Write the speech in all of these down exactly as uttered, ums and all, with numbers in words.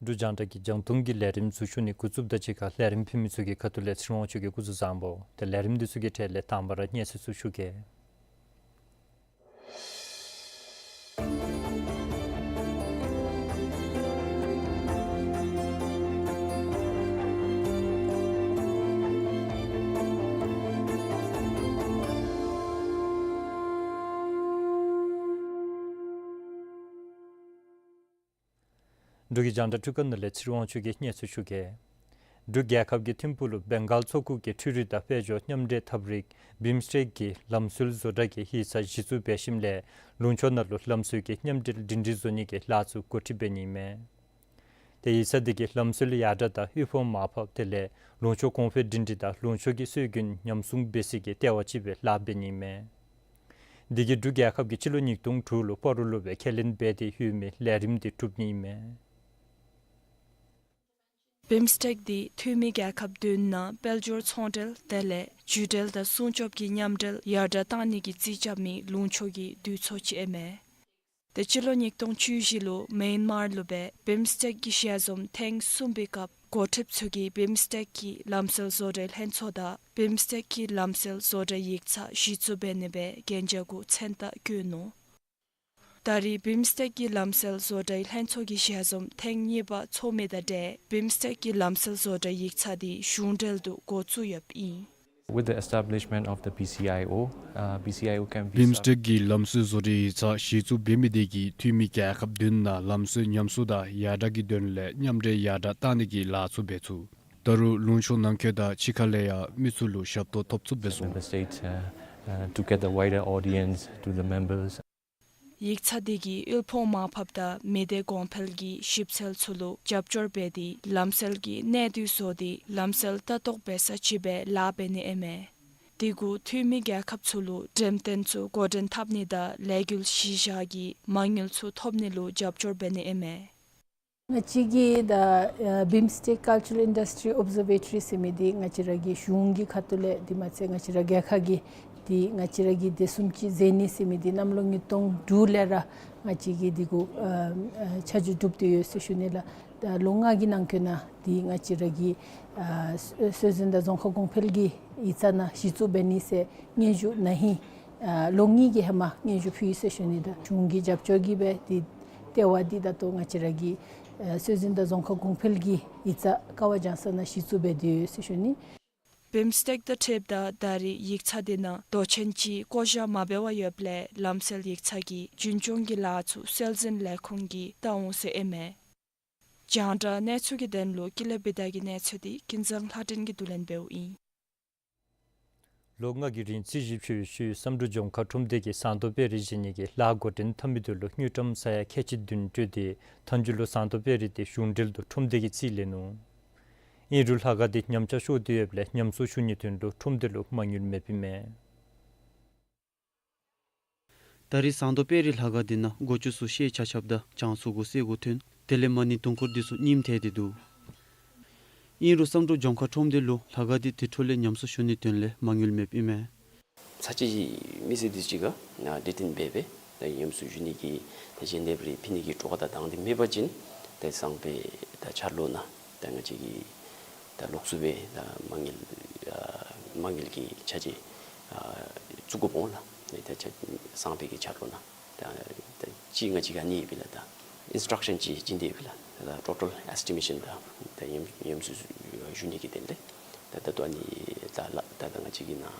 འབྲུག་རྒྱང་བསྒྲགས་ཀྱིས་རྒྱང་མཐོང་གི་ལས་རིམ་ཚུ་ཞུ་ནི་འགོ་བཙུགསཔ་དང་གཅིག་ཁར་ལས་རིམ་ཕུལ་མི་ཚུ་གི་ཁ་ཐུག་ལས་ཚེ་རིང་དབང་ཕྱུག་གིས་སྐུ་གཟུགས་བཟང་པོ། ཏེ་ལས་རིམ་འདི་ཚུ་གི་གྲས་ལས་དང་པ་ར་གནས་ཚུལ་ཚུ་ཞུ་གེ། འབྲུག་གི་རྒྱང་བསྒྲགས་འཕྲུལ་ཁང་ནང་ལས་ཚེ་རིང་དབང་ཕྱུག་གིས་གནས་ཚུལ་ཞུ་གེ། འབྲུག་རྒྱལ་ཁབ་ཀྱི་ཐིམ་ཕུག་ལུ་བེང་གཱལ་མཚོ་ཁུག་གི་འཕྲུལ་རིག་དང་དཔལ་འབྱོར་མཉམ་འདྲེས་ཐབས་རིག་བིམ་སི་ཊེཀ་གི་ལམ་སྲོལ་བཟོ་གྲྭ་གིས་ཡིག་ཚང་གཞི་བཙུགས་འབད་ཞིནམ་ལས་ལུང་ཕྱོགས་ནང་ལུ་ལམ་སྲོལ་གྱི་མཉམ་འབྲེལ་སྒྲིང་སྒྲིང་བཟོ་ནི་གི་ལཱ་ཚུ་འགོ་ཁྲིད་འབད་ནི་ཨིན་མས། ཏེ་ཡིག་ཚང་འདི་གིས་ལམ་སྲོལ་ཡར་དྲག་དང་དབུལ་ཕོངས་མར་ཕབ་དེ་ལས་ལུང་ཕྱོགས་གོང་འཕེལ་སྒྲིང་སྒྲིང་དང་ལུང་ཕྱོགས་ཀྱི་སྲོལ་རྒྱུན་ཉམས་སྲུང་འབད་ས་གི་ལྟེ་བ་ཅིག་སྦེ་ལཱ་འབད་ནི་ཨིན་མས། འདི་གིས་འབྲུག་རྒྱལ་ཁབ་ཀྱིས་སྤྱི་ལོ་ཉིས་སྟོང་དྲུག་ལུ་སྤ་རོ་ལུ་སྦེ་ཁས་ལེན་འབད་དེ་ཡོད་མི་ལས་རིམ་འདི་གྲུབ་ནི་ཨིན་མས། བིམ་སི་ཊེཀ་འདི་འཐུས་མི་རྒྱལ་ཁབ་བདུན་ནང་དཔལ་འབྱོར་ཚོང་འབྲེལ་དེ་ལས་བརྒྱུད་འབྲེལ་དང་སྲུང་སྐྱོབ་ཀྱི་མཉམ་འབྲེལ་ཡར་དྲག་གཏང་ནི་གི་རྩིས་རྐྱབ་མི་ལུང་ཕྱོགས་ཀྱི་འདུས་ཚོགས་ཅིག་ཨིན་མས། ཏེ་སྤྱི་ལོ་ཉིས་སྟོང་བཅུ་བཞི་ལུ་མེན་མར་ལུ་སྦེ་བིམ་སི་ཊེཀ་གི་ཞལ་འཛོམས་ཐེངས་གསུམ་པའི་སྐབས་འགོ་ཁྲིདཔ་ཚུ་གིས་བིམ་སི་ཊེཀ་གི་ལམ་སྲོལ་བཟོ་གྲྭའི་ལྷན་ཚོགས་དང་བིམ་སི་ཊེཀ་གི་ལམ་སྲོལ་བཟོ་གྲྭའི་ཡིག་ཚང་གཞི་བཙུགས་འབད་ནི་སྦེ་གན་རྒྱ་གུ་མཚན་རྟགས་བཀོད་ནུག། ད་རེས་བིམ་སི་ཊེཀ་གི་ལམ་སྲོལ་བཟོ་གྲྭའི་ལྷན་ཚོགས་ཀྱི་ཞལ་འཛོམས་ཐེངས་གཉིས་པ་ཚོགས་མི་དང་འབྲེལ་བིམ་སི་ཊེཀ་གི་ལམ་སྲོལ་བཟོ་གྲྭའི་ཡིག་ཚང་འདི་གཞུང་འབྲེལ་དུ་འགོ་བཙུགས་ཡོདཔ་ཨིན། With the establishment of the B C I O, uh, B C I O can be བིམ་སི་ཊེཀ་གི་ལམ་སྲོལ་བཟོ་གྲྭའི་ཡིག་ཚང་གཞི་བཙུགས་འབད་མི་དེ་གིས་འཐུས་མི་རྒྱལ་ཁབ་བདུན་ནང་ལམ་སྲོལ་ཉམས་གསོ་དང་ཡར་དྲག་གི་དོན་ལས་མཉམ་འབྲེལ་ཡར་དྲག་གཏང་ནི་གི་ལཱ་ཚུ་འབད་ཚུགས། ད་རུང་ལུང་ཕྱོགས་ནང་འཁོད་དང་ཕྱི་ཁ་ལས་ཡང་མི་ཚུ་ལུ་ཞབས་ཏོག་ཐོབ་ཚུགསཔ་སྦེ་གསུངས། Member states, uh, uh, to get the wider audience to the members. ཡིག་ཚང་འདི་གིས་དབུལ་ཕོངས་མར་ཕབ་དང་མི་སྡེ་གོང་འཕེལ་གྱི་ཞིབ་འཚོལ་ཚུ་ལུ་རྒྱབ་སྐྱོར་འབད་དེ་ལམ་སྲོལ་གྱི་གནད་བསྡུས་བཟོ་སྟེ་ལམ་སྲོལ་ལྟ་རྟོག་འབད་ས་ཅིག་སྦེ་ལཱ་འབད་ནི་ཨིན་མས། དེ་གུ་འཐུས་མི་རྒྱལ་ཁབ་ཚུ་ལུ་འགྲེམས་སྟོན་ཚུ་འགོ་འདྲེན་འཐབ་ནི་དང་ལས་འགུལ་གཞི་བཞག་གི་མ་དངུལ་ཚུ་ཐོབ་ནི་ལུ་རྒྱབ་སྐྱོར་འབད་ནི་ཨིན་མས། ང་བཅས་ཀྱི་ད་ཨ་བིམ་སི་ཊེཀ་ཀཱལ་ཅར་ཨིན་ཌསི་ཊི་རི་ཨོབ་ཟར་ཝེ་ཊོ་རི་ཟེར་མི་འདི་ང་བཅས་ར་གི་གཞུང་གི་ཁ་ཐུག་ལས་དེ་མ་ཚད་ང་བཅས་ར་རྒྱལ་ཁབ་ཀྱི་འདི་ང་བཅས་ར་གི་དེ་བཟུམ་ཅིག་མཛད་ནི་ཟེར་མི་འདི་གནམ་ལོ་ཉིས་སྟོང་དྲུག་ལས་ར་ང་བཅས་ཀྱིས་འདི་གུ་ཨ་ཨ་ཆ་འཇོག་གྲུབ་སྟེ་ཡོད་ཟེར་ཞུ་ནི་ལགས། ད་ལོ་ལྔ་གི་ནང་འཁོད་ནང་འདི་ང་བཅས་ར་གི་ཨ་སྲོལ་སྲོལ་འཛིན་དང་རྫོང་ཁ་གོང་འཕེལ་གྱི་ཡིག་ཚང་ནང་གཞི་བཙུགས་འབད་ནི་ཟེར་སྙན་ཞུ་ན་ཧིང་ཨ་ལོ་གཉིས་ཀྱི་ཧེ་མ་སྙན་ཞུ་ཕུལ་ཡི་ཟེར་ཞུ་ནི། ད་གཞུང་གི་རྒྱབ་སྐྱོར་གྱིས་སྦེ་འདི་ལྟེ་བ་འདི་ད་ལྟོ་ང་བཅས་ར་གི་ཨ་སྲོལ་འཛིན་དང་རྫོང་ཁ་གོང་འཕེལ་གྱི་ཡིག་ཚང་ཀ་བ་ལྗང་ས་ནང་གཞི་བཙུགས་འབད་དེ་ཡོད་ཟེར་ཞུ་ནི། བིམ་སི་ཊེཀ་དང་འཁྲིལཝ་ད་ད་རེས་ཡིག་ཚང་འདི་ནང་མདོ་ཆེན་ཅིག་བསྐོ་བཞག་མ་འབད་བར་ཡོདཔ་ལས་ལམ་སྲོལ་ཡིག་ཚང་གི་རྒྱུན་སྐྱོང་གི་ལཱ་ཚུ་སྲོལ་འཛིན་ལས་ཁུངས་ཀྱིས་བལྟ་འོང་ཟེར་ཨིན་མས། རྒྱང་བསྒྲགས་གནས་ཚུལ་གྱི་དོན་ལུ་ཀུན་ལེགས་བི་དྷ་གི་གནས་ཚུལ་འདི་ཀུན་བཟང་ལྷ་སྒྲོན་གྱིས་བསྡུ་ལེན་འབདཝ་ཨིན། ལོ་ལྔ་གི་རིང་རྩིས་ཞིབ་ཞུ་བའི་ཤུལ་བསམ་གྲུབ་ལྗོངས་མཁར་ཁྲོམ་སྡེ་གིས་ཟངས་མདོག་དཔལ་རི་བཞེངས་ནི་གི་ལཱ་འགོ་འདྲེན་འཐབ་མི་དེ་ལུ་དངུལ་ཀྲམ་ས་ཡ་ཁལ་གཅིག་བདུན་སྤྲོད་དེ་མཐའ་མཇུག་ལུ་ཟངས་མདོག་དཔལ་རི་དེ་གཞུང་འབྲེལ་དུ་ཁྲོམ་སྡེ་གི་རྩིས་ལེན་ནུག། ཨིན་རུང་ལྷ་ཁང་དེ་ཉམས་ཆག་ཤོར་ཏེ་ཡོདཔ་ལས་ཉམས་གསོ་ཞུ་ནིའི་དོན་ལུ་ཁྲོམ་སྡེ་ལུ་མ་དངུལ་མེདཔ་ཨིན་མས། ད་རེས་ཟངས་མདོག་དཔལ་རི་ལྷ་ཁང་འདི་ནང་སྒོ་ཅུང་ཚུ་ཤེལ་ཆག་ཆགཔ་དང་གྱང་ཚུ་གུ་སེར་གུ་ཐོན། དེ་ལས་མ་ཎི་དུང་འཁོར་འདི་ཚུ་རྙིངམ་ཐལ་ཏེ་འདུག། ཨིན་རུང་བསམ་གྲུབ་ལྗོངས་མཁར་ཁྲོམ་སྡེ་ལུ་ལྷ་ཁང་འདི་དེ་འཕྲོ་ལས་ཉམས་གསོ་ཞུ་ནིའི་དོན་ལས་མ་དངུལ་མེདཔ་ཨིན་མས། ཚར་གཅིག་མི་སེར་འདི་ཅིག་ག་ན་འདི་དེ་སྦེ་སྦེ་ད་ཉམས་གསོ་ཞུ་ནི་གི་ད་ཞལ་འདེབས་རེ་ཕུལ་ནི་གི་སྤྲོ་བ་དང་དང་འདོད་མེད་པ་ཅིན་ད་ཟངས་དཔལ་ད་འཆར་ལོ་ནང་ད་ང་བཅས་ཀྱིས་ད་ལོགས་སུ་སྦེ་ད་མ་དངུལ་ཨ་མ་དངུལ་གྱི་ཆ་ཅིག་ཨ་བཙུགས་དགོཔ་འོང་ལགས། ད་ཆ་ཟངས་དཔལ་གྱི་འཆར་ལོ་ནང་ད་ད་ཅི་ང་བཅས་ཀྱིས་ཨ་ནི་ཡོད་པས་ལགས། ད་ཨིན་སི་ཊྲག་ཤཱན་ཅིག་བྱིན་ཏེ་ཡོད་པས་ལགས། ད་ཊོ་ཊལ་ཨེས་ཊི་མེ་ཤཱན་ད་ད་ཉམས་ཉམས་གསོ་ཞུ་ནི་གི་དོན་ལས་ད་ད་ལྟོ་ཨ་ནི་ད་ལཱ་ད་ད་ང་བཅས་ཀྱིས་ནཱ་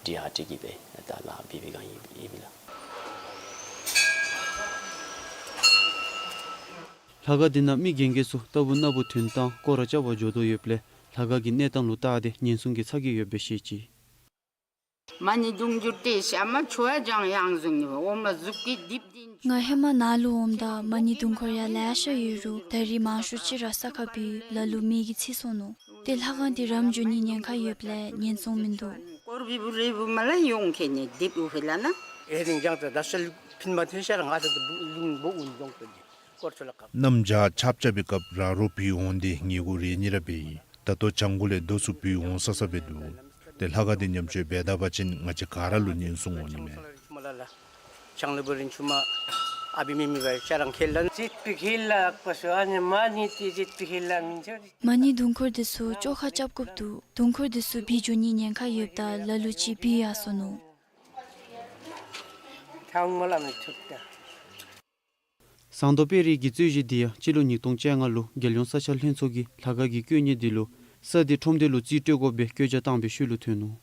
ཌི་ཨར་ཊི་གིས་སྦེ་ད་ལཱ་འབད་བའི་སྒང་ཨིན་ཨིན་པས་ལགས། ལྷ་ཁང་འདི་ནང་མི་རྒན་རྒས་ཚུ་རྟག་བུ་ན་བུ་ཐོན་དང་སྐོར་ར་རྐྱབ་པར་འགྱོ་དོ་ཡོདཔ་ལས་ལྷ་ཁང་གི་གནས་སྟངས་ལུ་བལྟ་སྟེ་ཉེན་སྲུང་གི་ཚ་གྱང་ཡོདཔ་སྦེ་བཤད་ཅི། མ་ཎི་དུང་འཁོར་དེ་ཤ་མ་ཆུ་ཨ་ཅང་ཡང་བཟུང་ནི་འོ་མ་ཟུག་གི་རྡིབ་ཏེ། ང་ཧེ་མ་ནཱ་ལུ་འོངམ་ད་མ་ཎི་དུང་འཁོར་ཡང་ལེ་ཤ་ཡོད་རུང་ད་རིས་མང་ཤོས་ཅིག་ར་ས་ཁར་བུད་ལ་ལུ་མེ་གིས་འཚིག་སོང་ནུག། ཏེ་ལྷ་ཁང་འདི་རམ་འགྱོ་ནི་ཉེན་ཁ་ཡོདཔ་ལས་ཉེན་སྲུང་མིན་འདུག། སྐོར་བུ་རེ་བུ་མ་ལ་ཡོང་ཁེ་ནི་རྡིབ་འོ་ཧེ་ལ་ན། ཨེ་རིང་ཅང་ད་ད་སལ་ཕིན་མ་ཐོན་ཤར་ང་ད་ལུང་བོ་འུན་འདོང་ཏོ་ལི། གནམ་བྱཱར་ཆརཔ་རྐྱབ་པའི་སྐབས་ར་རོ་བུད་འོང་སྟེ་ཉེ་འགོག་རེ་གཉིས་ར་འབད་ཡི། ད་ལྟོ་བྱང་འགོ་ལས་རྡོ་ཚུ་བུད་འོང་ས་ས་སྦེ་འདུག། ཏེ་ལྷ་ཁང་འདི་ཉམས་བཅོས་འབད་ད་པ་ཅིན་ང་བཅས་ག་ར་ལུ་ཉེན་སྲུང་འོང་ནི་མས། ཨ་བི་མི་མི་བ་ཤ་རང་ཁེལ་ལ་ཅིག་པི་ཁེལ་ལ་ཨག་པ་སུ་ཨ་ནི་མ་ནི་ཏི་ཅིག་པི་ཁེལ་ལ་མིན་ཆོ། མ་ནི་དུང་འཁོར་འདི་ཚུ་བཅོ་ཁ་རྐྱབ་དགོཔ་འདུག། དུང་འཁོར་འདི་ཚུ་བི་འགྱོ་ནི་ཉེན་ཁ་ཡོདཔ་ད་ལ་ལུ་ཅིག་བི་ཡར་སོ་ནུག། ཐང་མོ་ལ་མི་ཐུབ་ད། ཟངས་མདོག་དཔལ་རི་གི་རྩོད་གཞི་འདི་ཡང་སྤྱི་ལོ་ཉིས་སྟོང་བཅོ་ལྔ་ལུ་རྒྱལ་ཡོངས་ས་ཆ་ལྷན་ཚོགས་ཀྱིས་ལྷ་ཁང་གི་དཀོན་གཉེར་འདི་ལུ་ས་འདི་ཁྲོམ་སྡེ་ལུ་རྩིས་སྤྲོད་དགོ་པའི་བཀོད་རྒྱ་བཏང་བའི་ཤུལ་ལུ་ཐོན་ནུག།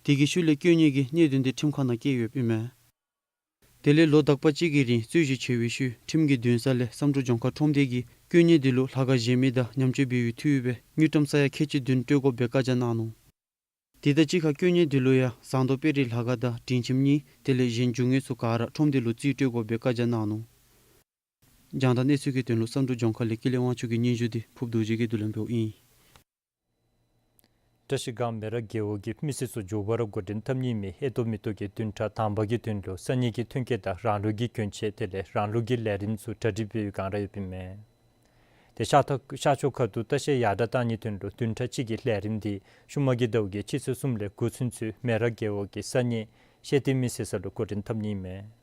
དེ་གི་ཤུལ་ལས་དཀོན་གཉེར་གྱིས་གནད་དོན་འདི་ཁྲིམས་ཁང་ནང་བསྐྱལ་ཡོདཔ་ཨིན་མས། དེ་ལས་ལོ་དག་པ་ཅིག་གི་རིང་རྩོད་གཞི་ཆེ་བའི་ཤུལ་ཁྲིམས་ཀྱི་འདུན་ས་ལས་བསམ་གྲུབ་ལྗོངས་མཁར་ཁྲོམ་སྡེ་གིས་དཀོན་གཉེར་འདི་ལུ་ལྷ་ཁང་བཞེངས་མི་དང་ཉམས་བཅོས་འབད་བའི་འཐུས་སྦེ་དངུལ་ཀྲམ་ས་ཡ་ཁལ་གཅིག་བདུན་སྤྲོད་དགོ་པའི་བཀའ་རྒྱ་གནང་ནུག། དེ་དང་གཅིག་ཁར་དཀོན་གཉེར་འདི་ལུ་ཡང་ཟངས་མདོག་དཔལ་རི་ལྷ་ཁང་དང་སྒྲིང་ཁྱིམ་གཉིས་དེ་ལས་གཞན་རྒྱུ་དངོས་ཚུ་ག་ར་ཁྲོམ་སྡེ་ལུ་རྩིས་སྤྲོད་དགོ་པའི་བཀའ་རྒྱ་གནང་ནུག། རྒྱང་བསྒྲགས་གནས་ཚུལ་གྱི་དོན་ལུ་བསམ་གྲུབ་ལྗོངས་མཁར་ལས་ཀུན་ལེགས་དབང་ཕྱུག་གི་སྙན་ཞུ་འདི་ཕུབ་རྡོ་རྗེ་གིས་བསྡུ་ལེན་འབདཝ་ཨིན། བཀྲ་ཤིས་སྒང་མེ་རག་རྒེད་འོག་གི་མི་སེར་ཚུ་མགྱོགས་པ་ར་འགོ་འདྲེན་འཐབ་ནི་མེད་ཨེ་ཏོག་མེ་ཏོག་གི་བདུན་ཕྲག་དང་པ་གི་དོན་ལུ་ས་གནས་ཀྱི་ཐོན་སྐྱེད་དང་རང་ལུགས་ཀྱི་གྱོན་ཆས་དེ་ལས་རང་ལུགས་ཀྱི་ལས་རིམ་ཚུ་གྲ་སྒྲིག་འབད་བའི་སྒང་ར་ཡོདཔ་ཨིན་མས། དེ་ཤར་ཐ་ཤར་ཕྱོགས་ཁ་ཐུག་ལྟ་བཤལ་ཡར་དྲག་བཏང་ནིའི་དོན་ལུ་བདུན་ཕྲག་གཅིག་གི་ལས་རིམ་འདི་ཤུལ་མ་གི་ཟླཝ་གི་ཕྱི་ཚེས་གསུམ་ལས་འགོ་ཚུན་ཚོད་མེ་རག་རྒེད་འོག་གི་ས་གནས་ཤེས་ཏེ་མི་སེར་ས་ལུ་འགོ་འདྲེན་འཐབ་ནི་མས།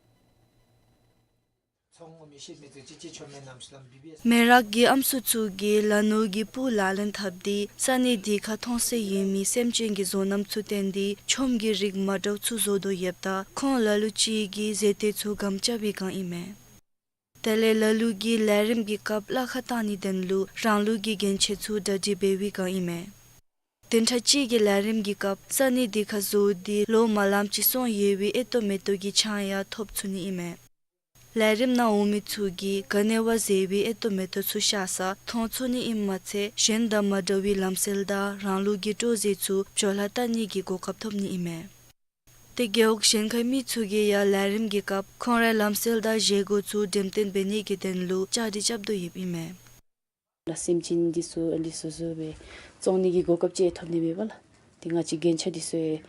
མེ་རག་གི་ཨམ་སྲུ་ཚུ་གིས་ལ་ནོར་གྱི་སྤུ་ལག་ལེན་འཐབ་སྟེ་ས་གནས་འདི་ཁར་མཐོང་སའི་ཡོད་མི་སེམས་ཅན་གྱི་བཟོ་རྣམ་ཚུ་བསྟན་ཏེ་ཆོམ་གྱི་རིགས་མ་འདྲཝ་ཚུ་བཟོ་དོ་ཡོདཔ་ད་ཁོང་ལ་ལུ་ཅིག་གིས་ཟས་ཏེ་ཚུ་སྒམ་རྐྱབ་པའི་སྒང་ཨིན་མས། དེ་ལས་ལ་ལུ་གིས་ལས་རིམ་གྱི་སྐབས་གླ་ཁར་བཏང་ནིའི་དོན་ལུ་རང་ལུགས་ཀྱི་གྱོན་ཆས་ཚུ་གྲ་སྒྲིག་འབད་བའི་སྒང་ཨིན་མས། བདུན་ཕྲག་གཅིག་གི་ལས་རིམ་གྱི་སྐབས་ས་གནས་འདི་ཁར་བཟོ་སྟེ་ལོ་མ་ལམ་ཅིག་སོང་ཡོད་པའི་ཨེ་ཏོག་མེ་ཏོག་གི་ཆང་ཡང་ཐོབ་ཚུགས་ནི་ཨིན་མས། ལས་རིམ་ནང་འོང་མི་ཚུ་གིས་ག་ནི་བ་ཟེར་བའི་ཨེ་ཏོག་མེ་ཏོག་ཚུ་ཤ་ཟ་མཐོང་ཚུགས་ནི་ཨིནམ་མ་ཚད་གཞན་དང་མ་འདྲ་བའི་ལམ་སྲོལ་དང་རང་ལུགས་ཀྱི་སྤྲོ་ཟས་ཚུ་བྱོ་ལྷག་བལྟ་ནི་གི་གོ་སྐབས་ཐོབ་ནི་ཨིན་མས། དེ་རྒེད་འོག་གཞན་ཁའི་མི་ཚུ་གིས་ཡང་ལས་རིམ་གྱི་སྐབས་ཁོང་རའི་ལམ་སྲོལ་དང་བཞེས་སྒོ་ཚུ་འགྲེམས་སྟོན་འབད་ནི་གི་དོན་ལུ་བཅའ་སྒྲིག་རྐྱབ་དོ་ཡོདཔ་ཨིན་མས། ལགས་སེམས་ཅན་འདི་ཚུ་ཨ་ནི་བཟོ་བཟོ་སྦེ་བཙོང་ནི་གི་གོ་སྐབས་ཅིག་ཐོབ་ནི་མས་པ་ལགས། ཏེ་ང་བཅས་རྒྱན་ཆ་འདི་ཚུ་ཡང་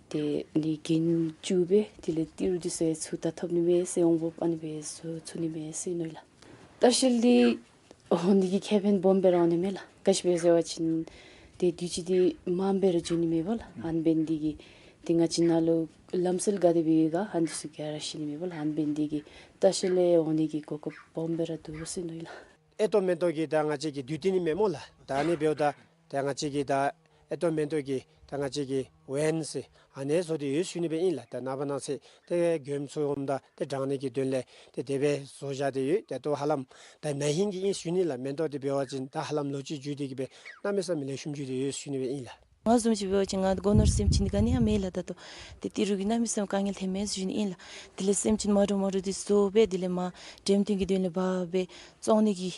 ཏེ་ཨ་ནི་རྒྱན་བཙུགས་སྦེ་དེ་ལས་ཏི་རུ་འདི་ཚུ་ཡང་ཚུ་ད་ཐོབ་ནི་མས་ཟེར་འོང་འབདཝ་ཨ་ནི་སྦེ་བཟོ་ཚུགས་ནི་མས་ཟེར་མནོ་ཡི་ལགས། ལྟ་བཤལ་འདི་འོང་ནི་གི་ཁེ་ཕན་སྦོམ་སྦེ་ར་འོང་ནི་མས་ལགས། ག་ཅི་སྦེ་ཟེར་བ་ཅིན་ཏེ་དུས་ཅི་འདི་མངམ་སྦེ་ར་འགྱོ་ནི་མས་པ་ལགས། ཨ་ནི་འབད་ནི་འདི་གིས་ཏེ་ང་བཅས་ནཱ་ལུ་ལམ་སྲོལ་ག་དེ་སྦེ་ཡོད་ག་ཨ་ནི་འདི་ཚུ་ག་ར་ཤེས་ནི་མས་པ་ལགས། ཨ་ནི་འབད་ནི་འདི་གིས་ལྟ་བཤལ་ལས་འོང་ནི་གི་གོ་སྐབས་སྦོམ་སྦེ་ར་འདུག་ཟེར་མནོ་ཡི་ལགས། ཨེ་ཏོག་མེ་ཏོག་གི་ད་ང་བཅས་ཀྱི་འདུས་སྡེ་ནི་མེན་སྨོ་ལགས། ད་ཨ་ནི་འབདཝ་ད་ད་ང་བཅས་ཀྱི་ད་ཨེ་ཏོག་མེ་ཏོག་གི་ད་ང་བཅས་ཀྱི་ཝེན་ཟེར་ཨ་ནི་བཟོ་སྟེ་ཡོད་ཟེར་ཞུ་ནི་སྦེ་ཨིན་ལགས། ད་ནངས་པ་གནངས་ཚེ་ཏེ་མགྱོནམ་ཚུ་འོངམ་ད་ཏེ་དྲང་ནི་གི་དོན་ལས་ཏེ་དེ་སྦེ་བཟོ་བཞག་སྟེ་ཡོད། ད་ལྟོ་ཧ་ལམ་ད་ན་ཧིང་གི་ཨིན་ཞུ་ནི་ལགས། མེན་ཏོག་འདི་འབད་བ་ཅིན་ད་ཧ་ལམ་ལོ་གཅིག་འགྱོ་སྟེ་གི་སྦེ་གནམ་མེད་ས་མེད་ལེགས་ཤོམ་འགྱོ་སྟེ་ཡོད་ཟེར་ཞུ་ནི་སྦེ་ཨིན་ལགས། ང་བཟུམ་ཅིག་འབད་བ་ཅིན་ང་སྒོ་ནོར་སེམས་ཅན་འདི་ག་ནི་ཡང་མེད་ལགས། ད་ལྟོ་ཏེ་ཏི་རུ་གི་གནམ་མེད་ས་མེད་དཀའ་ངལ་ཐོན་མས་ཟེར་ཞུ་ནི་ཨིན་ལགས། དེ་ལས་སེམས་ཅན་མ་འདྲཝ་མ་འདྲཝ་འདི་བཟོ་སྦེ་དེ་ལས་མར་འགྲེམས་སྟོན་གྱི་དོན་ལས་འབག་སྦེ་བཙོང་ནི་གི་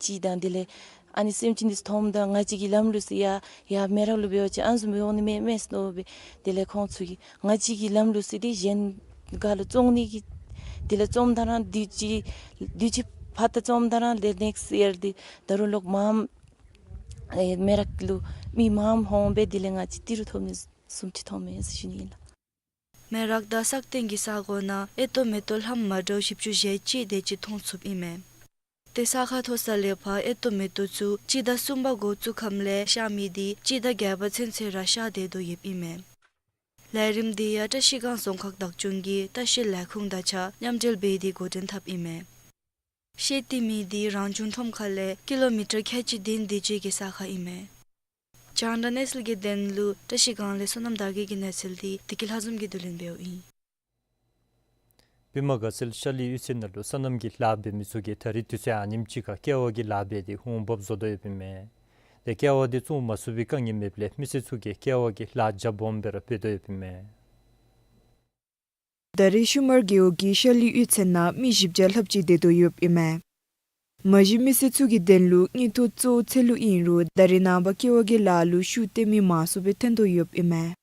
ཅིག་དང་དེ་ལས་ཨ་ནི་སེམས་ཅན་འདི་ཚུ་མཐོངམ་ད་ང་བཅས་ཀྱི་ལམ་ལུགས་ཟེར་ཡར་ཡར་མེ་རག་ལུ་འབད་བ་ཅིན་ཨ་ནི་བཟུམ་སྦེ་འོང་ནི་མས་མས་ཟེར་མནོ་སྦེ་དེ་ལས་ཁོང་ཚུ་གིས་ང་བཅས་ཀྱི་ལམ་ལུགས་ཟེར་འདི་གཞན་ག་ལུ་བཙོང་ནི་གི་དེ་ལས་བཙོངམ་ད་ར་དུས་ཅི་དུས་ཅི་ཕར་ད་བཙོངམ་ད་ར་དེ་ནེགསི་ཡར་འདི་ད་རུང་ལོག་མངམ་ཨེ་མེ་རག་ལུ་མི་མངམ་འོང་སྦེ་དེ་ལས་ང་བཅས་ཏི་རུ་ཐོབ་ནི་བཟུམ་ཅིག་ཐོབ་མས་ཟེར་ཞུ་ནི་ཨིན་ལགས། མེ་རག་དང་སག་སྟེང་གི་ས་གོ་ནང་ཨེ་ཏོག་མེ་ཏོག་ལྷམ་མ་འདྲཝ་བཞི་བཅུ་ཞེ་གཅིག་དེ་ཅིག་མཐོང་ཚུགསཔ་ཨིན་མས། ཏེ་ས་ཁར་ཐོན་ས་ལས་ཕར་ཨེ་ཏོག་མེ་ཏོག་ཚུ་སྤྱི་ཟླ་གསུམ་པ་འགོ་བཙུགས་ཁམས་ལས་ཤར་མི་འདི་སྤྱི་ཟླ་བརྒྱད་པ་ཚུན་ཚོད་ར་ཤར་སྡོད་དོ་ཡོདཔ་ཨིན་མས། ལས་རིམ་འདི་ཡང་བཀྲ་ཤིས་སྒང་རྫོང་ཁག་བདག་སྐྱོང་གི་ལྟ་བཤལ་ལས་ཁུངས་དང་གཅིག་ཁར་མཉམ་འབྲེལ་འབད་དེ་འགོ་འདྲེན་འཐབ་ཨིན་མས། ཤེས་ཏེ་མི་འདི་རང་བྱུང་ཁྲོམ་ཁ་ལས་ཀི་ལོ་མི་ཊར་ཁལ་གཅིག་བདུན་དེ་ཅིག་གི་ས་ཁར་ཨིན་མས། རྒྱང་བསྒྲགས་གནས་ཚུལ་གྱི་དོན་ལུ་བཀྲ་ཤིས་སྒང་ལས་བསོད་ནམས་དར་རྒྱས་ཀྱི་གནས་ཚུལ་འདི་བདེ་སྐྱིད་ལྷ་འཛོམས་ཀྱིས་བསྡུ་ལེན་འབདཝ་ཨིན། པུས་མོ་དགའ་ཚལ་ཤར་གླིང་གཡུས་ཚན་ནང་ལུ་སོ་ནམ་གྱི་ལཱ་འབད་མི་ཚུ་གིས་ད་རིས་དུས་ཚོད་ཨ་ནེམ་ཅིག་ཁར་ཀེ་བ་གི་ལཱ་འབད་དེ་འོང་འབབ་བཟོ་དོ་ཡོདཔ་ཨིན་མས། དེ་ཀེ་བ་དེ་བཙོང་མ་ཚུགས་པའི་དཀའ་ངལ་མེདཔ་ལས་མི་སེར་ཚུ་གིས་ཀེ་བ་གི་ལཱ་རྒྱ་སྦོམ་སྦེ་ར་འབད་དོ་ཡོདཔ་ཨིན་མས། ད་རིས་ཤུ་མར་རྒེད་འོག་གི་ཤར་གླིང་གཡུས་ཚན་ནང་མི་བཞི་བརྒྱ་ལྷགཔ་ཅིག་སྡོད་དོ་ཡོདཔ་ཨིན་མས། མ་གཞི་མི་སེར་ཚུ་གི་དོན་ལུ་དངུལ་ཐོག་གཙོ་བོ་ཚལ་ལུ་ཨིན་རུང་ད་རིས་ནངས་པ་ཀེ་བ་གི་ལཱ་ལུ་ཤུགས་བཏོན་མི་མང་སུ་སྦེ་ཐོན་དོ་ཡོདཔ་ཨིན་མས།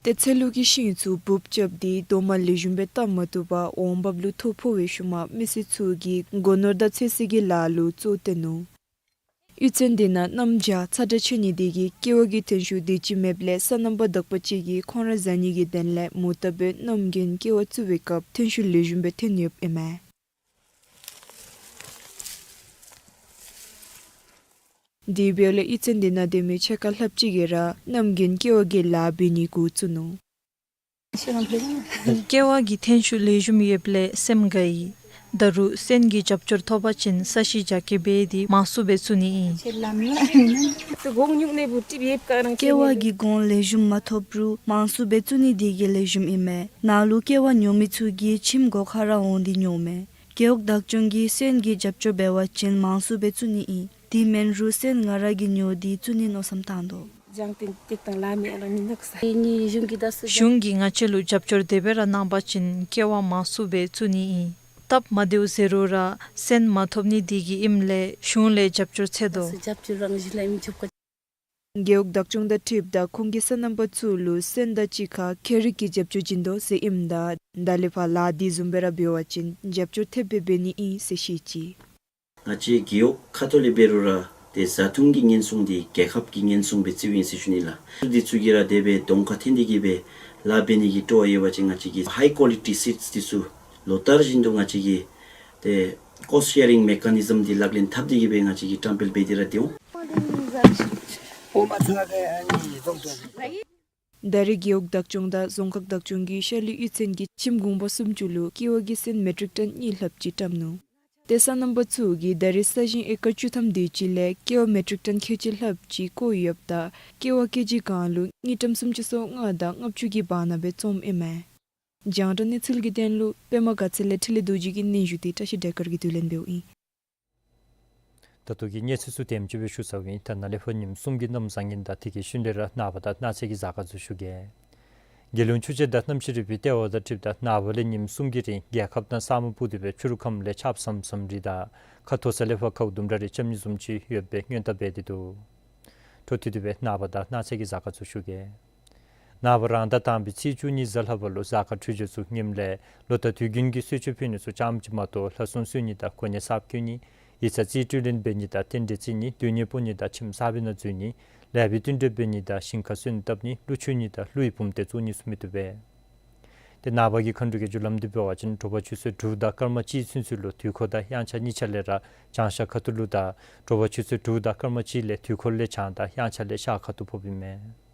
ཏེ་ཚལ་ལུ་གི་ཤིང་ཚུ་འབུབ་རྐྱབ་སྟེ་རྡོག་མ་ལེགས་ཤོམ་སྦེ་བཏབ་མ་བཏུབ་པར་འོང་འབབ་ལུ་ཐོ་ཕོག་པའི་ཤུལ་མ་མི་སེར་ཚུ་གིས་སྒོ་ནོར་དང་ཚོད་བསྲེ་གི་ལཱ་ལུ་གཙོ་བཏོན་ནུག། གཡུས་ཚན་འདི་ནང་གནམ་བྱཱར་ཚ་དྲགས་ཆགས་ནི་དེ་གིས་ཀེ་བ་གི་ཐོན་ཤུགས་དེ་ཅིག་མེདཔ་ལས་སོ་ནམ་པ་དག་པ་ཅིག་གིས་ཁོང་ར་བཟའ་ནི་གི་དོན་ལས་མུ་མཐའ་སྦེ་གནམ་དགུན་ཀེ་བ་བཙུགས་པའི་སྐབས་ཐོན་ཤུགས་ལེགས་ཤོམ་སྦེ་ཐོན་ཡོདཔ་ཨིན་མས། དེ་འབདཝ་ལས་གཡུས་ཚན་འདི་ནང་སྡོད་མི་ཕྱེད་ཀ་ལྷགཔ་ཅིག་གིས་ར་གནམ་དགུན་ཀེ་བ་གི་ལཱ་འབད་ནི་འགོ་བཙུགས་ནུག། ཀེ་བ་གི་ཐོན་ཤུགས་ལེགས་ཤོམ་ཡོདཔ་ལས་སེམས་དགའ་ཡི། ད་རུང་སོན་གྱི་རྒྱབ་སྐྱོར་ཐོབ་པ་ཅིན་ས་ཞིང་རྒྱ་སྐྱེད་འབད་དེ་མང་སུ་སྦེ་བཙུགས་ནི་ཨིན། ཀེ་བ་གི་གོང་ལེགས་ཤོམ་མ་ཐོབ་རུང་མང་སུ་སྦེ་བཙུགས་ནི་དེ་གིས་ལེགས་ཤོམ་ཨིན་མས། ནཱ་ལུ་ཀེ་བ་ཉོ་མི་ཚུ་གིས་ཁྱིམ་སྒོ་ཁར་ར་འོང་སྟེ་ཉོཝ་མས། རྒེད་འོག་བདག་སྐྱོང་གིས་སོན་གྱི་རྒྱབ་སྐྱོར་འབད་བ་ཅིན་མང་སུ་སྦེ་བཙུགས་ནི་ཨིན། དེ་མེན་རུང་སོན་ང་ར་གིས་ཉོ་སྟེ་བཙུགས་ནི་མནོ་བསམ་བཏང་དོ། གཞུང་གིས་ང་བཅས་ལུ་རྒྱབ་སྐྱོར་དེ་སྦེ་ར་གནང་པ་ཅིན་ཀེ་བ་མང་སུ་སྦེ་བཙུགས་ནི་ཨིན། སྟབས་མ་བདེཝ་ཟེར་རུང་ར་སོན་མ་ཐོབ་ནི་དེ་གིས་ཨིནམ་ལས་གཞུང་ལས་རྒྱབ་སྐྱོར་འཚོལ་དོ། རྒེད་འོག་བདག་སྐྱོང་དང་འཁྲིལཝ་ད་ཁོང་གིས་སོ་ནམ་པ་ཚུ་ལུ་སོན་དང་གཅིག་ཁར་ཁྱད་རིག་གི་རྒྱབ་སྐྱོར་བྱིན་དོ་ཟེར་ཨིནམ་ད་ད་ལས་ཕར་ལཱ་དེ་བཟུམ་སྦེ་ར་འབད་བ་ཅིན་རྒྱབ་སྐྱོར་ཐེབས་སྦེ་འབད་ནི་ཨིན་ཟེར་བཤད་ཅི། ང་བཅས་རྒེད་འོག་ཁ་ཐུག་ལས་འབད་རུང་ར་ཏེ་བཟའ་འཐུང་གི་ཉེན་སྲུང་འདི་རྒྱལ་ཁབ་ཀྱི་ཉེན་སྲུང་སྦེ་བརྩིཝ་ཨིན་ཟེར་ཞུ་ནི་ལགས། འདི་ཚུ་གིས་ར་དེ་སྦེ་གདོང་ཁར་འཐོན་ཏེ་གིས་སྦེ་ལཱ་འབད་ནི་གི་སྤྲོ་བ་ཡོད་པ་ཅིན་ང་བཅས་ཀྱིས་ཧའི་ཀོ་ལི་ཊི་སིཌསི་འདི་ཚུ་ལོ་ལྟར་བཞིན་དུ་ང་བཅས་ཀྱིས་ཏེ་ཀོསཊ་ཤེ་རིང་མེ་ཀ་ནི་ཛམ་འདི་ལག་ལེན་འཐབ་སྟེ་གིས་སྦེ་ང་བཅས་ཀྱིས་བཀྲམ་སྤེལ་འབད་དེ་ར་སྡོད་འོང་། ད་རེས་རྒེད་འོག་བདག་སྐྱོང་དང་རྫོང་ཁག་བདག་སྐྱོང་གིས་ཤར་ལུས་གཡུས་ཚན་གྱི་ཁྱིམ་གུང་པ་སུམ་ཅུ་ལུ་ཀེ་བ་གི་སོན་མེ་ཊིག་ཊོན་གཉིས་ལྷགཔ་ཅིག་བཀྲམ་ནུག། ཏེ་སོ་ནམ་པ་ཚུ་གིས་ད་རེས་ས་ཞིང་ཨེ་ཀར་བཅུ་ཐམ་དེ་ཅིག་ལས་ཀེ་བ་མེ་ཊིག་ཊོན་ཁལ་གཅིག་ལྷགཔ་ཅིག་བརྐོ་ཡོདཔ་ད་ཀེ་བ་ཀེ་ཇི་གང་ལུ་དངུལ་ཀྲམ་སུམ་ཅུ་སོ་ལྔ་དང་ལྔ་བཅུ་གི་བར་ན་སྦེ་བཙོངམ་ཨིན་མས། རྒྱང་བསྒྲགས་གནས་ཚུལ་གྱི་དོན་ལུ་པདྨ་དགའ་ཚལ་ལས་འཕྲིན་ལས་རྡོ་རྗེ་གི་སྙན་ཞུ་འདི་བཀྲ་ཤིས་སྒྲོལ་དཀར་གྱིས་བསྡུ་ལེན་འབདཝ་ཨིན། ད་ལྟོ་གི་གནས་ཚུལ་ཚུ་དེམ་ཅིག་སྦེ་ཞུ་ཚརཝ་ཨིན། ད་ནཱ་ལས་ཕར་ཉིནམ་གསུམ་གྱི་གནམ་བཟང་ངན་དང་དེ་གི་ཤུལ་ལས་ར་ནངས་པ་དང་གནངས་ཚེ་གི་གཟའ་སྐར་ཚུ་ཞུ་གེ། རྒྱལ་ཡོངས་ཆུ་བྱེད་དང་གནམ་གཤིས་རིག་པའི་ལྟེ་བ་དང་འཁྲིལཝ་ད་ནངས་པ་ལས་ཉིནམ་གསུམ་གྱི་རིང་རྒྱལ་ཁབ་ནང་ས་སྨུག་སྤུབས་ཏེ་སྦེ་ཆུ་རུད་ཁམས་ལས་ཆརཔ་ཟམ་ཟམ་རེ་དང་ཁ་མཐོ་ས་ལས་ཕར་ཁཝ་དུམ་གྲ་རེ་རྐྱབ་ནི་བཟུམ་ཅིག་ཡོད་པའི་སྔོན་བརྡ་འབད་དེ་འདུག། འཕྲོ་མཐུད་དེ་སྦེ་ནངས་པ་དང་གནངས་ཚེ་གི་གཟའ་སྐར་ཚུ་ཞུ་གེ། ནངས་པ་རང་ཟླ་དང་པའི་ཚེས་བཅུ་གཉིས་གཟའ་ལྷག་པ་ལུ་གཟའ་སྐར་འཕྲོད་སྦྱོར་ཚུ་ངནམ་ལས་ལོ་ལྟར་དུས་རྒྱུན་གྱི་གསོལ་མཆོད་ཕུལ་ནི་ཚུ་ཙམ་ཅིག་མ་གཏོགས་ལྷ་སྲུང་གསོལ་ནི་དང་གོ་གནས་གསརཔ་བསྐོ་ནི་ཡིག་ཚང་རྩིས་སྤྲོད་ལེན་འབད་ནི་དང་རྟེན་འབྲེལ་བརྩི་ནི་སྡོད་གནས་སྤོ་ནི་དང་ཁྱིམ་གསར་པའི་ནང་འཛུལ་ནི་ལེགས་པའི་བསྟུན་གྲོས་འབད་ནི་དང་ཞིང་ཁར་སོན་བཏབ་ནི་ཀླུ་མཆོད་ནི་དང་ཀླུ་ཡི་བུམ་སྡེ་བཙུགས་ནི་ཚུ་མི་བཏུབ་པས། ཏེ་ནངས་པ་གི་མཁའ་འགྲོ་གི་རྒྱུ་ལམ་འདི་འབད་བ་ཅིན་དྲོ་པ་ཆུ་ཚོད་དྲུག་དང་སྐར་མ་གཅིག་ཚུན་ཚོད་ལུ་དུས་འཁོར་དང་དབྱངས་འཆར་གཉིས་ཆ་ལས་ར་བྱང་ཤར་ཁ་ཐུག་ལུ་དང་དྲོ་པ་ཆུ་ཚོད་དྲུག་དང་སྐར་མ་གཅིག་ལས་དུས་འཁོར་ལས་བྱང་དང་དབྱངས་འཆར་ལས་ཤར་ཁ་ཐུག་ཕོགཔ་ཨིན་མས།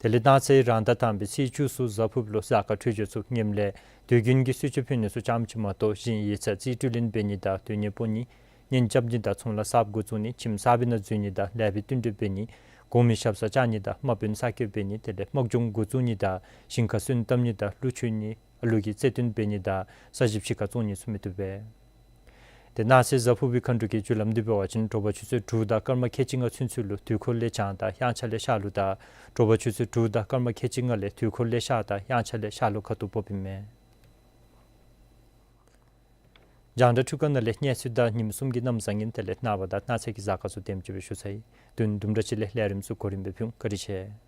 དེ་ལས་གནངས་ཚེ་རང་ཟླ་དང་པའི་ཚེས་བཅུ་གསུམ་གཟའ་ཕུར་བུ་ལུ་གཟའ་སྐར་འཕྲོད་སྦྱོར་ཚུ་ངནམ་ལས་དུས་རྒྱུན་གྱི་གསོལ་མཆོད་ཕུལ་ནི་ཚུ་ཙམ་ཅིག་མ་གཏོགས་གཞན་ཡིག་ཚང་རྩིས་སྤྲོད་ལེན་འབད་ནི་དང་སྡོད་གནས་སྤོ་ནི་གཉེན་རྐྱབ་ནི་དང་ཚོང་ལཱ་གསརཔ་འགོ་བཙུགས་ནི་ཁྱིམ་གསར་པའི་ནང་འཛུལ་ནི་དང་ལེགས་པའི་བསྟུན་གྲོས་འབད་ནི་གོང་མའི་ཞབས་སར་བཅར་ནི་དང་དམག་དཔོན་གསར་བསྐོ་འབད་ནི་དེ་ལས་དམག་སྦྱོང་འགོ་བཙུགས་ནི་དང་ཞིང་ཁར་སོན་བཏབ་ནི་དང་ཀླུ་མཆོད་ནི་ཨ་ལུ་གི་བརྩེ་འདུན་འབད་ནི་དང་ས་ཞབས་ཕྱི་ཁར་བཙོང་ནི་ཚུ་མི་བཏུབ་པས། ཏེ་གནངས་ཚེ་གཟའ་ཕུར་བུའི་མཁའ་འགྲོ་གི་རྒྱུ་ལམ་འདི་འབད་བ་ཅིན་དྲོ་པ་ཆུ་ཚོད་དྲུག་དང་སྐར་མ་ཁལ་གཅིག་ལྔ་ཚུན་ཚོད་ལུ་དུས་འཁོར་ལས་བྱང་དང་དབྱངས་འཆར་ལས་ཤར་ལུ་དང་དྲོ་པ་ཆུ་ཚོད་དྲུག་དང་སྐར་མ་ཁལ་གཅིག་ལྔ་ལས་དུས་འཁོར་ལས་ཤར་དང་དབྱངས་འཆར་ལས་ཤར་ལུ་ཁ་ཐུག་ཕོགཔ་ཨིན་མས། རྒྱང་བསྒྲགས་འཕྲུལ་ཁང་ནང་ལས་གནས་ཚུལ་དང་ཉིནམ་གསུམ་གྱི་གནམ་བཟང་ངན་དེ་ལས་ནངས་པ་དང་གནངས་ཚེ་གི་གཟའ་སྐར་ཚུ་དེམ་ཅིག་སྦེ་ཞུ་ཚར་ཡི། དུས་དུམ་གྲ་ཅིག་ལས་ལས་རིམ་ཚུ་གོ་རིམ་སྦེ་ཕུལ་འོང་། བཀའ་དྲིན་ཆེ།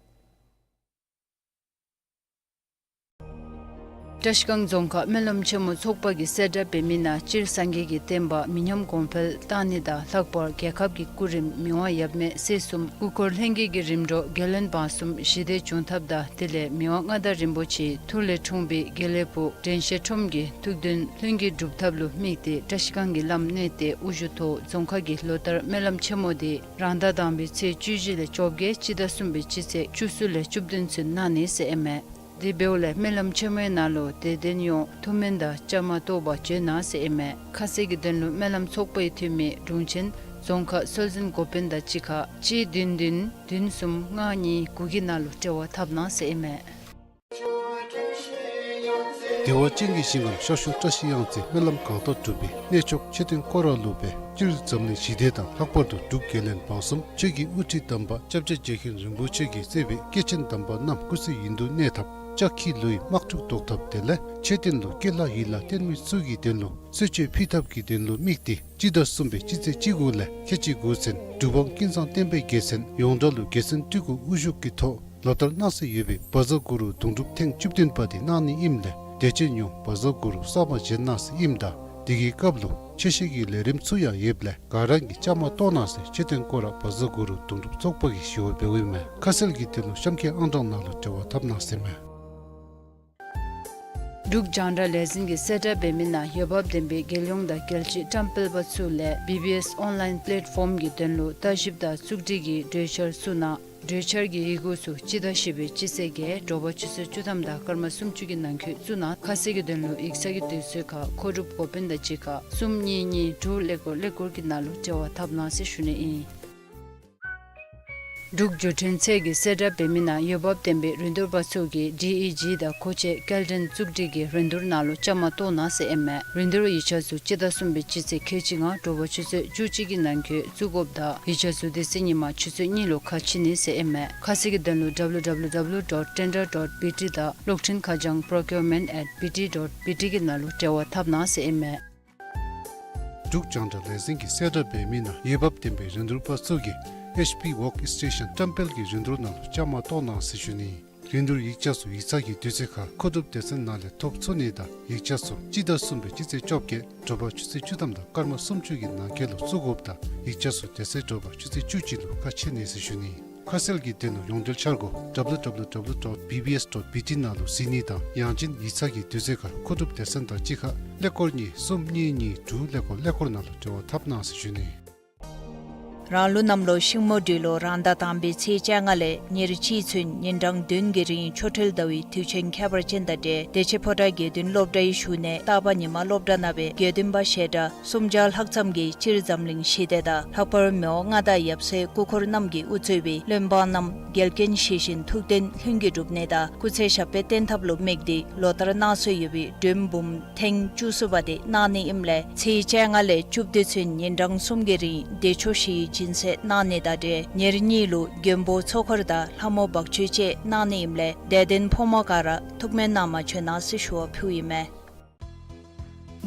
བཀྲ་ཤིས་སྒང་རྫོང་ཁག་སྨོན་ལམ་ཆེན་མོ་ཚོགས་པ་གིས་གསལ་བསྒྲགས་འབད་མི་ནང་སྤྱིར་སངས་རྒྱས་ཀྱི་བསྟན་པ་མི་ཉམས་གོང་འཕེལ་གཏང་ནི་དང་ལྷག་པར་རྒྱལ་ཁབ་ཀྱི་སྐུ་རིམ་མི་དབང་ཡབ་མེས་སྲས་གསུམ་སྐུ་འཁོར་ལྷན་རྒྱས་ཀྱི་རིམ་གྲོ་རྒྱལ་བློན་འབངས་གསུམ་ཞི་བདེ་འབྱུང་ཐབས་དང་དེ་ལས་མི་དབང་མངའ་བདག་རིན་པོ་ཆེའི་ཐུགས་ལས་འཁྲུངས་པའི་དགེ་ལེགས་ཕུག་དྲན་ཤེས་ཁྲོམ་གྱི་ཐུགས་འདུན་ལྷུན་གྱིས་འགྲུབ་ཐབས་ལུ་དམིགས་ཏེ་བཀྲ་ཤིས་སྒང་གི་བླམ་གནས་བརྟན་དབུ་བཞུགས་ཐོག་རྫོང་ཁག་གི་ལོ་ལྟར་སྨོན་ལམ་ཆེན་མོ་དེ་རང་ཟླ་དང་པའི་ཚེས་བཅུ་བཞི་ལས་བཅོ་བརྒྱད་སྤྱི་ཟླ་གསུམ་པའི་སྤྱི་ཚེས་བཅུ་གསུམ་ལས་བཅུ་བདུན་ཚུན་གནང་ནི་ཟེར་ཨིན་མས། དེ་འབདཝ་ལས་སྨོན་ལམ་ཆེན་མོའི་ནང་ལུ་དད་ལྡན་ཡོངས་ཐུགས་སྨོན་དང་བཅའ་མར་གཏོགས་པར་བྱོན་གནང་ཟེར་ཨིན་མས། ཁ་གསལ་གྱི་དོན་ལུ་སྨོན་ལམ་ཚོགས་པའི་འཐུས་མི་དྲུང་ཆེན་རྫོང་ཁག་སྲོལ་འཛིན་འགོ་དཔོན་དང་གཅིག་ཁར་གཅིག་བདུན་བདུན་བདུན་གསུམ་ལྔ་གཉིས་དགུ་གི་ནང་ལུ་འབྲེལ་བ་འཐབ་གནང་ཟེར་ཨིན་མས། བདེ་བ་ཅན་གྱི་ཞིང་ཁམས་ཤར་ཕྱོགས་བཀྲ་ཤིས་གཡང་རྩེ་སྨོན་ལམ་གང་དག་སྒྲུབ་པའི་གནས་མཆོག་མཆོད་རྟེན་སྐོར་ར་ལུ་སྦེ་སྤྱིར་འཛམ་གླིང་ཞི་བདེ་དང་ལྷག་པར་དུ་འབྲུག་རྒྱལ་བློན་འབངས་གསུམ་ཆོས་ཀྱི་དབུ་ཁྲིད་དམ་པ་སྐྱབས་རྗེ་རྗེ་མཁན་རིན་པོ་ཆེ་གིས་གཙོས་པའི་སྐྱེས་ཆེན་དམ་པ་རྣམས་སྐུ་ཚེ་ཡུན་དུ་གནས་ཐབས་ལྕགས་ཁྱི་ལུ་ཡི་དམག་འཁྲུག་བཟློག་ཐབས་དེ་ལས་མཆོད་རྟེན་ལུ་སྐྱེས་ལྷ་ཡིད་ལྷ་བརྟན་མི་ཚུ་གི་དོན་ལུ་གསོལ་མཆོད་ཕུལ་ཐབས་ཀྱི་དོན་ལུ་དམིགས་ཏེ་སྤྱི་ཟླ་གསུམ་པའི་སྤྱི་ཚེས་བཅུ་དགུ་ལས་ཁལ་གཅིག་དགུ་ཚུན་འབྲུག་འབངས་ཀུན་བཟང་བསྟན་པའི་རྒྱལ་མཚན་ཡོངས་གྲགས་ལུ་རྒྱལ་མཚན་སྤྲུལ་སྐུ་དབུ་བཞུགས་ཀྱི་ཐོག་ལོ་ལྟར་གནང་སྲོལ་ཡོད་པའི་བཛྲ་གུ་རུ་དུང་སྒྲུབ་ཐེངས་བཅུ་བདུན་པ་དེ་གནང་ནི་ཨིནམ་ལས་དད་ཅན་ཡོངས་བཛྲ་གུ་རུ་གསར་མ་བཞེངས་གནང་ཟེར་ཨིནམ་ད་དེ་གི་སྐབས་ལུ་ཆོས་བཤད་ཀྱི་ལས་རིམ་ཚུ་ཡང་ཡོདཔ་ལས་ག་ར་གིས་བཅའ་མར་གཏོགས་གནང་ཟེར་མཆོད་རྟེན་སྐོར་ར་བཛྲ་གུ་རུ་དུང་སྒྲུབ་ཚོགས་པ་གིས་ཞུ་བ་འབདཝ་ཨིན་མས། ཁ་གསལ་གྱི་དོན་ལུ་གཤམ་གྱི་ཨང་གྲངས་ནང་ལུ་འབྲེལ་བ་འཐབ་གནང་ཟེར་མས། འབྲུག་རྒྱང་བསྒྲགས་ལས་འཛིན་གྱིས་གསལ་བསྒྲགས་འབད་མི་ནང་འོས་འབབ་ལྡན་པའི་རྒྱལ་ཡོངས་དང་རྒྱལ་སྤྱིའི་བཀྲམ་སྤེལ་པ་ཚུ་ལས་བི་བི་ཨེསི་ཨོན་ལཱའིན་པེ་ལེཊ་ཕོམ་གྱི་དོན་ལུ་བརྟག་ཞིབ་དང་བཙུགས་སྒྲིག་གི་གྲོས་འཆར་ཚུ་ནང་ གྲོས་འཆར་གྱི་ཡི་གུ་ཚུ་སྤྱི་ཟླ་བཞི་པའི་སྤྱི་ཚེས་བརྒྱད་དྲོ་པ་ཆུ་ཚོད་བཅུ་ཐམ་དང་སྐར་མ་སུམ་ཅུ་གི་ནང་འཁོད་བཙུགས་གནང་། ཁ་གསལ་གྱི་དོན་ལུ་ཡིག་ཚང་གི་དུས་ཚོད་ཁར་མཁོ་སྒྲུབ་འགོ་དཔོན་དང་གཅིག་ཁར་གསུམ་གཉིས་གཉིས་དྲུག་ཀླད་ཀོར་ཀླད་ཀོར་གྱི་ནང་ལུ་འབྲེལ་བ་འཐབ་གནང་ཟེར་ཞུ་ནི་ཨིན། འབྲུག་འགྲུལ་འཕྲིན་ཚད་ཀྱི་གསལ་བསྒྲགས་འབད་མི་ནང་འོས་འབབ་ལྡན་པའི་རིན་བསྡུར་པ་ཚུ་གིས་ཌི་ཨི་ཇི་དང་མཁོ་ཆས་སྐྱེལ་འདྲེན་བཙུགས་སྒྲིག་གི་རིན་བསྡུར་ནང་ལུ་བཅའ་མར་གཏོགས་གནང་ཟེར་ཨིན་མས། རིན་བསྡུར་ཡིག་ཆ་ཚུ་སྤྱི་ཟླ་གསུམ་པའི་སྤྱི་ཚེས་ཁལ་གཅིག་ལྔ་དྲོ་པ་ཆུ་ཚོད་བཅུ་གཅིག་གི་ནང་འཁོད་བཙུགས་དགོཔ་དང་ཡིག་ཆ་ཚུ་དེ་ཚེ་ཉིན་མ་ཆུ་ཚོད་གཉིས་ལུ་ཁ་ཕྱེ་ནི་ཟེར་ཨིན་མས། ཁ་གསལ་གྱི་དོན་ལུ་W W W dot tender dot B T དང་གློག་འཕྲིན་ཁ་བྱང་procurement at B T dot B T གི་ནང་ལུ་འབྲེལ་བ་འཐབ་གནང་ཟེར་ཨིན་མས། འབྲུག་རྒྱང་བསྒྲགས་ལས་འཛིན་གྱི་གསལ་བསྒྲགས་འབད་མི་ནང་འོས་འབབ་ལྡན་པའི་རིན་བསྡུར་པ་ཚུ་གིས་ཨེཆ་པི་ཝོརཀ་སི་ཊེ་ཤཱན་བཀྲམ་སྤེལ་གྱི་རིན་བསྡུར་ནང་ལུ་བཅའ་མར་གཏོགས་གནང་ཟེར་ཞུ་ནི། རིན་བསྡུར་ཡིག་ཆ་ཚུ་ཡིག་ཚང་གི་དུས་ཚོད་ཁར་མཁོ་སྒྲུབ་སྡེ་ཚན་ནང་ལས་ཐོབ་ཚུགས་ནི་དང་ཡིག་ཆ་ཚུ་སྤྱི་ཟླ་གསུམ་པའི་སྤྱི་ཚེས་བཅོ་བརྒྱད་དྲོ་པ་ཆུ་ཚོད་བཅུ་ཐམ་དང་སྐར་མ་སུམ་ཅུ་གི་ནང་འཁོད་ལུ་བཙུགས་དགོཔ་དང་ཡིག་ཆ་ཚུ་དེ་ཚེ་དྲོ་པ་ཆུ་ཚོད་བཅུ་གཅིག་ལུ་ཁ་ཕྱེ་ནི་ཟེར་ཞུ་ནི། ཁ་གསལ་གྱི་དོན་ལུ་ཡོངས་འབྲེལ་འཆར་སྒོ་W W W dot B B S dot B T ནང་ལུ་གཟིགས་ནི་དང་ཡང་ཅིན་ཡིག་ཚང་གི་དུས་ཚོད་ཁར་མཁོ་སྒྲུབ་སྡེ་ཚན་དང་གཅིག་ཁར་ཀླད་ཀོར་གཉིས་གསུམ་གཉིས་གཉིས་དྲུག་ཀླད་ཀོར་ཀླད་ཀོར་ནང་ལུ་འབྲེལ་བ་འཐབ་གནང་ཟེར་ཞུ་ནི། རང་ལུགས་གནམ་ལོ་ཤིང་མོ་སྦྲུལ་ལོ་རང་ཟླ་དང་པའི་ཚེས་བཅོ་ལྔ་ལས་ཉེར་གཅིག་ཚུན་ཉིན་གྲངས་བདུན་གྱི་རིང་ཆོ་འཕྲུལ་ཟླ་བའི་དུས་ཆེན་ཁྱད་པར་ཅན་དང་འབྲེལ་བདེ་ཆེན་ཕོ་བྲང་དགེ་འདུན་སློབ་གྲྭའི་བཞུགས་གནས་སྟག་པ་ཉི་མ་སློབ་གྲྭ་ནང་སྦེ་དགེ་འདུན་པ་ཞལ་གྲངས་སུམ་བརྒྱ་ལྷག་ཙམ་གྱིས་སྤྱིར་འཛམ་གླིང་ཞི་བདེ་དང་ལྷག་པར་མི་དབང་མངའ་བདག་ཡབ་སྲས་སྐུ་འཁོར་རྣམས་ཀྱིས་དབུ་གཙོས་པའི་བློན་འབངས་རྣམས་འགལ་རྐྱེན་ཞི་ཞིང་ཐུགས་འདུན་ལྷུན་གྱིས་འགྲུབ་ནི་དང་སྐུ་ཚེ་ཞབས་པད་བརྟན་ཐབས་ལུ་དམིགས་ཏེ་ལོ་ལྟར་གནང་སྲོལ་ཡོད་པའི་སྒྲོལ་འབུམ་ཐེངས་བཅུ་གསུམ་པ་དེ་གནང་ནི་ཨིནམ་ལས་ཚེས་བཅོ་ལྔ་ལས་བཅུ་བདུན་ཚུན་ཉིན་གྲངས་གསུམ་གྱི་རིང་བདེ་མཆོག་བཞིའི་སྦྱིན་སྲེག་གནང་ནི་དང་འབྲེལ་ཉེར་གཉིས་ལུ་མགོན་པོ་ཚོགས་འཁོར་དང་ལྷ་མོ་འབག་བཅོལ་བཅས་གནང་ནི་ཨིནམ་ལས་དད་ལྡན་ཕོ་མོ་ག་ར་ཐུགས་སྨོན་གནང་མ་བཅོལ་གནང་ཟེར་ཞུ་བ་ཕུལཝ་ཨིན་མས།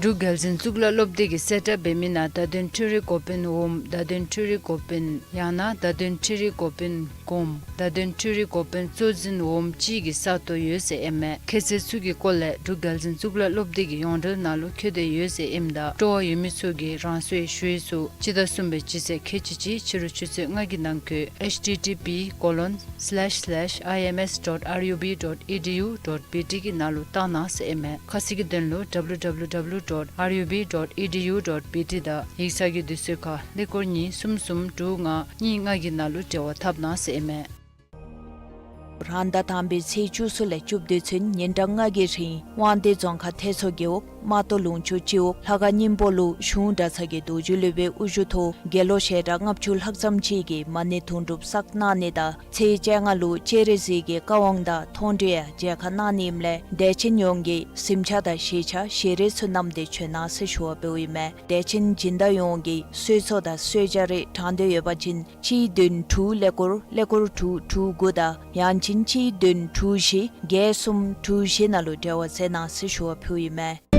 འབྲུག་རྒྱལ་འཛིན་གཙུག་ལག་སློབ་སྡེ་གི་གསལ་བསྒྲགས་འབད་མི་ནང་བརྡ་དོན་འཕྲུལ་རིག་འགོ་དཔོན་འོགམ་བརྡ་དོན་འཕྲུལ་རིག་འགོ་དཔོན་ཡང་ན་བརྡ་དོན་འཕྲུལ་རིག་འགོ་དཔོན་གོངམ་བརྡ་དོན་འཕྲུལ་རིག་འགོ་དཔོན་གཙོ་འཛིན་འོགམ་གཅིག་གི་ས་སྟོང་ཡོད་ཟེར་ཨིན་མས། ཁྱད་ཚད་ཚུ་གི་སྐོར་ལས་འབྲུག་རྒྱལ་འཛིན་གཙུག་ལག་སློབ་སྡེ་གི་ཡོངས་འབྲེལ་ནང་ལུ་བཀོད་དེ་ཡོད་ཟེར་ཨིནམ་ད་སྤྲོ་བ་ཡོད་མི་ཚུ་གིས་རང་སོའི་ཞུ་ཡིག་ཚུ་སྤྱི་ཟླ་གསུམ་པའི་སྤྱི་ཚེས་ཁལ་གཅིག་གཅིག་ཕྱི་རུ་ཆུ་ཚོད་ལྔ་གི་ནང་འཁོད་H T T P colon slash slash I M S dot R U B dot E D U dot B T གི་ནང་ལུ་བཏང་གནང་ཟེར་ཨིན་མས། ཁ་གསལ་གྱི་དོན་ལུ W W W dot R U B dot E D U dot B T དང་ཡིག་ཚང་གི་དུས་ཚོད་ཁར་ཀླད་ཀོར་གཉིས་གསུམ་གསུམ་དྲུག་ལྔ་གཉིས་ལྔ་གི་ནང་ལུ་འབྲེལ་བ་འཐབ་གནང་ཟེར་ཨིན་མས། རང་ཟླ་དང་པའི་ཚེས་བཅུ་གསུམ་ལས་བཅུ་བདུན་ཚུན་ཉིན་གྲངས་ལྔ་གི་རིང་དབང་འདུས་རྫོང་ཁག་ཐེད་མཚོ་རྒེད་འོག་རྨ་ཏོ་ལུང་ཕྱོགས་སྤྱི་འོག་ལྷ་ཁང་སྙིང་པོ་ལུ་གཞུང་གྲྭ་ཚང་གི་རྡོ་རྗེ་སློབ་དཔོན་དབུ་བཞུགས་ཐོག་དགེ་སློང་ཞལ་གྲངས་ལྔ་བཅུ་ལྷག་ཙམ་ཅིག་གིས་མ་ཎི་དུང་སྒྲུབ་བསགས་གནང་ནི་དང་ཚེས་བཅོ་ལྔ་ལུ་སྤྱན་རས་གཟིགས་ཀྱི་བཀའ་དབང་དང་མཐོང་གྲོལ་ཡང་མཇལ་ཁ་གནང་ནི་ཨིནམ་ལས་དད་ཅན་ཡོངས་ཀྱིས་གཟིམ་ཆས་དང་ཞལ་ཆས་ཞལ་རས་ཚུ་བསྣམས་ཏེ་བྱོན་གནང་ཟེར་ཞུ་བ་ཕུལཝ་ཨིན་མས། དད་ཅན་སྦྱིན་བདག་ཡོངས་ཀྱིས་གསོལ་ཚོགས་དང་གསོལ་ཇ་རེ་དྲང་འདོད་ཡོད་པ་ཅིན་གཅིག་བདུན་དྲུག་ཀླད་ཀོར་ཀླད་ཀོར་དྲུག་དྲུག་དགུ་དང་ཡང་ཅིན་གཅིག་བདུན་དྲུག་བཞི་བརྒྱད་གསུམ་དྲུག་བཞི་ནང་ལུ་འབྲེལ་བ་མཛད་གནང་ཟེར་ཞུ་བ་ཕུལཝ་ཨིན་མས།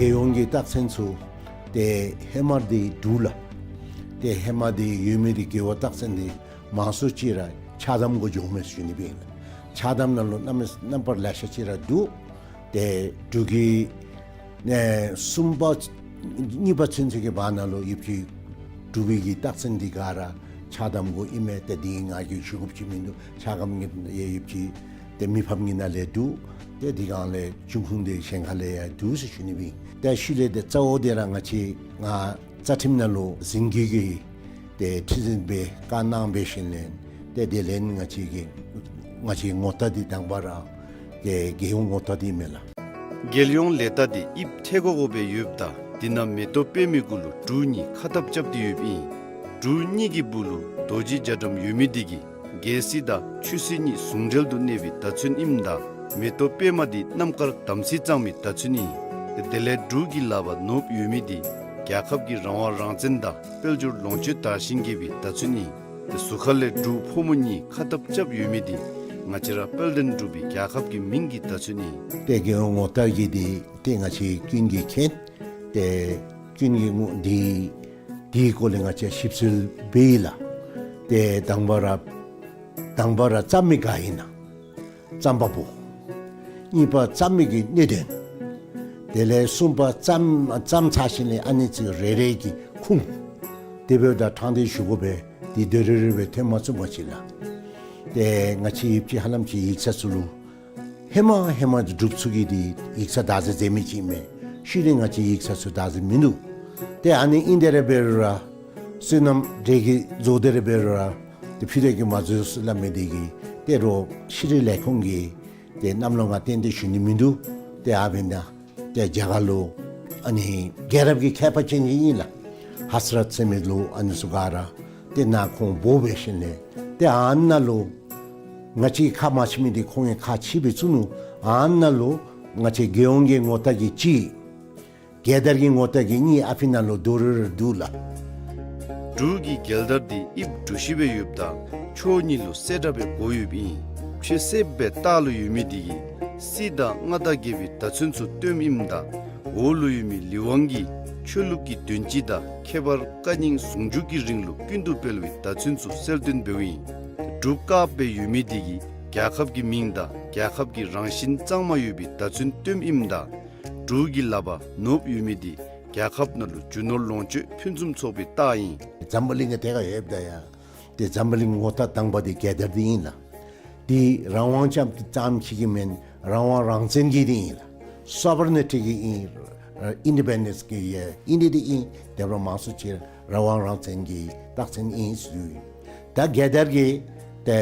རྒྱལ་ཡོངས་ཀྱི་རྟགས་མཚན་ཚུ་ཏེ་ཧེ་མ་འདི་འབྲུག་ལགས། ཏེ་ཧེ་མ་འདི་ཡོད་མི་འདི་རྒེད་འོག་རྟགས་མཚན་འདི་མང་སུ་ཅིག་ར་ཕྱག་དམ་གུ་འགྱོཝ་མས་ཟེར་ཞུ་ནི་སྦེ་ཨིན་ལགས། ཕྱག་དམ་ནང་ལུ་རྣམ་རྣམ་པར་ལེ་ཤ་ཅིག་ར་འདུག། ཏེ་འབྲུག་གི་ཨེ་གསུམ་པ་གཉིས་པ་ཚུན་ཚོད་ཀྱི་བར་ན་ལུ་ཡོདཔ་ཅིག་འབྲུག་པའི་གི་རྟགས་མཚན་འདི་ག་ར་ཕྱག་དམ་གུ་ཨིན་མས། ཏེ་འདི་ང་གིས་ཞུ་དགོཔ་ཅིག་མིན་འདུག། ཕྱག་དམ་གྱི་ཡང་ཡོདཔ་ཅིག་ཏེ་མི་ཕམ་གྱི་ནང་ལས་འདུག། ཏེ་འདི་གང་ལས་འབྱུང་ཁུངས་འདི་གཞན་ཁ་ལས་ཡང་འདུག་ཟེར་ཞུ་ནི་སྦེ་ཨིན། ཏེ་ཤུལ་ལས་ཏེ་རྩ་བོ་འདི་ར་ང་བཅས་ང་རྩ་ཁྲིམས་ནང་ལུ་འཛིན་སྐྱོང་གི་ཏེ་ཁྲི་འཛིན་སྦེ་བཀའ་གནང་འབད་ཞིནམ་ལས་ཏེ་དེ་ལས་ང་བཅས་ཀྱི་ང་བཅས་ངོ་རྟགས་འདི་དང་པ་ར་ཏེ་རྒྱལ་ཡོངས་ངོ་རྟགས་འདི་མས་ལགས། རྒྱལ་ཡོངས་ལས་རྟགས་འདི་དབྱིབས་ཐལ་གོ་གོ་སྦེ་ཡོདཔ་ད་འདི་ནང་མེ་ཏོག་པདྨའི་གུ་ལུ་འབྲུ་གཉིས་ཁ་འཐབ་རྐྱབ་སྟེ་ཡོདཔ་ཨིན། འབྲུ་གཉིས་ཀྱི་སྦུག་ལུ་རྡོ་རྗེ་རྒྱ་གྲམ་ཡོད་མི་འདི་གིས་རྒྱལ་སྲིད་དང་ཆོས་སྲིད་གཉིས་ཟུང་འབྲེལ་དུ་གནས་པའི་བརྡ་མཚོན་ཨིནམ་ད་མེ་ཏོག་པདྨ་འདི་རྣམ་དཀར་དམ་ཚིག་གཙང་མའི་བརྡ་མཚོན་ཨིན། དེ་ལས་འབྲུ་གི་ལག་པར་ནོར་བུ་ཡོད་མི་འདི་རྒྱལ་ཁབ་ཀྱི་རང་དབང་རང་བཙན་དང་དཔལ་འབྱོར་ལོངས་སྤྱོད་དར་ཞིང་རྒྱས་པའི་བརྡ་མཚོན་ཨིན། དེ་ཟུར་ཁ་ལས་འབྲུ་ཕོ་མོ་གཉིས་ཁ་འཐབ་རྐྱབ་ཡོད་མི་འདི་ང་བཅས་ར་དཔལ་ལྡན་འབྲུག་པའི་རྒྱལ་ཁབ་ཀྱི་མིང་གི་བརྡ་མཚོན་ཨིན། ཏེ་རྒྱལ་ཡོངས་ངོ་རྟགས་ཀྱི་འདི་ཏེ་ང་བཅས་ཀུན་གྱིས་མཁྱེན། ཏེ་ཀུན་གྱིས་ངོ་འདི་འདིའི་སྐོར་ལས་ང་བཅས་ཞིབ་འཚོལ་འབད་ཡི་ལགས། ཏེ་དང་པ་ར་དང་པ་ར་བརྩམ་མི་ག་ཨིན་ན། བརྩམ་པ་པོ། གཉིས་པ་བརྩམ་མི་གི་གནད་དོན། དེ་ལས་གསུམ་པ་བརྩམ་བརྩམ་ཚར་ཞིནམ་ལས་ཨ་ནི་ཚུ་རེ་རེ་གི་ཁུངས། དེ་འབདཝ་ད་ཕྲང་སྟེ་ཞུ་དགོ་པས། འདི་དོ་རུང་རུང་སྦེ་ཐོན་མ་ཚུགས་པ་ཅིག་ལགས། ཏེ་ང་བཅས་ཡུདཔ་ཅིག་ཧ་ལམ་ཅིག་ཡིག་ཚང་ཚུ་ལུ་ཧེ་མ་ཧེ་མ་འབྲུགཔ་ཚུ་གིས་འདི་ཡིག་ཚང་བདག་འཛིན་མཛད་མི་ཅིག་ཨིན་མས། ཤུལ་ལས་ང་བཅས་ཡིག་ཚང་ཚུ་བདག་འཛིན་མིན་འདུག། ཏེ་ཨ་ནི་ཨིན་དེ་ར་འབད་རུང་ར་སོ་ནམ་འབྲས་ཀྱི་བཟོ་སྟེ་ར་འབད་རུང་ར་ཏེ་ཕུད་རྡོག་གིས་མ་བཟོ་ཟེར་སླབ་མི་འདི་གིས་ཏེ་རོགས་ཤེས་རིག་ལས་ཁུངས་ཀྱིས་ཏེ་གནམ་ལོ་ང་ཏན་ཏན་ཞུ་ནི་མིན་འདུག། ཏེ་ཨ་འབདན་ཏེ་རྒྱ་གར་ལུ་ཨ་ནི་རྒྱལ་རབས་ཀྱི་མཁས་པ་ཅན་ཅིག་ཨིན་ལགས། ཧ་ཟ་རཐ་ཟེར་མི་ལུ་ཨ་ནི་ཚུ་ག་ར་ཏེ་ནཱ་ཁོང་འབོ་འབད་ཞིནམ་ལས་ཏེ་ཨ་ནཱ་ལུ་ང་བཅས་ཁག་མ་ཆེ་མི་འདི་ཁོང་གིས་ཁག་ཆེ་སྦེ་བཙུགས་ནུག། ཨ་ནཱ་ལུ་ང་བཅས་རྒྱལ་ཡོངས་ཀྱི་ངོ་རྟགས་ཀྱི་གཅིག། རྒྱལ་དར་གྱི་ངོ་རྟགས་ཀྱི་གཉིས་ཨ་ཕི་ནང་ལུ་དོ་རུང་ར་འདུག་ལགས། འབྲུག་གི་རྒྱལ་དར་འདི་དབྱིབས་གྲུ་བཞི་སྦེ་ཡོདཔ་ད་ཕྱོགས་གཉིས་ལུ་གསལ་བཀྲ་སྦེ་བགོ་ཡོདཔ་ཨིན། ཕྱེད་གསེབ་སྦེ་ལྟག་ལུ་ཡོད་མི་འདི་གིས་སྲིད་དང་མངའ་བདག་རྒྱལ་པོའི་བརྡ་མཚོན་ཚུ་སྟོནམ་ཨིནམ་ད་འོག་ལུ་ཡོད་མི་ལི་ཝང་གི་ཆོས་ལུགས་ཀྱི་དོན་སྤྱི་དང་ཁྱད་པར་བཀའ་རྙིང་ཟུང་འཇུག་གི་རིང་ལུགས་ཀུན་ཏུ་སྤེལ་བའི་བརྡ་མཚོན་ཚུ་གསལ་སྟོན་འབདཝ་ཨིན། འབྲུག་དཀརཔོ་སྦེ་ཡོད་མི་འདི་གིས་རྒྱལ་ཁབ་ཀྱི་མིང་དང་རྒྱལ་ཁབ་ཀྱི་རང་བཞིན་གཙང་མ་ཡོད་པའི་བརྡ་མཚོན་སྟོནམ་ཨིནམ་ད་འབྲུག་གི་ལགཔ་ནོར་བུ་ཡོད་མི་འདི་རྒྱལ་ཁབ་ནང་ལུ་རྒྱུ་ནོར་ལོངས་སྤྱོད་ཕུན་སུམ་ཚོགས་པའི་རྟགས་ཨིན། འཛམ་བུ་གླིང་གི་ཐད་ཁར་ཡོདཔ་ད་ཡང་ཏེ་འཛམ་བུ་གླིང་ངོ་རྟགས་དང་པ་འདི་རྒྱལ་དར་འདི་ཨིན་ལགས། འདི་རང་དབང་ཙམ་ཙམ་ཅིག་གི་མེན། རང་དབང་རང་བཙན་གྱི་འདི་ཨིན་ལགས། སོ་ཝར་ནི་ཊི་གི་ཨིན། ཨིན་ཌི་པེན་ཌེནསི་གི་ཡང་ཨིན་ཏེ་འདི་ཨིན། དེ་འབདཝ་མང་སུ་ཅིག་རང་དབང་རང་བཙན་གྱི་རྟགས་མཚན་ཨིན་ཟེར་ཞུ་ཡི། ད་རྒྱལ་དར་གྱི་ཏེ་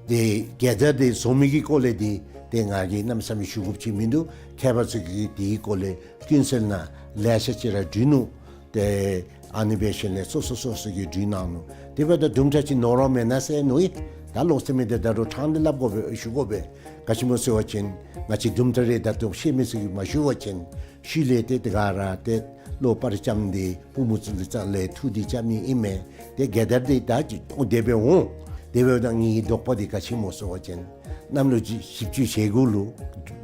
ཏེ་རྒྱལ་དར་འདི་བཟོ་མི་གི་སྐོར་ལས་འདི་ཏེ་ང་གིས་གནམ་མེད་ས་མེད་ཞུ་དགོཔ་ཅིག་མིན་འདུག། མཁས་པ་ཚུ་གིས་འདིའི་སྐོར་ལས་ཀུན་གསལ་ནང་ལེ་ཤ་ཅིག་ར་བྲིས་ནུག། ཏེ་ཨ་ནི་འབད་ཞིནམ་ལས་སོ་སོ་སོ་སོ་གིས་བྲིས་གནང་ནུག། དེ་འབདཝ་ད་དུམ་གྲ་ཅིག་ནོར་བ་མེན་ན་ཟེར་མནོ་ཡི། ད་ལོག་སྟེ་མི་འདི་ད་རུང་ཕྲང་སྟེ་སླབ་དགོ་པས། ཞུ་དགོ་པས། ག་ཅི་སྨོ་ཟེར་བ་ཅིན་ང་བཅས་དུམ་གྲ་རེ་ད་ལྟོ་ཤེས་མི་ཚུ་གིས་མ་ཞུ་བ་ཅིན་ཤུལ་ལས་ཏེ་དེ་ག་ར་ཏེ་བློ་སྤར་རྐྱབ་སྟེ་པུས་མོ་ཚུ་ལུ་ཙང་ལས་ཐུགས་འདི་རྐྱབ་ནི་ཨིན་མས། ཏེ་རྒྱལ་དར་འདི་ད་ཅི་འོང་དེ་སྦེ་འོང་། དེ་འབདཝ་ད་ངེའི་དོགས་པ་འདི་ག་ཅི་སྨོ་ཟེར་བ་ཅིན་གནམ་ལོ་བཞི་བཅུ་ཞེ་དགུ་ལུ་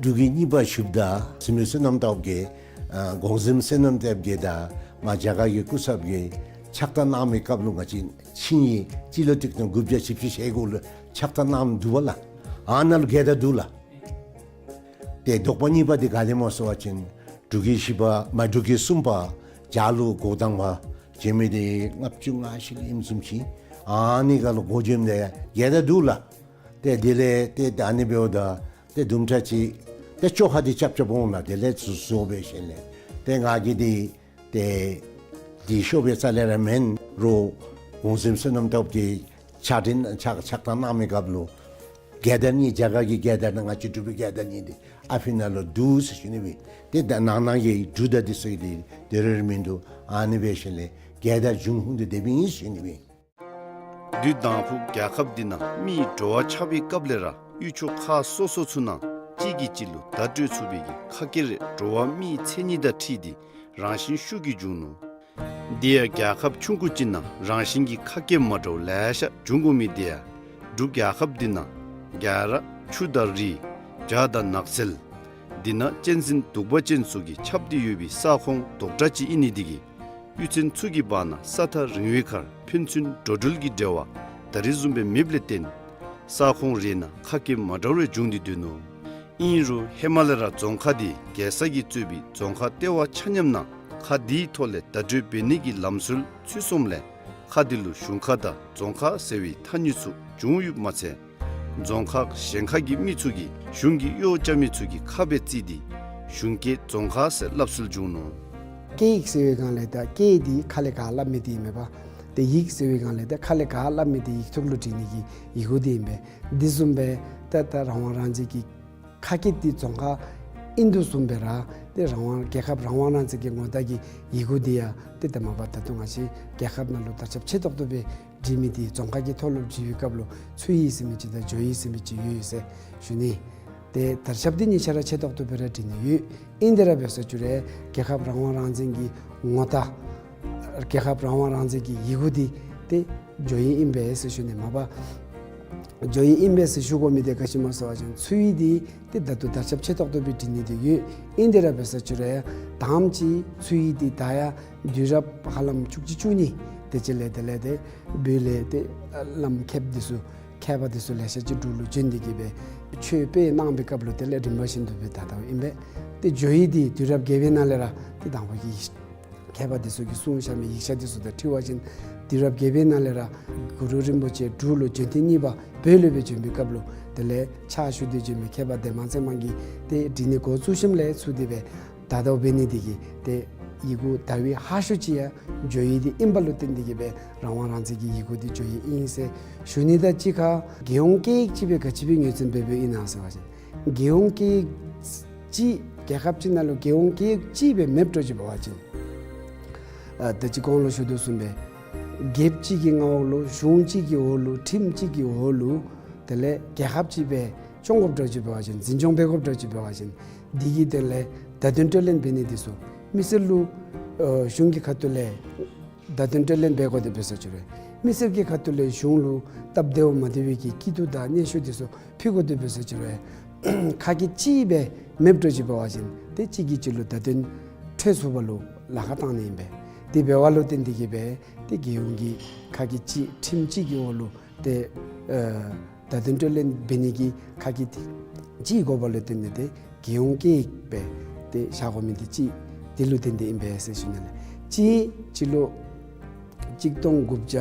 འབྲུག་གི་གཉིས་པ་ཞུཝ་ད་ཟི་མོ་བསོད་ནམས་སྟོབས་རྒྱས་ཨ་གོང་གཟིམ་བསོད་ནམས་སྟོབས་རྒྱས་དང་མར་རྒྱ་གར་གྱི་སྐུ་ཚབ་ཀྱིས་ཕྱག་རྟགས་གནང་མི་སྐབས་ལུ་ང་བཅས་ཆིངས་ཡིག་སྤྱི་ལོ་གཅིག་སྟོང་དགུ་བརྒྱ་བཞི་བཅུ་ཞེ་དགུ་ལུ་ཕྱག་རྟགས་གནངམ་འདུག་པ་ལགས། ཨ་ནཱ་ལུ་རྒྱལ་དར་འདུག་ལགས། ཏེ་དོགས་པ་གཉིས་པ་འདི་ག་དེ་སྨོ་ཟེར་བ་ཅིན་འབྲུག་གི་བཞི་པ་མ་འབྲུག་གི་གསུམ་པ་བྱ་ལུ་འགོ་དང་པ་བྱོན་མི་འདི་ལྔ་བཅུ་ང་བཞི་ལུ་ཨིནམ་བཟུམ་ཅིག། ཨ་ནི་སྒང་ལུ་འགོ་བྱོནམ་ད་ཡང་རྒྱལ་དར་འདུག་ལགས། ཏེ་དེ་ལས་ཏེ་ད་ཨ་ནི་འབདཝ་ད་ཏེ་དུམ་གྲ་ཅིག་ཏེ་བཅོ་ཁ་འདི་རྐྱབ་རྐྱབ་འོང་ལགས། དེ་ལས་བཟོ་བཟོ་འབད་ཞིནམ་ལས་ཏེ་ང་གིས་འདི་ཏེ་འདི་ཤོབ་སྦེ་རྩ་ལས་ར་མེན། རོགས་གོང་གཟིམ་བསོད་ནམས་སྟོབས་རྒྱས་ཕྱག་དྲིན་ཕྱག་ཕྱག་རྟགས་གནང་མི་སྐབས་ལུ་རྒྱལ་དར་གཉིས་རྒྱ་གར་གྱི་རྒྱལ་དར་དང་ང་བཅས་འབྲུག་པའི་རྒྱལ་དར་གཉིས་འདི་ཨ་ཕི་ནང་ལུ་འདུག་ཟེར་ཞུ་ནི་སྦེ། ཏེ་ད་ནང་ན་གི་འབྲུག་དང་འདི་ཚུ་གི་འདི་དོ་རུང་ར་མིན་འདུག། ཨ་ནི་འབད་ཞིནམ་ལས་རྒྱལ་དར་འབྱུང་ཁུངས་འདི་དེ་སྦེ་ཨིན་ཟེར་ཞུ་ནི་སྦེ། དུས་དང་ཕུ་རྒྱལ་ཁབ་འདི་ནང་མིའི་འགྲོ་བ་ཆགས་པའི་སྐབས་ལས་ར་གཡུས་ཕྱོགས་ཁག་སོ་སོ་ཚུ་ནང་གཅིག་གིས་གཅིག་ལུ་བརྡ་སྤྲོད་ཚུགས་པའི་གི་ཁ་སྐད་རེ་འགྲོ་བ་མིའི་མཚན་ཉིད་དང་འཁྲིལ་ཏེ་རང་བཞིན་ཤུགས་ཀྱིས་འབྱུང་ནུག། དེ་ཡང་རྒྱལ་ཁབ་ཆུང་ཀུ་ཅིག་ནང་རང་བཞིན་གྱི་ཁ་སྐད་མ་འདྲཝ་ལེ་ཤ་འབྱུང་དགོ་མི་དེ་ཡང་འབྲུག་རྒྱལ་ཁབ་འདི་ནང་རྒྱ་ར་ཆུ་དང་རི་བྱག་དང་ནགས་ཚལ། འདི་ནང་གཅན་གཟན་གདུག་པ་ཅན་ཚུ་གིས་ཁྱབ་སྟེ་ཡོད་པའི་ས་ཁོངས་རྡོག་བྲག་ཅིག་ཨིན་ནི་འདི་གིས་གཡུས་ཚན་ཚུ་གི་བར་ན་ས་ཐག་རིང་བའི་ཁར་ཕན་ཚུན་འགྲོ་འགྲུལ་གྱི་འབྲེལ་བ་ད་རེས་བཟུམ་སྦེ་མེདཔ་ལས་བརྟེན་ས་ཁོངས་རེ་ནང་ཁ་སྐད་མ་འདྲཝ་རེ་འབྱུང་སྟེ་སྡོད་ནུག། ཨིན་རུང་ཧེ་མ་ལས་ར་རྫོང་ཁག་འདི་རྒྱལ་ས་གིས་གཙོས་པའི་རྫོང་ཁག་ལྟེ་བ་ཆ་མཉམ་ནང་ཁག་འདིའི་ཐོག་ལས་བརྡ་སྤྲོད་འབད་ནི་གི་ལམ་སྲོལ་ཚུད་སོངམ་ལས་ཁག་འདི་ལུ་གཞུང་ཁག་དང་རྫོང་ཁག་ཟེར་བའི་ཐ་སྙད་ཚུ་བྱུང་ཡོདཔ་མ་ཚད་རྫོང་ཁག་གཞན་ཁག་གི་མི་ཚུ་གིས་གཞུང་གི་གཡོག་རྐྱབ་མི་ཚུ་གི་ཁ་སྦེ་བརྩིས་ཏེ་གཞུང་སྐད་རྫོང་ཁ་ཟེར་སླབ་སྲོལ་བྱུང་ནུག། སྐད་ཡིག་ཟེར་བའི་སྒང་ལས་ད་སྐད་འདི་ཁ་ལས་ག་སླབ་མི་འདི་ཨིན་མས་པ། ཏེ་ཡིག་ཟེར་བའི་སྒང་ལས་ད་ཁ་ལས་ག་སླབ་མི་འདི་ཡིག་ཐོག་ལུ་བྲི་ནི་གི་ཡི་གུ་འདི་ཨིན་པས། འདི་བཟུམ་སྦེ་ད་ད་རང་དབང་རང་བཙན་གྱི་ཁ་སྐད་འདི་རྫོང་ཁ་ཨིན་དོ་བཟུམ་སྦེ་ར་ཏེ་རང་དབང་རྒྱལ་ཁབ་རང་དབང་རང་བཙན་གྱི་ངོ་རྟགས་ཀྱི་ཡི་གུ་འདི་ཡང་ཏེ་ད་མ་པ་ད་ལྟོ་ང་བཅས་རྒྱལ་ཁབ་ནང་ལུ་དར་ཁྱབ་ཆེ་ཏོག་ཏོ་སྦེ་བྲི་མི་འདི་རྫོང་ཁ་གི་ཐོག་ལུ་བྲི་བའི་སྐབས་ལུ་ཚུའུ་ཡི་ཟེར་མི་ཅིག་དང་ཇོ་ཡི་ཟེར་མི་ཅིག་ཡོད་ཟེར་ཞུ་ནི། ཏེ་དར་ཁྱབ་འདི་གཉིས་ཆ་ར་ཆེ་ཏོག་ཏོ་སྦེ་ར་བྲི་ནི་ཡོད། ཨིན་དེ་ར་འབད་ས་ཅིག་རུང་རྒྱལ་ཁབ་རང་དབང་རང་བཙན་གྱི་ངོ་རྟགས་རྒྱལ་ཁབ་རང་དབང་རང་བཙན་གྱི་ཡི་གུ་འདི་ཏེ་ཇོ་ཡི་ཨིན་པས་ཟེར་ཞུ་ནི་མ་པ། ཇོ་ཡི་ཨིན་པས་ཟེར་ཞུ་དགོ་མི་འདི་ག་ཅི་སྨོ་ཟེར་བ་ཅིན་ཚུའུ་ཡི་འདི་ཏེ་ད་ལྟོ་དར་ཁྱབ་ཆེ་ཏོག་ཏོ་སྦེ་བྲི་ནི་འདི་ཡོད། ཨིན་དེ་ར་འབད་ས་ཅིག་རུང་ཡང་དང་པ་ཅིག་ཚུའུ་ཡི་འདི་ད་ཡང་དུས་རབས་ཧ་ལམ་བཅུ་གཅིག་བཅུ་གཉིས་དེ་ཅིག་ལས་དེ་ལས་ཏེ་བོད་ལས་ཏེ་བླམ་མཁསཔ་འདི་ཚུ་མཁས་པ་འདི་ཚུ་ལེ་ཤ་ཅིག་འབྲུག་ལུ་བྱོན་ཏེ་གིས་སྦེ་ཆོས་སྤེལ་གནང་བའི་སྐབས་ལུ་དེ་ལས་རིམ་པ་བཞིན་དུ་སྦེ་དར་དརཝ་ཨིན་པས། ཏེ་ཇོ་ཡི་འདི་དུས་རབས་བརྒྱད་པའི་ནང་ལས་ར་ཏེ་དང་པ་གི་མཁས་ མཁས་པ་འདི་ཚུ་གིས་གསུངས་བཞག་མི་ཡིག་ཆ་འདི་ཚུ་དང་འཁྲིལ་བ་ཅིན་དུས་རབས་བརྒྱད་པའི་ནང་ལས་ར་གུ་རུ་རིན་པོ་ཆེ་འབྲུག་ལུ་འབྱོན་ཐེངས་གཉིས་པ་བོད་ལུ་སྦེ་བྱོན་པའི་སྐབས་ལུ་དེ་ལས་ཕྱག་ཞུ་སྟེ་བྱོན་མི་མཁས་པ་འདན་མ་ཚེ་དམན་གྱིས་ཏེ་བྲིས་ནི་འགོ་བཙུགས་ཞིནམ་ལས་ཚུར་དེ་སྦེ་ད་ལྟོ་འབད་ནི་དེ་གིས་ཏེ་ཡི་གུ་ད་བི་ཧ་ཤུ་ཅིག་ཡང་འགྱོ་ཡི་དེ་ཨིན་པ་ལུ་བརྟེན་ཏེ་གིས་སྦེ་རང་དབང་རང་བཙན་གྱི་ཡི་གུ་དེ་འགྱོ་ཡི་ཨིན་ཟེར་ཞུ་ནི་དང་གཅིག་ཁར་རྒྱལ་ཡོངས་སྐད་ཡིག་ཅིག་སྦེ་ག་ཅི་སྦེ་ངོས་འཛིན་འབད་འབདཝ་ཨིན་ན་ཟེར་བ་ཅིན་རྒྱལ་ཡོངས་སྐད་ཡིག་ཅིག་རྒྱལ་ཁབ་ཅིག་ནང་ལུ་རྒྱལ་ཡོངས་སྐད་ཡིག་ཅིག་སྦེ་མེདཔ་འགྱོ་ཅི་འབད་བ་ཅིན་ཨ་ད་ཅི་གོང་ལུ་ཞུ་དོ་བཟུམ་སྦེ་རྒྱལཔོ་གཅིག་གི་མངའ་འོག་ལུ་གཞུང་གཅིག་གི་འོག་ལུ་ཁྲིམས་གཅིག་གི་འོག་ལུ་དེ་ལས་རྒྱལ་ཁབ་ཅིག་སྦེ་སྐྱོང་དགོཔ་འགྱོ་ཅི་འབད་བ་ཅིན་འཛིན་སྐྱོང་འབད་དགོཔ་འགྱོ་ཅི་འབད་བ་ཅིན་དེ་གི་དོན་ལས་བརྡ་དོན་སྤྲོད་ལེན་འབད་ནི་དེ་ཚུ་མི་སེར་ལུ་ཨ་གཞུང་གི་ཁ་ཐུག་ལས་བརྡ་དོན་སྤྲོད་ལེན་འབད་དགོ་དེ་འབད་ས་ཅིག་རུང་མི་སེར་གྱི་ཁ་ཐུག་ལས་གཞུང་ལུ་སྟབས་བདེཝ་མ་བདེ་བའི་གི་སྐྱིད་སྡུག་དང་སྙན་ཞུ་དེ་ཚུ་ཕུལ་དགོ་དེ་འབད་ས་ཅིག་རུང་ཁ་སྐད་གཅིག་སྦེ་མེདཔ་འགྱོ་ཅི་འབད་བ་ཅིན་ཏེ་གཅིག་གིས་གཅིག་ལུ་བརྡ་དོན་འཕྲོད་ཚུགས་པ་ལུ་ལཱ་ཁག་བཏང་ནི་ཨིན་པས། དེ་འབད་བ་ལུ་བརྟེན་ཏེ་གིས་སྦེ་ཏེ་རྒྱལ་ཡོངས་ཀྱི་ཁ་སྐད་གཅིག་ཁྲིམས་གཅིག་གི་འོག་ལུ་ཏེ་ཨ་བརྡ་དོན་སྤྲོད་ལེན་འབད་ནི་གི་ཁ་སྐད་གཅིག་དགོ་པ་ལུ་བརྟེན་ཏེ་ཏེ་རྒྱལ་ཡོངས་སྐད་ཡིག་སྦེ་ཏེ་བཞག་དགོ་མི་དེ་གཅིག་དེ་ལུ་བརྟེན་ཏེ་ཨིན་པས་ཟེར་ཞུ་ནི་ལགས། གཅིག་སྤྱི་ལོ་གཅིག་སྟོང་དགུ་བརྒྱ་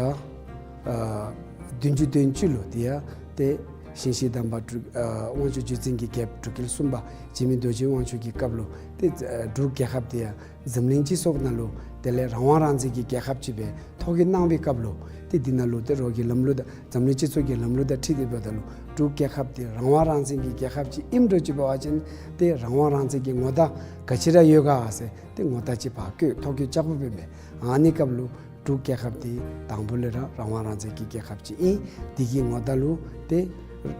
ཨ་བདུན་ཅུ་དོན་གཅིག་ལུ་དེ་ཡང་ཏེ་ཞིང་གཤེགས་དམ་པ་འབྲུག་ཨ་དབང་ཕྱུག་བརྒྱུད་འཛིན་གྱི་རྒྱལཔོ་འབྲུག་རྒྱལ་གསུམ་པ་འཇིགས་མེད་རྡོ་རྗེ་དབང་ཕྱུག་གི་སྐབས་ལུ་ཏེ་ཨ་འབྲུག་རྒྱལ་ཁབ་དེ་ཡང་འཛམ་གླིང་སྤྱི་ཚོགས་ནང་ལུ་དེ་ལས་རང་དབང་རང་བཙན་གྱི་རྒྱལ་ཁབ་ཅིག་སྦེ་ཐོ་བཀོད་གནང་བའི་སྐབས་ལུ་ཏེ་འདི་ནང་ལུ་ཏེ་རོགས་ཀྱི་ལམ་ལུགས་དང་འཛམ་གླིང་སྤྱི་ཚོགས་ཀྱི་ལམ་ལུགས་དང་འཁྲིལ་ཏེ་འབདཝ་ད་ལུ་འབྲུག་རྒྱལ་ཁབ་དེ་རང་དབང་རང་བཙན་གྱི་རྒྱལ་ཁབ་ཅིག་ཨིནམ་འགྱོ་ཅི་འབད་བ་ཅིན་ཏེ་རང་དབང་རང་བཙན་གྱི་ངོ་རྟགས་ག་ཅི་ར་ཡོད་ག་ཟེར་ཏེ་ངོ་རྟགས་ཅིག་ཕར་བཀོད་ཐོ་བཀོད་རྐྱབ་དགོཔ་ཨིན་པས། ཨ་ནི་སྐབས་ལུ་འབྲུག་རྒྱལ་ཁབ་དེ་དང་པོ་ལས་ར་རང་དབང་རང་བཙན་གྱི་རྒྱལ་ཁབ་ཅིག་ཨིན། དེ་གི་ངོ་རྟགས་ལུ་ཏེ་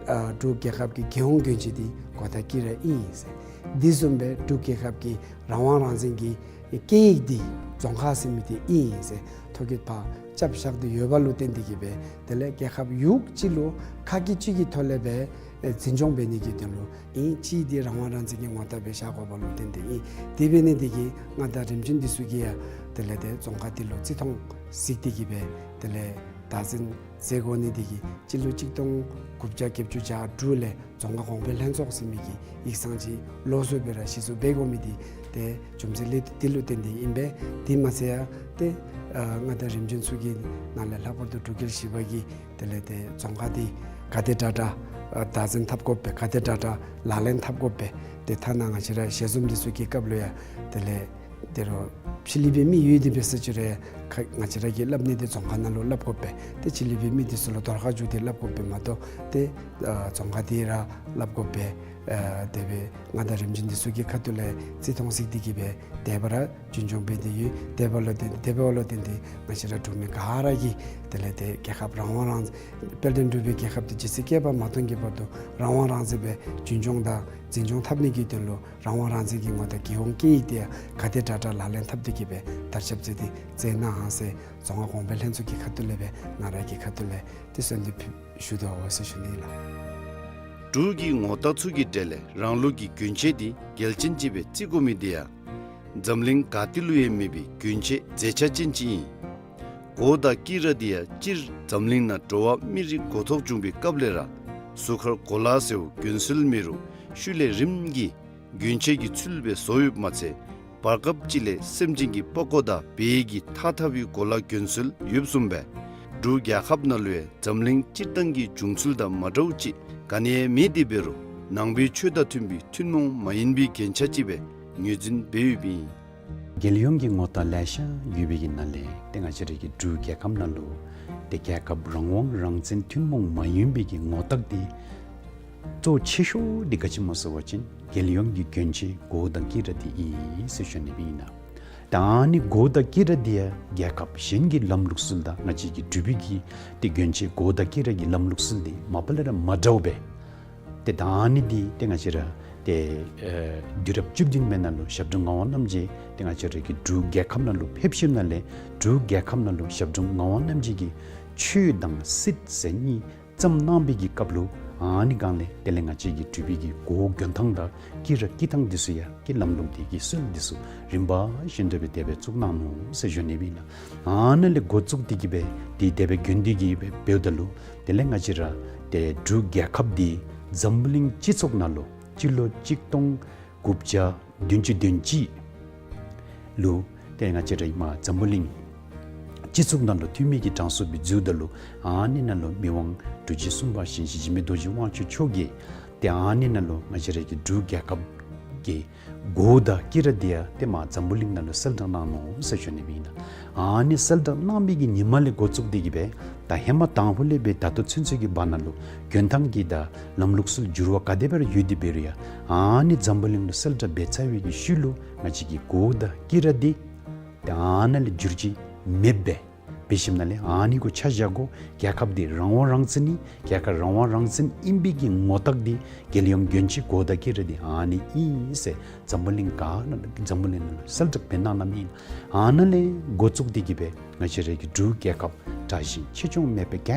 ཨ་འབྲུག་རྒྱལ་ཁབ་ཀྱི་རྒྱལ་ཡོངས་གྱོན་ཆས་དེ་གོ་བརྡ་དཀྱི་ར་ཨིན་ཟེར། དེ་བཟུམ་སྦེ་འབྲུག་རྒྱལ་ཁབ་ཀྱི་རང་དབང་རང་བཙན་གྱི་སྐད་ཡིག་དེ་རྫོང་ཁ་ཟེར་མི་དེ་ཨིན་ཟེར་ཐོ་བཀོད་ཕར་རྐྱབ་བཞག་སྟེ་ཡོད་པ་ལུ་བརྟེན་ཏེ་གིས་སྦེ་དེ་ལས་རྒྱལ་ཁབ་ཡུལ་གཅིག་ལུ་ཁ་སྐད་གཅིག་གི་ཐོག་ལས་སྦེ་ཨེ་འཛིན་སྐྱོང་འབད་ནི་གི་དོན་ལུ་ཨིན། གཅིག་དེ་རང་དབང་རང་བཙན་གྱི་ངོ་རྟགས་སྦེ་བཞག་དགོ་པ་ལུ་བརྟེན་ཏེ་ཨིན། དེ་འབད་ནི་དེ་གིས་མངའ་བདག་རིམ་བྱོན་འདི་ཚུ་གིས་ཡང་དེ་ལས་ཏེ་རྫོང་ཁ་དེ་ལུ་བརྩི་མཐོང་གཟིགས་ཏེ་གིས་སྦེ་དེ་ལས་བདག་འཛིན་མཛད་དགོ་ནི་དེ་གིས་སྤྱི་ལོ་གཅིག་སྟོང་དགུ་བརྒྱ་བརྒྱད་ཅུ་གྱ་དྲུག་ལས་རྫོང་ཁ་གོང་འཕེལ་ལྷན་ཚོགས་ཟེར་མི་གི་ཡིག་ཚང་ཅིག་ལོགས་སུ་སྦེ་ར་གཞི་བཙུགས་འབད་དགོ་མི་དེ་ཏེ་རྒྱུ་མཚན་ལས་དེ་ལུ་བརྟེན་ཏེ་ཨིན་པས། དེ་མ་ཚད་ཡང་ཏེ་ཨ་མངའ་བདག་རིམ་བྱོན་ཚུ་གི་ནང་ལས་ལྷག་པར་དུ་འབྲུག་རྒྱལ་བཞི་པ་གིས་དེ་ལས་ཏེ་རྫོང་ཁ་དེ་ག་དེ་དྲག་དྲག་ཨ་བདག་འཛིན་འཐབ་དགོ་པས། ག་དེ་དྲག་དྲག་ལག་ལེན་འཐབ་དགོ་པས། ཏེ་ཐ་ན་ང་བཅས་ར་ཞལ་འཛོམས་འདི་ཚུ་གི་སྐབས་ལུ་ཡང་དེ་ལས་ཏེ་རོགས་ཕྱི་གླིང་པའི་མི་ཡོད་དེ་འབད་ས་ཅིག་རུང་ཁ་ང་བཅས་ར་གིས་སླབ་ནི་དེ་རྫོང་ཁ་ནང་ལུ་སླབ་དགོ་པས། ཏེ་ཕྱི་གླིང་པའི་མི་འདི་ཚུ་ལུ་དོར་ཁ་བཅུག་སྟེ་སླབ་དགོ་པས་མ་གཏོགས་ཏེ་ཨ་རྫོང་ཁ་དེ་ར་སླབ་དགོ་པས། ཨ་དེ་སྦེ་མངའ་བདག་རིམ་བྱོན་འདི་ཚུ་གི་ཁ་ཐུག་ལས་བརྩི་མཐོང་གཟིགས་ཏེ་གིས་སྦེ་དེ་སྦེ་ར་རྒྱུན་སྐྱོང་འབད་དེ་ཡོད། དེ་འབདཝ་ལུ་བརྟེན་དེ་འབདཝ་ལུ་བརྟེན་ཏེ་ང་བཅས་ར་འབྲུག་མི་ག་ར་གིས་དེ་ལས་ཏེ་རྒྱལ་ཁབ་རང་དབང་རང་དཔལ་ལྡན་འབྲུག་པའི་རྒྱལ་ཁབ་དེ་ཇི་སྲིད་བསྐལ་པ་མ་སྟོངས་ཀྱི་བར་དུ་རང་དབང་རང་བཙན་སྦེ་རྒྱུན་སྐྱོང་དང་འཛིན་སྐྱོང་འཐབ་ནི་གི་དོན་ལུ་རང་དབང་རང་བཙན་གྱི་ངོ་རྟགས་རྒྱལ་ཡོངས་སྐད་ཡིག་དེ་ཡང་ག་དེ་དྲག་དྲག་ལག་ལེན་འཐབ་སྟེ་གིས་སྦེ་དར་ཁྱབ་མཛད་དེ་མཛད་གནང་ཧ་ཟེར་རྫོང་ཁ་གོང་འཕེལ་ལྷན་ཚོགས་ཀྱི་ཁ་ཐུག་ལས་སྦེ་ང་ར་གི་ཁ་ཐུག་ལས་ཏེ་གསོལ་འདེབས་ཞུ་དོ་ཟེར་ཞུ་ནི་ལགས། འབྲུག་གི་ངོ་རྟགས་ཚུ་གི་གྲས་ལས་རང་ལུགས་ཀྱི་གྱོན་ཆས་དེ་གལ་ཅན་ཅིག་སྦེ་བརྩི་དགོ་མི་དེ་ཡང་འཛམ་གླིང་ག་ཏེ་ལུ་ཡང་མེད་པའི་གྱོན་ཆས་མཛེས་ཆ་ཅན་ཅིག་ཨིན། གོ་དང་དཀྱི་ར་དེ་ཡང་སྤྱིར་འཛམ་གླིང་ནང་འགྲོ་བ་མི་རིགས་འགོ་ཐོག་བྱུང་པའི་སྐབས་ལས་ར་གཟུགས་ཁར་གོ་ལ་ཟེརཝ་གྱོན་སྲོལ་མེད་རུང་ཤུལ་ལས་རིམ་གྱིས་གྱོན་ཆས་ཀྱི་ཚུལ་སྦེ་བཟོ་ཡོདཔ་མ་ཚད་བར་སྐབས་ཅིག་ལས་སེམས་ཅན་གྱི་པགས་ཀོ་དང་བལ་གྱི་ཐགས་འཐག་པའི་གོ་ལ་གྱོན་སྲོལ་ཡོདཔ་བཟུམ་སྦེ་འབྲུག་རྒྱལ་ཁབ་ནང་ལུ་ཡང་འཛམ་གླིང་སྤྱིར་བཏང་གི་བྱུང་ཚུལ་དང་མ་འདྲཝ་ཅིག་ག་ནི་ཡང་མེད་དེ་འབད་རུང་ནང་པའི་ཆོས་དང་མཐུན་པའི་ཐུན་མོང་མ་ཡིན་པའི་རྒྱན་ཆ་ཅིག་སྦེ་ངོས་འཛིན་འབད་ཡོདཔ་ཨིན། རྒྱལ་ཡོངས་ཀྱི་ངོ་རྟགས་ལེ་ཤ་ཡོད་པའི་གི་ནང་ལས་ཏེ་ང་བཅས་ར་གི་འབྲུག་རྒྱལ་ཁབ་ནང་ལུ་ཏེ་རྒྱལ་ཁབ་རང་དབང་རང་བཙན་ཐུན་མོང་མ་ཡིན་པའི་གི་ངོ་རྟགས་དེ་གཙོ་ཆེ་ཤོས་དེ་ག་ཅི་སྨོ་ཟེར་བ་ཅིན་རྒྱལ་ཡོངས་ཀྱི་གྱོན་ཆས་གོ་དང་དཀྱི་ར་དེ་ཨིན་ཟེར་ཞུ་ནི་སྦེ་ཨིན་ལགས། ད་ཨ་ནི་གོ་དང་དཀྱི་ར་དེ་ཡང་རྒྱལ་ཁབ་གཞན་གྱི་ལམ་ལུགས་སྲོལ་དང་ང་བཅས་ཀྱི་འབྲུག་པའི་གི་ཏེ་གྱོན་ཆས་གོ་དང་དཀྱི་ར་གི་ལམ་ལུགས་སྲོལ་དེ་མ་པ་ལས་ར་མ་འདྲཝ་སྦེ་ཏེ་ད་ཨ་ནི་འདི་ཏེ་ང་བཅས་ར་ཏེ་ཨེ་དུས་རབས་བཅུ་བདུན་པའི་ནང་ལུ་ཞབས་དྲུང་ངག་དབང་རྣམ་རྒྱལ་ཏེ་ང་བཅས་ར་གི་འབྲུག་རྒྱལ་ཁབ་ནང་ལུ་ཕེབས་ཞིནམ་ལས་འབྲུག་རྒྱལ་ཁབ་ནང་ལུ་ཞབས་དྲུང་ངག་དབང་རྣམ་རྒྱལ་གྱིས་ཆོས་དང་སྲིད་ཟེར་གཉིས་བརྩམས་གནང་བའི་གི་སྐབས་ལུ་ཨ་ནི་སྒང་ལས་དེ་ལས་ང་བཅས་ཀྱི་འབྲུག་པའི་གི་གོ་གྱོན་ཐངས་དང་དཀྱི་ར་དཀྱི་ཐངས་འདི་ཚུ་ཡང་གི་ལམ་ལུགས་འདི་གི་སྲོལ་འདི་ཚུ་རིམ་པ་བཞིན་དུ་སྦེ་དེ་སྦེ་བཙུགས་གནང་ནུག་ཟེར་ཞུ་ནི་སྦེ་ཨིན་ལགས། ཨ་ནཱ་ལས་འགོ་བཙུགས་ཏེ་གིས་སྦེ་ཏེ་དེ་སྦེ་གྱོན་ཏེ་གིས་སྦེ་འབདཝ་ད་ལུ་དེ་ལས་ང་བཅས་ར་ཏེ་འབྲུག་རྒྱལ་ཁབ་འདི་འཛམ་གླིང་སྤྱི་ཚོགས་ནང་ལུ་སྤྱི་ལོ་གཅིག་སྟོང་དགུ་བརྒྱ་བདུན་ཅུ་དོན་གཅིག་ལུ་ ཏེ་ང་བཅས་ར་མར་འཛམ་བུ་གླིང་སྤྱི་གཙུག་ནང་ལུ་ཐུན་མིན་གྱི་དྲང་སྲོང་སྦེ་འཛུལཝ་ད་ལུ་ཨ་ནི་ནང་ལུ་མི་དབང་འབྲུག་རྗེ་གསུམ་པ་ཞིང་གཤེགས་འཇིགས་མེད་རྡོ་རྗེ་དབང་ཕྱུག་མཆོག་གིས་ཏེ་ཨ་ནི་ནང་ལུ་ང་བཅས་ར་གི་འབྲུག་རྒྱལ་ཁབ་ཀྱི་གོ་དང་སྐྱིད་ར་འདི་ཡང་ཏེ་མར་འཛམ་བུ་གླིང་ནང་ལུ་གསལ་བསྒྲགས་གནང་ནུག་ཟེར་ཞུ་ནི་ཨིན་ལགས། ཨ་ནི་གསལ་བསྒྲགས་གནང་མི་གི་ཉིནམ་ལས་འགོ་བཙུགས་ཏེ་གི་སྦེ་ད་ཧེ་མ་དང་ཕུ་ལས་སྦེ་ད་ལྟོ་ཚུན་ཚོད་ཀྱི་བར་ན་ལུ་གྱོན་ཐངས་ཀྱི་དང་ལམ་ལུགས་སྲོལ་འགྱུར་བ་ག་དེ་སྦེ་ར་ཡོད་དེ་འབད་རུང་ཡང་ཨ་ནི་འཛམ་བུ་གླིང་ལུ་གསལ་བསྒྲགས་འབད་ཚར་བའི་གི་ཤུལ་ལུ་ང་བཅས་ཀྱི་གོ་དང་སྐྱིད་ར་འདི་ཏེ་ཨ་ནཱ་ལས་འགྱུར་བཅོས་མེདཔ་སྦེ་འབད་ཞིནམ་ལས་ཨ་ནི་གུ་ཆ་བཞག་དགོ། རྒྱལ་ཁབ་འདི་རང་དབང་རང་བཙན་ཨིན། རྒྱལ་ཁབ་རང་དབང་རང་བཙན་ཨིན་པའི་གི་ངོ་རྟགས་འདི་རྒྱལ་ཡོངས་གྱོན་ཆས་གོ་དང་སྐྱིད་ར་འདི་ཨ་ནི་ཨིན་ཟེར་འཛམ་བུ་གླིང་ག་ནང་འཛམ་བུ་གླིང་ནང་ལུ་གསལ་བསྒྲགས་འབད་གནང་གནངམ་ཨིན། ཨ་ནཱ་ལས་འགོ་བཙུགས་ཏེ་གི་སྦེ་ང་བཅས་ར་གི་འབྲུག་རྒྱལ་ཁབ་དྲག་ཞན་ཆེ་ཆུང་མེད་པའི་ག་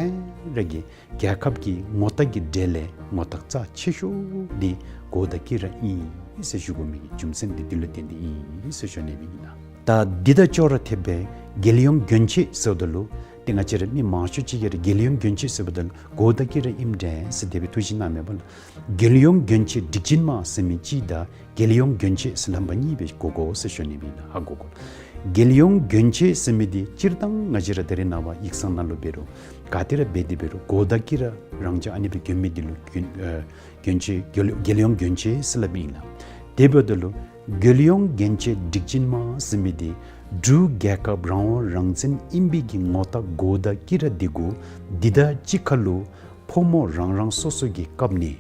ར་གི་རྒྱལ་ཁབ་ཀྱི་ངོ་རྟགས་ཀྱི་གྲས་ལས་ངོ་རྟགས་རྩ་ཆེ་ཤོས་འདི་གོ་དང་སྐྱིད་ར་ཨིན་ཟེར་ཞུ་དགོ་མི་གི་རྒྱུ་མཚན་འདི་འདི་ལུ་བརྟེན་ཏེ་ཨིན་ཟེར་ཞུ་ནི་ཨིན་ལགས། ད་འདི་དང་ཅོག་ར་འཐདཔ་སྦེ་རྒྱལ་ཡོངས་གྱོན་ཆས་ཟེརཝ་ད་ལུ་ཏེ་ང་བཅས་ར་མི་མང་ཤོས་ཅིག་གིས་ར་རྒྱལ་ཡོངས་གྱོན་ཆས་ཟེརཝ་ད་ལུ་གོ་དང་སྐྱིད་ར་ཨིནམ་འདྲས་ཟེར་དེ་སྦེ་ཐུགས་བཞེད་གནངམ་མས་པ་ལགས། རྒྱལ་ཡོངས་གྱོན་ཆས་སྒྲིག་ཆེན་མ་ཟེར་མི་གཅིག་དང་རྒྱལ་ཡོངས་གྱོན་ཆས་ཟེར་ལྷམ་པ་གཉིས་སྦེ་གོ་དགོ་ཟེར་ཞུ་ནི་ཨིན་ལགས། ཧ་གོ་དགོ། རྒྱལ་ཡོངས་གྱོན་ཆས་ཟེར་མི་འདི་སྤྱིར་བཏང་ང་བཅས་ར་ད་རེས་ནངས་པ་ཡིག་ཚང་ནང་ལུ་འབད་རུང་ག་ཏེ་ར་འབད་དེ་འབད་རུང་གོ་དང་སྐྱིད་ར་རང་འཇགས་ཨ་ནི་སྦེ་གྱོན་མི་འདི་ལུ་གྱོན་ཨ་གྱོན་ཆས་རྒྱལ་རྒྱལ་ཡོངས་གྱོན་ཆས་ཟེར་སླབ་ཨིན་ལགས། དེ་འབདཝ་ད་ལུ་རྒྱལ་ཡོངས་གྱོན་ཆས་སྒྲིག་ཆེན་མ་ཟེར་མི་འདི་འབྲུག་རྒྱལ་ཁབ་རང་དབང་རང་བཙན་ཨིན་པའི་གི་ངོ་རྟགས་གོ་དང་སྐྱིད་ར་འདི་གུ་འདི་དང་གཅིག་ཁར་ལུ་ཕོ་མོ་རང་རང་སོ་སོ་གི་བཀབ་ནི་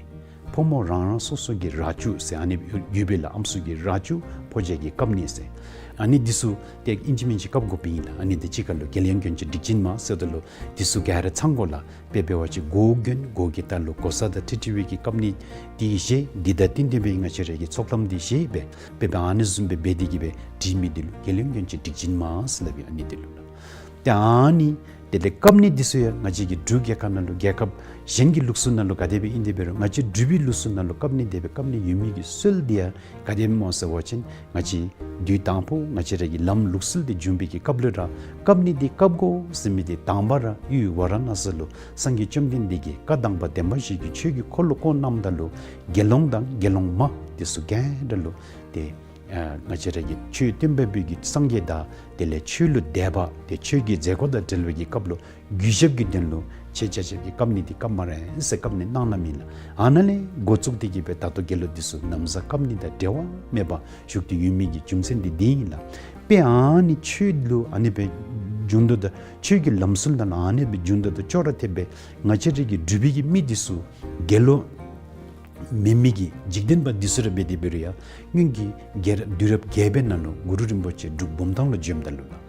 ཕོ་མོ་རང་རང་སོ་སོ་གི་ར་ཅུ་ཟེར་ཨ་ནི་ཡོད་པས་ལགས། ཨམ་སྲུ་གི་ར་ཅུ་ཕོ་རྒྱས་ཀྱིས་བཀབ་ནི་ཟེར། ཨ་ནི་འདི་ཚུ་ཏེ་ཨིན་ཅི་མིན་ཅི་བཀབ་དགོཔ་ཨིན་ལགས། ཨ་ནི་འདི་གཅིག་ཁར་ལུ་རྒྱལ་ཡོངས་གྱོན་ཆས་སྒྲིག་ཆེན་མ་ཟེརཝ་ད་ལུ་འདི་ཚུ་ག་ར་ཚང་དགོ་ལགས། དཔེ་འབད་བ་ཅིན་གོ་གྱོན་གོ་གི་ལྟག་ལུ་གོ་ས་དང་འཁྲིལ་འཁྲིལ་བའི་གི་བཀབ་ནི་འདི་བཞེས། འདི་དང་བསྟུན་ཏེ་སྦེ་ང་བཅས་ར་གི་ཚོགས་ལམ་འདི་བཞེས་སྦེ་དཔེ་འབད་ཨ་ནི་བཟུམ་སྦེ་འབད་དེ་གི་སྦེ་སྒྲིག་མི་འདི་ལུ་རྒྱལ་ཡོངས་གྱོན་ཆས་སྒྲིག་ཆེན་མ་ཟེར་སླབ་ཨིན། ཨ་ནི་འདི་ལུ་ལགས། ཏེ་ཨ་ནི་དེ་ལས་བཀབ་ནི་འདི་ཚུ་ཡང་ང་བཅས་ཀྱི་འབྲུག་རྒྱལ་ཁབ་ནང་ལུ་རྒྱལ་ཁབ་གཞན་གྱི་ལུགས་སྲོལ་ནང་ལུ་ག་དེ་སྦེ་ཨིན་དེ་འབད་རུང་ང་བཅས་འབྲུག་པའི་ལུགས་སྲོལ་ནང་ལུ་བཀབ་ནི་དེ་སྦེ་བཀབ་ནི་ཡོད་མི་གི་སྲོལ་འདི་ཡང་ག་དེ་སྦེ་སྨོ་ཟེར་བ་ཅིན་ང་བཅས་དུས་དང་ཕུ་ང་བཅས་ར་གི་ལམ་ལུགས་སྲོལ་འདི་བྱུང་བའི་གི་སྐབས་ལུ་ར་བཀབ་ནི་འདི་བཀབ་དགོ་ཟེར་མི་འདི་དང་པ་ར་ཡུལ་ཝ་ར་ཎ་སི་ལུ་སངས་རྒྱས་བཅོམ་ལྡན་འདས་ཀྱིས་བཀའ་དང་པ་བདེན་པ་བཞི་གི་ཆོས་ཀྱི་འཁོར་ལོ་བསྐོར་གནངམ་ད་ལུ་དགེ་སློང་དང་དགེ་སློང་མ་འདི་ཚུ་ག་ར་ལུ་ཏེ་ཨ་ང་བཅས་ར་གི་ཆོས་སྟོན་པ་པོ་གི་སངས་རྒྱས་དང་དེ་ལས་ཆོས་ལུ་དད་པ་ཏེ་ཆོས་ཀྱི་མཛད་སྒོ་དང་འབྲེལ་བའི་གི་སྐབས་ལུ་གུས་ཞབས་ཀྱི་དོན་ལུ་ཆེ་ཆ་ཆབ་ཀྱི་བཀབ་ནི་འདི་བཀབ་སྨ་རེ་ཟེར་བཀབ་ནི་གནང་གནངམ་ཨིན་ལགས། ཨ་ནཱ་ལས་འགོ་བཙུགས་ཏེ་གི་སྦེ་ད་ལྟོ་དགེ་སློང་འདི་ཚུ་ན་བཟའ་བཀབ་ནི་དང་འབྲལ་བ་མེད་པར་བཞུགས་ཏེ་ཡོད་མི་གི་རྒྱུ་མཚན་འདི་འདི་ཨིན་ལགས། དཔེ་ཨ་ནི་ཆོས་ལུ་ཨ་ནི་སྦེ་བྱུང་དོ་ད་ཆོས་ཀྱི་ལམ་སྲོལ་དང་ཨ་ནི་སྦེ་བྱུང་དོ་ད་ཅོག་ར་འཐདཔ་སྦེ་ང་བཅས་ར་གི་འབྲུག་པའི་གི་མི་འདི་ཚུ་དགེ་སློང་མེན་མི་གི་འཇིག་རྟེན་པ་འདི་ཚུ་ར་འབད་དེ་འབད་རུང་ཡང་སྔོན་གྱི་རྒྱལ་རབས་དུས་རབས་བརྒྱད་པའི་ནང་ལུ་གུ་རུ་རིན་པོ་ཆེ་འབྲུག་བུམ་ཐང་ལུ་བྱོནམ་ད་ལུ་ལགས།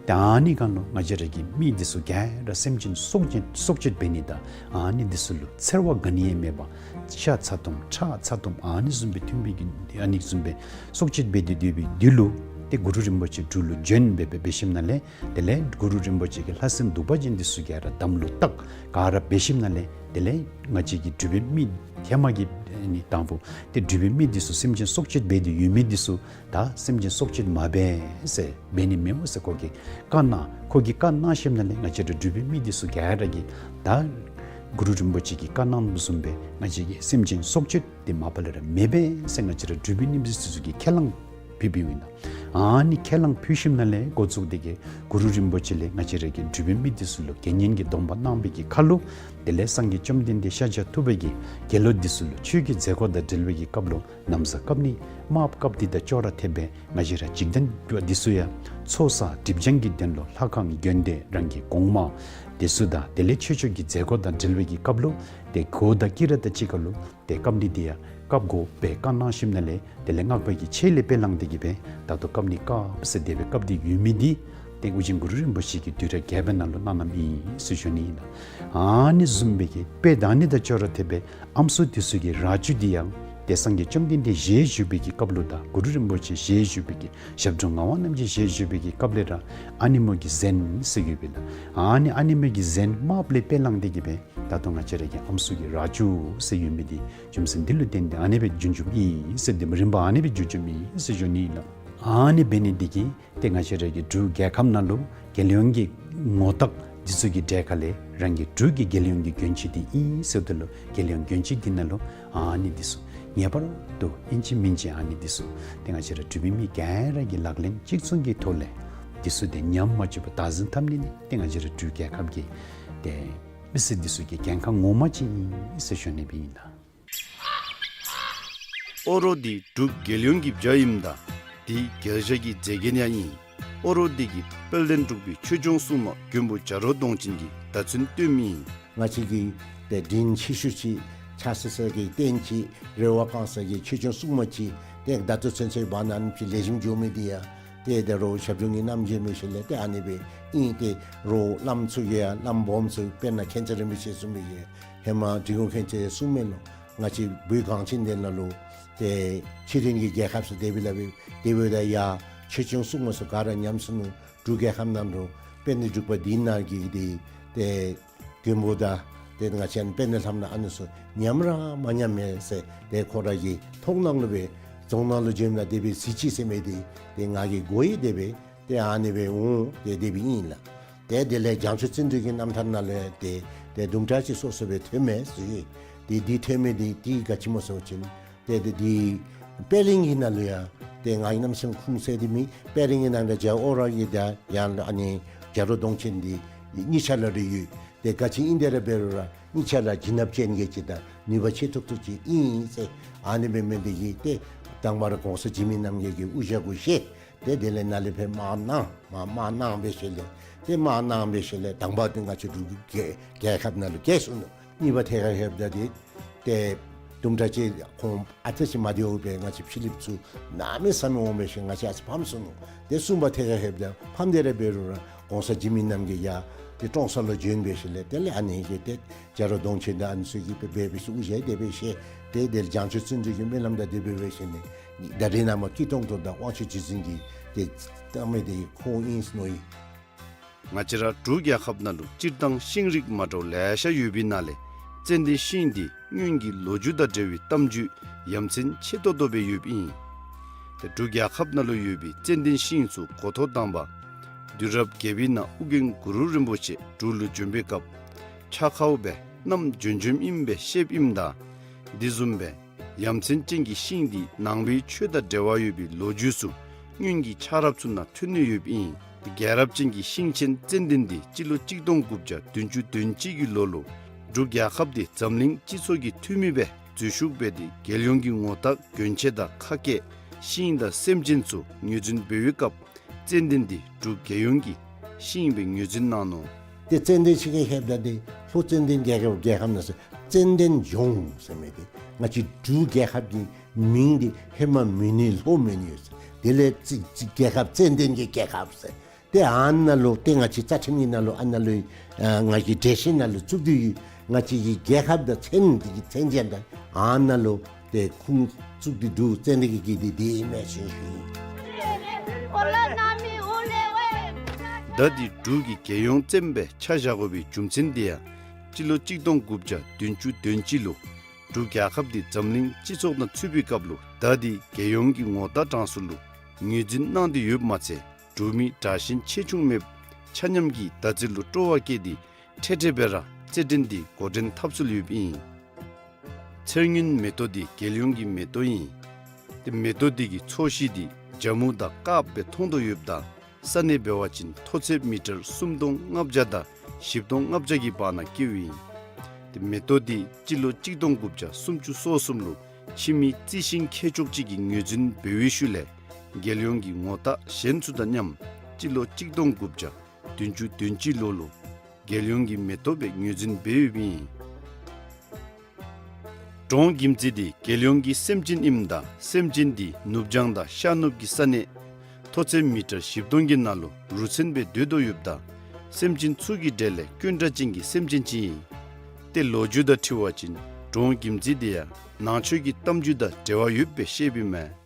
ཏེ་ཨ་ནི་སྒང་ལུ་ང་བཅས་ར་གི་མི་འདི་ཚུ་ག་ར་སེམས་ཅན་སྲོག་གཅོད་སྲོག་གཅོད་འབད་ནི་དང་ཨ་ནི་འདི་ཚུ་ལུ་འཚེར་བ་ག་ནི་ཡང་མེད་པར་ཤ་ཚ་ཏོམ་ཁྲག་ཚ་ཏོམ་ཨ་ནི་བཟུམ་སྦེ་མཐུན་པའི་གི་ཨ་ནི་བཟུམ་སྦེ་སྲོག་གཅོད་འབད་དེ་སྡོད་པའི་དུས་ལུ་ཏེ་གུ་རུ་རིན་པོ་ཆེ་འབྲུག་ལུ་བྱོན་སྦེ་སྦེ་འབད་ཞིནམ་ལས་དེ་ལས་གུ་རུ་རིན་པོ་ཆེ་གིས་ལྷ་སྲིན་གདུག་པ་ཅན་འདི་ཚུ་ག་ར་དམ་ལུ་བཏགས་ག་ར་འབད་ཞིནམ་ལས་དེ་ལས་ང་བཅས་ཀྱི་འབྲུག་པའི་མི་ཧེ་མ་གི་ཨ་ནི་དང་ཕུ་ཏེ་འབྲུག་པའི་མི་འདི་ཚུ་སེམས་ཅན་སྲོག་གཅོད་འབད་དེ་ཡོད་མི་འདི་ཚུ་ད་སེམས་ཅན་སྲོག་གཅོད་མ་འབད་ཟེར་འབད་ནི་མི་འོང་ཟེར་ཁོ་གིས་བཀའ་གནང་། ཁོ་གིས་བཀའ་གནང་ཞིནམ་ལས་ང་བཅས་ར་འབྲུག་པའི་མི་འདི་ཚུ་ག་ར་གིས་ད་གུ་རུ་རིན་པོ་ཆེ་གིས་བཀའ་གནངམ་བཟུམ་སྦེ་ང་བཅས་ཀྱིས་སེམས་ཅན་སྲོག་གཅོད་འདི་མ་པ་ལས་ར་མི་འབད་ཟེར་ང་བཅས་ར་འབྲུག་པའི་མི་འདི་ཚུ་གིས་ཁས་བླངས་ཕུལ་ཕུལཝ་ཨིན་ལགས། ཨ་ནི་ཁས་བླངས་ཕུལ་ཞིནམ་ལས་འགོ་བཙུགས་ཏེ་གི་གུ་རུ་རིན་པོ་ཆེ་ལས་ང་བཅས་ར་གི་འབྲུག་པའི་མི་འདི་ཚུ་ལུ་དགེ་བསྙེན་གྱི་སྡོམ་པ་གནང་བའི་གི་ཁར་ལུ་དེ་ལས་སངས་རྒྱས་བཅོམ་ལྡན་འདས་ཤཱཀྱ་ཐུབ་པ་གིས་དགེ་སློང་འདི་ཚུ་ལུ་ཆོས་ཀྱི་མཛད་སྒོ་དང་འབྲེལ་བའི་གི་སྐབས་ལུ་ན་བཟའ་བཀབ་ནི་དམརཔོ་བཀབ་སྟེ་ད་ཅོག་ར་འཐདཔ་སྦེ་ང་བཅས་ར་འཇིག་རྟེན་པ་འདི་ཚུ་ཡང་ཚོགས་བསགས་སྒྲིབ་སྦྱང་གི་དོན་ལུ་ལྷ་ཁང་གི་དགོན་སྡེ་རང་གི་གོང་མ་འདི་ཚུ་དང་དེ་ལས་ཆོས་ཕྱོགས་ཀྱི་མཛད་སྒོ་དང་འབྲེལ་བའི་གི་སྐབས་ལུ་ཏེ་གོ་དང་སྐྱིད་ར་དང་གཅིག་ཁར་ལུ་ཏེ་བཀབ་ནི་འདི་ཡང་བཀབ་དགོ་པའི་བཀའ་གནང་ཞིནམ་ལས་དེ་ལས་སྔགས་པ་གི་ཆས་ལས་དཔེ་བླངས་ཏེ་གི་སྦེ་ད་ལྟོ་བཀབ་ནི་བཀབ་ཟེར་དེ་སྦེ་བཀབ་སྟེ་ཡོད་མི་འདི་ཏེ་ཨོ་རྒྱན་གུ་རུ་རིན་པོ་ཆེ་གིས་དུས་རབས་བརྒྱད་པའི་ནང་ལུ་གནང་གནངམ་ཨིན་ཟེར་ཞུ་ནི་ཨིན་ལགས། ཨ་ནི་བཟུམ་སྦེ་གི་དཔེ་ད་ནི་དང་ཅོག་ར་འཐདཔ་སྦེ་ཨམ་སྲུ་འདི་ཚུ་གི་ར་ཅུ་འདི་ཡང་ཏེ་སངས་རྒྱས་བཅོམ་ལྡན་འདས་ཞལ་བཞུགས་པའི་གི་སྐབས་ལུ་དང་གུ་རུ་རིན་པོ་ཆེ་ཞལ་བཞུགས་པའི་གི་ཞབས་དྲུང་ངག་དབང་རྣམ་རྒྱལ་ཞལ་བཞུགས་པའི་གི་སྐབས་ལས་ར་ཨ་ནེམོ་གི་གཟན་ཟེར་ཡོད་པས་ལགས། ཨ་ནི་ཨ་ནེམོ་གི་གཟན་དམརཔོ་ལས་དཔེ་བླངས་ཏེ་གི་སྦེ་ད་ལྟོ་ང་བཅས་ར་གི་ཨམ་སྲུ་གི་ར་ཅུ་ཟེར་ཡོད་མི་འདི་རྒྱུ་མཚན་འདི་ལུ་བརྟེན་ཏེ་ཨ་ནི་སྦེ་བྱུང་བྱུངམ་ཨིན་ཟེར་འདི་རིམ་པ་ཨ་ནི་སྦེ་བྱུང་བྱུངམ་ཨིན་ཟེར་ཞུ་ནི་ཨིན་ལགས། ཨ་ནི་འབད་ནི་འདི་གིས་ཏེ་ང་བཅས་ར་གི་འབྲུག་རྒྱལ་ཁབ་ནང་ལུ་རྒྱལ་ཡོངས་ཀྱི་ངོ་རྟགས་འདི་ཚུ་གི་གྲས་ཁ་ལས་རང་གི་འབྲུག་གི་རྒྱལ་ཡོངས་ཀྱི་གྱོན་ཆས་འདི་ཨིན་ཟེརཝ་ད་ལུ་རྒྱལ་ཡོངས་གྱོན་ཆས་འདི་ནང་ལུ་ཨ་ནི་འདི་ཚུ་ངེས་པར་དུ་ཨིན་ཅི་མིན་ཅི་ཨ་ནི་འདི་ཚུ་ཏེ་ང་བཅས་ར་འབྲུག་པའི་མི་ག་ར་གིས་ལག་ལེན་གཅིག་མཚུངས་ཀྱི་ཐོག་ལས་ འདི་ཚུ་ཏེ་ཉམས་མ་བཅུག་པར་བདག་འཛིན་འཐབ་ནི་ནི་ཏེ་ང་བཅས་ར་འབྲུག་རྒྱལ་ཁབ་ཀྱི་ཏེ་མི་སེར་འདི་ཚུ་གི་འགན་ཁག་ངོ་མ་ཅིག་ཨིན་ཟེར་ཞུ་ནི་སྦེ་ཨིན་ལགས། ཨོ་རོག་འདི་འབྲུག་རྒྱལ་ཡོངས་ཀྱི་བྱ་ཨིནམ་ད་འདི་རྒྱལ་བྱ་གི་མཛེས་རྒྱན་ཡང་ཨིན། ཨོ་རོག་འདི་གིས་དཔལ་ལྡན་འབྲུག་པའི་ཆོས་སྐྱོང་སྲུང་མ་མགོན་པོ་བྱ་རོག་གདོང་ཅན་གྱི་བརྡ་མཚོན་སྟོནམ་ཨིན། ང་བཅས་ཀྱི་ཏེ་དྲིན་ཆེ་ཤོས་ཅིག་ཕྱག་འཚལ་ས་གི་རྟེན་ཅིག་རེ་བ་བསྐང་ས་གི་ཆོས་སྐྱོང་སྲུང་མ་ཅིག་ཏེ་བརྡ་མཚོན་ཚུན་ཚོད་འབག་ནི་ཨ་ནི་ཅིག་ལེགས་ཤོམ་འགྱོ་མི་འདི་ཡང་ཏེ་ད་རུང་ཞབས་དྲུང་གི་རྣམ་འགྱུར་མི་ཤེས་ལས་ཏེ་ཨ་ནི་སྦེ་ཨིན། ཏེ་རོགས་བླམ་ཚུ་གིས་ཡང་བླམ་སྦོམ་ཚུ་དཔེར་ན་མཁྱེན་བརྩེ་རིན་པོ་ཆེ་གསུངས་མི་གིས་ཧེ་མ་འབྲི་གུང་མཁྱེན་བརྩེ་གསུངས་མི་ལུ་ང་བཅས་བོད་གངས་ཅན་འདི་ནང་ལུ་ཏེ་ཕྱི་རོལ་གྱི་རྒྱལ་ཁབ་ཚུ་དེ་སྦེ་ལཱ་འབད་དེ་འབདཝ་ད་ཡང་ཆོས་སྐྱོང་སྲུང་མ་ཚུ་ག་ར་ཉམས་སོ་ནུག། འབྲུག་རྒྱལ་ཁབ་ནང་ལུ་དཔལ་ལྡན་འབྲུག་པ་འདི་ནང་གི་འདི་ཏེ་མགོན་པོ་དང་ཏེ་ང་བཅས་དཔལ་ལྡན་ལྷ་མོ་ཨ་ནི་ཚུ་ཉམས་ར་མ་ཉམས་མས་ཟེར་ཏེ་ཁོ་ར་གི་ཐུགས་ནང་ལུ་སྦེ་རྫོང་ནང་ལུ་བྱོནམ་ད་དེ་སྦེ་གཟིགས་ཅི་ཟེར་མི་འདི་ཏེ་ང་གིས་གོ་ཡི། དེ་སྦེ་ཏེ་ཨ་ནི་སྦེ་འོང་ཏེ་དེ་སྦེ་ཨིན་ལགས། ཏེ་དེ་ལས་བྱང་ཆུབ་བརྩོན་འགྲུས་ཀྱི་རྣམ་ཐར་ནང་ལས་ཏེ་ཏེ་དུམ་གྲ་ཅིག་སོ་སོ་སྦེ་ཐོན་མས་ཟེར། ཏེ་འདི་ཐོན་མི་འདི་ཏེ་ག་ཅི་སྨོ་ཟེར་བ་ཅིན་ཏེ་ཏེ་འདི་དཔལ་གླིང་གི་ནང་ལུ་ཡང་ཏེ་ང་གིས་གནམ་མེད་ས་མེད་ཁུངས་བཙན་ཏེ་མེད། དཔལ་གླིང་གི་ནང་ལུ་རྒྱལ་ཨོ་རོག་གི་ད་ཡང་ཨ་ནི་བྱ་རོག་གདོང་ཅན་འདི་གཉིས་ཆ་ར་ར་ཡོད། ཏེ་ག་ཅི་ཨིན་དེ་ར་འབད་རུང་ར་གཉིས་ཆ་ར་བྱིན་རླབས་ཅན་གྱི་ཅིག་དང་ནུས་པ་ཆེ་ཏོག་ཏོ་ཅིག་ཨིན་ཟེར། ཨ་ནི་སྦེ་མི་འདི་གིས་ཏེ་དང་པ་ར་གོང་ས་འཇིགས་མེད་རྣམ་རྒྱལ་གྱི་དབུ་ཞྭ་གུ་བཞེས། ཏེ་དེ་ལས་ནཱ་ལས་ཕར་དམག་གནང་མ་དམག་གནང་སྦེ་ཞིནམ་ལས་ཏེ་དམག་གནང་སྦེ་ཞིནམ་ལས་དང་པ་འདི་ང་བཅས་འབྲུག་གི་རྒྱལ་ཁབ་ནང་ལུ་རྒྱལ་སོ་ནུག། གཉིས་པ་ཐད་ཁར་ལྷོདཔ་ད་འདི་ཏེ་དུམ་གྲ་ཅིག་ཁོང་ཨ་ཙི་ཅིག་མ་བདེཝ་སྦེ་ང་བཅས་ཕྱི་གླིངཔ་ཚུ་གནམ་མེད་ས་མེད་འོང་སྦེ་ཞིནམ་ལས་ང་བཅས་ཨ་ཙི་ཕམ་སོ་ནུག། ཏེ་གསུམ་པ་ཐད་ཁར་ལྷོདཔ་ད་ཕམ་སྟེ་ར་འབད་རུང་ར་གོང་ས་འཇིགས་མེད་རྣམ་རྒྱལ་ཡར་ཏེ་ཀྲོང་གསར་ལུ་བྱོན་སྦེ་ཞིནམ་ལས་དེ་ལས་ཨ་ནི་གི་ཏེ་བྱ་རོག་གདོང་ཅན་དང་ཨ་ནི་ཚུ་གིས་སྦེ་འབད་སྦེ་ཞིནམ་ལས་དབུ་ཞྭ་དེ་སྦེ་བཞེས། ཏེ་དེ་ལས་བྱང་ཆུབ་བརྩོན་འགྲུས་ཀྱི་སྨོན་ལམ་དང་དེ་སྦེ་འབད་ཞིནམ་ལས་ད་རེས་ནངས་པ་སྐྱིད་ཏོང་ཏོ་དང་དབང་ཕྱུག་རྗེ་བཙུན་གྱིས་ཏེ་བཏབ་མི་འདི་ཁོ་ཨིན་ཟེར་མནོ་ཡི། ང་བཅས་ར་འབྲུག་རྒྱལ་ཁབ་ནང་ལུ་སྤྱིར་བཏང་ཤིང་རིགས་མ་འདྲཝ་ལེ་ཤ་ཡོད་པའི་ནང་ལས་ཙན་དན་ཤིང་འདི་སྔོན་གྱི་ལོ་རྒྱུས་དང་འབྲེལ་བའི་གཏམ་རྒྱུད་ཡ་མཚན་ཆེ་ཏོག་ཏོ་སྦེ་ཡོདཔ་ཨིན། ཏེ་འབྲུག་རྒྱལ་ཁབ་ནང་ལུ་ཡོད་པའི་ཙན་དན་ཤིང་ཚུ་འགོ་ཐོག་དང་པ་དུས་རབས་བརྒྱད་པའི་ནང་ཨོ་རྒྱན་གུ་རུ་རིན་པོ་ཆེ་འབྲུག་ལུ་བྱོན་པའི་སྐབས་ཆག་ཁཝ་སྦེ་བསྣམས་བྱོན་བྱོནམ་ཨིན་པས་ཞུཝ་ཨིནམ་ད་དེ་བཟུམ་སྦེ་ཡ་མཚན་ཅན་གྱི་ཤིང་འདི་ནང་པའི་ཆོས་དང་འབྲེལ་བ་ཡོད་པའི་ལོ་རྒྱུས་ཚུ་སྔོན་གྱི་ཆག་རབས་ཚུ་ནང་ཐོན་ནི་ཡོདཔ་ཨིན། རྒྱལ་རབས་ཅན་གྱི་ཤིང་ཆེན་ཙན་དན་འདི་སྤྱི་ལོ་གཅིག་སྟོང་དགུ་བརྒྱ་བདུན་ཅུ་དོན་གཅིག་གི་ལོ་ལུ་འབྲུག་རྒྱལ་ཁབ་འདི་འཛམ་གླིང་སྤྱི་ཚོགས་ཀྱི་འཐུས་མི་སྦེ་འཛུལ་ཞུགས་འབད་དེ་རྒྱལ་ཡོངས་ཀྱི་ངོ་རྟགས་གྱོན་ཆས་དང་ཁ་སྐད་ཤིང་དང་སེམས་ཅན་ཚུ་ངོས་འཛིན་འབད་བའི་སྐབས་ཙན་དན་འདི་འབྲུག་རྒྱལ་ཡོངས་ཀྱི་ཤིང་སྦེ་ངོས་འཛིན་གནང་ནུག། ཏེ་ཙན་དན་ཤིང་གི་ལྷོདཔ་ད་འདི་ལྷོ་ཙན་དན་རྒྱལ་ཁབ་རྒྱལ་ཁབ་ནང་ཟེར་ཙན་དན་ལྗོངས་ཟེར་མི་འདི་ང་བཅས་འབྲུག་རྒྱལ་ཁབ་ཀྱི་མིང་འདི་ཧེ་མ་མོན་ཡུལ་ལྷོ་མོན་ཡུལ་ཟེར། དེ་ལས་ཙི་ཙི་རྒྱལ་ཁབ་ཙན་དན་གྱི་རྒྱལ་ཁབ་ཟེར། ཏེ་ཨ་ནཱ་ལུ་ཏེ་ང་བཅས་རྩ་ཁྲིམས་ཀྱི་ནང་ལུ་ཨ་ནཱ་ལུ་ཨ་ང་གི་འགྲེལ་བཤད་ནང་ལུ་བཙུགས་ཏེ་ཡོད། ང་བཅས་ཀྱི་རྒྱལ་ཁབ་དང་མཚན་འདི་གི་མཚན་ཅན་དང་ཨ་ནཱ་ལུ་ཏེ་ཁུངས་བཙུགས་ཏེ་འདུག། ཙན་དན་གྱི་རྒྱལ་འདི་འདི་ཨིན་མས་ཟེར་ཞུ་ཡི། ད་འདི་འབྲུག་གི་རྒྱལ་ཡོངས་བཙན་སྦེ་ཆ་བཞག་དགོ་པའི་རྒྱུ་མཚན་འདི་ཡང་སྤྱི་ལོ་གཅིག་སྟོང་དགུ་བརྒྱ་བདུན་ཅུ་དོན་གཅིག་ལུ་འབྲུག་རྒྱལ་ཁབ་འདི་འཛམ་གླིང་སྤྱི་ཚོགས་ནང་ཚུད་པའི་སྐབས་ལུ་ད་འདི་རྒྱལ་ཡོངས་ཀྱི་ངོ་རྟགས་གྲངས་སུ་ལུ་ངོས་འཛིན་གནང་སྟེ་ཡོདཔ་མ་ཚད་འབྲུག་མི་དྲག་ཞན་ཆེ་ཆུང་མེདཔ་ཆ་མཉམ་གྱིས་ད་རྩིས་ལུ་སྤྲོ་བ་བསྐྱེད་དེ་འཕྲལ་འཕྲལ་སྦེ་ར་རྩེད་འགྲན་འདི་འགོ་འདྲེན་འཐབ་སྲོལ་ཡོདཔ་ཨིན། ཚེར་སྔོན་མེ་ཏོག་འདི་རྒྱལ་ཡོངས་ཀྱི་མེ་ཏོག་ཨིན། ཏེ་མེ་ཏོག་འདི་གི་ཚོས་གཞི་འདི་ཇ་མུ་དང་དཀརཔོ་སྦེ་མཐོང་དོ་ཡོདཔ་ད་ས་གནས་འབད་བ་ཅིན་མཐོ་ཚད་མི་ཊར་སུམ་སྟོང་ལྔ་བརྒྱ་དང་བཞི་སྟོང་ལྔ་བརྒྱ་གི་བར་ན་སྐྱེཝ་ཨིན། ཏེ་མེ་ཏོག་འདི་སྤྱི་ལོ་གཅིག་སྟོང་དགུ་བརྒྱ་སུམ་ཅུ་སོ་གསུམ་ལུ་ཕྱི་མི་རྩི་ཤིང་མཁས་མཆོག་ཅིག་གིས་ངོས་འཛིན་འབད་བའི་ཤུལ་ལས་རྒྱལ་ཡོངས་ཀྱི་ངོ་རྟགས་གཞན་ཚུ་དང་མཉམ་སྤྱི་ལོ་གཅིག་སྟོང་དགུ་བརྒྱ་བདུན་ཅུ་དོན་གཅིག་ལོ་ལུ་རྒྱལ་ཡོངས་ཀྱི་མེ་ཏོག་སྦེ་ངོས་འཛིན་འབད་ཡོདཔ་ཨིན། འབྲོང་གྱིམ་ཙི་འདི་རྒྱལ་ཡོངས་ཀྱི་སེམས་ཅན་ཨིནམ་ད་སེམས་ཅན་འདི་ནུབ་བྱང་དང་ཤར་ནུབ་ཀྱི་ས་གནས་མཐོ་ཚད་མི་ཊར་བཞི་སྟོང་གི་ནང་ལུ་རུ་མཚོན་སྦེ་སྡོད་དོ་ཡོདཔ་ད་སེམས་ཅན་ཚུ་གི་གྲས་ལས་དཀོན་དྲགས་ཅན་གྱི་སེམས་ཅན་ཅིག་ཨིན། ཏེ་ལོ་རྒྱུས་དང་འཁྲིལ་བ་ཅིན་འབྲོང་གྱིམ་ཙི་འདི་ཡང་ནང་ཆོས་ཀྱི་གཏམ་རྒྱུད་དང་འབྲེལ་བ་ཡོདཔ་སྦེ་བཤདཔ་ཨིན་མས།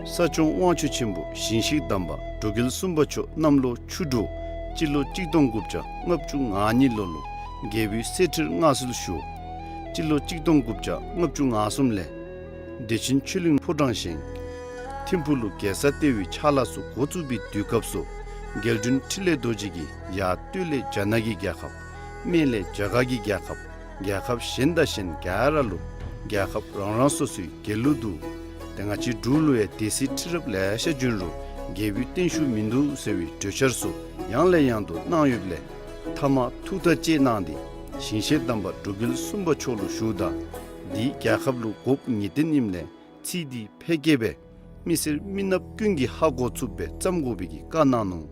ས་སྐྱོང་དབང་ཕྱུག་ཆེན་པོ་ཞིང་གཤེགས་དམ་པ་འབྲུག་རྒྱལ་གསུམ་པ་མཆོག་གནམ་ལོ་ཆུ་འབྲུག་སྤྱི་ལོ་གཅིག་སྟོང་དགུ་བརྒྱ་ལྔ་བཅུ་ང་གཉིས་ལོ་ལུ་རྒྱལ་པོའི་གསེར་ཁྲིར་མངའ་གསོལ་ཞུ། སྤྱི་ལོ་གཅིག་སྟོང་དགུ་བརྒྱ་ལྔ་བཅུ་ང་གསུམ་ལས་བདེ་ཆེན་ཆོས་གླིང་ཕོ་བྲང་བཞེངས། ཐིམ་ཕུག་ལུ་རྒྱལ་ས་ལྟེ་བའི་ཕྱག་ལཱ་ཚུ་འགོ་བཙུགས་པའི་དུས་སྐབས་སུ་རྒྱལ་དྲུང་འཕྲིན་ལས་རྡོ་རྗེ་གིས་ཡར་སྟོད་ལས་རྒྱ་ནག་གི་རྒྱལ་ཁབ། སྨད་ལས་རྒྱ་གར་གྱི་རྒྱལ་ཁབ། རྒྱལ་ཁབ་གཞན་དང་གཞན་ག་ར་ལུ་རྒྱལ་ཁབ་རང་རང་སོ་སོའི་རྒྱལ་གླུ་འདུག། ཏེ་ང་བཅས་འབྲུག་ལུ་ཡང་སྡེ་སྲིད་ཁྲི་རབས་ལེ་ཤ་བྱོན་རུང་རྒྱལ་པོའི་བརྟན་བཞུགས་མིན་འདུག་ཟེར་བའི་གྲོས་འཆར་ཚུ་ཡང་ལས་ཡང་དུ་གནང་ཡོདཔ་ལས་མཐའ་མ་ཐུགས་ཐག་བཅད་གནང་སྟེ་ཞིང་གཤེགས་དམ་པ་འབྲུག་རྒྱལ་གསུམ་པ་མཆོག་ལུ་ཞུཝ་ད། འདི་རྒྱལ་ཁབ་ལུ་དགོཔ་ངེས་བདེན་ཨིནམ་ལས་ཚིག་འདི་ཕལ་སྐད་སྦེ་མི་སེར་མི་ནགཔ་ཀུན་གྱིས་ཧ་གོ་ཚུགསཔ་སྦེ་བརྩམ་དགོ་པའི་གི་བཀའ་གནང་ནུག།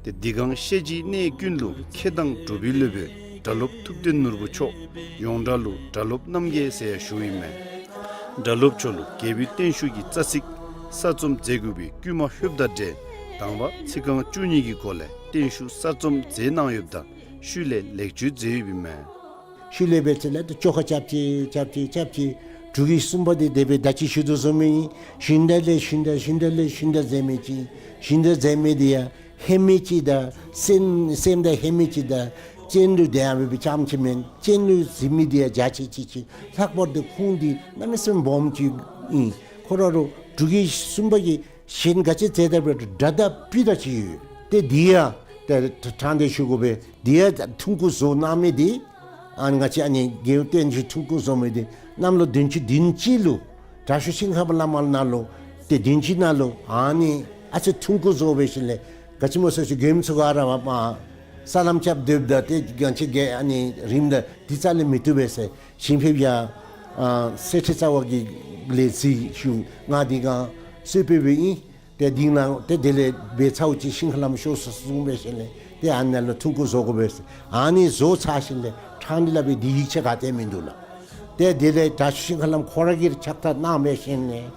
ཏེ་འདི་གང་ཤེས་བྱའི་གནས་ཀུན་ལུ་མཁས་དང་གྲུབ་པའི་སློབ་དཔོན་སྒྲ་སློབ་ཐུབ་བསྟན་ནོར་བུ་མཆོག་ཡོངས་གྲགས་ལུ་སྒྲ་སློབ་རྣམ་རྒྱལ་ཟེར་ཡང་ཞུཝ་ཨིན་མས། སྒྲ་སློབ་མཆོག་ལུ་རྒྱལ་པོའི་བརྟན་བཞུགས་ཀྱི་རྩ་ཚིག་གསར་རྩོམ་མཛད་དགོ་པའི་བསྐུལ་མ་ལྷོདཔ་དང་འབྲེལ་དང་པ་ཚིག་རྐང་བཅུ་གཉིས་ཀྱི་སྒོ་ལས་བརྟན་བཞུགས་གསར་རྩོམ་མཛད་གནང་ཡོདཔ་ད་ཤུལ་ལས་ལེགས་བཅོས་མཛད་ཡོདཔ་ཨིན་མས། ཤུལ་ལས་འབད་ཚེ་ལས་ད་བཅོ་ཁ་རྐྱབ་ཅི་རྐྱབ་ཅི་རྐྱབ་ཅི། འབྲུག་རྒྱལ་གསུམ་པ་འདི་དེ་སྦེ་ད་ཅི་ཞུ་དོ་བཟུམ་སྦེ་ཞུན་དག་ལས་ཞུན་དག་ཞུན་དག་ལས་ཞུན་དག་མཛད་མི་ཅིག། ཞུན་དག་མཛད་མི་འདི་ཡང་ཧེ་མའི་ཅིག་དང་སེམས་སེམས་དང་ཧེ་མའི་ཅིག་དང་སྤྱན་ལུ་དེ་ཡང་འབད་བའི་ཙམ་ཅིག་མེན། སྤྱན་ལུ་གཟིགས་མི་འདི་ཡང་འཇའ་ཆི་ཆི་ཅིག། ལྷག་པར་དུ་ཁུངས་འདི་གནམ་མེད་ས་མེད་སྦོམ་ཅིག་ཨིན། ཁོ་ར་རུང་འབྲུག་རྒྱལ་གསུམ་པ་གིས་གཞན་ག་ཅི་མཛད་ད་འབད་རུང་སྒྲ་དང་སྤུས་དག་ཅིག་ཡོད། ཏེ་འདི་ཡང་ཏེ་དྲང་སྟེ་ཞུ་དགོ་པས། འདི་ཡང་ཐུང་ཀུ་བཟོ་གནང་མི་འདི་ཨ་ནི་ང་བཅས་ཨ་ནི་རྒྱལ་བསྟན་བཅོས་ཐུང་ཀུ་བཟོ་མི་འདི་གནམ་ལོ་བདུན་ཅུ་བདུན་ཅུ་ལུ་དྲག་ཤོས་ཤིང་ཁ་བ་བླ་མ་ནང་ལུ་ཏེ་བདུན་ཅུ་ནང་ལུ་ཨ་ནི་ཨ་ཙི་ཐུང་ཀུ་བཟོ་འབད་ཞིནམ་ལས་ག་ཅི་སྨོ་ཟེར་ཅི་མགྱོནམ་ཚུ་ག་ར་མ་མ་ས་ལམ་རྐྱབ་སྡོདཔ་ད་ཏེ་ག་ཅི་གེ་ཨ་ནི་རིངམ་ད་འདི་རྩ་ལས་མི་བཏུབ་པས་ཟེར་ཞིང་ཕེབས་ཡང་ཨ་གསེར་ཁྲི་རྩ་བ་གི་ལས་རྩིས་ཞུ་ང་འདི་གང་གསོལ་དཔོན་སྦེ་ཨིན། ཏེ་འདི་ནང་ཏེ་དེ་ལས་འབད་ཚརཝ་ཅིག་ཤིང་ཁ་བླམ་ཤོག་ཟེར་གསུངས་འབད་ཞིནམ་ལས་ཏེ་ཨ་ནཱ་ལུ་ཐུང་ཀུ་བཟོ་དགོ་པས་ཟེར། ཨ་ནི་བཟོ་ཚར་ཞིནམ་ལས་ཕྲང་སྟེ་སླབ་པའི་འདི་ཡིག་ཆ་ག་ཏེ་མིན་འདུག་ལགས། ཏེ་དེ་ལས་དྲག་ཤོས་ཤིང་ཁ་བླམ་ཁོ་ར་གིས་ཕྱག་རྟགས་གནང་འབད་ཞིནམ་ལས་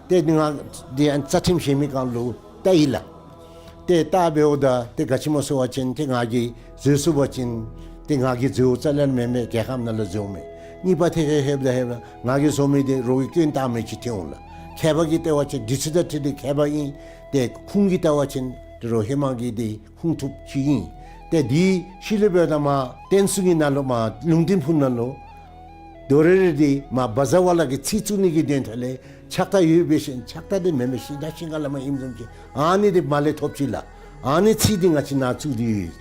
ཏེ་ང་འདི་ཨ་རྩ་ཁྲིམས་བཞེས་མི་གང་ལུ་བལྟ་ཡི་ལགས། ཏེ་བལྟ་འབདཝ་ད་ཏེ་ག་ཅི་སྨོ་ཟེར་བ་ཅིན་ཏེ་ང་གིས་འཛོལ་སོང་པ་ཅིན་ཏེ་ང་གིས་འཛོལཝ་རྩ་ལས་མེན་མས། རྒྱལ་ཁབ་ནང་ལུ་འཛོལཝ་མས། གཉིས་པ་ཐད་ཁར་ལྷོདཔ་ད་ལྷོདཔ་ད་ང་གིས་བཟོ་མི་འདི་རོགས་ཀྱིས་སྐྱོན་བཏགས་མི་ཅིག་ཐོན་འོང་ལགས། མཁས་པ་གིས་བལྟ་བ་ཅིན་འདི་ཚུ་དང་འཁྲིལ་ཏེ་མཁས་པ་ཨིན། ཏེ་ཁུངས་ཀྱིས་བལྟ་བ་ཅིན་ཏེ་རོགས་ཧེ་མ་གི་འདི་ཁུངས་ཐུབ་ཅིག་ཨིན། ཏེ་འདི་ཤུལ་ལས་འབདཝ་ད་མར་བསྟན་སྲུང་གི་ནང་ལུ་མར་ལུང་བསྟན་ཕུག་ནང་ལུ་དོ་རེ་རེ་འདི་མར་བཛྲ་ཝཱ་ལ་གི་ཚིག་བཙུགས་ནི་གི་དོན་དག་ལས་ཕྱག་རྟགས་ཡོད་འབད་ཞིནམ་ཕྱག་རྟགས་འདི་མེན་མས། ཤིང་རྟ་ཤིང་ཁ་བླམ་ཨིནམ་བཟུམ་ཅིག་ཨ་ནི་འདི་མར་ལས་ཐོབ་ཅི་ལགས། ཨ་ནི་ཚིག་འདི་ང་བཅས་ནང་བཙུགས་ཏེ་ཡོད།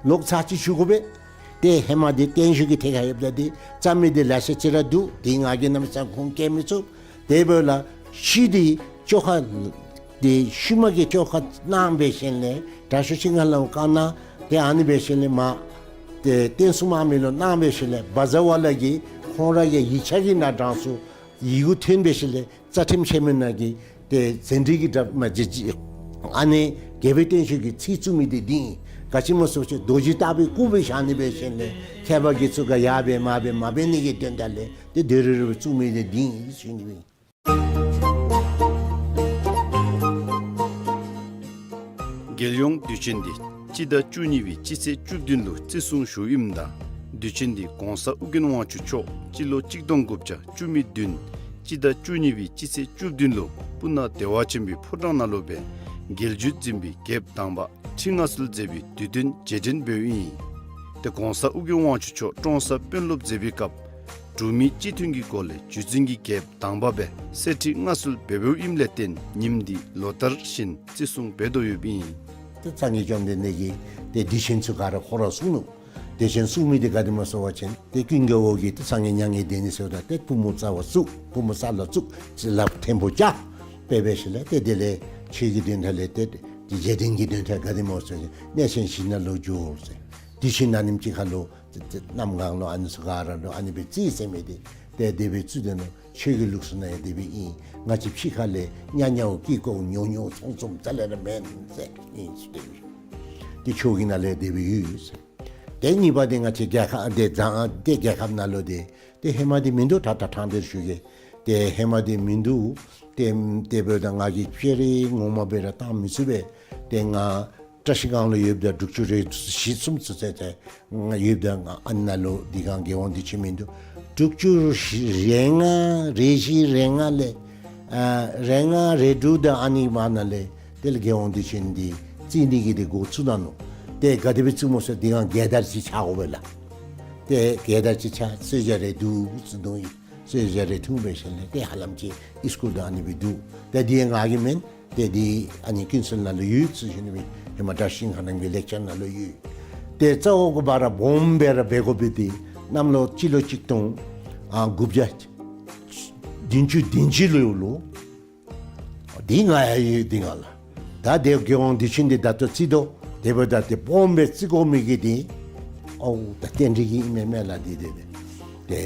ལོག་ཚར་ཅིག་ཞུ་དགོ་པས། ཏེ་ཧེ་མ་འདི་བརྟན་བཞུགས་ཀྱི་ཐད་ཁར་ཡོདཔ་ད་འདི་རྩ་མི་འདི་ལེ་ཤ་ཅིག་ར་འདུག། འདི་ང་གིས་གནམ་མེད་ས་མེད་ཁུངས་བཀལ་མི་ཚུགས། དེ་འབདཝ་ལས་ཤུལ་འདི་བཅོ་ཁ་འདི་ཤུལ་མ་གི་བཅོ་ཁ་གནང་འབད་ཞིནམ་ལས་དྲག་ཤོས་ཤིང་ཁ་བླམ་བཀའ་གནང་། ཏེ་ཨ་ནི་འབད་ཞིནམ་ལས་མར་ཏེ་བསྟན་སྲུང་དམག་མི་ལུ་གནང་འབད་ཞིནམ་ལས་བཛྲ་ཝཱ་ལ་གིས་ཁོང་ར་གི་ཡིག་ཆ་གི་ནང་དྲངས་སོང་། ཡི་གུ་ཐོན་འབད་ཞིནམ་ལས་རྩ་ཁྲིམས་ཆེན་མོ་ནང་གི་ཏེ་ཟན་བྲིས་ཀྱི་འདྲ་མ་ཅིག་ཅིག། ཨ་ནི་རྒྱལ་པོའི་བརྟན་བཞུགས་ཀྱི་ཚིག་བཙུགས་མི་འདི་འདི་ཨིན། ག་ཅི་སྨོ་ཟེར་བ་ཅིན་རྡོ་རྗེ་ལྟ་བུའི་སྐུ་སྦེ་བཞག་ནི་འབད་ཞིནམ་ལས་མཁས་པ་གིས་ཚུ་ག་ཡར་འབད་མར་འབད་མ་འབད་ནི་གི་དོན་དག་ལས་ཏེ་དོ་རེ་རེ་སྦེ་བཙུགས་མི་འདི་འདི་ཨིན་ཞུ་ནི་ཨིན། རྒྱལ་ཡོངས་དུས་ཆེན་འདི་སྤྱི་ཟླ་བཅུ་གཉིས་པའི་སྤྱི་ཚེས་བཅུ་བདུན་ལུ་བརྩི་སྲུང་ཞུཝ་ཨིནམ་ད་དུས་ཆེན་འདི་གོང་ས་ཨོ་རྒྱན་དབང་ཕྱུག་མཆོག་སྤྱི་ལོ་གཅིག་སྟོང་དགུ་བརྒྱ་བཅུ་མེད་བདུན་སྤྱི་ཟླ་བཅུ་གཉིས་པའི་སྤྱི་ཚེས་བཅུ་བདུན་ལུ་སྤུ་ན་བདེ་བ་ཆེན་པོའི་ཕོ་བྲང་ནང་ལུ་སྦེ་རྒྱལ་བརྒྱུད་འཛིན་པའི་རྒྱལཔོ་དང་པ་ཁྲི་མངའ་གསོལ་མཛད་པའི་དུས་སྟོན་རྗེས་དྲན་འབདཝ་ཨིན། ཏེ་གོང་ས་ཨོ་རྒྱན་དབང་ཕྱུག་མཆོག་ཀྲོང་གསར་དཔོན་སློབ་མཛད་པའི་སྐབས་འབྲུག་མི་སྤྱི་མཐུན་གྱི་སྒོ་ལས་བརྒྱུད་འཛིན་གྱི་རྒྱལཔོ་དང་པ་སྦེ་གསེར་ཁྲི་མངའ་གསོལ་འབད་འབདཝ་ཨིནམ་ལས་བརྟེན་ཉིནམ་འདི་ལོ་ལྟར་བཞིན་བརྩི་སྲུང་འབད་དོ་ཡོདཔ་ཨིན། ཏེ་སངས་རྒྱས་བཅོམ་ལྡན་འདས་ཀྱིས་ཏེ་དུས་ཆེན་ཚུ་ག་ར་ཁོ་ར་གསུངས་ནུག། དུས་ཆེན་གསུངས་མི་འདི་ག་དེ་སྨོ་ཟེར་བ་ཅིན་ཏེ་ཀུན་དགའ་བོ་གིས་ཏེ་སངས་རྒྱས་མྱ་ངན་འདས་ནི་ཟེརཝ་ད་ཏེ་པུས་མོ་རྩ་བར་བཙུགས། པུས་མོ་ས་ལུ་བཙུགས། ཅིག་ལགཔ་མཐོན་པོ་བཀྱག། དཔེ་འབད་ཞིནམ་ལས་ཏེ་དེ་ལས་ཆོས་ཀྱི་དོན་དག་ལས་ཏེ་རྗེས་དྲན་གྱི་དོན་དག་ག་དེ་སྨོ་ཟེར་བ་ཅིན་གནས་ཆེན་བཞི་ནང་ལུ་འགྱོ་ཟེར། དུས་ཆེན་ཨ་ནེམ་ཅིག་ཁར་ལུ་ཏེ་ཏེ་གནམ་གང་ལུ་ཨ་ནི་ཚུ་ག་ར་ལུ་ཨ་ནི་སྦེ་རྩིས་ཟེར་མི་འདི་ཏེ་དེ་སྦེ་རྩིས་དེ་ནང་ཆོས་ཀྱི་ལུགས་སྲོལ་ནང་ཡང་དེ་སྦེ་ཨིན། ང་བཅས་ཕྱི་ཁ་ལས་ཉ་ཉའོ་ཀི་ཀོ་ཉོ་ཉོ་ཚོང་ཚོང་རྩ་ལས་ར་མེན་ཟེར་ཨིན་ཟེར་དེ་སྦེ། ཏེ་ཆོས་ཀྱི་ནང་ལས་དེ་སྦེ་ཡོད་ཟེར། ཏེ་གཉིས་པ་འདི་ང་བཅས་རྒྱལ་ཁབ་འདི་བཟང་འདི་རྒྱལ་ཁབ་ནང་ལུ་འདི་ཏེ་ཧེ་མ་འདི་མིན་འདུག། ད་ད་ཐང་འདིར་ཞུ་གེ། ཏེ་ཧེ་མ་འདི་མིན་འདུག། ཏེ་དེ་འབདཝ་ད་ང་གིས་ཅེ་རེ་ངོ་མ་སྦེ་ར་བཏང་མི་ཚུགས་པས། ཏེ་ང་བཀྲ་ཤིས་སྒང་ལུ་ཡོདཔ་ད་དྲུག་ཅུ་རེ་བཞི་གསུམ་ཚུན་ཚོད་ཏེ་ང་ཡོདཔ་ད་ང་ཨ་ནཱ་ལུ་འདི་གང་རྒྱལ་ཡོངས་དུས་ཆེན་མིན་འདུག། དྲུག་ཅུ་རེ་ལྔ་རེ་བཞི་རེ་ལྔ་ལས་ཨ་རེ་ལྔ་རེ་དྲུག་དང་ཨ་ནི་བར་ན་ལས་དེ་ལས་རྒྱལ་ཡོངས་དུས་ཆེན་འདི་རྩིས་ནི་གི་འདི་འགོ་བཙུགས་ད་ནུག། ཏེ་ག་དེ་སྦེ་བཙུགས་སྨོ་ཟེར་འདི་གང་རྒྱལ་དར་ཅིག་འཕྱར་དགོ་པས་ལགས། ཏེ་རྒྱལ་དར་ཅིག་འཕྱར་གསོལ་ཇ་རེ་འདུག་ཟེར་འདུག་ཡི། གསོལ་ཇ་རེ་འཐུང་འབད་ཞིནམ་ལས་ཏེ་ཧ་ལམ་ཅིག་ཨིས་ཀུལ་དང་ཨ་ནི་སྦེ་འདུག། ཏེ་འདི་ང་གི་མེན། ཏེ་འདི་ཨ་ནི་ཀུན་གསལ་ནང་ལུ་ཡོད་ཟེར་ཞུ་ནི་སྦེ་ཧེ་མ་བཀྲ་ཤིས་ཤིང་ཁ་རྣམ་རྒྱལ་ལེགས་བྱང་ནང་ལུ་ཡོད། ཏེ་རྩ་བ་གི་བར་སྦོམ་སྦེ་ར་འབད་དགོ་པའི་འདི་ གནམ་ལོ་སྤྱི་ལོ་གཅིག་སྟོང་ཨ་དགུ་བརྒྱ་བདུན་ཅུ་དོན་གཅིག་ལོ་ལུ། འདི་ང་ཡང་ཡོད་འདི་ང་ལགས། ད་དེ་རྒྱལ་དབང་དུས་ཆེན་འདི་ད་ལྟོ་རྩིས་དོ། དེ་འབདཝ་ད་དེ་སྦོམ་སྦེ་རྩིས་དགོ་མི་གི་འདི། ཨོ་ད་རྟེན་འབྲེལ་གྱི་ཨིན་མས་མེན་ལགས་འདི་དེ་དེ། དེ་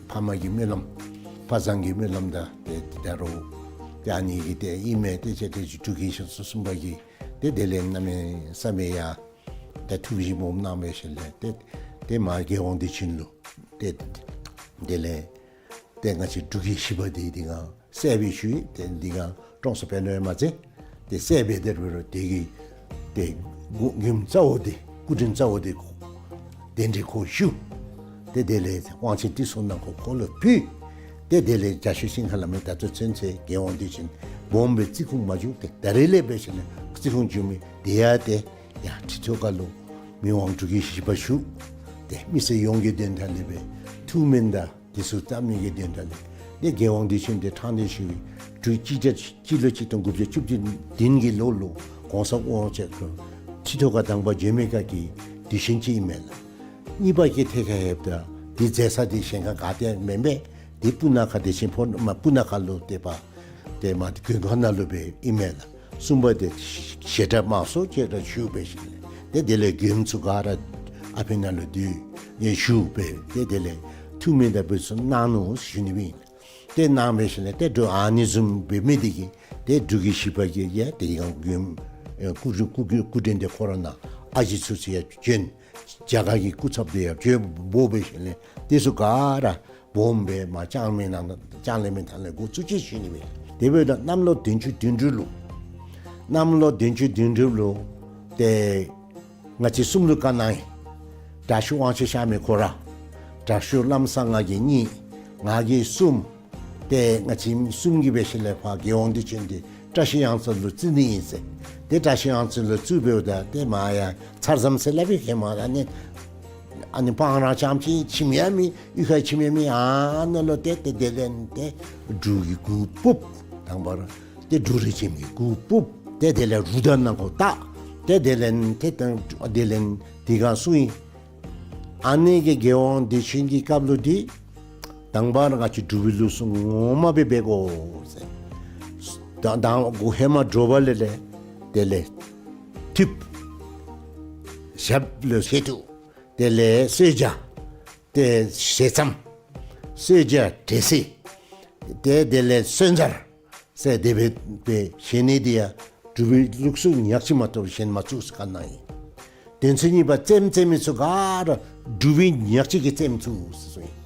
ཕ་མ་གི་སྨོན་ལམ། ཕ་བཟང་གི་སྨོན་ལམ་དང་དེ་ད་རུང་། དེ་ཨ་ནི་གི་དེ་ཨིན་མས། དེ་ཅིག་དེ་ཅིག་འབྲུག་གི་ཤོག་སུ་གསུམ་པ་གི། དེ་དེ་ལས་གནམ་མེད་ས་མེད་ཡ། ད་ཐུགས་བཞེད་སྦོམ་གནང་བའི་ཤུལ་ལས་དེ་དེ་མ་རྒྱལ་དབང་དུས་ཆེན་ལུ། དེ་དེ་ལས་དེ་ང་བཅས་འབྲུག་གི་བཞི་པ་དེ་འདི་ག་གསལ་བའི་ཤུལ་དེ་འདི་ག་ཀྲོང་གསར་དཔོན་སློབ་མ་ཚེ་དེ་གསལ་བའི་དེ་རུ་རུ་དེ་གི་དེ་མགུ་མགུནམ་རྩ་བོ་དེ་སྐུ་དྲིན་རྩ་བོ་དེ་གདན་འདྲེན་ཁོ་ཞུ། དེ་དེ་ལས་དབང་ཆེན་ཏི་སོ་ནང་ཁོ་ཁོ་ལུ་ཕུལ། དེ་དེ་ལས་རྒྱ་ཤོད་ཤིང་ཁ་ལ་མེ་ད་ཚོ་ཚུན་ཚོད་རྒྱལ་དབང་དུས་ཆེན་སྦོམ་སྦེ་རྩིས་ཁུངས་མ་བྱུང་། དེ་ད་རེས་ལས་འབད་ཞིནམ་ལས་རྩིས་ཁུངས་བྱུང་མི་དེ་ཡང་དེ་ཡ་ཁྲི་ཐོག་ཁ་ལུ་མི་དབང་འབྲུག་གི་བཞི་པ་བཞུགས། དེ་མི་སེར་ཡོངས་ཀྱི་དོན་དག་ལས་འབད་ཐུགས་སྨོན་དང་དེ་ཚུ་བཏབ་ནི་གི་དོན་དག་ལས་དེ་རྒྱལ་དབང་དུས་ཆེན་དེ་ཕྲང་སྟེ་ཞུ་བའི་འབྲུག་སྤྱི་ཟླ་སྤྱི་ལོ་གཅིག་སྟོང་དགུ་བརྒྱ་བཅུ་བདུན་གྱི་ལོ་ལུ་གོང་ས་དབང་ཆེན་ཁོ་ཁྲི་ཐོག་ཁ་དང་པ་བྱོན་མི་ཁ་གི་དུས་ཆེན་ཅིག་ཨིན་མས་ལགས། གཉིས་པ་གི་ཐད་ཁར་ཡོདཔ་ད་དེ་མཛད་ས་དེ་གཞན་ཁར་ག་ཏེ་མེན་པས། དེ་སྤུ་ན་ཁ་དེ་ཆེན་ཕོ་མ་སྤུ་ན་ཁ་ལུ་དེ་པ་དེ་མ་དེ་མགོན་ཁང་ནང་ལུ་སྦེ་ཨིན་མས་ལགས། གསུམ་པ་དེ་བཤད་གྲྭ་དམངས་སྲོལ་བཅས་ར་ཞུ་བའི་ཤུལ་ལས་དེ་དེ་ལས་མགྱོནམ་ཚུ་ག་ར་ཨ་ཕི་ནང་ལུ་བསྡུ་ཡི་ཞུ་བའི་དེ་དེ་ལས་ཐུགས་སྨོན་དང་འབུལ་ཚུ་གནང་ནུག་ཞུ་ནི་ཨིན། དེ་གནང་བའི་ཤུལ་ལས་དེ་འབྲུག་ཨ་ནི་བཟུམ་སྦེ་མི་དེ་གིས་དེ་འབྲུག་གི་བཞི་པ་གི་ཡ་དེ་ཡང་མགྱོནམ་ཨེ་སྐུ་སྐུ་སྐུ་སྐུ་དྲིན་དེ་ཁོ་ར་ནང་ཨ་ཞེ་ཚུ་ཚུ་ཡ་བྱོན། རྒྱ་གར་གྱི་སྐུ་ཚབ་དེ་ཡང་བྱོན་འབོ་བའི་ཤུལ་ལས་དེ་ཚུ་ག་ར་སྦོམ་སྦེ་མ་ལྕང་གླིང་མའི་ནང་ལྕང་གླིང་མའི་ཐང་ལས་འགོ་བཙུགས་ཅི་ཞུ་ནི་མས། དེ་འབདཝ་ད་གནམ་ལོ་བདུན་ཅུ་དོན་དྲུག་ལུ། གནམ་ལོ་བདུན་ཅུ་དོན་དྲུག་ལུ་དེ་ང་བཅས་གསུམ་ལུ་བཀའ་གནང་ཡི། དྲག་ཤོས་དབང་ཕྱུག་གཤགས་མི་ཁོ་ར། དྲག་ཤོས་ལམ་བཟང་ང་གིས་གཉིས། ང་གིས་གསུམ། དེ་ང་བཅས་གསུམ་གྱིས་འབད་ཞིནམ་ལས་ཕར་རྒྱལ་དབང་དུས་ཆེན་དེ་བཀྲ་ཤིས་གཡང་རྩེ་ལུ་བརྩི་ནི་ཨིན་ཟེར། དེ་བཀྲ་ཤིས་གཡང་རྩེ་ལུ་བརྩིཝ་འབདཝ་ད་དེ་མ་ཡ་ཚར་ཙམ་ཟེར་སླབ་པའི་ཧེ་མ་ཨ་ནི་ཨ་ནི་སྤང་ར་རྐྱངམ་ཅིག་ཁྱིམ་ཡང་མེད། གཡུས་ཁར་ཁྱིམ་ཡང་མེད། ཨ་ནཱ་ལུ་དེ་དེ་དེ་ལས་དེ་འབྲུག་གི་གུར་ཕུབ། དང་པ་ར་དེ་འབྲུག་རི་ཁྱིམ་གྱི་གུར་ཕུབ། དེ་དེ་ལས་རུ་དར་ནང་ཁོ་བཏགས། དེ་དེ་ལས་དེ་དང་དེ་ལས་དེ་ག་སོང་ཡི། ཨ་ནི་གི་རྒྱལ་དབང་དུས་ཆེན་གྱི་སྐབས་ལུ་དེ་དང་པ་ར་ང་བཅས་འབྲུག་པའི་ལུགས་སྲོལ་ངོ་མ་སྦེ་འབད་དགོ་ཟེར། ད་དང་འགོ་ཧེ་མ་དྲོ་པ་ལས་ལས་དེ་ལས་ཐུབ། ཞབས་ལུ་བཞེས་ཐུབ། དེ་ལས་གསོལ་ཇ། དེ་ཞལ་ཆེམས། གསོལ་ཇ་འབྲས་སིལ། དེ་དེ་ལས་གསོལ་ཇ་ཟེར་དེ་སྦེ་སྦེ་བཞེས་ནི་དེ་ཡང་འབྲུག་པའི་ལུགས་སྲོལ་ཉག་གཅིག་མ་གཏོགས་གཞན་མ་བཙུགས་ཟེར་བཀའ་གནང་ཡི། དོན་ཚན་གཉིས་པ་རྩེདམོ་རྩེ་མི་ཚུ་ག་ར་འབྲུག་པའི་ཉག་གཅིག་གི་རྩེདམོ་བཙུགས་ཟེར་གསུངས་ཡི།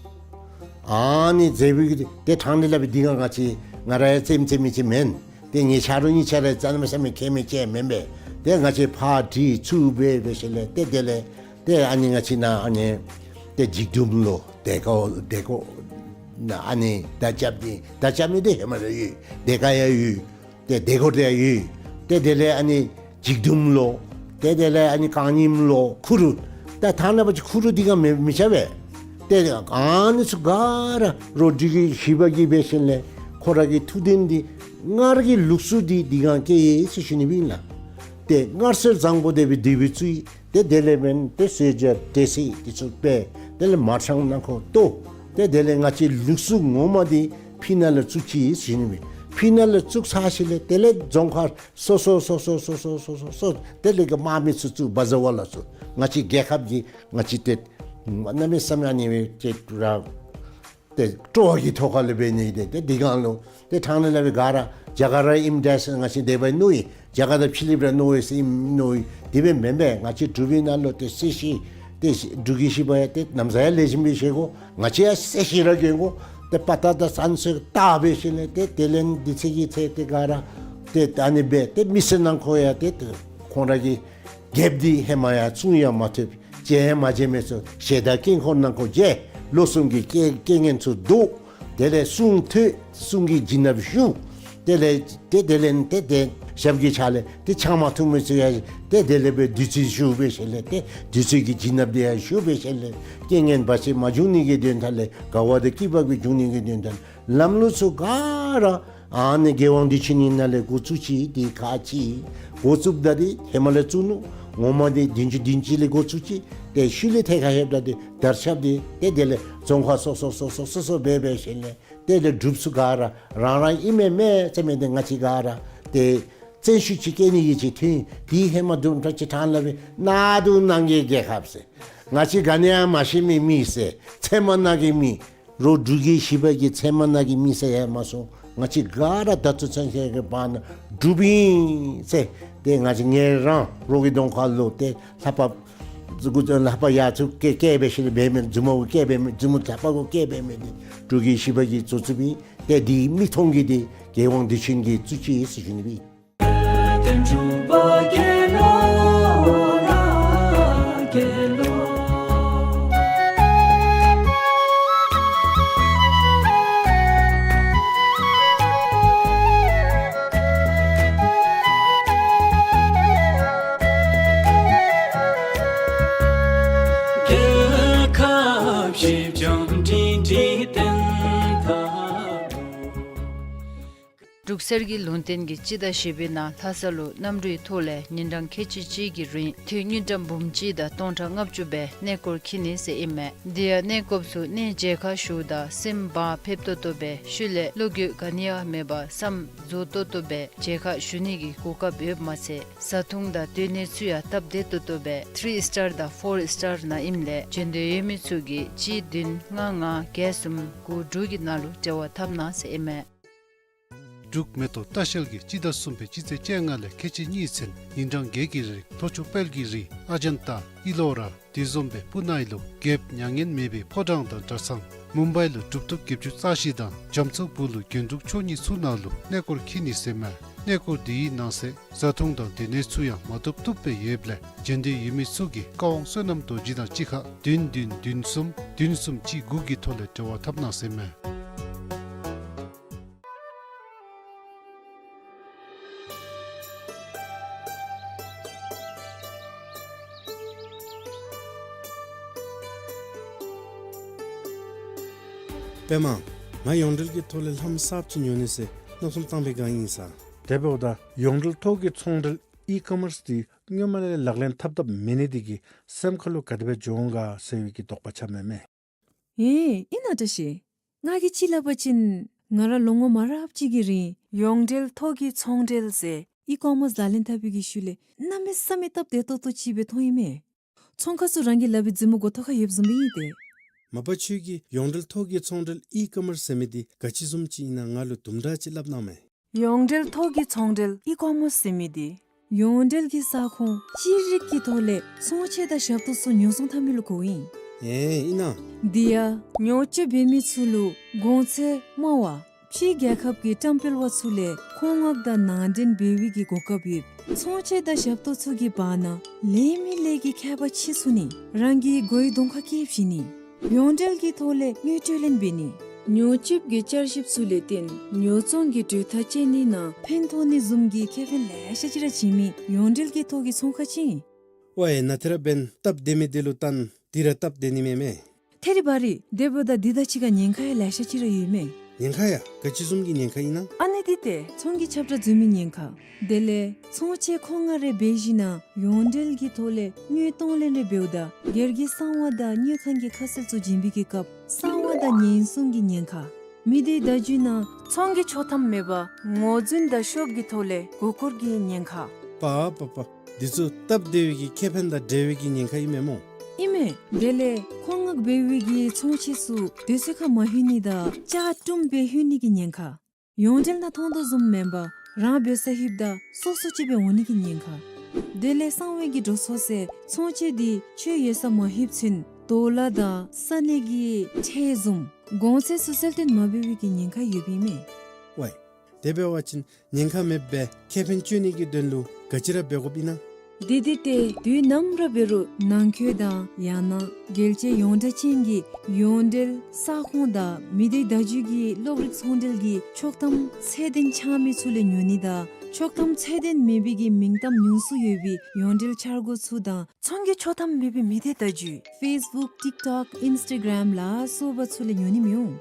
ཨ་ནི་རྩེདམོ་གི་དེ་ཕྲང་སྟེ་སླབ་པའི་འདི་ག་ང་བཅས་ང་ར་ཡང་རྩེདམོ་རྩེ་མི་ཅིག་མེན། དེ་ངེའི་ཆ་རོགས་གཉིས་ཆ་ར་རྩེདམོ་རྩེ་མི་མཁས་མི་ཅིག་མེན་པས། དེ་ང་བཅས་ཕར་དྲི་ཚུར་འབད་འབད་ཞིནམ་ལས་དེ་དེ་ལས་དེ་ཨ་ནི་ང་བཅས་ནཱ་ཨ་ནི་དེ་འཇིགས་དུམ་ལུ་དེ་ཀོ་དེ་ཀོ་ནཱ་ཨ་ནི་མདའ་རྐྱབ་ནི་མདའ་རྐྱབ་ནི་དེ་ཧེ་མ་ར་ཡོད། དེ་ཀ་ཡང་ཡོད། དེ་དེ་ཀོ་དེ་ཡང་ཡོད། དེ་དེ་ལས་ཨ་ནི་འཇིགས་དུམ་ལུ། དེ་དེ་ལས་ཨ་ནི་རྐང་རྙིངམ་ལུ་ཁུ་རུ། ད་ཐ་ན་པ་ཅིག་ཁུ་རུ་འདི་ག་མི་མི་ཆ་བས། དེ་ཨ་ནི་ཚུ་ག་ར་རོ་འབྲུག་གི་བཞི་པ་གིས་འབད་ཞིནམ་ལས་ཁོ་ར་གི་ཐུགས་དོན་འདི་སྔར་གྱི་ལུགས་སྲོལ་འདི་འདི་ག་སྐྱེལ་ཡི་ཟེར་ཞུ་ནི་ཨིན་ལགས། དེ་སྔར་སྲོལ་བཟང་པོ་དེ་སྦེ་དེ་སྦེ་བཙུགས་ཡི། དེ་དེ་ལས་འབདན་དེ་གསོལ་ཇ་འབྲས་སིལ་དེ་ཚུ་སྦེ་དེ་ལས་མར་ཆང་ནང་ཁོ་གཏོར། དེ་དེ་ལས་ང་བཅས་ལུགས་སྲོལ་ངོ་མ་འདི་ཕི་ནང་ལུ་བཙུགས་ཅི་ཟེར་ཞུ་ནི་ཨིན། ཕི་ནང་ལུ་བཙུགས་ཚར་ཞིནམ་ལས་དེ་ལས་རྫོང་ཁག་སོ་སོ་སོ་སོ་དེ་ལས་གི་དམག་མི་ཚུ་བཙུགས་བ་ཛ་ཝ་ལ་ཚུ་ང་བཅས་རྒྱལ་ཁབ་ཀྱི་ང་བཅས་དེ་གནམ་མེད་ས་མེད་ཨ་ནི་སྦེ་ཅིག་ར་དེ་སྤྲོ་བ་གི་ཐོག་ཁ་ལས་འབད་ནི་དེ་དེ་འདི་གང་ལུ་དེ་ཕྲང་སྟེ་སླབ་པའི་ག་ར་རྒྱ་གར་ར་ཨིནམ་འདྲས་ང་བཅས་དེ་སྦེ་མནོ་ཡི། རྒྱ་གར་དང་ཕྱི་གླིངཔ་ར་མནོ་ཡི་ཟེར་མནོ་ཡི། དེ་སྦེ་མེན་པས། ང་བཅས་འབྲུག་པའི་ནང་ལུ་དེ་སྲིད་ཞི་དེ་འབྲུག་གི་བཞི་པ་ཡང་དེ་ན་བཟའ་ཡང་ལེགས་ཤོམ་སྦེ་བཞེས་དགོ། ང་བཅས་ཡང་སྲིད་ཞི་ར་གྱོན་དགོ། དེ་དཔའ་རྟགས་དང་བསམ་སྲོལ་དག་འབད་ཞིནམ་ལས་དེ་དེ་ལས་འདི་ཚེ་གི་ཚེ་དེ་ག་ར་དེ་ཨ་ནི་སྦེ་དེ་མི་སེར་ནང་ཁོ་ཡང་དེ་དེ་ཁོང་ར་གི་རྒྱལཔོ་འདི་ཧེ་མ་ཡང་བཙུན་ཡང་མ་ཐུབ། མཇལ་ཡང་མ་མཇལ་མི་ཚུ་ཞལ་དང་དཀྱིལ་འཁོར་ནང་ཁོ་མཇལ། ལོ་གསུམ་གྱི་རྐྱེན་རྐྱེན་ངན་ཚུ་བཟློག། དེ་ལས་གསུང་ཐོས། གསུང་གི་བྱིན་རླབས་ཞུ། དེ་ལས་དེ་དེ་ལས་དེ་དེ་ཞབས་ཀྱི་ཕྱག་ལས་དེ་ཆང་མ་འཐུང་མི་ཚུ་ཡང་དེ་དེ་ལས་སྦེ་བདུད་རྩི་ཞུ་འབད་ཞིནམ་ལས་དེ་བདུད་རྩི་གི་བྱིན་རླབས་དེ་ཡང་ཞུ་འབད་ཞིནམ་ལས་རྐྱེན་ངན་བར་ཆད་མ་འབྱུང་ནི་གི་དོན་དག་ལས་དགའ་བ་དང་སྐྱིད་པ་གི་འབྱུང་ནི་གི་དོན་དག་ལས་ལམ་ལུགས་ཚུ་ག་ར་ཨ་ནི་རྒྱལ་དབང་དུས་ཆེན་ཨིན་ན་ལས་འགོ་བཙུགས་ཅི། དེ་ཁག་ཅིག་འགོ་བཙུགསཔ་ད་དེ་ཧེ་མ་ལས་བཙུགས་ནུག། ངོ་མ་འདི་བདུན་ཅུ་བདུན་ཅུ་ལས་འགོ་བཙུགས་ཅི། ཏེ་ཤུལ་ལས་ཐད་ཁར་ལྷོདཔ་ད་འདི་དར་ཁྱབ་འདི་ཏེ་དེ་ལས་རྫོང་ཁག་སོ་སོ་སོ་སོ་སོ་སོ་སྦེ་འབད་ཞིནམ་ལས་དེ་ལས་འབྲུགཔ་ཚུ་ག་ར་རང་རང་ཨིན་མས་མེན་ཟེར་མི་འདི་ང་བཅས་ག་ར་ཏེ་བཙན་ཤུགས་ཅིག་བཀལ་ནི་ཡོད་ཅིག་ཐོན། དེ་ཧེ་མ་དུམ་གྲ་ཅིག་ཕྲང་སླབ་པའི་གནམ་དུ་གནམ་གྱི་རྒྱལ་ཁབ་ཟེར། ང་བཅས་ག་ནི་ཡང་མ་ཤེས་མི་མི་ཟེར། ཚལ་མ་ནང་གི་མི། རོགས་འབྲུག་རྒྱལ་བཞི་པ་གི་ཚལ་མ་ནང་གི་མི་ཟེར་ཡང་མ་སོང་། ང་བཅས་ག་ར་ད་ལྟོ་ཚུན་ཚོད་ཀྱི་བར་ན་འབྲུགཔ་ཨིན་ཟེར། ཏེ་ང་བཅས་ངེ་རང་རོགས་ཀྱི་གདོང་ཁར་ལུ་ཏེ་ལྷ་པ་ལྷ་པ་ཡ་ཚུ་སྐད་སྐད་འབད་ཞིནམ་ལས་འབད་མི་མཛུབ་མོ་གུ་སྐད་འབད་མི་མཛུབ་མོ་ལྷ་པ་གུ་སྐད་འབད་མི་འདི་འབྲུག་རྒྱལ་བཞི་པ་གིས་བཙུགས་བཙུགསཔ་ཨིན། ཏེ་འདི་མིག་མཐོང་གི་འདི་རྒྱལ་དབང་བདེ་ཆེན་གྱིས་བཙུགས་ཅི་ཟེར་ཞུ་ནི་ཨིན། འབྲུག་གསེར་གྱི་ལུང་བསྟན་གྱི་སྤྱི་ཟླ་བཞི་པའི་ནང་ལྷ་ས་ལུ་གནམ་གྲུའི་ཐོག་ལས་ཉིན་གྲངས་ཁལ་གཅིག་གཅིག་གི་རིང་ཐོན་དངུལ་ཀྲམ་འབུམ་གཅིག་དང་སྟོང་ཕྲག་ལྔ་བཅུ་སྦེ་གནས་སྐོར་འཁྱིད་ནི་ཟེར་ཨིན་མས། དེ་ཡང་གནས་སྐོརཔ་ཚུ་གནས་མཇལ་ཁ་ཞུཝ་ད་སེམས་བག་ཕེབས་ཏོག་ཏོ་སྦེ་ཤུལ་ལས་བློ་འགྱོད་ག་ནི་ཡང་མེད་པར་བསམ་རྫོགས་ཏོག་ཏོ་སྦེ་མཇལ་ཁ་ཞུ་ནི་གི་གོ་སྐབས་ཡོདཔ་མ་ཚད་བཟའ་འཐུང་དང་སྡོད་གནས་ཚུ་ཡང་སྟབས་བདེ་ཏོག་ཏོ་སྦེ་ཐི་རི་སི་ཊར་དང་ཕོར་སི་ཊར་ནང་ཨིནམ་ལས་བྱོན་འདོད་ཡོད་མི་ཚུ་གིས་གཅིག་བདུན་ལྔ་ལྔ་བརྒྱད་གསུམ་དགུ་དྲུག་གི་ནང་ལུ་འབྲེལ་བ་འཐབ་གནང་ཟེར་ཨིན་མས། འབྲུག་མེ་ཏོག་ལྟ་བཤལ་གྱིས་སྤྱི་ཟླ་གསུམ་པའི་སྤྱི་ཚེས་བཅོ་ལྔ་ལས་ཁལ་གཅིག་གཉིས་ཚུན་ཉིན་གྲངས་བརྒྱད་ཀྱི་རིང་ལྷོ་ཕྱོགས་དཔལ་གྱི་རི་ཨ་ཇན་ཏ་ཨི་ལོ་ར་དེ་བཟུམ་སྦེ་སྤུ་ན་ཨི་ལོ་རྒྱལཔོ་མྱ་ངན་མེད་པའི་ཕོ་བྲང་དང་གྲྭ་ཚང་མུམ་བའི་ལུ་གྲུབ་ཐོབ་བརྒྱད་ཅུ་རྩ་བཞི་དང་རྒྱ་མཚོ་སྦུག་ལུ་དགེ་ཕྲུག་མཆོག་གཉིས་ཚུ་ནང་ལུ་གནས་སྐོར་འཁྱིད་ནི་ཟེར་མས། གནས་སྐོར་དེའི་ནང་གསེས་བཟའ་འཐུང་དང་སྡོད་གནས་ཚུ་ཡང་མ་ཐོབ་ཐོབ་སྦེ་ཡོདཔ་ལས་བྱོན་འདོད་ཡོད་མི་ཚུ་གིས་ཀ་ཝང་བསོད་ནམས་རྡོ་རྗེ་དང་གཅིག་ཁར་བདུན་བདུན་བདུན་གསུམ་བདུན་གསུམ་གཅིག་དགུ་གི་ཐོག་ལས་འབྲེལ་བ་འཐབ་གནང་ཟེར་མས། པདྨ། ང་ཡོངས་འབྲེལ་གྱི་ཐོག་ལས་ལྷམ་གསརཔ་ཅིག་ཉོ་ནི་ཟེར་མནོ་བསམ་བཏང་པའི་སྒང་ཨིན་ས། དེ་འབདཝ་ད་ཡོངས་འབྲེལ་ཐོག་གི་ཚོང་འབྲེལ་ཨི་ཀོ་མརསི་འདི་སྔོན་མ་ལས་ལག་ལེན་འཐབ་འཐབ་མེད་ནི་འདི་གིས་སེམས་ཁ་ལུ་ག་དེ་སྦེ་འགྱོ་འོང་ག་ཟེར་བའི་གི་དོགས་པ་ཆགས་མས་མས། ཨེ་ཨིན་ན་བཀྲ་ཤིས། ང་གིས་ཅིག་སླབ་པ་ཅིན་ང་ར་ལོ་ངོ་མ་རབས་ཅིག་གི་རིང་ཡོངས་འབྲེལ་ཐོག་གི་ཚོང་འབྲེལ་ཟེར་ཨི་ཀོ་མརསི་ལག་ལེན་འཐབ་པའི་གི་ཤུལ་ལས་གནམ་མེད་ས་མེད་སྟབས་བདེ་ཏོག་ཏོ་ཅིག་སྦེ་མཐོང་ཡི་མས། ཚོང་ཁང་ཚུ་རང་གིས་ལག་པའི་མཛུབ་མོ་མགུ་ཐོག་ཁར་ཡོདཔ་བཟུམ་སྦེ་ཨིན་ཏེ། མ་པ་ཁྱོད་ཀྱིས་ཡོངས་འབྲེལ་ཐོག་གི་ཚོང་འབྲེལ་ཨི་ཀོ་མརསི་ཟེར་མི་འདི་ག་ཅི་བཟུམ་ཅིག་ཨིན་ན་ང་ལུ་དུམ་གྲ་ཅིག་སླབ་གནང་མས། ཡོངས་འབྲེལ་ཐོག་གི་ཚོང་འབྲེལ་ཨི་ཀོ་མརསི་ཟེར་མི་འདི་ཡོངས་འབྲེལ་གྱི་ས་ཁོངས་ཅིག་རིགས་ཀྱི་ཐོག་ལས་ཚོང་ཆས་དང་ཞབས་ཏོག་ཚུ་ཉོ་ཚོང་འཐབ་མི་ལུ་གོཝ་ཨིན། ཨེ་ཨིན་ན། དེ་ཡང་ཉོ་སྤྱོད་འབད་མི་ཚུ་ལུ་གོང་ཚད་དམའ་བ་ཕྱིའི་རྒྱལ་ཁབ་ཀྱི་བཀྲམ་སྤེལ་བ་ཚུ་ལས་མཁོ་མངགས་དང་ནང་འདྲེན་འབད་བའི་གི་གོ་སྐབས་ཡོད། ཚོང་ཆས་དང་ཞབས་ཏོག་ཚུ་གི་བར་ན་ལས་མི་ལས་ཀྱི་ཁྱད་པར་ཕྱེ་ཚུགས་ནི། རང་གི་མགོའི་གདོང་ཁར་བཀལ་བཞིན་ནི། ཡོངས་འབྲེལ་གྱི་ཐོག་ལས་དངུལ་སྤྲོད་ལེན་འབད་ནི། ཉོ་སྤྱོད་ཀྱི་བསྐྱར་ཞིབ་ཚུ་ལས་བརྟེན་ཉོ་ཚོང་གི་གྲོས་ཐག་བཅད་ནི་ནང་ཕན་ཐོགས་ནི་བཟུམ་གྱི་ཁེ་ཕན་ལེ་ཤ་ཅིག་ར་བྱིན་མི་ཡོངས་འབྲེལ་གྱི་ཐོག་གི་ཚོང་ཁང་ཅིག་ཨིན། ཝའེ་ན་ཏེ་ར་འབདན་སྟབས་བདེ་མི་དེ་ལུ་བརྟེན་འདི་ར་སྟབས་བདེ་ནི་མས་མས། ཐད་རི་བ་རི། དེ་འབདཝ་ད་འདི་དང་གཅིག་ཁར་ཉེན་ཁ་ཡང་ལེ་ཤ་ཅིག་ར་ཡོད་མས། ཉེན་ཁ་ཡ། ག་ཅི་བཟུམ་གྱི་ཉེན་ཁ་ཨིན་ན། ཨ་ནི་འདི་ཏེ་ཚོང་གི་ཁྱབ་བསྒྲགས་འཛོལ་མི་ཉེན་ཁ། དེ་ལས་ཚོང་ཆས་མཁོ་མངགས་རེ་འབད་ཞིནམ་ཡོངས་འབྲེལ་གྱི་ཐོག་ལས་དངུལ་གཏོང་ལེན་རེ་འབདཝ་ད་སྒེར་གྱི་གསང་བ་དང་དངུལ་ཁང་གི་ཁ་གསལ་ཚུ་བྱིན་པའི་གི་སྐབས་གསང་བ་དང་ཉེན་སྲུང་གི་ཉེན་ཁ། མི་སྡེའི་བརྡ་བརྒྱུད་ནང་ཚོང་གི་ཆོག་ཐམ་མེད་པར་ངོ་རྫུན་དང་ཤོབ་ཀྱི་ཐོག་ལས་མགུ་སྐོར་གྱི་ཉེན་ཁ། པ་པ་པ། འདི་ཚུ་སྟབས་བདེ་བའི་གི་ཁེ་ཕན་དང་འབྲེལ་བའི་གི་ཉེན་ཁ་ཨིན་མས་སྨོ། ཨིན་མས། དེ་ལས་མཁོ་མངགས་འབད་བའི་གི་ཚོང་ཆས་ཚུ་དུས་ཚོད་ཁར་མ་ལྷོད་ནི་དང་ལྕགས་གྲུམ་སྦེ་ལྷོད་ནི་གི་ཉེན་ཁ། ཡོངས་འབྲེལ་ནང་མཐོང་དོ་བཟུམ་མེན་པར་རང་འབད་སར་ལྷོདཔ་ད་སོ་སོ་ཅིག་སྦེ་འོང་ནི་གི་ཉེན་ཁ། དེ་ལས་གསང་བའི་གི་འགྲོ་སོང་ཟེར་ཚོང་ཆས་འདི་ཁྱོད་ཡོད་སར་མ་ལྷོདཔ་ཚུན་ཌོ་ལར་དང་ས་གནས་ཀྱི་ཁྲལ་བཟུམ་གོང་ཚད་ཚུ་གསལ་སྟོན་མ་འབད་བའི་གི་ཉེན་ཁ་ཡོདཔ་ཨིན་མས། ཝའེ། དེ་འབད་བ་ཅིན་ཉེན་ཁ་མེདཔ་སྦེ་ཁེ་ཕན་སྤྱོད་ནི་གི་དོན་ལུ་ག་ཅི་ར་འབད་དགོཔ་ཨིན་ན། འདི་འདི་ཏེ་དུས་ནམ་ར་འབད་རུང་ནང་འཁོད་དང་ཡང་ན་རྒྱལ་སྤྱི་ཡོངས་གྲགས་ཅན་གྱི་ཡོངས་འབྲེལ་ས་ཁོངས་དང་མི་སྡེའི་བརྡ་བརྒྱུད་ཀྱི་གློག་རིག་ཚོང་འབྲེལ་གྱི་ཆོག་ཐམ་ཚད་ལྡན་ཆགས་མི་ཚུ་ལས་ཉོ་ནི་དང་ཆོག་ཐམ་ཚད་ལྡན་མེད་པའི་གི་མིང་གཏམ་ཉུང་སུ་ཡོད་པའི་ཡོངས་འབྲེལ་འཆར་སྒོ་ཚུ་དང་ཚོང་གི་ཆོག་ཐམ་མེད་པའི་མི་སྡེའི་བརྡ་བརྒྱུད་ཕེསི་བུཀ་ཊིཀ་ཊོཀ་ཨིནསི་ཊ་གརམ་ལ་སོགས་པ་ཚུ་ལས་ཉོ་ནི་མི་འོང་།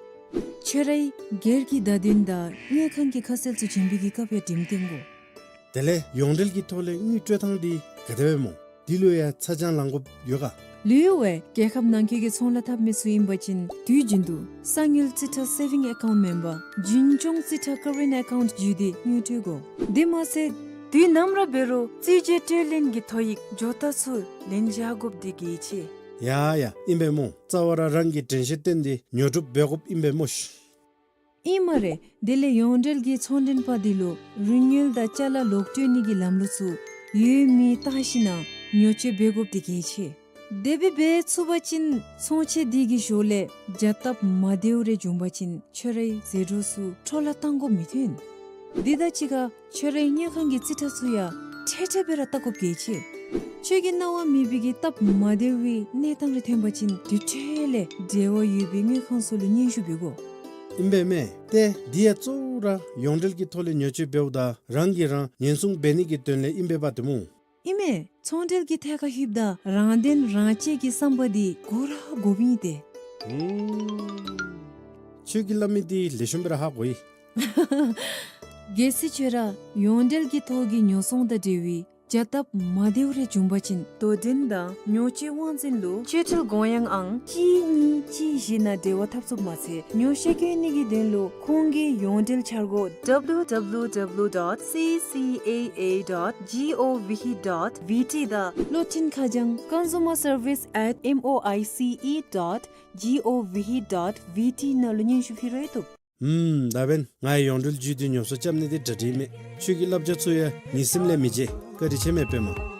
ཁྱོད་རའི་སྒེར་གྱི་བརྡ་དོན་དང་དངུལ་ཁང་གི་ཁ་གསལ་ཚུ་བྱིན་པའི་གི་སྐབས་ཡང་འགྲེམས་སྟོན་དགོ། དེ་ལས་ཡོངས་འབྲེལ་གྱི་ཐོག་ལས་དངུལ་སྤྲོད་ཐངས་འདི་ག་དེ་སྦེ་སྨོ། འདི་ལུ་ཡང་ཚ་གྱང་ལང་དགོཔ་ཡོད་ག། ལུས་ཡོད་པས། རྒྱལ་ཁབ་ནང་འཁོད་ཀྱི་ཚོང་ལཱ་འཐབ་མི་ཚུ་ཨིན་པ་ཅིན་དུས་རྒྱུན་དུ་གསང་ཡུལ་རྩིས་ཁྲ་སེ་བིང་ཨེ་ཀའུནཊ་མེན་པར་རྒྱུན་སྐྱོང་རྩིས་ཁྲ་ཀ་རེནཊ་ཨེ་ཀའུནཊ་བརྒྱུད་དེ་དངུལ་སྤྲོད་དགོ། དེ་མ་ཚད་དུས་ནམ་ར་འབད་རུང་རྩིས་རྒྱུ་སྤྲོད་ལེན་གྱི་ཐོ་ཡིག་ཇོ་བདག་ཚུ་ལེན་བཞག་དགོཔ་འདི་གལ་ཆེ། ཡ་ཡ་ཨིན་པས་སྨོ། རྩ་བ་ར་རང་གི་དྲན་ཤེས་བསྟེན་ཏེ་ཉོ་སྒྲུབ་འབད་དགོཔ་ཨིན་པས་སྨོ་ཤིག། ཨིན་སྨ་རེ། དེ་ལས་ཡོངས་འབྲེལ་གྱི་ཚོང་མགྲོན་པ་འདི་ལུ་རིན་དངུལ་དང་ཅ་ལ་ལོག་སྤྲོད་ནི་གི་ལམ་ལུགས་ཚུ་ཡོད་མེད་བལྟ་ཞིན་ན་ཉོ་སྤྱོད་འབད་དགོཔ་འདི་གལ་ཆེ། དེ་སྦེ་འབད་ཚུགས་པ་ཅིན་ཚོང་ཆས་འདི་གི་ཞོར་ལས་བྱ་སྟབས་མ་བདེཝ་རེ་བྱུང་པ་ཅིན་ཁྱོད་རའི་ཟད་འགྲོ་ཚུ་འཕྲོ་བརླག་བཏང་དགོཔ་མི་ཐོན། དེ་དང་གཅིག་ཁར་ཁྱོད་རའི་དངུལ་ཁང་གི་རྩིས་ཁྲ་ཚུ་ཡང་འཕྲལ་འཕྲལ་སྦེ་ར་བལྟ་དགོཔ་གལ་ཆེ། ཁྱོད་ཀྱི་གནང་བ་མེད་པའི་གི་སྟབས་མ་བདེ་བའི་གནས་སྟངས་རེ་ཐོན་པ་ཅིན་དེ་འཕྲལ་ལས་འབྲེལ་བ་ཡོད་པའི་དངུལ་ཁང་ཚུ་ལུ་སྙན་ཞུ་འབད་དགོ། ཨིན་པས་མས། ཏེ་འདི་ཡང་གཙོ་བོ་ར་ཡོངས་འབྲེལ་གྱི་ཐོག་ལས་ཉོ་སྤྱོད་འབདཝ་ད་རང་གིས་རང་ཉེན་སྲུང་འབད་ནི་གི་དོན་ལས་ཨིན་པས་པ་ཏེ་སྨོ། ཨིན་མས། ཚོང་འབྲེལ་གྱི་ཐད་ཁར་ལྷོདཔ་ད་རང་དོན་རང་གཅེས་ཀྱི་བསམ་པ་འདི་དགོ་ར་དགོཔ་ཨིན་ཏེ། ཨུམ། ཁྱོད་ཀྱིས་སླབ་མི་འདི་ལེགས་ཤོམ་སྦེ་ར་ཧ་གོ་ཡི། གལ་སྲིད་ཁྱོད་ར་ཡོངས་འབྲེལ་གྱི་ཐོག་གི་ཉོ་ཚོང་དང་འབྲེལ་བའི་བྱ་སྟབས་མ་བདེཝ་རེ་བྱུང་པ་ཅིན་དོ་འགྲན་དང་ཉོ་སྤྱོད་དབང་འཛིན་ལུ་སྤྱོད་ཁྲལ་དགོངས་ཡངས་ཨང་གཅིག་གཉིས་གཅིག་བཞི་ནང་འབྲེལ་བ་འཐབ་ཚུགསཔ་མ་ཚད་ཉོ་སྤྱོད་སྐྱོན་ནི་གི་དོན་ལུ་ཁོང་གི་ཡོངས་འབྲེལ་འཆར་སྒོ་W W W dot C C A A dot gov dot V T དང་བློ་མཐུན་ཁ་བྱང་consumer service at M O I C E dot gov dot V T ནང་ལུ་སྙན་ཞུ་ཕུལ་རུང་བཏུབ། ཨུམ། ད་འབདན་ང་ཡང་ཡོངས་འབྲེལ་བརྒྱུད་དེ་ཉོ་ཚོང་རྐྱབ་ནི་འདི་གྲ་སྒྲིག་མས། ཁྱོད་ཀྱི་བསླབ་བྱ་ཚུ་ཡང་ངེའི་སེམས་ལས་མི་བརྗེད། བཀའ་དྲིན་ཆེ་མས་པདྨ།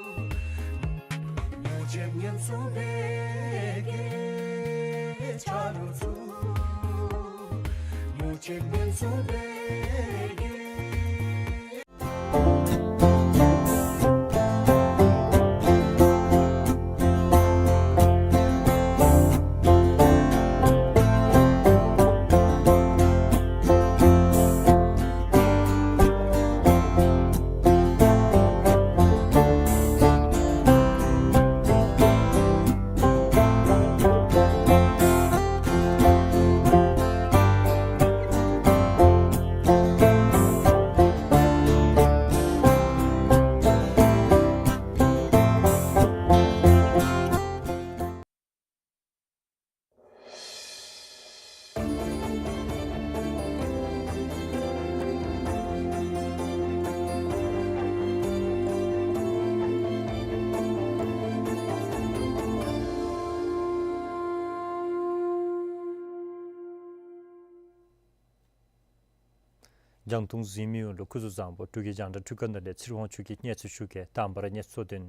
རྒྱང་མཐོང་གཟིགས་མི་ཡོངས་ལུ་སྐུ་གཟུགས་བཟང་པོ། འབྲུག་གི་རྒྱང་བསྒྲགས་འཕྲུལ་ཁང་ནང་ལས་ཚེ་རིང་དབང་ཕྱུག་གིས་གནས་ཚུལ་ཞུ་གེ། དང་པ་ར་གནས་ཚུལ་དོན།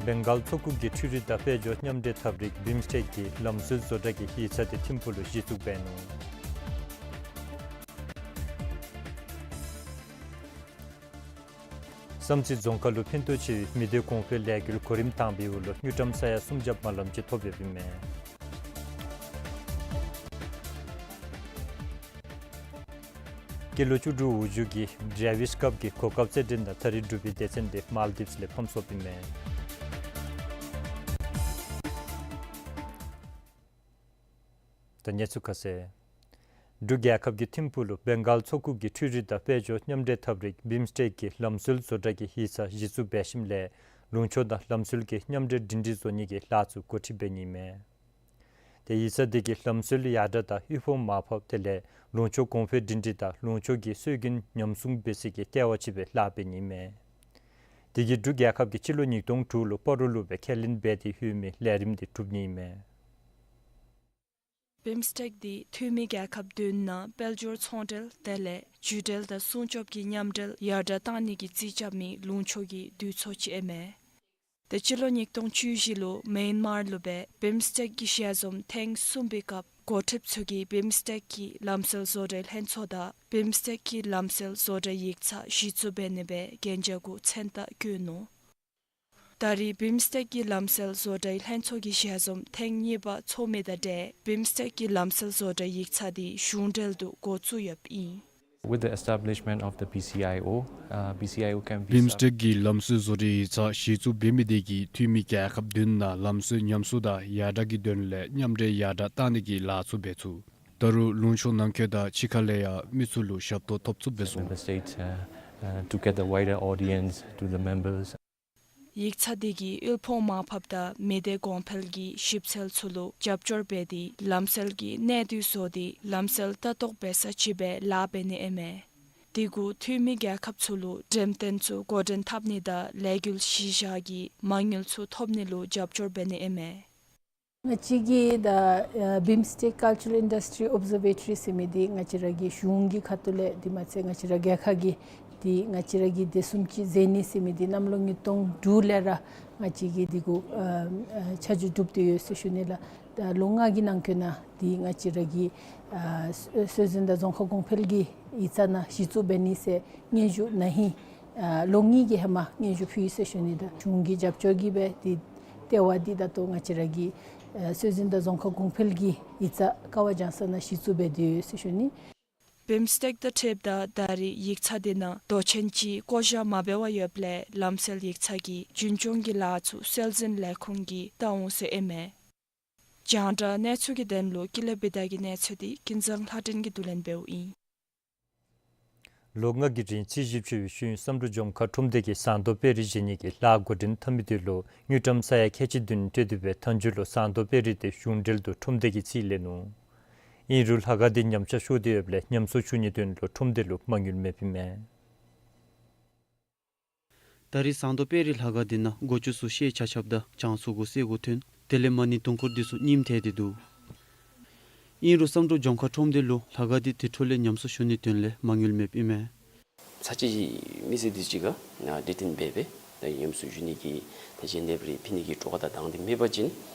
བེང་གཱལ་མཚོ་ཁུག་གི་འཕྲུལ་རིག་དང་དཔལ་འབྱོར་མཉམ་འདྲེས་ཐབས་རིག་བིམ་སི་ཊེཀ་གི་ལམ་སྲོལ་བཟོ་གྲྭ་གི་ཡིག་ཚང་འདི་ཐིམ་ཕུག་ལུ་གཞི་བཙུགས་འབད་ནུག། བསམ་རྩེ་རྫོང་ཁག་ལུ་ཕན་ཐོགས་ཆེ་བའི་མི་སྡེ་གོང་འཕེལ་ལས་འགུལ་གོ་རིམ་དང་པའི་འོག་ལུ་དངུལ་ཀྲམ་ས་ཡ་སུམ་བརྒྱ་མ་ལམ་ཅིག་ཐོབ་ཡོདཔ་ཨིན་མས། སྐྱེས་ལོ་བཅུ་དྲུག་འོག་འཇུག་གི་ཌེ་ཝིསི་ཀབ་ཀྱི་གོ་སྐབས་རྩེད་འགྲན་དང་ད་རིས་འབྲུག་པའི་སྡེ་ཚན་འདི་མཱལ་ཌིབས་ལས་ཕམ་སོཔ་ཨིན་མས། ད་གནས་ཚུལ་ཁ་གསལ། འབྲུག་རྒྱལ་ཁབ་ཀྱི་ཐིམ་ཕུག་ལུ་བེང་གཱལ་མཚོ་ཁུག་གི་འཕྲུལ་རིག་དང་དཔལ་འབྱོར་མཉམ་འདྲེས་ཐབས་རིག་བིམ་སི་ཊེཀ་གི་ལམ་སྲོལ་བཟོ་གྲྭ་གི་ཡིག་ཚང་གཞི་བཙུགས་འབད་ཞིནམ་ལས་ལུང་ཕྱོགས་དང་ལམ་སྲོལ་གྱི་མཉམ་འདྲེས་སྒྲིང་སྒྲིང་བཟོ་ནི་གི་ལཱ་ཚུ་འགོ་ཁྲིད་འབད་ནི་ཨིན་མས། ཏེ་ཡིག་ཚང་འདི་གིས་ལམ་སྲོལ་ཡར་དྲག་དང་དབུལ་ཕོངས་མར་ཕབ་དེ་ལས་ལུང་ཕྱོགས་གོང་འཕེལ་སྒྲིང་སྒྲིང་དང་ལུང་ཕྱོགས་ཀྱི་སྲོལ་རྒྱུན་ཉམས་སྲུང་འབད་ས་གི་ལྟེ་བ་ཅིག་སྦེ་ལཱ་འབད་ནི་ཨིན་མས། དེ་གིས་འབྲུག་རྒྱལ་ཁབ་ཀྱིས་སྤྱི་ལོ་ཉིས་སྟོང་དྲུག་ལུ་སྤ་རོ་ལུ་སྦེ་ཁས་ལེན་འབད་དེ་ཡོད་མི་ལས་རིམ་འདི་གྲུབ་ནི་ཨིན་མས། བིམ་སི་ཊེཀ་འདི་འཐུས་མི་རྒྱལ་ཁབ་བདུན་ནང་དཔལ་འབྱོར་ཚོང་འབྲེལ་དེ་ལས་བརྒྱུད་འབྲེལ་དང་སྲུང་སྐྱོབ་ཀྱི་མཉམ་འབྲེལ་ཡར་དྲག་གཏང་ནི་གི་རྩིས་རྐྱབ་མི་ལུང་ཕྱོགས་ཀྱི་འདུས་ཚོགས་ཅིག་ཨིན་མས། ཏེ་སྤྱི་ལོ་ཉིས་སྟོང་བཅུ་བཞི་ལུ་མེན་མར་ལུ་སྦེ་བིམ་སི་ཊེཀ་གི་ཞལ་འཛོམས་ཐེངས་གསུམ་པའི་སྐབས་འགོ་ཁྲིདཔ་ཚུ་གིས་བིམ་སི་ཊེཀ་གི་ལམ་སྲོལ་བཟོ་གྲྭའི་ལྷན་ཚོགས་དང་བིམ་སི་ཊེཀ་གི་ལམ་སྲོལ་བཟོ་གྲྭའི་ཡིག་ཚང་གཞི་བཙུགས་འབད་ནི་སྦེ་གན་རྒྱ་གུ་མཚན་རྟགས་བཀོད་ནུག། ད་རེས་བིམ་སི་ཊེཀ་གི་ལམ་སྲོལ་བཟོ་གྲྭའི་ལྷན་ཚོགས་ཀྱི་ཞལ་འཛོམས་ཐེངས་གཉིས་པ་ཚོགས་མི་དང་འབྲེལ་བིམ་སི་ཊེཀ་གི་ལམ་སྲོལ་བཟོ་གྲྭའི་ཡིག་ཚང་འདི་གཞུང་འབྲེལ་དུ་འགོ་བཙུགས་ཡོདཔ་ཨིན། With the establishment of the B C I O, uh, B C I O can be བིམ་སི་ཊེཀ་གི་ལམ་སྲོལ་བཟོ་གྲྭའི་ཡིག་ཚང་གཞི་བཙུགས་འབད་མི་དེ་གིས་འཐུས་མི་རྒྱལ་ཁབ་བདུན་ནང་ལམ་སྲོལ་ཉམས་གསོ་དང་ཡར་དྲག་གི་དོན་ལས་མཉམ་འབྲེལ་ཡར་དྲག་གཏང་ནི་གི་ལཱ་ཚུ་འབད་ཚུགས། ད་རུང་ལུང་ཕྱོགས་ནང་འཁོད་དང་ཕྱི་ཁ་ལས་ཡང་མི་ཚུ་ལུ་ཞབས་ཏོག་ཐོབ་ཚུགསཔ་སྦེ་སོང་། Member states, uh, uh, to get the wider audience to the members. ཡིག་ཚང་འདི་གིས་དབུལ་ཕོངས་མར་ཕབ་དང་མི་སྡེ་གོང་འཕེལ་གྱི་ཞིབ་འཚོལ་ཚུ་ལུ་རྒྱབ་སྐྱོར་འབད་དེ་ལམ་སྲོལ་གྱི་གནས་བསྡུས་བཟོ་སྟེ་ལམ་སྲོལ་ལྟ་རྟོག་འབད་ས་ཅིག་སྦེ་ལཱ་འབད་ནི་ཨིན་མས། དེ་གུ་འཐུས་མི་རྒྱལ་ཁབ་ཚུ་ལུ་འགྲེམས་སྟོན་ཚུ་འགོ་འདྲེན་འཐབ་ནི་དང་ལས་འགུལ་གཞི་བཞག་གི་མ་དངུལ་ཚུ་ཐོབ་ནི་ལུ་རྒྱབ་སྐྱོར་འབད་ནི་ཨིན་མས། ང་བཅས་ཀྱི་ད་ཨ་བིམ་སི་ཊེཀ་ཀཱལ་ཅར་ཨིན་ཌསི་ཊི་རི་ཨོབ་ཟར་ཝེ་ཊ་རི་ཟེར་མི་འདི་ང་བཅས་ར་གི་གཞུང་གི་ཁ་ཐུག་ལས་དེ་མ་ཚད་ང་བཅས་ར་རྒྱལ་ཁབ་ཀྱི་འདི་ང་བཅས་ར་གི་དེ་བཟུམ་ཅིག་མཛད་ནི་ཟེར་མི་འདི་གནམ་ལོ་ཉིས་སྟོང་དྲུག་ལས་ར་ང་བཅས་ཀྱིས་འདི་གུ་ཨ་ཨ་ཆ་འཇོག་གྲུབ་སྟེ་ཡོད་ཟེར་ཞུ་ནི་ལགས། ད་ལོ་ལྔ་གི་ནང་འཁོད་ནང་འདི་ང་བཅས་ར་གི་ཨ་སྲོལ་འཛིན་དང་རྫོང་ཁ་གོང་འཕེལ་གྱི་ཡིག་ཚང་ནང་གཞི་བཙུགས་འབད་ནི་ཟེར་སྙན་ཞུ་ན་ཧིང་ཨ་ལོ་གཉིས་ཀྱི་ཧེ་མ་སྙན་ཞུ་ཕུལ་ཡི་ཟེར་ཞུ་ནི། ད་གཞུང་གི་རྒྱབ་སྐྱོར་གྱིས་སྦེ་འདི་ལྟེ་བ་འདི་ད་ལྟོ་ང་བཅས་ར་གི་ཨ་སྲོལ་འཛིན་དང་རྫོང་ཁ་གོང་འཕེལ་གྱི་ཡིག་ཚང་ཀ་བ་རྒྱང་བསྒྲགས་ནང་གཞི་བཙུགས་འབད་དེ་ཡོད་ཟེར་ཞུ་ནི། བིམ་སི་ཊེཀ་དང་འཁྲིལཝ་ད་ད་རེས་ཡིག་ཚང་འདི་ནང་མདོ་ཆེན་ཅིག་བསྐོ་བཞག་མ་འབད་བར་ཡོདཔ་ལས་ལམ་སྲོལ་ཡིག་ཚང་གི་རྒྱུན་སྐྱོང་གི་ལཱ་ཚུ་སྲོལ་འཛིན་ལས་ཁུངས་ཀྱིས་བལྟ་འོང་ཟེར་ཨིན་མས། རྒྱང་བསྒྲགས་གནས་ཚུལ་གྱི་དོན་ལུ་ཀུན་ལེགས་བི་དྷ་གི་གནས་ཚུལ་འདི་ཀུན་བཟང་ལྷ་སྒྲོན་གྱིས་བསྡུ་ལེན་འབདཝ་ཨིན། ལོ་ལྔ་གི་རིང་རྩིས་ཞིབ་ཞུ་བའི་ཤུལ་བསམ་གྲུབ་ལྗོངས་མཁར་ཁྲོམ་སྡེ་གིས་ཟངས་མདོག་དཔལ་རི་བཞེངས་ནི་གི་ལཱ་འགོ་འདྲེན་འཐབ་མི་དེ་ལུ་དངུལ་ཀྲམ་ས་ཡ་ཁལ་གཅིག་བདུན་སྤྲོད་དེ་སྦེ་མཐའ་མཇུག་ལུ་ཟངས་མདོག་དཔལ་རི་དེ་གཞུང་འབྲེལ་དུ་ཁྲོམ་སྡེ་གི་རྩིས་ལེན་ནུག། ཨིན་རུང་ལྷ་ཁང་དེ་ཉམས་ཆག་ཤོར་ཏེ་ཡོདཔ་ལས་ཉམས་གསོ་ཞུ་ནིའི་དོན་ལུ་ཁྲོམ་སྡེ་ལུ་མ་དངུལ་མེདཔ་ཨིན་མས། ད་རེས་ཟངས་མདོག་དཔལ་རི་ལྷ་ཁང་དེ་ནང་སྒོ་ཅུང་ཚུ་ཤེལ་ཆག་ཆགཔ་དང་གྱང་ཚུ་གུ་སེར་གུ་ཐོན། དེ་ལས་མ་ཎི་དུང་འཁོར་དེ་ཚུ་རྙིངམ་ཐལ་ཏེ་འདུག། ཨིན་རུང་བསམ་གྲུབ་ལྗོངས་མཁར་ཁྲོམ་སྡེ་ལུ་ལྷ་ཁང་དེ་དེ་འཕྲོ་ལས་ཉམས་གསོ་ཞུ་ནིའི་དོན་ལས་མ་དངུལ་མེདཔ་ཨིན་མས། ཚར་གཅིག་མི་སེར་དེ་ཅིག་ཁར་ཨ་གྲོས་བསྟུན་འབད་སྦེ་ད་ཉམས་གསོ་ཞུ་ནི་གི་ད་གཞན་དེ་སྦེ་ར་ཕུལ་ནི་གི་སྤྲོ་བ་དང་དང་འདོད་མེད་པ་ཅིན་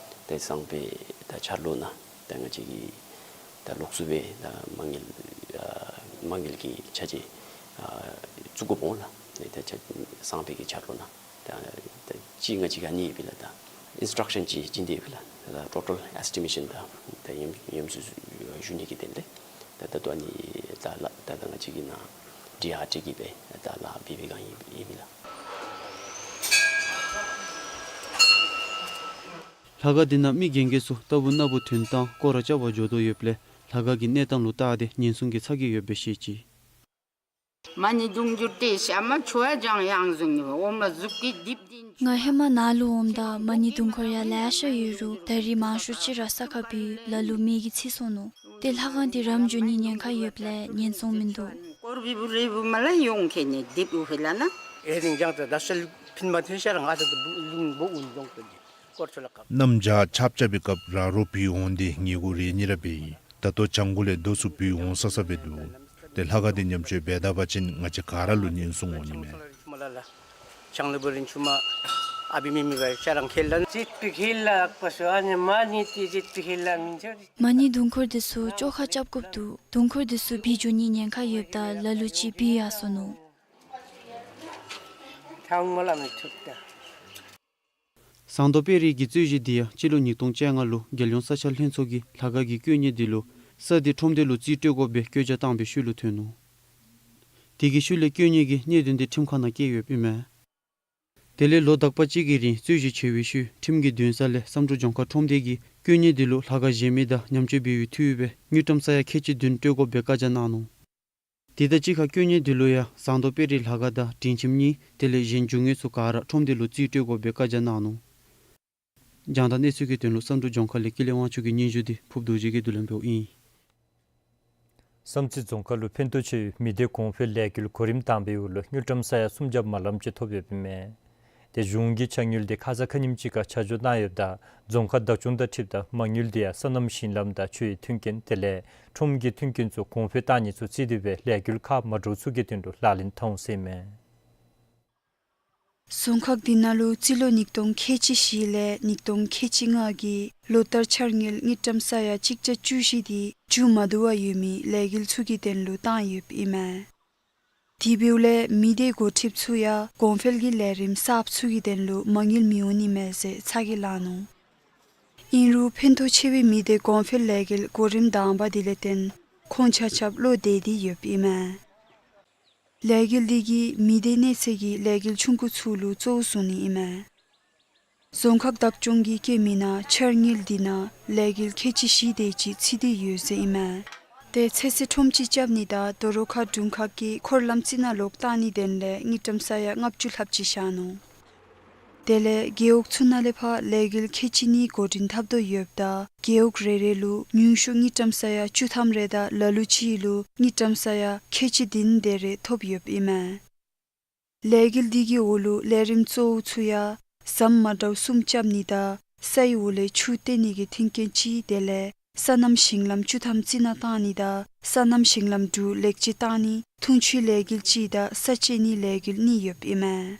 ད་ཟངས་དཔེ་ད་འཆར་ལོ་ནང་ད་ང་བཅས་ཀྱི་ད་ལོགས་སུ་སྦེ་ད་མ་དངུལ་ཨ་མ་དངུལ་གྱི་ཆ་རྐྱེན་ཨ་བཙུགས་དགོཔ་འོང་ལགས། ད་ཆ་ཟངས་དཔེ་གི་འཆར་ལོ་ནང་ད་ད་ཅི་ང་བཅས་ཀྱིས་ཨ་ནི་ཡོདཔ་ཨིན་ལགས། ད་ཨིན་སི་ཊྲག་ཤཱན་ཅིག་བྱིན་ཏེ་ཡོདཔ་ཨིན་ལགས། ད་ཊོ་ཊལ་ཨེས་ཊི་མེ་ཤཱན་དང་ད་ཉམས་ཉམས་གསོ་ཞུ་ནི་གི་དོན་ལས་ད་ད་ལྟོ་ཨ་ནི་ད་ལཱ་ད་ད་ང་བཅས་ཀྱིས་ནཱ་ཌི་ཨར་ཊི་གིས་སྦེ་ད་ལཱ་འབད་བའི་སྒང་ཨིན་ཨིན་ལགས། ལྷ་ཁང་དེ་ནང་མི་རྒན་རྒས་ཚུ་རྟག་བུ་ན་བུ་ཐོན་དང་སྐོར་ར་རྐྱབ་པར་འགྱོ་དོ་ཡོདཔ་ལས་ལྷ་ཁང་གི་གནས་སྟངས་ལུ་བལྟ་སྟེ་ཉེན་སྲུང་གི་ཚ་གྱང་ཡོདཔ་སྦེ་བཤད་ཅི། མ་ཎི་དུང་འཁོར་དེ་ཤ་མ་ཆུ་བ་ལྗང་ཡང་བཟུང་ནི་འོ་མ་ཟུག་གི་རྡིབ་དེ། ང་ཧེ་མ་ནཱ་ལུ་འོངམ་ད་མ་ཎི་དུང་འཁོར་ཡང་ལེ་ཤ་ཡོད་རུང་ད་རིས་མང་ཤོས་ཅིག་ར་ས་ཁར་བུད་ལ་ལུ་མེ་གིས་འཚིག་སོང་ནུག། ཏེ་ལྷ་ཁང་དེ་རམ་འགྱོ་ནི་ཉེན་ཁ་ཡོདཔ་ལས་ཉེན་སྲུང་མིན་འདུག། དཀོར་བི་བུ་རི་བུ་མ་ལ་ཡོང་ཁེ་ནི་རྡིབ་འོ་ཧེ་ལ་ན། ཨེ་རིང་ལྗང་ད་ད་སལ་ཕིན་མ་ཐོན་ཤར་ང་ད་ལུང་བོ་འུན་འདོང་ཏེ་དཀོར་ཆུ་ལ་ཀབ། གནམ་བྱཱར་ཆརཔ་རྐྱབ་པའི་སྐབས་ར་རོ་བུད་འོང་སྟེ་ཉེ་འགོག་རེ་གཉིས་ར་འབད་ཡི། ད་ལྟོ་བྱང་ཁུག་ལས་རྡོ་ཚུ་བུད་འོང་ས་ས་སྦེ་འདུག། ཏེ་ལྷ་ཁང་དེ་ཉམས་བཅོས་འབད་ད་པ་ཅིན་ང་བཅས་ག་ར་ལུ་ཉེན་སྲུང་འོང་ནི་མས། མ་ཎི་དུང་འཁོར་དེ་ཚུ་བཅོ་ཁ་རྐྱབ་དགོཔ་འདུག། དུང་འཁོར་དེ་ཚུ་བུད་འགྱོ་ནི་ཉེན་ཁ་ཡོདཔ་ད་ལ་ལུ་ཅིག་བུད་ཡར་སོ་ནུག། ཟངས་མདོག་དཔལ་རི་གི་རྩོད་གཞི་འདི་ཡང་སྤྱི་ལོ་ཉིས་སྟོང་བཅོ་ལྔ་ལུ་རྒྱལ་ཡོངས་ས་ཆ་ལྷན་ཚོགས་ཀྱིས་ལྷ་ཁང་གི་བཀོད་གནས་དེ་ལུ་ས་དེ་ཁྲོམ་སྡེ་ལུ་རྩིས་སྤྲོད་དགོ་པའི་བཀོད་རྒྱ་བཏང་བའི་ཤུལ་ལུ་ཐོན་ནུག། དེ་གི་ཤུལ་ལས་བཀོད་གནས་ཀྱི་གནད་དོན་དེ་ཁྲིམས་ཁང་ནང་བསྐྱལ་ཡོདཔ་ཨིན་མས། དེ་ལས་ལོ་དག་པ་ཅིག་གི་རིང་རྩོད་གཞི་བྱས་པའི་ཤུལ་ཁྲིམས་ཀྱི་འདུན་ས་ལས་བསམ་གྲུབ་ལྗོངས་མཁར་ཁྲོམ་སྡེ་གིས་བཀོད་གནས་དེ་ལུ་ལྷ་ཁང་བཞེངས་མི་དང་ཉམས་བཅོས་འབད་བའི་འཐུས་སྦེ་དངུལ་ཀྲམ་ས་ཡ་ཁལ་གཅིག་བདུན་སྤྲོད་དགོ་པའི་བཀའ་རྒྱ་གནང་ནུག། དེ་དང་གཅིག་ཁར་བཀོད་གནས་དེ་ལུ་ཡང་ཟངས་མདོག་དཔལ་རི་ལྷ་ཁང་དང་དྲིན་ཆེན་གཉིས་དེ་ལས་གཞན་རྒྱུ་དངོས་ཚུ་ག་ར་ཁྲོམ་སྡེ་ལུ་རྩིས་སྤྲོད་དགོ་པའི་བཀའ་རྒྱ་གནང་ནུག། རྒྱང་བསྒྲགས་གནས་ཚུལ་གྱི་དོན་ལུ་བསམ་གྲུབ་ལྗོངས་མཁར་ལས་ཀུན་ལེགས་དབང་ཕྱུག་གི་སྙན་ཞུ་འདི་ཕུརབ་རྡོ་རྗེ་གིས་བསྡུ་ལེན་འབདཝ་ཨིན། བསམ་རྩེ་རྫོང་ཁག་ལུ་ཕན་ཐོགས་ཆེ་བའི་མི་སྡེ་གོང་འཕེལ་ལས་འགུལ་གོ་རིམ་དང་པའི་འོག་ལུ་དངུལ་ཀྲམ་ས་ཡ་སུམ་བརྒྱ་མ་ལམ་ཅིག་ཐོབ་ཡོདཔ་ཨིན་མས། དེ་གཞུང་གིས་ཆ་དངུལ་དེ་ཁ་ཙ་ཁ་ཉིནམ་ཅིག་ཁར་ཆ་འཇོག་གནང་ཡོདཔ་ད་རྫོང་ཁག་བདག་སྐྱོང་དང་འཁྲིལཝ་ད་མ་དངུལ་དེ་ཡང་སོ་ནམ་ཞིང་ལམ་དང་ཆུའི་མཐུན་རྐྱེན་དེ་ལས་ཁྲོམ་གྱི་མཐུན་རྐྱེན་ཚུ་གོང་འཕེལ་བཏང་ནི་ཚུ་བརྩིས་ཏེ་སྦེ་ལས་འགུལ་ཁག་མ་འདྲཝ་ཚུ་གི་དོན་ལུ་ལག་ལེན་འཐབ་འོང་ཟེར་མས། རྫོང་ཁག་འདི་ནང་ལུ་རྩིས་ལོ་ཉིས་སྟོང་ཁལ་གཅིག་བཞི་ལས་ཉིས་སྟོང་ཁལ་གཅིག་ལྔ་གི་ལོ་བསྟར་འཆར་དངུལ་དངུལ་ཀྲམ་ས་ཡ་གཅིག་བརྒྱ་བཅུ་བཞི་དེ་མཇུག་མ་བསྡུ་བར་ཡོད་མི་ལས་འགུལ་ཚུ་གི་དོན་ལུ་བཏང་ཡོདཔ་ཨིན་མས། དེ་འབདཝ་ལས་མི་སྡེ་འགོ་ཁྲིདཔ་ཚུ་ཡང་གོང་འཕེལ་གྱི་ལས་རིམ་གསརཔ་ཚུ་གི་དོན་ལུ་མ་དངུལ་མི་འོང་ནི་མས་ཟེར་ཚ་གྱང་ལང་ནུག། ཨིན་རུང་ཕན་ཐོགས་ཆེ་བའི་མི་སྡེ་གོང་འཕེལ་ལས་འགུལ་གོ་རིམ་དང་པ་དེ་ལས་བརྟེན་ཁོང་ཆ་ཁྱབ་བློ་བདེ་སྟེ་ཡོདཔ་ཨིན་མས། ལས་འགུལ་འདི་གིས་མི་སྡེ་གནས་ཚད་ཀྱི་ལས་འགུལ་ཆུང་ཀུ་ཚུ་ལུ་གཙོ་བོ་བཟུང་ནི་ཨིན་མས། རྫོང་ཁག་བདག་སྐྱོང་གིས་བཀོད་མི་ནང་འཆར་དངུལ་འདི་ནང་ལས་འགུལ་ཁལ་གཅིག་བཞི་དེ་ཅིག་ཚུད་དེ་ཡོད་ཟེར་ཨིན་མས། ཏེ་ཚོད་བསྲེ་ཁྲོམ་ཅིག་རྐྱབ་ནི་དང་དོ་རུང་ཁ་དྲུང་ཁག་གི་འཁོར་ལམ་རྩི་ནག་ལོག་བཏང་ནིའི་དོན་ལས་དངུལ་ཀྲམ་ས་ཡ་ལྔ་བཅུ་ལྷགཔ་ཅིག་བཞག་ནུག། དེ་ལས་རྒེད་འོག་ཚུ་ནང་ལས་ཕར་ལས་འགུལ་ཁལ་གཅིག་གཉིས་འགོ་འདྲེན་འཐབ་དོ་ཡོདཔ་ད་རྒེད་འོག་རེ་རེ་ལུ་ཉུང་ཤོས་དངུལ་ཀྲམ་ས་ཡ་བཅུ་ཐམ་རེ་དང་ལ་ལུ་ཅིག་ལུ་དངུལ་ཀྲམ་ས་ཡ་ཁལ་གཅིག་བདུན་དེ་རེ་ཐོབ་ཡོདཔ་ཨིན་མས། ལས་འགུལ་འདི་གི་འོག་ལུ་ལས་རིམ་གཙོ་བོ་ཚུ་ཡང་ཟམ་མ་འདྲཝ་གསུམ་རྐྱབ་ནི་དང་སའི་འོག་ལས་ཆུ་བཏོན་ནི་གི་མཐུན་རྐྱེན་ཅིག་དེ་ལས་སོ་ནམ་ཞིང་ལམ་བཅུ་ཐམ་རྩི་ནག་བཏང་ནི་དང་སོ་ནམ་ཞིང་ལམ་དྲུག་ལེགས་བཅོས་བཏང་ནི་འཐུང་ཆུའི་ལས་འགུལ་ཅིག་དང་ས་བཅད་ནིའི་ལས་འགུལ་གཉིས་ཡོདཔ་ཨིན་མས།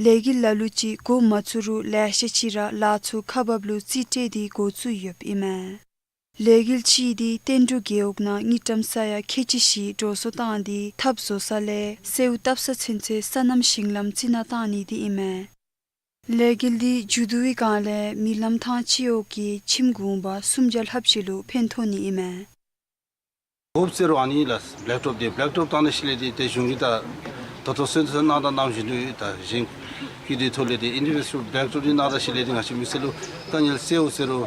ལས་འགུལ་ལ་ལུ་ཅིག་འགོ་མ་བཙུགས་རུང་ལེ་ཤ་ཅིག་ར་ལཱ་ཚུ་ཁག་འབགཔ་ལུ་རྩིས་སྤྲོད་དེ་འགོ་བཙུགས་ཡོདཔ་ཨིན་མས། ལས་འགུལ་གཅིག་འདི་བསྟན་འབྲུག་རྒེད་འོག་ནང་དངུལ་ཀྲམ་ས་ཡ་ཁལ་གཅིག་བཞི་འགྲོ་སོང་བཏང་སྟེ་ཐབ་བཟོ་ས་ལས་སེའུ་བཏབ་ས་ཚུན་ཚོད་སོ་ནམ་ཞིང་ལམ་རྩི་ནག་བཏང་ནི་འདི་ཨིན་མས། ལས་འགུལ་འདི་མཇུག་བསྡུ་བའི་སྒང་ལས་མི་ལམ་ཐང་སྤྱི་འོག་གི་ཁྱིམ་གུང་པ་སུམ་བརྒྱ་ལྷགཔ་ཅིག་ལུ་ཕན་ཐོགས་ནི་ཨིན་མས། འོབས་ཟེར་རུང་ཨ་ནི་ལགས་བེལ་ཊོབ་འདི་བེལ་ཊོབ་བཏང་ནི་ཤུལ་ལས་འདི་ཏེ་གཞུང་གིས་ད་ད་ལྟོ་སོན་ཚོད་གནང་དང་གནང་བཞིན་དུ་ད་གཞན་གྱི་འདི་ཐོག་ལས་འདི་ཨིན་ཌི་བི་ཌུ་ཡལ་བེལ་ཊོབ་འདི་གནང་ད་ཤུལ་ལས་འདི་ང་བཅས་མི་སེར་ལུ་དཀའ་ངལ་སེལཝ་ཟེར་རུང་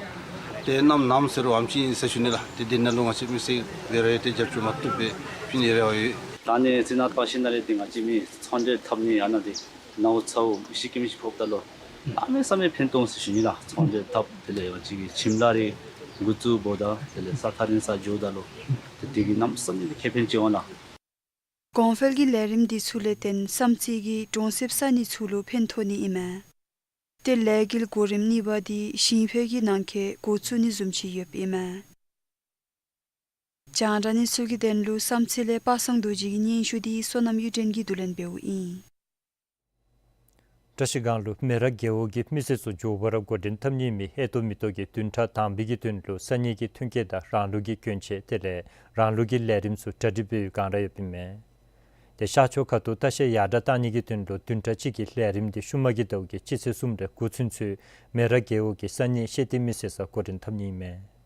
ཏེ་གནམ་ནམ་ཟེར་རུང་ཨ་ནེམ་ཅིག་ཨིན་ཟེར་ཞུ་ནི་ལགས། ཏེ་འདི་ནང་ལུ་ང་བཅས་མི་སེར་འབད་རུང་ཏེ་རྒྱབ་སྐྱོར་མ་བཏུབ་སྦེ་ཕུལ་ནིའི་རེ་བ་ཡོད། ད་ཨ་ནི་རྩི་ནག་བཏང་ཞིནམ་ལས་འདི་ང་བཅས་མི་ཚོང་འབྲེལ་འཐབ་ནི་ཨ་ནཱ་འདི་ནཝ་ཚཝ་ཨིན་ཤི་ཀེ་མི་ཤི་ཕོགཔ་ད་ལུ་གནམ་མེད་ས་མེད་ཕན་ཐོགས་ཟེར་ཞུ་ནི་ལགས། ཚོང་འབྲེལ་འཐབ་དེ་ལས་ང་བཅས་ཀྱི་ཁྱིམ་ལཱ་རེ་འགོ་བཙུགསཔ་ད་དེ་ལས་ས་ཐག་རིང་སར་འགྱོཝ་ད་ལུ་ཏེ་དེ་གིས་གནམ་མེད་ས་མེད་ཁེ་ཕན་ཆེ་འོང་ལགས། གོང་འཕེལ་གྱི་ལས་རིམ་འདི་ཚུ་ལས་བརྟེན་བསམ་རྩེ་གི་གྲོང་གསེབ་ས་གནས་ཚུ་ལུ་ཕན་ཐོགས་ནི་ཨིན་མས། ཏེ་ལས་འགུལ་གོ་རིམ་གཉིས་པ་འདི་ཞིང་ཕོད་ཀྱི་ནང་འཁོད་འགོ་བཙུགས་ནི་བཟུམ་ཅིག་ཡོདཔ་ཨིན་མས། རྒྱང་བསྒྲགས་གནས་ཚུལ་གྱི་དོན་ལུ་བསམ་རྩེ་ལས་པ་སངས་རྡོ་རྗེ་གི་སྙན་ཞུ་འདི་བསོད་ནམས་གཡུ་སྒྲོན་གྱིས་བསྡུ་ལེན་འབདཝ་ཨིན། བཀྲ་ཤིས་སྒང་ལུ་མེ་རག་རྒེད་འོག་གི་མི་སེར་ཚུ་མགྱོགས་པ་ར་འགོ་འདྲེན་འཐབ་ནི་མི་ཨེ་ཏོག་མེ་ཏོག་གི་བདུན་ཕྲག་དང་པའི་གི་དོན་ལུ་ས་གནས་ཀྱི་ཐོན་སྐྱེད་དང་རང་ལུགས་ཀྱི་གྱོན་ཆས་དེ་ལས་རང་ལུགས་ཀྱི་ལས་རིམ་ཚུ་གྲ་སྒྲིག་འབད་བའི་སྒང་ར་ཡོདཔ་ཨིན་མས། ཏེ་ཤར་ཕྱོགས་ཁ་ཐུག་ལྟ་བཤལ་ཡར་དྲག་བཏང་ནི་གི་དོན་ལུ་བདུན་ཕྲག་གཅིག་གི་ལས་རིམ་འདི་ཤུལ་མ་གི་ཟླཝ་གི་སྤྱི་ཚེས་གསུམ་ལས་འགོ་ཚུན་ཚོད་མེ་རག་རྒེད་འོག་གི་ས་གནས་ཤེས་ལྡན་མི་སེར་ཚུ་འགོ་འདྲེན་འཐབ་ནི་ཨིན་མས།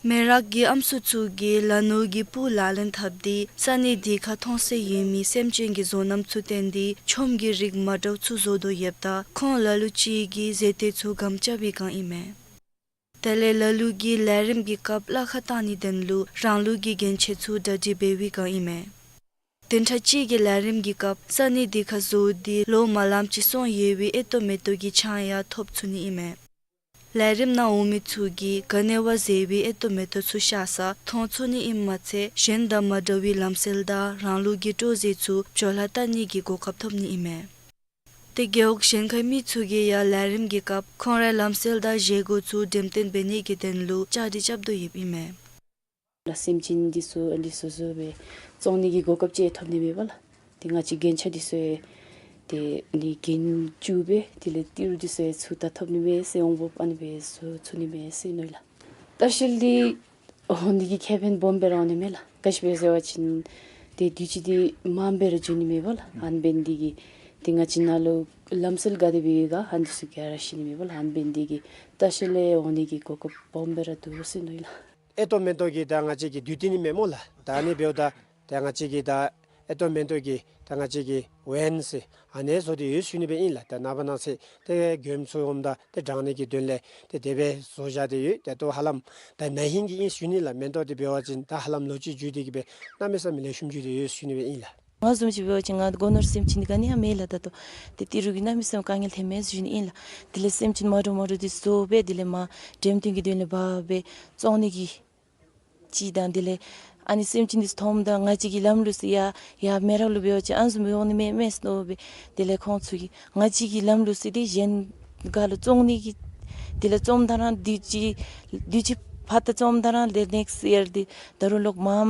མེ་རག་གི་ཨམ་སྲུ་ཚུ་གིས་ལ་ནོར་གྱི་སྤུ་ལག་ལེན་འཐབ་སྟེ་ས་གནས་དེ་ཁར་མཐོང་གསལ་ཡོད་མི་སེམས་ཅན་གྱི་བཟོ་རྣམ་ཚུ་བསྟན་ཏེ་ཆོམ་གྱི་རིགས་མ་འདྲཝ་ཚུ་བཟོ་དོ་ཡོདཔ་ད་ཁོང་ལ་ལུ་ཅིག་གིས་ཟས་ཏེ་ཚུ་སྒམ་རྐྱབ་པའི་སྒང་ཨིན་མས། དེ་ལས་ལ་ལུ་གིས་ལས་རིམ་གྱི་སྐབས་གླ་ཁར་བཏང་ནི་དོན་ལུ་རང་ལུགས་ཀྱི་གྱོན་ཆས་ཚུ་གྲ་སྒྲིག་འབད་བའི་སྒང་ཨིན་མས། བདུན་ཕྲག་གཅིག་གི་ལས་རིམ་གྱི་སྐབས་ས་གནས་དེ་ཁར་བཟོ་སྟེ་ལོ་མ་ལངམ་ཅིག་སོང་ཡོད་པའི་ཨེ་ཏོག་མེ་ཏོག་གི་ཆང་ཡང་ཐོབ་ཚུགས་ནི་ཨིན་མས། ལས་རིམ་ནང་འོང་མི་ཚུ་གིས་ག་ནི་བ་ཟེར་བའི་ཨེ་ཏོག་མེ་ཏོག་ཚུ་ཤ་ཟ་མཐོང་ཚུགས་ནི་ཨིནམ་མ་ཚད་གཞན་དང་མ་འདྲ་བའི་ལམ་སྲོལ་དང་རང་ལུགས་ཀྱི་སྤྲོ་རྩེད་ཚུ་བྱོ་ལ་བལྟ་ནི་གི་གོ་སྐབས་ཐོབ་ནི་ཨིན་མས། ཏེ་རྒེད་འོག་གཞན་ཁའི་མི་ཚུ་གིས་ཡང་ལས་རིམ་གྱི་སྐབས་ཁོང་རའི་ལམ་སྲོལ་དང་བཞེས་སྒོ་ཚུ་འགྲེམས་སྟོན་འབད་ནི་གི་དོན་ལུ་བཅའ་སྒྲིག་རྐྱབ་དོ་ཡོདཔ་ཨིན་མས། ལགས་སེམས་ཅན་འདི་ཚུ་ཨ་ནི་བཟོ་བཟོ་སྦེ་བཙོང་ནི་གི་གོ་སྐབས་ཅིག་ཐོབ་ནི་མས་པ་ལགས། ཏེ་ང་བཅས་རྒྱན་ཆ་འདི་ཚུ་ཡང་ཏེ་ཨ་ནི་རྒྱན་བཙུགས་སྦེ་དེ་ལས་ཏི་རུ་འདི་ཚུ་ཡང་ཚུར་ད་ཐོབ་ནི་མས་ཟེར་འོང་འབབ་ཨ་ནི་སྦེ་བཟོ་ཚུགས་ནི་མས་ཟེར་མནོ་ཡི་ལགས། ལྟ་བཤལ་འདི་འོང་ནི་གི་ཁེ་ཕན་སྦོམ་སྦེ་ར་འོང་ནི་མས་ལགས། ག་ཅི་སྦེ་ཟེར་བ་ཅིན་ཏེ་དུས་ཅི་འདི་མངམ་སྦེ་ར་འགྱོ་ནི་མས་པ་ལགས། ཨ་ནི་འབད་ནི་འདི་གིས་ཏེ་ང་བཅས་ནཱ་ལུ་ལམ་སྲོལ་ག་དེ་སྦེ་ཡོད་ག་ཨ་ནི་འདི་ཚུ་ག་ར་ཤེས་ནི་མས་པ་ལགས། ཨ་ནི་འབད་ནི་འདི་གིས་ལྟ་བཤལ་ལས་འོང་ནི་གི་གོ་སྐབས་སྦོམ་སྦེ་ར་འདུག་ཟེར་མནོ་ཡི་ལགས། ཨེ་ཏོག་མེ་ཏོག་གི་ད་ང་བཅས་ཀྱི་དུས་སྟོན་ཨིན་མས་སྨོ་ལགས། ད་ཨ་ནི་འབདཝ་ད་ད་ང་བཅས་ཀྱི་ད་ཨེ་ཏོག་མེ་ཏོག་གི་ད་ང་བཅས་ཀྱི་ཝེན་ཟེར་ཨ་ནི་བཟོ་སྟེ་ཡོད་ཟེར་ཞུ་ནི་སྦེ་ཨིན་ལགས། ད་ནངས་པ་གནངས་ཚེ་ཏེ་མགྱོནམ་ཚུ་འོངམ་ད་ཏེ་དྲང་ནི་གི་དོན་ལས་ཏེ་དེ་སྦེ་བཟོ་བཞག་སྟེ་ཡོད། ད་ལྟོ་ཧ་ལམ་ད་ན་ཧིང་གི་ཨིན་ཟེར་ཞུ་ནི་ལགས། མེ་ཏོག་འདི་འབད་བ་ཅིན་ད་ཧ་ལམ་ལོ་གཅིག་འགྱོ་སྟེ་གི་སྦེ་གནམ་མེད་ས་མེད་ལེགས་ཤོམ་འགྱོ་སྟེ་ཡོད་ཟེར་ཞུ་ནི་སྦེ་ཨིན་ལགས། ང་བཟུམ་ཅིག་འབད་བ་ཅིན་ང་སྒོ་ནོར་སེམས་ཅན་འདི་ག་ནི་ཡང་མེད་ལགས། ད་ལྟོ་ཏེ་ཏི་རུ་གིས་གནམ་མེད་ས་མེད་དཀའ་ངལ་ཐོན་མས་ཟེར་ཞུ་ནི་ཨིན་ལགས། དེ་ལས་སེམས་ཅན་མ་འདྲཝ་མ་འདྲཝ་འདི་བཟོ་སྦེ་དེ་ལས་མར་འགྲེམས་སྟོན་གྱི་དོན་ལས་འབག་སྦེ་བཙོང་ནི་གི་ཅིག་དང་དེ་ལས་ཨ་ནི་སེམས་ཅན་འདི་ཚུ་མཐོངམ་ད་ང་བཅས་ཀྱི་ལམ་ལུ་སོང་ཡར་ཡར་མེ་རག་ལུ་འབད་བ་ཅིན་ཨ་ནི་བཟུམ་སྦེ་འོང་ནི་མས་མས་ཟེར་མནོ་སྦེ་དེ་ལས་ཁོང་ཚུ་གིས་ང་བཅས་ཀྱི་ལམ་ལུ་སོང་སྟེ་གཞན་ག་ལུ་བཙོང་ནི་གི་དེ་ལས་བཙོངམ་ད་ར་དུས་ཅི་དུས་ཅི་ཕར་ད་བཙོངམ་ད་ར་དེ་ནེགསཊ་ཡར་འདི་ད་རུང་ལོག་མངམ་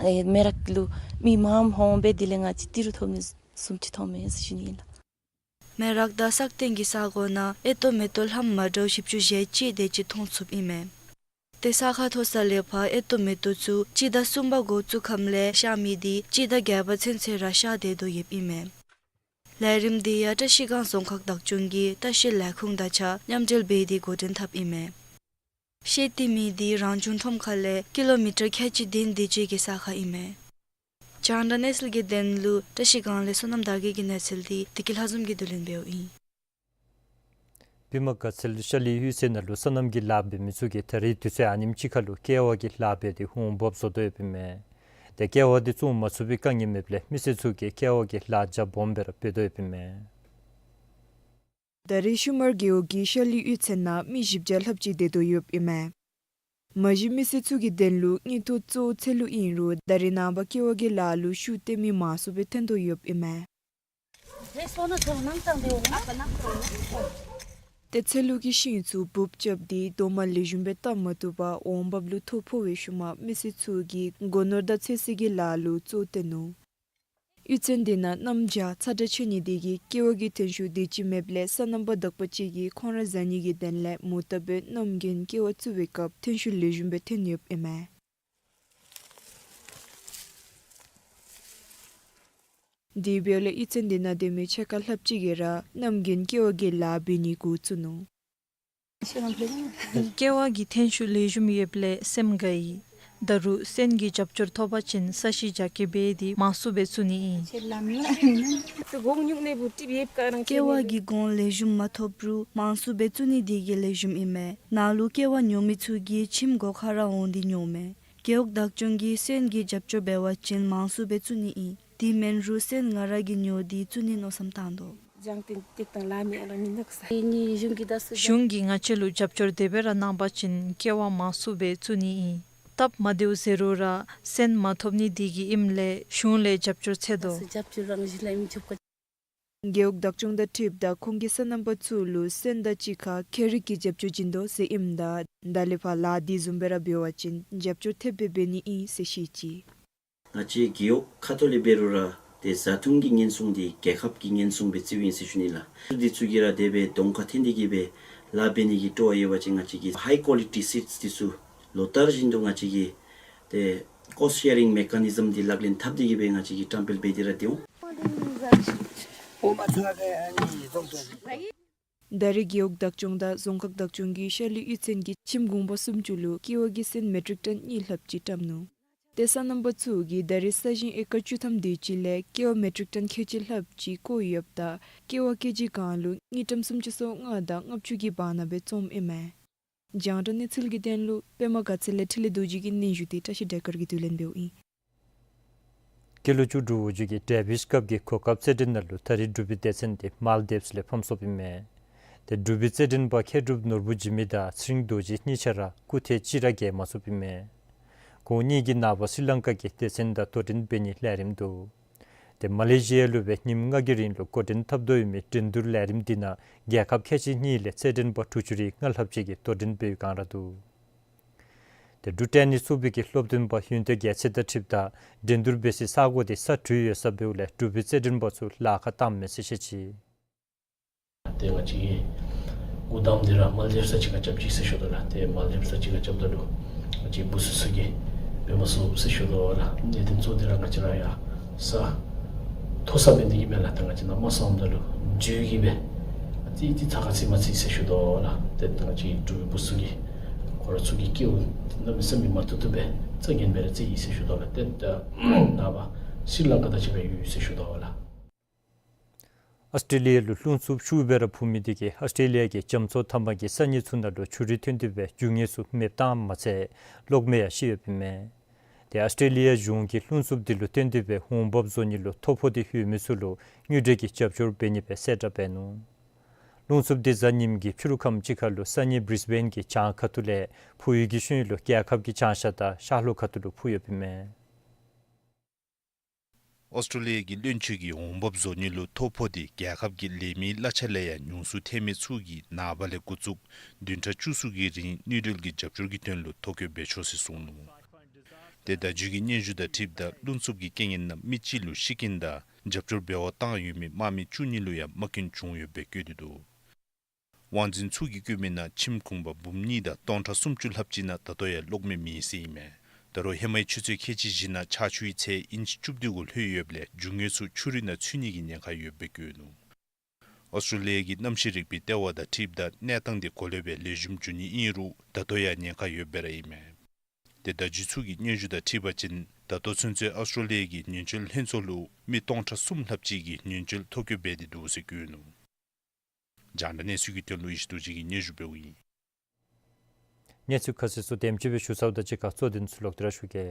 ཨེ་མེ་རག་ལུ་མི་མངམ་འོང་སྦེ་དེ་ལས་ང་བཅས་ཏི་རུ་ཐོབ་ནི་བཟུམ་ཅིག་མཐོང་མས་ཟེར་ཞུ་ནི་ཨིན་ལགས། མེ་རག་དང་སག་སྟེང་གི་ས་གོ་ནང་ཨེ་ཏོག་མེ་ཏོག་ལྷམ་མ་འདྲཝ་བཞི་བཅུ་ཞེ་གཅིག་དེ་ཅིག་མཐོང་ཚུགསཔ་ཨིན་མས། ཏེ་ས་ཁར་མཐོ་ས་ལས་ཕར་ཨེ་ཏོག་མེ་ཏོག་ཚུ་སྤྱི་ཟླ་གསུམ་པ་འགོ་བཙུགས་ཁམས་ལས་ཤར་མི་འདི་སྤྱི་ཟླ་བརྒྱད་པ་ཚུན་ཚོད་ར་ཤར་སྡོད་དོ་ཡོདཔ་ཨིན་མས། ལས་རིམ་འདི་ཡང་བཀྲ་ཤིས་སྒང་རྫོང་ཁག་བདག་སྐྱོང་གིས་ལྟ་བཤལ་ལས་ཁུངས་དང་གཅིག་ཁར་མཉམ་འབྲེལ་འབད་དེ་འགོ་འདྲེན་འཐབ་ཨིན་མས། ཤེས་ཏེ་མི་འདི་རང་བྱུང་ཁྲོམ་ཁ་ལས་ཀི་ལོ་མི་ཊར་ཁལ་གཅིག་བདུན་དེ་ཅིག་གི་ས་ཁར་ཨིན་མས། རྒྱང་བསྒྲགས་གནས་ཚུལ་གྱི་དོན་ལུ་བཀྲ་ཤིས་སྒང་ལས་བསོད་ནམས་དར་རྒྱས་ཀྱི་གནས་ཚུལ་འདི་བདེ་སྐྱིད་ལྷ་འཛོམས་ཀྱིས་བསྡུ་ལེན་འབདཝ་ཨིན། པདྨ་དགའ་ཚལ་ཤར་གླིང་གཡུས་ཚན་ནང་ལུ་སོ་ནམ་གྱི་ལཱ་འབད་མི་ཚུ་གིས་ད་རིས་དུས་ཚོད་ཨ་ནེམ་ཅིག་ཁར་ལུ་ཀེ་བ་གི་ལཱ་འབད་དེ་འོང་འབབ་བཟོ་དོ་ཡོདཔ་ཨིན་མས། ཏེ་ཀེ་བ་འདི་བཙོང་མ་ཚུགས་པའི་དཀའ་ངལ་མེདཔ་ལས་མི་སེར་ཚུ་གིས་ཀེ་བ་གི་ལཱ་རྒྱབ་སྦོམ་སྦེ་ར་འབད་དོ་ཡོདཔ་ཨིན་མས། ད་རིས་ཤུ་མར་རྒེད་འོག་གི་ཤར་གླིང་གཡུས་ཚན་ནང་མི་བཞི་བརྒྱ་ལྷགཔ་ཅིག་སྡོད་དོ་ཡོདཔ་ཨིན་མས། མ་གཞི་མི་སེར་ཚུ་གི་དོན་ལུ་དངུལ་ཐོག་གཙོ་བོ་ཚལ་ལུ་ཨིན་རུང་ད་རིས་ནངས་པ་ཀེ་བ་གི་ལཱ་ལུ་ཤུགས་བཏོན་མི་མང་སུ་སྦེ་ཐོན་དོ་ཡོདཔ་ཨིན་མས། ཏེ་ཚལ་ལུ་གི་ཤིང་ཚུ་འབུབ་རྐྱབ་སྟེ་རྡོག་མ་ལེགས་ཤོམ་སྦེ་བཏབ་མ་བཏུབ་པར་འོང་འབབ་ལུ་ཐོ་ཕོག་པའི་ཤུལ་མ་མི་སེར་ཚུ་གིས་སྒོ་ནོར་དང་ཚོད་བསྲེ་གི་ལཱ་ལུ་གཙོ་བཏོན་ནུག། གཡུས་ཚན་འདི་ནང་གནམ་བྱཱར་ཚ་དྲོད་ཆེ་ནི་དེ་གིས་ཀེ་བ་གི་ཐོན་ཤུགས་དེ་ཅིག་མེདཔ་ལས་སོ་ནམ་པ་དག་པ་ཅིག་གིས་ཁོང་ར་ཟ་ནི་གི་དོན་ལས་མུ་མཐུད་སྦེ་གནམ་དགུན་ཀེ་བ་བཙུགས་པའི་སྐབས་ཐོན་ཤུགས་ལེགས་ཤོམ་སྦེ་ཐོན་ཡོདཔ་ཨིན་མས། དེ་འབདཝ་ལས་གཡུས་ཚན་འདི་ནང་སྡོད་མི་ཕྱེད་ཀ་ལྷགཔ་ཅིག་གིས་ར་གནམ་དགུན་ཀེ་བ་གི་ལཱ་འབད་ནི་འགོ་བཙུགས་ནུག། ཀེ་བ་གི་ཐོན་ཤུགས་ལེགས་ཤོམ་ཡོདཔ་ལས་སེམས་དགའ་ཡི། ད་རུང་སོན་གྱི་རྒྱབ་སྐྱོར་ཐོབ་པ་ཅིན་ས་གཞི་རྒྱ་སྐྱེད་འབད་དེ་མང་སུ་སྦེ་བཙུགས་ནི་ཨིན། ཀེ་བ་གི་གོང་ལེགས་ཤོམ་མ་ཐོབ་རུང་མང་སུ་སྦེ་བཙུགས་ནི་དེ་གིས་ལེགས་ཤོམ་ཨིན་མས། ནཱ་ལུ་ཀེ་བ་ཉོ་མི་ཚུ་གིས་ཁྱིམ་སྒོ་ཁར་ར་འོང་སྟེ་ཉོཝ་མས། རྒེད་འོག་བདག་སྐྱོང་གིས་སོན་གྱི་རྒྱབ་སྐྱོར་འབད་བ་ཅིན་མང་སུ་སྦེ་བཙུགས་ནི་ཨིན། དེ་མེན་རུང་སོན་ང་ར་གིས་ཉོ་སྟེ་བཙུགས་ནི་མནོ་བསམ་བཏང་དོ། གཞུང་གིས་ང་བཅས་ལུ་རྒྱབ་སྐྱོར་དེ་སྦེ་ར་གནང་པ་ཅིན་ཀེ་བ་མང་སུ་སྦེ་བཙུགས་ནི་ཨིན། སྟབས་མ་བདེཝ་ཟེར་རུང་ར་སོན་མ་ཐོབ་ནི་དེ་གིས་ཨིནམ་ལས་གཞུང་ལས་རྒྱབ་སྐྱོར་འཚོལ་དོ། རྒེད་འོག་བདག་སྐྱོང་དང་འཁྲིལཝ་ད་ཁོང་གིས་སོ་ནམ་པ་ཚུ་ལུ་སོན་དང་གཅིག་ཁར་ཁྱད་རིག་གི་རྒྱབ་སྐྱོར་བྱིན་དོ་ཟེར་ཨིནམ་ད་ད་ལས་ཕར་ལཱ་དེ་བཟུམ་སྦེ་ར་འབད་བ་ཅིན་རྒྱབ་སྐྱོར་ཐེབས་སྦེ་འབད་ནི་ཨིན་ཟེར་བཤད་ཅི། ང་བཅས་རྒེད་འོག་ཁ་ཐུག་ལས་འབད་རུང་ར་ཏེ་བཟའ་འཐུང་གི་ཉེན་སྲུང་འདི་རྒྱལ་ཁབ་ཀྱི་ཉེན་སྲུང་སྦེ་བརྩིཝ་ཨིན་ཟེར་ཞུ་ནི་ལགས། འདི་ཚུ་གིས་ར་དེ་སྦེ་གདོང་ཁར་འཐོན་ཏེ་གིས་སྦེ་ལཱ་འབད་ནི་གི་སྤྲོ་བ་ཡོད་པ་ཅིན་ང་བཅས་ཀྱིས་ཧའི་ཀོ་ལི་ཊི་སིཌསི་འདི་ཚུ་ལོ་ལྟར་བཞིན་དུ་ང་བཅས་ཀྱིས་ཏེ་ཀོསཊ་ཤེ་རིང་མེ་ཀ་ནི་ཛམ་འདི་ལག་ལེན་འཐབ་སྟེ་གིས་སྦེ་ང་བཅས་ཀྱིས་བཀྲམ་སྤེལ་འབད་དེ་ར་སྡོད་འོང་། ད་རེས་རྒེད་འོག་བདག་སྐྱོང་དང་རྫོང་ཁག་བདག་སྐྱོང་གིས་ཤར་གླིང་གཡུས་ཚན་གྱི་ཁྱིམ་གུང་པ་སུམ་ཅུ་ལུ་ཀེ་བ་གི་སོན་མེ་ཊིག་ཊོན་གཉིས་ལྷགཔ་ཅིག་བཀྲམ་ནུག། ཏེ་སོ་ནམ་པ་ཚུ་གིས་ད་རེས་ས་ཞིང་ཨེ་ཀར་བཅུ་ཐམ་དེ་ཅིག་ལས་ཀེ་བ་མེ་ཊིག་ཊོན་ཁལ་གཅིག་ལྷགཔ་ཅིག་བརྐོ་ཡོདཔ་ད་ཀེ་བ་ཀེ་ཇི་གང་ལུ་དངུལ་ཀྲམ་སུམ་ཅུ་སོ་ལྔ་དང་ལྔ་བཅུ་གི་བར་ན་སྦེ་བཙོངམ་ཨིན་མས། རྒྱང་བསྒྲགས་གནས་ཚུལ་གྱི་དོན་ལུ་པདྨ་དགའ་ཚལ་ལས་འཕྲིན་ལས་རྡོ་རྗེ་གི་སྙན་ཞུ་འདི་བཀྲ་ཤིས་བདེ་སྐར་གྱིས་བསྡུ་ལེན་འབདཝ་ཨིན། སྐྱེས་ལོ་བཅུ་དྲུག་དབུ་བཞུགས་ཀྱི་ཌེ་བིཌ་ཀབ་ཀྱི་གོ་སྐབས་རྩེད་འགྲན་ནང་ལུ་ད་རིས་འབྲུག་པའི་སྡེ་ཚན་འདི་མཱལ་དིབསི་ལས་ཕམ་སོཔ་ཨིན་མས། ཏེ་འབྲུག་པའི་རྩེད་འགྲན་པ་མཁས་གྲུབ་ནོར་བུ་འཇིགས་མེད་དང་ཚེ་རིང་རྡོ་རྗེ་གཉིས་ཆ་ར་སྐུ་ཐེངས་གཅིག་ར་རྒྱལ་མ་སོཔ་ཨིན་མས། ཁོང་གཉིས་ཀྱིས་ནངས་པ་སི་རི་ལང་ཀ་གི་སྡེ་ཚན་དང་དོ་འགྲན་འབད་ནིའི་ལས་རིམ་འདུག། ཏེ་མ་ལེ་ཤི་ཡ་ལུ་སྦེ་ཉིནམ་ལྔ་གི་རིང་ལུ་འགོ་འདྲེན་འཐབ་དོ་ཡོད་མི་འགྲན་བསྡུར་ལས་རིམ་འདི་ནང་རྒྱལ་ཁབ་ཁལ་གཅིག་གཉིས་ལས་རྩེད་འགྲན་པ་དྲུག་ཅུ་རེ་ལྔ་ལྷགཔ་ཅིག་གིས་དོ་འགྲན་འབད་བའི་བསྒང་ར་འདུག། ཏེ་འབྲུག་ཊེ་ནིསི་ཚོགས་པའི་གི་སློབ་སྟོན་པ་ཡོན་ཏན་རྒྱལ་མཚན་དང་འཁྲིལཝ་ད་འགྲན་བསྡུར་འབད་སའི་ས་གོ་འདི་ས་འདྲུད་ཡོད་ས་འབདཝ་ལས་འབྲུག་པའི་རྩེད་འགྲན་པ་ཚུ་ལཱ་ཁག་བཏངམ་མས་ཟེར་བཤད་ཅི། ཏེ་ང་བཅས་ཀྱི་འགོ་དང་པ་འདི་ར་མཱལ་དིབསི་ལུ་གཅིག་ཁར་རྐྱབ་ཅི་ཟེར་ཞུ་དོ་ལགས། ཏེ་མཱལ་དིབསི་ལུ་གཅིག་ཁར་རྐྱབ་ད་ལུ་ང་བཅས་བུ་ཚུ་ཚུ་གིས་འབད་མ་ཚུགས་ཟེར་ཞུ་དོ་ལགས། གནད་དོན་གཙོ་འདི་ར་ང་བཅས་ར་ཡར་ས་མཐོ་ས་འབད་ནི་དེ་གིས་མེན་ལགས། ད་ང་བཅས་ནཱ་མར་སོངམ་ད་ལུ་འགྱོ་གི་སྦེ་ཏེ་ཏེ་ཚ་ཁ་ཚིག་མ་ཚིག་ཟེར་ཞུ་དོ་ལགས། ཏེ་ད་ང་བཅས་འབྲུག་པའི་བུ་ཚུ་གིས་ཁོང་ར་ཚུ་གི་སྐྱེ་བོ་གནམ་མེད་ས་མེད་མ་བཏུབ་བཏུབ་སྦེ་རྩ་འགེངས་སྦེ་ར་རྩེད་ཡི་ཟེར་ཞུ་དོ་ལགས། ཏེ་ད་ནངས་པ་སི་རི་ལང་ཀ་དང་གཅིག་ཁར་ཡོད་ཟེར་ཞུ་དོ་ལགས། ཨོསི་ཊེ་ལི་ཡ་ལུ་རླུང་འཚུབ་ཤུགས་སྦེ་ར་འཕུ་མི་དེ་གིས་ཨོསི་ཊེ་ལི་ཡ་གི་རྒྱ་མཚོ་མཐའ་མ་གི་ས་གནས་ཚུ་ནང་ལུ་ཆུ་རུད་ཐོན་ཏེ་སྦེ་རྒྱུ་དངོས་ཚུ་མེདཔ་བཏངམ་མ་ཚད་གློག་མེ་ཡང་ཤི་ཡོདཔ་ཨིན་མས། ཏེ་ཨོསི་ཊེ་ལི་ཡ་གཞུང་གིས་རླུང་འཚུབ་འདི་ལུ་བརྟེན་ཏེ་སྦེ་འོང་འབབ་བཟོ་ནི་ལུ་ཐོ་ཕོག་སྟེ་ཡོད་མི་ཚུ་ལུ་དངུལ་འབྲེལ་གྱི་རྒྱབ་སྐྱོར་འབད་ནི་སྦེ་གསལ་བསྒྲགས་འབད་ནུག། རླུང་འཚུབ་འདི་གཟའ་ཉིམ་གི་ཕྱི་རུ་ཁམས་ཅིག་ཁར་ལུ་ས་གནས་བི་རིས་བེན་གྱི་བྱང་ཁ་ཐུག་ལས་འཕུ་ཡུལ་གྱི་ཤུལ་ལུ་རྒྱལ་ཁབ་ཀྱི་བྱང་ཤར་དང་ཤར་ལྷོ་ཁ་ཐུག་ལུ་འཕུ་ཡོདཔ་ཨིན་མས། ཨོསི་ཊེ་ལི་ཡ་གི་བློན་ཆེན་གྱིས་འོང་འབབ་བཟོ་ནི་ལུ་ཐོ་ཕོག་སྟེ་རྒྱལ་ཁབ་ཀྱི་ལས་མིའི་གླ་ཆ་ལས་ཡང་ཉུང་སུ་ཐལ་མི་ཚུ་གིས་ནངས་པ་ལས་འགོ་བཙུགས་བདུན་ཕྲག་བཅུ་གསུམ་གྱི་རིང་དངུལ་འབྲེལ་གྱི་རྒྱབ་སྐྱོར་གྱི་དོན་ལུ་ཐོ་བཀོད་འབད་ཆོག་ཟེར་གསུངས་ནུག། ཏེ་ད་རྒྱུན་གྱི་སྙན་ཞུ་དང་འཁྲིལཝ་ད་རླུང་འཚུབ་ཀྱི་རྐྱེན་ངན་ནང་མི་གཅིག་ལུ་ཤི་རྐྱེན་དང་རྒྱབ་སྐྱོར་འབད་བར་བཏང་ཡོད་མི་དམག་མི་བཅུ་གཉིས་ལུ་ཡང་རྨ་སྐྱོན་བྱུང་ཡོདཔ་སྦེ་བཀོད་དེ་འདུག། དབང་འཛིན་ཚུ་གིས་བཀོད་མི་ནང་ཁྱིམ་གུང་པ་འབུམ་གཉིས་དང་སྟོང་ཕྲག་སུམ་ཅུ་ལྷགཔ་ཅིག་ནང་ད་ལྟོ་ཡང་གློག་མེ་མེད་ཟེར་ཨིན་མས། ད་རུང་ཧེ་མའི་ཆུ་ཚོད་ཁལ་གཅིག་བཞི་ནང་ཆར་ཆུའི་ཚད་ཨིནཆི་བཅུ་བདུན་གུ་ལྷོད་ཡོདཔ་ལས་རྒྱུ་དངོས་ཚུ་ཆུ་རུད་ནང་ཚུད་ནི་གི་ཉེན་ཁ་ཡོདཔ་སྦེ་བཀོད་ནུག། ཨོསི་ཊེ་ལི་ཡ་གི་གནམ་གཤིས་རིག་པའི་ལྟེ་བ་དང་འཁྲིལཝ་ད་གནས་སྟངས་འདི་གོ་ལེ་སྦེ་ལེགས་ཤོམ་འགྱོ་ནི་ཨིན་རུང་ད་ལྟོ་ཡང་ཉེན་ཁ་ཡོདཔ་སྦེ་ར་ཨིན་མས། ཏེ་བརྡ་བརྒྱུད་ཚུ་གི་སྙན་ཞུ་དང་འཁྲིལ་བ་ཅིན་ད་ལྟོ་ཚུན་ཚོད་ཨཱོས་ཊྲེ་ལི་ཡ་གི་ཉེན་བཅོལ་ལྷན་ཚོགས་ལུ་མི་སྟོང་ཕྲག་གསུམ་ལྷགཔ་ཅིག་གིས་ཉེན་བཅོལ་ཐོ་བཀོད་འབད་དེ་འདུག་ཟེར་བཀོད་ནུག། རྒྱང་བསྒྲགས་གནས་ཚུལ་གྱི་དོན་ལུ་ཡེ་ཤེས་རྡོ་རྗེ་གིས་སྙན་ཞུ་འབདཝ་ཨིན། གནས་ཚུལ་ཁ་གསལ་ཚུ་དེམ་ཅིག་སྦེ་ཞུ་ཚརཝ་དང་གཅིག་ཁར་གཙོ་དོན་ཚུ་ལོག་སྟེ་ར་ཞུ་གེ།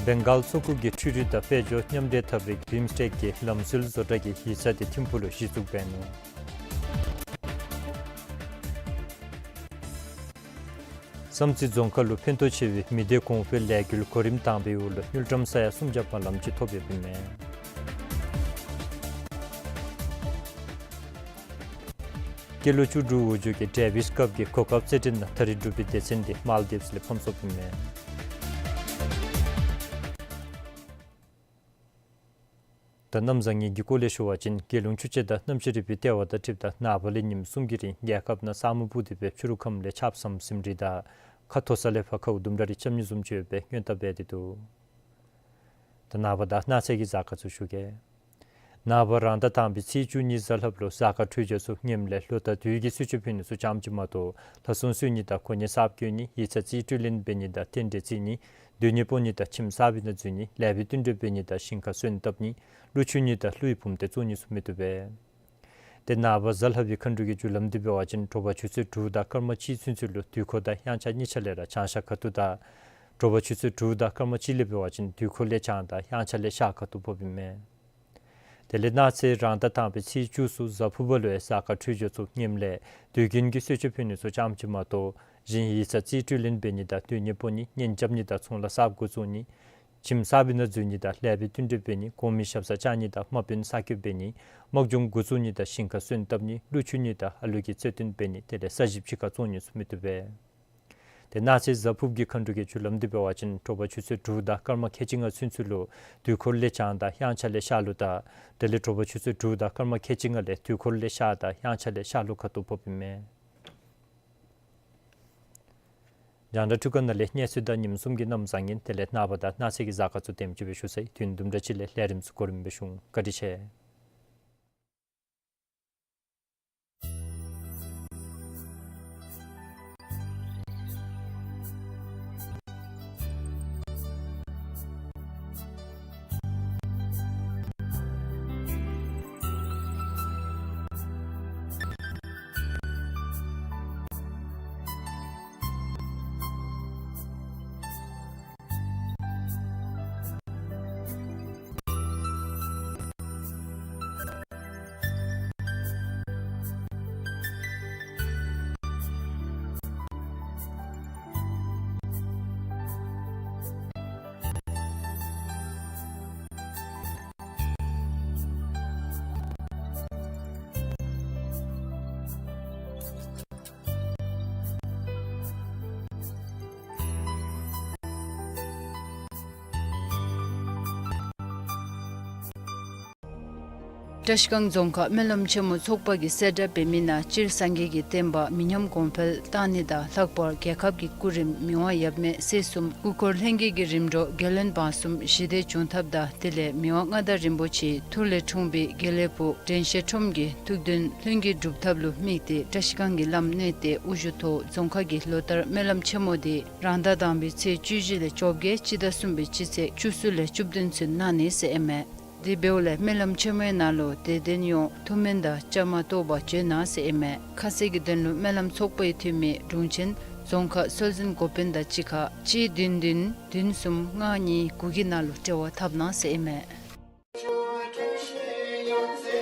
བེང་གཱལ་མཚོ་ཁུག་གི་འཕྲུལ་རིག་དང་དཔལ་འབྱོར་མཉམ་འདྲེས་འཐབ་པའི་བིམ་སི་ཊེཀ་གི་ལམ་སྲོལ་བཟོ་གྲྭ་གིས་ཡིག་ཚང་དེ་ཐིམ་ཕུག་ལུ་གཞི་བཙུགས་འབད་ནུག། བསམ་རྩེ་རྫོང་ཁག་ལུ་ཕན་ཐོགས་ཆེ་བའི་མི་སྡེ་གོང་འཕེལ་ལས་འགུལ་གོ་རིམ་དང་པའི་འོག་ལུ་དངུལ་ཀྲམ་ས་ཡ་སུམ་བརྒྱ་པ་ལམ་ཅིག་ཐོབ་ཡོདཔ་ཨིན་མས། སྐྱེས་ལོ་བཅུ་དྲུག་འོག་འཇོག་གི་ཌེ་ཝིས་ཀབ་ཀྱི་གོ་སྐབས་རྩེད་འགྲན་ནང་ད་རིས་འབྲུག་པའི་སྡེ་ཚན་དེ་མཱལ་ཌིབས་ལས་ཕམ་སོཔ་ཨིན་མས། ད་གནམ་བཟང་ངན་གྱི་སྐོར་ལས་ཞུ་བ་ཅིན་རྒྱལ་ཡོངས་ཆུ་དཔྱད་དང་གནམ་གཤིས་རིག་པའི་ལྟེ་བ་དང་འཁྲིལཝ་ད་ནངས་པ་ལས་ཉིནམ་གསུམ་གྱི་རིང་རྒྱལ་ཁབ་ནང་ས་སྨུག་སྤུབས་ཏེ་སྦེ་ཕྱི་རུ་ཁམས་ལས་ཆརཔ་ཟམ་ཟིམ་རིལ་དང་ཁ་མཐོ་ས་ལས་ཕར་ཁཝ་ལྡུམ་ར་རེ་རྐྱབ་ནི་བཟུམ་ཅིག་ཡོད་པའི་སྔོན་བརྡ་འབད་དེ་འདུག། ད་ནངས་པ་དང་གནངས་ཚེ་གི་གཟའ་སྐར་ཚུ་ཞུ་གེ། ནངས་པ་རང་ཟླ་དང་པའི་ཚེས་བཅུ་གཉིས་གཟའ་ལྷགཔ་ལུ་གཟའ་སྐར་འཕྲོད་སྦྱོར་ཚུ་ངནམ་ལས་ལོ་ཟླ་དུས་ཀྱི་གསོལ་མཆོད་ཕུལ་ནི་ཚུ་ཙམ་ཅིག་མ་གཏོགས་ལྷ་སྲུང་གསོལ་ནི་དང་གོ་གནས་གསརཔ་བསྐོ་ནི་ཡིག་ཚང་རྩིས་སྤྲོད་ལེན་འབད་ནི་དང་རྟེན་འབྲེལ་བརྩི་ནི་སྡོད་གནས་སྤོ་ནི་དང་ཁྱིམ་གསར་པའི་ནང་འཛུལ་ནི་ལེགས་པའི་བསྟུན་གྲོས་འབད་ནི་དང་ཞིང་ཁ་སོན་བཏབ་ནི་གླུ་མཆོད་ནི་དང་གླུ་ཡི་བུམ་སྡེ་བཙུགས་ནི་ཚུ་མི་བཏུབ་པས། ཏེ་ནངས་པ་གཟའ་ལྷག་པའི་མཁའ་འགྲོ་གི་རྒྱུ་ལམ་འདི་འབད་བ་ཅིན་དྲོ་པ་ཆུ་ཚོད་དྲུག་དང་སྐར་མ་གཅིག་ཚུན་ཚོད་ལུ་དུས་འཁོར་དང་དབྱངས་འཆར་གཉིས་ཆ་ལས་ར་བྱང་ཤར་ཁ་ཐུག་དང་། དྲོ་པ་ཆུ་ཚོད་དྲུག་དང་སྐར་མ་གཅིག་ལས་འབད་བ་ཅིན་དུས་འཁོར་ལས་བྱང་དང་དབྱངས་འཆར་ལས་ཤར་ཁ་ཐུག་ཕོགཔ་ཨིན་མས། དེ་ལས་གནངས་ཚེ་རང་ཟླ་དང་པའི་ཚེས་བཅུ་གཟའ་ཕུར་བུ་ལུ་ཡང་གཟའ་སྐར་འཕྲོད་སྦྱོར་ཚུ་ངནམ་ལས་དུས་རྒྱུན་གྱི་གསོལ་མཆོད་ཕུལ་ནི་ཚུ་ཙམ་ཅིག་མ་གཏོགས་གཞན་ཡིག་ཚང་རྩིས་སྤྲོད་ལེན་འབད་ནི་དང་སྡོད་གནས་སྤོ་ནི་གཉེན་རྐྱབ་ནི་དང་ཚོང་ལཱ་གསརཔ་འགོ་བཙུགས་ནི་ཁྱིམ་གསར་པའི་ནང་འཛུལ་ནི་དང་ལེགས་པའི་བསྟུན་གྲོས་འབད་ནི་གོང་མའི་ཞབས་སར་བཅར་ནི་དང་དམག་དཔོན་གསར་བསྐོ་འབད་ནི་དམག་སྦྱོང་འགོ་བཙུགས་ནི་དང་ཞིང་ཁ་སོན་བཏབ་ནི་གླུ་མཆོད་ནི་དང་ཨ་ལུ་གི་རྩོད་དོན་འབད་ནི་དེ་ལས་ས་ཞིབ་ཕྱི་ཁར་བཙོང་ནི་ཚུ་མི་བཏུབ་པས། ཏེ་གནངས་ཚེ་གཟའ་ཕུརཔ་གི་མཁའ་འགྲོ་གི་རྒྱུ་ལམ་འདི་འབད་བ་ཅིན་དྲོ་པ་ཆུ་ཚོད་དྲུག་དང་སྐར་མ་ཁལ་གཅིག་ལྔ་ཚུན་ཚོད་ལུ་དུས་འཁོར་ལས་བྱང་དང་དབྱངས་འཆར་ལས་ཤར་ལུགས་དང་དེ་ལས་དྲོ་པ་ཆུ་ཚོད་དྲུག་དང་སྐར་མ་ཁལ་གཅིག་ལྔ་ལས་དུས་འཁོར་ལས་ཤར་དང་དབྱངས་འཆར་ལས་ཤར་ལུགས་ཁ་ཐུག་ཕོགཔ་ཨིན་མས། རྒྱང་བསྒྲགས་འཕྲུལ་ཁང་ནང་ལས་གནས་ཚུལ་དང་ཉིནམ་གསུམ་གྱི་གནམ་བཟང་ངན་དེ་ལས་ནངས་པ་དང་གནངས་ཚེ་གི་གཟའ་སྐར་ཚུ་དེམ་ཅིག་སྦེ་ཞུ་ཚར་ཡི། དུས་ཡུན་དུམ་གྲ་ཅིག་ལས་ལས་རིམ་ཚུ་གོ་རིམ་སྦེ་ཞུ་འོང་། བཀའ་དྲིན་ཆེ། བཀྲིས་སྒང་རྫོང་ཁག་སྨོན་ལམ་ཆེན་མོ་ཚོགས་པ་གིས་གསལ་བསྒྲགས་འབད་མི་ནང་སྤྱིར་སངས་རྒྱས་ཀྱི་བསྟན་པ་མི་ཉམས་གོང་འཕེལ་གཏང་ནི་དང་ལྷག་པར་རྒྱལ་ཁབ་ཀྱི་སྐུ་རིམ་མི་དབང་ཡབ་མེས་སྲས་གསུམ་སྐུ་འཁོར་ལྷན་རྒྱས་ཀྱི་རིམ་གྲོ་རྒྱལ་བློན་འབངས་གསུམ་ཞི་བདེ་འབྱུང་ཐབས་དང་དེ་ལས་མི་དབང་མངའ་བདག་རིན་པོ་ཆེའི་ཐུགས་ལས་འཁྲུངས་པའི་དགེ་ལེགས་ཕུག་དྲན་ཤེས་ཁྲོམ་གྱི་ཐུགས་འདུན་ལྷུན་གྱིས་འགྲུབ་ཐབས་ལུ་དམིགས་ཏེ་བཀྲིས་སྒང་གི་ལམ་གནོན་ཏེ་དབུ་བཞུགས་ཐོག་རྫོང་ཁག་གི་ལོ་ལྟར་སྨོན་ལམ་ཆེན་མོ་དེ་རང་ཟླ་དང་པའི་ཚེས་བཅུ་བཞི་ལས་བཅོ་བརྒྱད་སྤྱི་ཟླ་གསུམ་པའི་སྤྱི་ཚེས་བཅུ་གསུམ་ལས་བཅུ་བདུན་ཚུན་གནང་ནི་ཟེར་ཨིན་མས། དེ་འབདཝ་ལས་སྨོན་ལམ་ཆེན་མོའི་ནང་ལུ་དད་ལྡན་ཡོངས་ཐུགས་སྨོན་དང་བཅའ་མར་གཏོགས་པར་བྱོན་གནང་ཟེར་ཨིན་མས། ཁ་གསལ་གྱི་དོན་ལུ་སྨོན་ལམ་ཚོགས་པའི་འཐུས་མི་དྲུང་ཆེན་རྫོང་ཁག་སྲོལ་འཛིན་འགོ་དཔོན་དང་གཅིག་ཁར་གཅིག་བདུན་བདུན་བདུན་གསུམ་ལྔ་གཉིས་དགུ་གི་ནང་ལུ་འབྲེལ་བ་འཐབ་གནང་ཟེར་ཨིན་མས།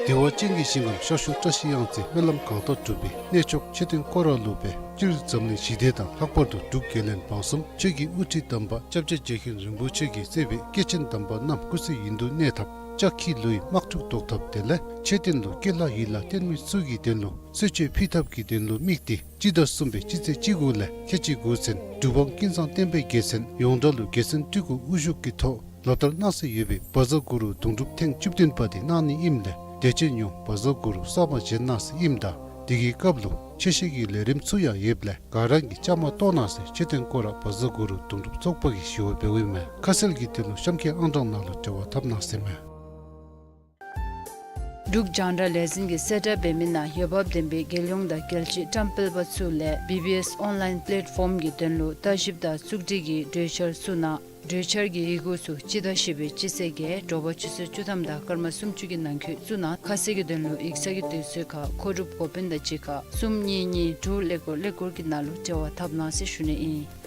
བདེ་བ་ཅན་གྱི་ཞིང་ཁམས་ཤར་ཕྱོགས་བཀྲ་ཤིས་གཡང་རྩེ་སྨོན་ལམ་གང་དག་སྒྲུབ་པའི་གནས་མཆོག་མཆོད་རྟེན་སྐོར་ར་ལུ་སྦེ་སྤྱིར་འཛམ་གླིང་ཞི་བདེ་དང་ལྷག་པར་དུ་འབྲུག་རྒྱལ་བློན་འབངས་གསུམ་ཆོས་ཀྱི་དབུ་ཁྲིད་དམ་པ་སྐྱབས་རྗེ་རྗེ་མཁན་རིན་པོ་ཆེ་གིས་གཙོས་པའི་སྐྱེས་ཆེན་དམ་པ་རྣམས་སྐུ་ཚེ་ཡུན་དུ་གནས་ཐབས་ལྕགས་ཁྱི་ལུ་ཡི་དམག་འཁྲུག་བཟློག་ཐབས་དེ་ལས་མཆོད་རྟེན་ལུ་སྐྱེ་ལྷ་ཡི་ལྷ་རྟེན་མི་ཚུ་གི་དོན་ལུ་གསོལ་མཆོད་ཕུལ་ཐབས་ཀྱི་དོན་ལུ་དམིགས་ཏེ་སྤྱི་ཟླ་གསུམ་པའི་སྤྱི་ཚེས་བཅུ་དགུ་ལས་ཁལ་གཅིག་དགུ་ཚུན་འབྲུག་འབངས་ཀུན་བཟང་བསྟན་པའི་རྒྱལ་མཚན་ཡོངས་གྲགས་ལུ་རྒྱལ་མཚན་སྤྲུལ་སྐུ་དབུ་བཞུགས་ཀྱི་ཐོག་ལོ་ལྟར་གནང་སྲོལ་ཡོད་པའི་བཛྲ་གུ་རུ་དུང་སྒྲུབ་ཐེངས་བཅུ་བདུན་པ་དེ་གནང་ནི་ཨིནམ་ལས་དད་ཅན་ཡོངས་བཛྲ་གུ་རུ་གསར་མ་བཞེངས་གནང་སྲོལ་ཨིནམ་ད་དེ་གི་སྐབས་ལུ་ཆོས་བཤད་ཀྱི་ལས་རིམ་ཚུ་ཡང་ཡོདཔ་ལས་ག་ར་གིས་བཅའ་མར་གཏོགས་གནང་ཟེར་མཆོད་རྟེན་སྐོར་ར་བཛྲ་གུ་རུ་དུང་སྒྲུབ་ཚོགས་པ་གིས་ཞུ་བ་འབདཝ་ཨིན་མས། ཁ་གསལ་གྱི་དོན་ལུ་གཤམ་གྱི་ཨང་གྲངས་ནང་ལུ་འབྲེལ་བ་འཐབ་གནང་ཟེར་མས། འབྲུག་རྒྱང་བསྒྲགས་ལས་འཛིན་གྱིས་གསལ་བསྒྲགས་འབད་མི་ནང་འོས་འབབ་ལྡན་པའི་རྒྱལ་ཡོངས་དང་རྒྱལ་སྤྱིའི་བཀྲམ་སྤེལ་པ་ཚུ་ལས་བི་བི་ཨེསི་ཨོན་ལཱའིན་པེ་ལེཊ་ཕོམ་གྱི་དོན་ལུ་ལྟ་ཞིབ་དང་བཙུགས་སྒྲིག་གི་གྲོས་འཆར་ཚུ་ནང་གྲོས་འཆར་གྱི་ཡི་གུ་ཚུ་སྤྱི་ཟླ་བཞི་པའི་སྤྱི་ཚེས་བརྒྱད་དྲོ་པ་ཆུ་ཚོད་བཅུ་ཐམ་དང་སྐར་མ་སུམ་ཅུ་གི་ནང་འཁོད་བཙུགས་གནང་། ཁ་གསལ་གྱི་དོན་ལུ་ཡིག་ཚང་གི་དུས་ཚོད་ཁར་མཁོ་སྒྲུབ་འགོ་དཔོན་དང་གཅིག་ཁར་གསུམ་གཉིས་གཉིས་དྲུག་ཀླད་ཀོར་ཀླད་ཀོར་གྱི་ནང་ལུ་འབྲེལ་བ་འཐབ་གནང་ཟེར་ཞུ་ནི་ཨིན།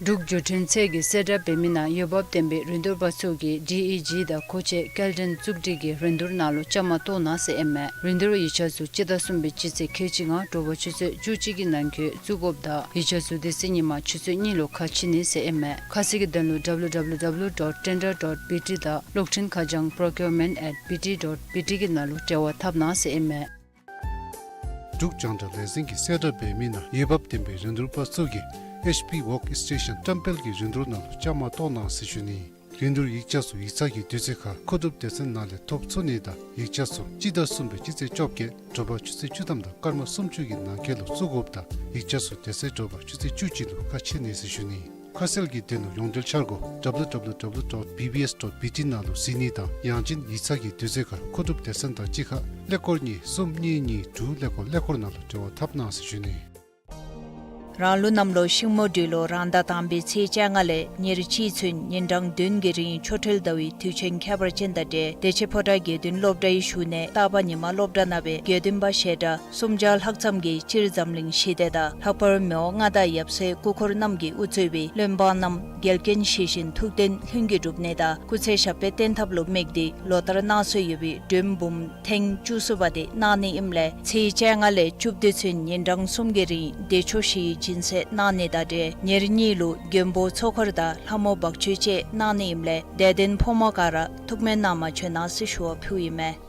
འབྲུག་འགྲུལ་འཕྲིན་ཚད་ཀྱིས་གསལ་བསྒྲགས་འབད་མི་ནང་འོས་འབབ་ལྡན་པའི་རིན་བསྡུར་པ་ཚུ་གིས་ཌི་ཨི་ཇི་དང་མཁོ་ཆས་སྐྱེལ་འདྲེན་བཙུགས་སྒྲིག་གི་རིན་བསྡུར་ནང་ལུ་བཅའ་མར་གཏོགས་གནང་ཟེར་ཨིན་མས། རིན་བསྡུར་ཡིག་ཆ་ཚུ་སྤྱི་ཟླ་གསུམ་པའི་སྤྱི་ཚེས་ཁལ་གཅིག་ལྔ་དྲོ་པ་ཆུ་ཚོད་བཅུ་གཅིག་གི་ནང་འཁོད་བཙུགས་དགོཔ་དང་ཡིག་ཆ་ཚུ་དེ་ཚེ་ཉིན་མ་ཆུ་ཚོད་གཉིས་ལུ་ཁ་ཕྱེ་ནི་ཟེར་ཨིན་མས། ཁ་གསལ་གྱི་དོན་ལུ་W W W dot tender dot B T དང་གློག་འཕྲིན་ཁ་བྱང་procurement at B T dot B T གི་ནང་ལུ་འབྲེལ་བ་འཐབ་གནང་ཟེར་ཨིན་མས། འབྲུག་རྒྱང་བསྒྲགས་ལས་འཛིན་གྱིས་གསལ་བསྒྲགས་འབད་མི་ནང་འོས་འབབ་ལྡན་པའི་རིན་བསྡུར་པ་ཚུ་གིས་ཨེཆ་པི་ཝོརཀ་སི་ཊེ་ཤཱན་བཀྲམ་སྤེལ་གྱི་རིན་བསྡུར་ནང་ལུ་བཅའ་མར་གཏོགས་གནང་ཟེར་ཞུ་ནི། རིན་བསྡུར་ཡིག་ཆ་ཚུ་ཡིག་ཚང་གི་དུས་ཚོད་ཁར་མཁོ་སྒྲུབ་སྡེ་ཚན་ནང་ལས་ཐོབ་ཚུགས་ནི་དང་ཡིག་ཆ་ཚུ་སྤྱི་ཟླ་གསུམ་པའི་སྤྱི་ཚེས་བཅོ་བརྒྱད་དྲོ་པ་ཆུ་ཚོད་བཅུ་ཐམ་དང་སྐར་མ་སུམ་ཅུ་གི་ནང་འཁོད་ལུ་བཙུགས་དགོཔ་དང་ཡིག་ཆ་ཚུ་དེ་ཚེ་དྲོ་པ་ཆུ་ཚོད་བཅུ་གཅིག་ལུ་ཁ་ཕྱེ་ནི་ཟེར་ཞུ་ནི། ཁ་གསལ་གྱི་དོན་ལུ་ཡོངས་འབྲེལ་འཆར་སྒོ་W W W dot B B S dot B T ནང་ལུ་གཟིགས་ནི་དང་ཡང་ཅིན་ཡིག་ཚང་གི་དུས་ཚོད་ཁར་མཁོ་སྒྲུབ་སྡེ་ཚན་དང་གཅིག་ཁར་ཀླད་ཀོར་གཉིས་གསུམ་གཉིས་གཉིས་དྲུག་ཀླད་ཀོར་ཀླད་ཀོར་ནང་ལུ་འབྲེལ་བ་འཐབ་གནང་ཟེར་ཞུ་ནི། རང་ལུགས་གནམ་ལོ་ཤིང་མོ་སྦྲུལ་ལོ་རང་ཟླ་དང་པའི་ཚེས་བཅོ་ལྔ་ལས་ཉེར་གཅིག་ཚུན་ཉིན་གྲངས་བདུན་གྱི་རིང་ཆོ་འཕྲུལ་ཟླ་བའི་དུས་ཆེན་ཁྱད་པར་ཅན་དང་འབྲེལ་བདེ་ཆེན་ཕོ་བྲང་དགེ་འདུན་སློབ་གྲྭའི་བཞུགས་གནས་སྟག་པ་ཉི་མ་སློབ་གྲྭ་ནང་སྦེ་དགེ་འདུན་པ་ཞལ་གྲངས་སུམ་བརྒྱ་ལྷག་ཙམ་གྱིས་སྤྱིར་འཛམ་གླིང་ཞི་བདེ་དང་ལྷག་པར་མི་དབང་མངའ་བདག་ཡབ་སྲས་སྐུ་འཁོར་རྣམས་ཀྱིས་དབུ་གཙོས་པའི་བློན་འབངས་རྣམས་འགལ་རྐྱེན་ཞི་ཞིང་ཐུགས་དོན་ལྷུན་གྱིས་འགྲུབ་ནི་དང་སྐུ་ཚེ་ཞབས་པད་བརྟན་ཐབས་ལུ་དམིགས་ཏེ་ལོ་ལྟར་གནང་སྲོལ་ཡོད་པའི་སྒྲོལ་འབུམ་ཐེངས་བཅུ་གསུམ་པ་དེ་གནང་ནི་ཨིནམ་ལས་ཚེས་བཅོ་ལྔ་ལས་བཅུ་བདུན་ཚུན་ཉིན་གྲངས་གསུམ་གྱི་རིང་བདེ་མཆོག་བཞིའི་སྦྱིན་སྲེག་གནང་ནི་དང་འབྲེལ་ཉེར་གཉིས་ལུ་མགོན་པོ་ཚོགས་འཁོར་དང་ལྷ་མོ་འབག་བཅོས་བཅས་གནང་ནི་ཨིནམ་ལས་དད་ལྡན་ཕོ་མོ་ག་ར་ཐུགས་སྨོན་གནང་བར་བྱོན་གནང་ཟེར་ཞུ་བ་ཕུལཝ་ཨིན་མས།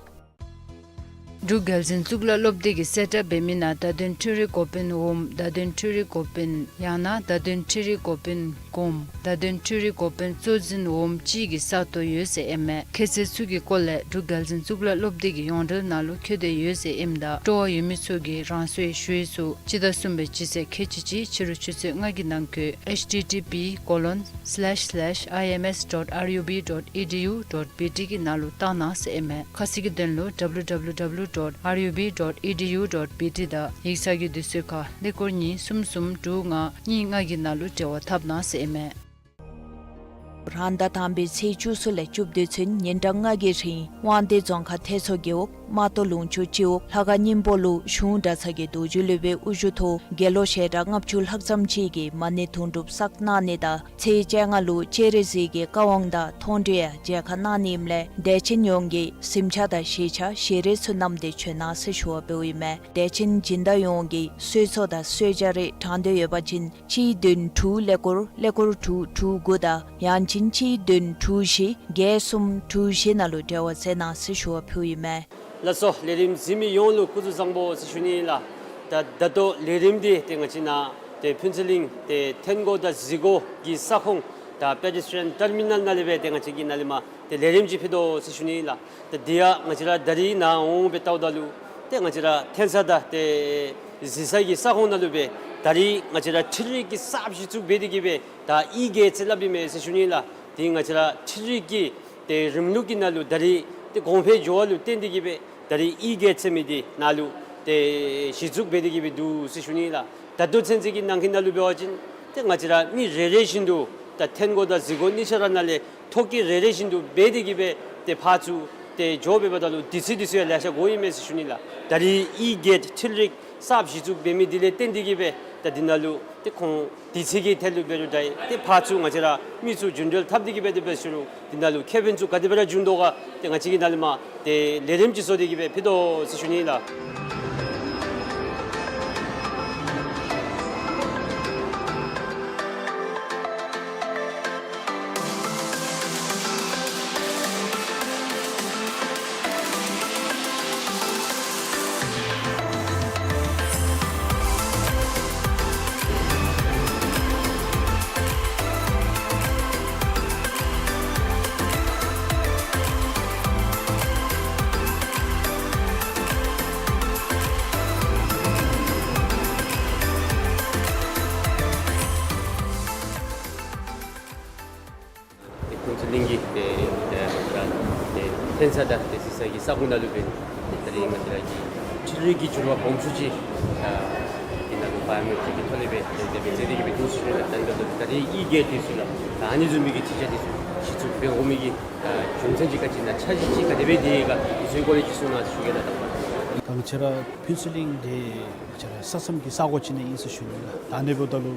འབྲུག་རྒྱལ་འཛིན་གཙུག་ལག་སློབ་སྡེ་གིས་གསལ་བསྒྲགས་འབད་མི་ནང་བརྡ་དོན་འཕྲུལ་རིག་འགོ་དཔོན་འོགམ་བརྡ་དོན་འཕྲུལ་རིག་འགོ་དཔོན་ཡང་ན་བརྡ་དོན་འཕྲུལ་རིག་འགོ་དཔོན་གོངམ་བརྡ་དོན་འཕྲུལ་རིག་འགོ་དཔོན་གཙོ་འཛིན་འོགམ་ཅིག་གི་ས་སྟོང་ཡོད་ཟེར་ཨིན་མས། ཁྱད་ཚད་ཚུ་གི་སྐོར་ལས་འབྲུག་རྒྱལ་འཛིན་གཙུག་ལག་སློབ་སྡེ་གི་ཡོངས་འབྲེལ་ནང་ལུ་བཀོད་དེ་ཡོད་ཟེར་ཨིནམ་ད་སྤྲོ་བ་ཡོད་མི་ཚུ་གིས་རང་སོའི་ཞུ་ཡིག་ཚུ་སྤྱི་ཟླ་གསུམ་པའི་སྤྱི་ཚེས་ཁལ་གཅིག་གཅིག་ཕྱི་རུ་ཆུ་ཚོད་ལྔ་གི་ནང་འཁོད་H T T P colon slash slash I M S dot R U B dot E D U dot B T གི་ནང་ལུ་བཏང་གནང་ཟེར་ཨིན་མས། ཁ་གསལ་གྱི་དོན་ལུ W W W dot R U B dot E D U dot B T དང་ཡིག་ཚང་གི་དུས་ཚོད་ཁར་ཀླད་ཀོར་གཉིས་གསུམ་གསུམ་དྲུག་ལྔ་གཉིས་ལྔ་གི་ནང་ལུ་འབྲེལ་བ་འཐབ་གནང་ཟེར་ཨིན་མས། རང་ཟླ་དང་པའི་ཚེས་བཅུ་གསུམ་ལས་བཅུ་བདུན་ཚུན་ཉིན་གྲངས་ལྔ་གི་རིང་དབང་འདུས་རྫོང་ཁག་ཐེད་མཚོ་རྒེད་འོག་རྨ་སྟོད་ལུང་ཕྱོགས་སྤྱི་འོག་ལྷ་ཁང་སྙིང་པོ་ལུ་གཞུང་གྲྭ་ཚང་གི་རྡོ་རྗེ་སློབ་དཔོན་དབུ་བཞུགས་ཐོག་དགེ་སློང་ཞལ་གྲངས་ལྔ་བཅུ་ལྷག་ཙམ་ཅིག་གིས་མ་ཎི་དུང་སྒྲུབ་བསགས་གནང་ནི་དང་ཚེས་བཅོ་ལྔ་ལུ་སྤྱན་རས་གཟིགས་ཀྱི་བཀའ་དབང་དང་མཐོང་གྲོལ་ཡང་མཇལ་ཁ་གནང་ནི་ཨིནམ་ལས་དད་ཅན་ཡོངས་ཀྱིས་གཟིམ་ཆས་དང་ཞལ་ཆས་ཞལ་རས་ཚུ་བསྣམས་ཏེ་བྱོན་གནང་ཟེར་ཞུ་བ་འབདཝ་ཨིན་མས། དད་ཅན་སྦྱིན་བདག་ཡོངས་ཀྱིས་གསོལ་ཚོགས་དང་གསོལ་ཇ་རེ་དྲང་འདོད་ཡོད་པ་ཅིན་གཅིག་བདུན་དྲུག་ཀླད་ཀོར་ཀླད་ཀོར་དྲུག་དྲུག་དགུ་དང་ཡང་ཅིན་གཅིག་བདུན་དྲུག་བཞི་བརྒྱད་གསུམ་དྲུག་བཞི་ནང་ལུ་འབྲེལ་བ་མཛད་གནང་ཟེར་ཞུ་བ་ཕུལཝ་ཨིན་མས། ལགས་སོ། ལས་རིམ་གཟིགས་མི་ཡོངས་ལུ་སྐུ་གཟུགས་བཟང་པོ་ཟེར་ཞུ་ནི་ལགས། ད་ད་ལྟོ་ལས་རིམ་འདི་ཏེ་ང་བཅས་ནཱ་ཏེ་ཕུན་ཚོགས་གླིང་ཏེ་ཐོན་སྒོ་དང་གཟིགས་སྒོ་གི་ས་ཁོངས་ད་པེ་ཌེ་སི་ཊི་རི་ཡཱན་ཊར་མི་ནཱལ་ནང་ལས་སྦེ་ཏེ་ང་བཅས་ཀྱིས་ནཱ་ལས་མར་ཏེ་ལས་རིམ་ཅིག་ཕུལ་དོ་ཟེར་ཞུ་ནི་ལགས། ད་འདི་ཡང་ང་བཅས་ར་ད་རིས་ནཱ་འོང་སྦེ་བལྟཝ་ད་ལུ་ཏེ་ང་བཅས་ར་ཐོན་ས་དང་ཏེ་གཟིགས་ས་གི་ས་ཁོངས་ནང་ལུ་སྦེ་ད་རིས་ང་བཅས་ར་འཕྲུལ་རིག་གི་གསརཔ་གཞི་བཙུགས་འབད་དེ་གིས་སྦེ་ད་ཨི་གེཊ་ཟེར་སླབ་ཨིན་མས་ཟེར་ཞུ་ནི་ལགས། ཏེ་ང་བཅས་ར་འཕྲུལ་རིག་གི་ཏེ་རིམ་ལུགས་ཀྱི་ནང་ལུ་ད་རིས་ཏེ་གོང་འཕེལ་འགྱོ་བ་ལུ་བརྟེན་ཏེ་གིས་སྦེ་ད་རིས་ཨི་གེཊ་ཟེར་མི་འདི་ནཱ་ལུ་ཏེ་གཞི་བཙུགས་འབད་དེ་གིས་སྦེ་འདུག་ཟེར་ཞུ་ནི་ལགས། ད་ལྟོ་ཚུན་ཚོད་ཀྱི་ནང་འཁོད་ནང་ལུ་འབད་བ་ཅིན་ཏེ་ང་བཅས་ར་མི་རེ་རེ་བཞིན་དུ་ད་ཐོན་སྒོ་དང་གཟིགས་སྒོ་གཉིས་ཆ་ར་ནང་ལས་ཐོ་བཀོད་རེ་རེ་བཞིན་དུ་འབད་དེ་གིས་སྦེ་ཏེ་ཕར་ཚུར་ཏེ་འགྱོ་འབདཝ་ད་ལུ་དུས་ཚོད་དུས་ཚོད་ལེ་ཤ་འགོརཝ་ཨིན་མས་ཟེར་ཞུ་ནི་ལགས། ད་རིས་ཨི་གེཊ་འཕྲུལ་རིག་གསརཔ་གཞི་བཙུགས་འབད་མི་འདི་ལས་བརྟེན་ཏེ་གིས་སྦེ་ད་འདི་ནང་ལུ་ཏེ་ཁོང་དུས་ཚོད་ཀྱི་ཐད་ལུ་འབད་རུང་ད་ཏེ་ཕར་ཚུར་ང་བཅས་ར་མི་ཚུ་རྒྱུན་འགྲུལ་འཐབ་སྟེ་གིས་སྦེ་དེ་སྦེ་ཞུ་རུང་འདི་ནང་ལུ་ཁེ་ཕན་ཚུ་ག་དེ་སྦེ་ར་འབྱུང་དོ་ག་ཏེ་ང་བཅས་ཀྱིས་ནཱ་ལས་མར་ཏེ་ལས་རིམ་ཅིག་བཟོ་སྟེ་གིས་སྦེ་ཕུལ་དོ་ཟེར་ཞུ་ནི་ལགས། ཏེ་ཕུན་ཚོགས་གླིང་གི་ཏེ་ཏེ་ཏེ་ཐོན་ས་དང་ཏེ་གཟིགས་ས་ གི་ས་ཁོངས་ནང་ལུ་འབད་ནི་ད་རིས་ང་བཅས་ར་གི་འཕྲུལ་རིག་གི་འགྱུར་བ་གོང་ཤོས་ཅིག་ཨ་འདི་ནང་ལུ་བའི་ཡོ་མེ་ཊིག་གི་ཐོག་ལས་སྦེ་དེ་སྦེ་མཛད་དེ་གི་སྦེ་འདུག་ཟེར་ཞུ་ནི་ལགས། ད་ད་ད་རིས་ཨི་གེཊ་འདི་ཚུ་ལགས། ད་ཨ་ནི་བཟུམ་མའི་གི་འཕྲུལ་ཆས་འདི་ཚུ་གཞི་བཙུགས་འབད་འོང་མི་གི་ཨ་རྒྱུ་མཚན་ཅིག་ག་ཅི་ཨིན་ན་འཆར་གཞི་ཅིག་ག་དེ་སྦེ་འདི་ག་འདི་ཚུ་གི་སྐོར་ལས་ཅིག་གསུང་གནང་ཟེར་ཞུ་གེ་ལགས། ད་ང་བཅས་ར་ཕུན་ཚོགས་གླིང་འདི་ང་བཅས་ར་ས་མཚམས་ཀྱི་ས་གོ་ཅིག་ནང་ཨིན་ཟེར་ཞུ་ནི་ལགས། ད་ཨ་ནི་འབདཝ་ད་ལུ་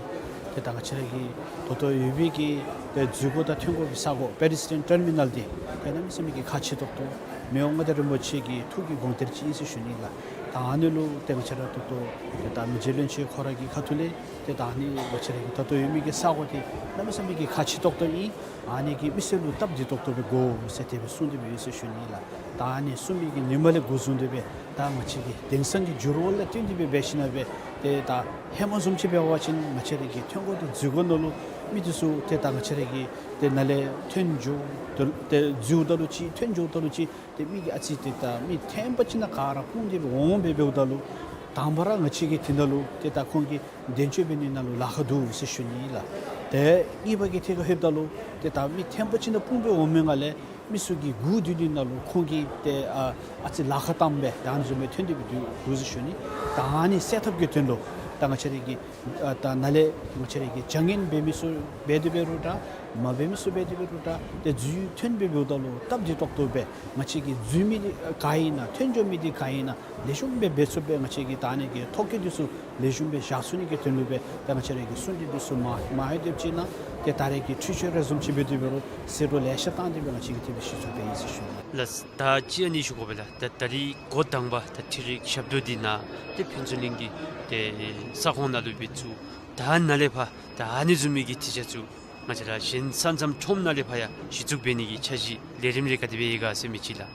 ཏེ་ད་ང་བཅས་ར་གི་ད་ལྟོ་ཡོད་པའི་གི་ཏེ་འཛུལ་སྒོ་དང་ཐོན་སྒོ་གི་ས་གོ་པེ་ཌེ་སི་ཊི་རི་ཡཱན་ཊར་མི་ནཱལ་འདི་ཏེ་གནམ་མེད་ས་མེད་ཀྱི་ཁག་ཆེ་ཏོག་ཏོ་མི་དབང་མངའ་བདག་རིན་པོ་ཆེ་གི་ཐུགས་ཀྱི་དགོངས་གཏེར་ཅིག་ཨིན་ཟེར་ཞུ་ནི་ལགས། ད་ཨ་ནི་ལུ་ཏེ་ང་བཅས་ར་ད་ལྟོ་ཏེ་ད་མི་རྗེ་བློན་ཆེན་ཁོ་ར་གི་ཁ་ཐུག་ལས་ཏེ་ད་ཨ་ནི་ང་བཅས་ར་གི་ད་ལྟོ་ཡོད་མི་གི་ས་གོ་འདི་གནམ་མེད་ས་མེད་ཀྱི་ཁག་ཆེ་ཏོག་ཏོ་ཨིན། ཨ་ནི་གི་མི་སེར་ལུ་སྟབས་བདེ་ཏོག་ཏོ་སྦེ་དགོ་ཟེར་དེ་སྦེ་གསུངས་ཏེ་སྦེ་ཡོད་ཟེར་ཞུ་ནི་ལགས། ད་ཨ་ནི་གསུངས་མི་གི་ཉིནམ་ལས་འགོ་བཟུང་སྟེ་སྦེ་ད་ང་བཅས་ཀྱི་དེང་སང་གི་འགྱུར་བ་ལུ་བསྟུན་ཏེ་སྦེ་འབད་ཞིན་ན་སྦེ་ཏེ་ད་ཧེ་མ་བཟུམ་ཅིག་འབད་བ་ཅིན་ང་བཅས་ར་གི་ཐོན་སྒོ་དང་འཛུལ་སྒོ་ནང་ལུ་མི་འདི་ཚུ་ཏེ་ད་ང་བཅས་ར་གི་ཏེ་ནཱ་ལས་ཐོན་འགྱོ་ད་ཏེ་འཛུལཝ་ད་ལུ་ཅིག་ཐོན་འགྱོཝ་ད་ལུ་ཅིག་ཏེ་མི་གི་ཨ་ཙི་ཏེ་ད་མི་ཐེམ་པ་ཅིག་ནང་ག་ར་སྤུངས་ཏེ་སྦེ་འོང་སྦེ་འབདཝ་ད་ལུ་དང་པ་ར་ང་བཅས་ཀྱི་དེ་ནང་ལུ་ཏེ་ད་ཁོང་གི་འདེམས་སྤྱོད་འབད་ནི་ནང་ལུ་ལཱ་ཁག་འདུག་ཟེར་ཞུ་ནི་ལགས། ཏེ་གཉིས་པ་གི་ཐད་ཁར་ལྷོདཔ་ད་ལུ་ཏེ་ད་མི་ཐེམ་པ་ཅིག་ནང་སྤུངས་སྦེ་འོང་མི་ནང་ལས་མི་ཚུ་གི་སྒུག་སྡོད་ནི་ནང་ལུ་ཁོང་གིས་ཏེ་ཨ་ཨ་ཙི་ལཱ་ཁག་བཏངམ་སྦེ་ད་ཨ་ནི་བཟུམ་སྦེ་ཐོན་ཏེ་སྦེ་འདུག་ཟེར་ཞུ་ནི། ད་ཨ་ནི་སེལ་ཐབས་ཀྱི་དོན་ལུ་ད་ང་བཅས་ར་གི་ཨ་ད་ནཱ་ལས་ང་བཅས་ར་གི་བྱ་ངན་འབད་མི་ཚུ་འབད་དེ་འབད་རུང་འདྲ་མ་འབད་མི་ཚུ་འབད་དེ་འབད་རུང་འདྲ་ཏེ་འཛུལ་ཐོན་སྦེ་འབདཝ་ད་ལུ་སྟབས་བདེ་ཏོག་ཏོ་སྦེ་ང་བཅས་ཀྱི་འཛུལ་མི་འདི་ག་ཨིན་ན་ཐོན་འགྱོ་མི་འདི་ག་ཨིན་ན་ལེགས་ཤོམ་སྦེ་འབད་ཚུགསཔ་སྦེ་ང་བཅས་ཀྱིས་ད་ཨ་ནི་གི་ཐོ་བཀོད་འདི་ཚུ་ལེགས་ཤོམ་སྦེ་བཞག་ཚུགས་ནི་གི་དོན་ལུ་སྦེ་ད་ང་བཅས་ར་གི་གསུང་གྲོས་འདི་ཚུ་མ་མ་ལྷོད་དེ་ཅིག་ནང་ཏེ་ད་རེས་ཀྱི་འཕྲུལ་ཆས་རེ་བཟུམ་ཅིག་འབད་དེ་འབད་རུང་ཟད་འགྲོ་ལེ་ཤ་བཏང་སྟེ་སྦེ་ང་བཅས་ཀྱིས་དེ་སྦེ་ཞུ་ཚུགས་པའི་ཨིན་ཟེར་ཞུ་ནི། ལགས། ད་ཅི་ཨ་ནི་ཞུ་དགོ་པས་ལགས། ད་ད་རིས་འགོ་དང་པ་ད་འཕྲུལ་རིག་ཞབས་ཏོག་འདི་ནང་ཏེ་ཕུན་ཚོགས་གླིང་གི་ཏེ་ས་ཁོངས་ནང་ལུ་སྦེ་བཙུགས། ད་ནཱ་ལས་ཕར་ད་ཨ་ནི་བཟུམ་མའི་གི་འཕྲུལ་ཆས་ཚུ་ང་བཅས་ར་གཞན་ས་མཚམས་ཁྲོམ་ནང་ལས་ཕར་ཡང་གཞི་བཙུགས་འབད་ནི་གི་འཆར་གཞི་ལས་རིམ་རེ་ག་དེ་སྦེ་ཡོད་ག་ཟེར་མི་ཅིག་ལགས།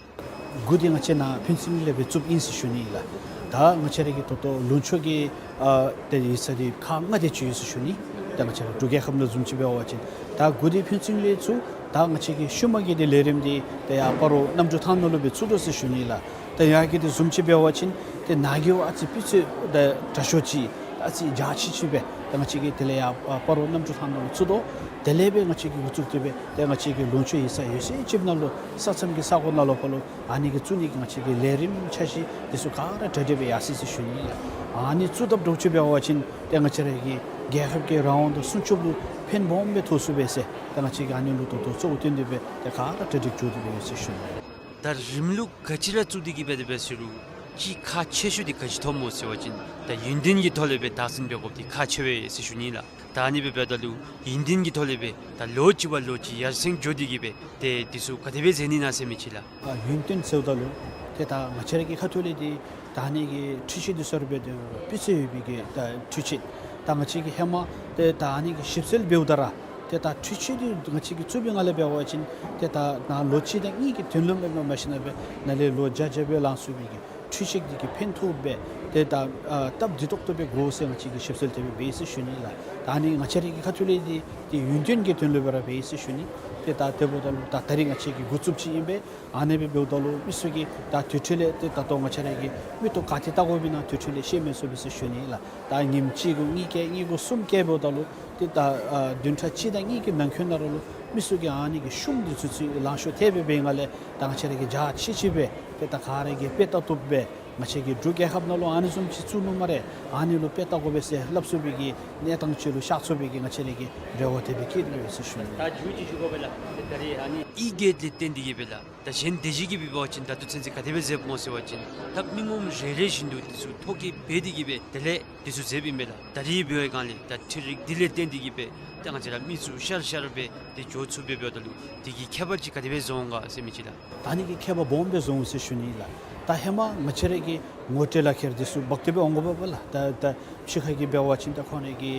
འགོ་འདི་ང་བཅས་ནཱ་ཕུན་ཚོགས་གླིང་ལས་སྦེ་བཙུགསཔ་ཨིན་ཟེར་ཞུ་ནི་ལགས། ད་ང་བཅས་ར་གི་ད་ལྟོ་ལུང་ཕྱོགས་ཀྱི་ཨ་ཏེ་ཡིག་ཚང་འདི་ཁག་ལྔ་དེ་ཅིག་ཡོད་ཟེར་ཞུ་ནི། ད་ང་བཅས་ར་འབྲུག་རྒྱལ་ཁབ་ནང་བཟུམ་ཅིག་འབད་བ་ཅིན་ད་འགོ་འདི་ཕུན་ཚོགས་གླིང་ལས་བཙུགས། ད་ང་བཅས་ཀྱི་ཤུལ་མ་གི་ཏེ་ལས་རིམ་འདི་ཏེ་ཡར་སྤ་རོ་གནམ་གྲུ་ཐང་ནང་ལུ་སྦེ་བཙུགས་དོ་ཟེར་ཞུ་ནི་ལགས། ད་ཡར་གི་འདི་བཟུམ་ཅིག་འབད་བ་ཅིན་ཏེ་ནཱ་གི་ཨ་ཙི་སྤུས་ཚད་ད་དྲག་ཤོས་ཅིག་ཨ་ཙི་རྒྱ་ཆེ་ཅིག་སྦེ་ད་ང་བཅས་ཀྱིས་དེ་ལས་ཡར་ཨ་སྤ་རོ་གནམ་གྲུ་ཐང་ནང་ལུ་བཙུགས་དོ། དེ་ལས་སྦེ་ང་བཅས་ཀྱིས་འགོ་བཙུགས་ཏེ་སྦེ་ཏེ་ང་བཅས་ཀྱི་ལུང་ཕྱོགས་ཡིག་ཚང་ཡོད་ཚད་ཅིག་ནང་ལུ་ས་མཚམས་ཀྱི་ས་གོ་ནང་ལུ་ཕར་ལུ་ཨ་ནི་གི་བཙུགས་ནི་གི་ང་བཅས་ཀྱི་ལས་རིམ་འཆར་གཞི་འདི་ཚུ་ག་ར་གྲ་སྒྲིག་སྦེ་ཡར་སོ་ཡི་ཟེར་ཞུ་ནི་ལགས། ཨ་ནི་བཙུགས་ཐབས་འདྲཝ་ཅིག་འབད་བ་ཅིན་ཏེ་ང་བཅས་ར་གི་རྒྱལ་ཁབ་ཀྱི་རང་དབང་དང་སྲུང་སྐྱོབ་ལུ་ཕན་སྦོམ་སྦེ་ཐོགས་ཚུགས་པས་ཟེར་ཏེ་ང་བཅས་ཀྱིས་ཨ་ནི་ལུ་ད་ལྟོ་གཙོ་བོ་བཏོན་ཏེ་སྦེ་ཏེ་ག་ར་གྲ་སྒྲིག་འགྱོ་སྟེ་སྦེ་ཡོད་ཟེར་ཞུ་ནི། ད་རིམ་ལུགས་ག་ཅི་ར་བཙུགས་ཏེ་གི་སྦེ་དེ་སྦེ་ཟེར་རུང་ཅིག་ཁག་ཆེ་ཤོས་འདི་ག་ཅི་མཐོངམ་སྨོ་ཟེར་བ་ཅིན་ད་ཡུན་བརྟན་གྱི་ཐོག་ལས་སྦེ་བདག་འཛིན་འབད་དགོཔ་འདི་ཁག་ཆེ་བས་ཟེར་ཞུ་ནི་ལགས། ད་ཨ་ནི་སྦེ་འབདཝ་ད་ལུ་ཡུན་བརྟན་གྱི་ཐོག་ལས་སྦེ་ད་ལོ་གཅིག་བ་ལོ་གཅིག་ཡར་སེང་འགྱོ་སྟེ་གི་སྦེ་ཏེ་འདི་ཚུ་ག་དེ་སྦེ་མཛད་ནི་ན་ཟེར་མི་ཅིག་ལགས། ཨ་ཡུན་བརྟན་ཟེརཝ་ད་ལུ་ཏེ་ད་ང་བཅས་ར་གི་ཁ་ཐུག་ལས་འདི་ད་ཨ་ནི་གི་འཕྲུལ་ཆས་འདི་ཚུ་ར་འབད་དེ་སྤུས་ཚད་ཡོད་པའི་གི་ད་འཕྲུལ་ཆས། ད་ང་བཅས་ཀྱིས་ཧེ་མ་ཏེ་ད་ཨ་ནི་གི་ཞིབ་འཚོལ་འབདཝ་ད་ར་ཏེ་ད་འཕྲུལ་ཆས་འདི་ང་བཅས་ཀྱིས་བཙུགས་པའི་སྒང་ལས་འབད་བ་ཅིན་ཏེ་ད་ནཱ་ལོ་གཅིག་དང་གཉིས་ཀྱི་དོན་ལུ་མེན་པར་མ་གཞི་ན་སྦེ་ནཱ་ལས་ལོ་བརྒྱ་བརྒྱ་སྦེ་ལང་ཚུགས་པའི་གི་འཕྲུལ་ཆས་འདི་གིས་ཕན་ཐོགས་སྦེ་ཏེ་ད་ཨ་སྟབས་བདེ་ཏོག་ཏོ་སྦེ་དགོ་ཟེར་ང་བཅས་ཀྱིས་ཞིབ་འཚོལ་དེ་སྦེ་འབད་ཡི་ཟེར་ཞུ་ནི་ལགས། ད་ཨ་ནི་ང་བཅས་ར་གི་ཁ་ཐུག་ལས་འདི་ཏེ་ཡུན་བརྟན་གྱི་དོན་ལུ་སྦེ་ར་འབད་ཡི་ཟེར་ཞུ་ནི། ཏེ་ད་དེ་འབདཝ་ད་ལུ་ད་ད་རིས་ང་བཅས་ཀྱི་འགོ་བཙུགསཔ་ཅིག་ཨིན་པས། ཨ་ནི་སྦེ་འབདཝ་ད་ལུ་མི་ཚུ་གིས་ད་དེ་འཕྲོ་ལས་ཏེ་ད་ལྟོ་ང་བཅས་ར་གི་མིག་ཏོ་ག་ཏེ་བལྟ་དགོཔ་ཨིན་ན་དེ་འཕྲོ་ལས་ཤེས་མི་ཚུགས་པས་ཟེར་ཞུ་ནི་ལགས། ད་ཉིནམ་གཅིག་གུ་གཉིས་བཀལ་གཉིས་གུ་གསུམ་བཀལ་འབདཝ་ད་ལུ་ཏེ་ད་ཨ་བདུན་ཕྲག་གཅིག་དང་གཉིས་ཀྱི་ནང་འཁོད་ནང་ར་ལུ་མི་ཚུ་གིས་ཨ་ནི་གི་ཤུགས་འདི་ཚུ་ཚུ་ལང་ཤོར་ཐལ་སྦེ་འབད་བའི་སྒང་ལས་ད་ང་བཅས་ར་གིས་རྒྱ་ཆེ་ཆེ་སྦེ་ཏེ་ད་ག་ར་གིས་དཔེ་བལྟ་བཏུབ་སྦེ་ང་བཅས་ཀྱི་འབྲུག་རྒྱལ་ཁབ་ནང་ལུ་ཨ་ནི་བཟུམ་ཅིག་བཙུགས་ནུག་སྨ་རེ། ཨ་ནི་ལུ་དཔེ་བལྟ་དགོ་པས་ཟེར་སླབ་ཚུགས་པའི་གི་གནས་སྟངས་ཅིག་ལུ་ཤར་ཚུགས་པའི་གི་ང་བཅས་ར་གི་རེ་བ་དེ་སྦེ་བསྐྱེད་དེ་ཡོད་ཟེར་ཞུ་ནི། ད་མཇུག་ཅིག་ཞུ་དགོ་པས་ལགས། ད་རིས་ཨ་ནི་ཨི་གེཊ་ལས་བརྟེན་ཏེ་གི་སྦེ་ལགས། ད་གཞན་དེ་བཞིན་གྱི་འབད་བ་ཅིན་ད་ལྟོ་ཚུན་ཚོད་ག་དེ་སྦེ་མཛདཔ་སྨོ་ཟེར་བ་ཅིན་ད་མི་ངོམ་རེ་རེ་བཞིན་དུ་འདི་ཚུ་ཐོ་བཀོད་འབད་དེ་གི་སྦེ་དེ་ལས་འདི་ཚུ་མཛདཔ་ཨིན་པས་ལགས། ད་རིས་འབད་བའི་སྒང་ལས་ད་འཕྲུལ་རིག་འདི་ལས་བརྟེན་ཏེ་གི་སྦེ་ད་ང་བཅས་ར་མི་ཚུ་ཤར་ཤར་སྦེ་ཏེ་འགྱོ་ཚུགསཔ་སྦེ་འབདཝ་ད་ལུ་དེ་གི་ཁྱད་པར་ཅིག་ག་དེ་སྦེ་བཟོ་འོང་ག་ཟེར་མི་ཅིག་ལགས། ད་ཨ་ནི་གི་ཁྱད་པར་སྦོམ་སྦེ་བཟོ་འོང་ཟེར་ཞུ་ནི་ལགས། ད་ཧེ་མ་ང་བཅས་ར་གི་ངོ་སྤྲོད་ལག་ཁྱེར་འདི་ཚུ་འབག་སྟེ་སྦེ་འོང་དགོ་པས་ལགས། ད་ད་ཕྱི་ཁ་གི་འབད་བ་ཅིན་ད་ཁོང་ར་གི་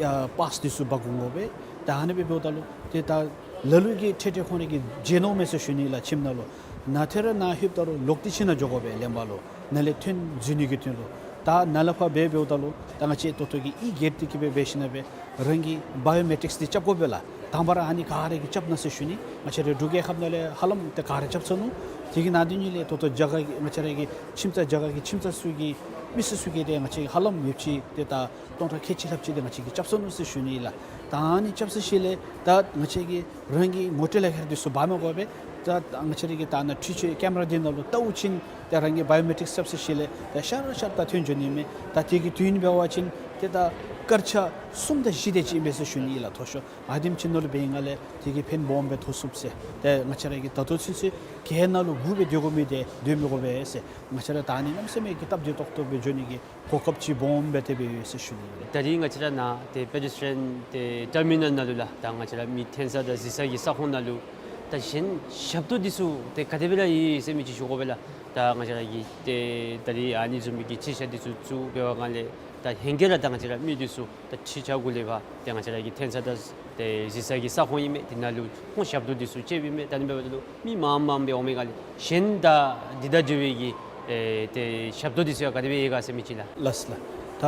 ཨ་པཱསི་འདི་ཚུ་འབག་འོང་དགོ་པས། ད་ཨ་ནི་སྦེ་འབདཝ་ད་ལུ་ཏེ་ད་ལ་ལུ་གིས་ཏེ་ཏེ་ཁོང་ར་གིས་མཇལ་ནི་མས་ཟེར་ཞུ་ནི་ལགས། ཁྱིམ་ནང་ལུ་ནཱ་ཏེ་ར་ནཱ་ལྷོདཔ་ད་ལུ་ལོག་སྟེ་ཁྱིམ་ནང་འགྱོ་དགོ་པས་ལེན་པ་ལུ། ནཱ་ལས་ཐོན་འཛུལ་ནི་གི་དོན་ལུ། ད་ནཱ་ལས་ཕར་འབད་འབདཝ་ད་ལུ་ད་ང་བཅས་ད་ལྟོ་གི་ཨི་གེཊ་འདི་གིས་སྦེ་འབད་ཞིན་ན་སྦེ་རང་གི་བའི་ཡོ་མེ་ཊིགསི་འདི་རྐྱབ་དགོ་པས་ལགས། དང་པ་ར་ཨ་ནི་ག་ར་གིས་རྐྱབ་གནང་ཟེར་ཞུ་ནི། ང་བཅས་རའི་འབྲུག་རྒྱལ་ཁབ་ནང་ལས་ཧ་ལམ་ཏེ་ག་ར་རྐྱབ་ཚར་ནུག། དེ་གི་ནང་དེ་ཉིད་ལས་ད་ལྟོ་རྒྱ་གར་གྱི་ང་བཅས་རའི་གི་ཁྱིམ་ཚང་རྒྱ་གར་གྱི་ཁྱིམ་ཚང་ཚུ་གི་མི་སེར་ཚུ་གིས་ཏེ་ང་བཅས་ཧ་ལམ་ཡོདཔ་ཅིག་ཏེ་ད་སྟོང་ཕྲག་ཁལ་གཅིག་ལྷགཔ་ཅིག་ཏེ་ང་བཅས་ཀྱིས་རྐྱབ་ཚར་ནུག་ཟེར་ཞུ་ནི་ལགས། ད་ཨ་ནི་རྐྱབ་ཚར་ཞིནམ་ལས་ད་ང་བཅས་ཀྱིས་རང་གི་ངོ་སྤྲོད་ལས་ཁར་འདི་ཚུ་འབག་མི་དགོ་པས། ད་ང་བཅས་རའི་གི་ད་ནཱ་འཕྲུལ་ཆས་ཀེམ་ར་འདི་ནང་ལུ་བལྟ་བ་ཅིན་ཏེ་རང་གི་བའི་ཡོ་མེ་ཊིཀ་རྐྱབ་ཚར་ཞིནམ་ལས་ད་ཤར་ཤར་ད་ཐོན་འགྱོ་ནི་མས། ད་དེ་གི་དུས་ཡུན་འབད་བ་ཅིན་ཏེ་ད་སྐར་ཆ་གསུམ་དང་བཞི་དེ་ཅིག་ཨིན་པས་ཟེར་ཞུ་ནི་ལགས། མཐོ་ཤོས་ཨ་དེམ་ཅིག་ནང་ལུ་འབད་ཡི་ག་ལས་དེ་གི་ཕན་སྦོམ་སྦེ་ཐོབ་ཚུགས་ཟེར། ཏེ་ང་བཅས་ར་གིས་ད་ལྟོ་ཚུན་ཚོད་གྱལ་ནང་ལུ་སྒུག་སྦེ་སྡོད་དགོ་མི་དེ་སྡོད་མི་དགོ་པས་ཟེར། ང་བཅས་ར་ད་ཨ་ནི་གནམ་མེད་ས་མེད་ཀྱི་སྟབས་བདེ་ཏོག་ཏོ་སྦེ་འགྱོ་ནི་གི་གོ་སྐབས་ཅིག་སྦོམ་སྦེ་དེ་སྦེ་ཡོད་ཟེར་ཞུ་ནི། ད་རིས་ང་བཅས་ར་ནཱ་ཏེ་པེ་ཌེ་སི་ཊི་རི་ཡཱན་ཏེ་ཊར་མི་ནཱལ་ནང་ལུ་ལགས། ད་ང་བཅས་ར་མི་ཐོན་ས་དང་གཟིགས་ས་གི་ས་ཁོངས་ནང་ལུ་ད་གཞན་ཞབས་ཏོག་འདི་ཚུ་ཏེ་ག་དེ་སྦེ་ར་ཡོད་ཟེར་མི་ཅིག་ཞུ་དགོ་པས་ལགས། ད་ང་བཅས་ར་གིས་ཏེ་ད་རིས་ཨ་ནི་བཟུམ་མའི་གི་ཁྲིད་ཆ་འདི་ཚུ་བཙུགས་འབད་བའི་སྒང་ལས་ད་ཧེང་སྐལ་ར་ད་ང་བཅས་ར་མི་འདི་ཚུ་ད་ཁྲིད་ཆ་གུ་ལས་ཕར་ཏེ་ང་བཅས་ར་གི་ཐོན་ས་དང་ཏེ་གཟིགས་ས་གི་ས་ཁོངས་ཨིན་མས། དེ་ནང་ལུ་ཁོང་ཞབས་ཏོག་འདི་ཚུ་སྤྱོདཔ་ཨིན་མས། ད་ཨ་ནི་འབདཝ་ད་ལུ་མི་མངམ་མངམ་སྦེ་འོང་མི་ག་ལས་གཞན་ད་འདི་དང་འབྲེལ་བའི་གི་ཨེ་ཏེ་ཞབས་ཏོག་འདི་ཚུ་ཡང་ག་དེ་སྦེ་ཡོད་ག་ཟེར་མི་ཅིག་ལགས། ལགས་ལགས། ད་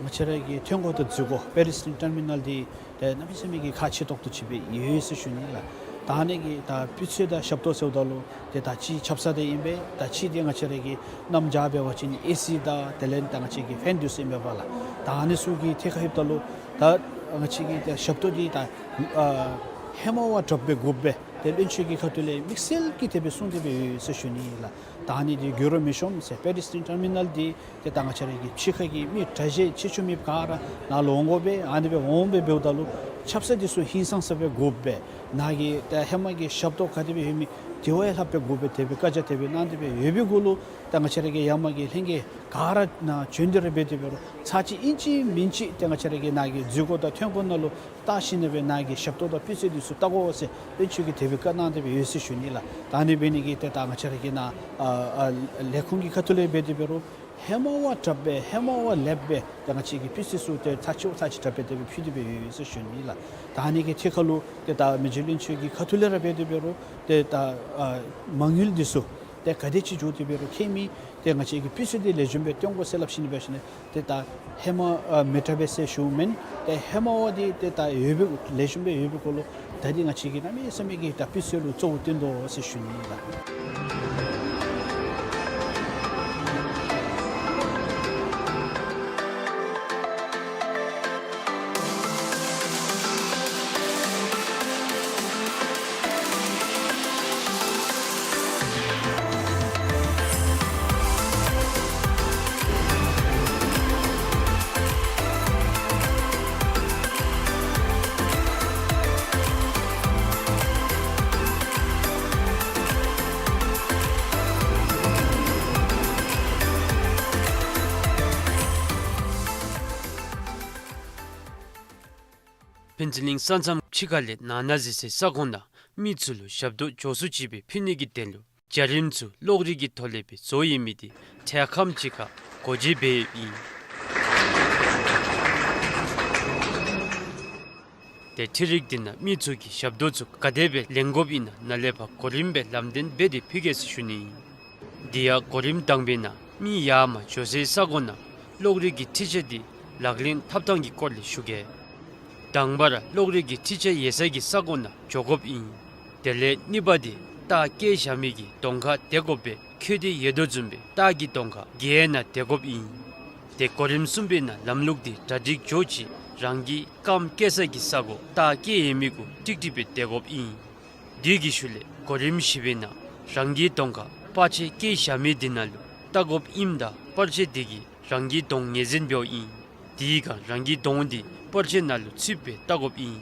ང་བཅས་ར་གི་ཐོན་སྒོ་དང་འཛུལ་སྒོ་པེ་ཌེ་སི་ཊི་རི་ཡཱན་ཊར་མི་ནཱལ་འདི་ཏེ་གནམ་མེད་ས་མེད་ཀྱི་ཁག་ཆེ་ཏོག་ཏོ་ཅིག་སྦེ་ཡོད་ཟེར་ཞུ་ནི་ལགས། ད་ཨ་ནི་གི་ད་སྤུས་ཚད་དང་ཞབས་ཏོག་ཟེརཝ་ད་ལུ་ཏེ་ད་གཅིག་ཆབ་གསང་འདི་ཨིན་པས། ད་གཅིག་འདི་ང་བཅས་ར་གི་གནམ་བྱཱར་འབད་བ་ཅིན་ཨེ་སི་དང་དེ་ལས་ད་ང་བཅས་ཀྱི་ཕེན་འདི་ཚུ་ཨིན་པས་ལགས། ད་ཨ་ནི་ཚུ་གི་ཐད་ཁར་ལྷོདཔ་ད་ལུ་ད་ང་བཅས་ཀྱི་ད་ཞབས་ཏོག་འདི་ད་ཨ་ཧེ་མ་བ་དྲགཔ་སྦེ་དགོ་པས། ཏེ་བློན་ཆེན་གྱི་ཁ་ཐུག་ལས་དམིགས་བསལ་གྱིས་དེ་སྦེ་གསུངས་ཏེ་སྦེ་ཡོད་ཟེར་ཞུ་ནི་ལགས། ད་ཨ་ནི་འདི་འགྱུར་བ་མི་འོང་ཟེར། པེ་ཌེ་སི་ཊི་རི་ཡཱན་ཊར་མི་ནཱལ་འདི་ཏེ་ད་ང་བཅས་ར་གི་ཕྱི་ཁ་གི་མི་གྲལ་གཞི་ཆེ་ཆུང་མེད་པར་ག་ར་ནཱ་ལུ་འོང་དགོ་པས། ཨ་ནི་སྦེ་འོང་སྦེ་འབདཝ་ད་ལུ་ཆབ་གསང་འདི་ཚུ་ཧིང་སངས་ས་སྦེ་དགོ་པས། ནཱ་གི་ད་ཧེ་མ་གི་ཞབས་ཏོག་ག་དེ་སྦེ་ཡོད་མི་དེ་བ་ཡང་ལྷགཔ་སྦེ་དགོ་པས། དེ་སྦེ་བཀའ་རྒྱ་དེ་སྦེ་གནང་སྟེ་སྦེ་ཡོད་པའི་གུ་ལུ་ད་ང་བཅས་ར་གི་ཡར་མར་གྱི་ལྷན་རྒྱས་ག་ར་ནཱ་བྱོན་ཏེ་ར་འབད་དེ་འབད་རུང་ཚར་གཅིག་ཨིན་ཅི་མིན་ཅི་ཏེ་ང་བཅས་ར་གི་ནཱ་གི་འཛུལ་སྒོ་དང་ཐོན་སྒོ་ནང་ལུ་བལྟ་ཞིནམ་ལས་སྦེ་ནཱ་གི་ཞབས་ཏོག་དང་སྤུས་ཚད་འདི་ཚུ་བལྟ་དགོ་ཟེར་བློན་ཆེན་གྱིས་དེ་སྦེ་བཀའ་གནང་སྟེ་སྦེ་ཡོད་ཟེར་ཞུ་ནི་ལགས། ད་ཨ་ནི་འབད་ནི་གིས་ཏེ་ད་ང་བཅས་ར་གི་ནཱ་ཨ་ཨ་ལས་ཁུངས་ཀྱི་ཁ་ཐུག་ལས་འབད་དེ་འབད་རུང་ཧེ་མ་བ་དྲགཔ་སྦེ་ཧེ་མ་བ་ལེགསཔ་སྦེ་ཏེ་ང་བཅས་ཀྱི་སྤུས་ཚད་ཚུ་ཏེ་ཚར་གཅིག་ཚར་གཅིག་དྲགཔ་སྦེ་དེ་སྦེ་ཕུལ་ཏེ་སྦེ་ཡོད་ཟེར་ཞུ་ནི་ལགས། ད་ཨ་ནི་གི་ཐད་ཁར་ལུ་ཏེ་ད་མི་རྗེ་བློན་ཆེན་གྱི་ཁ་ཐུག་ལས་ར་འབད་དེ་འབད་རུང་ཏེ་ད་ཨ་མ་དངུལ་འདི་ཚུ་ཏེ་ག་དེ་ཅིག་འགྱོ་སྟེ་འབད་རུང་ཁྱད་མེད། ཏེ་ང་བཅས་ཀྱི་སྤུས་ཚད་འདི་ལེགས་ཤོམ་སྦེ་སྟོན་དགོ་ཟེར་སླབ་ཞིནམ་ལས་འབད་ཞིནམ་ལས་ཏེ་ད་ཧེ་མ་ཨ་མི་དྲག་པས་ཟེར་ཞུཝ་མེན། ཏེ་ཧེ་མ་བ་འདི་ཏེ་ད་ཡོད་པའི་ལེགས་ཤོམ་སྦེ་ཡོད་པའི་སྐོར་ལུ་ད་འདི་ང་བཅས་ཀྱིས་གནམ་མེད་ས་མེད་ཀྱི་ད་སྤུས་ཚད་ལུ་གཙོ་བོ་བཏོན་དོ་ཟེར་ཞུ་ནི་ཨིན་ལགས། ཕུན་ཚོགས་གླིང་ས་མཚམས་ཕྱི་ཁ་ལས་ནང་ན་གཟིགས་སའི་ས་ཁོངས་ནང་མི་ཚུ་ལུ་ཞབས་ཏོག་མགྱོགས་སུ་ཅིག་སྦེ་ཕུལ་ནི་གི་དོན་ལུ་བྱ་རིམ་ཚུ་གློག་རིག་གི་ཐོག་ལས་སྦེ་བཟོ་ཡོད་མི་འདི་འཕྲལ་ཁམས་ཅིག་ཁར་སྒོ་འབྱེད་འབད་ཡོདཔ་ཨིན། ཏེ་འཕྲུལ་རིག་འདི་ནང་མི་ཚུ་གིས་ཞབས་ཏོག་ཚུ་ག་དེ་སྦེ་ལེན་དགོཔ་ཨིན་ན་ནཱ་ལས་ཕར་གོ་རིམ་སྦེ་ལམ་སྟོན་འབད་དེ་ཕུལ་གེ་ཟེར་ཞུ་ནི་ཨིན། དེ་ཡང་གོ་རིམ་དང་པའི་ནང་མི་ཡར་མར་འགྱོ་སའི་ས་གོ་ནང་གློག་རིག་གི་འཕྲུལ་ཆས་འདི་ལག་ལེན་འཐབ་ཐངས་ཀྱི་སྐོར་ལས་ཞུ་གེ། དང་པ་ར་གློག་རིག་གི་འཕྲུལ་ཆས་ཡོད་ས་གི་ས་གོ་ནང་འགྱོ་དགོཔ་ཨིན། དེ་ལས་གཉིས་པ་འདི་རྟ་བཀལ་བཞག་མི་གི་གདོང་ཁར་བསྡད་དགོ་པས། འཁོད་དེ་ཡོད་དོ་བཟུམ་སྦེ་རྟ་གི་གདོང་ཁར་གྱལ་ནང་བསྡད་དགོཔ་ཨིན། ཏེ་གོ་རིམ་གསུམ་པའི་ནང་ལམ་ལུགས་འདི་གྲ་སྒྲིག་འགྱོ་ཅི། རང་གི་རྐངམ་བཀལ་ས་གི་ས་གོ་རྟ་བཀལ་ཡོད་མི་གུ་ཀྲིག་ཀྲི་སྦེ་བསྡད་དགོཔ་ཨིན། དེ་གི་ཤུལ་ལས་གོ་རིམ་བཞི་པའི་ནང་རང་གི་གདོང་ཁར་པར་ཆས་བཀལ་བཞག་མི་འདི་ནང་ལུ་བལྟ་དགོཔ་ཨིནམ་ད་པར་ཆས་དེ་གིས་རང་གི་གདོང་ངོས་འཛིན་འབདཝ་ཨིན། དེ་སྒང་རང་གི་གདོང་འདི་པར་ཆས་ནང་ལུ་ཚུདཔ་སྦེ་བལྟ་དགོཔ་ཨིན།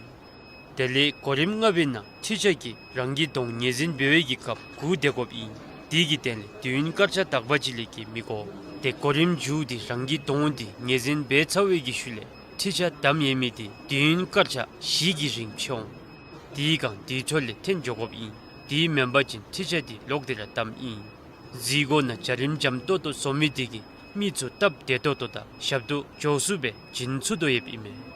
དེ་ལས་གོ་རིམ་ལྔ་པའི་ནང་འཕྲུལ་ཆས་ཀྱིས་རང་གི་གདོང་ངོས་འཛིན་འབད་བའི་གི་སྐབས་སྒུག་སྡོད་དགོཔ་ཨིན། དེ་གི་དོན་ལས་དུས་ཡུན་སྐར་ཆ་དག་པ་ཅིག་ལས་བརྒལ་མི་དགོ། ཏེ་གོ་རིམ་མཇུག་འདི་རང་གི་གདོང་འདི་ངོས་འཛིན་འབད་ཚར་བའི་གི་ཤུལ་ལས་འཕྲུལ་ཆས་བསྡམས་ཡོད་མི་འདི་དུས་ཡུན་སྐར་ཆ་བཞི་གི་རིང་ཕྱེ་འོང་། དེ་སྒང་དེའི་ཕྱོགས་ལས་འཐོན་འགྱོ་དགོཔ་ཨིན། དེ་མེན་པ་ཅིན་འཕྲུལ་ཆས་འདི་ལོག་སྟེ་ར་བསྡམ་ཨིན། གཟིགས་སྒོ་ནང་བྱ་རིམ་འཇམ་ཏོག་ཏོ་བཟོ་མི་དེ་གིས་མི་ཚུ་སྟབས་བདེ་ཏོག་ཏོ་དང་ཞབས་ཏོག་མགྱོགས་སུ་སྦེ་བྱིན་ཚུགས་དོ་ཡོདཔ་ཨིན་མས།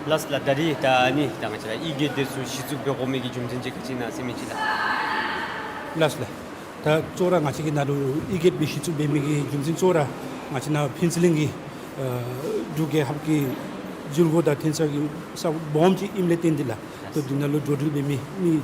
ལགས་ལགས། ད་རིས་ད་ཨ་ནི་ད་ང་བཅས་ར་གཡུས་གྱལ་འདི་ཚུ་གཞི་བཙུགས་འབད་དགོ་མི་གི་རྒྱུ་མཚན་ཅིག་ག་ཅི་ཨིན་ན་ཟེར་མི་ཅིག་ལགས། ལགས་ལགས། ད་གཙོ་བོ་ར་ང་བཅས་ཀྱི་ནང་ལུ་ཨི་གེཊ་སྦེ་གཞི་བཙུགས་འབད་མི་གི་རྒྱུ་མཚན་གཙོ་བོ་ར་ང་བཅས་ནཱ་ཕུན་ཚོགས་གླིང་གི་ཨ་འབྲུག་རྒྱལ་ཁབ་ཀྱི་འཛུལ་སྒོ་དང་ཐོན་ས་གི་ས་སྦོམ་ཅིག་ཨིནམ་ལས་བརྟེན་ཏེ་ལགས། ད་འདི་ནང་ལུ་འགྲོ་འགྲུལ་འབད་མི་མི་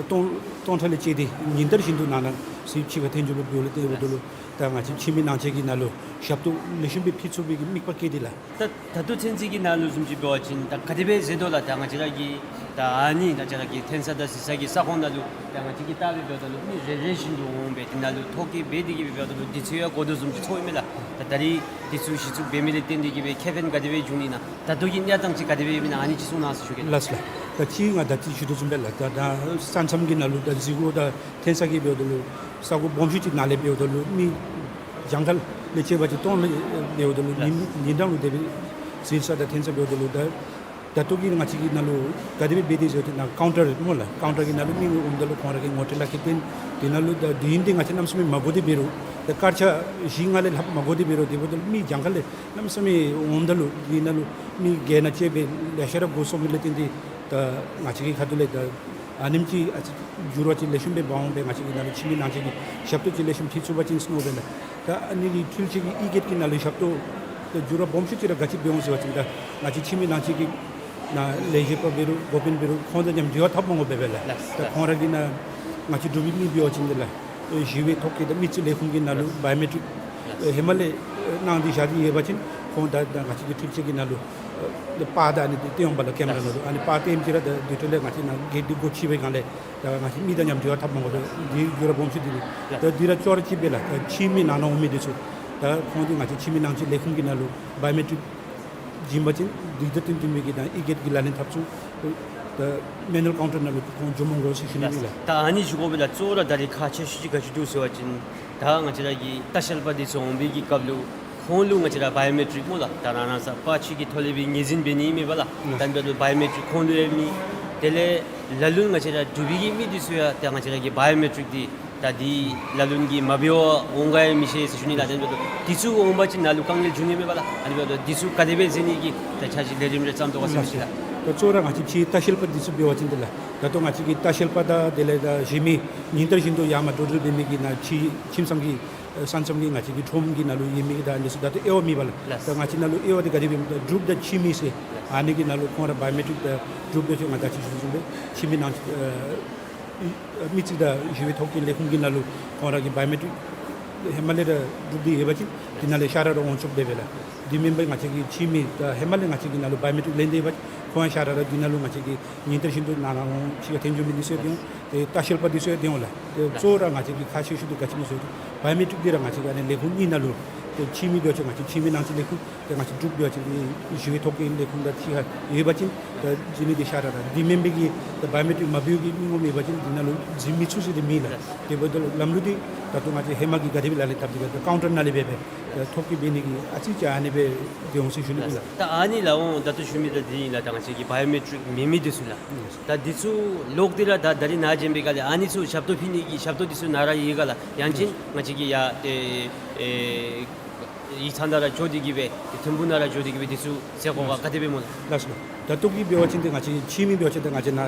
སྟོང་སྟོང་ཕྲག་ལས་བཅད་དེ་ཉིན་ལྟར་བཞིན་དུ་ནང་ན་གཟིགས་ཕྱི་ཁར་ཐོན་འགྱོ་བའི་འབདཝ་ལས་བརྟེན་འབདཝ་ད་ལུ་ད་ང་བཅས་ཕྱི་མི་ནང་བཅས་ཀྱི་ནང་ལུ་ཞབས་ཏོག་ལེགས་ཤོམ་སྦེ་ཕུལ་ཚུགས་པའི་གི་དམིགས་པ་བསྐྱེད་དེ་ལགས། ད་ད་ལྟོ་ཚུན་ཚོད་ཀྱི་ནང་ལུ་བཟུམ་ཅིག་འབད་བ་ཅིན་ད་ག་དེ་སྦེ་མཛད་དོ་ལགས། ད་ང་བཅས་ར་གི་ད་ཨ་ནི་ང་བཅས་ར་གི་ཐོན་ས་དང་གཟིགས་ས་གི་ས་ཁོངས་ནང་ལུ་ད་ང་བཅས་ཀྱིས་བལྟ་སྦེ་འབདཝ་ད་ལུ་མི་རེ་རེ་བཞིན་དུ་འོང་སྦེ་དེ་ནང་ལུ་ཐོ་བཀོད་འབད་དེ་གི་སྦེ་འབདཝ་ད་ལུ་དུས་ཚོད་ཡང་འགོར་དོ་བཟུམ་ཅིག་ཚོརཝ་མས་ལགས། ད་ད་རིས་དུས་ཚོད་གཞི་བཙུགས་འབད་མི་ལས་བརྟེན་ཏེ་གི་སྦེ་ཁེ་ཕན་ག་དེ་སྦེ་བྱུང་ནི་ཨིན་ན། ད་ལྟོ་གི་གནས་སྟངས་ཅིག་ག་དེ་སྦེ་ཡོདཔ་ཨིན་ན་ཨ་ནི་ཅིག་གསུང་གནང་ཟེར་ཞུ་གེ་ལགས། ལགས་ལགས། ད་ཅི་ང་ད་ཅི་ཞུ་དོ་བཟུམ་སྦེ་ལགས། ད་ད་ས་མཚམས་ཀྱི་ནང་ལུ་ད་འཛུལ་སྒོ་དང་ཐོན་ས་གི་འབདཝ་ད་ལུ་ས་གོ་སྦོམ་ཤོས་ཅིག་ནང་ལས་འབདཝ་ད་ལུ་མི་གྱངས་ཁ་ལས་བཅད་པ་ཅིན་སྟོང་ལས་འབདཝ་ད་ལུ་ལགས། ཉིན་ཉིན་གྲངས་ལུ་དེ་སྦེ་འཛུལ་ས་དང་ཐོན་ས་འབདཝ་ད་ལུ་ད་ད་ལྟོ་གི་ང་བཅས་ཀྱི་ནང་ལུ་ག་དེ་སྦེ་འབད་དེ་ཟེར་བ་ཅིན་ནཱ་ཀའུན་ཊར་སྨོ་ལགས། ཀའུན་ཊར་གྱི་ནང་ལུ་མི་འོངམ་ད་ལུ་ཁོང་ར་གི་ངོ་སྤྲོད་ལག་ཁྱེར་སྟོན། དེ་ནང་ལུ་ད་དུས་ཡུན་འདི་ང་བཅས་གནམ་མེད་ས་མེད་མ་འགོར་ཏེ་འབད་རུང་ད་སྐར་ཆ་བཞི་ལྔ་ལས་ལྷགཔ་མ་འགོར་ཏེ་འབད་རུང་དེ་འབདཝ་ད་ལུ་མི་གྱངས་ཁ་ལས་གནམ་མེད་ས་མེད་འོངམ་ད་ལུ་དེ་ནང་ལུ་མི་བརྒལ་ནཱ་བཅད་སྦེ་ལེ་ཤ་ར་འགོར་སོང་མི་ལས་བརྟེན་ཏེ་ད་ང་བཅས་ཀྱི་ཁ་ཐུག་ལས་ད་ཨ་ནེམ་ཅིག་ཨ་ཙི་འགྱུར་བ་ཅིག་ལེགས་ཤོམ་སྦེ་འབག་འོང་སྦེ་ང་བཅས་ཀྱི་ནང་ལུ་ཕྱི་མི་ནང་བཅས་ཀྱིས་ཞབས་ཏོག་ཅིག་ལེགས་ཤོམ་ཕུལ་ཚུགས་པ་ཅིན་ཟེར་མནོ་སྦེ་ལགས། ད་ཨ་ནི་གི་འཕྲུལ་ཆས་ཀྱི་ཨི་གེཊ་ཀྱི་ནང་ལུ་ཞབས་ཏོག་ད་འགྱུར་བ་སྦོམ་ཤོས་ཅིག་ར་ག་ཅི་འབད་འོང་ཟེར་བ་ཅིན་ད་ང་བཅས་ཕྱི་མི་ནང་བཅས་ཀྱི་ནཱ་ལས་བྱེདཔ་འབད་རུང་འགོ་དཔོན་འབད་རུང་ཁོང་དང་མཉམ་འབྲེལ་བ་འཐབ་མ་དགོ་པས་ལགས། ལགས། ད་ཁོང་ར་གིས་ནཱ་ང་བཅས་འབྲུག་པའི་མི་འབད་བ་ཅིན་དེ་ལགས་ཞི་བའི་ཐོ་བཀོད་དང་མི་རྩིས་ལས་ཁུངས་ཀྱི་ནང་ལུ་བའི་ཡོ་མེ་ཊིཀ་ལགས། ཧེ་མ་ལས་གནང་སྟེ་བཞག་སྟེ་ཡོད་པ་ཅིན་ཁོང་ད་ད་ང་བཅས་ཀྱི་འཕྲུལ་ཆས་ཀྱི་ནང་ལུ་ཨ་པར་དང་ཨ་ནི་འདི་སྟོན་འོང་པས་ལགས། ཀེམ་ར་ནང་ལུ་ཨ་ནི་པར་སྟོནམ་ཅིག་ར་ད་དེ་འཕྲོ་ལས་ང་བཅས་ནཱ་གེཊ་འདི་སྒོ་ཕྱེ་བའི་སྒང་ལས་ད་ང་བཅས་མི་དང་མཉམ་འབྲེལ་བ་འཐབ་མ་དགོ་པས། འདི་འགྱུར་བ་སྦོམ་ཤོས་འདི་ཨིན། ད་འདི་ར་ཅོག་ར་གཅིག་སྦེ་ལགས། ད་ཕྱི་མི་ནང་ན་འོང་མི་འདི་ཚུ་ད་ཁོང་འདི་ང་བཅས་ཕྱི་མི་ནང་བཅས་ལས་ཁུངས་ཀྱི་ནང་ལུ་བའི་ཡོ་མེ་ཊིཀ་བྱིན་པ་ཅིན་དེ་དང་བསྟུན་བསྟུན་མི་གི་ད་ཨི་གེཊ་ཀྱི་ལག་ལེན་འཐབ་ཚུགས། ད་མེ་ནུ་ཨལ་ཀའུན་ཊར་ནང་ལུ་ཁོང་འགྱོ་མ་དགོ་ཟེར་ཞུ་ནི་ཨིན་ལགས། ད་ཨ་ནི་ཞུ་དགོ་པས་ལགས། གཙོ་བོ་ར་ད་རིས་ཁག་ཆེ་ཤོས་ཅིག་ག་ཅི་འདུག་ཟེར་བ་ཅིན་ད་ང་བཅས་ར་གི་ལྟ་བཤལ་པ་འདི་ཚུ་འོང་བའི་གི་སྐབས་ལུ་ཁོང་ལུ་ང་བཅས་ར་བའི་ཡོ་མེ་ཊིཀ་སྨོ་ལགས། ད་རང་རང་སོའི་པར་ཆས་ཀྱི་ཐོག་ལས་སྦེ་ངོས་འཛིན་འབད་ནི་ཨིན་མས་པ་ལགས། ཨུམ། ད་འབདཝ་ད་བའི་ཡོ་མེ་ཊིཀ་ཁོང་ལུ་ཡང་མེད། དེ་ལས་ལ་ལུ་ང་བཅས་ར་འབྲུག་པའི་གི་མི་འདི་ཚུ་ཡང་ད་ང་བཅས་ར་གི་བའི་ཡོ་མེ་ཊིཀ་འདི་ད་འདི་ལ་ལུ་གིས་མ་འབད་བར་འོང་ག་ཡང་མི་ཤེས་ཟེར་ཞུ་ནི་ལགས། དེ་འབདཝ་ད་འདི་ཚུ་འོང་པ་ཅིན་ནཱ་ལུ་དཀའ་ངལ་འབྱུང་ནི་མས་པ་ལགས། ཨ་ནི་འབདཝ་ད་འདི་ཚུ་ག་དེ་སྦེ་མཛད་ནི་གི་ད་ཆ་ཅིག་ལས་རིམ་རེ་བརྩམ་དོ་ག་ཟེར་མི་ཤེས་ལགས། ད་གཙོ་བོ་ར་ང་བཅས་ཕྱིའི་ལྟ་བཤལ་པ་འདི་ཚུ་འབད་བ་ཅིན་འདི་ལགས། ད་ལྟོ་ང་བཅས་ཀྱི་ལྟ་བཤལ་པ་དང་དེ་ལས་ད་གཞན་མི་ཉིན་ལྟར་བཞིན་དུ་ཡར་མར་འགྲོ་འགྲུལ་འབད་མི་གི་ནཱ་ཕྱི་ཁྱིམ་ཚང་གི་ཨ་ས་མཚམས་ཀྱི་ང་བཅས་ཀྱི་ཁྲོམ་གྱི་ནང་ལུ་ཡོད་མི་གི་ད་འདི་ཚུ་ད་ལྟོ་དབྱེ་བ་མེད་པ་ལགས། ལགས། ད་ང་བཅས་ནང་ལུ་དབྱེ་བ་འདི་ག་དེ་སྦེ་ཨིནམ་ད་འབྲུགཔ་དང་ཕྱི་མི་ཟེར། ལགས། ཨ་ནི་གི་ནང་ལུ་ཁོང་ར་བའི་ཡོ་མེ་ཊིཀ་དང་འབྲུགཔ་འདི་ཚུ་ང་ད་ཅི་ཞུ་བཟུམ་སྦེ་ཕྱི་མི་ནང་ཨ་མི་རྩིས་དང་ཞི་བའི་ཐོ་བཀོད་ལས་ཁུངས་ཀྱི་ནང་ལུ་ཁོང་ར་གི་བའི་ཡོ་མེ་ཊིཀ་ཧེ་མ་ལས་ར་གྲུབ་སྟེ་ཡོད་པ་ཅིན་དེ་ནང་ལས་ཤར་ར་ར་འོང་ཆོགཔ་སྦེ་སྦེ་ལགས། དེ་མེན་པར་ང་བཅས་ཀྱི་ཕྱི་མི་ད་ཧེ་མ་ལས་ང་བཅས་ཀྱི་ནང་ལུ་བའི་ཡོ་མེ་ཊིཀ་ལེན་ཏེ་ཡོད་པ་ཅིན་ཁོང་ཡང་ཤར་ར་ར་དེ་ནང་ལུ་ང་བཅས་ཀྱི་ཉིན་ལྟར་བཞིན་དུ་ནང་ན་འོང་ཕྱི་ཁར་ཐོན་འགྱོ་མི་འདི་ཚུ་ཡང་སྡོད་འོང་། ཏེ་ལྟ་བཤལ་པ་འདི་ཚུ་ཡང་སྡོད་འོང་ལགས། ཏེ་གཙོ་བོ་ར་ང་བཅས་ཀྱི་ཁག་ཆེ་ཤོས་འདི་ག་ཅི་སྨོ་ཟེར་བ་ཅིན་བའི་ཡོ་མེ་ཊིཀ་འདི་ར་ང་བཅས་ཀྱི་ཨ་ནི་ལས་ཁུངས་གཉིས་ནང་ལུ་ཏེ་ཕྱི་མི་འབད་བ་ཅིན་ང་བཅས་ཕྱི་མི་ནང་བཅས་ལས་ཁུངས་ཏེ་ང་བཅས་འབྲུགཔ་འབད་བ་ཅིན་ཏེ་ཞི་བའི་ཐོ་བཀོད་ལས་ཁུངས་དང་ཕྱི་ཁར་ཡོད་པ་ཅིན་ད་འཛིན་མི་འདི་ཤར་ར་ར། དེ་མེན་པའི་གི་ད་བའི་ཡོ་མེ་ཊིཀ་མ་འབད་བའི་གི་མི་ངོམ་ཡོད་པ་ཅིན་འདི་ནང་ལུ་འཛིན་མི་ཚུགས་ཟེར་འདི་མེད་ལགས། དེ་འབདཝ་ད་ལམ་ལུགས་འདི་ད་ལྟོ་ང་བཅས་ཧེ་མ་གི་ག་དེ་སྦེ་ལག་ལེན་འཐབ་སྟེ་ཡོད་པ་ད་ཀའུན་ཊར་ནང་ལས་འབད་སྦེ་ཐོ་བཀོད་འབད་ནི་གི་ཨ་ཙི་ཅིག་ཨ་ནི་སྦེ་སྡོད་འོང་ཟེར་ཞུ་ནི་ཨིན་ལགས། ད་ཨ་ནི་ལགས་འོང་ད་ལྟོ་ཞུ་མི་ད་འདི་ཨིན་ལགས། ད་ང་བཅས་ཀྱི་བའི་ཡོ་མེ་ཊིཀ་མེད་མི་འདི་ཚུ་ལགས། ད་འདི་ཚུ་ལོག་སྟེ་ར་ད་ད་རིས་ནཱ་བྱོན་པའི་སྒང་ལས་ཨ་ནི་ཚུ་ཞབས་ཏོག་ཕུལ་ནི་གི་ཞབས་ཏོག་འདི་ཚུ་ནཱ་ར་ཡོད་ག་ལགས། ཡང་ཅིན་ང་བཅས་ཀྱིས་ཡར་ཏེ་ཨེ་ཡིག་ཚང་ནང་ར་འགྱོ་སྟེ་གི་སྦེ་ཏེ་ཐིམ་ཕུག་ནང་ར་འགྱོ་སྟེ་གི་སྦེ་འདི་ཚུ་མཛད་དགོ་ག་ག་དེ་སྦེ་སྨོ་ལགས། ལགས་སོ། ད་ལྟོ་གི་འབད་བ་ཅིན་ཏེ་ང་བཅས་ཕྱི་མི་འབད་བ་ཅིན་ཏེ་ང་བཅས་ནཱ་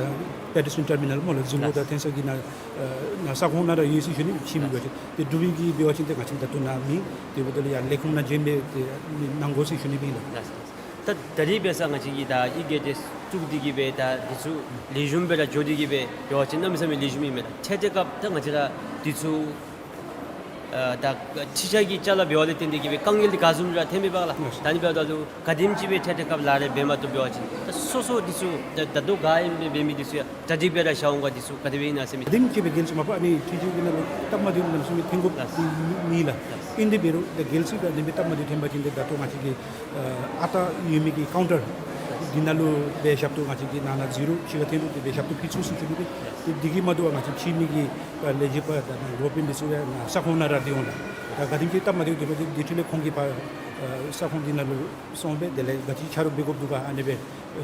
པེ་ཌེ་སི་ཊེ་རིཡལ་ཊར་མི་ནཱལ་སྨོ་ལགས། འཛུལ་སྒོ་ལགས། དང་ཐོན་ས་གི་ནང་ཨ་ནཱ་ས་ཁོངས་ནང་ར་ཡོད་ཟེར་ཞུ་ནི། ཕྱི་མི་འབད་བ་ཅིན་ཏེ་འབྲུག་པའི་གི་འབད་བ་ཅིན་ཏེ་ང་བཅས་ད་ལྟོ་ནཱ་མེད། དེ་འབདཝ་ད་ལུ་ཡར་ལས་ཁུངས་ནང་བྱོན་སྦེ་ཏེ་གནང་དགོ་ཟེར་ཞུ་ནི་ཨིན་ལགས། ལགས། ད་ད་རིས་འབད་ས་ང་བཅས་ཀྱིས་ད་ཨི་གེཊ་འདི་བཙུགས་ཏེ་གི་སྦེ་ད་འདི་ཚུ་ལེགས་ཤོམ་སྦེ་ར་འགྱོ་སྟེ་གི་སྦེ་འབད་བ་ཅིན་གནམ་མེད་ས་མེད་ལེགས་ཤོམ་ཨིན་མས་ལགས། འཕྲལ་འཕྲལ་སྐབས་ད་ང་བཅས་ར་འདི་ཚུ་ཨ་ད་ཕྱི་ཁར་གྱི་ཅ་ལ་འབདཝ་ལས་བརྟེན་ཏེ་གི་སྦེ་དཀའ་ངལ་འདི་ག་བཟུམ་ར་ཐོན་མས་པ་ལགས། ད་ཨ་ནི་འབདཝ་ད་ལུ་ག་དེམ་ཅིག་སྦེ་འཕྲལ་འཕྲལ་སྐབས་ལཱ་རེ་འབད་མ་བཏུབ་འབད་བ་ཅིན་ད་སོ་སོ་འདི་ཚུ་ད་ད་ལྟོ་ག་ཨིནམ་སྦེ་འབད་མི་འདི་ཚུ་ཡང་གྲ་སྒྲིག་སྦེ་ར་བཞག་འོང་ག་འདི་ཚུ་ག་དེ་སྦེ་ཨིན་ན་ཟེར་མི། ག་དེམ་ཅིག་སྦེ་འགལ་ཟླ་མ་པ་ཨ་ནི་འཕྲུལ་ཆས་ཀྱི་ནང་ལུ་སྟབས་མ་བདེཝ་གནམ་མེད་ས་མེད་ཐོན་དགོཔ་ལགས། མེད་ལགས། ཨིན་དེ་འབད་རུང་ད་འགལ་ཟླ་ག་དེ་སྦེ་སྟབས་མ་བདེཝ་ཐོན་པ་ཅིན་ཏེ་ད་ལྟོ་ང་བཅས་ཀྱི་ཨ་ཨ་རྟག་ཡོད་མི་གི་ཀའུན་ཊར་འདི་ནང་ལུ་སྦེ་ཞབས་ཏོག་ང་བཅས་ཀྱིས་ནང་ན་འཛུལ་རུང་ཕྱི་ཁར་ཐོན་རུང་དེ་སྦེ་ཞབས་ཏོག་ཕུལ་ཚུགས་ཟེར་ཞུ་ནི་ཨིན། ཏེ་འདི་གིས་མ་དོ་བར་ང་བཅས་ཕྱི་མི་གི་ད་ལས་བྱེདཔ་དང་འགོ་དཔོན་འདི་ཚུ་ཡང་ནཱ་ས་ཁོངས་ནང་ར་སྡོད་འོང་ལགས། ད་ག་དེམ་ཅིག་སྟབས་མ་བདེཝ་ཐོན་པ་ཅིན་དེ་འཕྲོ་ལས་ཁོང་གིས་ཕར་ཨ་ས་ཁོངས་འདི་ནང་ལུ་སོང་སྦེ་དེ་ལས་ག་ཅི་ཆ་རོགས་འབད་དགོཔ་འདུག་ག་ཨ་ནི་སྦེ་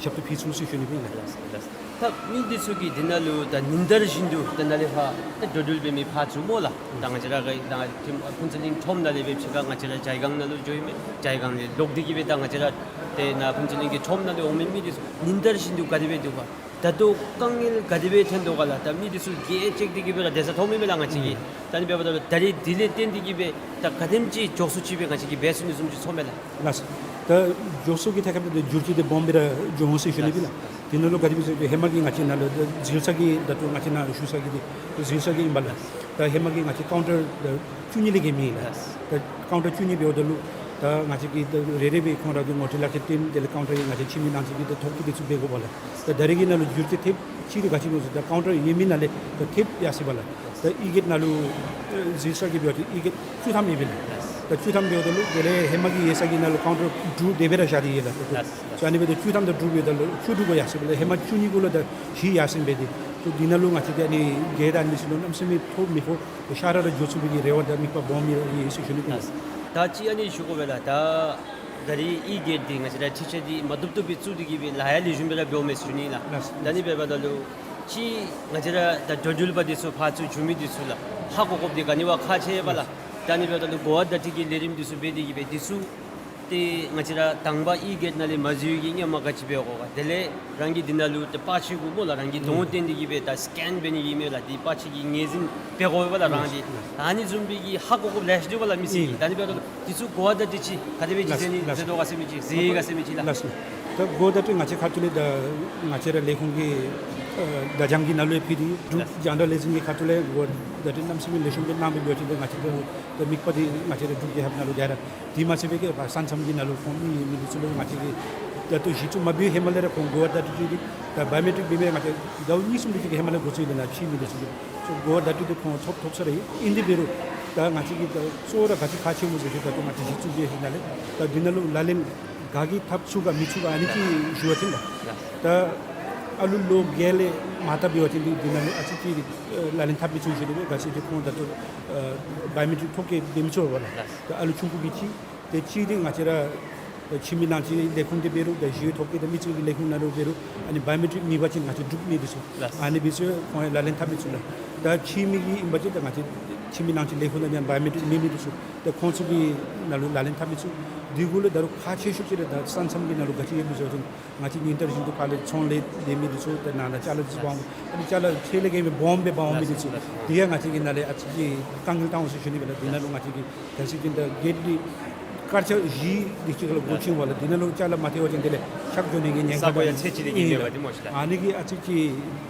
ཞབས་ཏོག་ཕུལ་ཚུགས་ཟེར་ཞུ་ནི་ཨིན་ལགས། ལགས་ལགས། ད་མི་འདི་ཚུ་གིས་འདི་ནང་ལུ་ད་ཉིན་ལྟར་བཞིན་དུ་ད་ནཱ་ལས་ཕར་ད་འགྲོ་འགྲུལ་འབད་མི་ཕར་ཚུར་སྨོ་ལགས། ད་ང་བཅས་ར་གི་ད་ཕུན་ཚོགས་གླིང་ཁྲོམ་ནང་ལས་སྦེ་ཕྱི་ཁར་ང་བཅས་ར་ཇའི་སྒང་ནང་ལུ་འགྱོ་ཡི་མས། ཇའི་སྒང་ལས་ལོག་སྟེ་གི་སྦེ་ད་ང་བཅས་ར་ ཏེ་ནཱ་ཕུན་ཚོགས་གླིང་གི་ཁྲོམ་ནང་ལུ་འོང་མི་མི་འདི་ཚུ་ཉིན་ལྟར་བཞིན་དུ་ག་དེ་སྦེ་འདུག་ག། ད་ལྟོ་དཀའ་ངལ་ག་དེ་སྦེ་ཐོན་དོ་ག་ལགས། ད་མི་འདི་ཚུ་གྱལ་བཅད་དེ་གི་སྦེ་ར་སྡོད་ས་མཐོང་མི་མས་ལགས་ང་བཅས་ཀྱིས། ཨུམ། ད་ཨ་ནི་འབདཝ་ད་ལུ་ད་རེས་འདི་ལས་བརྟེན་ཏེ་གི་སྦེ་ད་ག་དེམ་ཅིག་འགྱོ་སུ་ཅིག་སྦེ་ང་བཅས་ཀྱིས་འབད་ཚུགས་ནི་བཟུམ་ཅིག་ཚོར་མས་ལགས། ལགས། ད་འགྱོ་སུ་གི་ཐད་ཁར་ད་འགྱུར་བཅོས་འདི་སྦོམ་སྦེ་ར་འགྱོ་འོང་ཟེར་ཞུ་ནི་ལགས། ལགས། དེ་ནང་ལུ་ག་དེ་སྦེ་ཟེར་ཧེ་མ་གི་ང་བཅས་ནཱ་ལུ་ད་ཟིལ་ས་གི་ད་ལྟོ་ང་བཅས་ནཱ་ཞུ་ས་གི་འདི་ཟིལ་ས་གི་ཨིན་པས་ལགས། ད་ཧེ་མ་གི་ང་བཅས་ཀའུན་ཊར་ད་བཅུ་གཉིས་ལས་བརྒལ་མེད་ལགས། ད་ཀའུན་ཊར་བཅུ་གཉིས་འབདཝ་ད་ལུ་ད་ང་བཅས་ཀྱིས་ད་རེ་རེ་སྦེ་ཁོང་ར་གི་ངོ་སྤྲོད་ལག་ཁྱེར་སྟོན་དེ་ལས་ཀའུན་ཊར་ཡང་ང་བཅས་ཁྱིམ་གྱི་ནང་གི་ད་ཐོབ་གི་འདི་ཚུ་འབད་དགོ་པས་ལགས། ད་ད་རེས་ཀྱི་ནང་ལུ་འགྱུར་བཅོས་ཐེབས་ཅིག་རེ་ག་ཅི་སྨོ་ཟེར་ད་ཀའུན་ཊར་ཡོད་མི་ནང་ལས་ད་ཐེབས་ཡར་སོ་ཡི་པས་ལགས། ད་ཨི་གེཊ་ནང་ལུ་ཨེ་ཟིལ་ས་གི་འབདཝ་ད་ཨི་གེཊ་བཅུ་ཐམ་ཡོད་པས་ལགས། ད་བཅུ་ཐམ་འབདཝ་ད་ལུ་དེ་ལས་ཧེ་མ་གི་ཡོད་ས་གི་ནང་ལུ་ཀའུན་ཊར་དྲུག་དེ་སྦེ་ར་བཞག་སྟེ་ཡོད་ལགས། ད་ཨ་ནི་འབདཝ་ད་བཅུ་ཐམ་དང་དྲུག་འབདཝ་ད་ལུ་བཅུ་དྲུག་པ་ཡར་སོ་ཡི་པས་ལགས། ཧེ་མ་བཅུ་གཉིས་གུ་ལུ་ད་བཞི་ཡར་སོ་ཡི་པས། ཏེ་ད་འདི་ནང་ལུ་ང་བཅས་ཀྱིས་ཨ་ནི་གྱལ་དང་ཨ་ནི་ཚུ་ལུ་གནམ་མེད་ས་མེད་ཐོ་མི་ཕོག་ཤ་ར་ར་འགྱོ་ཚུགས་པའི་གི་རེ་བ་དང་དམིགས་པ་སྦོམ་ཡོད་ཟེར་ཞུ་ནི་ཨིན། ད་ཅི་ཨ་ནི་ཞུ་དགོ་པས་ལགས། ད་ད་རེས་ཨི་གེཊ་འདི་ང་བཅས་ར་འཕྲུལ་ཆས་འདི་མ་བཏུབ་བཏུབ་སྦེ་བཙུགས་ཏེ་གི་སྦེ་ལཱ་ཡང་ལེགས་ཤོམ་སྦེ་ར་འབདཝ་མས་ཟེར་ཞུ་ནི་ལགས། ལགས། ད་ཨ་ནི་འབདཝ་ད་ལུ་ཅིག་ང་བཅས་ར་ད་འགྲོ་འགྲུལ་པ་འདི་ཚུ་ཕར་ཚུར་འགྱོ་མི་འདི་ཚུ་ལགས་ཧ་གོ་དགོཔ་འདི་ག་ནི་བ་ཁག་ཆེ་བས་ལགས། ལགས། ད་ཨ་ནི་འབདཝ་ད་ལུ་གོ་བ་བརྡ་སྤྲོད་ཀྱི་ལས་རིམ་འདི་ཚུ་འབད་དེ་གི་སྦེ་འདི་ཚུ་ཏེ་ང་བཅས་ར་དང་པ་ཨི་གེཊ་ནང་ལས་མ་འཛུལ་བའི་གི་སྔོན་མ་ག་ཅི་འབད་དགོ་ག། དེ་ལས་རང་གི་འདི་ནང་ལུ་ཏེ་པར་ཆས་གུ་སྨོ་ལགས་རང་གི་གདོང་སྟོན་ཏེ་གི་སྦེ་ད་སི་ཀེན་འབད་ནི་ཨིན་མས་ལགས། ཏེ་པར་ཆས་ཀྱི་ངོས་འཛིན་འབད་དགོ་པས་ལགས་རང་གིས། ཨ་ནི་བཟུམ་སྦེ་གི་ཧ་གོ་དགོཔ་ལེ་ཤ་འདུག་པས་ལགས་མི་སེར་གྱིས། ད་ཨ་ནི་འབདཝ་ད་ལུ་འདི་ཚུ་གོ་བ་བརྡ་སྤྲོད་ཅིག་ག་དེ་སྦེ་ཅིག་ཟེར་ནི་ཟེར་དོ་ག་ཟེར་མི་ཅིག་ཟེར་ག་ཟེར་མི་ཅིག་ལགས། ལགས་སོ། ད་གོ་བ་བརྡ་སྤྲོད་ང་བཅས་ཁ་ཐུག་ལས་ད་ང་བཅས་ར་ལས་ཁུངས་ཀྱི་ཨ་བརྡ་བྱང་གི་ནང་ལུ་ཡང་ཕུལ་ཏེ་འབྲུག་ལགས། རྒྱང་བསྒྲགས་ལས་འཛིན་གྱི་ཁ་ཐུག་ལས་གོ་བ་བརྡ་སྤྲོད་གནམ་མེད་ས་མེད་ལེགས་ཤོམ་སྦེ་གནང་སྦེ་འབད་བ་ཅིན་ད་ང་བཅས་ད་ད་དམིགས་པ་འདི་ང་བཅས་ར་འབྲུག་རྒྱལ་ཁབ་ནང་ལུ་རྒྱ་ར། དེ་མ་ཚད་པའི་གི་ས་མཚམས་ཀྱི་ནང་ལུ་ཁོང་མི་མི་འདི་ཚུ་ལུ་ང་བཅས་ཀྱིས་ད་ལྟོ་གཞི་བཙུགས་མ་འབད་བའི་ཧེ་མ་ལས་ར་ཁོང་གོ་བ་བརྡ་སྤྲོད་ཅིག་འདི་ད་བའི་ཡོ་མེ་ཊིག་འབད་མི་ང་བཅས་ཟླཝ་གཉིས་གསུམ་དེ་ཅིག་གི་ཧེ་མ་ལས་འགོ་བཙུགས་ཡི་ལགས། ཕྱིའི་མི་འདི་ཚུ་ལུ་ཚུ་གོ་བ་བརྡ་སྤྲོད་འདི་ཁོང་ཐོབ་ཐོབ་ས་ར་ཨིན། ཨིན་ཏེ་འབད་རུང་ད་ང་བཅས་ཀྱིས་ད་གཙོ་བོ་ར་ག་ཅི་ཁག་ཆེ་སྨོ་ཟེར་ཞིན་ད་ལྟོ་ང་བཅས་གཞི་བཙུགས་འབད་ཞིནམ་ལས་ད་འདི་ནང་ལུ་ལག་ལེན་ག་གིས་འཐབ་ཚུགས་ག་མི་ཚུགས་ག་ཨ་ནི་ཅིག་ཞུ་བ་ཅིན་ལགས། ད་ཨ་ལུ་ལོ་བརྒྱད་ལས་མར་ད་འབད་བ་ཅིན་འདི་འདི་ནང་ལུ་ཨ་ཙི་ཅིག་ལག་ལེན་འཐབ་མི་ཚུགས་ཞུ་ནི་སྦེ། ག་ཅི་ཅིག་ཁོང་ད་ལྟོ་བའི་ཡོ་མེ་ཊིག་ཐོབ་སྟེ་འབད་མི་ཚུགས་པས་ལགས། ད་ཨ་ལུ་ཆུང་ཀུ་གི་ཅིག་ཏེ་ཅིག་འདི་ང་བཅས་ར་ད་ཁྱིམ་གྱི་ནང་གི་ལས་ཁུངས་འདི་འབད་རུང་ད་གཞི་ཐོབ་ཀྱི་ད་མི་རྩིས་ཀྱི་ལས་ཁུངས་ནང་ལུ་འབད་རུང་ཨ་ནི་བའི་ཡོ་མེ་ཊིག་མེད་པ་ཅིན་ང་བཅས་འབྲུག་མི་འདི་ཚུ་ལགས། ཨ་ནི་འབད་ཚུ་ཁོང་ཡང་ལག་ལེན་འཐབ་མི་ཚུགས་ལགས། ད་ཕྱི་མི་གི་ཨིན་པ་ཅིན་ད་ང་བཅས་ཁྱིམ་གྱི་ནང་གི་ལས་ཁུངས་ནང་ཡང་བའི་ཡོ་མེ་ཊིག་མེད་མི་འདི་ཚུ་ད་ཁོང་ཚུ་གི་ནང་ལུ་ལག་ལེན་འཐབ་མི་ཚུགས། འདི་གུ་ལུ་ད་རུང་ཁག་ཆེ་ཤོས་ཅིག་ར་ད་ས་མཚམས་ཀྱི་ནང་ལུ་ག་ཅི་ཡོད་མི་ཟེར་བ་ཅིན་ང་བཅས་ཉིན་ལྟར་བཞིན་དུ་ཕར་ལས་ཚོང་ལས་སྡོད་མི་འདི་ཚུ་ད་ནང་ན་ཅ་ལ་འདི་ཚུ་འབག་འོང་། ཨ་ནི་ཅ་ལ་ཚད་ལས་བརྒལ་སྦེ་སྦོམ་སྦེ་འབག་འོང་མི་འདི་ཚུ་འདི་ཡང་ང་བཅས་ཀྱིས་ནཱ་ལས་ཨ་ཙི་ཅིག་དཀའ་ངལ་བཏང་འོང་ཟེར་ཞུ་ནི་སྦེ་ལགས། འདི་ནང་ལུ་ང་བཅས་ཀྱིས་གལ་སྲིད་ཅིག་ད་གེཊ་འདི་དཀར་ཆག་བཞི་འདི་ཅིག་ཁར་ལུ་སྒོ་ཕྱེ་འོང་པ་ལགས། འདི་ནང་ལུ་ཅ་ལ་མ་ཐལ་བ་ཅིན་དེ་ལས་གཤག་འགྱོ་ནི་གི་ཉེན་ཁ་ས་གོ་ཡང་ཚད་ཅིག་ལས་བརྒལ་མེད་པ་འདི་སྨོ་ཤི་ལགས། ཨ་ནི་གིས་ཨ་ཙི་ཅིག་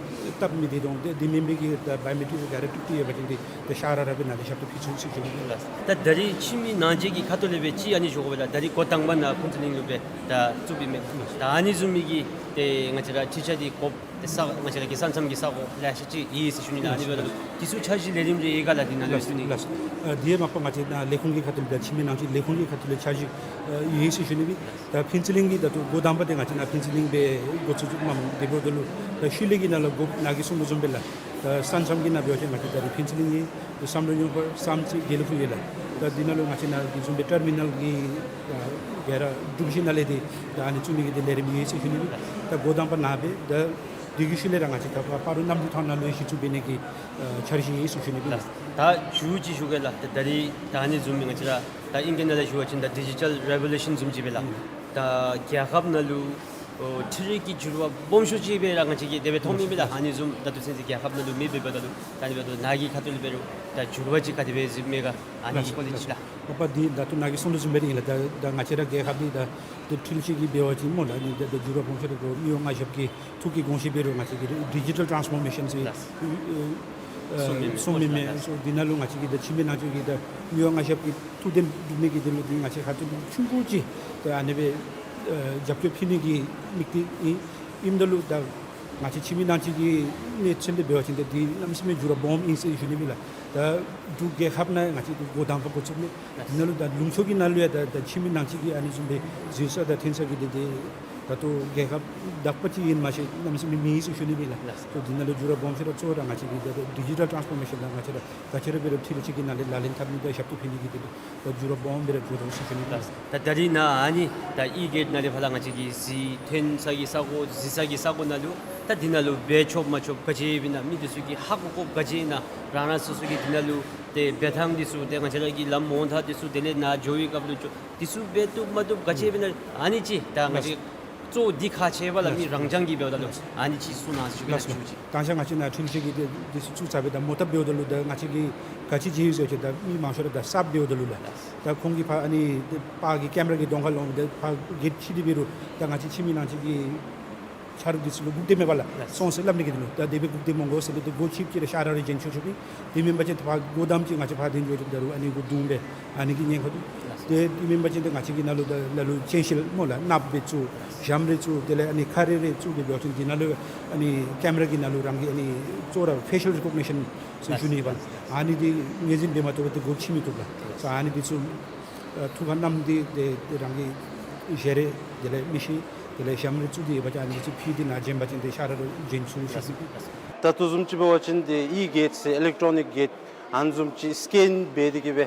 སྟབས་མི་བདེ་དོ་འོང་། དེ་འདི་མེན་པའི་གི་ད་བའི་ཡོ་མེ་ཊིག་ག་ར་དཀྲུགས་ཏེ་ཡོད་པ་ཅིན་འདི་ད་ཤ་ར་ར་སྦེ་ནཱ་ལས་ཞབས་ཏོག་ཕུལ་ཚུགས་ཟེར་ཞུ་ནི་ལགས། ད་ད་རེས་ཁྱིམ་གྱི་ནང་འཛུལ་གྱི་ཁ་ཐུག་ལས་སྦེ་ཅིག་ཨ་ནི་ཞུ་དགོ་པས་ལགས། ད་རེས་འགོ་དང་པ་ནཱ་ཕུན་ཚོགས་གླིང་ལུ་སྦེ་ད་བཙུགས་པའི་མས། ད་ཨ་ནི་བཟུམ་མའི་གི་ཏེ་ང་བཅས་ར་འཕྲུལ་ཆས་འདི་དགོཔ་ཏེ་ས་ང་བཅས་ར་གི་ས་མཚམས་ཀྱི་ས་གོ་ལེ་ཤ་ཅིག་ཡོད་ཟེར་ཞུ་ནི་ལགས། ཨ་ནི་འབདཝ་ད་ལུ་འདི་ཚུ་འཆར་གཞི་ལས་རིམ་རེ་ཡོད་ག་ལགས། འདི་ནང་ལུ་ལགས། ཞུ་ནི་ལགས། ཨ་དེ་མ་པ་ང་བཅས་ནཱ་ལས་ཁུངས་ཀྱི་ཁ་ཐུག་ལས་ད་ཁྱིམ་གྱི་ནང་འཛུལ་ལས་ཁུངས་ཀྱི་ཁ་ཐུག་ལས་འཆར་གཞི་ཨ་ཡོད་ཟེར་ཞུ་ནི་སྦེ། ད་ཕུན་ཚོགས་གླིང་གི་ད་ལྟོ་འགོ་དང་པ་འདི་ང་བཅས་ནཱ་ཕུན་ཚོགས་གླིང་སྦེ་འགོ་བཙུགས་བཙུགསཔ་མས། དེ་འབདཝ་ད་ལུ་ད་ཤུལ་ལས་ཀྱི་ནང་ལུ་འགོ་ནཱ་གིས་གསུངས་དོ་བཟུམ་སྦེ་ལགས། ད་ས་མཚམས་ཀྱི་ནང་འབད་བ་ཅིན་ང་བཅས་ད་རེས་ཕུན་ཚོགས་གླིང་ཡོད། བསམ་གྲུབ་སྨྱོ་ཁུར་བསམ་རྩེ་དགེ་ལེགས་ཕུག་ཡོད་ལགས། ད་འདི་ནང་ལུ་ང་བཅས་ནཱ་གི་བཟུམ་སྦེ་ཊར་མི་ནཱལ་གྱི་ད་ག་ར་གྲུབ་གཞི་ནང་ལས་འདི་ད་ཨ་ནི་བཙུགས་ནི་གི་འདི་ལས་རིམ་ཡོད་ཟེར་ཞུ་ནི་སྦེ། ད་འགོ་དང་པ་ནཱ་སྦེ་ད་འདི་གི་ཤུལ་ལས་ར་ང་བཅས་ད་སྤ་རོ་གནམ་གྲུ་ཐང་ནང་ལུ་གཞི་བཙུགས་འབད་ནི་གི་ཨ་འཆར་གཞི་ཡོད་ཟེར་ཞུ་ནི་སྦེ་ལགས། ད་མཇུག་ཅིག་ཞུ་གེ་ལགས། ད་ད་རེས་ད་ཨ་ནི་བཟུམ་སྦེ་ང་བཅས་ར་ད་ཨིང་སྐད་ནང་ལས་ཞུ་བ་ཅིན་ད་ཌི་ཇི་ཊཱལ་རེ་བོ་ལུ་ཤཱན་བཟུམ་ཅིག་སྦེ་ལགས། ཨུམ། ད་རྒྱལ་ཁབ་ནང་ལུ་ཨོ་འཕྲུལ་རིག་གི་འགྱུར་བ་སྦོམ་ཤོས་ཅིག་སྦེ་ར་ང་བཅས་ཀྱིས་དེ་སྦེ་མཐོང་མི་མས་ལགས། ཨ་ནི་བཟུམ་ད་ལྟོ་ཚུན་ཚོད་རྒྱལ་ཁབ་ནང་ལུ་མེདཔ་འབདཝ་ད་ལུ་ད་ཨ་ནི་འབདཝ་ད་ནཱ་གི་ཁ་ཐུག་ལས་འབད་རུང་ད་འགྱུར་བ་ཅིག་ག་དེ་སྦེ་གཟིགས་མས་ག་ཨ་ནི་གི་སྐོར་ལས་ཅིག་ལགས། མ་པ་འདི་ད་ལྟོ་ནཱ་གིས་གསུངས་དོ་བཟུམ་སྦེ་ར་ཨིན་ལགས། ད་ད་ང་བཅས་ར་རྒྱལ་ཁབ་འདི་ད་ད་འཕྲུལ་ཆས་ཀྱིས་འབད་བ་ཅིན་སྨོ་ལགས། ཨ་ནི་ད་ད་འགྱུར་བ་སྦོམ་ཤོས་ད་ད་མི་དབང་མངའ་ཞབས་ཀྱི་ཐུགས་ཀྱི་དགོངས་བཞེད་འབད་རུང་ང་བཅས་ཀྱིས་ཌི་ཇི་ཊཱལ་ཊཱནསི་ཕོར་མེ་ཤཱན་ཟེར་ལགས། ཨེ་ཨེ་གསུངས་མི་མས། གསུངས་མི་མས། ལགས། སོ་འདི་ནང་ལུ་ང་བཅས་ཀྱིས་ད་ཁྱིམ་གྱི་ནང་འཛུལ་གྱི་ད་མི་དབང་མངའ་ཞབས་ཀྱི་ཐུགས་དོན་སྒྲུབ་ནི་གི་དོན་ལུ་འདི་ང་བཅས་ཁ་ཐུག་ལུ་ཆུང་ཀུ་ཅིག་ད་ཨ་ནི་སྦེ་ཨེ་རྒྱབ་སྐྱོར་ཕུལ་ནི་གི་དམིགས་གཏད་ཨིན། ཨིནམ་ད་ལུ་ད་ང་བཅས་ཁྱིམ་གྱི་ནང་འཛུལ་གྱི་གནས་ཚུལ་འདི་འབད་བ་ཅིན་ད་འདི་གནམ་མེད་ས་མེད་འགྱུར་བ་སྦོམ་ཨིན་ཟེར་ཞུ་ནི་སྦེ་ལགས། ད་འབྲུག་རྒྱལ་ཁབ་ནང་ང་བཅས་འདི་འགོ་དང་པ་འགོ་བཙུགས་མས། འདི་ནང་ལུ་ད་ལུང་ཕྱོགས་ཀྱི་ནང་ལུ་ཡང་ད་ད་ཁྱིམ་གྱི་ནང་འཛུལ་གྱི་ཨ་ནི་བཟུམ་སྦེ་འཛུལ་ས་དང་ཐོན་ས་གི་འདི་འདི་ད་ལྟོ་རྒྱལ་ཁབ་དག་པ་ཅིག་ཨིན་མ་ཤེས། གནམ་མེད་ས་མེད་མེད་ཟེར་ཞུ་ནི་སྦེ་ལགས། ལགས། སོ་འདི་ནང་ལུ་འགྱུར་བ་སྦོམ་ཤོས་ར་གཙོ་བོ་ར་ང་བཅས་ཀྱི་ད་ད་ཌི་ཇི་ཊཱལ་ཊཱནསི་ཕོར་མེ་ཤཱན་ད་ང་བཅས་ར་ག་ཅི་ར་འབད་རུང་འཕྲུལ་ཆས་ཀྱི་ནང་ལས་ལག་ལེན་འཐབ་ནི་དང་ཞབས་ཏོག་ཕུལ་ནི་གི་དོན་ལུ་ད་འགྱུར་བ་སྦོམ་སྦེ་ར་འགྱོ་དོ་ཟེར་ཞུ་ནི་ལགས། ད་ད་རེས་ནཱ་ཨ་ནི་ད་ཨི་གེཊ་ནང་ལས་ཕར་ལས་ང་བཅས་ཀྱིས་གཟིགས་ཐོན་ས་གི་ས་གོ་གཟིགས་ས་གི་ས་གོ་ནང་ལུ་ད་འདི་ནང་ལུ་འབད་ཆོགཔ་མ་ཆོགཔ་ག་ཅི་ཨིན་ན་མི་འདི་ཚུ་གིས་ཧ་གོ་དགོཔ་ག་ཅི་ཨིན་ན་རང་རང་སོ་སོ་གིས་འདི་ནང་ལུ་ ཏེ་འབད་ཐངས་འདི་ཚུ་ཏེ་ང་བཅས་ར་གི་ལམ་མོ་ཐག་འདི་ཚུ་དེ་ལས་ནཱ་འགྱོ་བའི་སྐབས་ལུ་འགྱོ་འདི་ཚུ་འབད་བཏུབ་མ་བཏུབ་ག་ཅི་འབད་ན་ཨ་ནི་ཅིག་ད་ང་བཅས་གཙོ་འདི་ཁག་ཆེ་བ་ལགས། མི་རང་རྐྱང་གིས་འབདཝ་ད་ལུ་ཨ་ནི་ཅིག་གསུང་གནང་ཟེར་ཞུ་གེ་ལགས། ལགས་སོ། ཞུ་ཅིག། དང་ཤ་ང་བཅས་ནཱ་འཕྲུལ་ཆས་ཀྱི་ཏེ་འདི་ཚུ་བཙུགས་ཚར་བའི་ད་མོ་བཏབ་འབདཝ་ད་ལུ་ད་ང་བཅས་ཀྱིས་ག་ཅི་བྱས་ཡི་ཟེར་བ་ཅིན་ད་མི་མང་ཤོས་ར་ད་གསརཔ་འབདཝ་ད་ལུ་ལགས། ད་ཁོང་གིས་ཕར་ཨ་ནི་ཏེ་པར་གྱི་ཀེམ་ར་གི་གདོང་ཁར་ལོང་སྟེ་ཕར་གེཊ་ཕྱེ་སྟེ་འབད་རུང་ད་ང་བཅས་ཕྱི་མི་ནང་བཞིན་གྱི་ཆ་རོགས་འདི་ཚུ་ལུ་སྒུག་སྡོད་མེད་པ་ལགས། ལགས། སོང་ཟེར་སླབ་ནི་གི་འདུག་ལགས། ད་དེ་སྦེ་སྒུག་སྡོད་མི་དགོ་ཟེར་ཏེ་ཏེ་སྒོ་ཕྱེ་ཕྱེ་ར་ཤ་ར་རེ་བྱིན་ཆོག་ཆོག་པས། དེ་མེན་པ་ཅིན་ཕར་སྒོ་བསྡམ་ཅིག་ང་བཅས་ཕར་འཐེན་འགྱོ་ཅིག་ད་རུང་ཨ་ནི་གུ་རྡུང་སྦེ་ཨ་ནི་གི་ཉེན་ཁ་འདུག། ལགས། ཏེ་དེ་མེན་པ་ཅིན་ཏེ་ང་བཅས་ཀྱིས་ནཱ་ལུ་ད་ལ་ལུ་གཅན་ཤེལ་སྨོ་ལགས། གནགཔོ་སྦེ་བཙུགས། ཞྭམོ་རེ་བཙུགས། དེ་ལས་ཨ་ནི་ཁ་རས་རེ་བཙུགས་ཏེ་འབད་བ་ཅིན་དེ་ནང་ལུ་ཨ་ནི་ཀེམ་ར་གི་ནང་ལུ་རང་གི་ཨ་ནི་གཙོ་བོ་ར་ཕེ་ཤལ་རི་ཀོག་ནི་ཤཱན་ཟེར་ཞུ་ནི་ཨིན་པས། ཨ་ནི་འདི་ངོས་འཛིན་འབད་མ་བཏུབ་པར་ཏེ་སྒོ་ཕྱེ་མི་བཏུབ་ལགས། ཨ་ནི་འདི་ཚུ་ཨ་ཐུགས་ཁར་བསྣམས་ཏེ་ཏེ་ཏེ་རང་གི་ཞལ་རས་དེ་ལས་མིག་ཤེལ་དེ་ལས་ཞྭམོ་རེ་བཙུགས་ཏེ་ཡོད་པ་ཅིན་ཨ་ནི་འདི་ཚུ་ཕུད་དེ་ནཱ་བྱིན་པ་ཅིན་ཏེ་ཤ་ར་ར་བྱིན་ཚུགས་ཟེར་ཞུ་ནི། ད་ལྟོ་བཟུམ་ཅིག་འབད་བ་ཅིན་ཏེ་ཨི་གེཊ་ཟེར་ཨི་ལེག་ཊོ་ནིག་གེཊ་ཨ་ནི་བཟུམ་ཅིག་སི་ཀེན་འབད་དེ་གིས་སྦེ་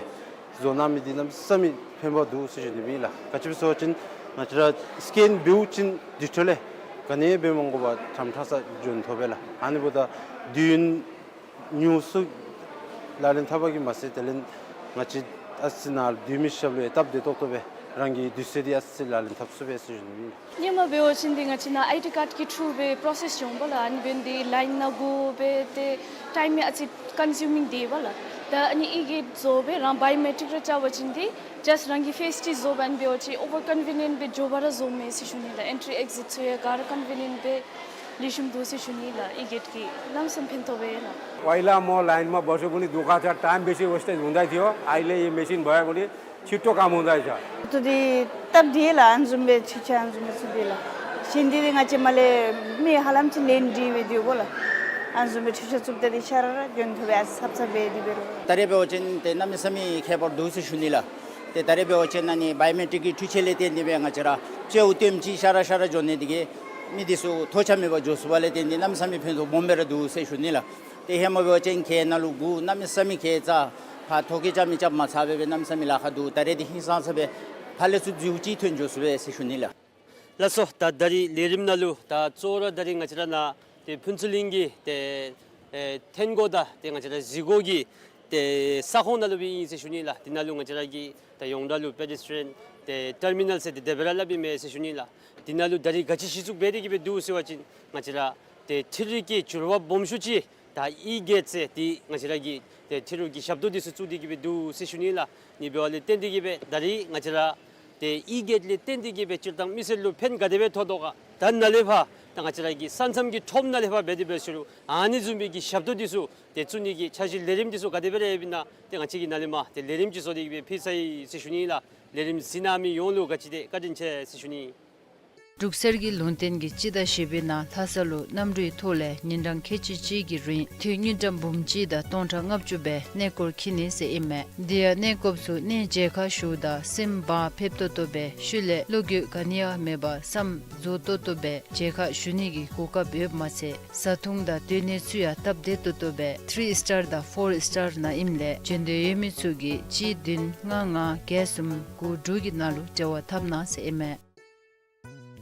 བཟོ་གནང་མི་འདི་གནམ་མེད་ས་མེད་ཕན་པ་འདུག་ཟེར་ཞུ་ནི་ཨིན་ལགས། ག་ཅི་སྦེ་ཟེར་བ་ཅིན་ང་བཅས་ར་སི་ཀེན་འབདཝ་ཅིན་འདི་འཕྲོ་ལས་ག་ནི་འབད་མ་དགོ་པར་ཁྲམ་ཁྲ་ས་འབྱོན་ཐོབ་པས་ལགས། ཨ་ནི་འབདཝ་ད་དུས་ཡུན་ཉུང་སུ་ལག་ལེན་འཐབ་པ་གིས་མ་ཚད་དེ་ལས་ང་བཅས་ཨ་ཙི་ནཱ་སྡོད་མི་ཞབས་ལུ་ཡང་སྟབས་བདེ་ཏོག་ཏོ་སྦེ་རང་གི་དུས་ཚོད་འདི་ཨ་ཙི་ལག་ལེན་འཐབ་ཚུགས་པས་ཟེར་ཞུ་ནི་ཨིན། སྔོན་མ་འབད་བ་ཅིན་འདི་ང་བཅས་ནཱ་ཨའི་ཌི་ཀཱཌ་ཀྱི་ཐྲུ་སྦེ་པྲོ་སེསི་འགྱོ་འོང་པ་ལགས། ཨ་ནི་འབདན་འདི་ལའིན་ནང་འགོར་སྦེ་ཏེ་ཊའིམ་ཨ་ཙི་ཀོན་སིའུ་མིང་འདི་འབད་ལགས། ད་ཨ་ནི་ཨི་གེཊ་བཟོ་སྦེ་རང་བའི་ཡོ་མེ་ཊིཀ་ར་བཅར་བ་ཅིན་འདི་ཇཱསཊ་རང་གི་ཕེསི་ཅིག་བཟོ་སྦེ་ཨ་ནི་འབད་བ་ཅིན་ཨོ་བར་ཀོན་བི་ནི་ཡེནཊ་སྦེ་འགྱོ་བར་ར་བཟོ་མས་ཟེར་ཞུ་ནི་ལགས། ཨེན་ཊི་རི་ཨེག་ཛིཊ་ཚུ་ཡང་ག་ར་ཀོན་བི་ནི་ཡེནཊ་སྦེ་ལེགས་ཤོམ་འདུག་ཟེར་ཞུ་ནི་ལགས། ཨི་གེཊ་ཀྱིས་གནམ་མེད་ས་མེད་ཕན་ཐོགས་པས་ལགས། पहला म लाइन में बसो पनि दुःख छ, टाइम बेसी वेस्ट हुँदै थियो। अहिले यो मेसिन भयो भने छिट्टो काम हुँदैछ। तो दी तब दिला अंजुम बे छिछा अंजुम बे सुदिला। सिंधी दी ङाचे मले मी हलाम ची लेन दी वे दियो बोला। अंजुम बे छिछा चुप दे दी शरारा जोन थोबे आज सब सब बे दी बेरो। ད་རེས་འབད་བ་ཅིན་ཏེ་གནམ་མེད་ས་མེད་ཁྱད་པར་འདུག་ཟེར་ཞུ་ནི་ལགས། ཏེ་ད་རེས་འབད་བ་ཅིན་ཨ་ནི་བའི་ཡོ་མེ་ཊིཀ་གི་འཕྲུལ་ཆས་ལས་བརྟེན་ཏེ་སྦེ་ང་བཅས་ར་ཅིག་ཨུ་ཏེམ་ཅིག་ཤ་ར་ཤ་ར་འགྱོ་ནི་དེ་གིས་མི་འདི་ཚུ་ཐོ་ཆ་མེད་པར་འགྱོ་ཚུགས་པ་ལས་བརྟེན་ཏེ་གནམ་མེད་ས་མེད་ཕན་ཐོགས་སྦོམ་སྦེ་ར་འདུག་ཟེར་ཞུ་ནི་ལགས། ཏེ་ཧེ་མ་འབད་བ་ཅིན་ཁྱེད་ནང་ལུ་སྒུག་གནམ་མེད་ས་མེད་ཁྱེད་ཚ་ཕར་ཐོ་ཁེ་རྐྱབ་མི་རྐྱབ་མ་ཚར་བར་སྦེ་གནམ་མེད་ས་མེད་ལཱ་ཁག་འདུག། ད་རེས་འདི་ཧིང་སངས་ས་སྦེ་ཕར་ལས་ཚུར་མཛུབ་ཅིག་ཐོན་འགྱོ་ཚུགས་པས་ཟེར་ཞུ་ནི་ལགས། ལགས་སོ། ད་ད་རིས་ལས་རིམ་ནང་ལུ་ད་གཙོ་བོ་ར་ད་རིས་ང་བཅས་ར་ནཱ་ཏེ་ཕུན་ཚོགས་གླིང་གི་ཏེ་ཨེ་ཐོན་སྒོ་དང་ཏེ་ང་བཅས་ར་གཟིགས་སྒོ་གི་ཏེ་ས་ཁོངས་ནང་ལུ་སྦེ་ཨིན་ཟེར་ཞུ་ནི་ལགས། འདི་ནང་ལུ་ང་བཅས་ར་གི་ད་ཡོངས་གྲགས་ལུ་པེ་ཌེ་སི་ཊི་རི་ཡཱན་ཏེ་ཊར་མི་ནཱལ་ཟེར་ཏེ་དེ་སྦེ་ར་སླབ་ཨིན་མས་ཟེར་ཞུ་ནི་ལགས། འདི་ནང་ལུ་ད་རིས་ག་ཅི་གཞི་བཙུགས་འབད་དེ་གིས་སྦེ་འདུག་ཟེར་བ་ཅིན་ང་བཅས་ར་ཏེ་འཕྲུལ་རིག་གི་འགྱུར་བ་སྦོམ་ཤོས་ཅིག་ད་ཨི་གེཊ་ཟེར་ཏེ་ང་བཅས་ར་གི་ཏེ་འཕྲུལ་རིག་གི་ཞབས་ཏོག་འདི་ཚུ་བཙུགས་ཏེ་གིས་སྦེ་འདུག་ཟེར་ཞུ་ནི་ལགས། ཨ་ནི་འབདཝ་ལས་བརྟེན་ཏེ་གིས་སྦེ་ད་རིས་ང་བཅས་ར་ཏེ་ཨི་གེཊ་ལས་བརྟེན་ཏེ་གིས་སྦེ་སྤྱིར་བཏང་མི་སེར་ལུ་ཕན་ག་དེ་སྦེ་ཐོགས་དོ་ག། ད་ནཱ་ལས་ཕར་ད་ང་བཅས་ར་གི་ས་མཚམས་ཀྱི་ཁྲོམ་ནང་ལས་ཕར་འབད་དེ་འབད་ཞུ་རུང་ཨ་ནི་བཟུམ་མའི་གི་ཞབས་ཏོག་འདི་ཚུ་ཏེ་བཙུགས་ནི་གི་འཆར་གཞི་ལས་རིམ་འདི་ཚུ་ག་དེ་སྦེ་ར་ཡོདཔ་ཨིན་ན་ཏེ་ང་བཅས་ཀྱིས་ནཱ་ལས་མར་ཏེ་ལས་རིམ་ཅིག་བཟོ་སྟེ་གིས་སྦེ་ཕུལ་ཚར་ཡི་ཟེར་ཞུ་ནི་ལགས། ལས་རིམ་གཟིགས་གནང་མི་ཡོངས་ལུ་ག་ཅི་དེ་བཀའ་དྲིན་ཆེ་ཟེར་ཞུ་ནི། འབྲུག་གསེར་གྱི་ལུང་བསྟན་གྱི་སྤྱི་ཟླ་བཞི་པའི་ནང་ལྷ་ས་ལུ་གནམ་གྲུའི་ཐོག་ལས་ཉིན་གྲངས་ཁལ་གཅིག་གཅིག་གི་རིང་དུས་ཉིན་གྲངས་འབུམ་གཅིག་དང་སྟོང་ཕྲག་ལྔ་བཅུ་སྦེ་གནས་སྐོར་འཁྱིད་ནི་ཟེར་ཨིན་མས། དེ་ཡང་གནས་སྐོརཔ་ཚུ་གནས་མཇལ་ཁ་ཞུཝ་ད་སེམས་བག་ཕེབས་ཏོག་ཏོ་སྦེ་ཤུལ་ལས་བློ་འགྱོད་ག་ནི་ཡང་མེད་པར་བསམ་རྫོགས་ཏོག་ཏོ་སྦེ་མཇལ་ཁ་ཞུ་ནི་གི་གོ་སྐབས་ཡོདཔ་མ་ཚད་བཟའ་འཐུང་དང་སྡོད་གནས་ཚུ་ཡང་སྟབས་བདེ་ཏོག་ཏོ་སྦེ་ཐི་རི་སི་ཊར་དང་ཕོར་སི་ཊར་ནང་ཨིནམ་ལས་འབྱོན་འདོད་ཡོད་མི་ཚུ་གིས་གཅིག་བདུན་ལྔ་ལྔ་བརྒྱད་གསུམ་དགུ་དྲུག་གི་ནང་ལུ་འབྲེལ་བ་འཐབ་གནང་ཟེར་ཨིན་མས།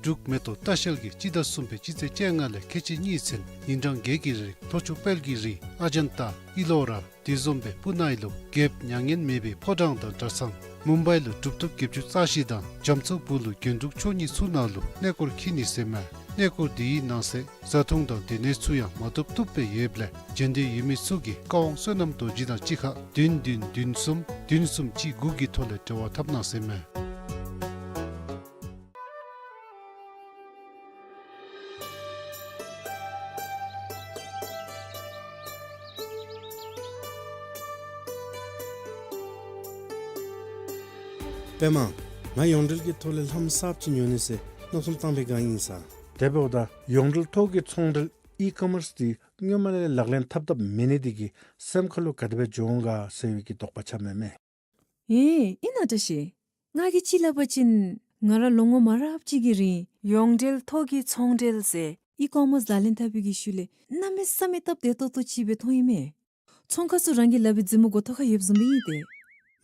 འབྲུག་མེ་ཏོག་ལྟ་བཤལ་གྱིས་སྤྱི་ཟླ་གསུམ་པའི་སྤྱི་ཚེས་བཅོ་ལྔ་ལས་ཁལ་གཅིག་གཉིས་ཚུན་ཉིན་གྲངས་བརྒྱད་ཀྱི་རིང་ལྷོ་ཕྱོགས་དཔལ་གྱི་རི་ཨ་ཇན་ཏ་ཨི་ལོ་ར་དེ་བཟུམ་སྦེ་པུ་ནའི་ལུ་རྒྱལཔོ་མྱ་ངན་མེད་པའི་ཕོ་བྲང་དང་གྲྭ་ཚང་། མུམ་བའི་ལུ་གྲུབ་ཐོབ་བརྒྱད་ཅུ་རྩ་བཞི་དང་རྒྱ་མཚོ་སྦུག་ལུ་རྒྱན་དྲུག་མཆོག་གཉིས་ཚུ་ནང་ལུ་གནས་སྐོར་འཁྱིད་ནི་ཟེར་མས། གནས་སྐོར་འདི་གི་ནང་གསེས་བཟའ་འཐུང་དང་སྡོད་གནས་ཚུ་ཡང་མ་ཐོབ་ཐོབ་སྦེ་ཡོདཔ་ལས་འབྱོན་འདོད་ཡོད་མི་ཚུ་གིས་བཀའ་དབང་བསོད་ནམས་རྡོ་རྗེ་དང་གཅིག་ཁར་བདུན་བདུན་བདུན་གསུམ་བདུན་གསུམ་གཅིག་དགུ་གི་ཐོག་ལས་འབྲེལ་བ་འཐབ་གནང་ཟེར་མས། པདྨ། ང་ཡོངས་འབྲེལ་གྱི་ཐོག་ལས་ལྷམ་གསརཔ་ཅིག་ཉོ་ནི་ཟེར་མནོ་བསམ་བཏང་པའི་སྒང་ཨིན་ས། དེ་འབདཝ་ད་ཡོངས་འབྲེལ་ཐོག་གི་ཚོང་འབྲེལ་ཨི་ཀོ་མརསི་འདི་སྔོན་མ་ལས་ལག་ལེན་འཐབ་འཐབ་མེད་ནི་འདི་གིས་སེམས་ཁ་ལུ་ག་དེ་སྦེ་འགྱོ་འོང་ག་ཟེར་བའི་གི་དོགས་པ་ཆགས་མས་མས། ཨེ་ཨིན་ན་བཀྲ་ཤིས། ང་གིས་ཅིག་སླབ་པ་ཅིན་ང་ར་ལོ་ངོ་མང་རབས་ཅིག་གི་རིང་ཡོངས་འབྲེལ་ཐོག་གི་ཚོང་འབྲེལ་ཟེར་ཨི་ཀོ་མརསི་ལག་ལེན་འཐབ་པའི་གི་ཤུལ་ལས་གནམ་མེད་ས་མེད་སྟབས་བདེ་ཏོག་ཏོ་ཅིག་སྦེ་མཐོང་ཡི་མས། ཚོང་ཁང་ཚུ་རང་གི་ལག་པའི་མཛུབ་མོ་མགུ་ཐོག་ཁར་ཡོདཔ་བཟུམ་སྦེ་ཨིན་ཏེ།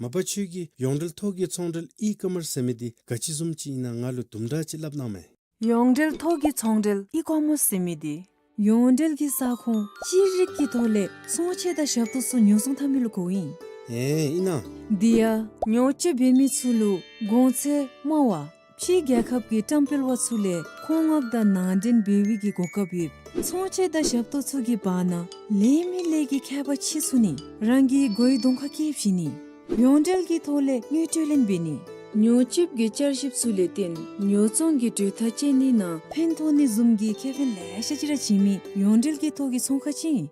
མ་པ་ཁྱོད་ཀྱིས་ཡོངས་འབྲེལ་ཐོག་གི་ཚོང་འབྲེལ་ཨི་ཀོ་མརསི་ཟེར་མི་འདི་ག་ཅི་བཟུམ་ཅིག་ཨིན་ན་ང་ལུ་དུམ་གྲ་ཅིག་སླབ་གནང་མས། ཡོངས་འབྲེལ་ཐོག་གི་ཚོང་འབྲེལ་ཨི་ཀོ་མརསི་ཟེར་མི་འདི་ཡོངས་འབྲེལ་གྱི་ས་ཁོངས་ཅི་རིགས་ཀྱི་ཐོག་ལས་ཚོང་ཆས་དང་ཞབས་ཏོག་ཚུ་ཉོ་ཚོང་འཐབ་མི་ལུ་གོཝ་ཨིན། ཨེ་ཨིན་ན། དེ་ཡང་ཉོ་སྤྱོད་འབད་མི་ཚུ་ལུ་གོང་ཚད་དམའ་བ། ཕྱི་རྒྱལ་ཁབ་ཀྱི་བཀྲམ་སྤེལ་བ་ཚུ་ལས་མཁོ་མངགས་དང་ནང་འདྲེན་འབད་བའི་གི་གོ་སྐབས་ཡོད། ཚོང་ཆས་དང་ཞབས་ཏོག་ཚུ་གི་བར་ན་ལས་མི་ལས་ཀྱི་ཁྱད་པར་ཕྱེ་ཚུགས་ནི། རང་གི་གོ་ཡི་གདོང་ཁར་བཀལ་བཞིན་ནི། ཡོངས་འབྲེལ་གྱི་ཐོག་ལས་དངུལ་སྤྲོད་ལེན་འབད་ནི། ཉོ་སྤྱོད་ཀྱི་བསྐྱར་ཞིབ་ཚུ་ལས་བརྟེན་ཉོ་ཚོང་གི་གྲོས་ཐག་བཅད་ནི་ནང་ཕན་ཐོགས་ནི་བཟུམ་གྱི་ཁེ་ཕན་ལེ་ཤ་ཅིག་ར་བྱིན་མི་ཡོངས་འབྲེལ་གྱི་ཐོག་གི་ཚོང་ཁང་ཅིག་ཨིན།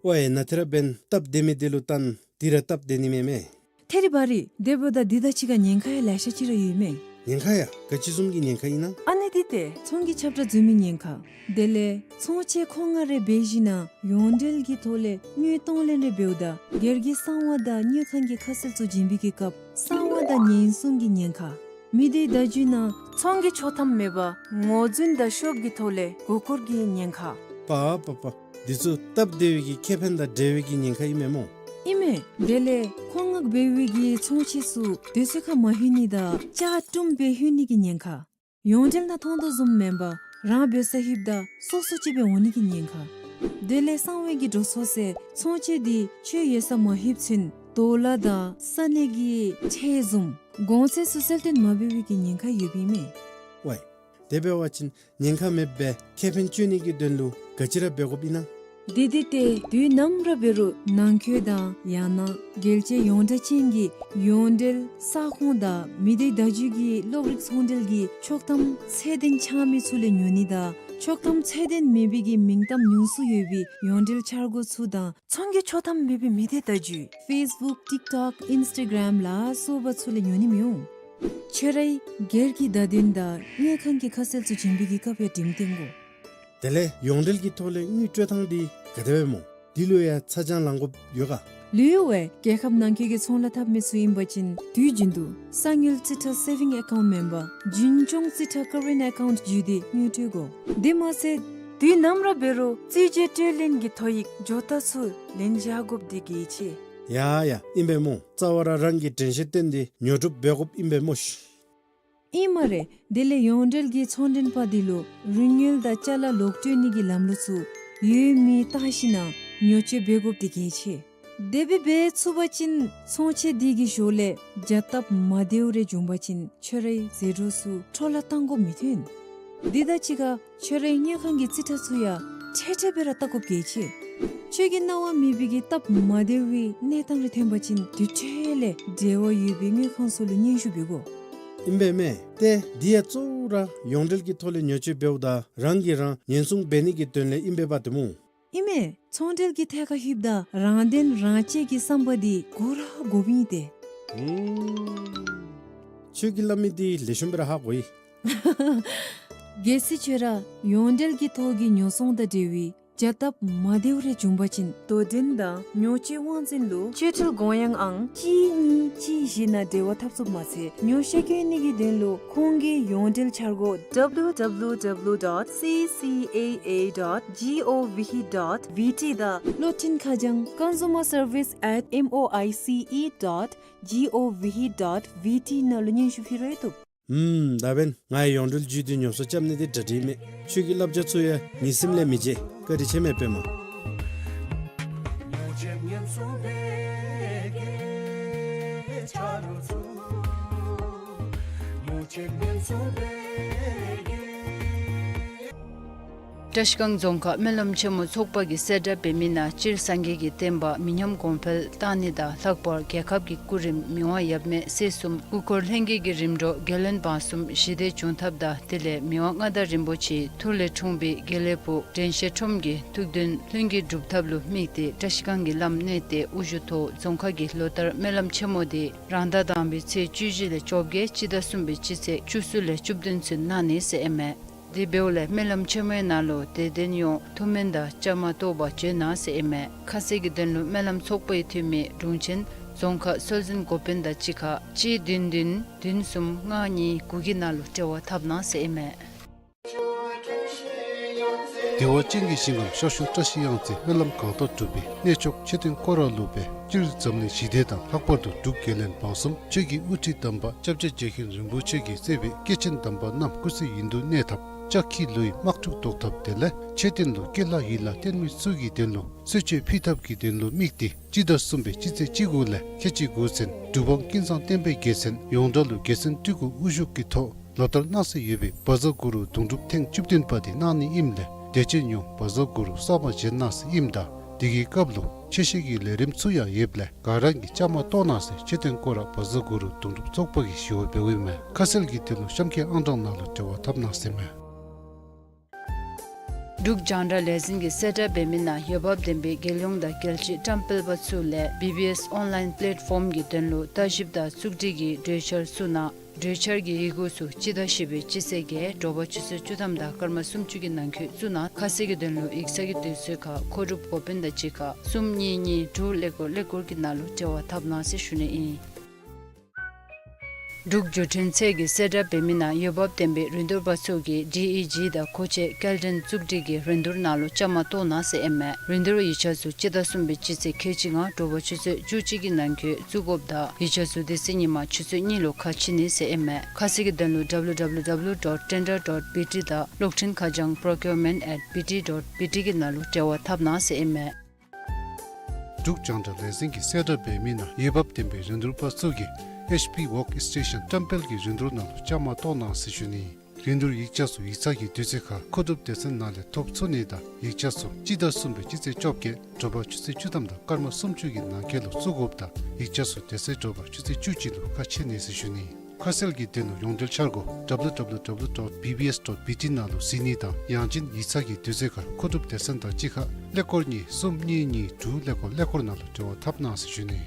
ཝའེ་ནཱ་ཏེ་ར་འབདན་སྟབས་བདེ་མི་དེ་ལུ་བལྟ་ན་དེ་ར་སྟབས་བདེ་ནི་མས་མས། ཐད་རི་བ་རི་དེ་འབདཝ་ད་འདི་དང་གཅིག་ཁར་ཉེན་ཁ་ཡང་ལེ་ཤ་ཅིག་ར་ཡོད་མས། ཉེན་ཁ་ཡ། ག་ཅི་བཟུམ་གྱི་ཉེན་ཁ་ཨིན་ན། ཨ་ནི་འདི་ཏེ་ཚོང་གི་ཁྱབ་བསྒྲགས་འཛོལ་མི་ཉེན་ཁ། དེ་ལས་ཚོང་ཆས་མཁོ་མངགས་རེ་འབད་ཞིནམ་ལས་ཡོངས་འབྲེལ་གྱི་ཐོག་ལས་དངུལ་གཏོང་ལེན་རེ་འབདཝ་ད་སྒེར་གྱི་གསང་བ་དང་དངུལ་ཁང་གི་ཁ་གསལ་ཚུ་བྱིན་པའི་གི་སྐབས་གསང་བ་དང་ཉེན་སྲུང་གི་ཉེན་ཁ། མི་སྡེའི་བརྡ་བརྒྱུད་ནང་ཚོང་གི་ཆོག་ཐམ་མེད་པར་ངོས་འཛིན་དང་ཤོབ་ཀྱི་ཐོག་ལས་མགུ་སྐོར་གྱི་ཉེན་ཁ། པ་པ་པ། འདི་ཚུ་སྟབས་བདེ་བའི་གི་ཁེ་ཕན་དང་འབྲེལ་བའི་གི་ཉེན་ཁ་ཨིན་མས་སྨོ། ཨིན་མས། དེ་ལས་མཁོ་མངགས་འབད་བའི་གི་ཚོང་ཆས་ཚུ་དུས་ཚོད་ཁར་མ་ལྷོད་ནི་དང་ལྕགས་གྲུམ་སྦེ་ལྷོད་ནི་གི་ཉེན་ཁ། ཡོངས་འབྲེལ་ནང་མཐོང་དོ་བཟུམ་མེན་པར་རང་འབད་སར་ལྷོདཔ་ད་སོ་སོ་ཅིག་སྦེ་འོང་ནི་གི་ཉེན་ཁ། དེ་ལས་གསང་བའི་གི་འགྲོ་སོང་ཟེར་ཚོང་ཆས་འདི་ཁྱོད་ཡོད་སར་མ་ལྷོདཔ་ཚུན་ཌོ་ལར་དང་ས་གནས་ཀྱི་ཁྲལ་བཟུམ་གོང་ཚད་ཚུ་གསལ་སྟོན་མ་འབད་བའི་གི་ཉེན་ཁ་ཡོདཔ་ཨིན་མས། ཝའེ། དེ་འབད་བ་ཅིན་ཉེན་ཁ་མེདཔ་སྦེ་ཁེ་ཕན་སྤྱོད་ནི་གི་དོན་ལུ་ག་ཅི་ར་འབད་དགོཔ་ཨིན་ན། འདི་འདི་ཏེ་དུས་ནམ་ར་འབད་རུང་ནང་འཁོད་དང་ཡང་ན་རྒྱལ་སྤྱི་ཡོངས་གྲགས་ཅན་གྱི་ཡོངས་འབྲེལ་ས་ཁོངས་དང་མི་སྡེའི་བརྡ་བརྒྱུད་ཀྱི་གློག་རིག་ཚོང་འབྲེལ་གྱི་ཆོག་ཐམ་ཚད་ལྡན་ཆགས་མི་ཚུ་ལས་ཉོ་ནི་དང་ཆོག་ཐམ་ཚད་ལྡན་མེད་པའི་གི་མིང་གཏམ་ཉུང་སུ་ཡོད་པའི་ཡོངས་འབྲེལ་འཆར་སྒོ་ཚུ་དང་ཚོང་གི་ཆོག་ཐམ་མེད་པའི་མི་སྡེའི་བརྡ་བརྒྱུད་ཕེསི་བུཀ་ཊིཀ་ཊོཀ་ཨིནསི་ཊ་གརམ་ལ་སོགས་པ་ཚུ་ལས་ཉོ་ནི་མི་འོང་། ཁྱོད་རའི་སྒེར་གྱི་བརྡ་དོན་དང་དངུལ་ཁང་གི་ཁ་གསལ་ཚུ་བྱིན་པའི་གི་སྐབས་ཡང་འགྲེམས་སྟོན་དགོ། དེ་ལས་ཡོངས་འབྲེལ་གྱི་ཐོག་ལས་དངུལ་སྤྲོད་ཐངས་འདི་ག་དེ་སྦེ་སྨོ། འདི་ལུ་ཡང་ཚ་གྱང་ལང་དགོཔ་ཡོད་ག། ལུས་ཡོད་པས། རྒྱལ་ཁབ་ནང་འཁོད་ཀྱི་ཚོང་ལཱ་འཐབ་མི་ཚུ་ཨིན་པ་ཅིན་དུས་རྒྱུན་དུ་གསང་དངུལ་རྩིས་ཁྲ་སེ་ཝིང་ཨེ་ཀའུནཊ་མེན་པར་རྒྱུན་སྐྱོང་རྩིས་ཁྲ་ཀ་རེནཊ་ཨེ་ཀའུནཊ་བརྒྱུད་དེ་དངུལ་སྤྲོད་དགོ། དེ་མ་ཚད་དུས་ནམ་ར་འབད་རུང་རྩིས་འགོ་སྤྲོད་ལེན་གྱི་ཐོ་ཡིག་ཇོ་བདག་ཚུ་ལེན་བཞག་དགོཔ་འདི་གལ་ཆེ། ཡ་ཡ་ཨིན་པས་སྨོ། རྩ་བ་ར་རང་གི་དྲན་ཤེས་བཏོན་ཏེ་ཉོ་སྒྲུབ་འབད་དགོཔ་ཨིན་པས་སྨོ་ཤིག། ཨིན་སྨ་རེ། དེ་ལས་ཡོངས་འབྲེལ་གྱི་ཚོང་མགྲོན་པ་འདི་ལུ་རིན་དངུལ་དང་ཅ་ལ་ལོག་སྤྲོད་ནི་གི་ལམ་ལུགས་ཚུ་ཡོད་མེད་བལྟ་ཞིནམ་ལས་ཉོ་སྤྱོད་འབད་དགོཔ་འདི་གལ་ཆེ། དེ་སྦེ་འབད་ཚུགས་པ་ཅིན་ཚོང་ཆས་འདི་གི་ཞོར་ལས་བྱ་སྟབས་མ་བདེཝ་རེ་བྱུང་པ་ཅིན་ཁྱོད་རའི་ཟད་འགྲོ་ཚུ་འཕྲོ་བརླག་གཏང་དགོཔ་མི་ཐོན། འདི་དང་གཅིག་ཁར་ཁྱོད་རའི་དངུལ་ཁང་གི་རྩིས་ཁྲ་ཚུ་ཡང་འཕྲལ་འཕྲལ་སྦེ་ར་བལྟ་དགོཔ་གལ་ཆེ། ཁྱོད་ཀྱི་གནང་བ་མེད་པའི་གི་སྟབས་མ་བདེ་བའི་གནས་སྟངས་རེ་ཐོན་པ་ཅིན་དེ་འཕྲལ་ལས་འབྲེལ་བ་ཡོད་པའི་དངུལ་ཁང་ཚུ་ལུ་སྙན་ཞུ་འབད་དགོ། ཨིན་པས་མས། ཏེ་འདི་ཡང་གཙོ་བོ་ར་ཡོངས་འབྲེལ་གྱི་ཐོག་ལས་ཉོ་སྤྱོད་འབདཝ་ད་རང་གིས་རང་ཉེན་སྲུང་འབད་ནི་གི་དོན་ལས་ཨིན་པས་པ་ཏེ་སྨོ། ཨིན་མས། ཚོང་འབྲེལ་གྱི་ཐད་ཁར་ལྷོདཔ་ད་རང་དོན་རང་གཅེས་ཀྱི་བསམ་པ་འདི་དགོ་ར་དགོཔ་ཨིན་ཏེ། ཨུམ། ཁྱོད་ཀྱིས་སླབ་མི་འདི་ལེགས་ཤོམ་སྦེ་ར་ཧ་གོ་ཡི། གལ་སྲིད་ཁྱོད་ར་ཡོངས་འབྲེལ་གྱི་ཐོག་གི་ཉོ་ཚོང་དང་འབྲེལ་བའི་བྱ་སྟབས་མ་བདེཝ་རེ་བྱུང་པ་ཅིན་དོ་འགྲན་དང་ཉོ་སྤྱོད་དབང་འཛིན་ལུ་བཅོལ་འཕྲུལ་དགོངས་ཡངས་ཨང་གཅིག་གཉིས་གཅིག་བཞི་ནང་འབྲེལ་བ་འཐབ་ཚུགསཔ་མ་ཚད་ཉོ་ཤེས་བཀོད་ནི་གི་དོན་ལུ་ཁོང་གི་ཡོངས་འབྲེལ་འཆར་སྒོ་W W W dot C C A A dot gov dot vt དང་བློ་མཐུན་ཁ་བྱང་consumer service at M O I C E dot gov dot vt ནང་ལུ་སྙན་ཞུ་ཕུལ་རུང་བཏུབ། ཨུམ། ད་འབདན་ང་ཡང་ཡོངས་འབྲེལ་བརྒྱུད་དེ་ཉོ་ཚོང་རྐྱབ་ནི་འདི་གྲ་སྒྲིག་མས། ཁྱོད་ཀྱི་བསླབ་བྱ་ཚུ་ཡང་ངེའི་སེམས་ལས་མི་བརྗེད། བཀའ་དྲིན་ཆེ་མས་པདྨ། བཀྲ་ཤིས་སྒང་རྫོང་ཁག་སྨོན་ལམ་ཆེན་མོ་ཚོགས་པ་གིས་གསལ་བསྒྲགས་འབད་མི་ནང་སྤྱིར་སངས་རྒྱས་ཀྱི་བསྟན་པ་མི་ཉམས་གོང་འཕེལ་གཏང་ནི་དང་ལྷག་པར་རྒྱལ་ཁབ་ཀྱི་སྐུ་རིམ་མི་དབང་ཡབ་མེས་སྲས་གསུམ་སྐུ་འཁོར་ལྷན་རྒྱས་ཀྱི་རིམ་གྲོ་རྒྱལ་བློན་འབངས་གསུམ་ཞི་བདེ་འབྱུང་ཐབས་དང་དེ་ལས་མི་དབང་མངའ་བདག་རིན་པོ་ཆེའི་ཐུགས་ལས་འཁྲུངས་པའི་དགེ་ལེགས་ཕུག་དྲན་ཤེས་ཁྲོམ་གྱི་ཐུགས་འདུན་ལྷུན་གྱིས་གྲུབ་ཐབས་ལུ་དམིགས་ཏེ་བཀྲ་ཤིས་སྒང་གི་ལམ་གནས་ཏེ་དབུ་བཞུགས་ཐོག་རྫོང་ཁག་གི་ལོ་ལྟར་སྨོན་ལམ་ཆེན་མོ་དེ་རང་ཟླ་དང་པའི་ཚེས་བཅུ་བཞི་ལས་བཅོ་བརྒྱད་སྤྱི་ཟླ་གསུམ་པའི་སྤྱི་ཚེས་བཅུ་གསུམ་ལས་བཅུ་བདུན་ཚུན་གནང་ནི་ཟེར་ཨིན་མས། དེ་འབདཝ་ལས་སྨོན་ལམ་ཆེན་མོའི་ནང་ལུ་དད་ལྡན་ཡོངས་ཐུགས་སྨོན་དང་བཅའ་མར་གཏོགས་པར་བྱོན་གནང་ཟེར་ཨིན་མས། ཁ་གསལ་གྱི་དོན་ལུ་སྨོན་ལམ་ཚོགས་པའི་འཐུས་མི་དྲུང་ཆེན་རྫོང་ཁག་སྲོལ་འཛིན་འགོ་དཔོན་དང་གཅིག་ཁར་གཅིག་བདུན་བདུན་བདུན་གསུམ་ལྔ་གཉིས་དགུ་གི་ནང་ལུ་འབྲེལ་བ་འཐབ་གནང་ཟེར་ཨིན་མས། བདེ་བ་ཅན་གྱི་ཞིང་ཁམས་ཤར་ཕྱོགས་བཀྲ་ཤིས་གཡང་རྩེ་སྨོན་ལམ་གང་དག་སྒྲུབ་པའི་གནས་མཆོག་མཆོད་རྟེན་སྐོར་ར་ལུ་སྦེ་སྤྱིར་འཛམ་གླིང་ཞི་བདེ་དང་ལྷག་པར་དུ་འབྲུག་རྒྱལ་བློན་འབངས་གསུམ་ཆོས་ཀྱི་དབུ་ཁྲིད་དམ་པ་སྐྱབས་རྗེ་རྗེ་མཁན་རིན་པོ་ཆེ་གིས་གཙོས་པའི་སྐྱེས་ཆེན་དམ་པ་རྣམས་སྐུ་ཚེ་ཡུན་དུ་གནས་ཐབས། ལྕགས་ཁྱི་ལུའི་དམག་འཁྲུག་བཟློག་ཐབས་དེ་ལས་ཆོས་སྟོན་ལུ་སྐྱེས་ལྷ་ཡི་ལྷ་བསྟེན་མི་ཚུ་གི་དོན་ལུ་གསོལ་མཆོད་ཕུལ་ཐབས་ཀྱི་དོན་ལུ་དམིགས་ཏེ་སྤྱི་ཟླ་གསུམ་པའི་སྤྱི་ཚེས་བཅུ་དགུ་ལས་ཁལ་གཅིག་དགུ་ཚུན་འབྲུག་འབངས་ཀུན་བཟང་བསྟན་པའི་རྒྱལ་མཚན་ཡོངས་གྲགས་ལུ་རྒྱལ་མཚན་སྤྲུལ་སྐུ་དབུ་བཞུགས་ཀྱི་ཐོག་ལོ་ལྟར་གནང་སྲོལ་ཡོད་པའི་བཛྲ་གུ་རུ་དུང་སྒྲུབ་ཐེངས་བཅུ་བདུན་པ་དེ་གནང་ནི་ཨིནམ་ལས་དད་ཅན་ཡོངས་བཛྲ་གུ་རུ་གསར་པ་བཞེངས་གནང་ཟེར་ཨིནམ་ད་དེ་གི་སྐབས་ལུ་ཆོས་བཤད་ཀྱི་ལས་རིམ་ཚུ་ཡང་ཡོདཔ་ལས་ག་ར་གིས་བཅའ་མར་གཏོགས་གནང་ཟེར་ཆོས་སྟོན་སྐོར་ར་བཛྲ་གུ་རུ་དུང་སྒྲུབ་ཚོགས་པ་གིས་ཞུ་བ་འབདཝ་ཨིན་མས། ཁ་གསལ་གྱི་དོན་ལུ་གཤམ་འཁོད་ཨང་གྲངས་ནང་ལུ་འབྲེལ་བ་འཐབ་གནང་ཟེར་མས། འབྲུག་རྒྱང་བསྒྲགས་ལས་འཛིན་གྱིས་གསལ་བསྒྲགས་འབད་མི་ནང་འོས་འབབ་ལྡན་པའི་རྒྱལ་ཡོངས་དང་རྒྱལ་སྤྱིའི་བཀྲམ་སྤེལ་པ་ཚུ་ལས་བི་བི་ཨེསི་ཨོན་ལཱའིན་པེ་ལེཊ་ཕོམ་གྱི་དོན་ལུ་བརྟག་ཞིབ་དང་བཙུགས་སྒྲིག་གི་གྲོས་འཆར་བཙུགས་གནང་། གྲོས་འཆར་གྱི་ཡི་གུ་ཚུ་སྤྱི་ཟླ་བཞི་པའི་སྤྱི་ཚེས་བརྒྱད་དྲོ་པ་ཆུ་ཚོད་བཅུ་ཐམ་དང་སྐར་མ་སུམ་ཅུ་གི་ནང་འཁོད་བཙུགས་གནང་། ཁ་གསལ་གྱི་དོན་ལུ་ཡིག་ཚང་གི་དུས་ཚོད་ཁར་མཁོ་སྒྲུབ་འགོ་དཔོན་དང་གཅིག་ཁར་གསུམ་གཉིས་གཉིས་དྲུག་ཀླད་ཀོར་ཀླད་ཀོར་གྱི་ནང་ལུ་འབྲེལ་བ་འཐབ་གནང་ཟེར་ཞུ་ནི་ཨིན། འབྲུག་འགྲུལ་འཕྲིན་ཚད་ཀྱིས་གསལ་བསྒྲགས་འབད་མི་ནང་འོས་འབབ་ལྡན་པའི་རིན་བསྡུར་པ་ཚུ་གིས་ཌི་ཨི་ཇི་དང་མཁོ་ཆས་སྐྱེལ་འདྲེན་བཙུགས་སྒྲིག་གི་རིན་བསྡུར་ནང་ལུ་བཅའ་མར་གཏོགས་གནང་ཟེར་ཨིན་མས། རིན་བསྡུར་ཡིག་ཆ་ཚུ་སྤྱི་ཟླ་གསུམ་པའི་སྤྱི་ཚེས་ཁལ་གཅིག་ལྔ་དྲོ་པ་ཆུ་ཚོད་བཅུ་གཅིག་གི་ནང་འཁོད་བཙུགས་དགོཔ་དང་ཡིག་ཆ་ཚུ་དེ་ཚེ་ཉིན་མ་ཆུ་ཚོད་གཉིས་ལུ་ཁ་ཕྱེ་ནི་ཟེར་ཨིན་མས། ཁ་གསལ་གྱི་དོན་ལུ་W W W dot tender dot B T དང་གློག་འཕྲིན་ཁ་བྱང་procurement at B T dot B T གི་ནང་ལུ་འབྲེལ་བ་འཐབ་གནང་ཟེར་ཨིན་མས། འབྲུག་རྒྱང་བསྒྲགས་ལས་འཛིན་གྱིས་གསལ་བསྒྲགས་འབད་མི་ནང་འོས་འབབ་ལྡན་པའི་རིན་བསྡུར་པ་ཚུ་གིས་ཨེཆ་པི་ཝརཀ་སི་ཊེ་ཤཱན་བཀྲམ་སྤེལ་གྱི་རིན་བསྡུར་ནང་ལུ་བཅའ་མར་གཏོགས་གནང་ཟེར་ཞུ་ནི། རིན་བསྡུར་ཡིག་ཆ་ཚུ་ཡིག་ཚང་གི་དུས་ཚོད་ཁར་མཁོ་སྒྲུབ་སྡེ་ཚན་ནང་ལས་ཐོབ་ཚུགས་ནི་དང་ཡིག་ཆ་ཚུ་སྤྱི་ཟླ་གསུམ་པའི་སྤྱི་ཚེས་བཅོ་བརྒྱད་དྲོ་པ་ཆུ་ཚོད་བཅུ་ཐམ་དང་སྐར་མ་སུམ་ཅུ་གི་ནང་འཁོད་ལུ་བཙུགས་དགོཔ་དང་ཡིག་ཆ་ཚུ་དེ་ཚེ་དྲོ་པ་ཆུ་ཚོད་བཅུ་གཅིག་ལུ་ཁ་ཕྱེ་ནི་ཟེར་ཞུ་ནི། ཁ་གསལ་གྱི་དོན་ལུ་ཡོངས་འབྲེལ་འཆར་སྒོ་W W W dot B B S dot B T ནང་ལུ་གཟིགས་ནི་དང་ཡང་ཅིན་ཡིག་ཚང་གི་དུས་ཚོད་ཁར་མཁོ་སྒྲུབ་སྡེ་ཚན་དང་གཅིག་ཁར་ཀླད་ཀོར་གཉིས་གསུམ་གཉིས་གཉིས་དྲུག་ཀླད་ཀོར་ཀླད་ཀོར་ནང་ལུ་འབྲེལ་བ་འཐབ་གནང་ཟེར་ཞུ་ནི།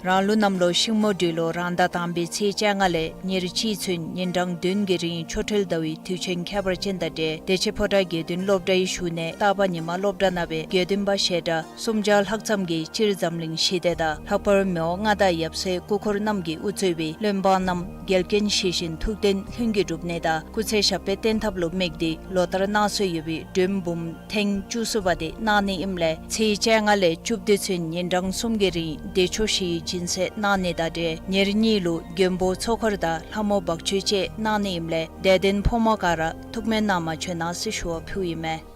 རང་ལུགས་གནམ་ལོ་ཤིང་མོ་སྦྲུལ་ལོ་རང་ཟླ་དང་པའི་ཚེས་བཅོ་ལྔ་ལས་ཉེར་གཅིག་ཚུན་ཉིན་གྲངས་བདུན་གྱི་རིང་ཆོ་འཕྲུལ་ཟླ་བའི་དུས་ཆེན་ཁྱད་པར་ཅན་དང་འབྲེལ་བདེ་ཆེན་ཕོ་བྲང་དགེ་འདུན་སློབ་གྲྭའི་བཞུགས་གནས་སྟག་པ་ཉི་མ་སློབ་གྲྭ་ནང་སྦེ་དགེ་འདུན་པ་ཞལ་གྲངས་སུམ་བརྒྱ་ལྷག་ཙམ་གྱིས་སྤྱིར་འཛམ་གླིང་ཞི་བདེ་དང་ལྷག་པར་མི་དབང་མངའ་བདག་ཡབ་སྲས་སྐུ་འཁོར་རྣམས་ཀྱིས་དབུ་གཙོས་པའི་བློན་འབངས་རྣམས་འགལ་རྐྱེན་ཞི་ཞིང་ཐུགས་དོན་ལྷུན་གྱིས་གྲུབ་ནི་དང་སྐུ་ཚེ་ཞབས་པད་བརྟན་ཐབས་ལུ་དམིགས་ཏེ་ལོ་ལྟར་གནང་སྲོལ་ཡོད་པའི་སྒྲོལ་འབུམ་ཐེངས་བཅུ་གསུམ་པ་དེ་གནང་ནི་ཨིནམ་ལས་ཚེས་བཅོ་ལྔ་ལས་བཅུ་བདུན་ཚུན་ཉིན་གྲངས་གསུམ་གྱི་རིང་བདེ་མཆོག་བཞིའི་སྦྱིན་སྲེག་གནང་ནི་དང་འབྲེལ་ཉེར་གཉིས་ལུ་མགོན་པོ་ཚོགས་འཁོར་དང་ལྷ་མོ་འབག་བཅོལ་བཅས་གནང་ནི་ཨིནམ་ལས་དད་ལྡན་ཕོ་མོ་ག་ར་ཐུགས་སྨོན་གནང་མ་བྱོན་གནང་ཟེར་ཞུ་བ་ཕུལཝ་ཨིན་མས།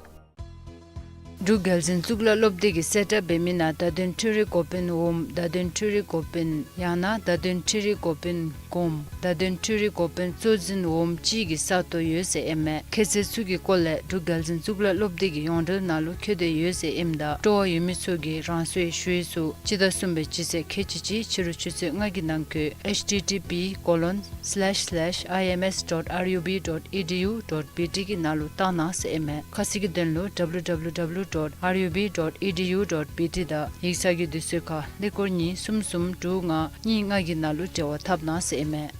འབྲུག་རྒྱལ་འཛིན་གཙུག་ལག་སློབ་སྡེ་གིས་གསལ་བསྒྲགས་འབད་མི་ནང་བརྡ་དོན་འཕྲུལ་རིག་འགོ་དཔོན་འོགམ་བརྡ་དོན་འཕྲུལ་རིག་འགོ་དཔོན་ཡང་ན་བརྡ་དོན་འཕྲུལ་རིག་འགོ་དཔོན་འགོམ་བརྡ་དོན་འཕྲུལ་རིག་འགོ་དཔོན་གཙོ་འཛིན་འོགམ་གཅིག་གི་ས་སྟོང་ཡོད་ཟེར་ཨིན་མས། ཁྱད་ཚད་ཚུ་གི་སྐོར་ལས་འབྲུག་རྒྱལ་འཛིན་གཙུག་ལག་སློབ་སྡེ་གི་ཡོངས་འབྲེལ་ནང་ལུ་འཁོད་དེ་ཡོད་ཟེར་ཨིནམ་ད་སྤྲོ་བ་ཡོད་མི་ཚུ་གིས་རང་སོའི་ཞུ་ཡིག་ཚུ་སྤྱི་ཟླ་གསུམ་པའི་སྤྱི་ཚེས་ཁལ་གཅིག་གཅིག་ཕྱི་རུ་ཆུ་ཚོད་ལྔ་གི་ནང་འཁོད་H T T P colon slash slash I M S dot R U B dot E D U dot B T གི་ནང་ལུ་བཏང་གནང་ཟེར་ཨིན་མས། ཁ་གསལ་གྱི་དོན་ལུ་W W W dot R U B dot E D U dot B T དང་ཡིག་ཚང་གི་དུས་ཚོད་ཁར་ཀླད་ཀོར་གཉིས་གསུམ་གསུམ་དྲུག་ལྔ་གཉིས་ལྔ་གི་ནང་ལུ་འབྲེལ་བ་འཐབ་གནང་ཟེར་ཨིན་མས།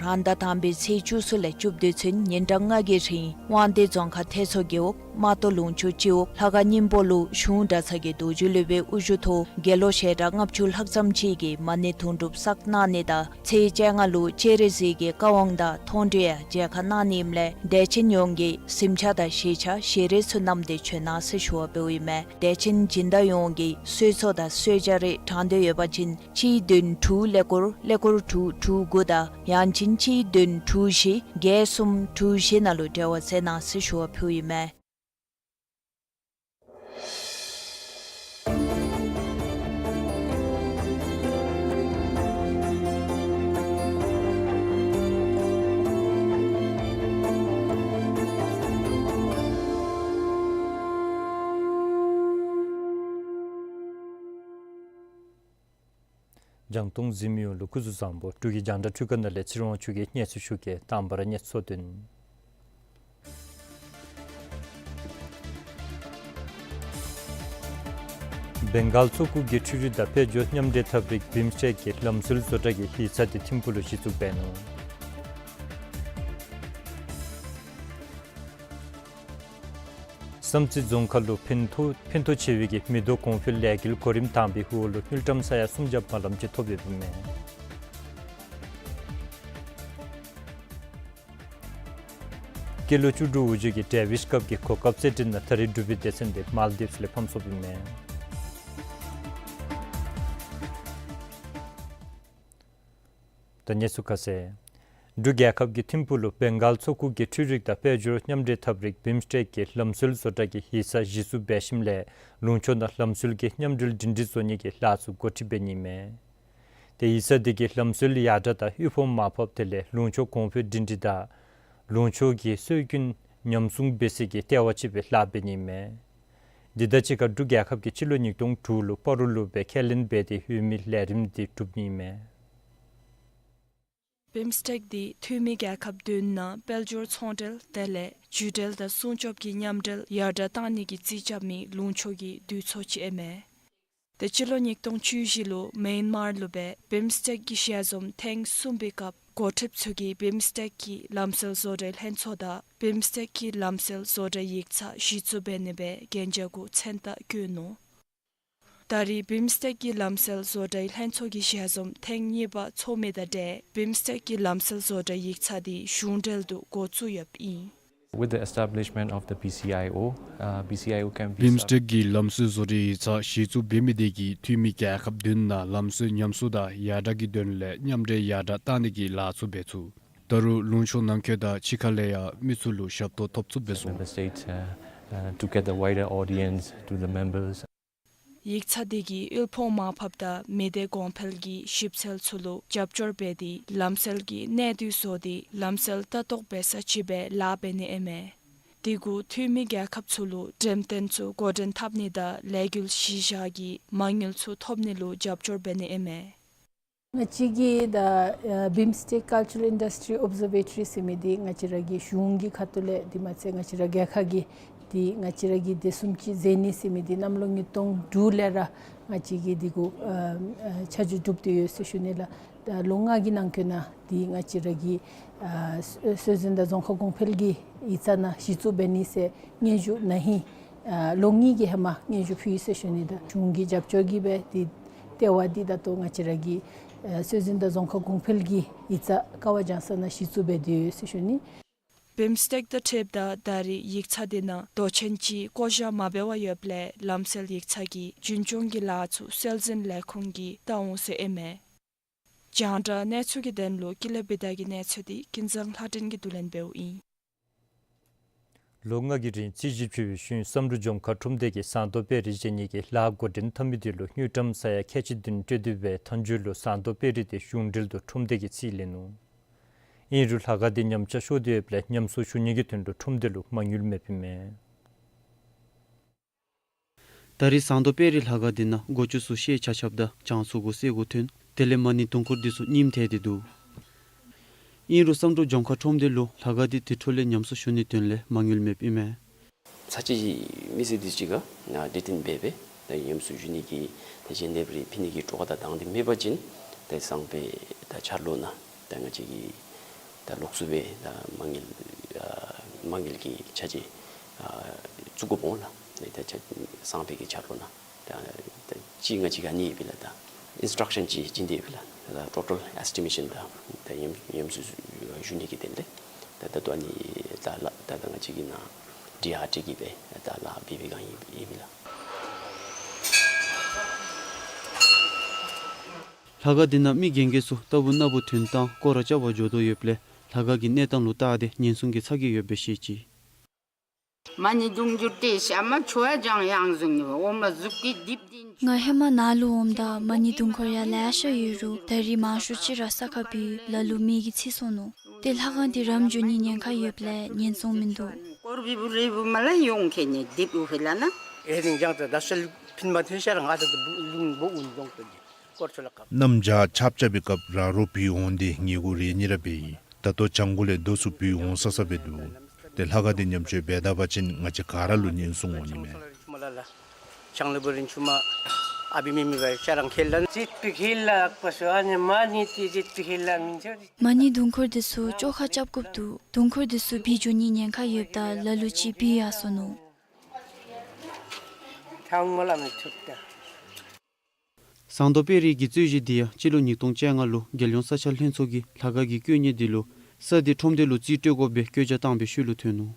རང་ཟླ་དང་པའི་ཚེས་བཅུ་གསུམ་ལས་བཅུ་བདུན་ཚུན་ཉིན་གྲངས་ལྔ་གི་རིང་དབང་འདུས་རྫོང་ཁག་ཐེད་མཚོ་རྒེད་འོག་རྨ་ལྟོ་ལུང་ཕྱོགས་སྤྱི་འོག་ལྷ་ཁང་སྙིང་པོ་ལུ་གཞུང་གྲྭ་ཚང་གི་རྡོ་རྗེ་སློབ་དཔོན་དབུ་བཞུགས་ཐོག་དགེ་སློང་ཞལ་གྲངས་ལྔ་བཅུ་ལྷག་ཙམ་ཅིག་གིས་མ་ཎི་དུང་སྒྲུབ་བསགས་གནང་ནི་དང་ཚེས་བཅོ་ལྔ་ལུ་སྤྱན་རས་གཟིགས་ཀྱི་བཀའ་དབང་དང་མཐོང་གྲོལ་ཡང་མཇལ་ཁ་གནང་ནི་ཨིནམ་ལས་དད་ཅན་ཡོངས་ཀྱིས་གཟིམ་ཆས་དང་ཞལ་ཆས་ཞལ་རས་ཚུ་བསྣམས་ཏེ་བྱོན་གནང་ཟེར་ཞུ་བ་འབདཝ་ཨིན་མས། དད་ཅན་སྦྱིན་བདག་ཡོངས་ཀྱིས་གསོལ་ཚོགས་དང་གསོལ་ཇ་རེ་དྲང་འདོད་ཡོད་པ་ཅིན་གཅིག་བདུན་དྲུག་ཀླད་ཀོར་ཀླད་ཀོར་དྲུག་དྲུག་དགུ་དང་ཡང་ཅིན་གཅིག་བདུན་དྲུག་བཞི་བརྒྱད་གསུམ་དྲུག་བཞི་ནང་ལུ་འབྲེལ་བ་མཛད་གནང་ཟེར་ཞུ་བ་ཕུལཝ་ཨིན་མས། རྒྱང་མཐོང་གཟིགས་མི་ཡོངས་ལུ་སྐུ་གཟུགས་བཟང་པོ། འབྲུག་གི་རྒྱང་བསྒྲགས་འཕྲུལ་ཁང་ནང་ལས་ཚེ་རིང་དབང་ཕྱུག་གིས་གནས་ཚུལ་ཞུ་གེ། དང་པ་ར་གནས་ཚུལ་དོན། བེང་གཱལ་མཚོ་ཁུག་གི་འཕྲུལ་རིག་དང་དཔལ་འབྱོར་མཉམ་འདྲེས་ཐབས་རིག་བིམ་སི་ཊེཀ་གི་ལམ་སྲོལ་བཟོ་གྲྭ་གི་ཡིག་ཚང་དེ་ཐིམ་ཕུག་ལུ་གཞི་བཙུགས་འབད་ནུག། བསམ་རྩེ་རྫོང་ཁག་ལུ་ཕན་ཐོགས་ཕན་ཐོགས་ཆེ་བའི་གི་མི་ཐོབ་གོང་འཕེལ་ལས་འགུལ་གོ་རིམ་དང་པའི་འོག་ལུ་དངུལ་ཀྲམ་ས་ཡ་སུམ་བརྒྱ་མ་ལམ་ཅིག་ཐོབ་ཡོདཔ་མས། སྐྱེས་ལོ་བཅུ་དྲུག་འོག་ཅིག་གི་ཌེ་ཝིས་ཀབ་ཀྱི་གོ་སྐབས་རྩེད་འགྲན་ནང་ད་རེས་འབྲུག་པའི་སྡེ་ཚན་དེ་མཱལ་དིབས་ལས་ཕམ་སོཔ་ཨིན་མས། ད་གནས་ཚུལ་ཁ་གསལ། འབྲུག་རྒྱལ་ཁབ་ཀྱི་ཐིམ་ཕུག་ལུ་བེང་གཱལ་མཚོ་ཁུག་གི་འཕྲུལ་རིག་དང་དཔལ་འབྱོར་མཉམ་འདྲེས་ཐབས་རིག་བིམ་སི་ཊེཀ་གི་ལམ་སྲོལ་བཟོ་གྲྭ་གིས་ཡིག་ཚང་གཞི་བཙུགས་འབད་ཞིནམ་ལས་ལུང་ཕྱོགས་ནང་ལམ་སྲོལ་གྱི་མཉམ་འབྲེལ་སྒྲིང་སྒྲིང་བཟོ་ནི་གི་ལཱ་ཚུ་འགོ་ཁྲིད་འབད་ནི་མས། ཏེ་ཡིག་ཚང་འདི་གིས་ལམ་སྲོལ་ཡར་དྲག་དང་དབུལ་ཕོངས་མར་ཕབ་དེ་ལས་ལུང་ཕྱོགས་གོང་འཕེལ་སྒྲིང་སྒྲིང་དང་ལུང་ཕྱོགས་ཀྱི་སྲོལ་རྒྱུན་ཉམས་སྲུང་འབད་ས་གི་ལྟེ་བ་ཅིག་སྦེ་ལཱ་འབད་ནི་མས། འདི་དང་གཅིག་ཁར་འབྲུག་རྒྱལ་ཁབ་ཀྱིས་སྤྱི་ལོ་ཉིས་སྟོང་དྲུག་ལུ་སྤ་རོ་ལུ་སྦེ་ཁས་ལེན་འབད་དེ་འོས་མི་ལས་རིམ་འདི་གྲུབ་ནི་མས། བིམ་སི་ཊེཀ་འདི་འཐུས་མི་རྒྱལ་ཁབ་བདུན་ནང་དཔལ་འབྱོར་ཚོང་འབྲེལ་དེ་ལས་བརྒྱུད་འབྲེལ་དང་སྲུང་སྐྱོབ་ཀྱི་མཉམ་འབྲེལ་ཡར་དྲག་གཏང་ནི་གི་རྩིས་རྐྱབ་མི་ལུང་ཕྱོགས་ཀྱི་འདུས་ཚོགས་ཅིག་ཨིན་མས། ཏེ་སྤྱི་ལོ་ཉིས་སྟོང་བཅུ་བཞི་ལུ་མེན་མར་ལུ་སྦེ་བིམ་སི་ཊེཀ་གི་ཞལ་འཛོམས་ཐེངས་གསུམ་པའི་སྐབས་འགོ་ཁྲིདཔ་ཚུ་གིས་བིམ་སི་ཊེཀ་གི་ལམ་སྲོལ་བཟོ་གྲྭའི་ལྷན་ཚོགས་དང་བིམ་སི་ཊེཀ་གི་ལམ་སྲོལ་བཟོ་གྲྭའི་ཡིག་ཚང་གཞི་བཙུགས་འབད་ནི་སྦེ་གན་རྒྱ་གུ་མཚན་རྟགས་བཀོད་ནུག། ད་རེས་བིམ་སི་ཊེཀ་གི་ལམ་སྲོལ་བཟོ་གྲྭའི་ལྷན་ཚོགས་ཀྱི་ཞལ་འཛོམས་ཐེངས་གཉིས་པ་ཚོགས་མི་དང་འབྲེལ་བིམ་སི་ཊེཀ་གི་ལམ་སྲོལ་བཟོ་གྲྭའི་ཡིག་ཚང་འདི་གཞུང་འབྲེལ་དུ་འགོ་བཙུགས་ཡོདཔ་ཨིན། With the establishment of the B C I O, uh, B C I O can be བིམ་སི་ཊེཀ་གི་ལམ་སྲོལ་བཟོ་གྲྭའི་ཡིག་ཚང་གཞི་བཙུགས་འབད་མི་དེ་གིས་འཐུས་མི་རྒྱལ་ཁབ་བདུན་ནང་ལམ་སྲོལ་ཉམས་གསོ་དང་ཡར་དྲག་གི་དོན་ལས་མཉམ་འབྲེལ་ཡར་དྲག་གཏང་ནི་གི་ལཱ་ཚུ་འབད་ཚུགས། ད་རུང་ལུང་ཕྱོགས་ནང་འཁོད་དང་ཕྱི་ཁ་ལས་ཡང་མི་ཚུ་ལུ་ཞབས་ཏོག་ཐོབ་ཚུགསཔ་སྦེ་གསུངས། Member states, uh, uh, to get the wider audience to the members. ཡིག་ཚང་འདི་གིས་དབུལ་ཕོངས་མར་ཕབ་དང་མི་སྡེ་གོང་འཕེལ་གྱི་ཞིབ་འཚོལ་ཚུ་ལུ་རྒྱབ་སྐྱོར་འབད་དེ་ལམ་སྲོལ་གྱི་གནས་སྡུད་བཟོ་སྟེ་ལམ་སྲོལ་ལྟ་རྟོག་འབད་ས་ཅིག་སྦེ་ལཱ་འབད་ནི་ཨིན་མས། དེ་གུ་འཐུས་མི་རྒྱལ་ཁབ་ཚུ་ལུ་འགྲེམས་སྟོན་ཚུ་འགོ་འདྲེན་འཐབ་ནི་དང་ལས་འགུལ་གཞི་བཞག་གི་མ་དངུལ་ཚུ་ཐོབ་ནི་ལུ་རྒྱབ་སྐྱོར་འབད་ནི་ཨིན་མས། ང་བཅས་ཀྱི་ད་བིམ་སི་ཊེཀ་ཀཱལ་ཅར་ཨིན་ཌསི་ཊི་རི་ཨོབ་ཛར་ཝེ་ཊོ་རི་ཟེར་མི་འདི་ང་བཅས་ར་གི་གཞུང་གི་ཁ་ཐུག་ལས་དེ་མ་ཚད་ང་བཅས་ར་རྒྱལ་ཁབ་ཀྱི་འདི་ང་བཅས་ར་གི་དེ་བཟུམ་ཅིག་མཛད་ནི་ཟེར་མི་འདི་གནམ་ལོ་ཉིས་སྟོང་དྲུག་ལས་ར་ང་བཅས་ཀྱིས་འདི་གུ་ཨ་ཨ་ཆ་འཇོག་གྲུབ་སྟེ་ཡོད་ཟེར་ཞུ་ནི་ལགས། ད་ལོ་ལྔ་གི་ནང་འཁོད་ནང་འདི་ང་བཅས་ར་གི་ཨ་སྲོལ་སྲོལ་འཛིན་དང་རྫོང་ཁ་གོང་འཕེལ་གྱི་ཡིག་ཚང་ནང་གཞི་བཙུགས་འབད་ནི་ཟེར་སྙན་ཞུ་ན་ཧིང་ཨ་ལོ་གཉིས་ཀྱི་ཧེ་མ་སྙན་ཞུ་ཕུལ་ཡི་ཟེར་ཞུ་ནི། ད་གཞུང་གི་རྒྱབ་སྐྱོར་གྱིས་སྦེ་འདི་ལྟེ་བ་འདི་ད་ལྟོ་ང་བཅས་ར་གི་ཨ་སྲོལ་འཛིན་དང་རྫོང་ཁ་གོང་འཕེལ་གྱི་ཡིག་ཚང་ཀ་བ་རྒྱང་བསྒྲགས་ནང་གཞི་བཙུགས་འབད་དེ་ཡོད་ཟེར་ཞུ་ནི། བིམ་སི་ཊེཀ་དང་འཁྲིལཝ་ད་ད་རེས་ཡིག་ཚང་འདི་ནང་མདོ་ཆེན་ཅིག་བསྐོ་བཞག་མ་འབད་བར་ཡོདཔ་ལས་ལམ་སྲོལ་ཡིག་ཚང་གི་རྒྱུན་སྐྱོང་གི་ལཱ་ཚུ་སྲོལ་འཛིན་ལས་ཁུངས་ཀྱིས་བལྟ་འོང་ཟེར་ཨིན་མས། རྒྱང་བསྒྲགས་གནས་ཚུལ་གྱི་དོན་ལུ་ཀུན་ལེགས་བི་དྷ་གི་གནས་ཚུལ་འདི་ཀུན་བཟང་ལྷ་སྒྲོན་གྱིས་བསྡུ་ལེན་འབདཝ་ཨིན། ལོ་ལྔ་གི་རིང་རྩིས་ཞིབ་ཞུ་བའི་ཤུལ་བསམ་གྲུབ་ལྗོངས་མཁར་ཁྲོམ་སྡེ་གིས་ཟངས་མདོག་དཔལ་རི་བཞེངས་ནི་གི་ལཱ་འགོ་འདྲེན་འཐབ་མི་དེ་ལུ་དངུལ་ཀྲམ་ས་ཡ་ཁལ་གཅིག་བདུན་སྤྲོད་དེ་སྦེ་མཐའ་མཇུག་ལུ་ཟངས་མདོག་དཔལ་རི་དེ་གཞུང་འབྲེལ་དུ་ཁྲོམ་སྡེ་གིས་རྩིས་ལེན་ནུག། ཨིན་རུང་ལྷ་ཁང་དེ་ཉམས་ཆག་ཤོར་ཏེ་ཡོདཔ་ལས་ཉམས་གསོ་ཞུ་ནི་གི་དོན་ལུ་ཁྲོམ་སྡེ་ལུ་མ་དངུལ་མེདཔ་ཨིན་མས། ད་རེས་ཟངས་མདོག་དཔལ་རི་ལྷ་ཁང་དེ་ནང་སྒོ་ཅུང་ཚུ་ཤེལ་ཆག་ཆགཔ་དང་གྱང་ཚུ་གུ་སེར་གུ་ཐོན། དེ་ལས་མ་ཎི་དུང་འཁོར་དེ་ཚུ་རྙིངམ་ཐལ་ཏེ་འདུག། ཨིན་རུང་བསམ་གྲུབ་ལྗོངས་མཁར་ཁྲོམ་སྡེ་ལུ་ལྷ་ཁང་དེ་དེ་འཕྲོ་ལས་ཉམས་གསོ་ཞུ་ནིའི་དོན་ལས་མ་དངུལ་མེདཔ་ཨིན་མས། ཚར་གཅིག་མི་སེར་དེ་ཅིག་ག་ན་འབྲེལ་བསྟུན་འབད་སྦེ་ད་ཉམས་གསོ་ཞུ་ནི་གི་ད་གཞན་ནེ་བར་ཕུལ་ནི་གི་སྤྲོ་བ་དང་དང་འདོད་མེད་པ་ཅིན་ད་ཟངས་དཔལ་ད་ཆ་ལུ་ནང་ད་ང་བཅས་ཀྱིས་ད་ལོགས་སུ་སྦེ་ད་མ་དངུལ་ཨ་མ་དངུལ་གྱི་ཆ་རྐྱེན་ཨ་བཙུགས་དགོཔ་འོང་ལགས། ད་ཆ་ཟངས་དཔལ་གྱི་ཆ་ལུ་ནང་ད་ད་ཅིག་ང་བཅས་ཀྱིས་ཨ་ནི་ཡོདཔ་ཨིན་ལགས། ད་ཨིནསི་ཊག་ཤཱན་ཅིག་བྱིན་ཏེ་ཡོདཔ་ཨིན་ལགས། ད་ཊོ་ཊལ་ཨེསི་ཊི་མེ་ཤཱན་དང་ད་ཉམས་ཉམས་གསོ་ཞུ་ནི་གི་དོན་ལས་ད་ད་ལྟོ་ཨ་ནི་ད་ལགས་ད་ད་ང་བཅས་ཀྱིས་ནཱ་འདི་ཨ་ཏི་གི་སྦེ་ད་ལཱ་འབད་བའི་སྒང་ཨིན་ཨིན་ལགས། ལྷ་ཁང་དེ་ནང་མི་རྒན་རྒས་ཚུ་རྟག་བུ་ན་བུ་ཐོན་དང་སྐོར་ར་རྐྱབ་པར་འགྱོ་དོ་ཡོདཔ་ལས་ལྷ་ཁང་གི་གནས་སྟངས་ལུ་བལྟ་སྟེ་ཉེན་སྲུང་གི་ཚ་གྱང་ཡོདཔ་སྦེ་བཤད་ཅི། མ་ཎི་དུང་འཁོར་དེ་ཤ་མ་ཆུ་ཡང་ཡང་བཟུང་ནི་འོ་མ་ཟུག་གི་རྡིབ་དེ། ང་ཧེ་མ་ནཱ་ལུ་འོངམ་ད་མ་ཎི་དུང་འཁོར་ཡང་ལེ་ཤ་ཡོད་རུང་ད་རིས་མང་ཤོས་ཅིག་ར་ས་ཁར་བུད་ལ་ལུ་མེ་གིས་འཚིག་སོང་ནུག། ཏེ་ལྷ་ཁང་འདི་རམ་འགྱོ་ནི་ཉེན་ཁ་ཡོདཔ་ལས་ཉེན་སྲུང་མིན་འདུག། སྐོར་བི་བུ་རི་བུ་མ་ལ་ཡོང་ཁེ་ནི་རྡིབ་འུ་ཧེ་ལ་ན། ཨེ་རིང་ཅང་ཏེ་ད་སལ་ཕིན་མ་ཐོན་ཤར་ང་ད་ལུང་བོ་འུན་འདོང་ཏེ་སྐོར་ཆོ་ལ་ཁ། གནམ་བྱཱར་ཆརཔ་རྐྱབ་པའི་སྐབས་ར་རོ་བུད་འོང་སྟེ་ངེ་གུ་རེ་ནི་ར་འབད་ཡི། ད་ལྟོ་གྱང་གུ་ལས་རྡོ་ཚུ་བུད་འོང་ས་ས་སྦེ་འདུག། ཏེ་ལྷ་ཁང་འདི་ཉམས་བཅོས་འབད་ད་པ་ཅིན་ང་བཅས་ག་ར་ལུ་ཉེན་སྲུང་འོང་ནི་མས། ཆུ་མ་ལ་ལ། ཆང་ལུ་བུ་རིན་ཆུ་མ་ཨ་བི་མི་མི་བའི་ཤ་རང་ཁེལ་ལ་ན། ཅིག་པི་ཁེལ་ལ་ཨ་ཀ་སུ་ཨ་ནི་མ་ཎི་ཏི་ཅིག་པི་ཁེལ་ལ་མིན་ཆོ་རི། མ་ཎི་དུང་འཁོར་འདི་ཚུ་བཅོ་ཁ་རྐྱབ་དགོཔ་འདུག། དུང་འཁོར་འདི་ཚུ་བུད་འགྱོ་ནི་ཉེན་ཁ་ཡོདཔ་ད་ལ་ལུ་ཅིག་བུད་ཡར་སོ་ནུག། ཐང་མ་ལ་མི་ཐུབ་ད། ཟངས་མདོག་དཔལ་རི་གི་རྩོད་གཞི་འདི་ཡང་སྤྱི་ལོ་ཉིས་སྟོང་བཅོ་ལྔ་ལུ་རྒྱལ་ཡོངས་ས་ཆ་ལྷན་ཚོགས་ཀྱིས་ལྷ་ཁང་གི་བཀོད་ནི་འདི་ལུ་ས་འདི་ཁྲོམ་སྡེ་ལུ་རྩིས་སྤྲོད་དགོ་པའི་བཀོད་རྒྱ་བཏང་བའི་ཤུལ་ལུ་ཐོན་ནུག།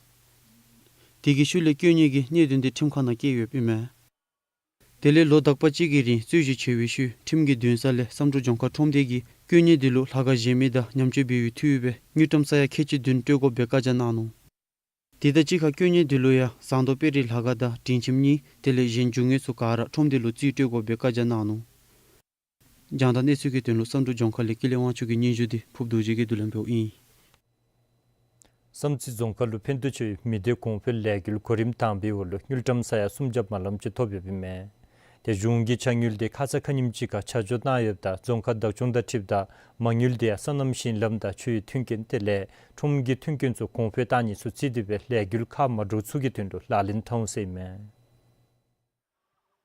དེ་གི་ཤུལ་ལས་བཀོད་ནི་གི་གནད་དོན་འདི་ཁྲིམས་ཁང་ནང་བཀལ་ཡོདཔ་ཨིན་མས། དེ་ལས་ལོ་དག་པ་ཅིག་གི་རིང་རྩོད་གཞི་ཆེ་བའི་ཤུལ་ཁྲིམས་ཀྱི་འདུན་ས་ལས་བསམ་གྲུབ་ལྗོངས་མཁར་ཁྲོམ་སྡེ་གིས་དཀོན་གཉེར་འདི་ལུ་ལྷ་ཁང་བཞེངས་མི་དང་ཉམས་བཅོས་འབད་བའི་འཐུས་འབད་དངུལ་ཀྲམ་ས་ཡ་ཁལ་གཅིག་བདུན་སྤྲོད་དགོ་པའི་བཀའ་རྒྱ་གནང་ནུག། དེ་དང་གཅིག་ཁར་དཀོན་གཉེར་འདི་ལུ་ཡང་ཟངས་མདོག་དཔལ་རི་ལྷ་ཁང་དང་སྒྲིང་ཁྱིམ་གཉིས་དེ་ལས་གཞན་རྒྱུ་དངོས་ཚུ་ག་ར་ཁྲོམ་སྡེ་ལུ་རྩིས་སྤྲོད་དགོ་པའི་བཀའ་རྒྱ་གནང་ནུག། རྒྱང་བསྒྲགས་གནས་ཚུལ་གྱི་དོན་ལུ་བསམ་གྲུབ་ལྗོངས་མཁར་ལས་ཀུན་ལེགས་དབང་ཕྱུག་གི་སྙན་ཞུ་འདི་ཕུབ་རྡོ་རྗེ་གིས་བསྡུ་ལེན་འབདཝ་ཨིན། བསམ་རྩེ་རྫོང་ཁག་ལུ་ཕན་ཐོགས་ཆེ་བའི་མི་སྡེ་གོང་འཕེལ་ལས་འགུལ་གོ་རིམ་དང་པའི་འོག་ལུ་དངུལ་ཀྲམ་ས་ཡ་སུམ་བརྒྱ་མ་ལམ་ཅིག་ཐོབ་ཡོདཔ་ཨིན་མས། དེ་གཞུང་གིས་ཆ་དངུལ་དེ་ཁ་ཙ་ཁ་ཉིནམ་ཅིག་ཁར་ཆ་འཇོག་གནང་ཡོདཔ་ད་རྫོང་ཁག་བདག་སྐྱོང་དང་འཁྲིལཝ་ད་མ་དངུལ་དེ་ཡང་སོ་ནམ་ཞིང་ལམ་དང་ཆུའི་མཐུན་རྐྱེན་དེ་ལས་ཁྲོམ་གྱི་མཐུན་རྐྱེན་ཚུ་གོང་འཕེལ་གཏང་ནི་ཚུ་རྩིས་ཏེ་སྦེ་ལས་འགུལ་ཁག་མ་འདྲཝ་ཚུ་གི་དོན་ལུ་ལག་ལེན་འཐབ་འོང་ཟེར་ཨིན་མས།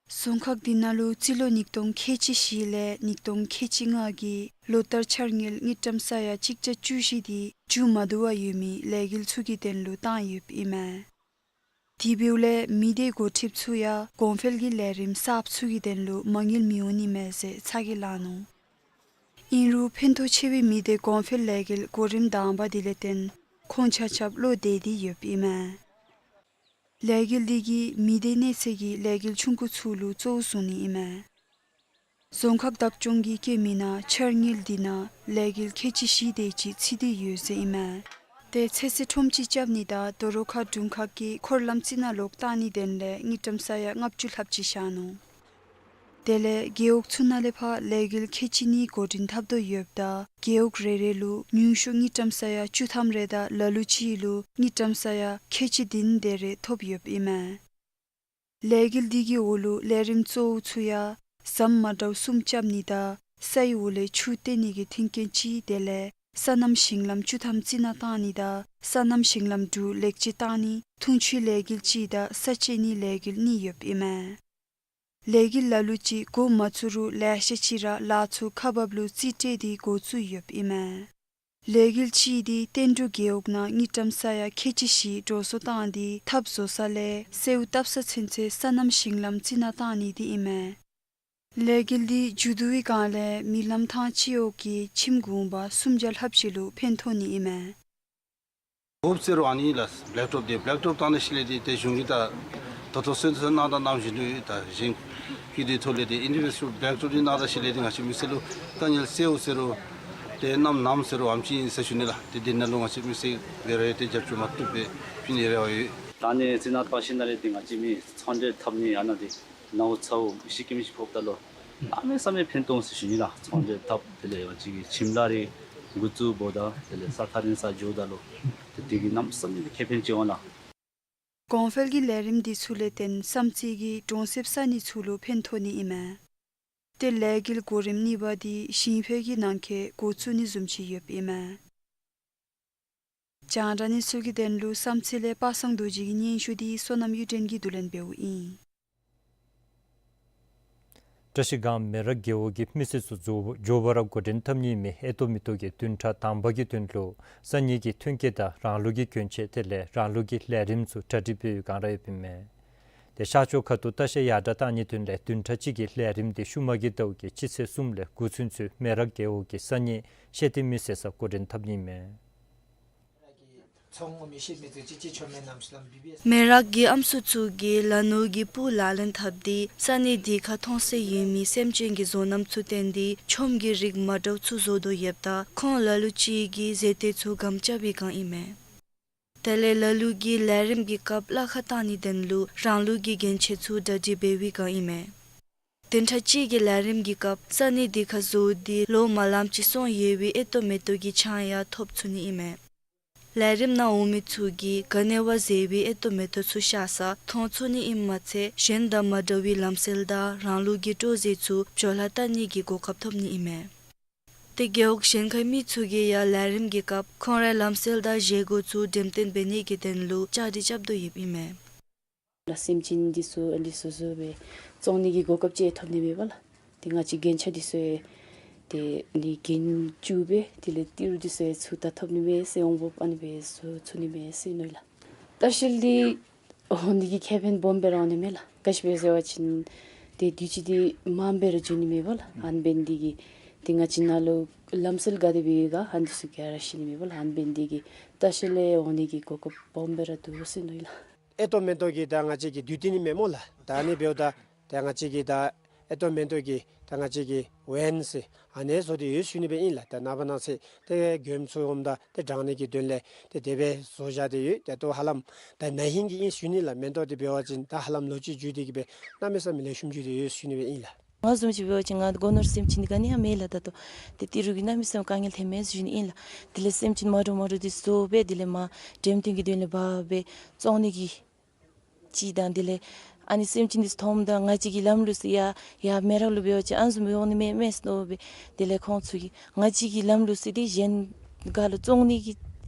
རྫོང་ཁག་འདི་ནང་ལུ་རྩིས་ལོ་ཉིས་སྟོང་ཁལ་གཅིག་བཞི་ལས་ཉིས་སྟོང་ཁལ་གཅིག་ལྔ་གི་ལོ་ལྟར་འཆར་དངུལ་དངུལ་ཀྲམ་ས་ཡ་གཅིག་བརྒྱ་བཅུ་བཞི་དེ་མཇུག་མ་བསྡུ་བར་ཡོད་མི་ལས་འགུལ་ཚུ་གི་དོན་ལུ་བཏང་ཡོདཔ་ཨིན་མས། དེ་འབདཝ་ལས་མི་སྡེ་འགོ་ཁྲིདཔ་ཚུ་ཡང་གོང་འཕེལ་གྱི་ལས་རིམ་གསརཔ་ཚུ་གི་དོན་ལུ་མ་དངུལ་མི་འོང་ནི་མས་ཟེར་ཚ་གྱང་ལང་ནུག། ཨིན་རུང་ཕན་ཐོགས་ཆེ་བའི་མི་སྡེ་གོང་འཕེལ་ལས་འགུལ་གོ་རིམ་དང་པ་དེ་ལས་བརྟེན་ཁོང་ཆ་ཁྱབ་བློ་བདེ་སྟེ་ཡོདཔ་ཨིན་མས། ལས་འགུལ་འདི་གིས་མི་སྡེ་གནས་ཚད་ཀྱི་ལས་འགུལ་ཆུང་ཀུ་ཚུ་ལུ་གཙོ་བོ་བཟུང་ནི་ཨིན་མས། རྫོང་ཁག་བདག་སྐྱོང་གིས་བཀོད་མི་ནང་འཆར་དངུལ་འདི་ནང་ལས་འགུལ་ཁལ་གཅིག་བཞི་དེ་ཅིག་ཚུད་དེ་ཡོད་ཟེར་ཨིན་མས། དེ་ཚོད་བསྲེ་ཁྲོམ་ཅིག་རྐྱབ་ནི་དང་དོ་རུང་མཁར་དྲུང་ཁག་གི་འཁོར་ལམ་རྩི་ནག་ལོག་བཏང་ནིའི་དོན་ལས་དངུལ་ཀྲམ་ས་ཡ་ལྔ་བཅུ་ལྷགཔ་ཅིག་བཞག་ནུག། དེ་ལས་རྒེད་འོག་ཚུ་ནང་ལས་ཕར་ལས་འགུལ་ཁལ་གཅིག་གཉིས་འགོ་འདྲེན་འཐབ་དོ་ཡོདཔ་ད་རྒེད་འོག་རེ་རེ་ལུ་ཉུང་ཤོས་དངུལ་ཀྲམ་ས་ཡ་བཅུ་ཐམ་རེ་དང་ལ་ལུ་ཅིག་ལུ་དངུལ་ཀྲམ་ས་ཡ་ཁལ་གཅིག་བདུན་དེ་རེ་ཐོབ་ཡོདཔ་ཨིན་མས། ལས་འགུལ་འདི་གི་འོག་ལུ་ལས་རིམ་གཙོ་བོ་ཚུ་ཡང་ཟམ་མ་འདྲཝ་གསུམ་རྐྱབ་ནི་དང་སའི་འོག་ལས་ཆུ་བཏོན་ནི་གི་མཐུན་རྐྱེན་གཅིག་དེ་ལས་སོ་ནམ་ཞིང་ལམ་བཅུ་ཐམ་རྩི་ནག་བཏང་ནི་དང་སོ་ནམ་ཞིང་ལམ་དྲུག་ལེགས་བཅོས་བཏང་ནི་འཐུང་ཆུའི་ལས་འགུལ་གཅིག་དང་ས་བཅད་ནིའི་ལས་འགུལ་གཉིས་ཡོདཔ་ཨིན་མས། ལས་འགུལ་ལ་ལུ་ཅིག་འགོ་མ་བཙུགས་རུང་ལེ་ཤ་ཅིག་ར་ལཱ་ཚུ་ཁག་འབགཔ་ལུ་རྩིས་སྤྲོད་དེ་འགོ་བཙུགས་ཡོདཔ་ཨིན་མས། ལས་འགུལ་གཅིག་དེ་བསྟན་འབྲུག་རྒེད་འོག་ནང་དངུལ་ཀྲམ་ས་ཡ་ཁལ་གཅིག་བཞི་འགྲོ་སོང་བཏང་སྟེ་ཐབ་བཟོ་ས་ལས་སེརཝ་བཏབ་ས་ཚུན་ཚོད་སོ་ནམ་ཞིང་ལམ་རྩི་ནག་བཏང་ནི་དེ་ཨིན་མས། ལས་འགུལ་འདི་མཇུག་བསྡུ་བའི་སྒང་ལས་མི་ལམ་ཐང་སྤྱི་འོག་གི་ཁྱིམ་གུང་པ་སུམ་བརྒྱ་ལྷགཔ་ཅིག་ལུ་ཕན་ཐོགས་ནི་ཨིན་མས། འོབས་ཟེར་རུང་ཨ་ནི་ལགས་བེལཀ་ཊོབ་དེ་བེལཀ་ཊོབ་བཏང་ནི་ཤུལ་ལས་དེ་ཏེ་གཞུང་གིས་ད་ད་ལྟོ་སོན་སོན་གནང་དང་གནང་བཞིན་འདུག། ད་གཞན་གྱི་དེ་ཐོག་ལས་དེ་ཨིན་ཌི་བི་ཇུ་ཨལ་བེལཀ་ཊོབ་དེ་གནང་ད་ཤུལ་ལས་དེ་ང་བཅས་མི་སེར་ལུ་ད་ནི་སེརཝ་ཟེར་རུང་དེ་གནམ་གནམ་ཟེར་རུང་ཨ་ནེམ་ཅིག་ཨིན་ཟེར་ཞུ་ནི་ལགས། དེ་དེ་ནང་ལུ་ང་བཅས་མི་སེར་འབད་རུང་ཡང་ཏེ་རྒྱབ་སྐྱོར་མ་བཏུབ་པའི་ཕན་ནི་རེ་བ་ཡོད། ད་ནི་རྩི་ནག་བཏང་ཞིནམ་ལས་དེ་ང་བཅས་མི་ཚོང་འབྲེལ་འཐབ་ནི་ཨ་ནཱ་དེ་ནཝ་ཚཝ་ཤི་ཀེམ་ཤི་ཕོགཔ་ད་ལུ་གནམ་མེད་ས་མེད་ཕན་ཐོགས་ཟེར་ཞུ་ནི་ལགས། ཚོང་འབྲེལ་འཐབ་དེ་ལས་ང་བཅས་ཀྱི་ཁྱིམ་ལཱ་རེ་འགོ་བཙུགས་འབདཝ་ད་དེ་ལས་ས་ཐག་རིང་སར་འགྱོཝ་ད་ལུ་དེ་དེ་གིས་གནམ་མེད་ས་མེད་ཁེ་ཕན་ཅིག་འོང་ལགས། གོང་འཕེལ་གྱི་ལས་རིམ་འདི་ཚུ་ལས་བརྟེན་བསམ་རྩེ་གི་གྲོང་གསེབ་ས་གནས་ཚུ་ལུ་ཕན་ཐོགས་ནི་ཨིན་མས། ཏེ་ལས་འགུལ་གོ་རིམ་གཉིས་པ་འདི་ཞིང་ཕོད་ཀྱི་ནང་འཁོད་འགོ་བཙུགས་ནི་བཟུམ་ཅིག་ཡོདཔ་ཨིན་མས། རྒྱང་བསྒྲགས་གནས་ཚུལ་གྱི་དོན་ལུ་བསམ་རྩེ་ལས་པ་སངས་རྡོ་རྗེ་གི་སྙན་ཞུ་འདི་བསོད་ནམས་གཡུ་སྒྲོན་གྱིས་བསྡུ་ལེན་འབདཝ་ཨིན། བཀྲ་ཤིས་སྒང་མེ་རག་རྒེད་འོག་གི་མི་སེར་ཚུ་མགྱོགས་མགྱོགས་པ་ར་འགོ་འདྲེན་འཐབ་ནི་མི་ཨེ་ཏོག་མེ་ཏོག་གི་བདུན་ཕྲག་དང་པ་གི་དོན་ལུ་ས་གནས་ཀྱི་ཐོན་སྐྱེད་དང་རང་ལུགས་ཀྱི་གྱོན་ཆས་དེ་ལས་རང་ལུགས་ཀྱི་ལས་རིམ་ཚུ་གྲ་སྒྲིག་འབད་བའི་བསྒང་ར་ཡོདཔ་ཨིན་མས། དེ་ཤར་ཕྱོགས་ཁ་ཐུག་ལྟ་བཤལ་ཡར་དྲགས་གཏང་ནིའི་དོན་ལས་བདུན་ཕྲག་གཅིག་གི་ལས་རིམ་དེ་ཤུལ་མ་གི་ཟླཝ་གི་སྤྱི་ཚེས་གསུམ་ལས་དགུ་ཚུན་ཚོད་མེ་རག་རྒེད་འོག་གི་ས་གནས་ཤེས་ལྡན་མི་སེར་ཚུ་འགོ་འདྲེན་འཐབ་ནི་ཨིན་མས། མེ་རག་གི་ཨམ་སྲུ་ཚུ་གིས་ལ་ནོར་གྱི་སྤུ་ལག་ལེན་འཐབ་སྟེ་ས་གནས་དེ་ཁར་མཐོང་སའི་ཡོད་མི་སེམས་ཅན་གྱི་བཟོ་རྣམ་ཚུ་བཏོན་ཏེ་ཆོམ་གྱི་རིགས་མ་འདྲཝ་ཚུ་བཟོ་དོ་ཡོདཔ་ད་ཁོང་ལ་ལུ་ཅིག་གིས་ཟས་ཏེ་ཚུ་སྒམ་རྐྱབ་པའི་བསྒང་ཨིན་མས། དེ་ལས་ལ་ལུ་གིས་ལས་རིམ་གྱི་སྐབས་གླ་ཁར་བཏང་ནིའི་དོན་ལུ་རང་ལུགས་ཀྱི་གྱོན་ཆས་ཚུ་གྲ་སྒྲིག་འབད་བའི་བསྒང་ཨིན་མས། བདུན་ཕྲག་གཅིག་གི་ལས་རིམ་གྱི་སྐབས་ས་གནས་དེ་ཁར་བཟོ་སྟེ་ལོ་མ་ལམ་ཅིག་སོང་ཡོད་པའི་ཨེ་ཏོག་མེ་ཏོག་གི་ཆང་ཡང་ཐོབ་ཚུགས་ནི་ཨིན་མས། ལས་རིམ་ནང་འོང་མི་ཚུ་གིས་ག་ནི་བ་མཛེས་པའི་ཨེ་ཏོག་མེ་ཏོག་ཚུ་ཤར་ས་མཐོང་ཚུགས་ནི་ཨིནམ་མ་ཚད་གཞན་དང་མ་འདྲ་བའི་ལམ་སྲོལ་དང་རང་ལུགས་ཀྱི་སྤྲོ་རྩེད་ཚུ་བྱོ་ལྷག་བལྟ་ནི་གི་གོ་སྐབས་ཐོབ་ནི་ཨིན་མས། ཏེ་རྒེད་འོག་གཞན་ཁའི་མི་ཚུ་གིས་ཡང་ལས་རིམ་གྱི་སྐབས་ཁོང་རའི་ལམ་སྲོལ་དང་བཞེས་སྒོ་ཚུ་འགྲེམས་སྟོན་འབད་ནི་གི་དོན་ལུ་བཅའ་སྒྲིག་རྐྱབ་དོ་ཡོདཔ་ཨིན་མས། ལགས་སེམས་ཅན་འདི་ཚུ་ཨ་ནི་བཟོ་བཟོ་སྦེ་བཙོང་ནི་གི་གོ་སྐབས་ཅིག་ཐོབ་ནི་མས་པ་ལགས། ཏེ་ང་བཅས་རྒྱན་ཆ་འདི་ཚུ་ཡང་ཏེ་ཨ་ནི་རྒྱན་ཅུ་སྦེ་དེ་ལས་ཏི་རུ་འདི་ཚུ་ཡང་ཚུར་ད་ཐོབ་ནི་མས་ཟེར་འོང་འབདཝ་ཨ་ནི་སྦེ་བཟོ་ཚུགས་ནི་མས་ཟེར་མནོ་ཡི་ལགས། ལྟ་བཤལ་འདི་འོང་ནི་གི་ཁེ་ཕན་སྦོམ་སྦེ་ར་འོང་ནི་མས་ལགས། ག་ཅི་སྦེ་ཟེར་བ་ཅིན་ཏེ་དུས་ཅི་འདི་མངམ་སྦེ་ར་འགྱོ་ནི་མས་པ་ལགས། ཨ་ནི་འབད་ནི་འདི་གིས་ཏེ་ང་བཅས་ནཱ་ལུ་ལམ་སྲོལ་ག་དེ་སྦེ་ཡོད་ག་ཨ་ནི་འདི་ཚུ་ག་ར་ཤེས་ནི་མས་པ་ལགས། ཨ་ནི་འབད་ནི་འདི་གིས་ལྟ་བཤལ་ལས་འོང་ནི་གི་གོ་སྐབས་སྦོམ་སྦེ་ར་འདུག་ཟེར་མནོ་ཡི་ལགས། ཨེ་ཏོག་མེ་ཏོག་གི་ད་ང་བཅས་ཀྱི་དུས་སྟོན་ཨིན་མས་སྨོ་ལགས། ད་ཨ་ནི་འབདཝ་ད་ ཏེ་ང་བཅས་ཀྱི་ད་ཨེ་ཏོ་མེན་ཏོ་གི་ད་ང་བཅས་ཀྱི་ཝེན་ཟེར་ཨ་ནི་བཟོ་སྟེ་ཡོད་ཟེར་ཞུ་ནི་སྦེ་ཨིན་ལགས། ད་ནངས་པ་གནངས་ཚེ་ཏེ་མགྱོནམ་ཚུ་འོངམ་ད་ཏེ་དྲང་ནི་གི་དོན་ལས་ཏེ་དེ་སྦེ་བཟོ་བཞག་སྟེ་ཡོད། ཏེ་ད་ཧ་ལམ་ད་ན་ཧིང་གི་ཨིན་ཟེར་ཞུ་ནི་ལགས། མེན་ཏོ་འདི་འབད་བ་ཅིན་ད་ཧ་ལམ་ལོ་གཅིག་འགྱོ་སྟེ་གི་སྦེ་གནམ་མེད་ས་མེད་ལེགས་ཤོམ་འགྱོ་སྟེ་ཡོད་ཟེར་ཞུ་ནི་སྦེ་ཨིན་ལགས། ང་བཟུམ་ཅིག་འབད་བ་ཅིན་ང་སྒོ་ནོར་སེམས་ཅན་འདི་ག་ནི་ཡང་མེད་ལགས། ད་ལྟོ་ཏེ་ཏི་རུ་གི་གནམ་མེད་ས་མེད་དཀའ་ངལ་ཐོན་མས་ཟེར་ཞུ་ནི་ཨིན་ལགས། དེ་ལས་སེམས་ཅན་མ་འདྲཝ་མ་འདྲཝ་འདི་བཟོ་སྦེ་དེ་ལས་མར་འགྲེམས་སྟོན་གྱི་དོན་ལས་འབག་སྦེ་བཙོང་ནི་གི་ཅིག་དང་དེ་ལས་ཨ་ནི་སེམས་ཅན་འདི་མཐོངམ་ད་ང་བཅས་ཀྱི་ལམ་ལུགས་སྲོལ་ཡར་ཡར་མེ་རག་ལུ་འབད་བ་ཅིན་ཨ་ནི་བཟུམ་འོང་ནི་མས་མས་ཟེར་མནོ་སྦེ་དེ་ལས་ཁོང་ཚུ་གིས་ང་བཅས་ཀྱི་ལམ་ལུགས་སྲོལ་འདི་གཞན་ག་ལུ་བཙོང་ནི་གི་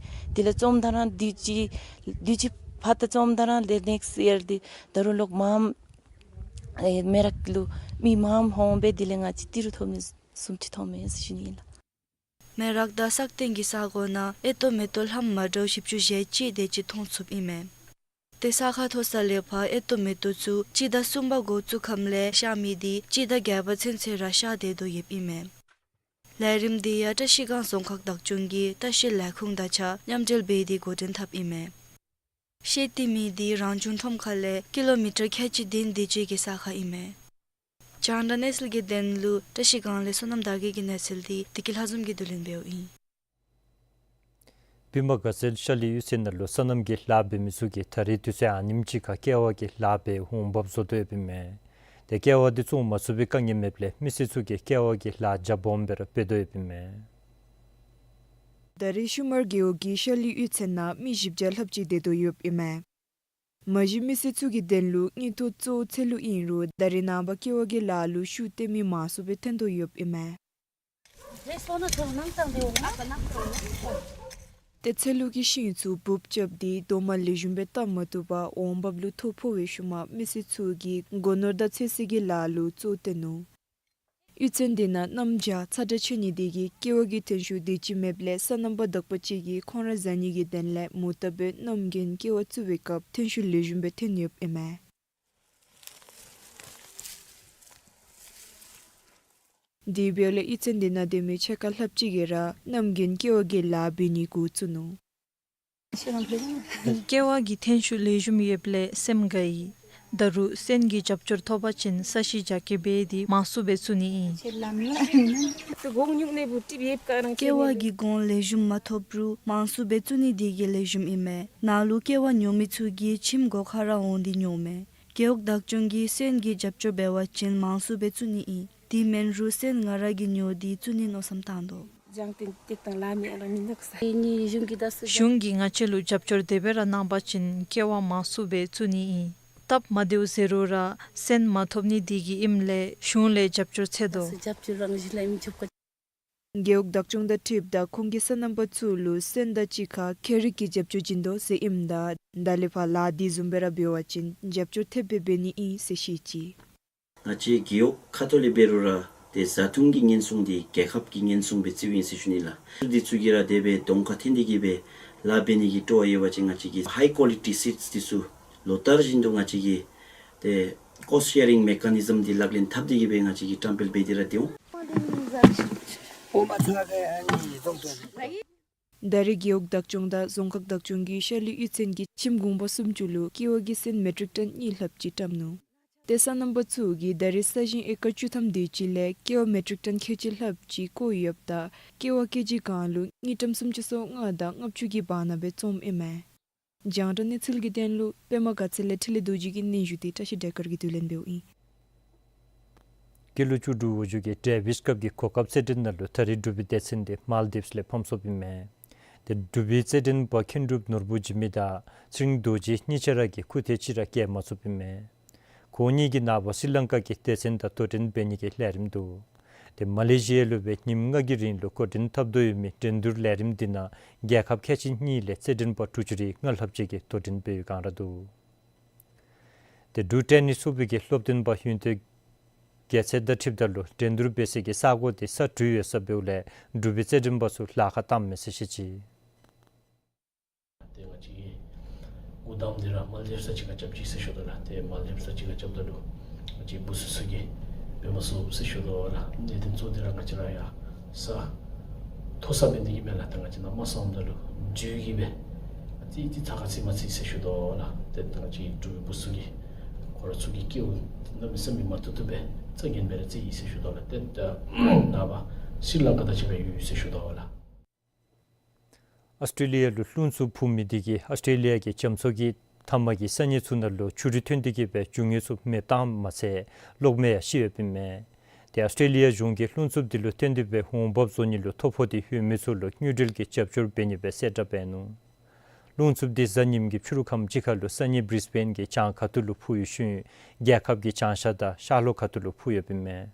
དེ་ལས་བཙོངམ་ད་ར་དུས་ཅི་དུས་ཅི་ཕར་ད་བཙོངམ་ད་ར་དེ་ནེགསཊ་ཡར་འདི་ད་རུང་ལོག་མངམ་ཨེ་མེ་རག་ལུ་མི་མངམ་འོང་སྦེ་དེ་ལས་ང་བཅས་ཏི་རུ་ཐོབ་ནི་བཟུམ་ཅིག་ཐོབ་མས་ཟེར་ཞུ་ནི་ཨིན་ལགས། མེ་རག་དང་སག་སྟེང་གི་ས་གོ་ནང་ཨེ་ཏོ་མེ་ཏོག་ལྷམ་མ་འདྲཝ་བཞི་བཅུ་ཞེ་གཅིག་དེ་ཅིག་མཐོང་ཚུགསཔ་ཨིན་མས། ཏེ་ས་ཁ་མཐོ་ས་ལས་ཕར་ཨེ་ཏོ་མེ་ཏོག་ཚུ་གཅིག་དང་གསུམ་པ་འགོ་བཙུགས་ཁམས་ལས་ཤར་མི་འདི་གཅིག་དང་བརྒྱད་པ་ཚུན་ཚོད་ར་ཤར་སྡོད་དོ་ཡོདཔ་ཨིན་མས། ལས་རིམ་འདི་ཡང་བཀྲ་ཤིས་སྒང་རྫོང་ཁག་བདག་སྐྱོང་གིས་བཀྲ་ཤིས་ལས་ཁུངས་དང་གཅིག་ཁར་མཉམ་འབྲེལ་འབད་དེ་འགོ་འདྲེན་འཐབ་ཨིན་མས། ཤར་སྡོད་མི་འདི་རང་བྱུང་ཁྲོམ་ཁ་ལས་ཀི་ལོ་མི་ཊར་ཁལ་གཅིག་བདུན་དེ་ཅིག་གི་ས་ཁར་ཨིན་མས། རྒྱང་བསྒྲགས་གནས་ཚུལ་གྱི་དོན་ལུ་བཀྲ་ཤིས་སྒང་ལས་བསོད་ནམས་དར་རྒྱས་ཀྱི་གནས་ཚུལ་འདི་བདེ་སྐྱིད་ལྷ་འཛོམས་ཀྱིས་བསྡུ་ལེན་འབདཝ་ཨིན། པདྨ་དགའ་ཚལ་ཤར་གླིང་གཡུས་ཚན་ནང་ལུ་སོ་ནམ་གྱི་ལཱ་འབད་མི་ཚུ་གིས་ད་རེས་དུས་ཚོད་ཨ་ནེམ་ཅིག་ཁར་ཀེ་བ་གི་ལཱ་འབད་འོང་འབབ་བཟོ་དོ་ཡོདཔ་ཨིན་མས། ཏེ་ཀེ་བ་འདི་བཙོང་མ་ཚུགས་པའི་དཀའ་ངལ་མེདཔ་ལས་མི་སེར་ཚུ་གིས་ཀེ་བ་གི་ལཱ་རྒྱ་སྦོམ་སྦེ་ར་འབད་དོ་ཡོདཔ་ཨིན་མས། ད་རེས་ཤུ་མར་རྒེད་འོག་གི་ཤར་གླིང་གཡུས་ཚན་ནང་མི་བཞི་བརྒྱ་ལྷགཔ་ཅིག་སྡོད་དོ་ཡོདཔ་ཨིན་མས། མ་གཞི་མི་སེར་ཚུ་གི་དོན་ལུ་དངུལ་ཐོག་གཙོ་བོ་ཚལ་ལུ་ཨིན་རུང་ད་རེས་ནངས་པ་ཀེ་བ་གི་ལཱ་ལུ་ཤུགས་བཏོན་མི་མང་སུ་སྦེ་ཐོན་དོ་ཡོདཔ་ཨིན་མས། ཏེ་ཚལ་ལུ་གི་ཤིང་ཚུ་འབུཔ་རྐྱབ་སྟེ་རྡོག་མ་ལེགས་ཤོམ་སྦེ་བཏབ་མ་བཏུབ་པར་འོང་འབབ་ལུ་ཐོ་ཕོག་པའི་ཤུལ་མ་མི་སེར་ཚུ་གིས་སྒོ་ནོར་དང་ཚོད་བསྲེ་གི་ལཱ་ལུ་གཙོ་བཏོན་ནུག། གཡུས་ཚན་འདི་ནང་གནམ་བྱཱར་ཚ་དྲོད་ཆེ་ནི་དེ་གིས་ཀེ་བ་གི་ཐོན་ཤུགས་དེ་ཅིག་མེདཔ་ལས་སོ་ནམ་པ་དག་པ་ཅིག་གིས་ཁོང་ར་ཟ་ནི་གི་དོན་ལས་མུ་མཐུད་སྦེ་གནམ་དགུན་ཀེ་བ་བཙུགས་པའི་སྐབས་ཐོན་ཤུགས་ལེགས་ཤོམ་སྦེ་ཐོན་ཡོདཔ་ཨིན་མས། དེ་འབདཝ་ལས་གཡུས་ཚན་འདི་ནང་སྡོད་མི་ཕྱེད་ཀ་ལྷགཔ་ཅིག་གིས་ར་གནམ་དགུན་ཀེ་བ་གི་ལཱ་འབད་ནི་འགོ་བཙུགས་ནུག། ཀེ་བ་གི་ཐོན་ཤུགས་ལེགས་ཤོམ་ཡོདཔ་ལས་སེམས་དགའ་ཡི། ད་རུང་སོན་གྱི་རྒྱབ་སྐྱོར་ཐོབ་པ་ཅིན་ས་གཞི་རྒྱ་སྐྱེད་འབད་དེ་མང་སུ་སྦེ་བཙུགས་ནི་ཨིན། ཀེ་བ་གི་གོང་ལེགས་ཤོམ་མ་ཐོབ་རུང་མང་སུ་སྦེ་བཙུགས་ནི་དེ་གིས་ལེགས་ཤོམ་ཨིན་མས། ནཱ་ལུ་ཀེ་བ་ཉོ་མི་ཚུ་གིས་ཁྱིམ་སྒོ་ཁར་ར་འོང་སྟེ་ཉོཝ་མས། རྒེད་འོག་བདག་སྐྱོང་གིས་སོན་གྱི་རྒྱབ་སྐྱོར་འབད་བ་ཅིན་མང་སུ་སྦེ་བཙུགས་ནི་ཨིན། དེ་མེན་རུང་སོན་ང་ར་གིས་ཉོ་སྟེ་བཙུགས་ནི་མནོ་བསམ་བཏང་དོ། གཞུང་གིས་ང་བཅས་ལུ་རྒྱབ་སྐྱོར་དེ་སྦེ་ར་གནང་པ་ཅིན་ཀེ་བ་མང་སུ་སྦེ་བཙུགས་ནི་ཨིན། སྟབས་མ་བདེཝ་ཟེར་རུང་ར་སོན་མ་ཐོབ་ནི་དེ་གིས་ཨིནམ་ལས་གཞུང་ལས་རྒྱབ་སྐྱོར་འཚོལ་དོ། རྒེད་འོག་བདག་སྐྱོང་དང་འཁྲིལཝ་ད་ཁོང་གིས་སོ་ནམ་པ་ཚུ་ལུ་སོན་དང་གཅིག་ཁར་ཁྱད་རིག་གི་རྒྱབ་སྐྱོར་བྱིན་དོ་ཟེར་ཨིནམ་ད་ད་ལས་ཕར་ལཱ་དེ་བཟུམ་སྦེ་ར་འབད་བ་ཅིན་རྒྱབ་སྐྱོར་ཐེབས་སྦེ་འབད་ནི་ཨིན་ཟེར་བཤད་ཅི། ང་བཅས་རྒེད་འོག་ཁ་ཐུག་ལས་འབད་རུང་ར་ཏེ་བཟའ་འཐུང་གི་ཉེན་སྲུང་འདི་རྒྱལ་ཁབ་ཀྱི་ཉེན་སྲུང་སྦེ་བརྩིཝ་ཨིན་ཟེར་ཞུ་ནི་ལགས། འདི་ཚུ་གིས་ར་དེ་སྦེ་གདོང་ཁར་འཐོན་ཏེ་གི་སྦེ་ལཱ་འབད་ནི་གི་སྤྲོ་བ་ཡོད་པ་ཅིན་ང་བཅས་ཀྱིས་ཧའི་ཀོ་ལི་ཊི་སིཌསི་འདི་ཚུ་ལོ་ལྟར་བཞིན་དུ་ང་བཅས་ཀྱིས་ཏེ་ཀོསཊ་ཤེ་རིང་མེ་ཀ་ནི་ཛམ་འདི་ལག་ལེན་འཐབ་སྟེ་གི་སྦེ་ང་བཅས་ཀྱིས་བཀྲམ་སྤེལ་འབད་དེ་ར་སྡོད་འོང་། ད་རེས་རྒེད་འོག་བདག་སྐྱོང་དང་རྫོང་ཁག་བདག་སྐྱོང་གིས་ཤར་གླིང་གཡུས་ཚན་གྱི་ཁྱིམ་གུང་པ་སུམ་ཅུ་ལུ་ཀེ་བ་གི་སོན་མེ་ཊིག་ཊོན་གཉིས་ལྷགཔ་ཅིག་བཀྲམ་ནུག། ཏེ་སོ་ནམ་པ་ཚུ་གིས་ད་རེས་ས་ཞིང་ཨེ་ཀར་བཅུ་ཐམ་དེ་ཅིག་ལས་ཀེ་བ་མེ་ཊིག་ཊོན་ཁལ་གཅིག་ལྷགཔ་ཅིག་བརྐོ་ཡོདཔ་ད་ཀེ་བ་ཀེ་ཇི་གང་ལུ་དངུལ་ཀྲམ་སུམ་ཅུ་སོ་ལྔ་དང་ལྔ་བཅུ་གི་བར་ན་སྦེ་བཙོངམ་ཨིན་མས། རྒྱང་བསྒྲགས་གནས་ཚུལ་གྱི་དོན་ལུ་པདྨ་དགའ་ཚལ་ལས་འཕྲིན་ལས་རྡོ་རྗེ་གི་སྙན་ཞུ་འདི་བཀྲ་ཤིས་བདེ་དཀར་གྱིས་བསྡུ་ལེན་འབདཝ་ཨིན། སྐྱེས་ལོ་བཅུ་དྲུག་འོག་འཇུག་གི་ཌེ་ཝིསི་ཀབ་ཀྱི་གོ་སྐབས་རྩེད་འགྲན་ནང་ལུ་ད་རེས་འབྲུག་པའི་སྡེ་ཚན་འདི་མཱལ་དིབས་ལས་ཕམ་སོཔ་ཨིན་མས། ཏེ་འབྲུག་པའི་རྩེད་འགྲན་པ་མཁྱེན་གྲུབ་ནོར་བུ་འཇིགས་མེད་དང་ཚེ་རིང་རྡོ་རྗེ་གཉིས་ཆ་ར་གིས་ཁུ་ཐེ་གཅིག་ར་བཀལ་མ་ཚུགསཔ་ཨིན་མས། ཁོང་གཉིས་ཀྱི་ནངས་པ་སི་ལང་ཀ་གི་སྡེ་ཚན་དང་དོ་འགྲན་འབད་ནི་གི་ལས་རིམ་འདུག། ཏེ་མ་ལེ་ཤི་ཡ་ལུ་སྦེ་ཉིནམ་ལྔ་གི་རིང་ལུ་འགོ་འདྲེན་འཐབ་དོ་ཡོད་མི་འགྲན་བསྡུར་ལས་རིམ་འདི་ནང་རྒྱལ་ཁབ་ཁལ་གཅིག་གཉིས་ལས་རྩེད་འགྲན་པ་དྲུག་ཅུ་རེ་ལྔ་ལྷགཔ་ཅིག་གིས་དོ་འགྲན་འབད་བའི་བསྒང་ར་འདུག། ཏེ་འབྲུག་ཊེ་ནིསི་ཚོགས་པའི་གི་སློབ་སྟོན་པ་ཡུན་ཏེ་རྒྱལ་མཚན་དང་འཁྲིལཝ་ད་ལུ་འགྲན་བསྡུར་འབད་སའི་གི་ས་གོ་འདི་ས་འདྲུད་ཡོད་ས་འབདཝ་ལས་འབྲུག་པའི་རྩེད་འགྲན་པ་ཚུ་ལཱ་ཁག་བཏངམ་མས་ཟེར་བཤད་ཅི། ཏེ་ང་བཅས་ཀྱི་འགོ་དང་པ་འདི་ར་མཱལ་དིབས་ས་ཅིག་ཁར་རྐྱབ་ཅི་ཟེར་ཞུ་དོ་ལགས། ཏེ་མཱལ་དིབས་ས་ཅིག་ཁར་རྐྱབ་ད་ལུ་ང་བཅས་བུ་ཚུ་ཚུ་གིས་འབད་མ་ཚུགས་ཟེར་ཞུ་དོ་ལགས། གནད་དོན་གཙོ་འདི་ར་ང་བཅས་ར་ཡར་ས་མཐོ་ས་འབད་ནི་གི་མེན་ལགས། ད་ང་བཅས་ནཱ་མ་སོངམ་ད་ལུ་འགྱོ་གི་སྦེ་ཏེ་ཏེ་ཚ་ཁ་ཚིག་མ་ཚིག་ཟེར་ཞུ་དོ་ལགས། ཏེ་ད་ང་བཅས་འབྲུག་པའི་བུ་ཚུ་གིས་ཁོང་ར་ཚུ་གི་སྐྱེ་བོ་ གནམ་མེད་ས་མེད་མ་བཏུབ་བཏུབ་སྦེ་རྩ་འགེངས་སྦེ་ར་རྩེ་ཡི་ཟེར་ཞུ་དོ་ལགས། ཏེ་ད་ནངས་པ་སི་རི་ལང་ཀ་དང་གཅིག་ཁར་ཡོད་ཟེར་ཞུ་དོ་ལགས། ཨོསི་ཊྲེ་ལི་ཡ་ལུ་རླུང་འཚུབ་འཕུ་མི་འདི་གིས་ཨོསི་ཊྲེ་ལི་ཡ་གི་རྒྱ་མཚོ་གི་མཐའ་མ་གི་ས་གནས་ཚུ་ནང་ལུ་ཆུ་རུད་ཐོན་ཏེ་གི་སྦེ་རྒྱུ་དངོས་ཚུ་མེདཔ་བཏངམ་མ་ཚད་གློག་མེ་ཡང་ཤི་ཡོདཔ་ཨིན་མས། ཏེ་ཨོསི་ཊྲེ་ལི་ཡ་གཞུང་གིས་རླུང་འཚུབ་འདི་ལུ་བརྟེན་ཏེ་སྦེ་འོང་འབབ་བཟོ་ནི་ལུ་ཐོ་ཕོག་སྟེ་ཡོད་མི་ཚུ་ལུ་དངུལ་འབྲེལ་གྱི་རྒྱབ་སྐྱོར་འབད་ནི་སྦེ་གསལ་བསྒྲགས་འབད་ནུག། རླུང་འཚུབ་འདི་གཟའ་ཉིམ་གི་ཕྱི་རུ་ཁམས་ཅིག་ཁར་ལུ་ས་གནས་བི་རིས་བེན་གྱི་གྱང་ཁ་ཐུག་ལུ་འཕུ་བའི་ཤུལ་རྒྱལ་ཁབ་ཀྱི་བྱང་ཤར་དང་ཤར་ལྷོ་ཁ་ཐུག་ལུ་འཕུ་ཡོདཔ་ཨིན་མས།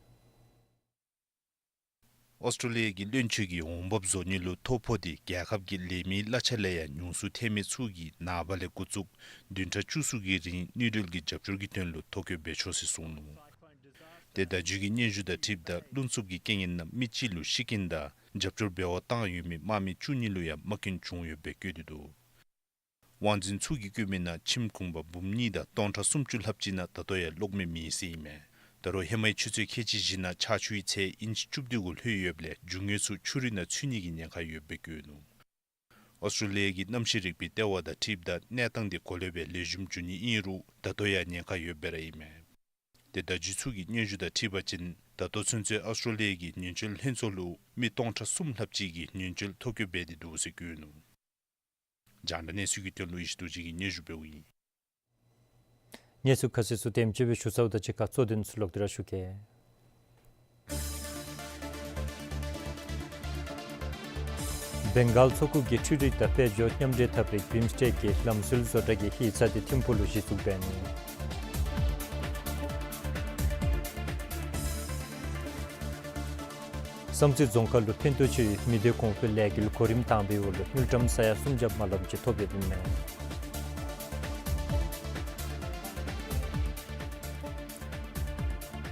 ཨོསི་ཊྲེ་ལི་ཡ་གི་བློན་ཆེན་གྱིས་འོང་འབབ་བཟོ་ནི་ལུ་ཐོ་ཕོག་སྟེ་རྒྱལ་ཁབ་ཀྱི་ལས་མིའི་གླ་ཆ་ལས་ཡང་ཉུང་སུ་ཐལ་མི་ཚུ་གིས་ནངས་པ་ལས་འགོ་བཙུགས་བདུན་ཕྲག་བཅུ་གསུམ་གྱི་རིང་དངུལ་འབྲེལ་གྱི་རྒྱབ་སྐྱོར་གྱི་དོན་ལུ་ཐོ་བཀོད་འབད་ཆོག་ཟེར་གསུངས་ནུག། ཏེ་ད་རྒྱུན་གྱི་སྙན་ཞུ་དང་འཁྲིལཝ་ད་རླུང་འཚུབ་ཀྱི་རྐྱེན་ངན་ནང་མི་གཅིག་ལུ་ཤི་རྐྱེན་དང་རྒྱབ་སྐྱོར་འབད་བར་བཏང་ཡོད་མི་དམག་མི་བཅུ་གཉིས་ལུ་ཡང་རྨ་སྐྱོན་བྱུང་ཡོདཔ་སྦེ་བཀོད་དེ་འདུག། དབང་འཛིན་ཚུ་གིས་བཀོད་མི་ནང་ཁྱིམ་གུང་པ་འབུམ་གཉིས་དང་སྟོང་ཕྲག་སུམ་ཅུ་ལྷགཔ་ཅིག་ནང་ད་ལྟོ་ཡང་གློག་མེ་མེད་ཟེར་ཨིན་མས། ད་རུང་ཧེ་མའི་ཆུ་ཚོད་ཁལ་གཅིག་བཞི་ནང་ཆར་ཆུའི་ཚད་ཨིན་ཅི་བཅུ་བདུན་གུ་ལྷོད་ཡོདཔ་ལས་རྒྱུ་དངོས་ཚུ་ཆུ་རུད་ནང་ཚུད་ནི་གི་ཉེན་ཁ་ཡོདཔ་སྦེ་བཀོད་ནུག། ཨོསི་ཊྲེ་ལི་ཡ་གི་གནམ་གཤིས་རིག་པའི་ལྟེ་བ་དང་འཁྲིལཝ་ད་གནས་སྟངས་འདི་གོ་ལེགས་སྦེ་ལེགས་ཤོམ་འགྱོ་ནི་ཨིན་རུང་ད་ལྟོ་ཡང་ཉེན་ཁ་ཡོདཔ་སྦེ་ར་ཨིན་མས། ཏེ་བརྡ་བརྒྱུད་ཚུ་གི་སྙན་ཞུ་དང་འཁྲིལ་བ་ཅིན་ད་ལྟོ་ཚུན་ཚོད་ཨོསི་ཊྲེ་ལི་ཡ་གི་ཉེན་བཅོལ་ལྷན་ཚོགས་ལུ་མི་སྟོང་ཕྲག་གསུམ་ལྷགཔ་ཅིག་གིས་ཉེན་བཅོལ་ཐོ་བཀོད་འབད་དེ་འདུག་ཟེར་བཀོད་ནུག། རྒྱང་བསྒྲགས་གནས་ཚུལ་གྱི་དོན་ལུ་ཡེ་ཤེས་རྡོ་རྗེ་གིས་སྙན་ཞུ་འབདཝ་ཨིན། གནས་ཚུལ་ཁ་གསལ་ཚུ་དེམ་ཅིག་སྦེ་ཞུ་ཚརཝ་ད་གཅིག་ཁར་གཙོ་དོན་ཚུ་ལོག་སྟེ་ར་ཞུ་གེ། བེང་གཱལ་མཚོ་ཁུག་གི་འཕྲུལ་རིག་དང་དཔལ་འབྱོར་མཉམ་འབྲེལ་འཐབ་རེས་བིམ་སི་ཊེཀ་གི་ལམ་སྲོལ་བཟོ་གྲྭ་གི་ཡིག་ཚང་འདི་ཐིམ་ཕུག་ལུ་གཞི་བཙུགས་འབད་ནུག། བསམ་རྩེ་རྫོང་ཁག་ལུ་ཕན་ཐོགས་ཆེ་བའི་མི་སྡེ་གོང་འཕེལ་ལས་འགུལ་གོ་རིམ་དང་པའི་འོག་ལུ་དངུལ་ཀྲམ་ས་ཡ་སུམ་བརྒྱ་མ་ལངམ་ཅིག་ཐོབ་ཡོདཔ་ཨིན་མས།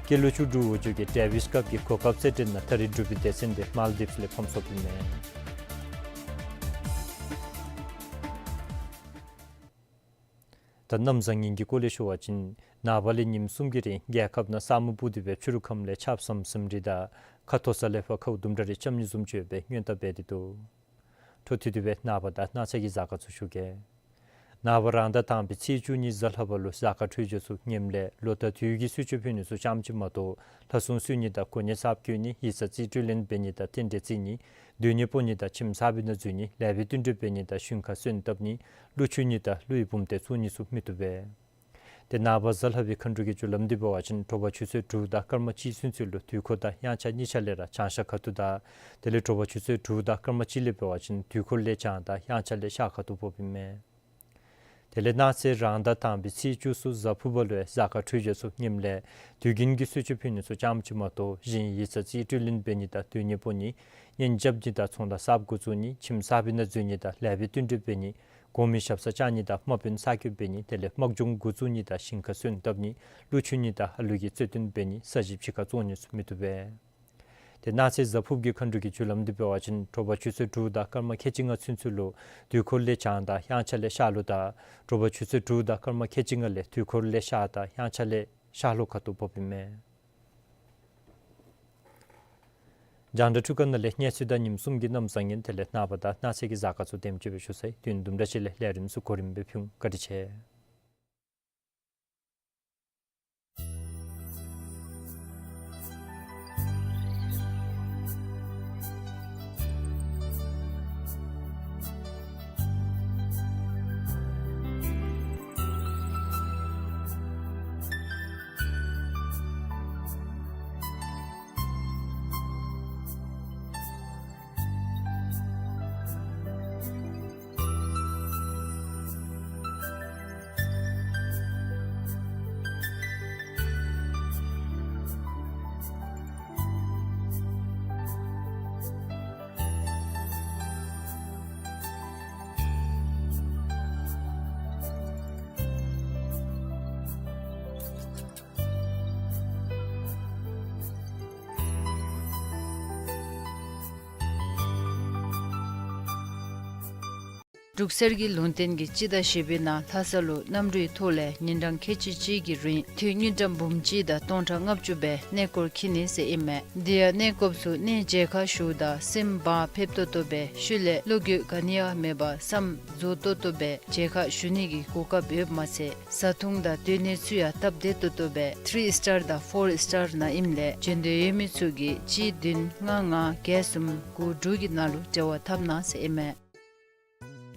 སྐྱེས་ལོ་བཅུ་དྲུག་འོག་འཇོག་གི་ཌེ་ཝིསི་ཀབ་ཀྱི་གོ་སྐབས་རྩེད་འགྲན་ནང་ད་རིས་འབྲུག་པའི་སྡེ་ཚན་འདི་མཱལ་ཌིབས་ལས་ཕམ་སོཔ་ཨིན་མས། ད་གནམ་བཟང་ངན་གྱི་སྐོར་ལས་ཞུ་བ་ཅིན་ནངས་པ་ལས་ཉིནམ་གསུམ་གྱི་རིང་རྒྱལ་ཁབ་ནང་ས་སྨུག་སྤུབས་ཏེ་སྦེ་ཕྱི་རུ་ཁམས་ལས་ཆརཔ་ཟམ་ཟིམ་རེ་དང་ཁ་མཐོ་ས་ལས་ཕར་ཁཝ་དུམ་གྲ་རེ་རྐྱབ་ནི་བཟུམ་ཅིག་ཡོད་པའི་སྔོན་བརྡ་འབད་དེ་འདུག། འཕྲོ་མཐུད་དེ་སྦེ་ནངས་པ་དང་གནངས་ཚེ་གི་གཟའ་སྐར་ཚུ་ཞུ་གེ། ནངས་པ་རང་ཟླ་དང་པའི་ཚེས་བཅུ་གཉིས་གཟའ་ལྷག་པ་ལུ་གཟའ་སྐར་འཕྲོད་སྦྱོར་ཚུ་ངནམ་ལས་ལོ་ཟླ་དུས་ཀྱི་གསོལ་མཆོད་ཕུལ་ནི་ཚུ་ཙམ་ཅིག་མ་གཏོགས་ལྷ་སྲུང་གསོལ་ནི་དང་གོ་གནས་གསརཔ་བསྐོ་ནི་ཡིག་ཚང་རྩིས་སྤྲོད་ལེན་འབད་ནི་དང་རྟེན་འབྲེལ་བརྩི་ནི་སྡོད་གནས་སྤོ་ནི་དང་ཁྱིམ་གསར་པའི་ནང་འཛུལ་ནི་ལེགས་པའི་བསྟུན་གྲོས་འབད་ནི་དང་ཞིང་ཁ་སོན་བཏབ་ནི་གླུ་མཆོད་ནི་དང་གླུ་ཡི་བུམ་སྟེགས་བཙུགས་ནི་ཚུ་མི་བཏུབ་པས། ཏེ་ནངས་པ་གཟའ་ལྷག་པའི་མཁའ་འགྲོ་གི་རྒྱུ་ལམ་འདི་འབད་བ་ཅིན་དྲོ་པ་ཆུ་ཚོད་དྲུག་དང་སྐར་མ་གཅིག་ཚུན་ཚོད་ལུ་དུས་འཁོར་དང་དབྱངས་འཆར་གཉིས་ཆ་ལས་ར་བྱང་ཤར་ཁ་ཐུག་དང་དེ་ལས་དྲོ་པ་ཆུ་ཚོད་དྲུག་དང་སྐར་མ་གཅིག་ལས་འབད་བ་ཅིན་དུས་འཁོར་ལས་བྱང་དང་དབྱངས་འཆར་ལས་ཤར་ཁ་ཐུག་ཕོགཔ་ཨིན་མས། དེ་ལས་གནངས་ཚེ་རང་ཟླ་དང་པའི་ཚེས་བཅུ་གསུམ་གཟའ་ཕུར་བུ་ལུ་ཡང་གཟའ་སྐར་འཕྲོད་སྦྱོར་ཚུ་ངནམ་ལས་དུས་རྒྱུན་གྱི་གསོལ་མཆོད་ཕུལ་ནི་ཚུ་ཙམ་ཅིག་མ་གཏོགས་གཞན་ཡིག་ཚང་རྩིས་སྤྲོད་ལེན་འབད་ནི་དང་སྡོད་གནས་སྤོ་ནི་གཉེན་རྐྱབ་ནི་དང་ཚོང་དང་གསརཔ་འགོ་བཙུགས་ནི་ཁྱིམ་གསར་པའི་ནང་འཛུལ་ནི་དང་ལེགས་པའི་བསྟུན་གྲོས་འབད་ནི་གོང་མའི་ཞབས་སར་བཅར་ནི་དང་དམག་དཔོན་གསར་བསྐོ་འབད་ནི་དེ་ལས་དམག་སྦྱོང་འགོ་བཙུགས་ནི་དང་ཞིང་ཁ་སོན་བཏབ་ནི་གླུ་མཆོད་ནི་དང་ཨ་ལུ་གི་རྩོད་ལྡན་འབད་ནི་ས་ཞིང་ཕྱི་ཁར་བཙོང་ནི་ཚུ་མི་བཏུབ་པས། ཏེ་གནངས་ཚེ་གཟའ་ཕུར་བུ་གི་མཁའ་འགྲོ་གི་རྒྱུ་ལམ་འདི་འབད་བ་ཅིན་དྲོ་པ་ཆུ་ཚོད་དྲུག་དང་སྐར་མ་ཁལ་གཅིག་ལྔ་ཚུན་ཚོད་ལུ་དུས་འཁོར་ལས་བྱང་དང་དབྱངས་འཆར་ལས་ཤར་ལྷོ་དང་དྲོ་པ་ཆུ་ཚོད་དྲུག་དང་སྐར་མ་ཁལ་གཅིག་ལྔ་ལས་དུས་འཁོར་ལས་ཤར་དང་དབྱངས་འཆར་ལས་ཤར་ལྷོ་ཁ་ཐུག་ཕོགཔ་ཨིན་མས། རྒྱང་བསྒྲགས་འཕྲུལ་ཁང་ནང་ལས་གནས་ཚུལ་དང་ཉིནམ་གསུམ་གྱི་གནམ་བཟང་ངན་དེ་ལས་ནངས་པ་དང་གནངས་ཚེ་གི་གཟའ་སྐར་ཚུ་དེམ་ཅིག་སྦེ་ཞུ་ཚར་ཡི། དུས་ཡུན་དུམ་གྲ་ཅིག་ལས་ལས་རིམ་ཚུ་གོ་རིམ་སྦེ་ཕུལ་འོང་། བཀའ་དྲིན་ཆེ། འབྲུག་གསེར་གྱི་ལུང་བསྟན་གྱི་སྤྱི་ཟླ་བཞི་པའི་ནང་ལྷ་ས་ལུ་གནམ་གྲུའི་ཐོག་ལས་ཉིན་གྲངས་ཁལ་གཅིག་གཅིག་གི་རིང་ཐོན་དངུལ་ཀྲམ་འབུམ་གཅིག་དང་སྟོང་ཕྲག་ལྔ་བཅུ་སྦེ་གནས་སྐོར་འཁྱིད་ནི་ཟེར་ཨིན་མས། དེ་ཡང་གནས་སྐོརཔ་ཚུ་གནས་མཇལ་ཁ་ཞུཝ་ད་སེམས་བག་ཕེབས་ཏོག་ཏོ་སྦེ་ཤུལ་ལས་བློ་འགྱོད་ག་ནི་ཡང་མེད་པར་བསམ་རྫོགས་ཏོག་ཏོ་སྦེ་མཇལ་ཁ་ཞུ་ནི་གི་གོ་སྐབས་ཡོདཔ་མ་ཚད་བཟའ་འཐུང་དང་སྡོད་གནས་ཚུ་ཡང་སྟབས་བདེ་ཏོག་ཏོ་སྦེ་ཐིརི་སི་ཊར་དང་ཕོར་སི་ཊར་ནང་ཨིནམ་ལས་བྱོན་འདོད་ཡོད་མི་ཚུ་གིས་གཅིག་བདུན་ལྔ་ལྔ་བརྒྱད་གསུམ་དགུ་དྲུག་གི་ནང་ལུ་འབྲེལ་བ་འཐབ་གནང་ཟེར་ཨིན་མས།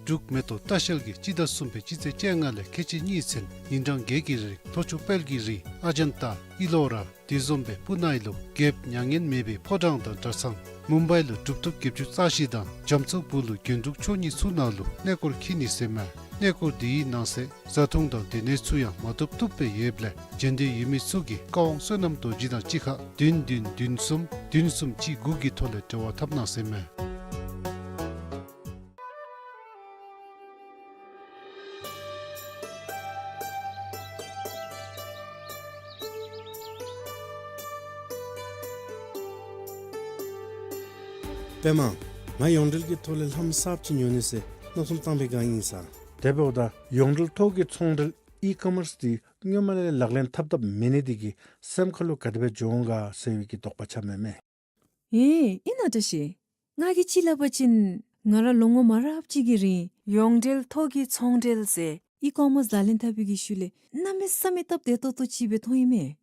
འབྲུག་མེ་ཏོག་ལྟ་བཤལ་གྱིས་སྤྱི་ཟླ་གསུམ་པའི་སྤྱི་ཚེས་བཅོ་ལྔ་ལས་ཁལ་གཅིག་གཉིས་ཚུན་ཉིན་གྲངས་བརྒྱད་ཀྱི་རིང་ལྷོ་ཕྱོགས་དཔལ་གྱི་རི་ཨ་ཇན་ཏ་ཨི་ལོ་ར་དེ་བཟུམ་སྦེ་སྤུ་ན་ཨི་ལོ་རྒྱལཔོ་མྱ་ངན་མེད་པའི་ཕོ་བྲང་དང་གྲྭ་ཚང་མུམ་བའི་ལུ་གྲུབ་ཐོབ་བརྒྱད་ཅུ་རྩ་བཞི་དང་རྒྱ་མཚོ་སྦུག་ལུ་རྒྱན་དྲུག་མཆོག་གཉིས་ཚུ་ནང་ལུ་གནས་སྐོར་འཁྱིད་ནི་ཟེར་མས། གནས་སྐོར་དེའི་ནང་གསེས་བཟའ་འཐུང་དང་སྡོད་གནས་ཚུ་ཡང་མ་བཏུབ་བཏུབ་སྦེ་ཡོདཔ་ལས་བྱོན་འདོད་ཡོད་མི་ཚུ་གིས་ཀ་ཝང་བསོད་ནམས་རྡོ་རྗེ་དང་གཅིག་ཁར་བདུན་བདུན་བདུན་གསུམ་བདུན་གསུམ་གཅིག་དགུ་གི་ཐོག་ལས་འབྲེལ་བ་འཐབ་གནང་ཟེར་མས། པདྨ། ང་ཡོངས་འབྲེལ་གྱི་ཐོག་ལས་ལྷམ་གསརཔ་ཅིག་ཉོ་ནི་ཟེར་མནོ་བསམ་བཏང་པའི་སྒང་ཨིན་ས། དེ་འབདཝ་ད་ཡོངས་འབྲེལ་ཐོག་གི་ཚོང་འབྲེལ་ཨི་ཀོ་མརསི་འདི་སྔོན་མ་ལས་ལག་ལེན་འཐབ་འཐབ་མེད་ནི་འདི་གིས་སེམས་ཁ་ལུ་ག་དེ་སྦེ་འགྱོ་འོང་ག་ཟེར་བའི་གི་དོགས་པ་ཆགས་མས་མས། ཨེ་ཨིན་ན་བཀྲ་ཤིས། ང་གིས་ཅིག་སླབ་པ་ཅིན་ང་ར་ལོ་ངོ་མ་རབས་ཅིག་གི་རིང་ཡོངས་འབྲེལ་ཐོག་གི་ཚོང་འབྲེལ་ཟེར་ཨི་ཀོ་མརསི་ལག་ལེན་འཐབ་པའི་གི་ཤུལ་ལས་གནམ་མེད་ས་མེད་སྟབས་བདེ་ཏོག་ཏོ་ཅིག་སྦེ་མཐོང་ཡི་མས།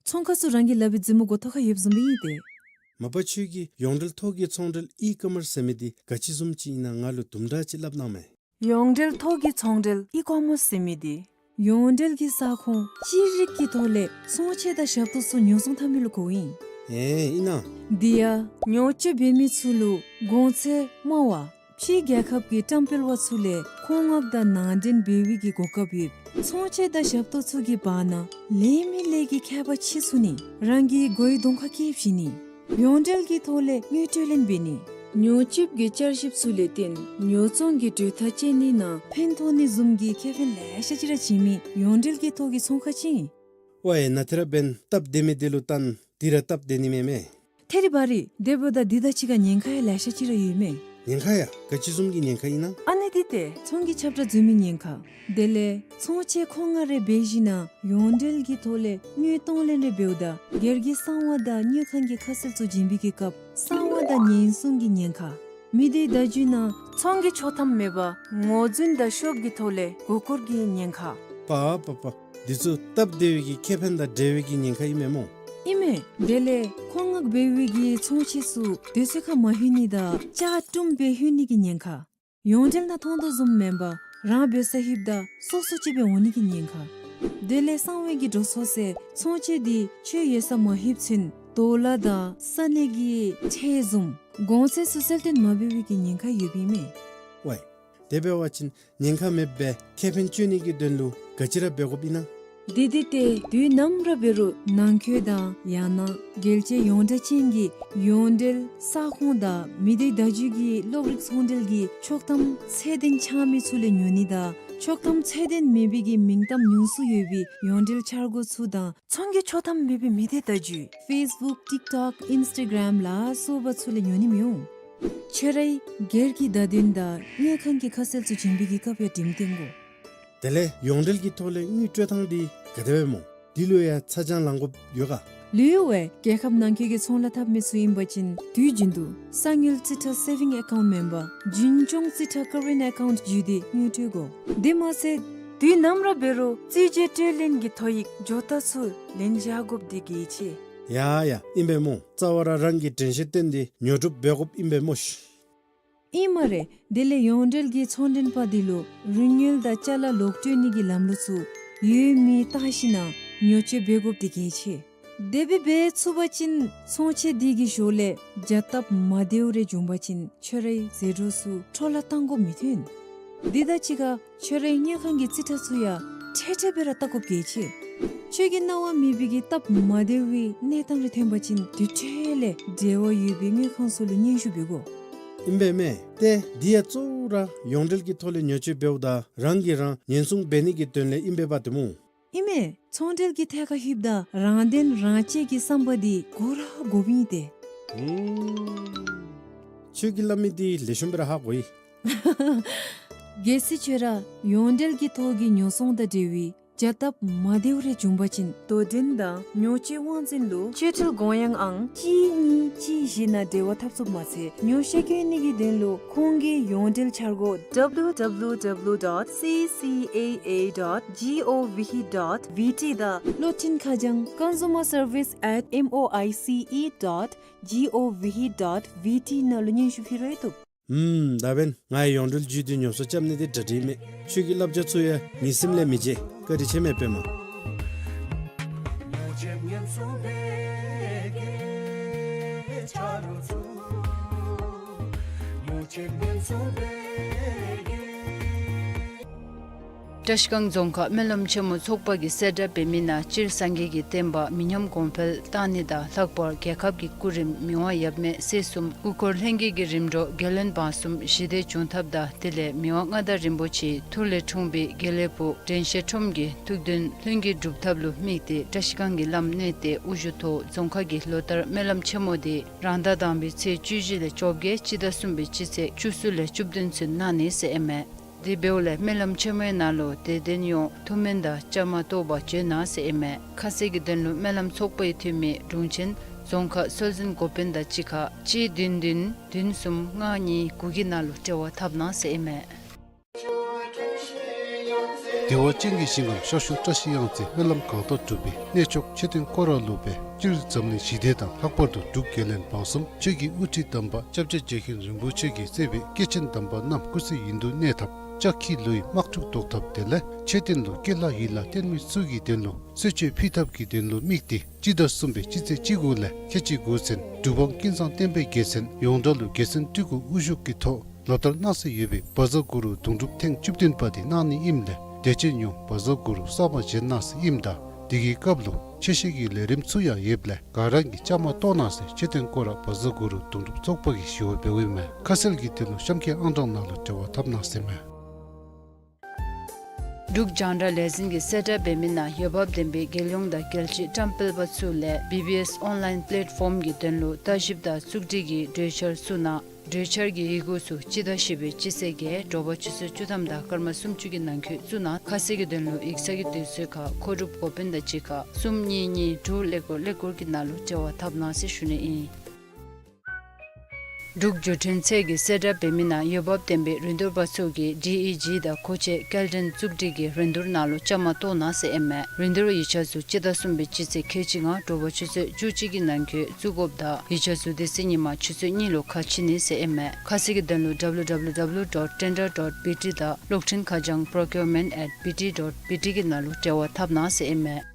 ཚོང་ཁང་ཚུ་རང་གིས་ལག་པའི་མཛུབ་མོ་མགུ་ཐོག་ཁར་ཡོདཔ་བཟུམ་སྦེ་ཨིན་ཏེ། མ་པ་ཁྱོད་ཀྱིས་ཡོངས་འབྲེལ་ཐོག་གི་ཚོང་འབྲེལ་ཨི་ཀོ་མརསི་ཟེར་མི་འདི་ག་ཅི་བཟུམ་ཅིག་ཨིན་ན་ང་ལུ་དུམ་གྲ་ཅིག་སླབ་གནང་མས། ཡོངས་འབྲེལ་ཐོག་གི་ཚོང་འབྲེལ་ཨི་ཀོ་མརསི་ཟེར་མི་འདི་ཡོངས་འབྲེལ་གྱི་ས་ཁོངས་ཅི་རིགས་ཀྱི་ཐོག་ལས་ཚོང་ཆས་དང་ཞབས་ཏོག་ཚུ་ཉོ་ཚོང་འཐབ་མི་ལུ་གོཝ་ཨིན། ཨེ་ཨིན་ན། དེ་ཡང་ཉོ་སྤྱོད་འབད་མི་ཚུ་ལུ་གོང་ཚད་དམའ་བ་ཕྱིའི་རྒྱལ་ཁབ་ཀྱི་བཀྲམ་སྤེལ་བ་ཚུ་ལས་མཁོ་མངགས་དང་ནང་འདྲེན་འབད་བའི་གི་གོ་སྐབས་ཡོད། ཚོང་ཆས་དང་ཞབས་ཏོག་ཚུ་གི་བར་ན་ལས་མི་ལས་ཀྱི་ཁྱད་པར་ཕྱེ་ཚུགས་ནི། རང་གི་མགོའི་གདོང་ཁར་བཀལ་བཞེས་ནི། ཡོངས་འབྲེལ་གྱི་ཐོག་ལས་དངུལ་སྤྲོད་ལེན་འབད་ནི། ཉོ་སྤྱོད་ཀྱི་བསྐྱར་ཞིབ་ཚུ་ལས་བརྟེན་ཉོ་ཚོང་གི་གྲོས་ཐག་བཅད་ནི་ནང་ཕན་ཐོགས་ནི་བཟུམ་གྱི་ཁེ་ཕན་ལེ་ཤ་ཅིག་ར་བྱིན་མི་ཡོངས་འབྲེལ་གྱི་ཐོག་གི་ཚོང་ཁང་ཅིག་ཨིན། ཝའེ་ནཱ་ཏེ་ར་འབདན་སྟབས་བདེ་མི་དེ་ལུ་བརྟེན་འདི་ར་སྟབས་བདེ་ནི་མས་མས། ཐད་རི་བ་རི་དེ་འབདཝ་ད་འདི་དང་གཅིག་ཁར་ཉེན་ཁ་ཡང་ལེ་ཤ་ཅིག་ར་ཡོད་མས། ཉེན་ཁ་ཡ། ག་ཅི་བཟུམ་གྱི་ཉེན་ཁ་ཨིན་ན། ཨ་ནི་འདི་ཏེ་ཚོང་གི་ཁྱབ་བསྒྲགས་འཛོལ་མི་ཉེན་ཁ། དེ་ལས་ཚོང་ཆས་མཁོ་མངགས་རེ་འབད་ཞིནམ་ལས་ཡོངས་འབྲེལ་གྱི་ཐོག་ལས་དངུལ་གཏོང་ལེན་རེ་འབདཝ་ད་སྒེར་གྱི་གསང་བ་དང་དངུལ་ཁང་གི་ཁ་གསལ་ཚུ་བྱིན་པའི་གི་སྐབས་གསང་བ་དང་ཉེན་སྲུང་གི་ཉེན་ཁ། མི་སྡེའི་བརྡ་བརྒྱུད་ནང་ཚོང་གི་ཆོག་ཐམ་མེད་པར་ངོ་རྫུན་དང་ཤོབ་ཀྱི་ཐོག་ལས་མགུ་སྐོར་གྱི་ཉེན་ཁ། པ་པ་པ། འདི་ཚུ་སྟབས་བདེ་བའི་གི་ཁེ་ཕན་དང་འབྲེལ་བའི་གི་ཉེན་ཁ་ཨིན་མས་སྨོ། ཨིན་མས། དེ་ལས་མཁོ་མངགས་འབད་བའི་གི་ཚོང་ཆས་ཚུ་དུས་ཚོད་ཁར་མ་ལྷོད་ནི་དང་ལྕགས་གྲུམ་སྦེ་ལྷོད་ནི་གི་ཉེན་ཁ། ཡོངས་འབྲེལ་ནང་མཐོང་དོ་བཟུམ་མེན་པར་རང་འབད་སར་ལྷོདཔ་ད་སོ་སོ་ཅིག་སྦེ་འོང་ནི་གི་ཉེན་ཁ། དེ་ལས་གསང་བའི་གི་འགྲོ་སོང་ཟེར་ཚོང་ཆས་འདི་ཁྱོད་ཡོད་སར་མ་ལྷོདཔ་ཚུན་དོ་ལ་དང་ས་གནས་ཀྱི་ཁྲལ་བཟུམ་གོང་ཚད་ཚུ་གསལ་སྟོན་མ་འབད་བའི་གི་ཉེན་ཁ་ཡོདཔ་ཨིན་མས། ཝའེ། དེ་འབད་བ་ཅིན་ཉེན་ཁ་མེདཔ་སྦེ་ཁེ་ཕན་སྤྱོད་ནི་གི་དོན་ལུ་ག་ཅི་ར་འབད་དགོཔ་ཨིན་ན། འདི་འདི་ཏེ་དུས་ནམ་ར་འབད་རུང་ནང་འཁོད་དང་ཡང་ན་རྒྱལ་སྤྱིའི་ཡོངས་གྲགས་ཅན་གྱི་ཡོངས་འབྲེལ་ས་ཁོངས་དང་མི་སྡེའི་བརྡ་བརྒྱུད་ཀྱི་གློག་རིག་ཚོང་འབྲེལ་གྱི་ཆོག་ཐམ་ཚད་ལྡན་ཆགས་མི་ཚུ་ལས་ཉོ་ནི་དང་ཆོག་ཐམ་ཚད་ལྡན་མེད་པའི་གི་མིང་གཏམ་ཉུང་སུ་ཡོད་པའི་ཡོངས་འབྲེལ་འཆར་སྒོ་ཚུ་དང་ཚོང་གི་ཆོག་ཐམ་མེད་པའི་མི་སྡེའི་བརྡ་བརྒྱུད་ཕེསི་བུཀ་ཊིཀ་ཊོཀ་ཨིནསི་ཊ་གརམ་ལ་སོགས་པ་ཚུ་ལས་ཉོ་ནི་མི་འོང་། ཁྱོད་རའི་སྒེར་གྱི་བརྡ་དོན་དང་དངུལ་ཁང་གི་ཁ་གསལ་ཚུ་བྱིན་པའི་གི་སྐབས་ཡང་འགྲེམས་སྟོན་དགོ། དེ་ལས་ཡོངས་འབྲེལ་གྱི་ཐོག་ལས་དངུལ་སྤྲོད་ཐངས་འདི་ག་དེ་སྦེ་སྨོ། འདི་ལུ་ཡང་ཚ་གྱང་ལང་དགོཔ་ཡོད་ག། ལུས་ཡོད་པས། རྒྱལ་ཁབ་ནང་འཁོད་ཀྱི་ཚོང་ལཱ་འཐབ་མི་ཚུ་ཨིན་པ་ཅིན་དུས་རྒྱུན་དུ་གསང་དངུལ་རྩིས་ཁྲ་སེ་བིང་ཨེ་ཀའུནཊ་མེན་པར་རྒྱུན་སྐྱོང་རྩིས་ཁྲ་ཀ་རེནཊ་ཨེ་ཀའུནཊ་བརྒྱུད་དེ་དངུལ་སྤྲོད་དགོ། དེ་མ་ཚད་དུས་ནམ་ར་འབད་རུང་རྩིས་འགོ་སྤྲོད་ལེན་གྱི་ཐོ་ཡིག་ཇོ་བཏགས་ཚུ་ལེན་བཞག་དགོཔ་འདི་གལ་ཆེ། ཡ་ཡ་ཨིན་པས་སྨོ། རྩ་བ་ར་རང་གི་དྲན་ཤེས་བཏོན་ཏེ་ཉོ་སྒྲུབ་འབད་དགོཔ་ཨིན་པས་སྨོ་ཤིག། ཨིན་སྨ་རེ། དེ་ལས་ཡོངས་འབྲེལ་གྱི་ཚོང་མགྲོན་པ་འདི་ལུ་རིན་དངུལ་དང་ཅ་ལ་ལོག་སྤྲོད་ནི་གི་ལམ་ལུགས་ཚུ་ཡོད་མེད་བལྟ་ཞིན་ན་ཉོ་སྤྱོད་འབད་དགོཔ་འདི་གལ་ཆེ། དེ་སྦེ་འབད་ཚུགས་པ་ཅིན་ཚོང་ཆས་འདི་གི་ཞོར་ལས་བྱ་སྟབས་མ་བདེཝ་རེ་བྱུང་པ་ཅིན་ཁྱོད་རའི་ཟད་འགྲོ་ཚུ་འཕྲོ་བརླག་བཏང་དགོཔ་མི་ཐོན། འདི་དང་གཅིག་ཁར་ཁྱོད་རའི་དངུལ་ཁང་གི་རྩིས་ཁྲ་ཚུ་ཡང་འཕྲལ་འཕྲལ་སྦེ་ར་བལྟ་དགོཔ་གལ་ཆེ། ཁྱོད་ཀྱི་གནང་བ་མེད་པའི་གི་སྟབས་མ་བདེ་བའི་གནས་སྟངས་རེ་ཐོན་པ་ཅིན་དེ་འཕྲལ་ལས་འབྲེལ་བ་ཡོད་པའི་དངུལ་ཁང་ཚུ་ལུ་སྙན་ཞུ་འབད་དགོ། ཨིན་པས་མས། ཏེ་འདི་ཡང་གཙོ་བོ་ར་ཡོངས་འབྲེལ་གྱི་ཐོག་ལས་ཉོ་སྤྱོད་འབདཝ་ད་རང་གིས་རང་ཉེན་སྲུང་འབད་ནི་གི་དོན་ལས་ཨིན་པས་པ་ཏེ་སྨོ། ཨིན་མས། ཚོང་འབྲེལ་གྱི་ཐད་ཁར་ལྷོདཔ་ད་རང་དོན་རང་གཅེས་ཀྱི་བསམ་པ་འདི་དགོ་ར་དགོཔ་ཨིན་ཏེ། ཨུམ། ཁྱོད་ཀྱིས་སླབ་མི་འདི་ལེགས་ཤོམ་སྦེ་ར་ཧ་གོ་ཡི། གལ་སྲིད་ཁྱོད་ར་ཡོངས་འབྲེལ་གྱི་ཐོག་གི་ཉོ་ཚོང་དང་འབྲེལ་བའི་བྱ་ཐབས་མ་བདེཝ་རེ་བྱུང་པ་ཅིན་དོ་འགྲན་དང་ཉོ་སྤྱོད་དབང་འཛིན་ལུ་སྤྱོད་ཁྲལ་དགོངས་ཡངས་ཨང་གཅིག་གཉིས་གཅིག་བཞི་ནང་འབྲེལ་བ་འཐབ་ཚུགས་མ་ཚད་ཉོ་ཤ་གྱོན་ནི་གི་དོན་ལུ་ཁོང་གི་ཡོངས་འབྲེལ་འཆར་སྒོ་W W W dot C C A A dot G O V dot V T དང་གློག་འཕྲིན་ཁ་བྱང་consumer service at M O I C E dot G O V dot V T ནང་ལུ་སྙན་ཞུ་ཕུལ་རུང་བཏུབ། ཨུམ། ད་འབདན་ང་ཡང་ཡོངས་འབྲེལ་བརྒྱུད་དེ་ཉོ་ཚོང་རྐྱབ་ནི་འདི་གྲ་སྒྲིག་མས། ཁྱོད་ཀྱི་བསླབ་བྱ་ཚུ་ཡང་ངེའི་སེམས་ལས་མི་བརྗེད། བཀའ་དྲིན་ཆེ་མས་པདྨ། བཀྲ་ཤིས་སྒང་རྫོང་ཁག་སྨོན་ལམ་ཆེན་མོ་ཚོགས་པ་གིས་གསལ་བསྒྲགས་འབད་མི་ནང་སྤྱིར་སངས་རྒྱས་ཀྱི་བསྟན་པ་མི་ཉམས་གོང་འཕེལ་གཏང་ནི་དང་ལྷག་པར་རྒྱལ་ཁབ་ཀྱི་སྐུ་རིམ་མི་དབང་ཡབ་མེས་སྲས་གསུམ་སྐུ་འཁོར་ལྷན་རྒྱས་ཀྱི་རིམ་གྲོ་རྒྱལ་བློན་འབངས་གསུམ་ཞི་བདེ་འབྱུང་ཐབས་དང་དེ་ལས་མི་དབང་མངའ་བདག་རིན་པོ་ཆེའི་ཐུགས་ལས་འཁྲུངས་པའི་དགེ་ལེགས་ཕུག་དྲན་ཤེས་ཁྲོམ་གྱི་ཐུགས་འདུན་ལྷུན་གྱིས་འགྲུབ་ཐབས་ལུ་དམིགས་ཏེ་བཀྲ་ཤིས་སྒང་གི་བླམ་གནས་བརྟན་དབུ་བཞུགས་ཐོག་རྫོང་ཁག་གི་ལོ་ལྟར་སྨོན་ལམ་ཆེན་མོ་འདི་རང་ཟླ་དང་པའི་ཚེས་བཅུ་བཞི་ལས་བཅོ་བརྒྱད་སྤྱི་ཟླ་གསུམ་པའི་སྤྱི་ཚེས་བཅུ་གསུམ་ལས་བཅུ་བདུན་ཚུན་གནང་ནི་ཟེར་ཨིན་མས། དེ་འབདཝ་ལས་སྨོན་ལམ་ཆེན་མོའི་ནང་ལུ་དད་ལྡན་ཡོངས་ཐུགས་སྨོན་དང་བཅའ་མར་གཏོགས་པར་བྱོན་གནང་ཟེར་ཨིན་མས། ཁ་གསལ་གྱི་དོན་ལུ་སྨོན་ལམ་ཚོགས་པའི་འཐུས་མི་དྲུང་ཆེན་རྫོང་ཁག་སྲོལ་འཛིན་འགོ་དཔོན་དང་གཅིག་ཁར་གཅིག་བདུན་བདུན་བདུན་གསུམ་ལྔ་གཉིས་དགུ་གི་ནང་ལུ་འབྲེལ་བ་འཐབ་གནང་ཟེར་ཨིན་མས། བདེ་བ་ཅན་གྱི་ཞིང་ཁམས་ཤར་ཕྱོགས་བཀྲ་ཤིས་གཡང་རྩེ་སྨོན་ལམ་གང་དག་འགྲུབ་པའི་གནས་མཆོག་མཆོད་རྟེན་སྐོར་ར་ལུ་སྦེ་སྤྱིར་འཛམ་གླིང་ཞི་བདེ་དང་ལྷག་པར་དུ་འབྲུག་རྒྱལ་བློན་འབངས་གསུམ་ཆོས་ཀྱི་དབུ་ཁྲིད་དམ་པ་སྐྱབས་རྗེ་རྗེ་མཁན་རིན་པོ་ཆེ་གིས་གཙོས་པའི་སྐྱེས་ཆེན་དམ་པ་རྣམས་སྐུ་ཚེ་ཡུན་དུ་གནས་ཐབས་ལྕགས་ཁྱི་ལུ་ཡི་དམག་འཁྲུག་བཟློག་ཐབས་དེ་ལས་མཆོད་རྟེན་ལུ་སྐྱེ་ལྷ་ཡི་ལྷ་རྟེན་མི་ཚུ་གི་དོན་ལུ་གསོལ་མཆོད་ཕུལ་ཐབས་ཀྱི་དོན་ལུ་དམིགས་ཏེ་སྤྱི་ཟླ་གསུམ་པའི་སྤྱི་ཚེས་བཅུ་དགུ་ལས་ཁལ་གཅིག་དགུ་ཚུན་འབྲུག་འབངས་ཀུན་བཟང་བསྟན་པའི་རྒྱལ་མཚན་ཡོངས་གྲགས་ལུ་རྒྱལ་མཚན་སྤྲུལ་སྐུ་དབུ་བཞུགས་ཀྱི་ཐོག་ལོ་ལྟར་གནང་སྲོལ་ཡོད་པའི་བཛྲ་གུ་རུ་དུང་སྒྲུབ་ཐེངས་བཅུ་བདུན་པ་དེ་གནང་ནི་ཨིནམ་ལས་དད་ཅན་ཡོངས་བཛྲ་གུ་རུ་གསར་པ་བཞེངས་གནང་ཟེར་ཨིནམ་ད་དེ་གི་སྐབས་ལུ་ཆོས་བཤད་ཀྱི་ལས་རིམ་ཚུ་ཡང་ཡོདཔ་ལས་ག་ར་གིས་བཅའ་མར་གཏོགས་གནང་ཟེར་མཆོད་རྟེན་སྐོར་ར་བཛྲ་གུ་རུ་དུང་སྒྲུབ་ཚོགས་པ་གིས་ཞུ་བ་འབདཝ་ཨིན་མས། ཁ་གསལ་གྱི་དོན་ལུ་གཤམ་གྱི་ཨང་གྲངས་ནང་ལུ་འབྲེལ་བ་འཐབ་གནང་ཟེར་མས། འབྲུག་རྒྱང་བསྒྲགས་ལས་འཛིན་གྱིས་གསལ་བསྒྲགས་འབད་མི་ནང་འོས་འབབ་ལྡན་པའི་རྒྱལ་ཡོངས་དང་རྒྱལ་སྤྱི་བཀྲམ་སྤེལ་པ་ཚུ་ལས་བི་བི་ཨེསི་ཨོན་ལཱའིན་པ་ལེཊ་ཕོམ་གྱི་དོན་ལུ་ལྟ་ཞིབ་དང་བཙུགས་སྒྲིག་གི་གྲོས་འཆར་ཚུ་ནང་གྲོས་འཆར་གྱི་ཡི་གུ་ཚུ་སྤྱི་ཟླ་བཞི་པའི་སྤྱི་ཚེས་བརྒྱད་དྲོ་པ་ཆུ་ཚོད་བཅུ་ཐམ་དང་སྐར་མ་སུམ་ཅུ་གི་ནང་འཁོད་བཙུགས་གནང་། ཁ་གསལ་གྱི་དོན་ལུ་ཡིག་ཚང་གི་དུས་ཚོད་ཁར་མཁོ་སྒྲུབ་འགོ་དཔོན་དང་གཅིག་ཁར་གསུམ་གཉིས་གཉིས་དྲུག་ཀླད་ཀོར་ཀླད་ཀོར་གྱི་ནང་ལུ་འབྲེལ་བ་འཐབ་གནང་ཟེར་ཞུ་ནི་ཨིན། འབྲུག་བརྒྱུད་འཕྲིན་ཚད་ཀྱིས་གསལ་བསྒྲགས་འབད་མི་ནང་འོས་འབབ་ལྡན་པའི་རིན་བསྡུར་པ་ཚུ་གིས་ཌི་ཨི་ཇི་དང་མཁོ་ཆས་སྐྱེལ་འདྲེན་བཙུགས་སྒྲིག་གི་རིན་བསྡུར་ནང་ལུ་བཅའ་མར་གཏོགས་གནང་ཟེར་ཨིན་མས། རིན་བསྡུར་ཡིག་ཆ་ཚུ་སྤྱི་ཟླ་གསུམ་པའི་སྤྱི་ཚེས་ཁལ་གཅིག་ལྔ་དྲོ་པ་ཆུ་ཚོད་བཅུ་གཅིག་གི་ནང་འཁོད་བཙུགས་དགོཔ་ད་ཡིག་ཆ་ཚུ་དེ་ཚེ་ཉིན་མ་ཆུ་ཚོད་གཉིས་ལུ་ཁ་ཕྱེ་ནི་ཟེར་ཨིན་མས། ཁ་གསལ་གྱི་དོན་ལུ་W W W dot tender dot B T དང་གློག་འཕྲིན་ཁ་བྱང་procurement at B T dot B T གི་ནང་ལུ་འབྲེལ་བ་འཐབ་གནང་ཟེར་ཨིན་མས།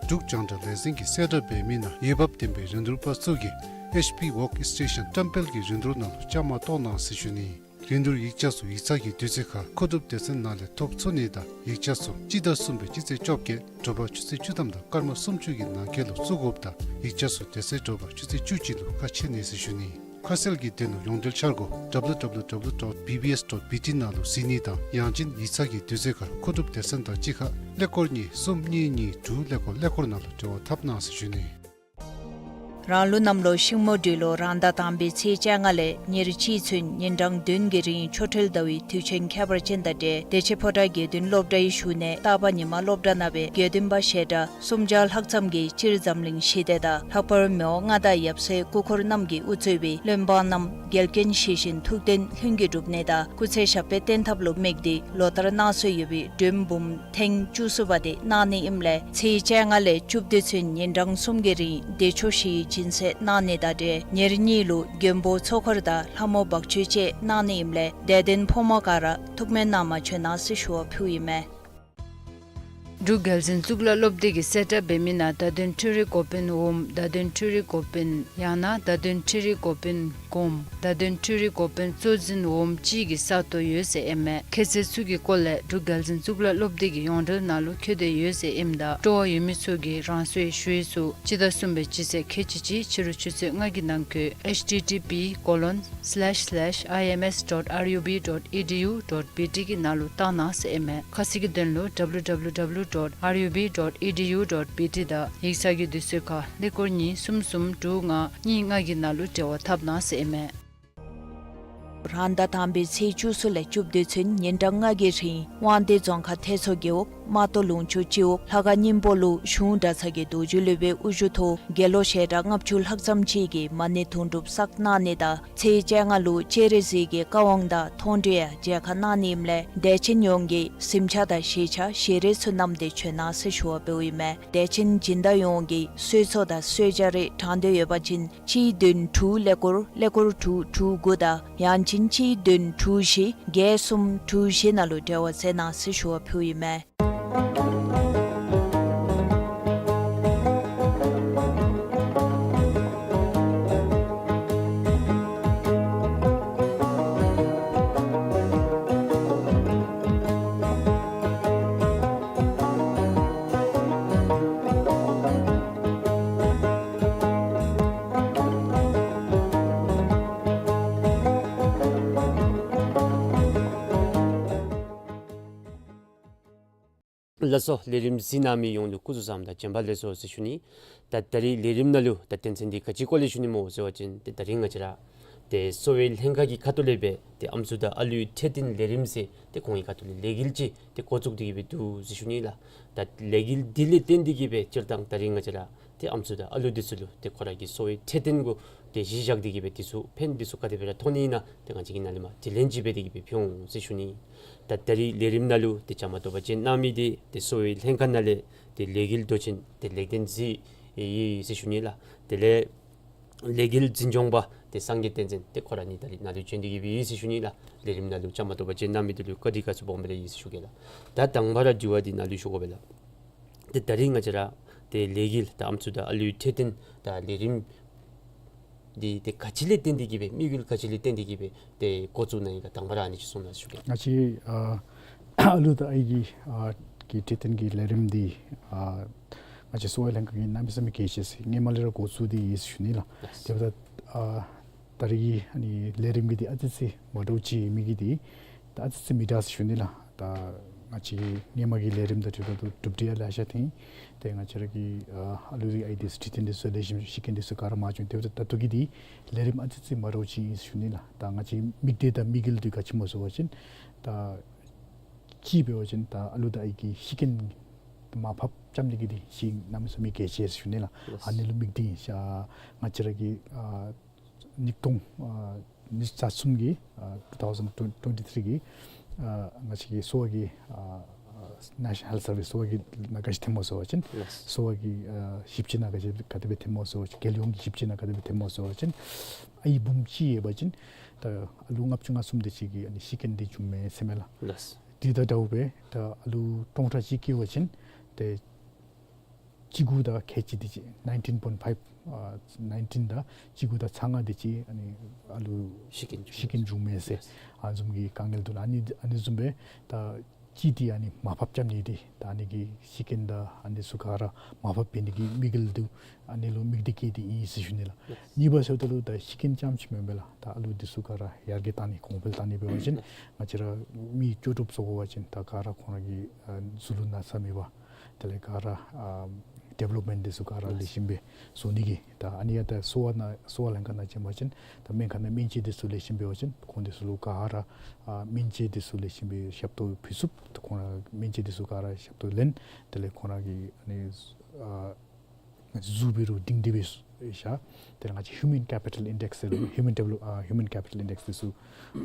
འབྲུག་རྒྱང་བསྒྲགས་ལས་འཛིན་གྱིས་གསལ་བསྒྲགས་འབད་མི་ནང་འོས་འབབ་ལྡན་པའི་རིན་བསྡུར་པ་ཚུ་གིས་ཨེཆ་པི་ཝརཀ་སི་ཊེ་ཤཱན་བཀྲམ་སྤེལ་གྱི་རིན་བསྡུར་ནང་ལུ་བཅའ་མར་གཏོགས་གནང་ཟེར་ཞུ་ནི། རིན་བསྡུར་ཡིག་ཆ་ཚུ་ཡིག་ཚང་གི་དུས་ཚོད་ཁར་མཁོ་སྒྲུབ་སྡེ་ཚན་ནང་ལས་ཐོབ་ཚུགས་ནི་དང་ཡིག་ཆ་ཚུ་སྤྱི་ཟླ་གསུམ་པའི་སྤྱི་ཚེས་བཅོ་བརྒྱད་དྲོ་པ་ཆུ་ཚོད་བཅུ་ཐམ་དང་སྐར་མ་སུམ་ཅུ་གི་ནང་འཁོད་ལུ་བཙུགས་དགོཔ་ད་ཡིག་ཆ་ཚུ་དེ་ཚེ་དྲོ་པ་ཆུ་ཚོད་བཅུ་གཅིག་ལུ་ཁ་ཕྱེ་ནི་ཟེར་ཞུ་ནི། ཁ་གསལ་གྱི་དོན་ལུ་ཡོངས་འབྲེལ་འཆར་སྒོ་W W W dot B B S dot B T ནང་ལུ་གཟིགས་ནི་དང་ཡང་ཅིན་ཡིག་ཚང་གི་དུས་ཚོད་ཁར་མཁོ་སྒྲུབ་སྡེ་ཚན་དང་གཅིག་ཁར་ཀླད་ཀོར་གཉིས་གསུམ་གཉིས་གཉིས་དྲུག་ཀླད་ཀོར་ཀླད་ཀོར་ནང་ལུ་འབྲེལ་བ་འཐབ་གནང་ཟེར་ཞུ་ནི། རང་ལུགས་གནམ་ལོ་ཤིང་མོ་སྦྲུལ་ལོ་རང་ཟླ་དང་པའི་ཚེས་བཅོ་ལྔ་ལས་ཉེར་གཅིག་ཚུན་ཉིན་གྲངས་བདུན་གྱི་རིང་ཆོ་འཕྲུལ་ཟླ་བའི་དུས་ཆེན་ཁྱད་པར་ཅན་དང་འབྲེལ་བདེ་ཆེན་ཕོ་བྲང་དགེ་འདུན་སློབ་གྲྭའི་བཞུགས་གནས་རྟག་པ་ཉི་མ་སློབ་གྲྭ་ནང་སྦེ་དགེ་འདུན་པ་ཞལ་གྲངས་སུམ་བརྒྱ་ལྷག་ཙམ་གྱིས་སྤྱིར་འཛམ་གླིང་ཞི་བདེ་དང་ལྷག་པར་མི་དབང་མངའ་བདག་ཡབ་སྲས་སྐུ་འཁོར་རྣམས་ཀྱིས་དབུ་གཙོས་པའི་བློན་འབངས་རྣམས་འགལ་རྐྱེན་ཞི་ཞིང་ཐུགས་གཏན་ལྷུན་གྱིས་འགྲུབ་ནི་དང་སྐུ་ཚེ་ཞབས་པད་བརྟན་ཐབས་ལུ་དམིགས་ཏེ་ལོ་ལྟར་གནང་སྲོལ་ཡོད་པའི་སྒྲོལ་འབུམ་ཐེངས་བཅུ་གསུམ་པ་དེ་གནང་ནི་ཨིནམ་ལས་ཚེས་བཅོ་ལྔ་ལས་བཅུ་བདུན་ཚུན་ཉིན་གྲངས་གསུམ་གྱི་རིང་བདེ་མཆོག་ཞི་བའི་སྦྱིན་སྲེག་གནང་ནི་དང་འབྲེལ་ཉེར་གཉིས་ལུ་མགོན་པོ་ཚོགས་འཁོར་དང་ལྷ་མོ་འབག་བཅོལ་བཅས་གནང་ནི་ཨིནམ་ལས་དད་ལྡན་ཕོ་མོ་ག་ར་ཐུགས་སྨོན་གནང་མ་བྱོན་གནང་ཟེར་ཞུ་བ་ཕུལཝ་ཨིན་མས། འབྲུག་རྒྱལ་འཛིན་གཙུག་ལག་སློབ་སྡེ་གིས་གསལ་བསྒྲགས་འབད་མི་ནང་བརྡ་དོན་འཕྲུལ་རིག་འགོ་དཔོན་འོགམ་བརྡ་དོན་འཕྲུལ་རིག་འགོ་དཔོན་ཡང་ན་བརྡ་དོན་འཕྲུལ་རིག་འགོ་དཔོན་གོངམ་བརྡ་དོན་འཕྲུལ་རིག་འགོ་དཔོན་གཙོ་འཛིན་འོགམ་ཅིག་གི་ས་སྟོང་ཡོད་ཟེར་ཨིན་མས། ཁྱད་ཚད་ཚུ་གི་སྐོར་ལས་འབྲུག་རྒྱལ་འཛིན་གཙུག་ལག་སློབ་སྡེ་གི་ཡོངས་འབྲེལ་ནང་ལུ་བཀོད་དེ་ཡོད་ཟེར་ཨིནམ་ད་སྤྲོ་བ་ཡོད་མི་ཚུ་གིས་རང་སོའི་ཞུ་ཡིག་ཚུ་སྤྱི་ཟླ་གསུམ་པའི་སྤྱི་ཚེས་ཁལ་གཅིག་གཅིག་ཕྱི་རུ་ཆུ་ཚོད་ལྔ་གི་ནང་འཁོད་H T T P colon slash slash I M S dot R U B dot E D U dot B T གི་ནང་ལུ་བཏང་གནང་ཟེར་ཨིན་མས། ཁ་གསལ་གྱི་དོན་ལུ W W W dot R U B dot E D U dot B T དང་ཡིག་ཚང་གི་དུས་ཚོད་ཁར་ཀླད་ཀོར་གཉིས་གསུམ་གསུམ་དྲུག་ལྔ་གཉིས་ལྔ་གི་ནང་ལུ་འབྲེལ་བ་འཐབ་གནང་ཟེར་ཨིན་མས། རང་ཟླ་དང་པའི་ཚེས་བཅུ་གསུམ་ལས་བཅུ་བདུན་ཚུན་ཉིན་གྲངས་ལྔ་གི་རིང་དབང་འདུས་རྫོང་ཁག་ཐེད་མཚོ་རྒེད་འོག་རྨ་ཏོ་ལུང་ཕྱོགས་སྤྱི་འོག་ལྷ་ཁང་སྙིང་པོ་ལུ་གཞུང་གྲྭ་ཚང་གི་རྡོ་རྗེ་སློབ་དཔོན་དབུ་བཞུགས་ཐོག་དགེ་སློང་ཞལ་གྲངས་ལྔ་བཅུ་ལྷག་ཙམ་ཅིག་གིས་མ་ཎི་དུང་སྒྲུབ་བསགས་གནང་ནི་དང་ཚེས་བཅོ་ལྔ་ལུ་སྤྱན་རས་གཟིགས་ཀྱི་བཀའ་དབང་དང་མཐོང་གྲོལ་ཡང་མཇལ་ཁ་གནང་ནི་ཨིནམ་ལས་དད་ཅན་ཡོངས་ཀྱིས་གཟིམ་ཆས་དང་ཞལ་ཆས་ཞལ་རས་ཚུ་བསྣམས་ཏེ་བྱོན་གནང་ཟེར་ཞུ་བ་འབདཝ་ཨིན་མས། དད་ཅན་སྦྱིན་བདག་ཡོངས་ཀྱིས་གསོལ་ཚོགས་དང་གསོལ་ཇ་རེ་དྲང་འདོད་ཡོད་པ་ཅིན་གཅིག་བདུན་དྲུག་ཀླད་ཀོར་ཀླད་ཀོར་དྲུག་དྲུག་དགུ་དང་ཡང་ཅིན་གཅིག་བདུན་དྲུག་བཞི་བརྒྱད་གསུམ་དྲུག་བཞི་ནང་ལུ་འབྲེལ་བ་མཛད་གནང་ཟེར་ཞུ་བ་ཕུལཝ་ཨིན་མས། ལགས་སོ། ལས་རིམ་གཟིགས་གནང་མི་ཡོངས་ལུ་སྐུ་གཟུགས་བཟང་དང་བྱོན་པ་ལེགས་སོ་ཟེར་ཞུ་ནི། ད་ད་རིས་ལས་རིམ་ནང་ལུ་ད་དོན་ཚན་འདི་ག་ཅིའི་སྐོར་ལས་ཞུ་ནི་སྨོ་ཟེར་བ་ཅིན་ཏེ་ད་རིས་ང་བཅས་ར་ཏེ་གསོ་བའི་ལྷན་ཁག་གི་ཁ་ཐུག་ལས་སྦེ་ཏེ་ཨམ་སྲུ་དང་ཨ་ལུའི་འཕྲོད་བསྟེན་ལས་རིམ་ཟེར་ཏེ་ཁོང་གི་ཁ་ཐུག་ལས་ལས་འགུལ་ཅིག་ཏེ་འགོ་བཙུགས་ཏེ་གི་སྦེ་འདུག་ཟེར་ཞུ་ནི་ལགས། ད་ལས་འགུལ་འདི་ལས་བརྟེན་ཏེ་གི་སྦེ་སྤྱིར་བཏང་ད་རིས་ང་བཅས་ར་ཏེ་ཨམ་སྲུ་དང་ཨ་ལུ་འདི་ཚུ་ལུ་ཏེ་ཁོ་ར་གི་གསོ་བའི་འཕྲོད་བསྟེན་གུ་ཏེ་གཞི་བཞག་སྟེ་གི་སྦེ་འདི་ཚུ་ཕན་འདི་ཚུ་ག་དེ་སྦེ་ར་ཐོགས་ནི་ཨིན་ན་ཏེ་ང་བཅས་ཀྱིས་ནཱ་ལས་མར་དྲི་ལན་ཅིག་འབད་དེ་གི་སྦེ་ཕུལ་འོང་ཟེར་ཞུ་ནི། ད་ད་རིས་ལས་རིམ་ནང་ལུ་ཏེ་བཅའ་མར་གཏོགས་པ་ཅིན་གནང་མི་འདི་ཏེ་གསོ་བའི་ལྷན་ཁག་ནང་ལས་ཏེ་ལས་འགུལ་མདོ་ཆེན་ཏེ་ལེགས་ལྡན་འཛིན་ཡེ་ཟེར་ཞུ་ནི་ལགས། དེ་ལས་ལས་འགུལ་འཛིན་སྐྱོང་པ་ཏེ་སངས་རྒྱས་བསྟན་འཛིན་ཏེ་ཁོ་ར་གཉིས་ད་རིས་ནཱ་ལུ་བྱོན་ཏེ་གི་སྦེ་ཡོད་ཟེར་ཞུ་ནི་ལགས། ལས་རིམ་ནང་ལུ་བཅའ་མར་གཏོགས་པ་ཅིན་གནང་མི་འདི་ལུ་བཀའ་དྲིན་དགའ་ཚོར་སྦོམ་སྦེ་ར་ཡོད་ཟེར་ཞུ་གེ་ལགས། ད་དང་པ་ར་དྲི་བ་འདི་ནཱ་ལུ་ཞུ་དགོ་པས་ལགས། ཏེ་ད་རིས་ང་བཅས་ར་ཏེ་ལས་འགུལ་ད་ཨམ་སྲུ་དང་ཨ་ལུའི་འཕྲོད་བསྟེན་ད་ལས་རིམ་འདི་ཏེ་ག་ཅི་ལས་བརྟེན་ཏེ་གི་སྦེ་དམིགས་ཡུལ་ག་ཅི་ལས་བརྟེན་ཏེ་གི་སྦེ་ཏེ་འགོ་བཙུགས་གནང་ཡི་ག་དང་པ་ར་ཨ་ནི་ཅིག་གསུང་གནང་ཞུ་གེ། ང་བཅས་ཨ་ཨ་ལུ་དང་ཨའི་གི་ཨ་གི་འཕྲོད་བསྟེན་གྱི་ལས་རིམ་འདི་ཨ་ང་བཅས་གསོ་བའི་ལྷན་ཁག་གིས་གནམ་མེད་ས་མེད་གལ་ཆེ་ཟེར་སྔོན་མ་ལས་ར་འགོ་བཙུགས་ཏེ་ཡོད་ཟེར་ཞུ་ནི་ལགས། ལགས། དེ་འབདཝ་ད་ཨ་ད་རིས་ཀྱི་ཨ་ནི་ལས་རིམ་གྱི་འདི་ཨ་ཙི་ཙི་མ་འདྲཝ་ཅིག་མི་གི་འདི་ད་ཨ་ཙི་ཙི་མི་འདྲ་ཟེར་ཞུ་ནི་ལགས། ད་ང་བཅས་ཀྱི་སྔོན་མ་གི་ལས་རིམ་དང་འཁྲིལ་ད་ལྟོ་གྲུབ་འབྲས་ཡང་ལེ་ཤ་ཐོན། ཏེ་ང་བཅས་ར་གི་ཨ་ཨ་ལུ་རེ་ཨའི་འདི་ཚུ་འཕྲོད་བསྟེན་འདི་ཚུ་ལེགས་ཤོམ་ཤི་རྐྱེན་འདི་ཚུ་ག་ར་མར་བྱུང་། དེ་འབདཝ་ད་ད་ལྟོ་གི་འདི་ལས་རིམ་ཨ་ཙི་ཙི་མ་འདྲཝ་ཅིག་ཨིན་ཟེར་ཞུ་ནི་ལགས། ད་ང་བཅས་མིག་ལྟོས་དང་དམིགས་ཡུལ་འདི་ག་ཅི་སྨོ་ཟེར་བ་ཅིན་ད་གཅིག་འབད་བ་ཅིན་ད་ཨ་ལུ་དང་ཨའི་གི་ཤི་རྐྱེན་མར་ཕབ་རྐྱབ་ནི་གི་འདི་ཅིག་གནམ་མེད་ས་མེད་གལ་ཆེ་ཟེར་ཞུ་ནི་ལགས། ལགས། ཨ་ནི་ལུ་དམིགས་ཏེ་ཨིན་ཤག། ང་བཅས་ར་གི་ཨ་ཉིས་སྟོང་ཨ་ཉི་ཤུ་རྩ་གསུམ་གྱི་ཨ་two thousand twenty-three གྱི་ཨ་ང་བཅས་ཀྱི་གསོ་བ་གི་ཨ་ཨ་National Health Service གསོ་བ་གི་ནང་ག་ཅི་ཐོནམ་སྨོ་ཟེར་བ་ཅིན་ལགས། གསོ་བ་གི་ཨ་ཞིབ་དཔྱད་ནང་ག་ཅི་ག་དེ་སྦེ་ཐོནམ་སྨོ་ཟེར་བ་ཅིན་རྒྱལ་ཡོངས་ཀྱི་ཞིབ་དཔྱད་ནང་ག་དེ་སྦེ་ཐོནམ་སྨོ་ཟེར་བ་ཅིན་ཨའི་བུམོ་གཅིག་ཡོད་པ་ཅིན་ད་ཨ་ལུ་ལྔ་བཅུ་ང་གསུམ་དེ་ཅིག་གི་ཨ་ནི་ཤི་རྐྱེན་འདི་བྱུངམ་མས་ཟེར་མས་ལགས། ལགས། དེ་དང་འདྲཝ་སྦེ་ད་ཨ་ལུ་སྟོང་ཕྲག་གཅིག་སྐྱེ་བ་ཅིན་ཏེ་གཅིག་དགུ་དང་ཁལ་གཅིག་དེ་ཅིག་nineteen point five ཨ་nineteen དང་གཅིག་དགུ་དང་ཚག་ལྔ་དེ་ཅིག་ཨ་ནི་ཨ་ལུ་ཤི་རྐྱེན་ཤི་རྐྱེན་བྱུངམ་མས་ཟེར། ལགས། ཨ་ནི་བཟུམ་གྱི་དཀའ་ངལ་འདུག་ལགས། ཨ་ནི་ཨ་ནི་བཟུམ་སྦེ་ད་གཅིག་འདི་ཨ་ནི་མར་ཕབ་རྐྱབ་ནི་འདི་ད་ཨ་ནི་གི་ཤི་རྐྱེན་དང་ཨ་ནི་ཚུ་ག་ར་མར་ཕབ་འབད་ནི་གི་དམིགས་ཡུལ་འདི་ཨ་ནི་ལུ་དམིགས་ཏེ་བསྐྱེད་དེ་ཨིན་ཟེར་ཞུ་ནི་ལགས། ལགས། གཉིས་པ་ཟེརཝ་ད་ལུ་ད་ཤི་རྐྱེན་རྐྱངམ་ཅིག་མེན་པས་ལགས། ད་ཨ་ལུ་འདི་ཚུ་ག་ར་ཡར་རྒྱས་གཏང་ནི་གོང་འཕེལ་གཏང་ནི་འབད་བ་ཅིན་ལགས། ང་བཅས་ར་མི་བཅོས་ཐབས་བཟོ་དགོ་པ་ཅིན་ད་ག་ར་ཁོང་ར་གི་ཨ་གཟུགས་ལུ་ན་ཚ་མེད་པར་དེ་ལས་ག་ར་ཨ་ཌི་ཝེ་ལོབ་མེནཊ་འདི་ཚུ་ག་ར་ལེགས་ཤོམ་སྦེ་བཟོ་ནི་གི་ད་ཨ་ནི་ཡང་ད་གསོ་བ་ནང་གསོ་བ་ལྷན་ཁག་ནང་བྱོན་པ་ཅིན་ད་སྨན་ཁང་ནང་སྨན་བཅོས་འདི་ཚུ་ལེགས་ཤོམ་འབད་བ་ཅིན་ཁོང་འདི་ཚུ་ལུ་ག་ར་ཨ་སྨན་བཅོས་འདི་ཚུ་ལེགས་ཤོམ་སྦེ་ཞབས་ཏོག་ཕུལ་ཚུགས། ད་ཁོང་ར་སྨན་བཅོས་འདི་ཚུ་ག་ར་ཞབས་ཏོག་ལེན། དེ་ལས་ཁོང་ར་གི་ཨ་ནི་ཨ་གཟུགས་འབད་རུང་སྒྲིང་སྒྲི་སྦེ་ཤ། དེ་ལས་ང་བཅས་ཧིའུ་མེན་ཀེ་པི་ཊལ་ཨིན་ཌེགསི་ཟེར་ཧིའུ་མེན་ཌི་ཝེ་ལོབ་ཨ་ཧིའུ་མེན་ཀེ་པི་ཊལ་ཨིན་ཌེགསི་འདི་ཚུ་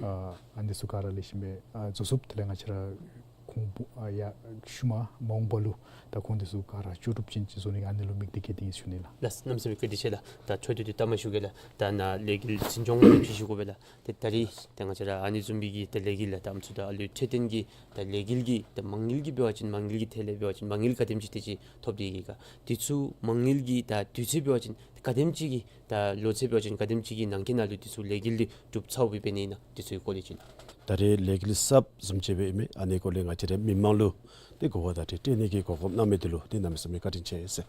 ཨ་ཨ་ནི་ཚུ་ག་ར་ལེགས་ཤོམ་སྦེ་ཨ་བཟོ་ཚུགས། དེ་ལས་ང་བཅས་ར་ཁོང་ཨ་ཡར་ཤུལ་མ་མ་འོངས་པ་ལུ་ད་ཁོང་འདི་ཚུ་ག་ར་བཅོས་ཐབས་ཅན་ཅིག་བཟོ་ནི་གི་ཨ་ནི་ལུ་དམིགས་ཏེ་བསྐྱེད་དེ་ཨིན་ཟེར་ཞུ་ནི་ལགས། ལགས། གནམ་མེད་ས་མེད་བཀའ་དྲིན་ཆེ་ལགས། ད་འཕྲོ་མཐུད་དེ་བཀའ་དྲིན་ཞུ་གེ་ལགས། ད་ནཱ་ལས་འགུལ་འཛིན་སྐྱོང་པ་ལུ་ཅིག་ཞུ་དགོ་པས་ལགས། ཏེ་ད་རིས་ཏེ་ང་བཅས་ར་ཨ་ནི་བཟུམ་མའི་གི་ཏེ་ལས་འགུལ་ལགས་ད་ཨམ་སྲུ་དང་ཨ་ལུའི་འཕྲོད་བསྟེན་གྱི་ད་ལས་འགུལ་གྱི་ད་མ་དངུལ་གྱི་འབད་བ་ཅིན་མ་དངུལ་གྱི་ཐད་ལས་འབད་བ་ཅིན་མ་དངུལ་ག་དེམ་ཅིག་དེ་ཅིག་ཐོབ་སྟེ་ཡོད་ག། དེ་ཚུ་མ་དངུལ་གྱི་ད་དུས་ཚོད་འབད་བ་ཅིན་ག་དེམ་ཅིག་གི་ད་ལོ་ཚད་འབད་བ་ཅིན་ག་དེམ་ཅིག་གི་ནང་འཁོད་ནང་ལུ་དེ་ཚུ་ལས་འགུལ་འདི་གྲུབ་ཚརཝ་སྦེ་འབད་ནི་ཨིན་ན་དེ་ཚུ་གི་སྐོར་ལས་ཅིག། ད་རེས་ལས་འགུལ་གསརཔ་བཟུམ་ཅིག་སྦེ་ཨིན་མས། ཨ་ནི་སྐོར་ལས་ང་བཅས་ར་མི་མང་ལུ་ཏེ་གོ་བ་དང་འཁྲིལ་སྤྲོད་ནི་གི་གོ་སྐབས་གནང་མི་འདི་ལུ་ཏེ་གནམ་མེད་ས་མེད་བཀའ་དྲིན་ཆེ་ཟེར།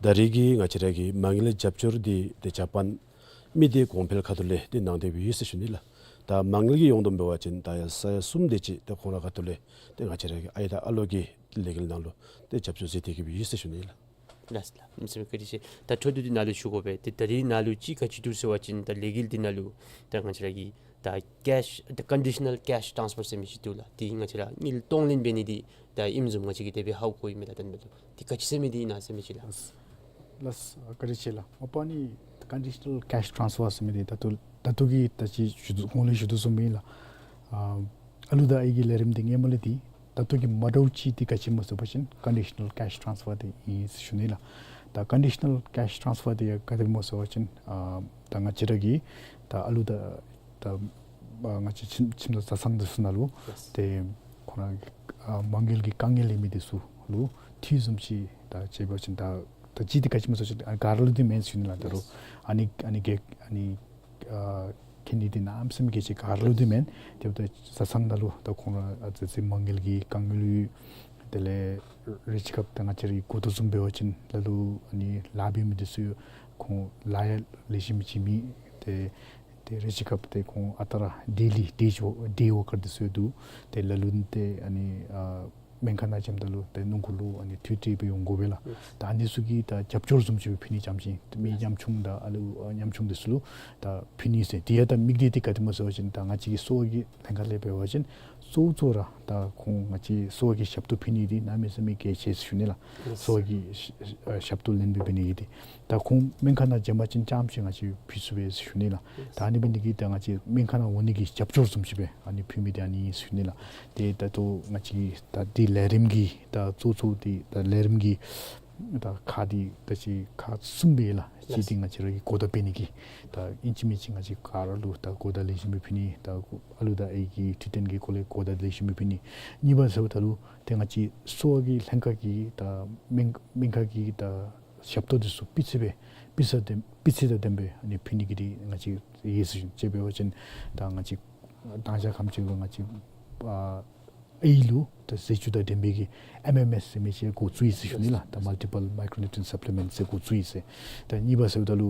ད་རེས་ཀྱི་ང་བཅས་ར་གི་མ་དངུལ་རྒྱབ་སྐྱོར་འདི་ཏེ་ཇ་པཱན་མི་སྡེ་གོང་འཕེལ་ཁ་ཐུག་ལས་ཏེ་གནང་སྟེ་སྦེ་ཡོད་ཟེར་ཞུ་ནི་ལགས། ད་མ་དངུལ་གྱི་ཡོངས་བསྡོམས་འབད་བ་ཅིན་ད་ཡར་ས་ཡ་གསུམ་དེ་ཅིག་ཏེ་ཁོང་ར་ཁ་ཐུག་ལས་ཏེ་ང་བཅས་ར་གི་ཨའི་དང་ཨ་ལོ་གི་ལས་འགུལ་ནང་ལུ་ཏེ་རྒྱབ་སྐྱོར་མཛད་དེ་གི་སྦེ་ཡོད་ཟེར་ཞུ་ནི་ལགས། ལགས་ལགས། གནམ་མེད་ས་མེད་བཀའ་དྲིན་ཆེ། ད་འཕྲོ་མཐུད་དེ་ནཱ་ལུ་ཞུ་དགོ་པས། ཏེ་ད་རིས་ནཱ་ལུ་ཅིག་ག་ཅི་འདུག་ཟེར་བ་ཅིན་ད་ལས་འགུལ་འདི་ནང་ལུ་ད་ང་བཅས་ར་གི་ ད་ཀེཤ་ད་ཀོན་ཌི་ཤ་ནཱལ་ཀེཤ་ཊཱནསི་ཕར་ཟེར་མི་ཅིག་འདུག་ལགས། དེ་ང་བཅས་ར་དངུལ་གཏོང་ལེན་འབད་ནི་དེ་ད་ཨིནམ་བཟུམ་ང་བཅས་ཀྱིས་དེ་སྦེ་ཧ་གོཝ་ཨིན་མས་ལགས། ད་ནི་འབདཝ་ད་དེ་ག་ཅི་ཟེར་མི་དེ་ཨིན་ན་ཟེར་མི་ཅིག་ལགས། ལགས་ལགས། བཀའ་དྲིན་ཆེ་ལགས། མ་པ་ནི་ཀོན་ཌི་ཤ་ནཱལ་ཀེཤ་ཊཱནསི་ཕར་ཟེར་མི་དེ་ད་ལྟོ་ད་ལྟོ་གི་ད་ཅི་ཞུ་དོ་གོང་ལུ་ཞུ་དོ་བཟུམ་སྦེ་ཨིན་ལགས། ཨ་ཨ་ལུ་དང་ཨའི་གི་ལས་རིམ་འདི་སྔོན་མ་ལས་འདི་ད་ལྟོ་གི་མ་འདྲཝ་ཅིག་འདི་ག་ཅི་སྨོ་ཟེར་བ་ཅིན་ཀོན་ཌི་ཤ་ནཱལ་ཀེཤ་ཊཱནསི་ཕར་འདི་ཨིན་ཟེར་ཞུ་ནི་ལགས། ད་ཀོན་ཌི་ཤ་ནཱལ་ཀེཤ་ཊཱནསི་ཕར་འདི་ཡང་ག་དེ་སྦེ་སྨོ་ཟེར་བ་ཅིན་ཨ་ད་ང་བཅས་ར་གིས་ད་ཨ་ལུ་དང་ད་ཨ་ང་བཅས་ཁྱིམ་ཁྱིམ་ཚང་བཟའ་ཚང་འདི་ཚུ་ནང་ལུ་ལགས། ཏེ་ཁོང་ར་ཨ་མ་དངུལ་གྱི་དཀའ་ངལ་ཡོད་མི་འདི་ཚུ་ལུ་འཐུས་བཟུམ་ཅིག་ད་ཅིག་འབད་བ་ཅིན་ད་ད་ཅི་འདི་ག་ཅི་སྨོ་ཟེར་བ་ཅིན་ཨ་ག་ར་ལུ་འདི་མེན་ཟེར་ཞུ་ནི་ལགས། ད་རུང་ལགས། ཨ་ནི་ཨ་ནི་གེ་ཨ་ནི་ཨ་ཁེ་ནི་འདི་གནམ་མེད་ས་མེད་གལ་ཆེ། ག་ར་ལུ་འདི་མེན། དེ་འབདཝ་ད་བཟའ་ཚང་ནང་ལུ་ད་ཁོང་ར་ཨ་ཙི་ཙི་མ་དངུལ་གྱི་དཀའ་ངལ་ཡོད། དེ་ལས་རེ་ཅིག་སྐབས་ད་ང་བཅས་ར་གིས་གོ་དོ་བཟུམ་འབད་བ་ཅིན་ལ་ལུ་ཨ་ནི་ལཱ་འབད་མི་འདི་ཚུ་ཁོང་ལཱ་ཡང་ལེགས་ཤོམ་ཅིག་མེད། ཏེ་ཏེ་རེ་ཅིག་སྐབས་ཏེ་ཁོང་ཨ་རྟག་ར་ཌེ་ལི་ཌེ་ཝར་ཌེ་ཝར་ཀར་འདི་ཚུ་ཡང་འདུག། ཏེ་ལ་ལུ་ཏེ་ཨ་ནི་ཨ་སྨན་ཁང་ནང་འགྱོཝ་ད་ལུ་ཏེ་སྣུམ་འཁོར་ལུ་ཨ་ནི་འཐུས་འཐུས་སྦེ་འོང་དགོ་པས་ལགས། ཡེས། ད་ཨ་ནི་ཚུ་གི་ད་རྒྱབ་སྐྱོར་བཟུམ་ཅིག་སྦེ་ཕུལ་ནི་ཙམ་ཅིག་མི་ཉམ་ཆུང་དང་ཨ་ལུ་ཨ་ཉམ་ཆུང་འདི་ཚུ་ལུ་ད་ཕུལ་ནི་ཟེར། དེ་ཡང་ད་དམིགས་གཏད་འདི་ག་དེ་སྨོ་ཟེར་བ་ཅིན་ད་ང་བཅས་ཀྱི་གསོ་བ་གི་ལྷན་ཁག་ལས་འབད་བ་ཅིན་གཙོ་བོ་གཙོ་བོ་ར་ད་ཁོང་ང་བཅས་གསོ་བ་གི་ཞབས་ཏོག་ཕུལ་ནི་འདི་གནམ་མེད་ས་མེད་གལ་ཆེ་ཟེར་ཞུ་ནི་ལགས། ཡེས། གསོ་བ་གི་ཞབས་ཏོག་ལེན་པའི་འབད་ནི་གི་འདི། ད་ཁོང་སྨན་ཁང་ནང་འགྱོ་བ་ཅིན་རྐྱངམ་ཅིག་ང་བཅས་ཕུལ་ཚུགས་པས་ཟེར་ཞུ་ནི་ལགས། ད་ཨ་ནི་འབད་ནི་གི་ད་ང་བཅས་སྨན་ཁང་ནང་འོང་ནི་གི་རྒྱབ་སྐྱོར་བཟུམ་ཅིག་སྦེ་ཨ་ནི་ཕུལ་མི་འདི་ཨ་ནི་ཨིན་ཟེར་ཞུ་ནི་ལགས། ཏེ་ད་ལྟོ་ང་བཅས་ད་འདི་ལས་རིམ་གྱི་ད་གཙོ་གཙོ་འདི་ད་ལས་རིམ་གྱི་ད་ཁག་འདི་ད་ཅི་ཁག་གསུམ་སྦེ་ལགས། གཅིག་འདི་ང་བཅས་ར་གི་གོ་བརྡ་སྤེལ་ནི་གི་ད་ཨིན་ཅི་མིན་ཅི་ང་བཅས་ག་ར་ལུ་ད་གོ་བརྡ་ལེགས་ཤོམ་སྦེ་ཕུལ་ནི། ད་ཨ་ལུ་དང་ཨའི་གི་འཕྲོད་བསྟེན་གྱི་སྐོར་ལས་གོ་བརྡ་ལེགས་ཤོམ་སྦེ་ཕུལ་ནི། གཉིས་པ་ཟེརཝ་ད་ལུ་ཏེ་ང་བཅས་གསོ་བ་གི་ལྷན་ཁག་གི་ད་སྨན་སྨན་ཁང་གི་ད་ཞབས་ཏོག་འདི་ཚུ་སྤུས་ཚད་སྦེ་སྤུས་ཚད་ལྡན་སྤུས་ཚད་དང་ལྡནམ་སྦེ་ཨ་ནི་ཕུལ་ནི་གི་འདི་ང་བཅས་ཡེ་ཟེར་ཞུ་ནི། དཔེ་འབད་བ་ཅིན་ད་ང་བཅས་དང་ཞག་ཁམས་ཅིག་ལུ་ང་བཅས་ཨ་ཨའི་ལུ་ད་ཟས་བཅུད་དང་ལྡན་པའི་གི་ཨེམ་ཨེམ་ཨེསི་ཟེར་མི་ཅིག་འགོ་བཙུགས་ཡི་ཟེར་ཞུ་ནི་ལགས། ད་Multiple Micronutrient Supplement ཟེར་འགོ་བཙུགས་ཡི་ཟེར། ད་གཉིས་པ་ཟེརཝ་ད་ལུ་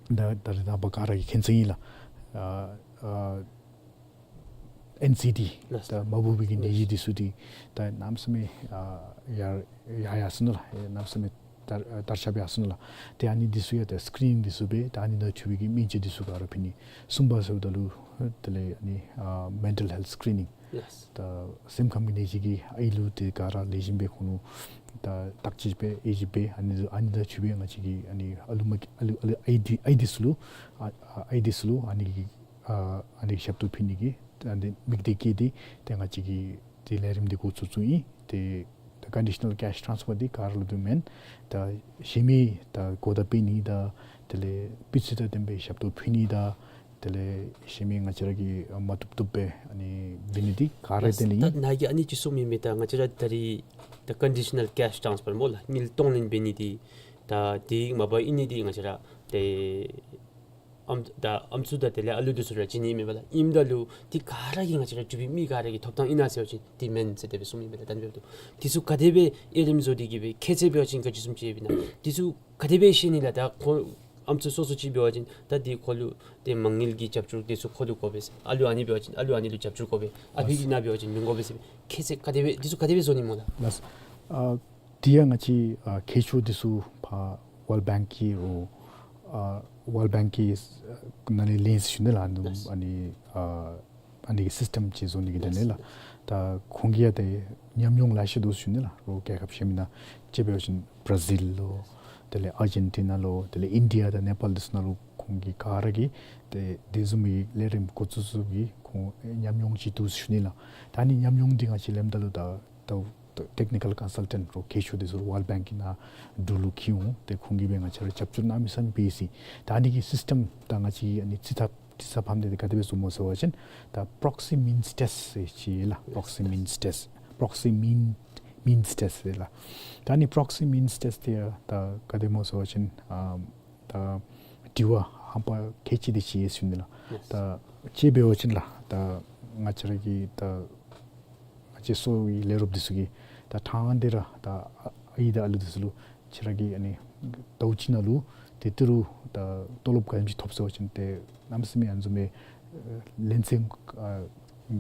ད་ད་རེས་ནངས་པ་ག་ར་གིས་མཁྱེན་གསལ་ཨིན་ལགས། ཨ་ཨ་ཨེན་སི་ཌི་ལགས། ད་མ་བུ་བའི་གི་ནད་གཞི་འདི་ཚུ་འདི་ད་གནམ་མེད་ས་མེད་ཨ་ཡར་ཡར་ཡར་སོ་ནུག་ལགས། གནམ་མེད་ས་མེད་དར་དར་ཁྱབ་ཡར་སོ་ནུག་ལགས། ཏེ་ཨ་ནི་འདི་ཚུ་ཡང་ད་སི་ཀི་རི་ནིང་འདི་ཚུ་འབད་ད་ཨ་ནི་དང་འཁྲིལ་བའི་གི་སྨན་བཅོས་འདི་ཚུ་ག་ར་ཕུལ་ནི། གསུམ་པ་ཟེརཝ་ད་ལུ་དེ་ལས་ཨ་ནི་ཨ་mental health screening ལགས། ད་སེམས་ཁམས་ཀྱི་ནད་གཞི་གི་ཨའི་ལུ་ཏེ་ག་ར་ལེགས་ཤོམ་སྦེ་ཁོང་ལུ་ད་བརྟག་དཔྱད་འབད་དབྱེ་ཞིབ་འབད་ཨ་ནི་ཨ་ནི་དང་འཁྲིལ་བའི་ང་བཅས་ཀྱིས་ཨ་ནི་ཨ་ལུ་མ་ཨ་ལུ་ཨ་ལུ་ཨའི་འདི་ཨའི་འདི་ཚུ་ལུ་ཨ་ཨ་ཨའི་འདི་ཚུ་ལུ་ཨ་ནི་གི་ཨ་ཨ་ནི་ཞབས་ཏོག་ཕུལ་ནི་གི་ཨ་ནི་དམིགས་གཏད་བསྐྱེད་དེ་ཏེ་ང་བཅས་ཀྱིས་ཏེ་ལས་རིམ་འདི་འགོ་བཙུགས་བཙུགསཔ་ཨིན། ཏེ་ད་ཀོན་ཌི་ཤ་ནཱལ་ཀེཤ་ཊཱནསི་ཕར་འདི་ག་ར་ལུ་འདི་མེན། ད་གཞན་མི་ད་གོ་བརྡ་སྤེལ་ནི་དང་དེ་ལས་སྤུས་ཚད་དང་ལྡནམ་སྦེ་ཞབས་ཏོག་ཕུལ་ནི་དང་དེ་ལས་གཞན་མི་ང་བཅས་ར་གིས་མ་བཏུབ་བཏུབ་སྦེ་ཨ་ནི་འབད་ནི་འདི་ག་ར་ལུ་བརྟེན་ནི་ཨིན། ད་ནཱ་གིས་ཨ་ནི་ཅིག་གསུངས་མི་མས། ད་ང་བཅས་ར་ད་རེས་ད་ཀོན་ཌི་ཤ་ནཱལ་ཀེཤ་ཊཱནསི་ཕར་སྨོ་ལགས། དངུལ་གཏོང་ལེན་འབད་ནི་འདི་ད་འདི་མ་པ་ཨིན་ནི་འདི་ང་བཅས་ར་ཏེ་ཨམ་ད་ཨམ་སྲུ་དང་དེ་ལས་ཨ་ལུ་འདི་ཚུ་ར་བྱིན་ནི་མེན་པ་ལགས། ཨིནམ་ད་ལུ་འདི་ག་ར་གིས་ང་བཅས་ར་འབྲུག་པའི་མི་ག་ར་གིས་ཐོབ་ཐང་ཨིན་ན་ཟེར་བ་ཅིན་འདི་མེན་ཟེར་དེ་སྦེ་གསུངས་མི་མས་ལགས། ད་འདི་འབདཝ་ད་འདི་ཚུ་ག་དེ་སྦེ་དབྱེ་རིམ་བཟོ་སྟེ་གི་སྦེ་ཁྱད་ཚད་འབད་བ་ཅིན་ག་ཅི་བཟུམ་ཅིག་ཡོདཔ་ཨིན་ན། འདི་ཚུ་ག་དེ་སྦེ་ཤེས་ནི་ལགས། ད་ཁོ་ཨམ་སྲུ་སོ་སོ་ཅིག་འབད་བ་ཅིན་ད་འདི་ཁོ་ལུ་ཏེ་མ་དངུལ་གྱི་རྒྱབ་སྐྱོར་འདི་ཚུ་ཁོ་ལུ་དགོ་པས་ཟེར། ཨ་ལུ་ཨ་ནི་འབད་བ་ཅིན་ཨ་ལུ་ཨ་ནི་ལུ་རྒྱབ་སྐྱོར་དགོ་པས། ཨ་ཕི་གི་ནང་འབད་བ་ཅིན་མི་དགོ་པས་ཟེར་ཁྱད་ཚད་ག་དེ་སྦེ་འདི་ཚུ་ག་དེ་སྦེ་བཟོ་ནི་སྨོ་ལགས། ལགས། ཨ་དེ་ཡང་ང་བཅས་ཨ་གལ་ཆེཝ་འདི་ཚུ་ཕར་ཝཱལཌ་བེངཀ་གི་རོགས་ཨ་ཝཱལཌ་བེངཀ་གི་ནང་ལས་ལེན་ཟེར་ཞུ་ནི་ལགས། ཨ་ནི་ལགས། ཨ་ནི་ཨ་ཨ་ནི་གི་སིསི་ཊེམ་ཅིག་བཟོ་ནི་གི་དོན་ལས་ལགས། ལགས། ད་ཁོང་གིས་ཡང་ཏེ་ཉམས་མྱོང་ལེ་ཤ་འདུག་ཟེར་ཞུ་ནི་ལགས། རོགས་རྒྱལ་ཁབ་གཞན་མི་ནང་དཔྱེ་འབད་བ་ཅིན་བར་ཛིལ་ལུ་དེ་ལས་ཨར་ཇེན་ཊི་ན་ལུ་དེ་ལས་ཨིན་ཌི་ཡ་དང་ནེ་པཱལ་འདི་ཚུ་ནང་ལུ་ཁོང་གིས་ག་ར་གིས་ཏེ་དེ་བཟུམ་མའི་ལས་རིམ་འགོ་བཙུགས་བཙུགསཔ་གི་ཁོང་ཉམས་མྱོང་ཅིག་འདུག་ཟེར་ཞུ་ནི་ལགས། ད་ཨ་ནི་ཉམས་མྱོང་འདི་ང་བཅས་ལེནམ་ད་ལུ་ད་ད་ད་ཊེཀ་ནི་ཀཱལ་ཀོན་སཱལ་ཊེནཊ་རོགས་གལ་ཆེཝ་འདི་ཚུ་ཝཱལཌ་བེངཀ་གི་ནང་འབྲུག་ལུ་འཁྱིད་འོང་། ཏེ་ཁོང་གིས་སྦེ་ང་བཅས་ར་རྒྱབ་སྐྱོར་གནམ་མེད་ས་མེད་འབད་ཡི་ཟེར། ད་ཨ་ནི་གི་སིསི་ཊེམ་ད་ང་བཅས་ཨ་ནི་རྩིས་ཐབས་རྩིས་ཚབ་ཕམ་འདི་ག་དེ་སྦེ་བཟོཝ་སྨོ་ཟེར་བ་ཅིན་ད་པྲོག་སི་མིནསི་ཊེསཊ་ཟེར་ཅིག་ལགས། པྲོག་སི་མིནསི་ཊེསཊ་པྲོག་སི་མིན་མིནསི་ཊེསཊ་ཟེར་ལགས། ད་ཨ་ནི་པྲོག་སི་མིནསི་ཊེསཊ་འདི་ཡང་ད་ག་དེ་སྨོ་ཟེར་བ་ཅིན་ཨ་ད་དྲི་བ་ཧམ་པ་ཁལ་གཅིག་འདི་ཅིག་ཡོད་ཟེར་ཞུ་ནི་ལགས། ལགས། ད་དཔྱེ་འབད་བ་ཅིན་ལགས། ད་ང་བཅས་ར་གི་ད་ང་བཅས་གསོ་བའི་ལས་རོགསཔ་འདི་ཚུ་གིས་ད་ཐང་འདི་ར་ད་ཨའི་དང་ཨ་ལུ་འདི་ཚུ་ལུ་ཁྱེད་ར་གིས་ཨ་ནི་ཟླཝ་གཅིག་ནང་ལུ་ཏེ་ཏི་རུ་ད་ཏོ་ལོབ་ག་དེམ་ཅིག་ཐོབ་ཟེར་བ་ཅིན་ཏེ་གནམ་མེད་ས་མེད་ཨ་ནི་བཟུམ་མའི་ཨ་ལན་ཚད་ཨ་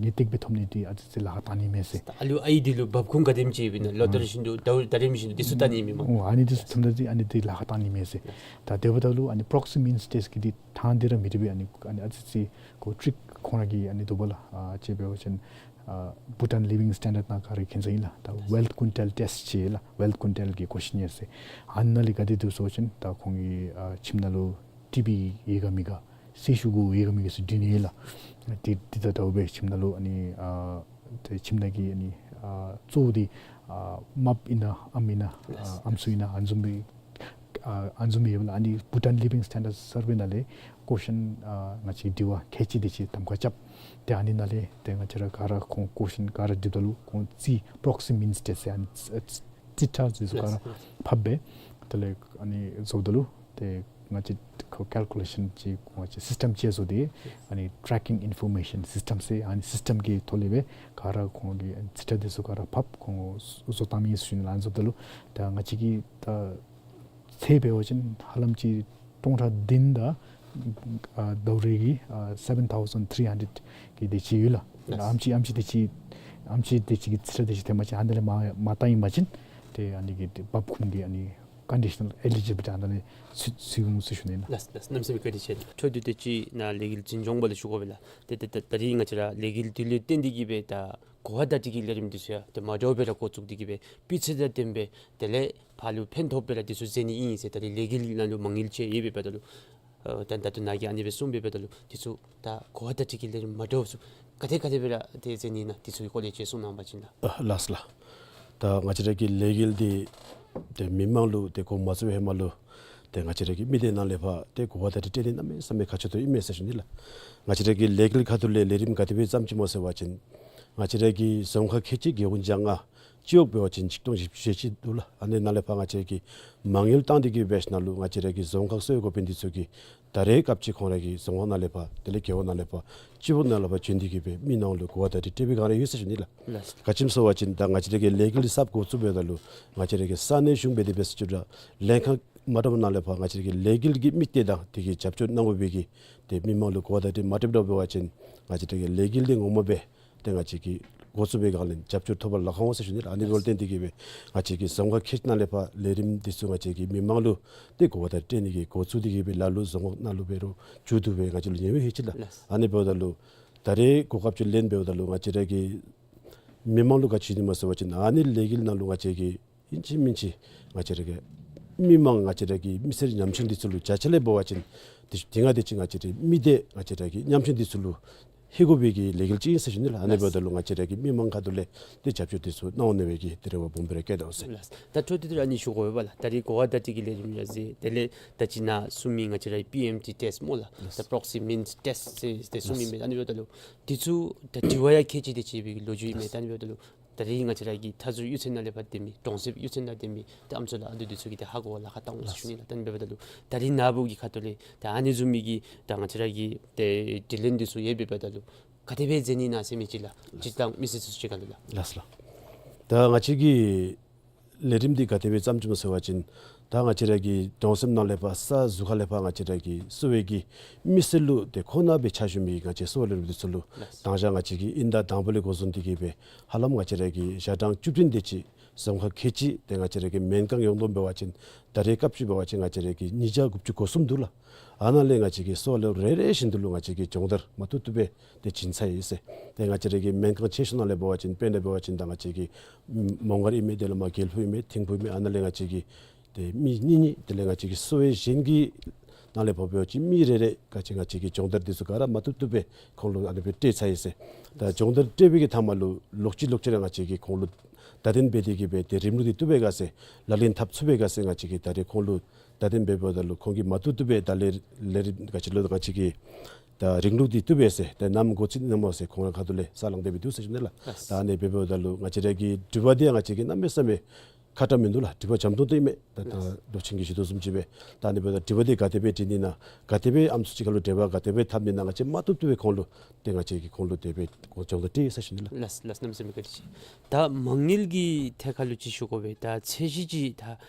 ངེས་ཏིག་སྦེ་ཐོབ་ནི་འདི་ཨ་ཙི་ཙི་ལཱ་ཁག་བཏང་ནི་མས་ཟེར། ད་ཨ་ལུ་ཨའི་འདི་ལུ་འབབ་ཁུངས་ག་དེམ་ཅིག་ཡོདཔ་ཨིན་ན་ལོ་ལྟར་བཞིན་དུ་ཟླཝ་ཟླ་རིམ་བཞིན་དུ་འདི་ཚུ་བལྟ་ནི་མས་མ། ཨོ་ཨ་ནི་འདི་ཚུ་ཐོནམ་ད་འདི་ཨ་ནི་འདི་ལཱ་ཁག་བཏང་ནི་མས་ཟེར། ད་དེ་འབདཝ་ད་ལུ་ཨ་ནི་པྲོག་སི་མིནསི་ཊེསཊ་གི་འདི་ཐང་འདི་ར་མི་འགྲིག་པས། ཨ་ནི་ཨ་ནི་ཨ་ཙི་ཙི་ཁོ་ཊིག་ཁོང་ར་གི་ཨ་ནི་འདུག་པ་ལགས། ཨ་ཅིག་འབད་བ་ཅིན་ཨ་བྷུ་ཊཱན་ལི་ཝིང་སི་ཊེན་ཌརཌ་ནང་ག་ར་མཁྱེན་ས་ཨིན་ལགས། ད་ཝེལཐ་ཀུན་ཊལ་ཊེསཊ་ཟེར་ལགས། ཝེལཐ་ཀུན་ཊལ་གྱི་ཀོ་ཤིན་ནི་ཡར་ཟེར། ཨ་ནཱ་ལས་ག་དེ་འདུག་ཟེར་བ་ཅིན་ད་ཁོང་གི་ཨ་ཁྱིམ་ནང་ལུ་ཊི་བི་ཡོད་ག་མེད་ག་སེར་ཤུགས་ཡོད་ག་མེད་ག་ཟེར་འདྲི་ནི་ལགས། དེ་དེ་དང་འདྲཝ་སྦེ་ཁྱིམ་ནང་ལུ་ཨ་ནི་ཨ་ཏེ་ཁྱིམ་ནང་གི་ཨ་ནི་ཨ་གཙོ་བོ་འདི་ཨ་རྨགཔ་ཨིན་ན་ཨམ་ཨིན་ན་ཨ་ཨམ་སྲུ་ཨིན་ན་ཨ་ནི་བཟུམ་སྦེ་ཨ་ཨ་ནི་བཟུམ་སྦེ་ཡོདཔ་ལགས། ཨ་ནི་བྷུ་ཊཱན་ལི་ཝིང་སི་ཊེན་ཌརཌ་སར་ཝེ་ནང་ལས་ཀོ་ཤིན་ཨ་ང་བཅས་དྲི་བ་ཁལ་གཅིག་དེ་ཅིག་གདམ་ཁ་རྐྱབ། ཏེ་ཨ་ནི་ནང་ལས་ཏེ་ང་བཅས་ར་ག་ར་ཁོང་ཀོ་ཤིན་ག་ར་དྲིཝ་ད་ལུ་ཁོང་རྩིས་པྲོག་སི་མིནསི་ཊེསཊ་ཟེར་ཨ་ནི་རྩིས་ཁྲ་འདི་ཚུ་ག་ར་ཕབ་སྦེ་དེ་ལས་ཨ་ནི་བཟོཝ་ད་ལུ་ཏེ་ང་བཅས་ཁོ་ཀལ་ཀུ་ལེ་ཤཱན་ཅིག་ང་བཅས་སིསི་ཊམ་ཅིག་བཟོ་སྟེ་ཨ་ནི་ཊེ་རེ་ཀིང་ཨིན་ཕོར་མེ་ཤཱན་སིསི་ཊམ་ཟེར། ཨ་ནི་སིསི་ཊམ་གི་ཐོག་ལས་སྦེ་ག་ར་ཁོང་གི་རྩིས་ཁྲ་འདི་ཚུ་ག་ར་ཕབ་ཁོང་བཟོ་བཏང་མི་ཨིན་ཟེར་ཞུ་ནི་ལགས། ཨ་ནི་བཟོཝ་ད་ལུ་ད་ང་བཅས་ཀྱི་ད་ཚད་འབད་བ་ཅིན་ཧ་ལམ་ཅིག་སྟོང་ཕྲག་བདུན་དང་ཨ་ཟླཝ་རེ་གི་ཨ་སེ་བེན་ཐའུ་ཟེན་ཐི་རི་ཧན་ཌེཌ་གི་དེ་ཅིག་ཡོད་ལགས། ལགས། ཨམ་ཅིག་ཨམ་ཅིག་དེ་ཅིག་ཨམ་ཅིག་དེ་ཅིག་གི་རྩིས་ཁྲ་དེ་ཅིག་ཐོན་པ་ཅིན་ཨ་ནི་ལས་མར་མར་བཏང་ཡི་པ་ཅིན་ཏེ་ཨ་ནི་གི་འབབ་ཁུངས་ཀྱི་ཨ་ནི་ཀོན་ཌི་ཤ་ནཱལ་ཨེ་ལི་ཇི་བི་ལི་ཊི་ཨ་ནི་ལས་ཚུད་ཚུད་འོང་ཟེར་ཞུ་ནི་ལགས། ལགས་ལགས། གནམ་མེད་ས་མེད་བཀའ་དྲིན་ཆེ། འཕྲོ་མཐུད་དེ་ཅིག་ནཱ་ལས་འགུལ་འཛིན་སྐྱོང་པ་ལུ་ཞུ་དགོ་པས་ལགས། ཏེ་ཏེ་ད་ད་རིས་ང་བཅས་ར་ལས་འགུལ་འདི་ལུ་བརྟེན་ཏེ་གིས་སྦེ་ད་གོ་བ་བརྡ་སྤྲོད་ཀྱི་ལས་རིམ་འདི་ཚུ་ཡང་ཏེ་མ་འདྲཝ་སྦེ་ར་འགོ་བཙུགས་ཏེ་གིས་སྦེ་སྤུས་ཚད་དང་ལྡནམ་སྦེ་དེ་ལས་ཕར་ལུ་ཕན་ཐོགས་སྦེ་ར་འདི་ཚུ་མཛད་ནི་ཨིན་ཟེར་ད་རིས་ལས་འགུལ་ནང་ལུ་མ་དངུལ་ཅིག་ཡོད་པས་པ་ད་ལུ། ཨ་ད་ད་ལྟོ་ནཱ་གིས་ཨ་ནི་སྦེ་གསུངས་པས་པ་ད་ལུ་འདི་ཚུ་ད་གོ་བ་བརྡ་སྤྲོད་ཀྱི་ལས་རིམ་མ་འདྲཝ་ཚུ་ག་དེ་ག་དེ་སྦེ་ར་ཏེ་མཛད་ནི་ཨིན་ན་འདི་ཚུ་གི་སྐོར་ལས་ཅིག་གསུང་གནང་བ་ཅིན་ལགས། ཨ་ལགས་ལགས། ད་ང་བཅས་ར་གི་ལས་འགུལ་འདི་ཏེ་མི་མང་ལུ་ཏེ་འགོ་མ་བཙུགས་པའི་ཧེ་མ་ལུ་ཏེ་ང་བཅས་ར་གི་མི་སྡེ་ནང་ལས་ཕར་ཏེ་གོ་བ་བརྡ་སྤྲོད་སྤྲོད་ནི་གནམ་མེད་ས་མེད་ཁག་ཆེ་ཏོག་ཏོ་ཨིན་མས་ཟེར་ཞུ་ནི་ལགས། ང་བཅས་ར་གི་ལས་འགུལ་ཁ་ཐུག་ལས་ལས་རིམ་ག་དེ་སྦེ་བརྩམས་ཅི་སྨོ་ཟེར་བ་ཅིན་ང་བཅས་ར་གི་རྫོང་ཁག་ཁལ་གཅིག་རྒེད་འོག་བརྒྱ་ལྔ་སྤྱི་འོག་འབད་བ་ཅིན་ཆིག་སྟོང་བཞི་བཅུ་ཞེ་གཅིག་འདུག་ལགས། ཨ་ནི་ནང་ལས་ཕར་ང་བཅས་ཀྱིས་མ་དངུལ་བཏང་སྟེ་གིས་འབད་ཞིནམ་ལས་ང་བཅས་ར་གི་རྫོང་ཁག་གསོ་བའི་འགོ་དཔོན་འདི་ཚུ་གིས་ད་རེས་སྐབས་ཅིག་ཁོང་ར་གི་རྫོང་ཁག་ནང་ལས་ཕར་དེ་ལས་རྒེད་འོག་ནང་ལས་ཕར་སྤྱི་འོག་ནང་ལས་ཕར་བྱོན་ཏེ་གིས་སྦེ་མི་ནང་ལུ་གོ་བ་བརྡ་སྤྲོད་སྤྲོད་པའི་སྒང་ར་ཡོད་ཟེར་ཞུ་ནི་ལགས། ལགས། ག་ཅི་སྨོ་ཟེར་བ་ཅིན་ད་ང་བཅས་ར་གི་ལས་འགུལ་གསརཔ་འགོ་བཙུགས་འབདཝ་ད་ལུ་ང་བཅས་ར་གི་ས་གནས་གཞུང་སྦེ་དེ་སྦེ་ཟེར་ཞུ་ར་ལྷན་ཁག་མ་འདྲཝ་ནང་ལས་ཕར་ང་བཅས་ར་གི་ལས་འགུལ་གྱི་དམིགས་གཏད་དང་དེ་གི་རྒྱབ་སྐྱོར་གནང་དགོ་པའི་གི་ཏེ་མི་མང་ལུ་གོ་བ་བརྡ་སྤྲོད་མ་སྤྲོད་འདྲཝ་འབད་བ་ཅིན་ང་བཅས་ར་གི་ལས་འགུལ་འདི་ངོ་མ་སྦེ་ཏེ་ང་བཅས་ཀྱིས་འགོ་བཙུགས་པའི་སྒང་ལས་རྒྱབ་སྐྱོར་ཐོབ་པར་ལཱ་ཁག་འོང་ཟེར་ཞུ་ནི་ལགས། ཨ་ནི་འབདཝ་ལས་བརྟེན་ཏེ་གིས་སྦེ་ང་བཅས་ཀྱིས་རྫོང་ཁག་ཁལ་གཅིག་ནང་ལས་ཕར་ལས་རིམ་འདི་ཚུ་ང་བཅས་ཀྱིས་མི་མང་ལུ་ཏེ་གོ་བ་བརྡ་སྤྲོད་ནི་གི་འགོ་བཙུགས་ཏེ་གིས་སྦེ་ལ་ལུ་རྫོང་ཁག་ནང་ལུ་འབད་རུང་མཇུག་བསྡུ་སྦེ་ང་བཅས་ལུ་ཉེ་བའི་ཧེ་ཅིག་ལགས། ལགས། ཨ་ནི་འབདཝ་ད་ལུ་ད་རེས་གོ་སྐབས་ཅིག་ལེན་འབདཝ་ད་ལུ་ང་བཅས་ར་གི་མི་མང་ལུ་ག་ཅི་ཞུ་ནི་སྨོ་ཟེར་བ་ཅིན་ཨ་ནི་ལས་འགུལ་ནང་ལུ་ང་བཅས་ཀྱིས་ཨིན་ཅི་མིན་ཅི་ང་བཅས་ར་གི་མི་མང་ང་བཅས་ར་གི་མི་སེར་ཉམ་ཆུང་འདི་ཚུ་ལུ་བརྒྱ་ཆ་ལས་འབད་བ་ཅིན་དེ་དེ་སྔ་དེ་ཅིག་ང་བཅས་ར་མི་སྡེ་ང་བཅས་ར་གི་ཉམ་ཆུང་འདི་ཚུ་ལུ་ལྷོད་དགོ་པའི་གི་ལས་འགུལ་ཅིག་ཨིན་ཟེར་ཞུ་ནི་ལགས། ཨ་ནི་འབདཝ་ད་ལུ་ང་བཅས་ར་གི་མི་མང་ཁ་ཐུག་ལས་ཏེ་རྒྱབ་སྐྱོར་འདི་ཚུ་གནང་འོང་ནི་སྦེ་གི་ཏེ་རེ་བ་སྦོམ་སྦེ་ར་བསྐྱེད་དོ་ཟེར། ལགས། ད་འཕྲོ་མཐུད་དེ་ར་ཨ་ནི་ཞུ་དགོ་པས་ལགས། ད་རེས་གོ་བ་བརྡ་སྤྲོད་ཀྱི་ལས་རིམ་ཡང་མཛད། དེ་ལས་ད་ཅི་ནཱ་གསུང་མི་ང་བཅས་ར་པི་ཨེམ་ཊི་ཊེསཊ་སྨོ་ལགས། ལགས། ད་པྲོག་སི་མིནསི་ཊེསཊ་ཟེར་ཏེ་གསུང་མི་ལགས། མས། ཨ་ནི་འབདཝ་ད་ལུ་འདི་ཚུ་ད་དྲི་བ་ཡང་ཁལ་གཅིག་དེ་ཅིག་སྦེ་གི་ལོ་རྒྱུས་ཨིན་མས། ལགས། ད་ཨ་ནི་འབདཝ་ད་ལུ་ད་རིས་ང་བཅས་ར་གི་མཐའ་ཟུར་གཡུས་ཚན་ནང་ལས་ཕར་སྡོད་མི་གྲོང་གསེབ་གཡུས་ཚན་ནང་སྡོད་མི་ཏེ་ཨམ་སྲུ་ལགས་ཨ་འདི་ཚུ་གིས་ཏེ་ཧ་གོ་བར་ལཱ་ཁག་བཏང་འོང་ཟེར་ཞུ་ནི་ལགས། ད་ཨ་ནི་འབདཝ་ད་ལུ་ད་རིས་ནཱ་བུ་གི་ཁ་ཐུག་ལས་ད་ཨ་ནི་བཟུམ་མའི་གི་ད་ང་བཅས་ར་གི་ཏེ་དྲི་ལན་འདི་ཚུ་ཡོད་པས་པ་ད་ལུ་ག་དེ་སྦེ་མཛད་ནི་ཨིན་ན་ཟེར་མི་ཅིག་ལགས། སྤྱིར་བཏང་མི་སེར་ཚུ་གཅིག་ཁར་ལུ་ལགས། ལགས་ལགས། ད་ང་བཅས་ཀྱི་ལས་རིམ་འདི་ག་དེ་སྦེ་བརྩམས་ཅི་སྨོ་ཟེར་བ་ཅིན་ད་ང་བཅས་ར་གི་གྲོང་གསེབ་ནང་ལས་ཕར་ས་ཟུར་ཁ་ལས་ཕར་ང་བཅས་ར་གི་གསོ་བའི་གི་མི་སེར་ལུ་ཏེ་ཁོ་ན་སྦེ་ཕྱག་ཞུ་མི་ང་བཅས་གསོ་བ་ལས་རིམ་འདི་ཚུ་ལུ་ལགས། དང་ཞག་ང་བཅས་ཀྱིས་དབྱིན་ཟླ་དང་པོ་ལས་འགོ་བཟུང་སྟེ་གིས་སྦེ་ཧ་ལམ་ང་བཅས་ར་གི་ཞག་གྲངས་བཅུ་བདུན་དེ་ཅིག་རྫོང་ཁག་ཁལ་གཅིག་ཏེ་ང་བཅས་ར་གི་སྨན་ཁང་ཡོངས་བསྡོམས་འབད་བ་ཅིན་ད་རེས་སྐབས་ཅིག་འབད་བ་ཅིན་ང་བཅས་ར་གི་ཉིས་བརྒྱ་དགུ་བཅུ་གོ་གསུམ་འདུག་ལགས། ཨ་ནཱ་ལས་ང་བཅས་ཀྱི་གསོ་བ་ལས་རེ་རེ་བཞིན་དུ་ལུ་ང་བཅས་ཀྱིས་སྦྱོང་བརྡར་མ་བཏུབ་བཏུབ་སྦེ་ཏེ་བྱིན་ཚར་ཡི་ཟེར། ཏེ་ང་བཅས་ར་གི་སྨན་ཁང་ཆེ་ཤོས་ནང་ལས་འབད་བ་ཅིན་དཔེར་ན་འབད་བ་ཅིན་ད་ང་བཅས་ཀྱི་མོང་སྒར་ཨིན་མས། དེ་ལས་མར་དགེ་ལེགས་ཕུག་ཨིན་མས། ཐིམ་ཕུག་ཨིན་མས། ཨ་ནཱ་ལས་ང་བཅས་ཀྱི་ཏེ་མི་གཉིས་གཉིས་དེ་ལས་ང་བཅས་ཀྱི་གསོ་བའི་གཞན་གྱི་ནང་ལས་འབད་བ་ཅིན་མི་རེ་རེ་ག་ཅི་ང་བཅས་ཀྱིས་སྦྱོང་བརྡར་འདི་ཚུ་ག་ར་མ་བཏུབ་བཏུབ་སྦེ་ཁོང་ལུ་ཨ་ནི་སྦེ་སྤྲོད་ཚར་ཡི་ཟེར། ད་སྦྱོང་བརྡར་སྤྲོད་པའི་གི་མཐའ་མ་ལུ་ལོག་ཅི་ལོག་ཅི་ར་ང་བཅས་ཀྱིས་ཁོང་ལུ་བརྡ་སྟོན་འབད་དེ་གིས་སྦེ་ཏེ་རིམ་ལུགས་འདི་བཏུབ་པས་ག་ཟེར་ལག་ལེན་འཐབ་ཚུགས་པས་ག་ཟེར་ང་བཅས་ཀྱིས་ད་རེས་ཁོང་ལུ་བརྡ་སྟོན་འབདཝ་ད་ལུ་ཁོང་གིས་མ་བཏུབ་བཏུབ་སྦེ་ད་ལས་ལས་རིམ་ག་ཅི་ལོ་ད་ང་བཅས་ཀྱིས་ད་རིམ་ལུགས་འདི་བཏུབ་པས་ཟེར་ད་ནམ་འགོ་བཙུགས་ནི་ཨིན་ན་སྨོ་ཟེར་ཁོང་ར་ཁ་ཐུག་ལས་ས་ལང་སྟེ་སྦེ་འདུག་ཟེར་ཞུ་ནི་ལགས། ད་ཨ་ནི་འབདཝ་ད་ལུ་ང་བཅས་ར་གི་དྲི་བ་འདི་ང་བཅས་ཀྱིས་གནམ་མེད་ས་མེད་ ཁག་ཏ་མིན་འདུག་ལགས། དྲི་བ་འཇམ་ཏོང་ཏོ་ཨིན་མས། ད་ད་ལགས། ལོ་ཆེན་གྱིས་ཞུ་དོ་བཟུམ་ཅིག་སྦེ་ད་ཨ་ནི་འབདཝ་ད་དྲི་བ་འདི་ག་དེ་སྦེ་དྲི་ནི་ཨིན་ན་ག་དེ་སྦེ་ཨམ་སྲུ་གཅིག་ཁར་ལུ་འབྲེལ་བ་ག་དེ་སྦེ་འཐབ་ནི་ཨིན་ན་ང་བཅས་མ་བཏུབ་བཏུབ་སྦེ་ཁོང་ལུ་ཏེ་ང་བཅས་ཀྱིས་ཁོང་ལུ་དེ་སྦེ་སྦྱོང་བརྡར་སྤྲོད་ཡི་ཟེར་ཞུ་ནི་ལགས། ལགས་ལགས། གནམ་མེད་ས་མེད་བཀའ་དྲིན་ཆེ། ད་མ་དངུལ་གྱི་ཐད་ཁར་ལུ་ཅིག་ཞུ་དགོ་པས། ད་ཚད་གཞི་ཅིག་ད་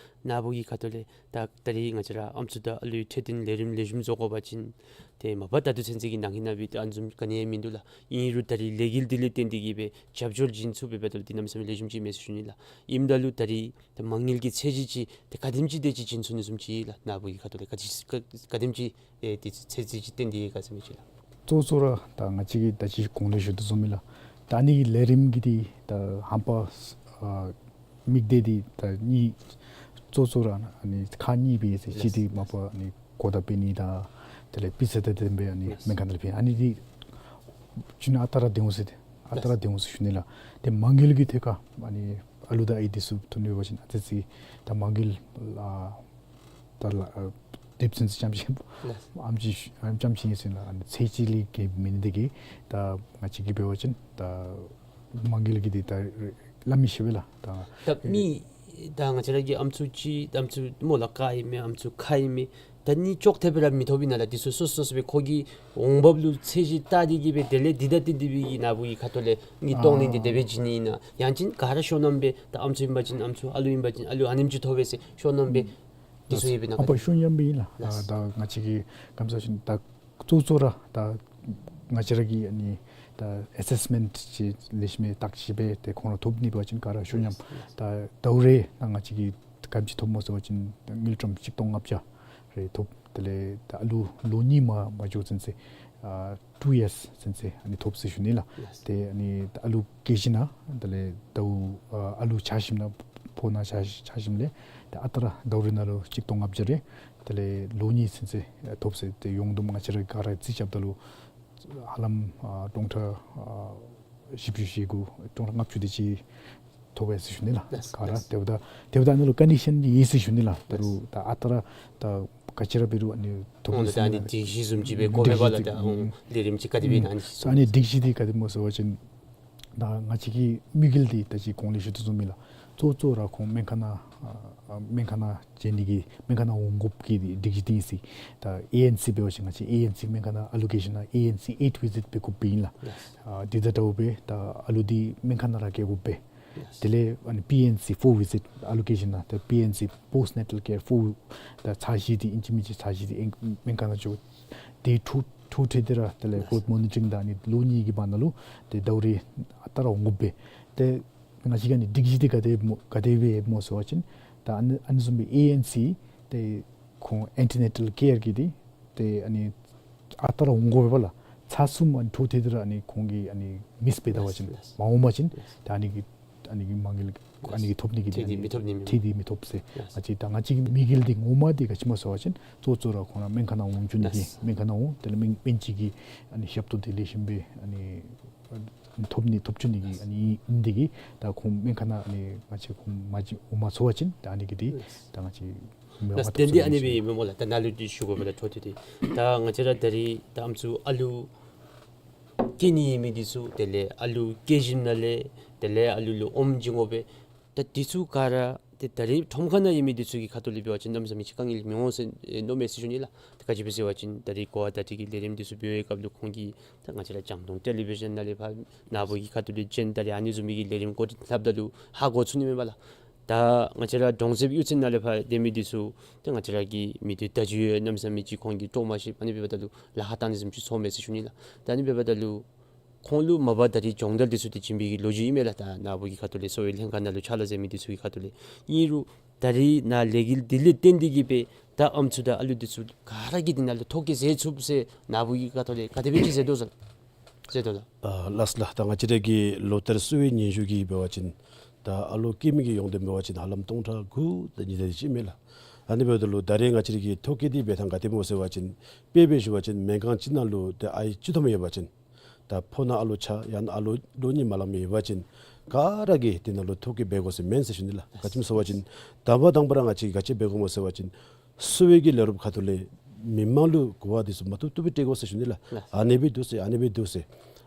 ནཱ་བུ་གི་ཁ་ཐུག་ལས་ད་ད་རིས་ང་བཅས་ར་ཨམ་སྲུ་དང་ཨ་ལུའི་འཕྲོད་བསྟེན་ལས་རིམ་ལེགས་ཤོམ་བཟོ་དགོ་པ་ཅིན་ཏེ་མ་པ་ད་ལྟོ་ཚུན་ཚོད་ཀྱི་ནང་ཧིང་ནང་སྦེ་ཏེ་ཨ་ནི་བཟུམ་ག་ནི་ཡང་མིན་འདུག་ལགས། ཨིན་རུང་ད་རིས་ལས་འགུལ་འདི་ལས་བརྟེན་ཏེ་གིས་སྦེ་རྒྱབ་སྐྱོར་བྱིན་ཚུགས་པའི་འབདཝ་ད་ལུ་འདི་གནམ་མེད་ས་མེད་ལེགས་ཤོམ་ཅིག་མས་ཟེར་ཞུ་ནི་ལགས། ཨིནམ་ད་ལུ་ད་རིས་ད་མ་དངུལ་གྱི་ཚད་གཞི་ཅིག་ཏེ་ག་དེམ་ཅིག་དེ་ཅིག་བྱིན་ཚུགས་ནི་བཟུམ་ཅིག་ལགས། ནཱ་བུ་གི་ཁ་ཐུག་ལས་ག་ཅི་ག་ག་དེམ་ཅིག་ཨེ་ཏེ་ཚད་གཞི་ཅིག་བཏོན་ཏེ་ག་ཟེར་མི་ཅིག་ལགས། གཙོ་གཙོ་ར་ད་ང་བཅས་ཀྱིས་ད་ཅི་གོང་ལས་ཞུ་དོ་བཟུམ་སྦེ་ལགས། ད་ཨ་ནི་ལས་རིམ་གྱི་འདི་ད་ཧམ་པ་ཨ་དམིགས་གཏད་འདི་ད་གཉིས་གཙོ་གཙོ་ར་ཨ་ནི་ཁག་གཉིས་སྦེ་ཟེར། གཅིག་འདི་མ་པ་ཨ་ནི་གོ་བརྡ་སྤེལ་ནི་དང་དེ་ལས་སྤུས་ཚད་དང་ལྡན་པའི་ཨ་ནི་སྨན་ཁང་ནང་ལུ་ཕུལ་ཨ་ནི་འདི་ཅིག་ཨ་རྟག་ར་འདི་འོང་ཟེར་ཏེ་ཨ་རྟག་ར་འདི་འོང་ཟེར་ཞུ་ནི་ལགས། ཏེ་མ་དངུལ་གྱི་ཐད་ཁར་ཨ་ནི་ཨ་ལུ་དང་ཨའི་འདི་ཚུ་ཐོན་ཡོད་པ་ཅིན་ཨ་ཙི་ཅིག་ད་མ་དངུལ་ཨ་ད་ལགས་ཨ་དེབ་ཚུན་ཚོད་རྐྱངམ་ཅིག་ཨེམ་ཆི་ཨེམ་ཆི་ཨིན་ཟེར་ན་ཨ་ནི་ཚད་གཞི་ལས་བརྒལ་མེན་ནི་དེ་གིས་ད་ང་བཅས་ཀྱིས་འབད་བ་ཅིན་ད་མ་དངུལ་གྱི་འདི་ད་སླབ་མི་ཤེས་པས་ལགས། ད་ད་མི་ད་ང་བཅས་ར་གི་ཨམ་སྲུ་ཅིག་ཨམ་སྲུ་སྨོ་ལགས་ཀ་ཨིན་མས་ཨམ་སྲུ་ཁ་ཨིན་མས། ད་ནི་ཅོག་འཐདཔ་སྦེ་ར་མི་ཐོབ་ཨིན་ན་ལགས། འདི་ཚུ་སོ་སོ་སོ་སྦེ་ཁོ་གི་འོང་འབབ་ལུ་ཚད་གཞི་བལྟ་སྟེ་གིས་སྦེ་དེ་ལས་འདི་ད་ཏེ་འདི་སྦེ་གི་ནཱ་བུ་གི་ཁ་ཐུག་ལས་ནི་གཏོང་ནི་འདི་དེ་སྦེ་བྱིན་ནི་ཨིན་ན། ཡང་ཅིན་ག་ར་ཤོ་ནམ་སྦེ་ད་ཨམ་སྲུ་ཨིན་པ་ཅིན་ཨམ་སྲུ་ཨ་ལུ་ཨིན་པ་ཅིན་ཨ་ལུ་ཨ་ནེམ་ཅིག་ཐོབ་པས་ཟེར་ཤོ་ནམ་སྦེ་འདི་ཚུ་ཡོད་པས་ན། ཨ་པ་ཤོ་ནམ་སྦེ་ཨིན་ལགས། ལགས། ད་ང་བཅས་ཀྱིས་ག་ཅི་ཟེར་ཞུ་ནི་ད་གཙོ་གཙོ་ར་ད་ང་བཅས་ར་གི་ཨ་ནི་ད་ཨེ་སེསི་མེནཊི་ཅིག་ལེགས་ཤོམ་སྦེ་བརྟག་ཞིབ་འབད་དེ་ཁོང་ར་ཐོབ་ནི་འབད་བ་ཅིན་ག་ར་ཤོ་ནམ། ད་ཟླཝ་རེ་ད་ང་བཅས་ཀྱིས་ག་དེམ་ཅིག་ཐོབ་སྨོ་ཟེར་བ་ཅིན་དངུལ་ཀྲམ་གཅིག་སྟོང་ལྔ་བརྒྱ་རེ་ཐོབ། དེ་ལས་ད་ཨ་ལུ་ལོ་གཉིས་མ་མ་འགྱོ་ཚུན་ཚོད་ཨ་ཊུ་ཡརསི་ཚུན་ཚོད་ཨ་ནི་ཐོབ་ཟེར་ཞུ་ནི་ལགས། ལགས། ཏེ་ཨ་ནི་ད་ཨ་ལུ་སྐྱེས་ཞིནམ་ལས་དེ་ལས་ཟླཝ་ཨ་ཨ་ལུ་ཆགས་ཞིནམ་ལས་ཕོ་ནང་ཆགས་ཆགས་ཞིནམ་ལས་ཏེ་ཨ་རྟག་ར་ཟླཝ་རེ་ནང་ལུ་གཅིག་སྟོང་ལྔ་བརྒྱ་རེ་དེ་ལས་ལོ་གཉིས་ཚུན་ཚོད་ཨ་ཐོབ་ཟེར། ཏེ་ཡོངས་བསྡོམས་ང་བཅས་ར་ག་ར་རྩིས་རྐྱབ་ད་ལུ་ཧ་ལམ་ཨ་སྟོང་ཕྲག་ཨ་བཞི་བཅུ་ཞེ་དགུ་སྟོང་ལྔ་བཅུ་དེ་ཅིག་ཐོབ་ཡི་ཟེར་ཞུ་ནི་ལགས། ལགས། ག་ར་ལགས། དེ་འབདཝ་ད་དེ་འབདཝ་ད་ཨ་ནི་ལུ་ཀོན་ཌི་ཤཱན་ཡོད་ཟེར་ཞུ་ནི་ལགས། ད་རུང་ད་ཨ་རྟག་ར་ད་ག་ཅི་ར་འབད་རུང་ཨ་ནི་ཐོབ་ཨོ་ཟེར་ད་ཨ་ནི་ཞུ་ནི་ལགས། སྒྲིག་གཞི་བཟུམ་ཅིག་སྦེ་གོ་མས་པ་ལགས། ད་ཨོ་ལས་རིམ་ཅིག་ག་དེ་སྦེ་ཨིན་ན་ཨ་ནི་སྒྲིག་གཞི་འདི་ག་དེ་སྨོ་ཟེར་བ་ཅིན་ད་ང་བཅས་ཀྱི་དམིགས་ཡུལ་འདི་ད་ཅི་གོང་ལས་ཞུ་དོ་བཟུམ་སྦེ་ལགས། གཙོ་གཙོ་ར་ཁོང་སྨན་ཁང་ནང་ཨ་ཨ་སྨན་ཁང་ནང་བྱོན་ནི་གི་སྨན་ཁང་ནང་འོང་དགོཔ་གི་སྒྲིག་གཞི་འདི་ཨིན་ཟེར། ད་ཨེ་ཨེན་སི་འབད་བ་ཅིན་ང་བཅས་ཨེ་ཨེན་སི་སྨན་ཁང་ནང་ཨ་ལོ་ཀེ་ཤཱན་ནང་ཨེ་ཨེན་སི་ཨེཊ་བི་ཟིཊ་འབད་དགོཔ་ཨིན་ལགས། ལགས། ཨ་འདི་དང་འདྲཝ་སྦེ་ད་ཨ་ལུ་འདི་སྨན་ཁང་ནང་ར་སྐྱེལ་དགོ་པས། ལགས། དེ་ལས་ཨ་ནི་པི་ཨེན་སི་ཕོར་བི་ཟིཊ་ཨ་ལོ་ཀེ་ཤཱན་ནང་ད་པི་ཨེན་སི་པོསཊ་ནེ་ཊལ་ཀེར་ཕོར་ད་ཚར་བཞི་འདི་ཨིན་ཅི་མིན་ཅི་ཚར་བཞི་འདི་ཨིན་སྨན་ཁང་ནང་འགྱོ། དེ་འཕྲོ་འཕྲོ་མཐུད་དེ་ར་དེ་ལས་ལགས། གོ་བརྡ་མོ་ནི་ཊ་རིང་དང་ཨ་ནི་ལོ་གཉིས་ཀྱི་བར་ན་ལུ་ཏེ་ཟླཝ་རེ་ཨ་རྟག་ར་འོང་དགོ་པས། ཏེ་ང་བཅས་ཀྱི་ཨ་ནི་སྒྲིག་གཞི་འདི་ག་དེ་སྨོ་ག་དེ་སྦེ་སྨོ་ཟེར་བ་ཅིན་ད་ཨ་ནི་ཨ་ནི་བཟུམ་སྦེ་ཨེ་ཨེན་སི་ཏེ་ཁོང་ཨེན་ཊི་ནེ་ཊལ་ཀེར་གྱི་འདི་ཏེ་ཨ་ནི་ཨ་རྟག་ར་འོང་དགོ་པས་ལགས། ཚར་གསུམ་ཨ་ནི་འཕྲོ་མཐུད་དེ་ར་ཨ་ནི་ཁོང་གིས་ཨ་ནི་མིསི་འབད་ད་པ་ཅིན་ལགས། མ་འོང་པ་ཅིན་ལགས། ད་ཨ་ནི་གི་ཨ་ནི་གི་མ་དངུལ་ཨ་ནི་གི་ཐོབ་ནི་གི་འདི་ཨ་ནི་ཐད་འདི་མི་ཐོབ་ནི་མས། ཐད་འདི་མི་ཐོབ་ཟེར། ལགས། ང་བཅས་ད་ང་བཅས་ཀྱི་དམིགས་ཡུལ་འདི་ངོ་མ་འདི་ག་ཅི་སྨོ་ཟེར་བ་ཅིན་གཙོ་གཙོ་ར་ཁོང་ར་སྨན་ཁང་ནང་འོང་བཅུག་ནི་གི། ལགས། སྨན་ཁང་ནང་འོང་དེ་ལས་སྨན་སྨན་གཅིག་གི་ཨ་ནི་ཞབས་ཏོག་འདི་ལེགས་ཤོམ་སྦེ་ཨ་ནི་ཐོབ་ནི་ཐོབ་བཅུག་ནི་གི་ཨ་ནི་ཨིན་ནི་དེ་གིས་ད་ཁོང་སྨན་ཁང་ནང་ཨ་ནི་ང་བཅས་ཁོང་མ་ཅིག་འོང་མ་ཚུགས་པ་ཅིན་ད་ཨ་ནི་གི་འདི་ད་ང་བཅས་ལགས། དེ་འདི་ཨ་ནི་སྦེ་ཨིན་མས་སྨོ་ལགས། ད་ནཱ་ལུ་འདི་ཞུ་དགོ་པས་ལགས། འཕྲོ་མཐུད་དེ་ད་ང་བཅས་ར་ད་རིས་ད་ཨམ་སྲུ་ཨ་ལུ་སྐྱེ་ནི་ཡོད་མི་འདི་ཚུ་དེ་ལས་ཨ་ལུ་སྐྱེ་ཞིནམ་ལས་དེ་ལས་ཨ་ལུ་ལུ་ཨོམ་བྱིན་དགོ་པས། ད་འདི་ཚུ་ག་ར་ཏེ་ད་རིས་ཁྲོམ་ཁ་ནང་ཡོད་མི་འདི་ཚུ་གི་ཁ་ཐུག་ལས་འབད་བ་ཅིན་གནམ་མེད་ས་མེད་ཅིག་དཀའ་ངལ་མི་འོང་ཟེར་མནོཝ་མས་ཟེར་ཞུ་ནི་ལགས། ད་ག་ཅི་སྦེ་ཟེར་བ་ཅིན་ད་རིས་གོ་བ་བརྡ་སྤྲོད་ཀྱི་ལས་རིམ་འདི་ཚུ་འབད་བའི་སྐབས་ལུ་ཁོང་གིས་ད་ང་བཅས་ར་རྒྱང་མཐོང་ཊེ་ལི་བི་ཤཱན་ནང་ལས་ཕར་ནཱ་བུ་གི་ཁ་ཐུག་ལས་བྱོན་ད་རིས་ཨ་ནི་བཟུམ་མའི་གི་ལས་རིམ་འགོ་འདྲེན་འཐབ་ད་ལུ་ཧ་གོ་ཚུགས་ནི་མས་པ་ལགས། ད་ང་བཅས་ར་གྲོང་གསེབ་གཡུས་ཚན་ནང་ལས་ཕར་སྡོད་མི་འདི་ཚུ་ཏེ་ང་བཅས་ར་གི་མི་སྡེ་བརྡ་བརྒྱུད་ཡང་གནམ་མེད་ས་མེད་ཅིག་ཁོང་གིས་དཀྲོག་མ་ཤེས། ཨ་ནི་འབདཝ་ད་ལུ་ལཱ་ཁག་བཏང་ནི་བཟུམ་ཅིག་ཚོརཝ་མས་ཟེར་ཞུ་ནི་ལགས། ད་ཨ་ནི་འབདཝ་ད་ལུ་ཁོང་ལུ་མ་པ་ད་རིས་སྦྱོང་བརྡར་འདི་ཚུ་ཏེ་བྱིན་པའི་གི་ལོ་རྒྱུས་ཨིན་མས་ལགས། ད་ནཱ་བུ་གི་ཁ་ཐུག་ལས་གསོ་བའི་ལྷན་ཁག་ནང་ལུ་ཕྱག་ལཱ་མཛད་མི་འདི་ཚུ་གི་ཁ་ཐུག་ལས། ཨིན་རུང་ད་རིས་ནཱ་ལས་འགུལ་འདི་ལས་བརྟེན་ཏེ་གིས་སྦེ་ད་ཨམ་སྲུ་དང་ཨ་ལུ་འདི་ཚུ་ག་ར་གིས་འདི་ནང་ལུ་ཐོ་བཀོད་མཛད་ཚུགས་ཟེར་ནཱ་བུ་གི་ཁ་ཐུག་ལས་ག་དེ་སྦེ་ཅིག་མཛད་དོ་ཟེར་མཛད་དོ་ལགས། ཨ་ལགས་ལགས། ད་ང་བཅས་ར་གི་ལོ་ལྟར་གསོ་བའི་སྙན་ཞུ་གི་འབད་བ་ཅིན་ད་ཨ་ལོ་སྐྱེ་མི་གི་ཡོངས་བསྡོམས་འབད་བ་ཅིན་ཧ་ལམ་སྟོང་ཕྲག་དགུ་དང་ཉི་ཤུ་དེ་ཅིག་མས་ལགས། ཨ་ནི་འབདཝ་ད་ལུ་ད་རེས་ང་བཅས་ར་གི་ཐོ་བཀོད་འདི་འབད་ཐངས་ག་དེ་སྨོ་ཟེར་བ་ཅིན་དཔེ་སྦེ་ཞུ་བ་ཅིན་སྨན་ཁང་གཅིག་ནང་ལུ་ཏེ་ཨའི་བཅུ་ཐམ་ཡོད་པ་ཅིན་ད་ཕོ་ནང་ཨ་ལོ་ཆ་ཡང་ན་ཨ་ལོ་ལོ་གཉིས་མ་ལང་མི་ཡོད་པ་ཅིན་ག་ར་གིས་དེ་ནང་ལུ་ཐོ་བཀོད་འབད་དགོ་ཟེར་མེན་ཟེར་ཞུ་ནི་ལགས། ག་ཅི་སྨོ་ཟེར་བ་ཅིན་དང་པ་དང་པ་ར་ང་བཅས་ག་ཅི་འབད་དགོ་སྨོ་ཟེར་བ་ཅིན་གསོ་བའི་གི་ལས་རོགསཔ་ཁ་ཐུག་ལས་མི་མང་ལུ་གོ་བ་འདི་ཚུ་མ་བཏུབ་བཏུབ་སྦེ་སྤྲོད་དགོ་ཟེར་ཞུ་ནི་ལགས། ལགས། ཨ་ནི་སྦེ་འདུག་ཟེར་ཨ་ནི་སྦེ་འདུག་ཟེར།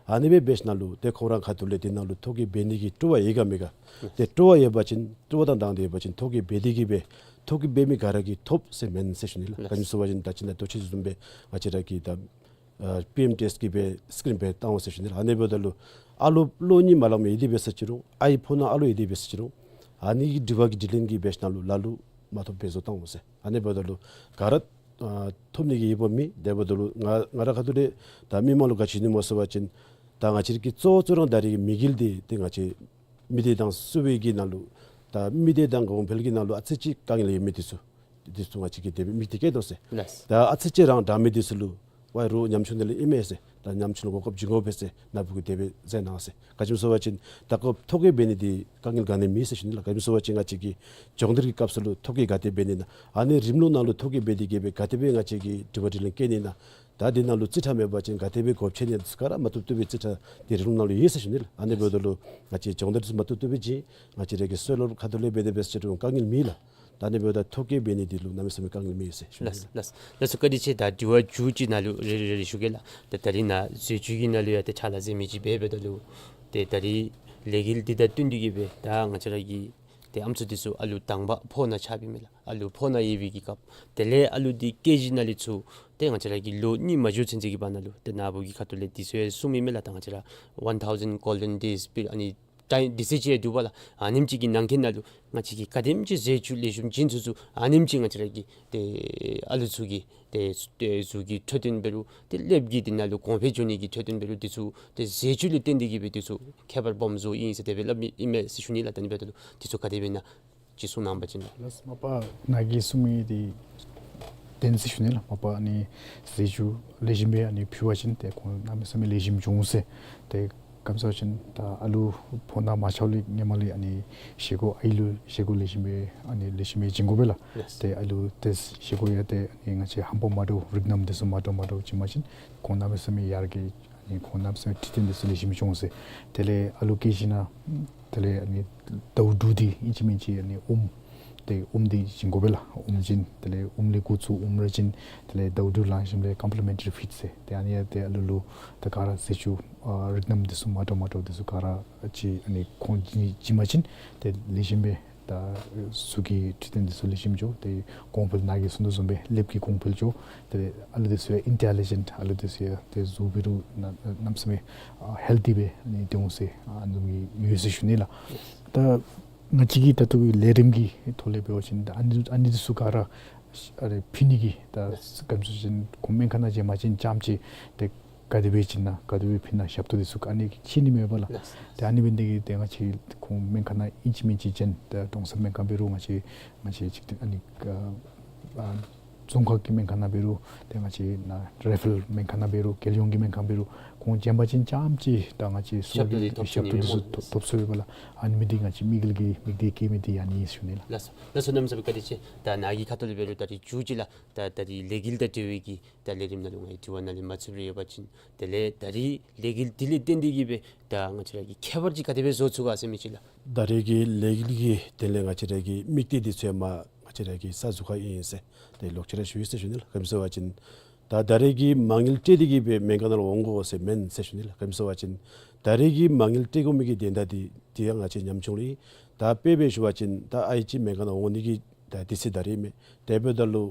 ཨ་ནི་སྦེ་འབད་ཞིནམ་ལས་ཏེ་ཁོང་ར་ཁ་ཐུག་ལས་དེ་ནང་ལུ་ཐོ་བཀོད་འབད་ནི་གི་སྤྲོ་བ་ཡོད་ག་མེད་ག། ཏེ་སྤྲོ་བ་ཡོད་པ་ཅིན་སྤྲོ་བ་དང་སྦྲགས་ཏེ་ཡོད་པ་ཅིན་ཐོ་བཀོད་འབད་དེ་གིས་སྦེ་ཐོ་བཀོད་འབད་མི་ག་ར་གིས་ཐོབ་ཟེར་མེན་ཟེར་ཞུ་ནི་ལགས། ག་ཅི་སྨོ་ཟེར་བ་ཅིན་ད་ཅི་ནཱ་ཏེ་ཅི་བཟུམ་སྦེ་ང་བཅས་ར་གི་ད་ཨ་པི་ཨེམ་ཊི་ཨེསི་གི་སྦེ་སི་ཀི་རིན་སྦེ་བཏང་འོང་ཟེར་ཞུ་ནི་ལགས། ཨ་ནི་འབདཝ་ད་ལུ་ཨ་ལོ་ལོ་གཉིས་མ་ལང་མི་ཡོད་དེ་འབད་ས་ཅི་རུང་ཨའི་ཕོ་ནང་ཨ་ལོ་ཡོད་དེ་འབད་ས་ཅི་རུང་ཨ་ནི་གི་དྲི་བ་གི་དྲིས་ལན་གྱི་འབད་ཞིནམ་ལས་ལ་ལུ་མ་ཐོབ་པའི་བཟོ་བཏང་འོང་ཟེར། ཨ་ནི་འབདཝ་ད་ལུ་ག་ར་ཨ་ཐོབ་ནི་གི་ཡོདཔ་མེད། དེ་འབདཝ་ད་ལུ་ང་ང་ར་ཁ་ཐུག་ལས་ད་མི་མང་ལུ་ག་ཅི་ཞུ་ནི་སྨོ་ཟེར་བ་ཅིན་ད་ང་བཅས་ཀྱི་གཙོ་གཙོ་ར་ད་རེས་ཀྱི་དམིགས་ཡུལ་འདི་ཏེ་ང་བཅས་མི་སྡེ་དང་སུ་སྦེ་གི་ནང་ལུ་ད་མི་སྡེ་དང་གོང་འཕེལ་གྱི་ནང་ལུ་ཨ་ཙི་ཅིག་དཀའ་ངལ་ཡོད་མི་འདི་ཚུ་འདི་ཚུ་ང་བཅས་ཀྱིས་དེ་སྦེ་དམིགས་ཏེ་བསྐྱེད་དོ་ཟེར། ལགས། ད་ཨ་ཙི་ཅིག་ར་དྲག་མི་འདི་ཚུ་ལུ་ཝའི་རོགས་ཉམ་ཆུང་འདི་ལུ་ཨིན་མས་ཟེར། ད་ཉམ་ཆུང་ལུ་གོ་སྐབས་བྱིན་དགོ་པས་ཟེར་ནཱ་བུ་གིས་དེ་སྦེ་མཛད་གནང་ཟེར། ག་ཅི་སྨོ་ཟེར་བ་ཅིན་ད་ཁོ་ཐོ་བཀོད་འབད་ནི་འདི་དཀའ་ངལ་ག་ནི་མེད་ཟེར་ཞུ་ནི་ལགས། ག་ཅི་སྨོ་ཟེར་བ་ཅིན་ང་བཅས་ཀྱིས་སྦྱོང་བརྡར་གྱི་སྐབས་སུ་ལུ་ཐོ་བཀོད་ག་དེ་འབད་ནི་ཨིན་ན། ཨ་ནི་རིམ་ལུགས་ནང་ལུ་ཐོ་བཀོད་འབད་དེ་གིས་སྦེ་ག་དེ་སྦེ་ང་བཅས་ཀྱིས་དྲི་བ་དྲིས་ལན་བཀོད་ནི་ཨིན་ན། ད་དེ་ནང་ལུ་རྩིས་ཁྲ་མེད་པ་ཅིན་ག་དེ་སྦེ་གོ་ཆོད་ནི་ཨིན་ན་ཟེར་ག་ར་མ་བཏུབ་བཏུབ་སྦེ་རྩིས་ཁྲ་དེ་རིམ་ལུགས་ནང་ལུ་ཡོད་ཟེར་ཞུ་ནི་ལགས། ཨ་ནི་འབདཝ་ད་ལུ་ང་བཅས་སྦྱོང་བརྡར་ཚུ་མ་བཏུབ་བཏུབ་སྦེ་བྱིན་ང་བཅས་ར་གི་སྲོལ་ལུགས་ཁ་ཐུག་ལས་འབད་དེ་འབད་ས་ཅི་རུང་དཀའ་ངལ་མེད་ལགས། ད་ཨ་ནི་འབདཝ་ད་ཐོ་བཀོད་འབད་ནི་འདི་ལུ་གནམ་མེད་ས་མེད་དཀའ་ངལ་མེད་ཟེར་ཞུ་ནི་ལགས། ལགས་ལགས་ལགས་སོ། བཀའ་དྲིན་ཆེ། ད་དྲི་བ་མཇུག་ཅིག་ནཱ་ལུ་རེ་རེ་རེ་རེ་ཞུ་གེ་ལགས། ད་ད་རིས་ནཱ་ཟས་བཅུད་ཀྱི་ནང་ལུ་ཡང་ཏེ་ཕྱག་ལཱ་མཛད་མི་ཅིག་འབད་འབདཝ་ད་ལུ་ཏེ་ད་རིས་ལས་འགུལ་འདི་དང་བསྟུན་ཏེ་གིས་སྦེ་ད་ང་བཅས་ར་གི་ཏེ་ཨམ་སྲུ་འདི་ཚུ་ཨ་ལུ་དང་པ་ཕོ་ནང་ཆགསཔ་ཨིན་མས་ལགས། ཨ་ལུ་ཕོ་ནང་ཡོད་པའི་གི་སྐབས་དེ་ལས་ཨ་ལུ་འདི་ཀེ་ཇི་ནང་ལས་ཚུར་ཏེ་ང་བཅས་ར་གི་ལོ་གཉིས་མ་འགྱོ་ཚུན་ཚོད་ཀྱི་བར་ན་ལུ་ཏེ་ནཱ་བུ་གི་ཁ་ཐུག་ལས་འདི་ཚུ་ཡང་གསུངམ་ཨིན་མས་ལགས། ད་ང་བཅས་ར་one thousand golden days period ཨ་ནི་ཊའིམ་འདི་ཚུ་ཅིག་འདུག་པ་ལགས། ཨ་ནེམ་ཅིག་གི་ནང་འཁོད་ནང་ལུ་ང་བཅས་ཀྱིས་ག་དེམ་ཅིག་ཟས་བཅུད་ལེགས་ཤོམ་བྱིན་ཚུགས་ཚུགས་ཨ་ནེམ་ཅིག་ང་བཅས་ར་གི་ཏེ་ཨ་ལུ་ཚུ་གི་ཏེ་ཏེ་གཟུགས་ཀྱི་འཕྲོད་བསྟེན་འབད་རུང་ཏེ་ཀླདཔ་གི་འདི་ནང་ལུ་གོང་འཕེལ་འགྱོ་ནི་གི་འཕྲོད་བསྟེན་འབད་རུང་འདི་ཚུ་ཏེ་ཟས་བཅུད་ལུ་བརྟེན་ཏེ་གིས་སྦེ་འདི་ཚུ་ཁྱད་པར་སྦོམ་བཟོཝ་ཨིན་ཟེར་དེ་སྦེ་སླབ་ཨིན་མས་ཟེར་ཞུ་ནི་ལགས། ད་ཨ་ནི་འབདཝ་ད་ལུ་འདི་ཚུ་ག་དེ་སྦེ་ཨིན་ན་ཅིག་གསུང་གནང་པ་ཅིན་ལགས། ལགས་སོ། མ་པ་ནཱ་གིས་གསུང་མི་འདི་བདེན་ཟེར་ཞུ་ནི་ལགས། མ་པ་ཨ་ནི་ཟས་བཅུད་ལེགས་ཤོམ་སྦེ་ཨ་ནི་ཕུལ་བ་ཅིན་ཏེ་ཁོང་གནམ་མེད་ས་མེད་ལེགས་ཤོམ་འབྱུང་ཟེར། ཏེ་ག་ཅི་སྨོ་ཟེར་བ་ཅིན་ད་ཨ་ལུ་ཕོ་ནང་མ་ཆགསཔ་ལས་སྔོན་མ་ལས་ཨ་ནི་བཞེས་སྒོ་ཨའི་ལུ་བཞེས་སྒོ་ལེགས་ཤོམ་སྦེ་ཨ་ནི་ལེགས་ཤོམ་སྦེ་བྱིན་དགོ་པས་ལགས། ལགས། ཏེ་ཨ་ལུ་ཏེ་བཞེས་སྒོ་ཡང་ཏེ་ཨ་ནི་ང་བཅས་ཧམ་པ་མ་འདྲཝ་རིགས་སྣ་འདི་ཚུ་མ་འདྲཝ་མ་འདྲཝ་བྱིན་པ་ཅིན་ཁོང་གནམ་མེད་ས་མེད་ཡར་རྒྱས་ཨ་ནི་ཁོང་གནམ་མེད་ས་མེད་འཕྲོད་བསྟེན་འདི་ཚུ་ལེགས་ཤོམ་འབྱུང་ཟེར། དེ་ལས་ཨ་ལུ་ཀེ་ཇི་ནང་དེ་ལས་ཨ་ནི་ཟླཝ་དྲུག་འདི་ཨིན་ཅི་མིན་ཅི་ཨ་ནི་ཨུམ་ཏེ་ཨུམ་འདི་བྱིན་དགོ་པས་ལགས། ཨུམ་བྱིན། དེ་ལས་ཨུམ་ལས་འགོ་བཙུགས་ཨུམ་ར་བྱིན། དེ་ལས་ཟླཝ་དྲུག་ལང་ཞིནམ་ལས་ཀམ་པི་ལི་མེན་ཊ་རི་ཕིཌ་ཟེར། ཏེ་ཨ་ནི་ཡང་ཏེ་ཨ་ལུ་ལུ་ད་ག་ར་ཟས་བཅུད་ཨ་རིགས་སྣ་འདི་ཚུ་མ་འདྲཝ་མ་འདྲཝ་འདི་ཚུ་ག་ར་ཅིག་ཨ་ནི་ཁོང་བྱིན་བྱིན་པ་ཅིན་ཏེ་ལེགས་ཤོམ་སྦེ་ད་གཟུགས་ཀྱི་འཕྲོད་བསྟེན་འདི་ཚུ་ལེགས་ཤོམ་འགྱོ། ཏེ་གོང་འཕེལ་ནཱ་གིས་གསུངས་དོ་བཟུམ་སྦེ་ཀླདཔ་གི་གོང་འཕེལ་འགྱོ། ཏེ་ཨ་ལུ་འདི་ཚུ་ཡང་ཨིན་ཊེ་ལི་ཇེནཊ་ཨ་ལུ་འདི་ཚུ་ཡང་ཏེ་གཟུགས་འབད་རུང་གནམ་མེད་ས་མེད་ཨ་ཧེལ་ཐི་སྦེ་ཨ་ནི་སྡོད་འོང་ཟེར་ཨ་ནི་བཟུམ་གྱི་ཡོད་ཟེར་ཞུ་ནི་ལགས། ད་ང་བཅས་ཀྱི་ད་ལྟོ་གི་ལས་རིམ་གྱི་ཐོག་ལས་འབད་བ་ཅིན་ད་ཨ་ནི་ཨ་ནི་འདི་ཚུ་ག་ར་ཨ་རེ་ཕུལ་ནི་གི་ད་ག་ཅི་སྨོ་ཟེར་བ་ཅིན་ཁོང་སྨན་ཁང་ནང་བྱིན་པ་ཅིན་རྐྱངམ་ཅིག་ཏེ་ག་དེ་སྦེ་བྱིན་ན་ག་དེ་སྦེ་ཕུལ་ན་ཞབས་ཏོག་འདི་ཚུ་ག་ཨ་ནི་ཤེས་ནི་མས་པ་ལགས། ཏེ་ཨ་ནི་འབད་ནི་དེ་གིས་ཏེ་ང་བཅས་ཁོང་སྨན་ཁང་ནང་ཨིན་ཅི་མིན་ཅི་བྱིན། ཏེ་ཀྲོང་གསར་སྨན་ཁང་འབད་རུང་ང་བཅས་ང་བཅས་ཅིག་ཏེ་ཨ་ནི་ཨ་ཨ་རྫོང་ཁག་གི་སྨན་ཁང་ནང་འབད་རུང་ཏེ་ང་བཅས་ནཱ་རེ་ཕེ་རཱལ་སྨན་ཁང་ནང་འབད་རུང་རྒྱལ་ཡོངས་ཀྱི་སྨན་ཁང་འབད་རུང་ཁོང་བྱིན་པ་ཅིན་རྐྱངམ་ཅིག་ད་ང་བཅས་ཞབས་ཏོག་འདི་ཐོབ་ཞབས་ཏོག་འདི་ཚུ་ཐོབ་ཐོབ་ཚུགས་པས་ལགས། ཨ་ནི་འབད་ནི་དེ་གིས་ང་བཅས་དམིགས་ཡུལ་གྱི་དམིགས་གཏད་བསྐྱེད་མི་འདི་ཨ་ནི་ཞུ་ནི་ལགས། ལགས་སོ་ལགས་སོ། གནམ་མེད་ས་མེད་བཀའ་དྲིན་ཆེ། ད་ནཱ་གི་ཁ་ཐུག་ལས་འབད་རུང་ད་རིས་མཇུག་ཅིག་ལགས། ད་ད་རིས་ལས་འགུལ་དང་འབྲེལ་བའི་གི་ད་ལས་རིམ་ནང་ལུ་ང་གིས་དྲི་བ་ནང་ལས་མ་ཚུད་པར་ཡོད་པ་ཅིན་དེ་ལས་ད་རིས་ལས་འགུལ་འདི་ལས་བརྟེན་ཏེ་གིས་སྦེ་ད་ང་བཅས་ར་གིས་ཁྱད་པར་ཅིག་ག་དེ་སྦེ་བཟོ་ཚུགས་ག་ཟེར་མི་ཅིག་ལགས། ད་རེས་ཀྱི་ལས་འགུལ་གྱི་དེ་ལས་ང་བཅས་ར་གི་དམིགས་གཏད་འདི་ཚུ་ཡང་མར་ང་བཅས་ར་གི་གསར་འཛུགས་ཁར་ཨིན་ཟེར་ཏེ་ལོག་ཅི་ར་ཞུ་ཡི་ཟེར་ཞུ་ནི་ལགས། ག་ཅི་སྨོ་ཟེར་བ་ཅིན་ད་ད་རེས་ཀྱི་མ་དངུལ་སྤྲོད་དེ་གིས་སྦེ་སྨན་ཁང་ནང་ལུ་འོང་དགོ་ཟེར་མེན་ཟེར་ཞུ་ནི་ལགས། ག་ཅི་སྨོ་ཟེར་བ་ཅིན་ད་རེས་ཀྱི་མ་དངུལ་སྤྲོད་དགོ་མི་གི་དོན་དག་འདི་འདི་ཡང་ང་བཅས་ཉམ་ཆུང་ལུ་ཨིན། ད་དཔེ་སྦེ་ཞུ་བ་ཅིན་ད་ཨའི་ཅིག་སྨན་ཁང་ནང་འོང་ནི་གི་ད་དུས་ཚོད་ད་རེས་མས། དེ་འབདཝ་ད་ལུ་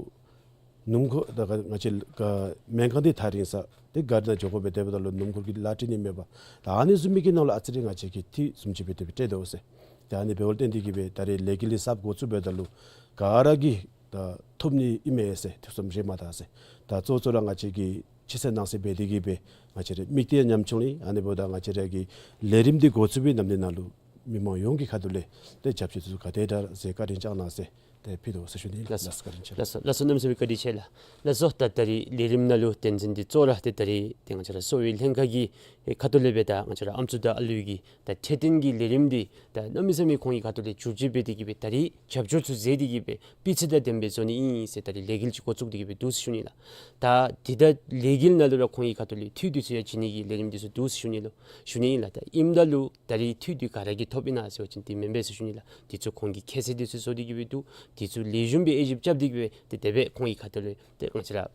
སྣུམ་འཁོར་ད་ག་ང་བཅས་ག་སྨན་ཁང་འདི་ཐག་རིང་ས་ཏེ་གཱ་རི་ནང་འགྱོ་དགོ་པས། དེ་འབདཝ་ད་ལུ་སྣུམ་འཁོར་གྱི་གླ་སྤྲོད་ནི་མེད་པ། ད་ཨ་ནི་བཟུམ་མའི་གི་ནང་ལུ་ཨ་ཙི་རེ་ང་བཅས་ཀྱིས་འཐུས་བཟུམ་ཅིག་སྦེ་དེ་སྦེ་སྤྲོད་དོ་ཟེར། ད་ཨ་ནི་འབདཝ་ལས་བརྟེན་ཏེ་གིས་སྦེ་ད་རེས་ལས་འགུལ་འདི་གསརཔ་འགོ་བཙུགས་འབདཝ་ད་ལུ་ག་ར་གིས་ད་ཐོབ་ནི་ཨིན་མས་ཟེར་ཐུགས་བསམ་བཞེས་མ་ད་ཟེར། ད་གཙོ་གཙོ་ར་ང་བཅས་ཀྱིས་ཕྱི་གསལ་ནང་གསལ་འབད་དེ་གིས་སྦེ་ང་བཅས་ར་དམིགས་གཏད་ཉམ་ཆུང་ལུ་ཨིན། ཨ་ནི་འབདཝ་ད་ང་བཅས་ར་གི་ལས་རིམ་འདི་འགོ་བཙུགས་པའི་ནམ་དུས་ནང་ལུ་མི་མང་ཡོངས་ཀྱི་ཁ་ཐུག་ལས་ཏེ་རྒྱབ་སྐྱོར་འདི་ཚུ་ག་དེ་དྲག་ཟེར་བཀའ་དྲིན་བསྐྱང་གནང་ཟེར་ཏེ་ཕུལ་དོ་ཟེར་ཞུ་ནི་ལགས། ལགས་སོ་བཀའ་དྲིན་ཆེ་ལགས། ལགས་སོ་ལགས་སོ། གནམ་མེད་ས་མེད་བཀའ་དྲིན་ཆེ་ལགས། ལགས་སོ། ད་ད་རིས་ལས་རིམ་ནང་ལུ་དོན་ཚན་འདི་གཙོ་བོ་ར་ཏེ་ད་རིས་ཏེ་ང་བཅས་ར་གསོ་བའི་ལྷན་ཁག་གི་ཁ་ཐུག་ལས་སྦེ་ད་ང་བཅས་ར་ཨམ་སྲུ་དང་ཨ་ལུ་གི་ད་འཕྲོད་བསྟེན་གྱི་ལས་རིམ་འདི་ད་གནམ་མེད་ས་མེད་ཁོང་གི་ཁ་ཐུག་ལས་བསྒྱུར་བཅོས་འབད་དེ་གིས་སྦེ་ད་རིས་རྒྱབ་སྐྱོར་ཚུ་མཛད་དེ་གིས་སྦེ་སྤུས་ཚད་དང་ལྡནམ་སྦེ་བཟོ་ནི་ཨིན་ཟེར་ད་རིས་ལས་འགུལ་ཅིག་འགོ་བཙུགས་ཏེ་གིས་སྦེ་འདུག་ཟེར་ཞུ་ནི་ལགས། ད་དེ་ད་ལས་འགུལ་ནང་ལུ་ར་ཁོང་གི་ཁ་ཐུག་ལས་འཐུས་འདི་ཚུ་ཡང་བྱིན་ནི་གི་ལས་རིམ་འདི་ཚུ་འདུག་ཟེར་ཞུ་ནི་ལོ་ཞུ་ནི་ཨིན་ལགས། ད་ཨིནམ་ད་ལུ་ད་རིས་འཐུས་འདི་ག་ར་གིས་ཐོབ་ཨིན་ན་ཟེར་བ་ཅིན་འདི་མེན་པས་ཟེར་ཞུ་ནི་ལགས། འདི་ཚུ་ཁོང་གིས་ཁྱད་གསོད་འདི་ཚུ་བཟོ་སྟེ་གིས་སྦེ་འདུག། འདི་ཚུ་ལེགས་ཤོམ་སྦེ་དབྱེ་ཞིབ་རྐྱབ་སྟེ་གིས་སྦེ་ཏེ་དེ་སྦེ་ཁོང་གི་ཁ་ཐུག་ལས་ཏེ་ང་བཅས་ར་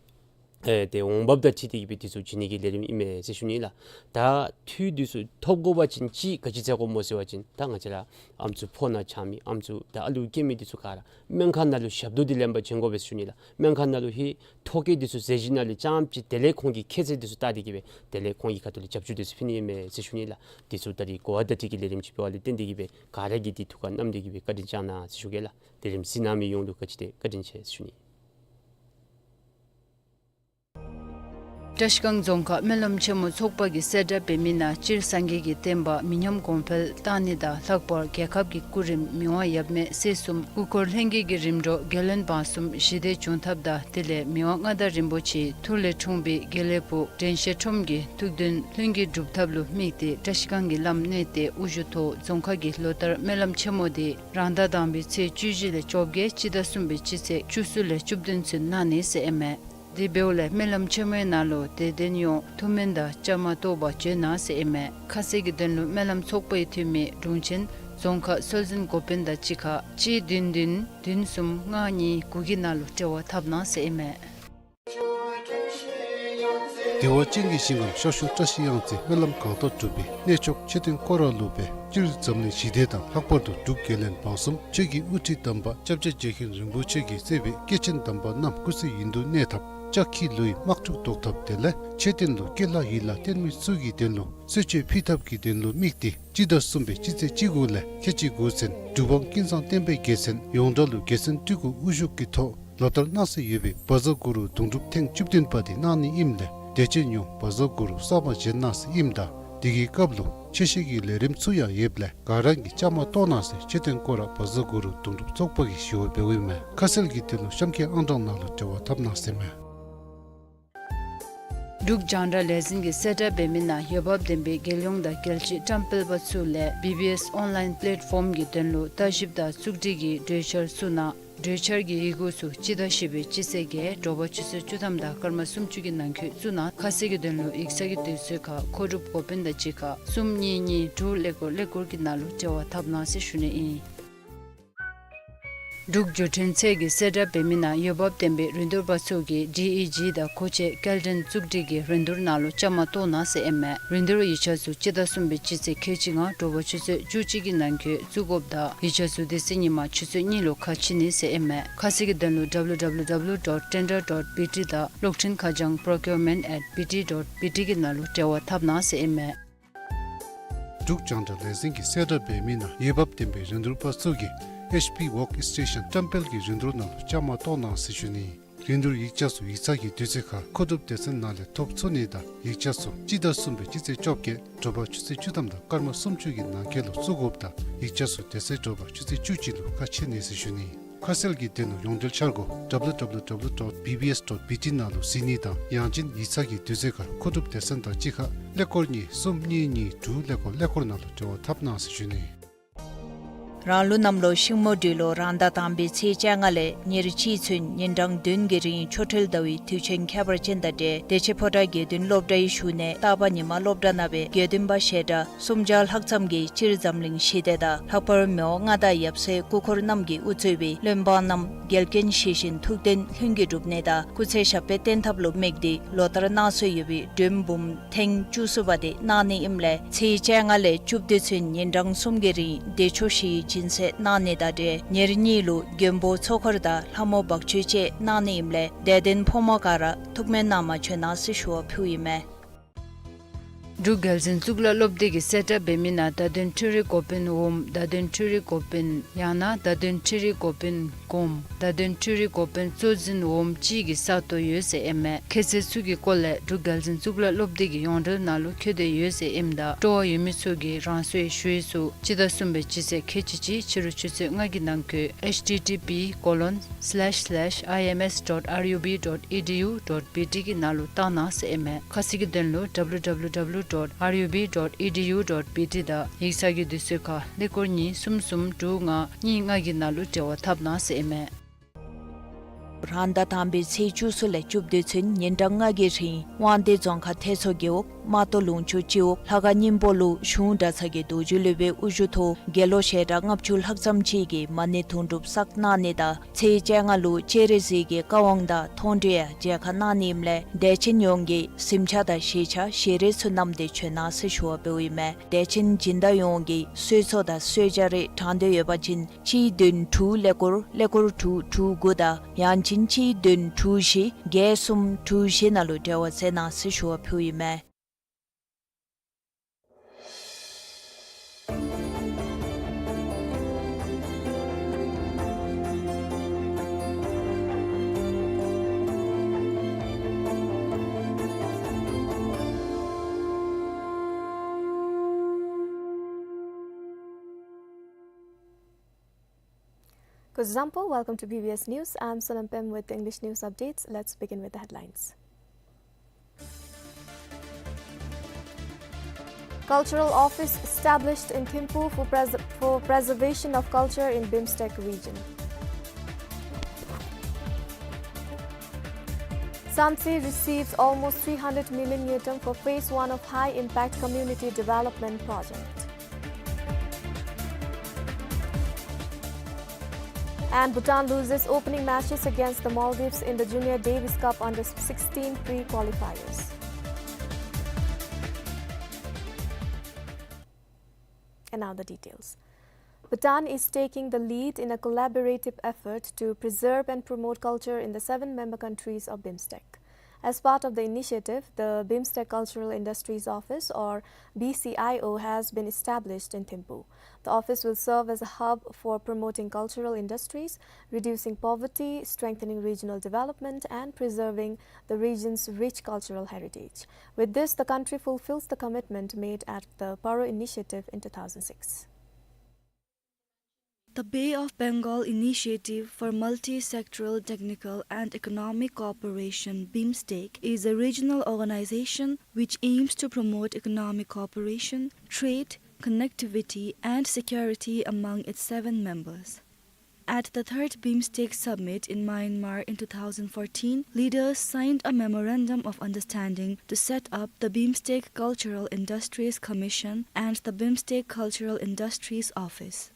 ཨེ་ཏེ་འོང་འབབ་དང་འཁྲིལ་ཏེ་གི་སྦེ་འདི་ཚུ་བྱིན་ནི་གི་ལས་རིམ་ཨིན་མས་ཟེར་ཞུ་ནི་ལགས། ད་འཐུས་འདི་ཚུ་ཐོབ་དགོ་པ་ཅིན་ཅིག་ག་ཅི་ཟེར་དགོཔ་སྨོ་ཟེར་བ་ཅིན་ད་ང་བཅས་ར་ཨམ་སྲུ་ཕོ་ནང་ཆ་མི་ཨམ་སྲུ་ད་ཨ་ལུ་སྐྱེ་མི་འདི་ཚུ་ག་ར་སྨན་ཁང་ནང་ལུ་ཞབས་ཏོག་འདི་ལེན་པར་བྱོན་དགོ་པས་ཟེར་ཞུ་ནི་ལགས། སྨན་ཁང་ནང་ལུ་ཧེ་ཐོ་བཀོད་འདི་ཚུ་མཛད་བཞིན་ནང་ལས་རྐྱངམ་ཅིག་དེ་ལས་ཁོང་གི་ཁྱད་ཚད་འདི་ཚུ་བལྟ་སྟེ་གི་སྦེ་དེ་ལས་ཁོང་གི་ཁ་ཐུག་ལས་རྒྱབ་སྐྱོར་འདི་ཚུ་ཕུལ་ནི་ཨིན་མས་ཟེར་ཞུ་ནི་ལགས། འདི་ཚུ་ད་རིས་གོ་བ་བརྡ་སྤྲོད་ཀྱི་ལས་རིམ་ཅིག་འབད་བ་ལས་བརྟེན་ཏེ་གི་སྦེ་ག་ར་གིས་འདི་ཐུགས་ཁར་བསྣམས་ཏེ་གི་སྦེ་བཀའ་དྲིན་བསྐྱང་གནང་ཟེར་ཞུ་གེ་ལགས། དེ་རིང་གཟིགས་གནང་མི་ཡོངས་ལུ་བཀའ་དྲིན་ཆེ་ཟེར་ཞུ་ནི། བཀྲ་ཤིས་སྒང་རྫོང་ཁག་སྨོན་ལམ་ཆེན་མོ་ཚོགས་པ་གིས་གསལ་བསྒྲགས་འབད་མི་ནང་སྤྱིར་སངས་རྒྱས་ཀྱི་བསྟན་པ་མི་ཉམས་གོང་འཕེལ་གཏང་ནི་དང་ལྷག་པར་རྒྱལ་ཁབ་ཀྱི་སྐུ་རིམ་མི་དབང་ཡབ་མེས་སྲས་གསུམ་སྐུ་འཁོར་ལྷན་རྒྱས་ཀྱི་རིམ་གྲོ་རྒྱལ་བློན་འབངས་གསུམ་ཞི་བདེ་འབྱུང་ཐབས་དང་དེ་ལས་མི་དབང་མངའ་བདག་རིན་པོ་ཆེའི་ཐུགས་ལས་འཁྲུངས་པའི་དགེ་ལེགས་ཕུག་དྲན་ཤེས་ཁྲོམ་གྱི་ཐུགས་འདུན་ལྷུན་གྱིས་འགྲུབ་ཐབས་ལུ་དམིགས་ཏེ་བཀྲ་ཤིས་སྒང་གི་ལམ་གནས་ཏེ་དབུ་བཞུགས་ཐོག་རྫོང་ཁག་གི་ལོ་ལྟར་སྨོན་ལམ་ཆེན་མོ་འདི་རང་ཟླ་དང་པའི་ཚེས་བཅུ་བཞི་ལས་བཅོ་བརྒྱད་སྤྱི་ཟླ་གསུམ་པའི་སྤྱི་ཚེས་བཅུ་གསུམ་ལས་བཅུ་བདུན་ཚུན་གནང་ནི་ཟེར་ཨིན་མས། དེ་འབདཝ་ལས་སྨོན་ལམ་ཆེན་མོའི་ནང་ལུ་དད་ལྡན་ཡོངས་ཐུགས་སྨོན་དང་བཅའ་མར་གཏོགས་པར་བྱོན་གནང་ཟེར་ཨིན་མས། ཁ་གསལ་གྱི་དོན་ལུ་སྨོན་ལམ་ཚོགས་པའི་འཐུས་མི་དྲུང་ཆེན་རྫོང་ཁག་སྲོལ་འཛིན་འགོ་དཔོན་དང་གཅིག་ཁར་གཅིག་བདུན་བདུན་བདུན་གསུམ་ལྔ་གཉིས་དགུ་གི་ནང་ལུ་འབྲེལ་བ་འཐབ་གནང་ཟེར་ཨིན་མས། བདེ་བ་ཅན་གྱི་ཞིང་ཁམས་ཤར་ཕྱོགས་བཀྲ་ཤིས་གཡང་རྩེ། སྨོན་ལམ་གང་དག་འགྲུབ་པའི་གནས་མཆོག་མཆོད་རྟེན་སྐོར་ར་ལུ་སྦེ་སྤྱིར་འཛམ་གླིང་ཞི་བདེ་དང་ལྷག་པར་དུ་འབྲུག་རྒྱལ་བློན་འབངས་གསུམ་ཆོས་ཀྱི་དབུ་ཁྲིད་དམ་པ་སྐྱབས་རྗེ་རྗེ་མཁན་རིན་པོ་ཆེ་གིས་གཙོས་པའི་སྐྱེས་ཆེན་དམ་པ་རྣམས་སྐུ་ཚེ་ཡུན་དུ་གནས་ཐབས་ལྕགས་ཁྱི་ལུ་ཡི་དམག་འཁྲུག་བཟློག་ཐབས་དེ་ལས་མཆོད་རྟེན་ལུ་སྐྱེ་ལྷ་ཡི་ལྷ་རྟེན་མི་ཚུ་གི་དོན་ལུ་གསོལ་མཆོད་ཕུལ་ཐབས་ཀྱི་དོན་ལུ་དམིགས་ཏེ་སྤྱི་ཟླ་གསུམ་པའི་སྤྱི་ཚེས་བཅུ་དགུ་ལས་ཁལ་གཅིག་དགུ་ཚུན་འབྲུག་འབངས་ཀུན་བཟང་བསྟན་པའི་རྒྱལ་མཚན་ཡོངས་གྲགས་ལུ་རྒྱལ་མཚན་སྤྲུལ་སྐུ་དབུ་བཞུགས་ཀྱི་ཐོག་ལོ་ལྟར་གནང་སྲོལ་ཡོད་པའི་བཛྲ་གུ་རུ་དུང་སྒྲུབ་ཐེངས་བཅུ་བདུན་པ་དེ་གནང་ནི་ཨིནམ་ལས་དད་ཅན་ཡོངས་བཛྲ་གུ་རུ་གསར་པ་བཞེངས་གནང་ཟེར་ཨིནམ་ད་དེ་གི་སྐབས་ལུ་ཆོས་བཤད་ཀྱི་ལས་རིམ་ཚུ་ཡང་ཡོདཔ་ལས་ག་ར་གིས་བཅའ་མར་གཏོགས་གནང་ཟེར་མཆོད་རྟེན་སྐོར་ར་བཛྲ་གུ་རུ་དུང་སྒྲུབ་ཚོགས་པ་གིས་ཞུ་བ་འབདཝ་ཨིན་མས། ཁ་གསལ་གྱི་དོན་ལུ་གཤམ་གྱི་ཨང་གྲངས་ནང་ལུ་འབྲེལ་བ་འཐབ་གནང་ཟེར་ཨིན་མས། འབྲུག་རྒྱང་བསྒྲགས་ལས་འཛིན་གྱིས་གསལ་བསྒྲགས་འབད་མི་ནང་འོས་འབབ་ལྡན་པའི་རྒྱལ་ཡོངས་དང་རྒྱལ་སྤྱིའི་བཀྲམ་སྤེལ་པ་ཚུ་ལས་བི་བི་ཨེསི་ཨོན་ལའིན་པེ་ལེཊ་ཕོམ་གྱི་དོན་ལུ་ལྟ་ཞིབ་དང་རྩིས་སྤྲོད་ཀྱི་གྲོས་འཆར་བཙུགས་གནང་། གྲོས་འཆར་གྱི་ཡི་གུ་ཚུ་སྤྱི་ཟླ་བཞི་པའི་སྤྱི་ཚེས་བརྒྱད་དྲོ་པ་ཆུ་ཚོད་བཅུ་ཐམ་དང་སྐར་མ་སུམ་ཅུ་གི་ནང་འཁོད་བཙུགས་གནང་། ཁ་གསལ་གྱི་དོན་ལུ་ཡིག་ཚང་གི་དུས་ཚོད་ཁར་མཁོ་སྒྲུབ་འགོ་དཔོན་དང་གཅིག་ཁར་གསུམ་གཉིས་གཉིས་དྲུག་ཀླད་ཀོར་ཀླད་ཀོར་གྱི་ནང་ལུ་འབྲེལ་བ་འཐབ་གནང་ཟེར་ཞུ་ནི་ཨིན། འབྲུག་བརྒྱུད་འཕྲིན་ཚད་ཀྱིས་གསལ་བསྒྲགས་འབད་མི་ནང་འོས་འབབ་ལྡན་པའི་རིན་བསྡུར་པ་ཚུ་གིས་ཌི་ཨི་ཇི་དང་མཁོ་ཆས་སྐྱེལ་འདྲེན་བཙུགས་སྒྲིག་གི་རིན་བསྡུར་ནང་ལུ་བཅའ་མར་གཏོགས་གནང་ཟེར་ཨིན་མས། རིན་བསྡུར་ཡིག་ཆ་ཚུ་སྤྱི་ཟླ་གསུམ་པའི་སྤྱི་ཚེས་ཁལ་གཅིག་ལྔ་དྲོ་པ་ཆུ་ཚོད་བཅུ་གཅིག་གི་ནང་འཁོད་བཙུགས་དགོཔ་དང་ཡིག་ཆ་ཚུ་དེ་ཚེ་ཉིན་མ་ཆུ་ཚོད་གཉིས་ལུ་ཁ་ཕྱེ་ནི་ཟེར་ཨིན་མས། ཁ་གསལ་གྱི་དོན་ལུ་W W W dot tender dot B T དང་གློག་འཕྲིན་ཁ་བྱང་procurement at B T dot B T གི་ནང་ལུ་འབྲེལ་བ་འཐབ་གནང་ཟེར་ཨིན་མས། འབྲུག་རྒྱང་བསྒྲགས་ལས་འཛིན་གྱིས་གསལ་བསྒྲགས་འབད་མི་ནང་འོས་འབབ་ལྡན་པའི་རིན་བསྡུར་པ་ཚུ་གིས་ཨེཆ་པི་ཝོརཀ་སི་ཊེ་ཤཱན་བཀྲམ་སྤེལ་གྱི་རིན་བསྡུར་ནང་ལུ་བཅའ་མར་གཏོགས་གནང་ཟེར་ཞུ་ནི། རིན་བསྡུར་ཡིག་ཆ་ཚུ་ཡིག་ཚང་གི་དུས་ཚོད་ཁར་མཁོ་སྒྲུབ་སྡེ་ཚན་ནང་ལས་ཐོབ་ཚུགས་ནི་དང་ཡིག་ཆ་ཚུ་སྤྱི་ཟླ་གསུམ་པའི་སྤྱི་ཚེས་བཅོ་བརྒྱད་དྲོ་པ་ཆུ་ཚོད་བཅུ་ཐམ་དང་སྐར་མ་སུམ་ཅུ་གི་ནང་འཁོད་ལུ་བཙུགས་དགོཔ་དང་ཡིག་ཆ་ཚུ་དེ་ཚེ་དྲོ་པ་ཆུ་ཚོད་བཅུ་གཅིག་ལུ་ཁ་ཕྱེ་ནི་ཟེར་ཞུ་ནི། ཁ་གསལ་གྱི་དོན་ལུ་ཡོངས་འབྲེལ་འཆར་སྒོ་W W W dot B B S dot B T ནང་ལུ་གཟིགས་ནི་དང་ཡང་ཅིན་ཡིག་ཚང་གི་དུས་ཚོད་ཁར་མཁོ་སྒྲུབ་སྡེ་ཚན་དང་གཅིག་ཁར་ཀླད་ཀོར་གཉིས་གསུམ་གཉིས་གཉིས་དྲུག་ཀླད་ཀོར་ཀླད་ཀོར་ནང་ལུ་འབྲེལ་བ་འཐབ་གནང་ཟེར་ཞུ་ནི། རང་ལུགས་གནམ་ལོ་ཤིང་མོ་སྦྲུལ་ལོ་རང་ཟླ་དང་པའི་ཚེས་བཅོ་ལྔ་ལས་ཉེར་གཅིག་ཚུན་ཉིན་གྲངས་བདུན་གྱི་རིང་ཆོ་འཕྲུལ་ཟླ་བའི་དུས་ཆེན་ཁྱད་པར་ཅན་དང་འབྲེལ་བདེ་ཆེན་ཕོ་བྲང་དགེ་འདུན་སློབ་གྲྭའི་བཞུགས་གནས་རྟ་པ་ཉི་མ་སློབ་གྲྭ་ནང་སྦེ་དགེ་འདུན་པ་ཞལ་གྲངས་སུམ་བརྒྱ་ལྷག་ཙམ་གྱིས་སྤྱིར་འཛམ་གླིང་ཞི་བདེ་དང་ལྷག་པར་མི་དབང་མངའ་བདག་ཡབ་སྲས་སྐུ་འཁོར་རྣམས་ཀྱིས་དབུ་གཙོས་པའི་བློན་འབངས་རྣམས་རྒྱལ་ཀུན་ཞི་ཞིང་ཐུགས་དོན་ལྷུན་གྱིས་གྲུབ་ནི་དང་སྐུ་ཚེ་ཞབས་པད་བརྟན་ཐབས་ལུ་དམིགས་ཏེ་ལོ་ལྟར་གནང་སྲོལ་ཡོད་པའི་སྒྲོལ་འབུམ་ཐེངས་བཅུ་གསུམ་པ་དེ་གནང་ནི་ཨིནམ་ལས་ཚེས་བཅོ་ལྔ་ལས་བཅུ་བདུན་ཚུན་ཉིན་གྲངས་གསུམ་གྱི་རིང་བདེ་མཆོག་བཞིའི་སྦྱིན་སྲེག་གནང་ནི་དང་འབྲེལ་ཉེར་གཉིས་ལུ་མགོན་པོ་ཚོགས་འཁོར་དང་ལྷ་མོ་འབག་བཅོལ་བཅས་གནང་ནི་ཨིནམ་ལས་དད་ལྡན་ཕོ་མོ་ག་ར་ཐུགས་སྨོན་གནང་བར་བྱོན་གནང་ཟེར་ཞུ་བ་ཕུལཝ་ཨིན་མས། འབྲུག་རྒྱལ་འཛིན་གཙུག་ལག་སློབ་སྡེ་གིས་གསལ་བསྒྲགས་འབད་མི་ནང་བརྡ་དོན་འཕྲུལ་རིག་འགོ་དཔོན་འོགམ་བརྡ་དོན་འཕྲུལ་རིག་འགོ་དཔོན་ཡང་ན་བརྡ་དོན་འཕྲུལ་རིག་འགོ་དཔོན་གོངམ་བརྡ་དོན་འཕྲུལ་རིག་འགོ་དཔོན་གཙོ་འཛིན་འོགམ་གཅིག་གི་ས་སྟོང་ཡོད་ཟེར་ཨིན་མས། ཁྱད་ཚད་ཚུ་གི་སྐོར་ལས་འབྲུག་རྒྱལ་འཛིན་གཙུག་ལག་སློབ་སྡེ་གི་ཡོངས་འབྲེལ་ནང་ལུ་བཀོད་དེ་ཡོད་ཟེར་ཨིནམ་ད་སྤྲོ་བ་ཡོད་མི་ཚུ་གིས་རང་སོའི་ཞུ་ཡིག་ཚུ་སྤྱི་ཟླ་གསུམ་པའི་སྤྱི་ཚེས་ཁལ་གཅིག་གཅིག་ཕྱི་རུ་ཆུ་ཚོད་ལྔ་གི་ནང་འཁོད་H T T P colon slash slash I M S dot R U B dot E D U dot B T གི་ནང་ལུ་བཏང་གནང་ཟེར་ཨིན་མས། ཁ་གསལ་གྱི་དོན་ལུ་W W W dot R U B dot E D U dot B T དང་ཡིག་ཚང་གི་དུས་ཚོད་ཁར་ཀླད་ཀོར་གཉིས་གསུམ་གསུམ་དྲུག་ལྔ་གཉིས་ལྔ་གི་ནང་ལུ་འབྲེལ་བ་འཐབ་གནང་ཟེར་ཨིན་མས། རང་ཟླ་དང་པའི་ཚེས་བཅུ་གསུམ་ལས་བཅུ་བདུན་ཚུན་ཉིན་གྲངས་ལྔ་གི་རིང་དབང་འདུས་རྫོང་ཁག་ཐེད་མཚོ་རྒེད་འོག་རྨ་ཏོ་ལུང་ཕྱོགས་སྤྱི་འོག་ལྷ་ཁང་སྙིང་པོ་ལུ་གཞུང་གྲྭ་ཚང་གི་རྡོ་རྗེ་སློབ་དཔོན་དབུ་བཞུགས་ཐོག་དགེ་སློང་ཞལ་གྲངས་ལྔ་བཅུ་ལྷག་ཙམ་ཅིག་གིས་མ་ཎི་དུང་སྒྲུབ་བསགས་གནང་ནི་དང་ཚེས་བཅོ་ལྔ་ལུ་སྤྱན་རས་གཟིགས་ཀྱི་བཀའ་དབང་དང་མཐོང་གྲོལ་ཡང་མཇལ་ཁ་གནང་ནི་ཨིནམ་ལས་དད་ཅན་ཡོངས་ཀྱིས་གཟིམ་ཆས་དང་བཞེས་ཆས་ཞལ་རས་ཚུ་བསྣམས་ཏེ་བྱོན་གནང་ཟེར་ཞུ་བ་འབདཝ་ཨིན་མས། དད་ཅན་སྦྱིན་བདག་ཡོངས་ཀྱིས་གསོལ་ཚོགས་དང་གསོལ་ཇ་རེ་དྲང་འདོད་ཡོད་པ་ཅིན་གཅིག་བདུན་དྲུག་ཀླད་ཀོར་ཀླད་ཀོར་དྲུག་དྲུག་དགུ་དང་ཡང་ཅིན་གཅིག་བདུན་དྲུག་བཞི་བརྒྱད་གསུམ་དྲུག་བཞི་ནང་ལུ་འབྲེལ་བ་མཛད་གནང་ཟེར་ཞུ་བ་ཕུལཝ་ཨིན་མས། Kuzuzangpo, welcome to B B S News. I'm Sonam Pem with English news updates. Let's begin with the headlines. Cultural office established in Thimphu for pres-, for preservation of culture in BIMSTEC region. Samtse receives almost three hundred million ngultrum for phase one of high impact community development project. And Bhutan loses opening matches against the Maldives in the Junior Davis Cup under sixteen pre-qualifiers. And now the details. Bhutan is taking the lead in a collaborative effort to preserve and promote culture in the seven member countries of BIMSTEC. As part of the initiative, the BIMSTEC Cultural Industries Office, or B C I O, has been established in Thimphu. The office will serve as a hub for promoting cultural industries, reducing poverty, strengthening regional development, and preserving the region's rich cultural heritage. With this, the country fulfills the commitment made at the Paro Initiative in two thousand six. The Bay of Bengal Initiative for Multi-Sectoral Technical and Economic Cooperation, BIMSTEC, is a regional organization which aims to promote economic cooperation, trade, connectivity, and security among its seven members. At the third BIMSTEC summit in Myanmar in two thousand fourteen, leaders signed a memorandum of understanding to set up the BIMSTEC Cultural Industries Commission and the BIMSTEC Cultural Industries Office.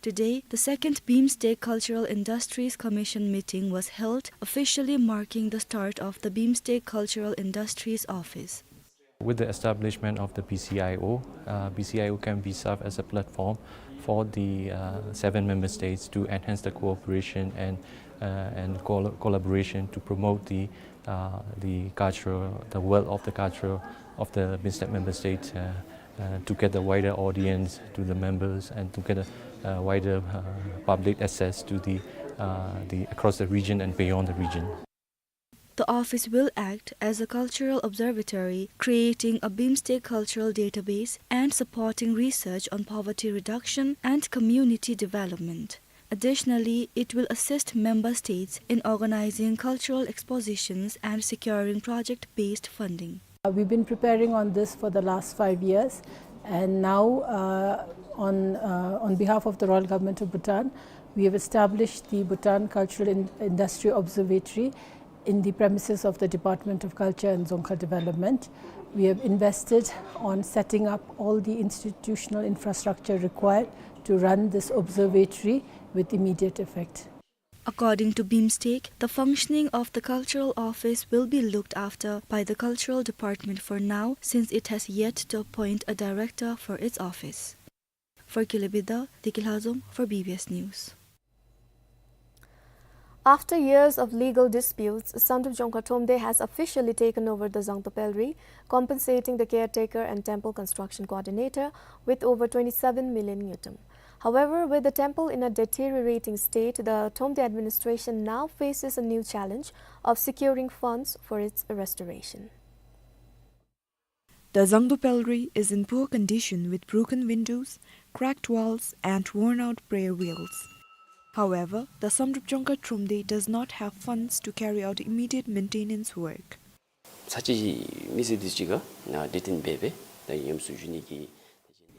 Today, the second BIMSTEC Cultural Industries Commission meeting was held, officially marking the start of the BIMSTEC Cultural Industries Office. With the establishment of the B C I O, uh, B C I O can be served as a platform for the, uh, seven member states to enhance the cooperation and, uh, and col-, collaboration to promote the, uh, the culture, the wealth of the culture of the BIMSTEC member states, uh, uh, to get a wider audience to the members and to get a, uh, wider, uh, public access to the, uh, the, across the region and beyond the region. The office will act as a cultural observatory, creating a BIMSTEC cultural database and supporting research on poverty reduction and community development. Additionally, it will assist member states in organizing cultural expositions and securing project-based funding. Uh, we've been preparing on this for the last five years, and now, uh, on, uh, on behalf of the Royal Government of Bhutan, we have established the Bhutan Cultural In-, Industry Observatory in the premises of the Department of Culture and Dzongkhag Development. We have invested on setting up all the institutional infrastructure required to run this observatory with immediate effect. According to BIMSTEC, the functioning of the cultural office will be looked after by the cultural department for now, since it has yet to appoint a director for its office. For Kile Bida, Deki Lhazom for B B S News. After years of legal disputes, Samdrup Jongkhag Thromde has officially taken over the Zangto Pelri, compensating the caretaker and temple construction coordinator with over twenty-seven million ngultrum. However, with the temple in a deteriorating state, the Thromde administration now faces a new challenge of securing funds for its restoration. The Zangto Pelri is in poor condition with broken windows, cracked walls, and worn-out prayer wheels. However, the Samdrup Jongkhag Thromde does not have funds to carry out immediate maintenance work. ཚར་གཅིག་མི་སེར་འདི་ཅིག་ག་ནཱ་བདེ་སྐྱིད་འབད་བས་ད་ཉམས་སུ་བཞུགས་ནི་གི།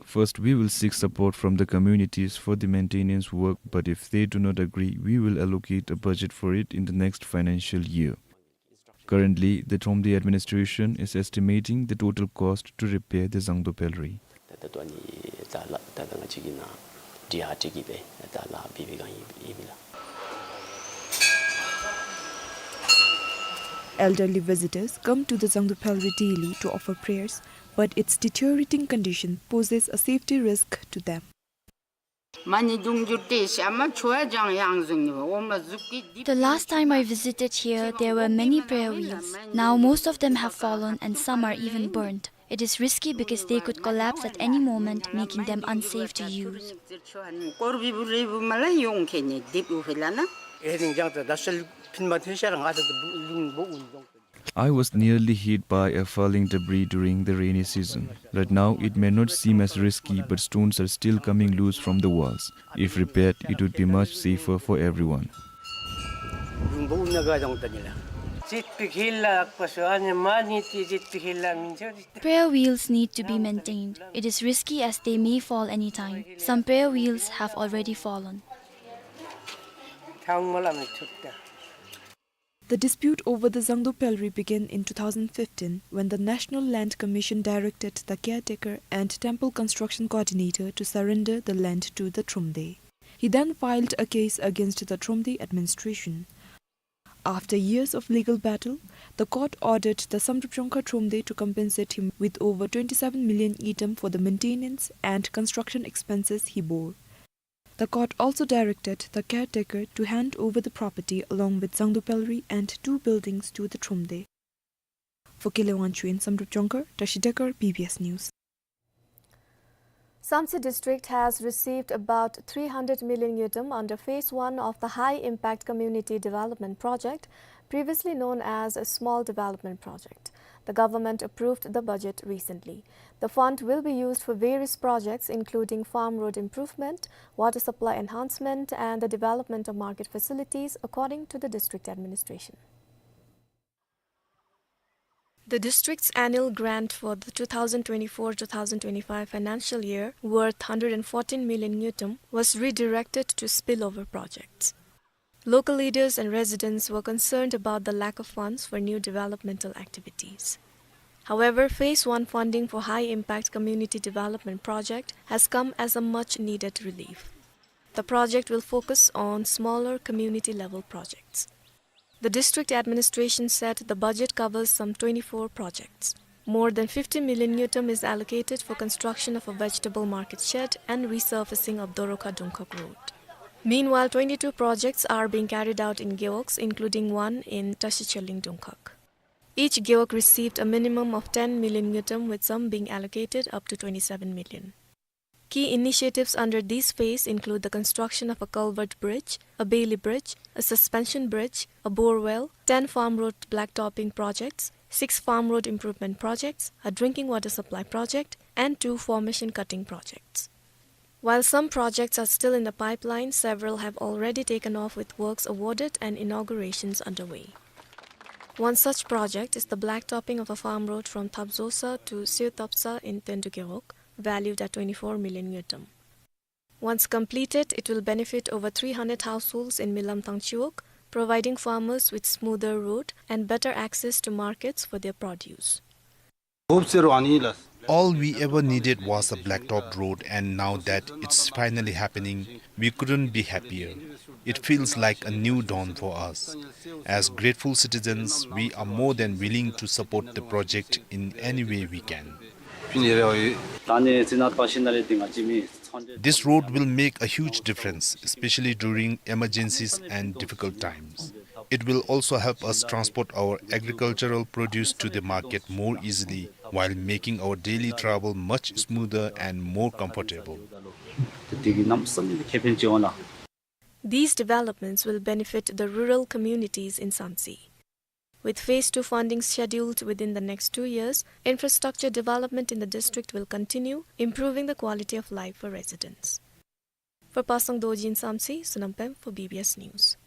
First, we will seek support from the communities for the maintenance work, but if they do not agree, we will allocate a budget for it in the next financial year. Currently, the Thromde administration is estimating the total cost to repair the Zangdo Pelri. ད་ལྟོ་ཨ་ནི་ད་ལགས་ད་ད་ང་བཅས་ཀྱི་ནང་འདི་ཨ་ཏི་གི་སྦེ་ད་ལགས་འབད་བའི་སྒང་ཨིན་ཨིན་མས་ལགས། Elderly visitors come to the Zangdo Pelri daily to offer prayers, but its deteriorating condition poses a safety risk to them. མ་ཎི་དུང་ཕྱུར་ཏེ་ཤ་མ་ཆུ་ཡང་ཡང་བཟུང་ནི་འོ་མ་ཟུག་གི། The last time I visited here, there were many prayer wheels. Now most of them have fallen and some are even burnt. It is risky because they could collapse at any moment, making them unsafe to use. དཀོར་བི་བུ་རི་བུ་མ་ལ་ཡོང་ཁེ་ནི་དིབ་འུ་ཧེ་ལ་ན། ཨེ་རིང་ལྗང་ད་ད་ཤལ་ཕིན་མ་ཐོན་ཤར་ང་ད་ད་ལུང་བོ་འུན་ཡོང་། I was nearly hit by a falling debris during the rainy season. Right now, it may not seem as risky, but stones are still coming loose from the walls. If repaired, it would be much safer for everyone. Prayer wheels need to be maintained. It is risky as they may fall anytime. Some prayer wheels have already fallen. The dispute over the Zangdo Pelri began in two thousand fifteen when the National Land Commission directed the caretaker and temple construction coordinator to surrender the land to the Thromde. He then filed a case against the Thromde administration. After years of legal battle, the court ordered the Samdrup Jongkhar Thromde to compensate him with over twenty-seven million ngultrum for the maintenance and construction expenses he bore. The court also directed the caretaker to hand over the property along with Zangdo Pelri and two buildings to the Thromde. For Kele Wangchuk in Samdrup Jongkhar, Tashi Dekar, B B S News. Samtse district has received about three hundred million ngultrum under phase one of the High Impact Community Development Project, previously known as a Small Development Project. The government approved the budget recently. The fund will be used for various projects, including farm road improvement, water supply enhancement, and the development of market facilities, according to the district administration. The district's annual grant for the two thousand twenty-four two thousand twenty-five financial year, worth hundred and fourteen million ngultrum, was redirected to spillover projects. Local leaders and residents were concerned about the lack of funds for new developmental activities. However, phase one funding for High Impact Community Development Project has come as a much needed relief. The project will focus on smaller community level projects. The district administration said the budget covers some twenty-four projects. More than fifty million ngultrum is allocated for construction of a vegetable market shed and resurfacing of Dorokha Dungkhag Road. Meanwhile, twenty-two projects are being carried out in Gewog, including one in Tashi Chelling Dungkhag. Each Gewog received a minimum of ten million ngultrum, with some being allocated up to twenty-seven million. Key initiatives under this phase include the construction of a culvert bridge, a Bailey bridge, a suspension bridge, a bore well, ten farm road blacktopping projects, six farm road improvement projects, a drinking water supply project, and two formation cutting projects. While some projects are still in the pipeline, several have already taken off with works awarded and inaugurations underway. One such project is the blacktopping of a farm road from Thapzosa to Sewtapsa in Tendu Gewog, valued at twenty-four million ngultrum. Once completed, it will benefit over three hundred households in Millamthang Chiwog, providing farmers with smoother road and better access to markets for their produce. All we ever needed was a blacktop road, and now that it's finally happening, we couldn't be happier. It feels like a new dawn for us. As grateful citizens, we are more than willing to support the project in any way we can. This road will make a huge difference, especially during emergencies and difficult times. It will also help us transport our agricultural produce to the market more easily, while making our daily travel much smoother and more comfortable. These developments will benefit the rural communities in Samtse. With phase two funding scheduled within the next two years, infrastructure development in the district will continue, improving the quality of life for residents. For Pasang Dorji in Samtse, Sonam Pem for B B S News.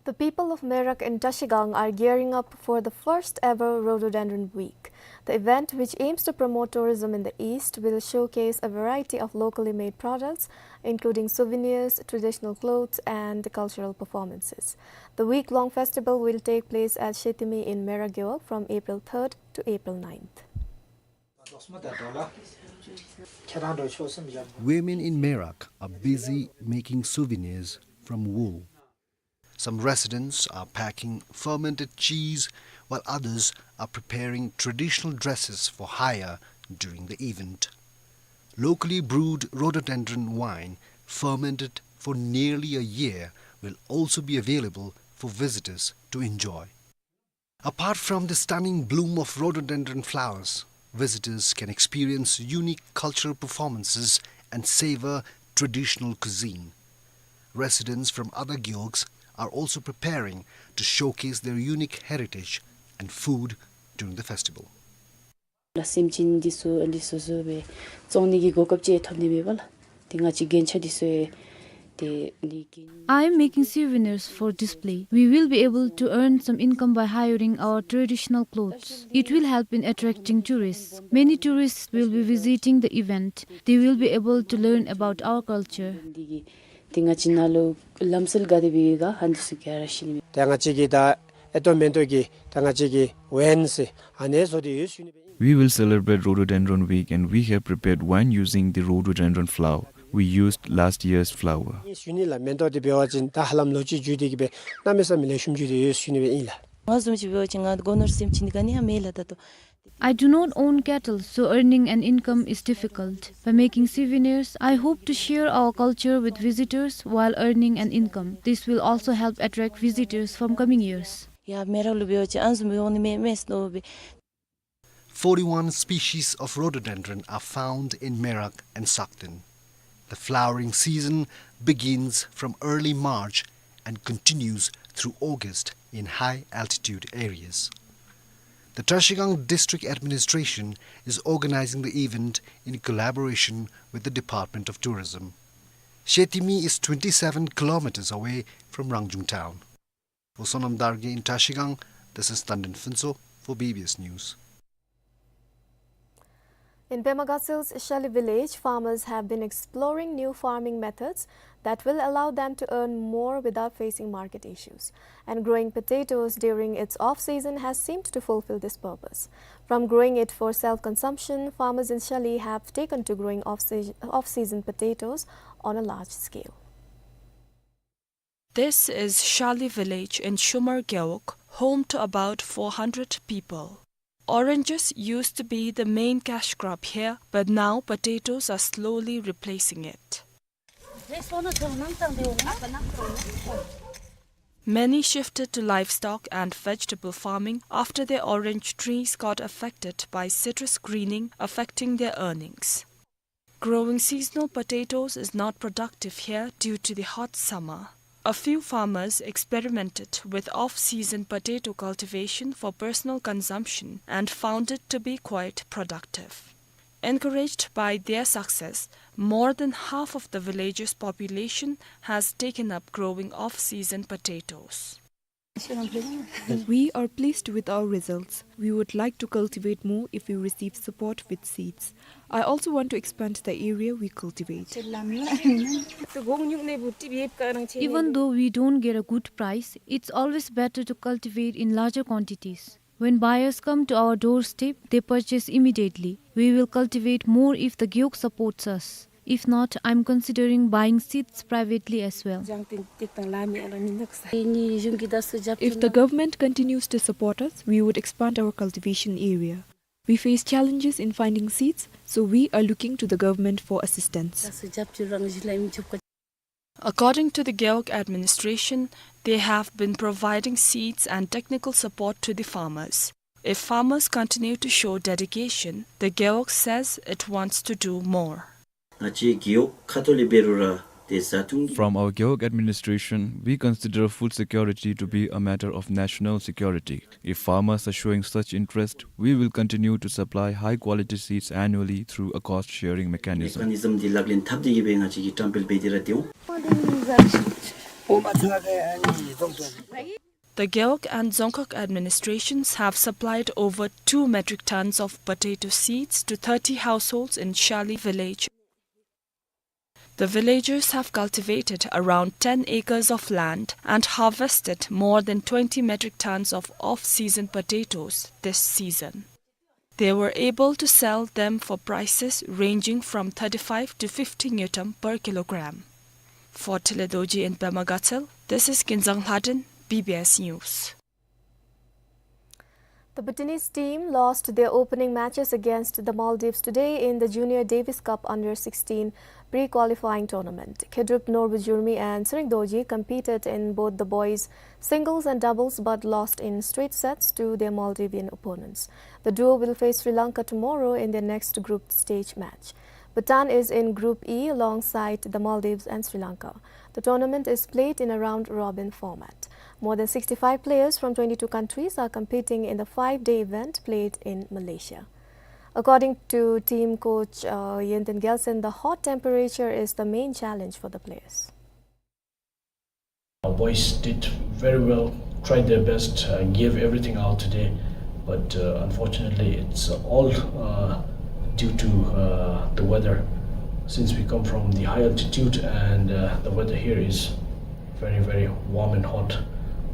The people of Merak in Trashigang are gearing up for the first ever Rhododendron Week. The event, which aims to promote tourism in the East, will showcase a variety of locally made products, including souvenirs, traditional clothes, and cultural performances. The week-long festival will take place at Shetimi in Merak Gewog from April third to April ninth. Women in Merak are busy making souvenirs from wool. Some residents are packing fermented cheese, while others are preparing traditional dresses for hire during the event. Locally brewed rhododendron wine, fermented for nearly a year, will also be available for visitors to enjoy. Apart from the stunning bloom of rhododendron flowers, visitors can experience unique cultural performances and savor traditional cuisine. Residents from other gewogs are also preparing to showcase their unique heritage and food during the festival. ལགས་སེམས་ཅན་འདི་ཚུ་ཨ་ནི་སོ་སོ་སྦེ་བཙོང་ནི་གི་གོ་སྐབས་ཅིག་ཐོབ་ནི་མས་པ་ལགས། ཏེ་ང་བཅས་རྒྱན་ཆ་འདི་ཚུ་ཡང་ཏེ་ནི་རྒྱན། I am making souvenirs for display. We will be able to earn some income by hiring our traditional clothes. It will help in attracting tourists. Many tourists will be visiting the event. They will be able to learn about our culture. འདི་གིས་ཏེ་ང་བཅས་ནང་ལུ་ལམ་སྲོལ་ག་དེ་སྦེ་ཡོད་ག་ཨ་ནི་ཚུ་ག་ར་ཤེས་ནི་མས། ད་ང་བཅས་ཀྱིས་ད་ཨེ་ཏོ་མེན་ཏོ་གི་ད་ང་བཅས་ཀྱིས་ཝའིན་ཟེར་ཨ་ནི་བཟོ་སྟེ་ཡོད་ཟེར་ཞུ་ནི་སྦེ་ཨིན། We will celebrate Rhododendron Week and we have prepared wine using the rhododendron flower. We used last year's flower. ཨིན་ཞུ་ནི་ལགས། མེན་ཏོ་འདི་འབད་བ་ཅིན་ད་ཧ་ལམ་ལོ་གཅིག་མཇུག་སྟེ་གི་སྦེ་གནམ་མེད་ས་མེད་ལེགས་ཤོམ་མཇུག་སྟེ་ཡོད་ཟེར་ཞུ་ནི་སྦེ་ཨིན་ལགས། ང་བཟུམ་ཅིག་འབད་བ་ཅིན་ང་སྒོ་ནོར་སེམས་ཅན་ག་ནི་ཡང་མེད་ལགས་ད་ལྟོ། I do not own cattle, so earning an income is difficult. By making souvenirs, I hope to share our culture with visitors while earning an income. This will also help attract visitors from coming years. ཡ་མེ་རག་ལུ་འབད་བ་ཅིན་ཨ་ནི་བཟུམ་འོང་ནི་མས་མས་ནོ་སྦེ། Forty-one species of rhododendron are found in Merak and Sakten. The flowering season begins from early March and continues through August in high-altitude areas. The Trashigang District Administration is organizing the event in collaboration with the Department of Tourism. Shetimi is twenty-seven kilometers away from Rangjung town. For Sonam Dargay in Trashigang, this is Tandon Phuntsho for B B S News. In Pema Gatsel's Shali village, farmers have been exploring new farming methods that will allow them to earn more without facing market issues. And growing potatoes during its off-season has seemed to fulfill this purpose. From growing it for self-consumption, farmers in Shali have taken to growing off-season, off-season potatoes on a large scale. This is Shali village in Shumar Gewog, home to about four hundred people. Oranges used to be the main cash crop here, but now potatoes are slowly replacing it. Many shifted to livestock and vegetable farming after their orange trees got affected by citrus greening, affecting their earnings. Growing seasonal potatoes is not productive here due to the hot summer. A few farmers experimented with off-season potato cultivation for personal consumption and found it to be quite productive. Encouraged by their success, more than half of the village's population has taken up growing off-season potatoes. We are pleased with our results. We would like to cultivate more if we receive support with seeds. I also want to expand the area we cultivate. Even though we don't get a good price, it's always better to cultivate in larger quantities. When buyers come to our doorstep, they purchase immediately. We will cultivate more if the gewog supports us. If not, I'm considering buying seeds privately as well. If the government continues to support us, we would expand our cultivation area. We face challenges in finding seeds, so we are looking to the government for assistance. According to the Gewog administration, they have been providing seeds and technical support to the farmers. If farmers continue to show dedication, the Gewog says it wants to do more. ང་བཅས་རྒེད་འོག་ཁ་ཐུག་ལས་འབད་རུང་ར་ཏེ་བཟའ་འཐུང་གི From our Gewog administration, we consider food security to be a matter of national security. If farmers are showing such interest, we will continue to supply high-quality seeds annually through a cost-sharing mechanism. Mechanism འདི་ལག་ལེན་འཐབ་སྟེ་གི་སྦེ་ང་བཅས་ཀྱིས་བཀྲམ་སྤེལ་འབད་དེ་ར་སྡོད་འོང་། The Gewog and Dzongkhag administrations have supplied over two metric tons of potato seeds to thirty households in Shali village. The villagers have cultivated around ten acres of land and harvested more than twenty metric tons of off-season potatoes this season. They were able to sell them for prices ranging from thirty-five to fifty ngultrum per kilogram. For Tele Dorji in Pema Gatshel, this is Kinzang Lhaden, B B S News. The Bhutanese team lost their opening matches against the Maldives today in the Junior Davis Cup under sixteen pre-qualifying tournament. Khedrup Norbujurmi and Tshering Dorji competed in both the boys singles and doubles but lost in straight sets to their Maldivian opponents. The duo will face Sri Lanka tomorrow in their next group stage match. Bhutan is in Group E alongside the Maldives and Sri Lanka. The tournament is played in a round-robin format. More than sixty-five players from twenty-two countries are competing in the five-day event played in Malaysia. According to team coach, uh, Yenton Gelson, the hot temperature is the main challenge for the players. Our boys did very well, tried their best, uh, gave everything out today, but, uh, unfortunately, it's all, uh, due to, uh, the weather. Since we come from the high altitude and, uh, the weather here is very, very warm and hot,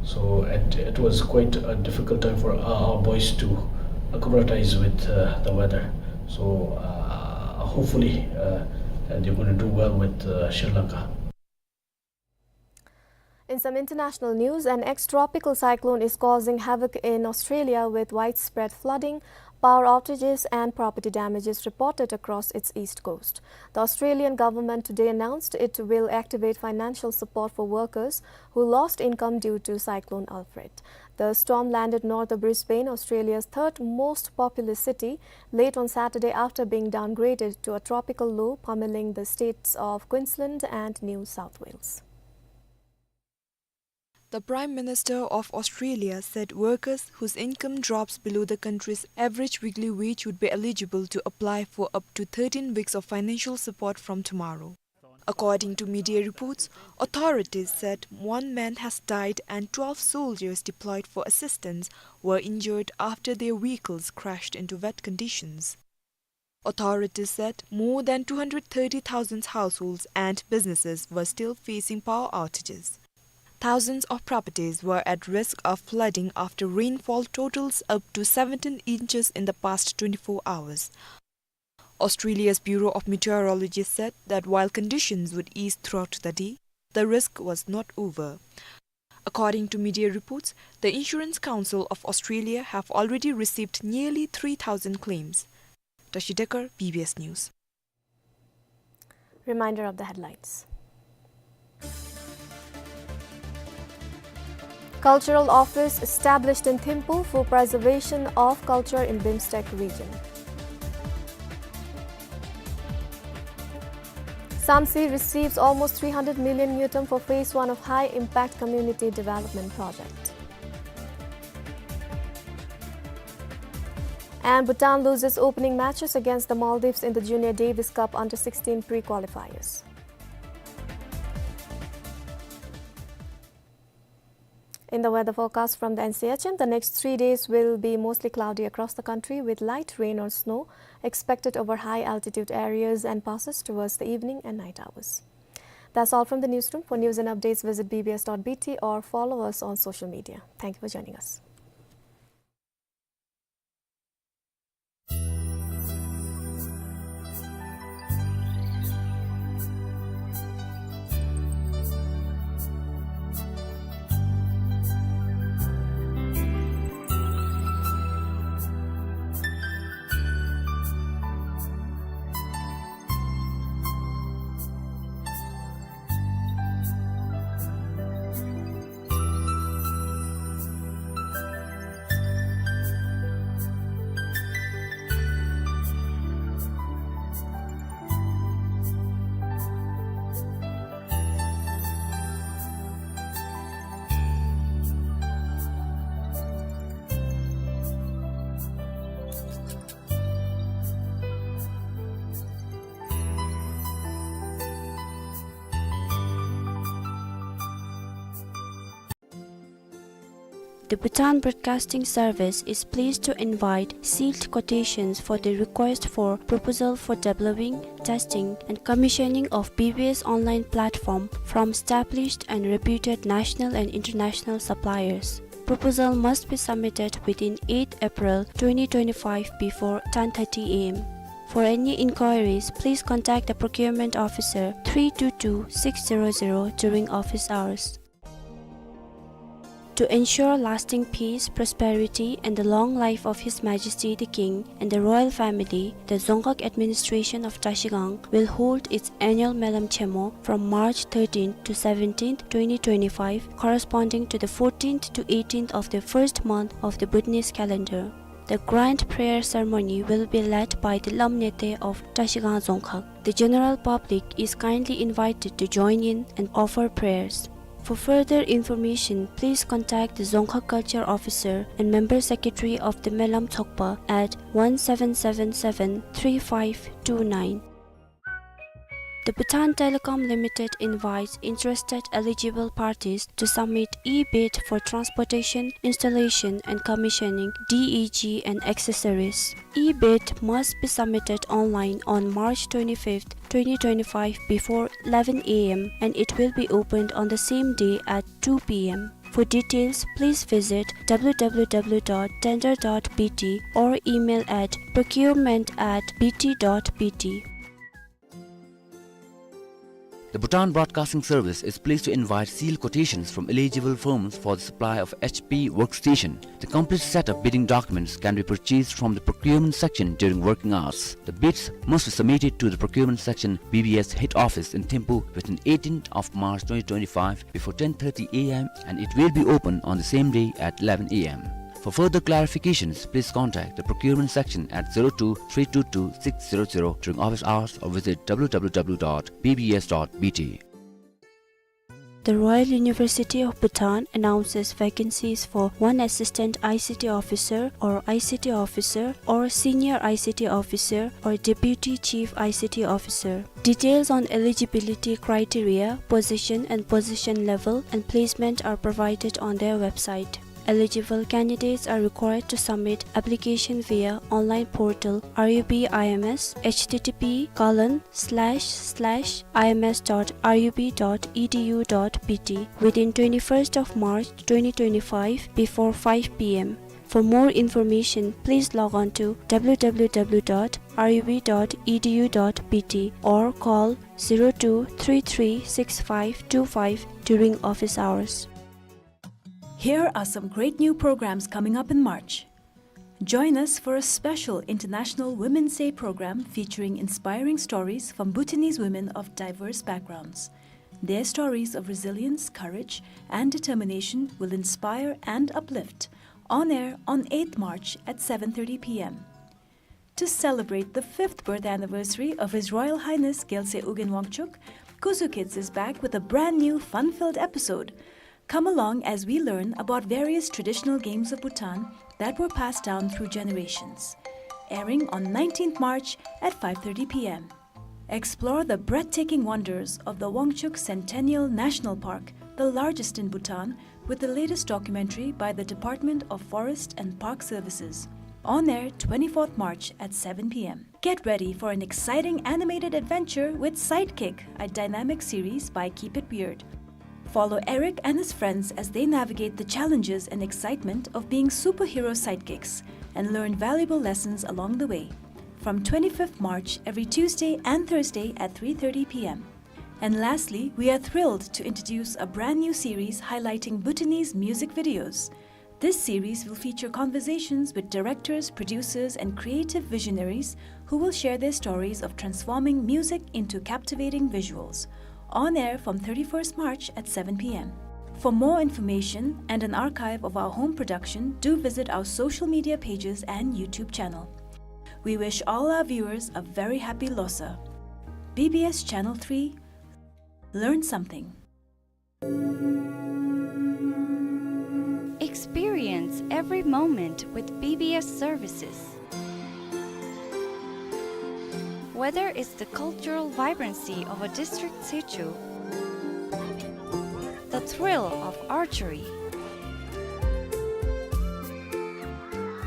so it, it was quite a difficult time for, uh, our boys to acclimatize with, uh, the weather. So, uh, hopefully, uh, they're gonna do well with, uh, Sri Lanka. In some international news, an ex-tropical cyclone is causing havoc in Australia, with widespread flooding, power outages and property damages reported across its east coast. The Australian government today announced it will activate financial support for workers who lost income due to Cyclone Alfred. The storm landed north of Brisbane, Australia's third most populous city, late on Saturday after being downgraded to a tropical low, pummeling the states of Queensland and New South Wales. The Prime Minister of Australia said workers whose income drops below the country's average weekly wage would be eligible to apply for up to thirteen weeks of financial support from tomorrow. According to media reports, authorities said one man has died and twelve soldiers deployed for assistance were injured after their vehicles crashed into wet conditions. Authorities said more than two hundred thirty thousand households and businesses were still facing power outages. Thousands of properties were at risk of flooding after rainfall totals up to seventeen inches in the past twenty-four hours. Australia's Bureau of Meteorology said that while conditions would ease throughout the day, the risk was not over. According to media reports, the Insurance Council of Australia have already received nearly three thousand claims. Tashi Dekar, B B S News. Reminder of the headlines. Cultural office established in Thimphu for preservation of culture in BIMSTEC region. SAMC receives almost three hundred million ngultrum for phase one of high impact community development project. And Bhutan loses opening matches against the Maldives in the Junior Davis Cup under sixteen pre-qualifiers. In the weather forecast from the N C H M, the next three days will be mostly cloudy across the country, with light rain or snow expected over high altitude areas and passes towards the evening and night hours. That's all from the newsroom. For news and updates, visit B B S dot B T or follow us on social media. Thank you for joining us. The Bhutan Broadcasting Service is pleased to invite sealed quotations for the request for proposal for developing, testing, and commissioning of B B S online platform from established and reputed national and international suppliers. Proposal must be submitted within eighth April twenty twenty-five before ten thirty A M. For any inquiries, please contact the procurement officer three two two six zero zero during office hours. To ensure lasting peace, prosperity, and the long life of His Majesty the King and the royal family, the Dzongkhag administration of Trashigang will hold its annual Melam Chemo from March thirteenth to seventeenth, twenty twenty-five, corresponding to the fourteenth to eighteenth of the first month of the Bhutanese calendar. The grand prayer ceremony will be led by the Lam Nete of Trashigang Dzongkhag. The general public is kindly invited to join in and offer prayers. For further information, please contact the Dzongkhag Culture Officer and Member Secretary of the Melam Tsokpa at one seven seven seven three five two nine. The Bhutan Telecom Limited invites interested eligible parties to submit e-bid for transportation, installation and commissioning, D E G and accessories. E-bid must be submitted online on March twenty-fifth, twenty twenty-five before eleven A M and it will be opened on the same day at two P M. For details, please visit W W W dot tender dot B T or email at procurement at B T dot B T. The Bhutan Broadcasting Service is pleased to invite sealed quotations from eligible firms for the supply of H P workstation. The complete set of bidding documents can be purchased from the procurement section during working hours. The bids must be submitted to the procurement section B B S head office in Thimphu within eighteenth of March twenty twenty-five before ten thirty A M and it will be open on the same day at eleven A M. For further clarifications, please contact the procurement section at zero two three two two six zero zero during office hours or visit W W W dot B B S dot B T. The Royal University of Bhutan announces vacancies for one assistant I C T officer or I C T officer or senior I C T officer or deputy chief I C T officer. Details on eligibility criteria, position and position level and placement are provided on their website. Eligible candidates are required to submit application via online portal R U B I M S, H T T P colon slash slash I M S dot R U B dot E D U dot B T within twenty-first of March twenty twenty-five before five P M. For more information, please log on to W W W dot R U B dot E D U dot B T or call zero two three three six five two five during office hours. Here are some great new programs coming up in March. Join us for a special International Women's Day program featuring inspiring stories from Bhutanese women of diverse backgrounds. Their stories of resilience, courage, and determination will inspire and uplift. On air on eighth March at seven thirty P M. To celebrate the fifth birth anniversary of His Royal Highness Gyaltsey Ugyen Wangchuck, Kuzu Kids is back with a brand new fun-filled episode. Come along as we learn about various traditional games of Bhutan that were passed down through generations. Airing on nineteenth March at five thirty P M. Explore the breathtaking wonders of the Wangchuck Centennial National Park, the largest in Bhutan, with the latest documentary by the Department of Forest and Park Services. On air twenty-fourth March at seven P M. Get ready for an exciting animated adventure with Sidekick, a dynamic series by Keep It Weird. Follow Eric and his friends as they navigate the challenges and excitement of being superhero sidekicks and learn valuable lessons along the way. From twenty-fifth March, every Tuesday and Thursday at three thirty P M. And lastly, we are thrilled to introduce a brand new series highlighting Bhutanese music videos. This series will feature conversations with directors, producers, and creative visionaries who will share their stories of transforming music into captivating visuals. On air from thirty-first March at seven P M. For more information and an archive of our home production, do visit our social media pages and YouTube channel. We wish all our viewers a very happy Losar. B B S Channel three, learn something. Experience every moment with B B S services. Whether it's the cultural vibrancy of a district situ, the thrill of archery,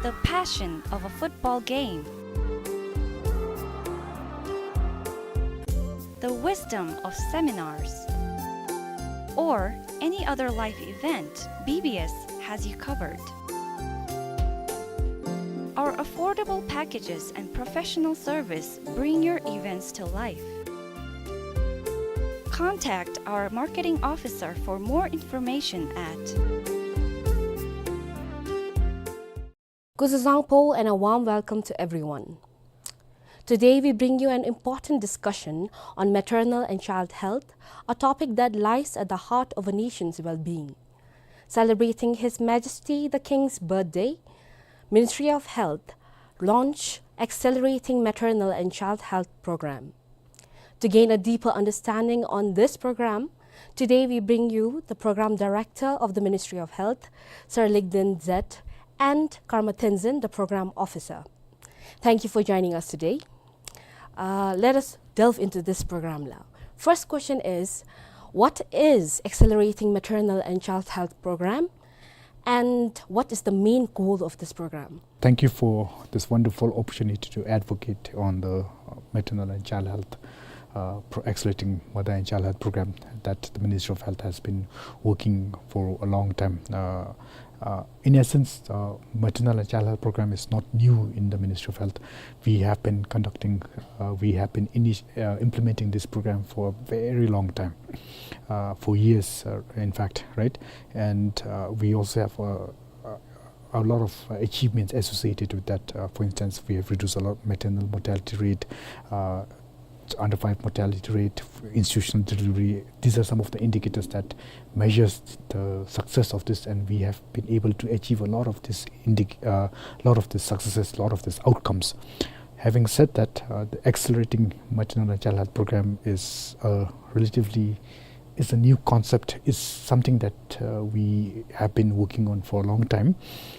the passion of a football game, the wisdom of seminars, or any other life event, B B S has you covered. Our affordable packages and professional service bring your events to life. Contact our marketing officer for more information at Kuzuzangpo and a warm welcome to everyone. Today we bring you an important discussion on maternal and child health, a topic that lies at the heart of a nation's well-being. Celebrating His Majesty the King's birthday, Ministry of Health launch Accelerating Maternal and Child Health Program. To gain a deeper understanding on this program, today we bring you the Program Director of the Ministry of Health, Sir Ligden Zet, and Karma Tenzin, the Program Officer. Thank you for joining us today. Uh, let us delve into this program now. First question is, what is Accelerating Maternal and Child Health Program, and what is the main goal of this program? Thank you for this wonderful opportunity to advocate on the, uh, maternal and child health, uh, pro-, accelerating mother and child health program that the Ministry of Health has been working for a long time. Uh, uh, in essence, uh, maternal and child health program is not new in the Ministry of Health. We have been conducting, uh, we have been initi-, uh, implementing this program for a very long time, uh, for years, uh, in fact, right? And, uh, we also have, uh, uh, a lot of, uh, achievements associated with that. Uh, for instance, we have reduced a lot maternal mortality rate, uh, under five mortality rate, institutional delivery. These are some of the indicators that measures the success of this, and we have been able to achieve a lot of this indic-, uh, lot of these successes, lot of these outcomes. Having said that, uh, the Accelerating Maternal and Child Health Program is, uh, relatively is a new concept, is something that, uh, we have been working on for a long time.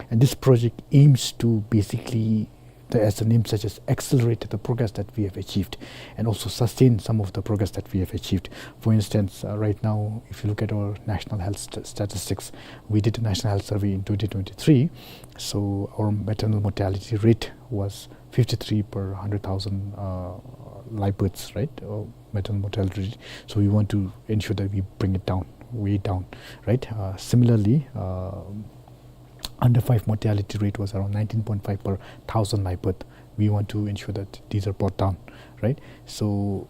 And this project aims to basically, the, as the name suggests, accelerate the progress that we have achieved and also sustain some of the progress that we have achieved. For instance, uh, right now, if you look at our national health st-, statistics, we did a national health survey in twenty twenty-three. So our maternal mortality rate was fifty-three per hundred thousand, uh, live births, right? Uh, maternal mortality. So we want to ensure that we bring it down, way down, right? Uh, similarly, uh, under five mortality rate was around nineteen point five per thousand live birth. We want to ensure that these are brought down, right? So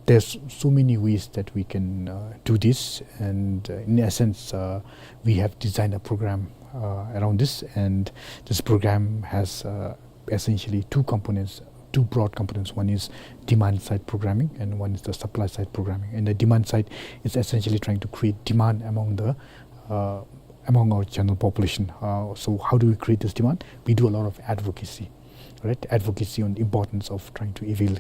there's so many ways that we can, uh, do this, and, uh, in essence, uh, we have designed a program, uh, around this, and this program has, uh, essentially two components, two broad components. One is demand side programming, and one is the supply side programming. And the demand side is essentially trying to create demand among the, uh, among our general population. Uh, so how do we create this demand? We do a lot of advocacy, right? Advocacy on the importance of trying to avail,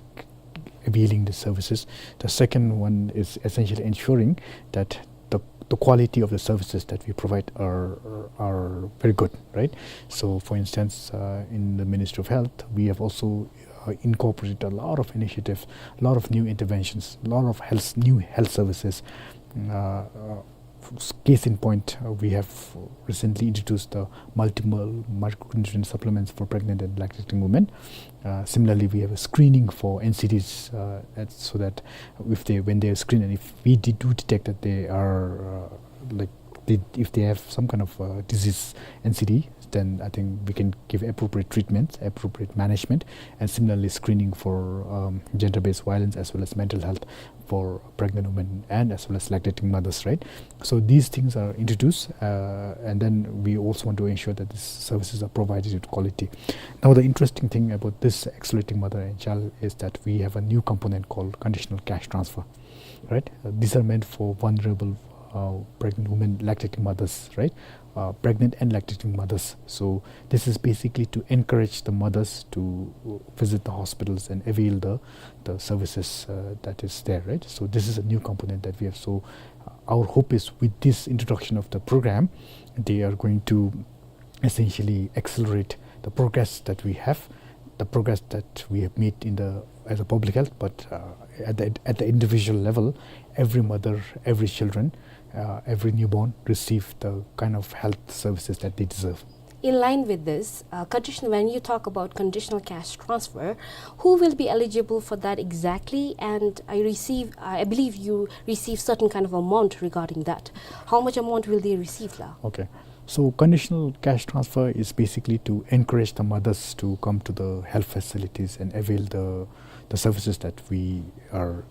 availing the services. The second one is essentially ensuring that the, the quality of the services that we provide are, are very good, right? So, for instance, uh, in the Ministry of Health, we have also, uh, incorporated a lot of initiatives, a lot of new interventions, a lot of health, new health services. Uh, uh, s-, case in point, uh, we have recently introduced the multiple micronutrient supplements for pregnant and lactating women. Uh, similarly, we have a screening for N C Ds, uh, at, so that if they, when they are screened, and if we de-, do detect that they are, uh, like, they, if they have some kind of, uh, disease, N C D, then I think we can give appropriate treatments, appropriate management, and similarly screening for, um, gender-based violence as well as mental health for pregnant women and as well as lactating mothers, right? So these things are introduced, uh, and then we also want to ensure that these services are provided with quality. Now, the interesting thing about this Accelerating Mother and Child is that we have a new component called conditional cash transfer, right? Uh, these are meant for vulnerable, uh, pregnant women, lactating mothers, right? Uh, pregnant and lactating mothers. So this is basically to encourage the mothers to visit the hospitals and avail the, the services, uh, that is there, right? So this is a new component that we have. So, uh, our hope is with this introduction of the program, they are going to essentially accelerate the progress that we have, the progress that we have made in the, as a public health, but, uh, at the, at the individual level, every mother, every children, uh, every newborn receive the kind of health services that they deserve. In line with this, uh, condition, when you talk about conditional cash transfer, who will be eligible for that exactly? And I receive, I believe you receive certain kind of amount regarding that. How much amount will they receive, la? Okay. So conditional cash transfer is basically to encourage the mothers to come to the health facilities and avail the, the services that we are,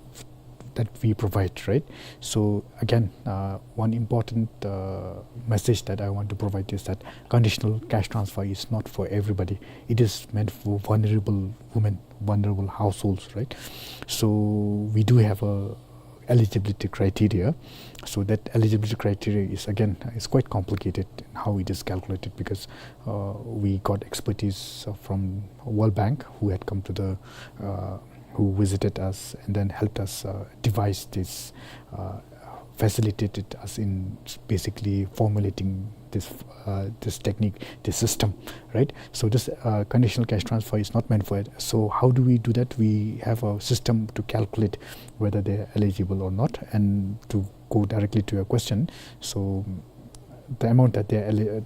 that we provide, right? So again, uh, one important, uh, message that I want to provide is that conditional cash transfer is not for everybody. It is meant for vulnerable women, vulnerable households, right? So we do have a eligibility criteria. So that eligibility criteria is, again, is quite complicated in how it is calculated, because, uh, we got expertise, uh, from World Bank, who had come to the, uh, who visited us and then helped us, uh, devise this, uh, facilitated us in basically formulating this, uh, this technique, this system, right? So this, uh, conditional cash transfer is not meant for it. So how do we do that? We have a system to calculate whether they're eligible or not, and to go directly to your question, so the amount that they're eli-,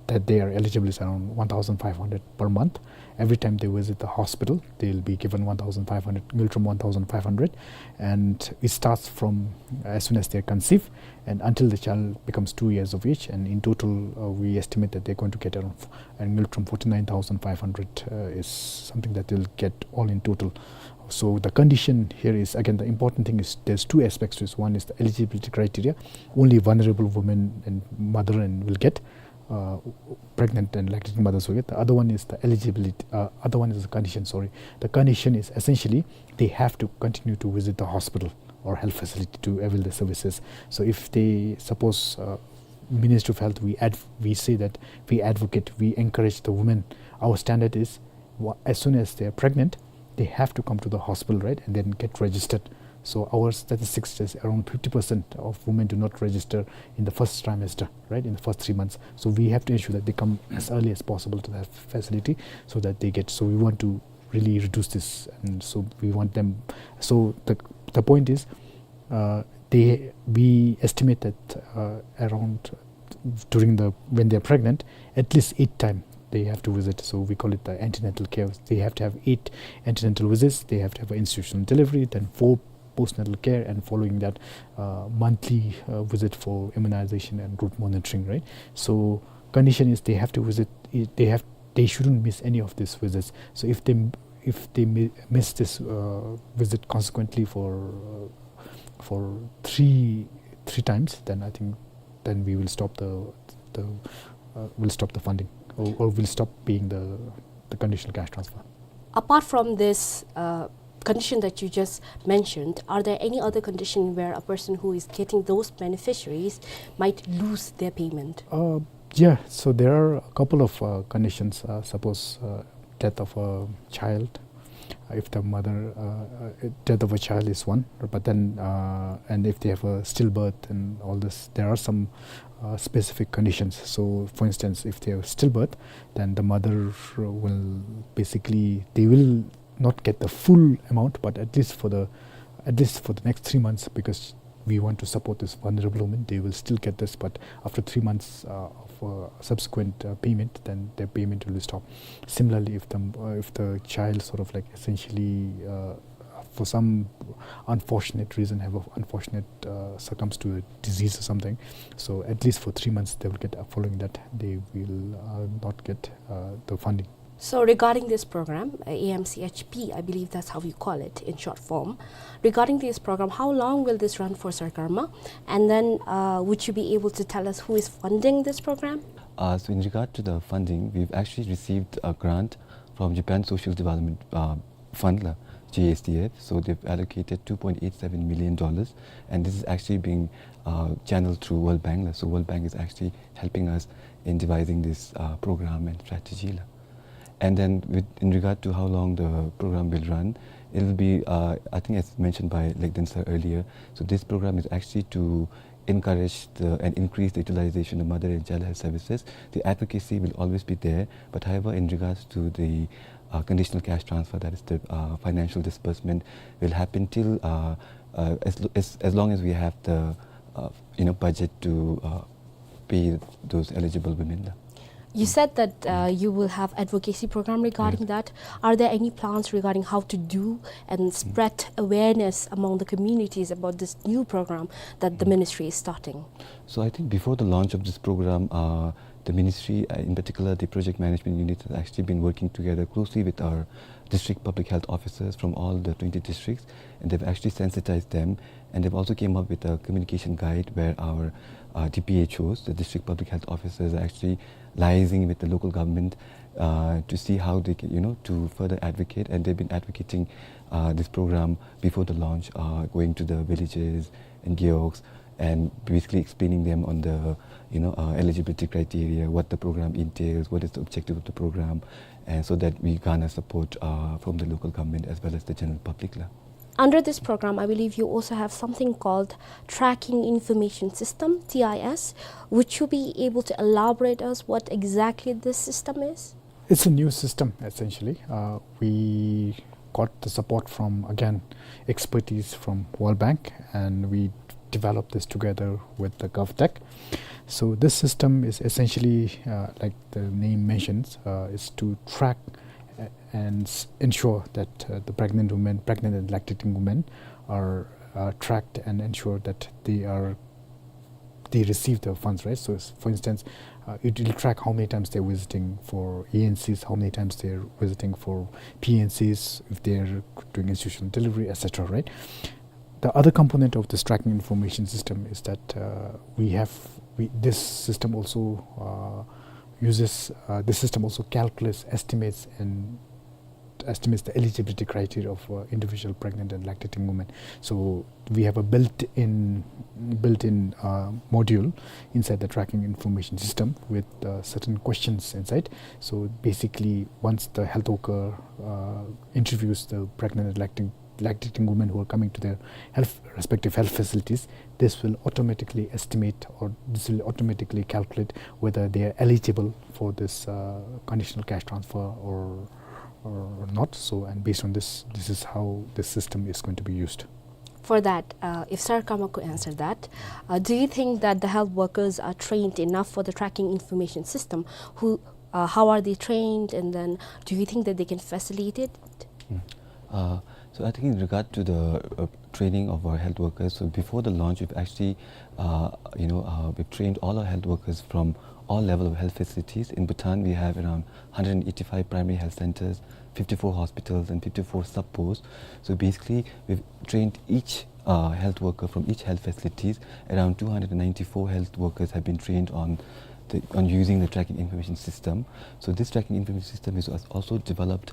that they are eligible is around one thousand five hundred per month. Every time they visit the hospital, they'll be given one thousand five hundred, Ngultrum one thousand five hundred, and it starts from as soon as they conceive and until the child becomes two years of age. And in total, uh, we estimate that they're going to get around f-, and Ngultrum forty-nine thousand five hundred, uh, is something that they'll get all in total. So the condition here is, again, the important thing is there's two aspects to this. One is the eligibility criteria. Only vulnerable women and mother and will get, uh, pregnant and lactating mothers will get. The other one is the eligibility, uh, other one is the condition, sorry. The condition is essentially they have to continue to visit the hospital or health facility to avail the services. So if they, suppose, uh, Ministry of Health, we adv-, we say that we advocate, we encourage the women. Our standard is, wha-, as soon as they are pregnant, they have to come to the hospital, right, and then get registered. So our statistics says around fifty percent of women do not register in the first trimester, right, in the first three months. So we have to ensure that they come as early as possible to the facility so that they get, so we want to really reduce this, and so we want them, so the, the point is, uh, they, we estimate that, uh, around, during the, when they're pregnant, at least eight time they have to visit. So we call it the antenatal care. They have to have eight antenatal visits. They have to have an institutional delivery, then four postnatal care, and following that, uh, monthly, uh, visit for immunization and group monitoring, right? So condition is they have to visit, they have, they shouldn't miss any of these visits. So if they, if they mi-, miss this, uh, visit consequently for, uh, for three, three times, then I think then we will stop the, the, uh, we'll stop the funding, or, or we'll stop paying the, the conditional cash transfer. Apart from this, uh, condition that you just mentioned, are there any other condition where a person who is getting those beneficiaries might lose their payment? Uh, yeah, so there are a couple of, uh, conditions. Uh, suppose, uh, death of a child, uh, if the mother, uh, uh, death of a child is one, but then, uh, and if they have a stillbirth and all this, there are some, uh, specific conditions. So, for instance, if they have stillbirth, then the mother will basically, they will not get the full amount, but at least for the, at least for the next three months, because we want to support this vulnerable woman, they will still get this, but after three months, uh, of, uh, subsequent, uh, payment, then their payment will be stopped. Similarly, if the, uh, if the child sort of, like, essentially, uh, for some unfortunate reason, have a unfortunate, uh, succumbs to a disease or something, so at least for three months they will get, uh, following that they will, uh, not get, uh, the funding. So regarding this program, uh, A M C H P, I believe that's how you call it in short form. Regarding this program, how long will this run for, Sir Karma? And then, uh, would you be able to tell us who is funding this program? Uh, so in regard to the funding, we've actually received a grant from Japan Social Development, uh, Fund, la, J S D F. So they've allocated two point eight seven million dollars, and this is actually being, uh, channeled through World Bank, la. So World Bank is actually helping us in devising this, uh, program and strategy, la. And then with, in regard to how long the program will run, it will be, uh, I think as mentioned by Legden sir earlier, so this program is actually to encourage the, and increase the utilization of mother and child health services. The advocacy will always be there, but however, in regards to the, uh, conditional cash transfer, that is the, uh, financial disbursement, will happen till, uh, uh, as, lo-, as, as long as we have the, uh, you know, budget to, uh, pay those eligible women, la. You said that uh, you will have advocacy program regarding that. Are there any plans regarding how to do and spread awareness among the communities about this new program that the ministry is starting? So I think before the launch of this program, uh, the ministry, uh, in particular the project management unit, has actually been working together closely with our district public health officers from all the twenty districts, and they've actually sensitized them, and they've also came up with a communication guide where our uh, D P H Os, the district public health officers, are actually liaising with the local government uh, to see how they can, you know, to further advocate, and they've been advocating uh, this program before the launch, uh, going to the villages and gewogs, and basically explaining them on the, you know, uh, eligibility criteria, what the program entails, what is the objective of the program, and so that we garner support uh, from the local government as well as the general public la. Under this program, I believe you also have something called Tracking Information System, T I S. Would you be able to elaborate us what exactly this system is? It's a new system, essentially. Uh, we got the support from, again, expertise from World Bank, and we developed this together with the GovTech. So this system is essentially, uh, like the name mentions, uh, is to track uh, and s- ensure that uh, the pregnant women, pregnant and lactating women, are uh, tracked and ensure that they are they receive the funds, right? So, s- for instance, uh, it will track how many times they're visiting for E N Cs, how many times they're visiting for P N Cs, if they're doing institutional delivery, et cetera, right? The other component of this tracking information system is that uh, we have we, this system also uh, uses uh, this system also calculates, estimates, and estimates the eligibility criteria of uh, individual pregnant and lactating women. So we have a built-in built-in uh, module inside the tracking information system with uh, certain questions inside. So basically, once the health worker uh, interviews the pregnant and lacting, lactating women who are coming to their health, respective health facilities, this will automatically estimate, or this will automatically calculate whether they are eligible for this uh, conditional cash transfer or or not. So, and based on this, this is how the system is going to be used. For that, uh, if Sar Kama could answer that, uh, do you think that the health workers are trained enough for the tracking information system? Who, uh, how are they trained, and then do you think that they can facilitate it? Uh, so I think in regard to the uh, training of our health workers, so before the launch, we've actually, uh, you know, uh, we've trained all our health workers from all level of health facilities. In Bhutan, we have around one hundred eighty-five primary health centers, fifty-four hospitals, and fifty-four sub-posts. So basically, we've trained each uh, health worker from each health facilities. Around two hundred ninety-four health workers have been trained on the, on using the tracking information system. So this tracking information system is als- also developed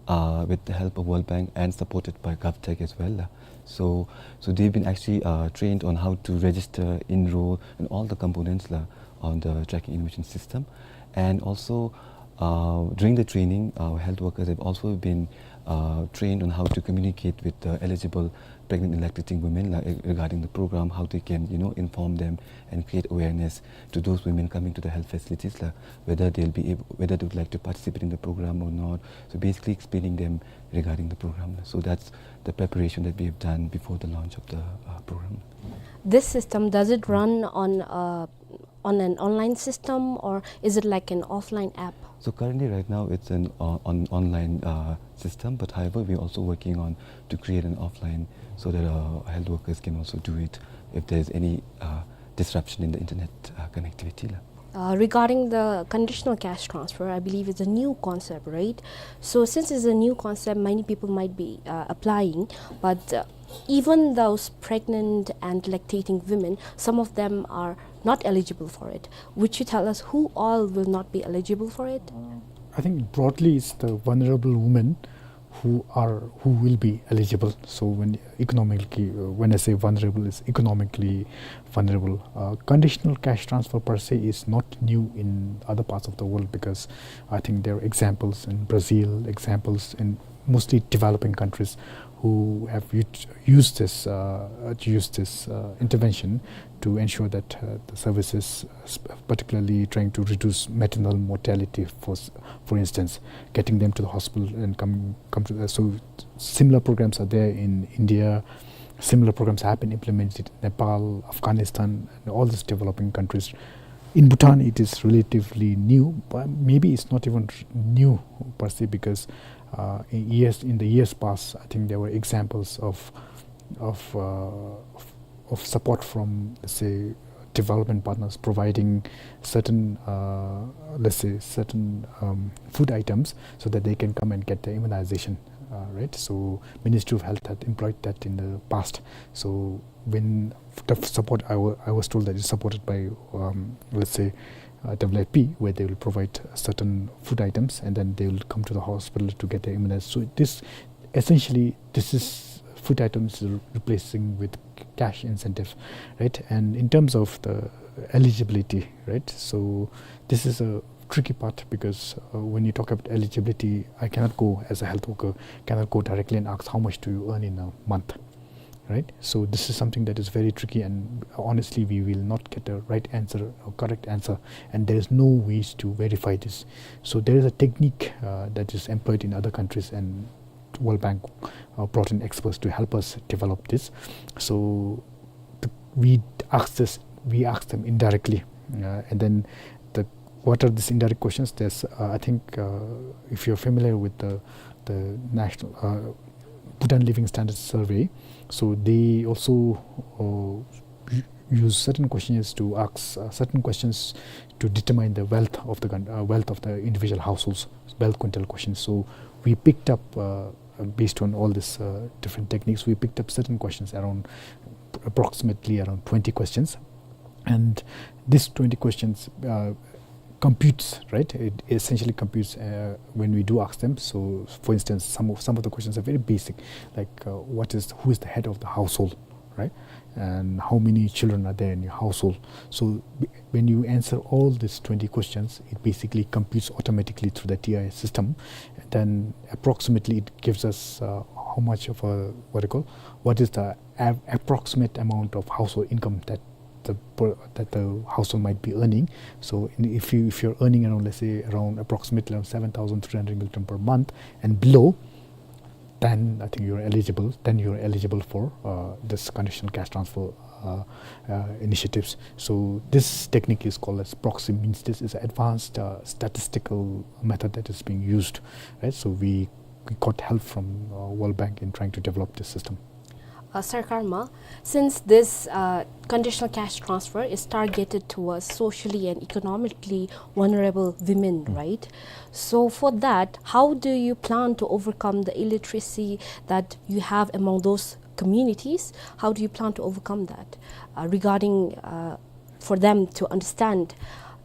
uh, with the help of World Bank and supported by GovTech as well. So, so they've been actually uh, trained on how to register, enroll, and all the components la, on the tracking information system. And also, uh, during the training, our health workers have also been uh, trained on how to communicate with the eligible pregnant and lactating women la, regarding the program, how they can, you know, inform them and create awareness to those women coming to the health facilities la, whether they'll be able, whether they would like to participate in the program or not. So basically explaining them regarding the program la. So that's the preparation that we have done before the launch of the uh, program. This system, does it run on uh, on an online system, or is it like an offline app? So currently, right now, it's an uh, on online uh, system. But however, we're also working on to create an offline so that uh, health workers can also do it if there's any uh, disruption in the internet uh, connectivity la. Uh, regarding the conditional cash transfer, I believe it's a new concept, right? So since it's a new concept, many people might be uh, applying, but uh, even those pregnant and lactating women, some of them are not eligible for it. Would you tell us who all will not be eligible for it? I think broadly it's the vulnerable women who are, who will be eligible. So when economically, uh, when I say vulnerable, it's economically vulnerable. Uh, conditional cash transfer per se is not new in other parts of the world, because I think there are examples in Brazil, examples in mostly developing countries who have u- used this uh, uh, used this uh, intervention to ensure that uh, the services, uh, sp- particularly trying to reduce maternal mortality, for s- for instance, getting them to the hospital and come come to the, so similar programs are there in India. Similar programs have been implemented in Nepal, Afghanistan, and all these developing countries. in Bhutan, it is relatively new, but maybe it's not even r-, new per se, because, uh, in years, in the years past, I think there were examples of, of, uh, of, of support from, let's say, development partners providing certain, uh, let's say, certain, um, food items so that they can come and get their immunization, uh, right? So Ministry of Health had employed that in the past. So when the support, I wa-, I was told that it's supported by, um, let's say, uh, W F P, where they will provide certain food items and then they will come to the hospital to get their immunized. So this, essentially, this is food items re-, replacing with cash incentive, right? And in terms of the eligibility, right? So this is a tricky part because, uh, when you talk about eligibility, I cannot go as a health worker, cannot go directly and ask, "How much do you earn in a month?" Right? So this is something that is very tricky, and honestly, we will not get a right answer or correct answer, and there is no ways to verify this. So there is a technique, uh, that is employed in other countries, and World Bank, uh, brought in experts to help us develop this. So the, we ask this, we ask them indirectly, uh, and then the, what are these indirect questions? There's, uh, I think, uh, if you're familiar with the, the national, uh, Bhutan Living Standards Survey, so they also, uh, u-, use certain questionnaires to ask, uh, certain questions to determine the wealth of the coun-, uh, wealth of the individual households, wealth quintile questions. So we picked up, uh, based on all this, uh, different techniques, we picked up certain questions, around, approximately around twenty questions. And these twenty questions, uh, computes, right? It essentially computes, uh, when we do ask them. So, for instance, some of, some of the questions are very basic, like, uh, what is, who is the head of the household, right? And how many children are there in your household? So, b-, when you answer all these twenty questions, it basically computes automatically through the T I S system. And then approximately it gives us, uh, how much of a, what do you call, what is the av-, approximate amount of household income that the per-, that the household might be earning. So in, if you, if you're earning around, let's say, around approximately around seven thousand three hundred ngultrum per month and below, then I think you're eligible, then you're eligible for, uh, this conditional cash transfer, uh, uh, initiatives. So this technique is called as proxy means test. It's an advanced, uh, statistical method that is being used, right? So we, we got help from, uh, World Bank in trying to develop this system. Uh, Sir Karma, since this, uh, conditional cash transfer is targeted towards socially and economically vulnerable women, mm, right? So for that, how do you plan to overcome the illiteracy that you have among those communities? How do you plan to overcome that, uh, regarding, uh, for them to understand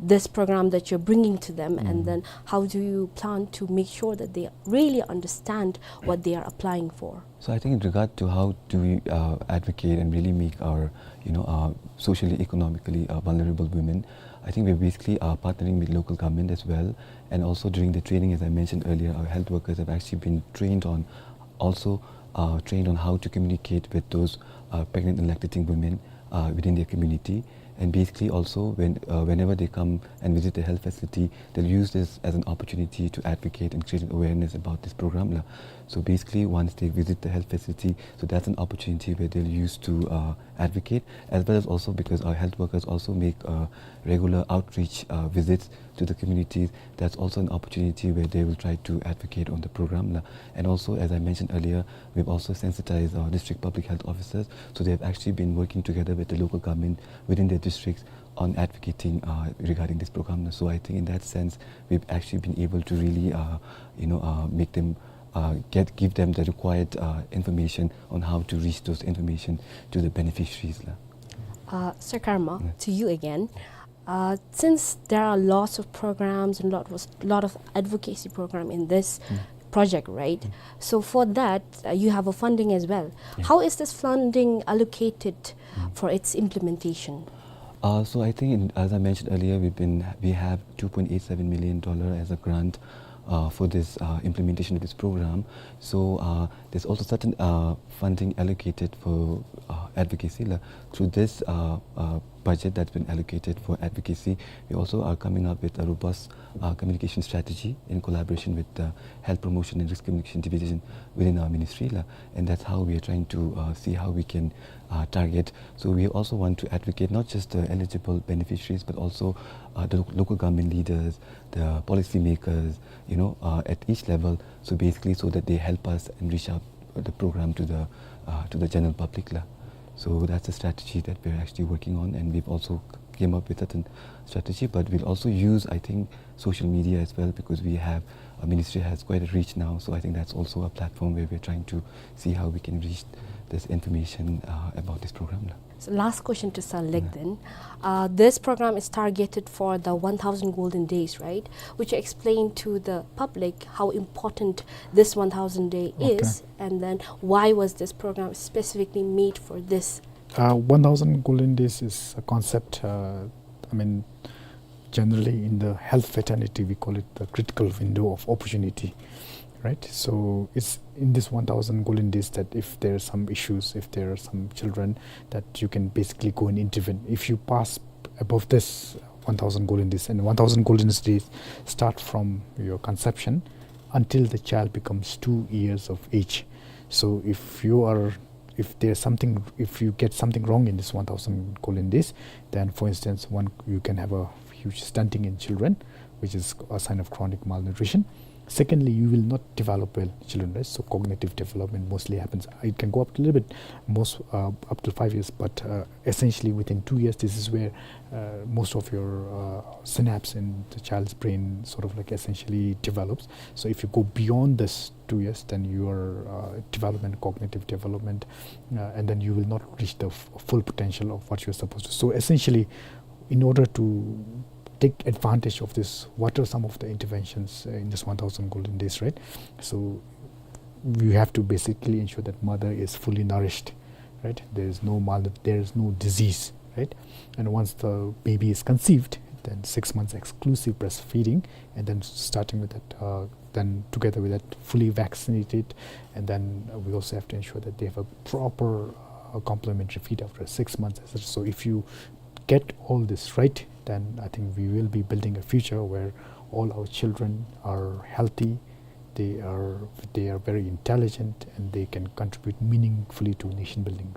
this program that you're bringing to them, and, mm, then how do you plan to make sure that they really understand what they are applying for? So I think in regard to how do we, uh, advocate and really make our, you know, uh, socially, economically, uh, vulnerable women, I think we're basically, uh, partnering with local government as well. And also during the training, as I mentioned earlier, our health workers have actually been trained on, also, uh, trained on how to communicate with those, uh, pregnant and lactating women, uh, within their community. And basically also, when, uh, whenever they come and visit the health facility, they'll use this as an opportunity to advocate and create an awareness about this program, la. So basically, once they visit the health facility, so that's an opportunity where they'll use to, uh, advocate, as well as also because our health workers also make, uh, regular outreach, uh, visits to the communities. That's also an opportunity where they will try to advocate on the program, la. And also, as I mentioned earlier, we've also sensitized our district public health officers. So they've actually been working together with the local government within their districts on advocating, uh, regarding this program. So I think in that sense, we've actually been able to really, uh, you know, uh, make them, uh, get, give them the required, uh, information on how to reach those information to the beneficiaries, la. Uh, Sir Karma, yeah, to you again. Uh, since there are lots of programs and lot was, lot of advocacy program in this, mm, project, right? Mm. So for that, uh, you have a funding as well. Yeah. How is this funding allocated, mm, for its implementation? Uh, so I think, in, as I mentioned earlier, we've been, we have two point eight seven million dollar as a grant, uh, for this, uh, implementation of this program. So, uh, there's also certain, uh, funding allocated for, uh, advocacy, la, through this, uh, uh, budget that's been allocated for advocacy. We also are coming up with a robust, uh, communication strategy in collaboration with the Health Promotion and Risk Communication Division within our ministry, la. And that's how we are trying to, uh, see how we can, uh, target. So we also want to advocate not just the eligible beneficiaries, but also, uh, the lo-, local government leaders, the policymakers, you know, uh, at each level. So basically, so that they help us and reach out the program to the, uh, to the general public, la. So that's a strategy that we're actually working on, and we've also came up with certain strategy, but we'll also use, I think, social media as well, because we have, our ministry has quite a reach now. So I think that's also a platform where we're trying to see how we can reach this information, uh, about this program, la. So last question to Sir Lek then. Uh, this program is targeted for the one thousand golden days, right? Would you explain to the public how important this one thousand day is, and then why was this program specifically made for this? Uh, one thousand golden days is a concept, uh, I mean, generally in the health fraternity, we call it the critical window of opportunity, right? So it's in this one thousand golden days that if there are some issues, if there are some children, that you can basically go and intervene. If you pass above this one thousand golden days, and one thousand golden days start from your conception until the child becomes two years of age. So if you are, if there's something, if you get something wrong in this one thousand golden days, then, for instance, one, you can have a huge stunting in children, which is a sign of chronic malnutrition. Secondly, you will not develop well, children, right? So cognitive development mostly happens. It can go up to a little bit, most, uh, up to five years, but, uh, essentially within two years, this is where, uh, most of your, uh, synapse in the child's brain sort of, like, essentially develops. So if you go beyond this two years, then your, uh, development, cognitive development, uh, and then you will not reach the f-, full potential of what you're supposed to. So essentially, in order to take advantage of this, what are some of the interventions, uh, in this one thousand golden days, right? So you have to basically ensure that mother is fully nourished, right? There is no mal-, there is no disease, right? And once the baby is conceived, then six months exclusive breastfeeding, and then starting with that, uh, then together with that, fully vaccinated, and then, uh, we also have to ensure that they have a proper, uh, complementary feed after six months, et cetera. So if you get all this right, then I think we will be building a future where all our children are healthy, they are, they are very intelligent, and they can contribute meaningfully to nation building.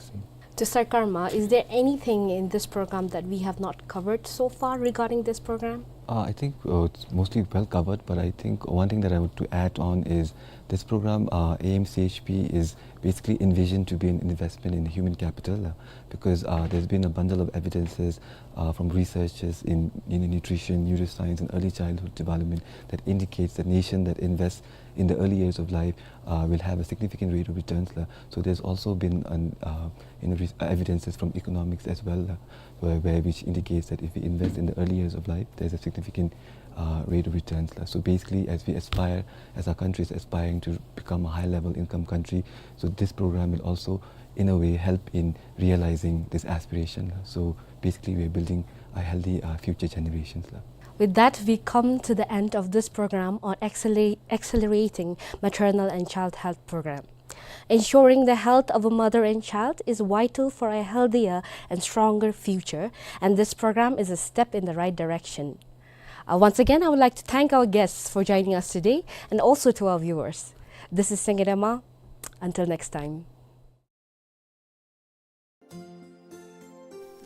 To Sir Karma, is there anything in this program that we have not covered so far regarding this program? Uh, I think, uh, it's mostly well covered, but I think one thing that I want to add on is this program, uh, A M C H P, is basically envisioned to be an investment in human capital, uh, because, uh, there's been a bundle of evidences, uh, from researchers in, in nutrition, neuroscience, and early childhood development that indicates that nation that invests in the early years of life, uh, will have a significant rate of returns, la. So there's also been an, uh, you know, re-, evidences from economics as well, la, where, where which indicates that if we invest in the early years of life, there's a significant, uh, rate of returns, la. So basically, as we aspire, as our country is aspiring to become a high-level income country, so this program will also, in a way, help in realizing this aspiration, la. So basically, we are building a healthy, uh, future generations, la. With that, we come to the end of this program on acceler-, accelerating maternal and child health program. Ensuring the health of a mother and child is vital for a healthier and stronger future, and this program is a step in the right direction. Uh, once again, I would like to thank our guests for joining us today and also to our viewers. This is Sengedema. Until next time.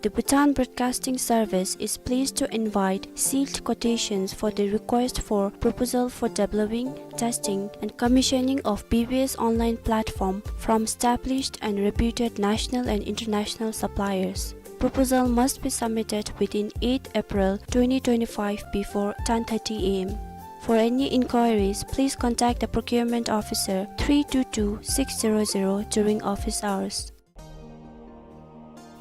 The Bhutan Broadcasting Service is pleased to invite sealed quotations for the request for proposal for developing, testing, and commissioning of B B S online platform from established and reputed national and international suppliers. Proposal must be submitted within eighth April twenty twenty-five before ten thirty A M. For any inquiries, please contact the procurement officer three two two six zero zero during office hours.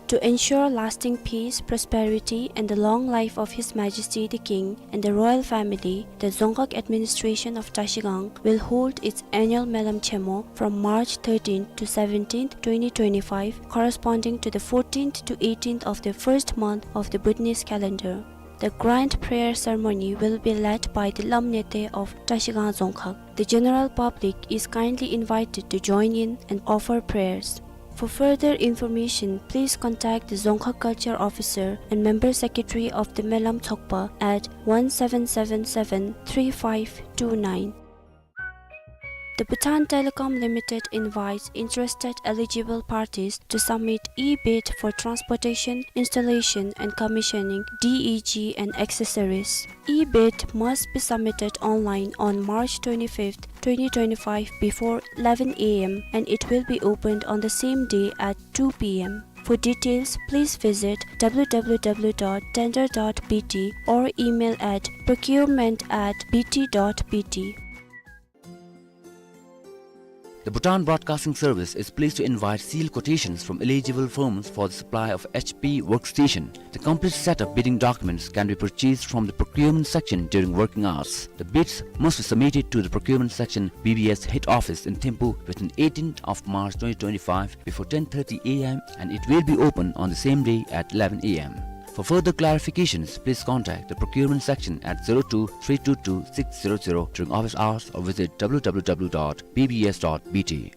To ensure lasting peace, prosperity, and the long life of His Majesty the King and the royal family, the Dzongkhag Administration of Trashigang will hold its annual Melam Chemo from March thirteenth to seventeenth, twenty twenty-five, corresponding to the fourteenth to eighteenth of the first month of the Bhutanese calendar. The grand prayer ceremony will be led by the Lam Nete of Trashigang Dzongkhag. The general public is kindly invited to join in and offer prayers. For further information, please contact the Dzongkha Culture Officer and Member Secretary of the Melam Tshogpa at one seven seven seven three five two nine. The Bhutan Telecom Limited invites interested eligible parties to submit e-bid for transportation, installation and commissioning, D E G and accessories. E-bid must be submitted online on March twenty-fifth, twenty twenty-five before eleven A M and it will be opened on the same day at two P M. For details, please visit W W W dot tender dot B T or email at procurement at B T dot B T. The Bhutan Broadcasting Service is pleased to invite sealed quotations from eligible firms for the supply of H P workstation. The complete set of bidding documents can be purchased from the procurement section during working hours. The bids must be submitted to the procurement section, B B S head office in Thimphu within eighteenth of March twenty twenty-five before ten thirty A M and it will be open on the same day at eleven A M. For further clarifications, please contact the procurement section at zero two three two two six zero zero during office hours or visit W W W dot B B S dot B T.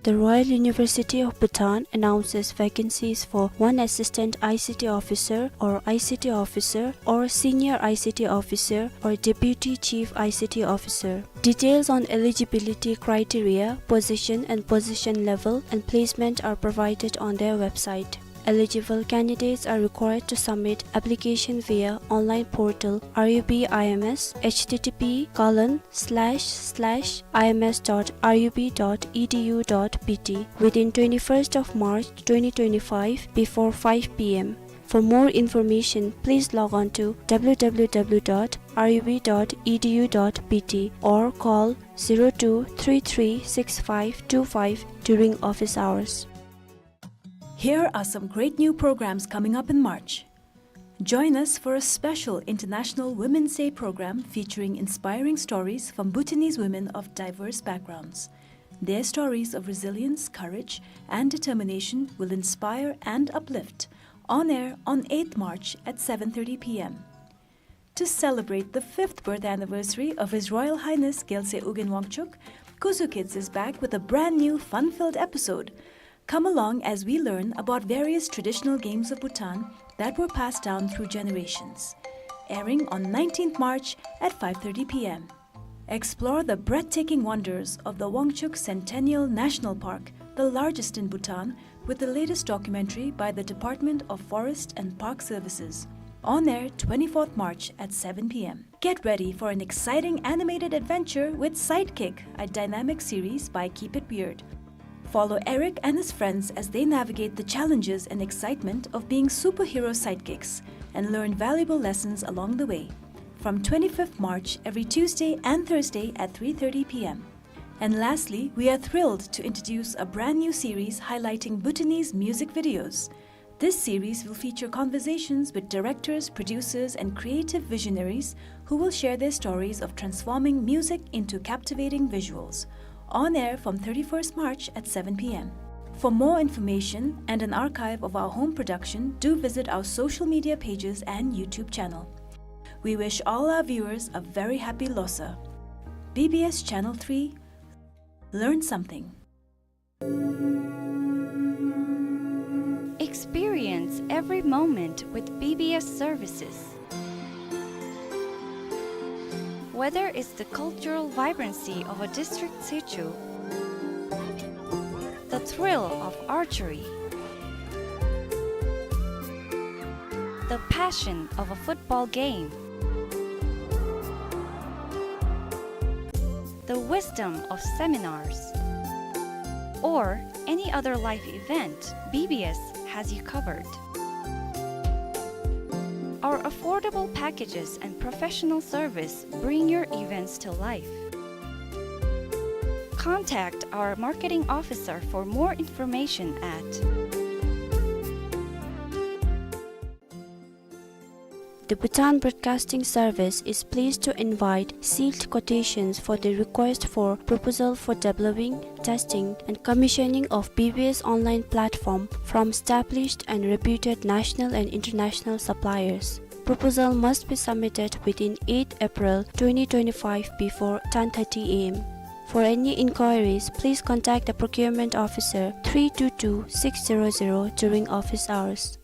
The Royal University of Bhutan announces vacancies for one assistant I C T officer or I C T officer or senior I C T officer or deputy chief I C T officer. Details on eligibility criteria, position and position level and placement are provided on their website. Eligible candidates are required to submit application via online portal R U B I M S, H T T P colon slash slash I M S dot R U B dot E D U dot B T, within twenty-first of March twenty twenty-five before five P M. For more information, please log on to W W W dot R U B dot E D U dot B T or call zero two three three six five two five during office hours. Here are some great new programs coming up in March. Join us for a special International Women's Day program featuring inspiring stories from Bhutanese women of diverse backgrounds. Their stories of resilience, courage, and determination will inspire and uplift. On air on eighth March at seven thirty P M. To celebrate the fifth birth anniversary of His Royal Highness Gyaltsuen Ugyen Wangchuck, Kuzu Kids is back with a brand new fun-filled episode. Come along as we learn about various traditional games of Bhutan that were passed down through generations. Airing on nineteenth March at five thirty P M. Explore the breathtaking wonders of the Wangchuck Centennial National Park, the largest in Bhutan, with the latest documentary by the Department of Forest and Park Services. On air twenty-fourth March at seven P M. Get ready for an exciting animated adventure with Sidekick, a dynamic series by Keep It Weird. Follow Eric and his friends as they navigate the challenges and excitement of being superhero sidekicks and learn valuable lessons along the way. From twenty-fifth March, every Tuesday and Thursday at three thirty P M. And lastly, we are thrilled to introduce a brand new series highlighting Bhutanese music videos. This series will feature conversations with directors, producers, and creative visionaries who will share their stories of transforming music into captivating visuals. On air from thirty-first March at seven P M. For more information and an archive of our home production, do visit our social media pages and YouTube channel. We wish all our viewers a very happy Losar. B B S Channel three, learn something. Experience every moment with B B S services. Whether it's the cultural vibrancy of a district situ, the thrill of archery, the passion of a football game, the wisdom of seminars, or any other life event, B B S has you covered. Our affordable packages and professional service bring your events to life. Contact our marketing officer for more information at The Bhutan Broadcasting Service is pleased to invite sealed quotations for the request for proposal for developing, testing, and commissioning of B B S online platform from established and reputed national and international suppliers. Proposal must be submitted within eighth April twenty twenty-five before ten thirty A M. For any inquiries, please contact the procurement officer three two two six zero zero during office hours.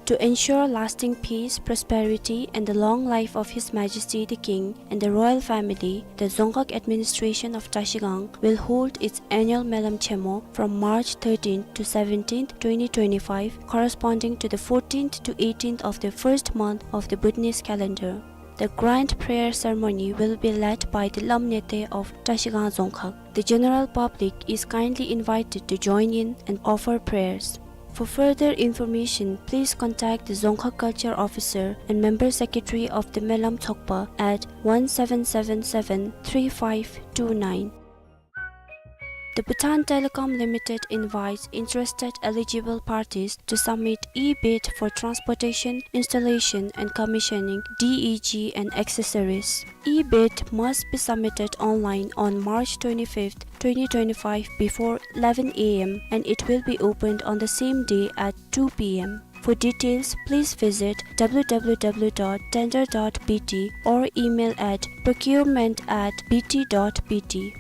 To ensure lasting peace, prosperity, and the long life of His Majesty the King and the royal family, the Dzongkhag Administration of Trashigang will hold its annual Melam Chemo from March thirteenth to seventeenth, twenty twenty-five, corresponding to the fourteenth to eighteenth of the first month of the Bhutanese calendar. The grand prayer ceremony will be led by the Lam Nete of Trashigang Dzongkhag. The general public is kindly invited to join in and offer prayers. For further information, please contact the Dzongkhag Culture Officer and Member Secretary of the Melam Tsokpa at one seven seven seven three five two nine. The Bhutan Telecom Limited invites interested eligible parties to submit e-bid for transportation, installation and commissioning, D E G and accessories. E-bid must be submitted online on March twenty-fifth, twenty twenty-five before eleven A M and it will be opened on the same day at two P M. For details, please visit W W W dot tender dot B T or email at procurement at B T dot B T.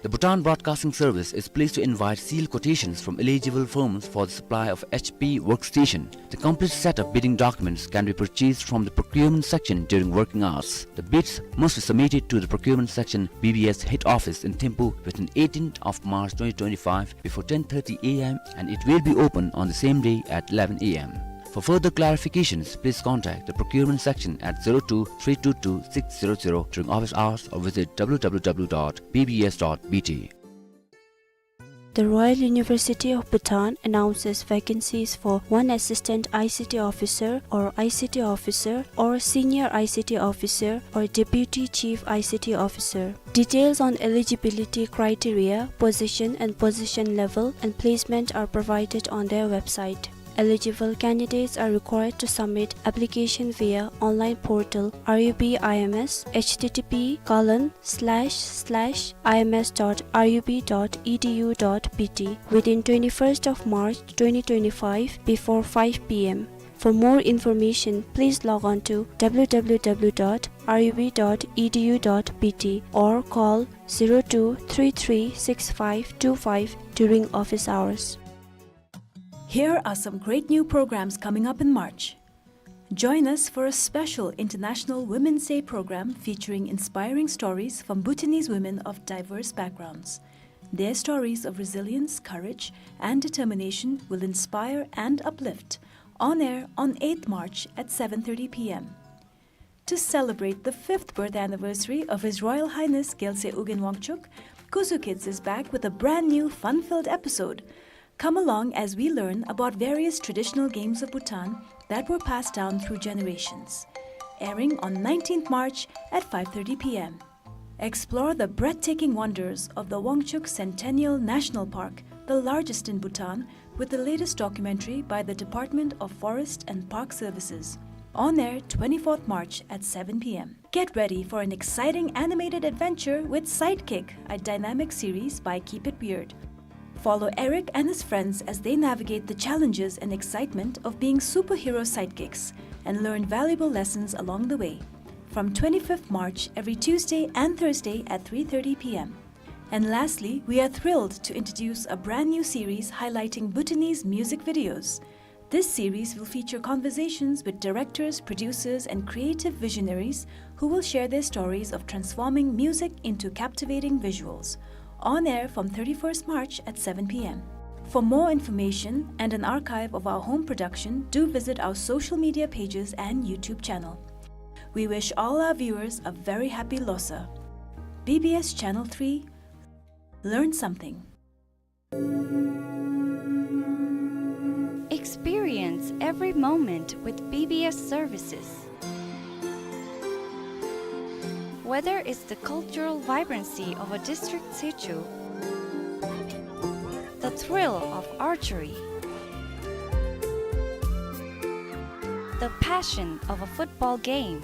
The Bhutan Broadcasting Service is pleased to invite sealed quotations from eligible firms for the supply of H P workstation. The complete set of bidding documents can be purchased from the procurement section during working hours. The bids must be submitted to the procurement section, B B S head office in Thimphu within eighteenth of March twenty twenty-five before ten thirty A M and it will be open on the same day at eleven A M. For further clarifications, please contact the procurement section at zero two three two two six zero zero during office hours or visit W W W dot B B S dot B T. The Royal University of Bhutan announces vacancies for one assistant I C T officer or I C T officer or senior I C T officer or deputy chief I C T officer. Details on eligibility criteria, position and position level and placement are provided on their website. Eligible candidates are required to submit application via online portal R U B I M S, H T T P colon slash slash I M S dot R U B dot E D U dot B T, within twenty-first of March twenty twenty-five before five P M. For more information, please log on to W W W dot R U B dot E D U dot B T or call zero two three three six five two five during office hours. Here are some great new programs coming up in March. Join us for a special International Women's Day program featuring inspiring stories from Bhutanese women of diverse backgrounds. Their stories of resilience, courage, and determination will inspire and uplift. On air on eighth March at seven thirty P M. To celebrate the fifth birth anniversary of His Royal Highness Gyaltsuen Ugyen Wangchuck, Kuzu Kids is back with a brand new fun-filled episode. Come along as we learn about various traditional games of Bhutan that were passed down through generations. Airing on nineteenth March at five thirty P M. Explore the breathtaking wonders of the Wangchuck Centennial National Park, the largest in Bhutan, with the latest documentary by the Department of Forest and Park Services. On air twenty-fourth March at seven P M. Get ready for an exciting animated adventure with Sidekick, a dynamic series by Keep It Weird. Follow Eric and his friends as they navigate the challenges and excitement of being superhero sidekicks and learn valuable lessons along the way. From twenty-fifth March, every Tuesday and Thursday at three thirty P M. And lastly, we are thrilled to introduce a brand new series highlighting Bhutanese music videos. This series will feature conversations with directors, producers, and creative visionaries who will share their stories of transforming music into captivating visuals. On air from thirty-first March at seven P M. For more information and an archive of our home production, do visit our social media pages and YouTube channel. We wish all our viewers a very happy Losar. B B S Channel three, learn something. Experience every moment with B B S services. Whether it's the cultural vibrancy of a district situ, the thrill of archery, the passion of a football game,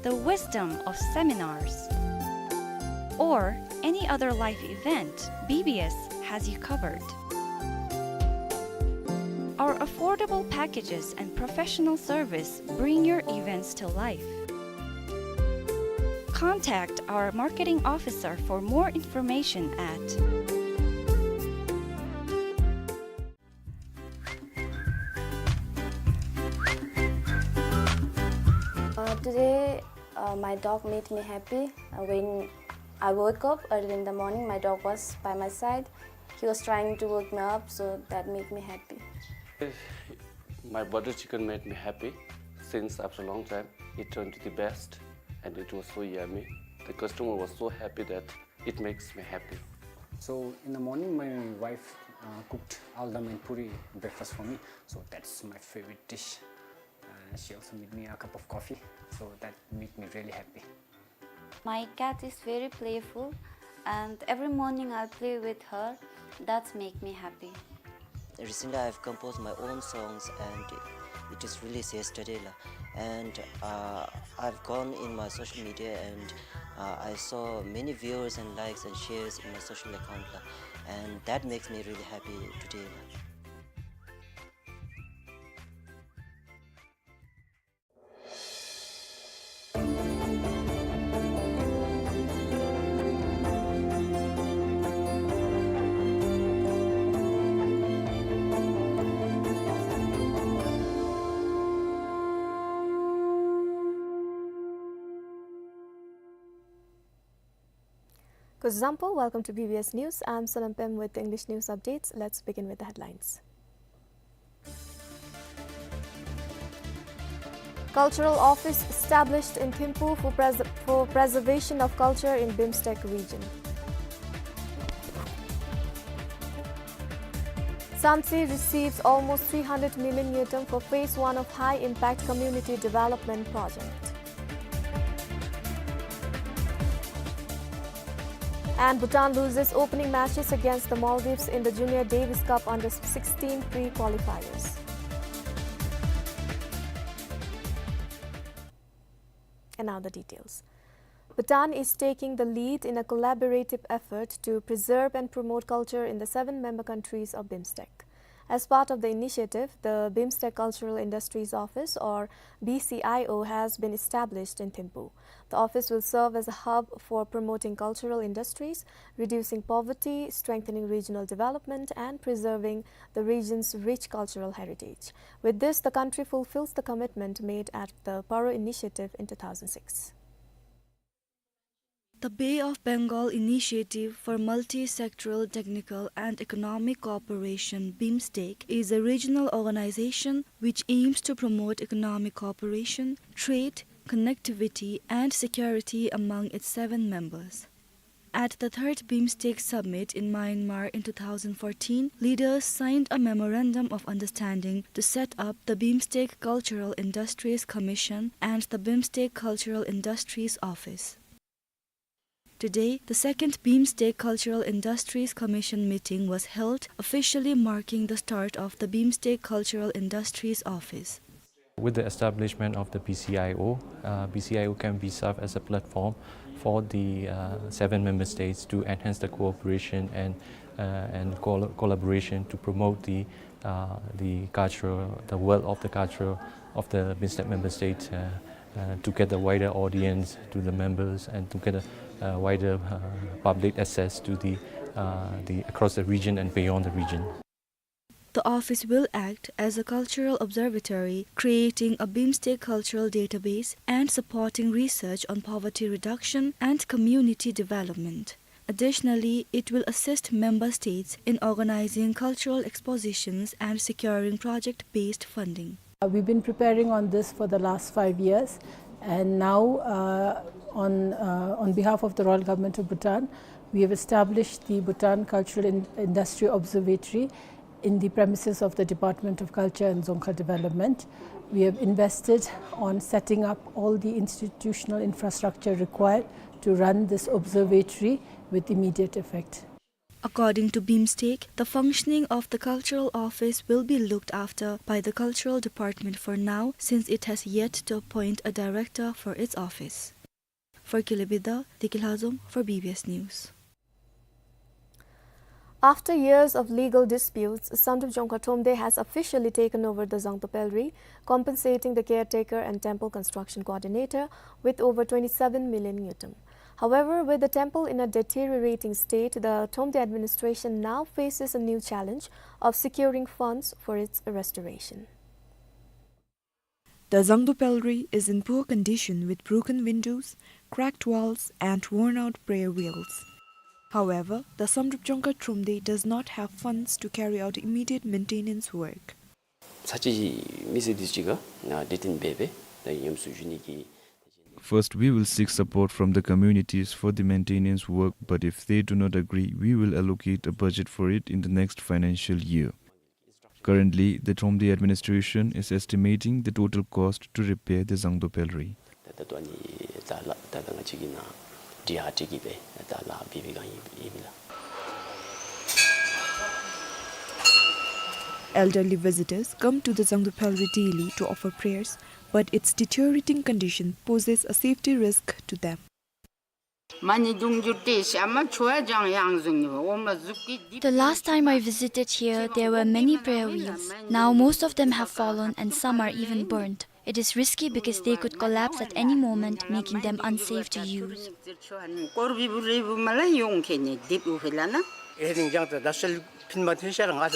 the wisdom of seminars, or any other life event, B B S has you covered. Our Our affordable packages and professional service bring your events to life. Contact our marketing officer for more information at Uh, today, uh, my dog made me happy. Uh, when I woke up early in the morning, my dog was by my side. He was trying to wake me up, so that made me happy. My butter chicken made me happy since after a long time. It turned to the best, and it was so yummy. The customer was so happy that it makes me happy. So in the morning, my wife, uh, cooked aldam and puri breakfast for me. So that's my favorite dish. Uh, she also made me a cup of coffee. So that made me really happy. My cat is very playful, and every morning I play with her. That make me happy. Recently, I've composed my own songs, and it is released yesterday, la. And, uh, I've gone in my social media, and, uh, I saw many viewers and likes and shares in my social account, la. And that makes me really happy today, la. Kuzuzangpo, welcome to B B S News. I'm Sonam Pem with English news updates. Let's begin with the headlines. Cultural office established in Thimphu for pres-, for preservation of culture in BIMSTEC region. Samtse receives almost three hundred million ngultrum for phase one of high impact community development project. And Bhutan loses opening matches against the Maldives in the Junior Davis Cup under sixteen pre-qualifiers. And now the details. Bhutan is taking the lead in a collaborative effort to preserve and promote culture in the seven member countries of BIMSTEC. As part of the initiative, the BIMSTEC Cultural Industries Office, or B C I O, has been established in Thimphu. The office will serve as a hub for promoting cultural industries, reducing poverty, strengthening regional development, and preserving the region's rich cultural heritage. With this, the country fulfills the commitment made at the Paro Initiative in two thousand six. The Bay of Bengal Initiative for Multi-Sectoral Technical and Economic Cooperation, BIMSTEC, is a regional organization which aims to promote economic cooperation, trade, connectivity, and security among its seven members. At the third BIMSTEC Summit in Myanmar in two thousand fourteen, leaders signed a memorandum of understanding to set up the BIMSTEC Cultural Industries Commission and the BIMSTEC Cultural Industries Office. Today, the second BIMSTEC Cultural Industries Commission meeting was held, officially marking the start of the BIMSTEC Cultural Industries Office. With the establishment of the B C I O, uh, B C I O can be served as a platform for the, uh, seven member states to enhance the cooperation and, uh, and col-, collaboration to promote the, uh, the culture, the wealth of the culture of the BIMSTEC member state, uh, uh, to get a wider audience to the members and to get a, uh, wider, uh, public access to the, uh, the, across the region and beyond the region. The office will act as a cultural observatory, creating a BIMSTEC cultural database and supporting research on poverty reduction and community development. Additionally, it will assist member states in organizing cultural expositions and securing project-based funding. Uh, we've been preparing on this for the last five years, and now, uh, on, uh, on behalf of the Royal Government of Bhutan, we have established the Bhutan Cultural In-, Industry Observatory in the premises of the Department of Culture and Dzongkha Development. We have invested on setting up all the institutional infrastructure required to run this observatory with immediate effect. According to BIMSTEC, the functioning of the cultural office will be looked after by the cultural department for now, since it has yet to appoint a director for its office. For Kilebida, Deki Lhazom for B B S News. After years of legal disputes, Samdrup Jongkha Thromde has officially taken over the Zangdo Pelri, compensating the caretaker and temple construction coordinator with over twenty-seven million ngultrum. However, with the temple in a deteriorating state, the Thromde administration now faces a new challenge of securing funds for its restoration. The Zangdo Pelri is in poor condition with broken windows, cracked walls, and worn-out prayer wheels. However, the Samdrup Jongkha Thromde does not have funds to carry out immediate maintenance work. ཚར་གཅིག་མི་སེར་འདི་ཅིག་ག་ནཱ་བདེ་སྐྱིད་འབད་བའི་ད་ཉམས་སུ་བཞུགས་ནི་གི། First, we will seek support from the communities for the maintenance work, but if they do not agree, we will allocate a budget for it in the next financial year. Currently, the Thromde administration is estimating the total cost to repair the Zangdo Pelri. ད་ད་ལྟོ་ཨ་ནི་ད་ལགས་ད་ད་ང་བཅས་ཀྱིས་ནཱ་འདི་ཨ་ཏི་གི་སྦེ་ད་ལཱ་འབད་བའི་སྒང་ཨིན་ཨིན་མས་ལགས། Elderly visitors come to the Zangdo Pelri daily to offer prayers, but its deteriorating condition poses a safety risk to them. མ་ཎི་དུང་འགྱུར་ཏེ་ཤ་མ་ཆུ་ཡང་ཡང་བཟུང་ནི་འོ་མ་ཟུག་གི། The last time I visited here, there were many prayer wheels. Now most of them have fallen and some are even burnt. It is risky because they could collapse at any moment, making them unsafe to use. དཀོར་བི་བུ་རི་བུ་མ་ལ་ཡོང་ཁེ་ནི་དིབ་འུ་ཧེ་ལ་ན། ཨེ་ནི་ཡང་ད་ད་ཤལ་ཕིན་མ་ཐོན་ཤར་ང་ད་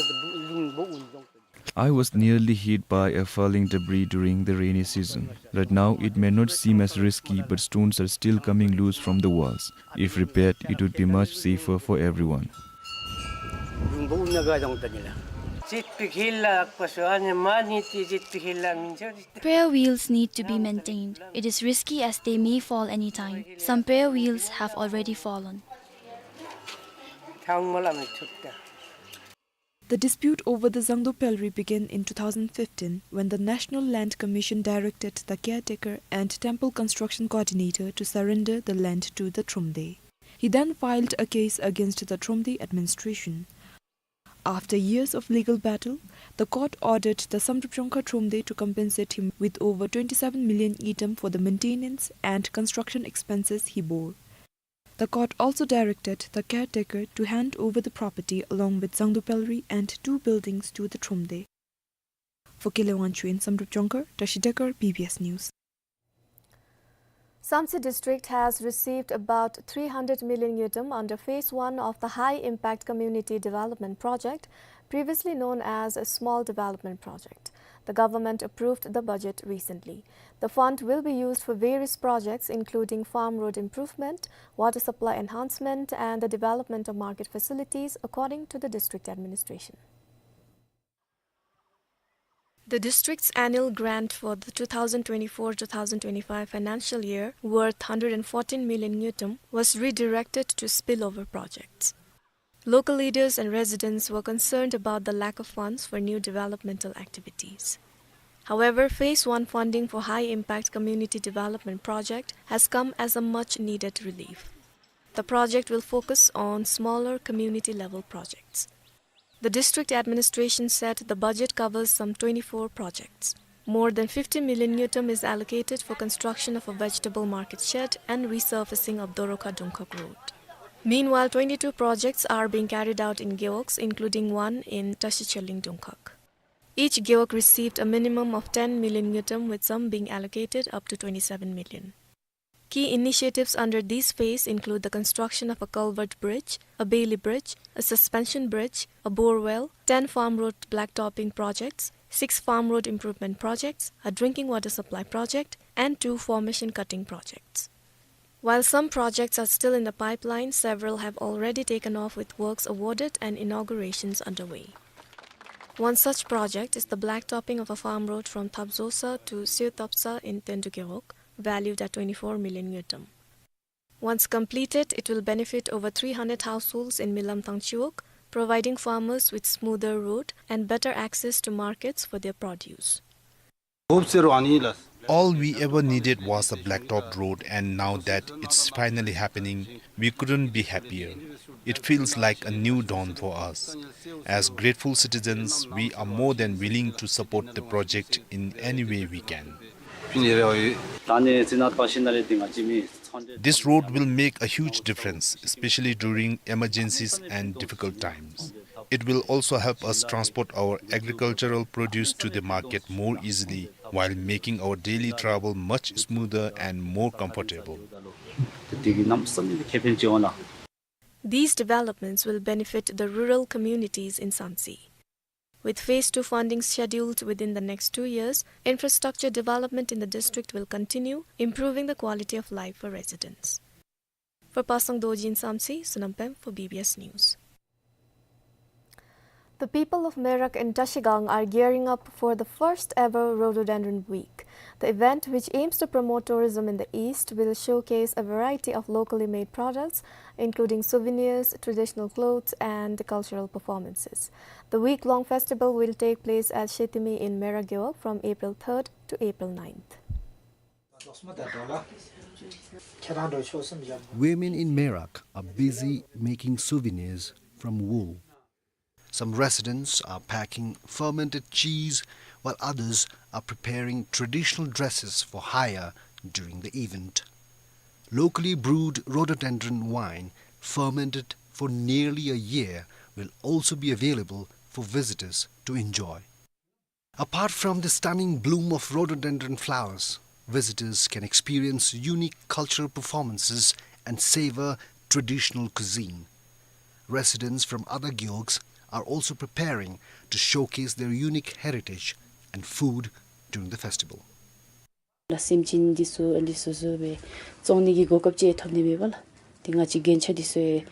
ལུང་བོ་འུན་ཡོང་། I was nearly hit by a falling debris during the rainy season. Right now, it may not seem as risky, but stones are still coming loose from the walls. If repaired, it would be much safer for everyone. Prayer wheels need to be maintained. It is risky as they may fall anytime. Some prayer wheels have already fallen. The dispute over the Zangdo Pelri began in two thousand fifteen when the National Land Commission directed the caretaker and temple construction coordinator to surrender the land to the Thromde. He then filed a case against the Thromde administration. After years of legal battle, the court ordered the Samdrup Jongkha Thromde to compensate him with over twenty-seven million ngultrum for the maintenance and construction expenses he bore. The court also directed the caretaker to hand over the property along with Zangdo Pelri and two buildings to the Thromde. For Kele Wangchuk in Samdrup Jongkhar, Tashi Dekar, B B S News. Samtse district has received about three hundred million ngultrum under phase one of the High Impact Community Development Project, previously known as a Small Development Project. The government approved the budget recently. The fund will be used for various projects, including farm road improvement, water supply enhancement, and the development of market facilities, according to the district administration. The district's annual grant for the two thousand twenty-four two thousand twenty-five financial year, worth hundred and fourteen million ngultrum, was redirected to spillover projects. Local leaders and residents were concerned about the lack of funds for new developmental activities. However, phase one funding for High Impact Community Development Project has come as a much needed relief. The project will focus on smaller community-level projects. The district administration said the budget covers some twenty-four projects. More than fifty million ngultrum is allocated for construction of a vegetable market shed and resurfacing of Dorokha Dungkhag Road. Meanwhile, twenty-two projects are being carried out in Gewogs, including one in Tashi Cheling Dungkhag. Each Gewog received a minimum of ten million ngultrum, with some being allocated up to twenty-seven million. Key initiatives under this phase include the construction of a culvert bridge, a bailey bridge, a suspension bridge, a bore well, ten farm road blacktopping projects, six farm road improvement projects, a drinking water supply project, and two formation cutting projects. While some projects are still in the pipeline, several have already taken off, with works awarded and inaugurations underway. One such project is the blacktopping of a farm road from Thapzosa to Sewtapsa in Tendu Gewog, valued at twenty-four million ngultrum. Once completed, it will benefit over three hundred households in Milamthang Chiwog, providing farmers with smoother road and better access to markets for their produce. All we ever needed was a blacktopped road, and now that it's finally happening, we couldn't be happier. It feels like a new dawn for us. As grateful citizens, we are more than willing to support the project in any way we can. ད་ནི་ཅི་ན་པ་ཤིན་ན་རེ་ཏེ་ང་བཅས་མི་ This road will make a huge difference, especially during emergencies and difficult times. It will also help us transport our agricultural produce to the market more easily, while making our daily travel much smoother and more comfortable. These developments will benefit the rural communities in Samtse. With phase two funding scheduled within the next two years, infrastructure development in the district will continue, improving the quality of life for residents. For Pasang Dorji in Samtse, Sonam Pem for B B S News. The people of Merak and Trashigang are gearing up for the first ever Rhododendron Week. The event, which aims to promote tourism in the east, will showcase a variety of locally made products, including souvenirs, traditional clothes, and cultural performances. The week-long festival will take place at Shetimi in Merak Gewog from April third to April ninth. Women in Merak are busy making souvenirs from wool. Some residents are packing fermented cheese, while others are preparing traditional dresses for hire during the event. Locally brewed rhododendron wine, fermented for nearly a year, will also be available for visitors to enjoy. Apart from the stunning bloom of rhododendron flowers, visitors can experience unique cultural performances and savor traditional cuisine. Residents from other gewogs are also preparing to showcase their unique heritage and food during the festival. ལགས་སེམས་ཅན་འདི་ཚུ་ཨ་ནི་སོ་སོ་སྦེ་བཙོང་ནི་གི་གོ་སྐབས་ཅིག་ཐོབ་ནི་མས་པ་ལགས། ཏེ་ང་བཅས་རྒྱན་ཆ་འདི་ཚུ་ཡང་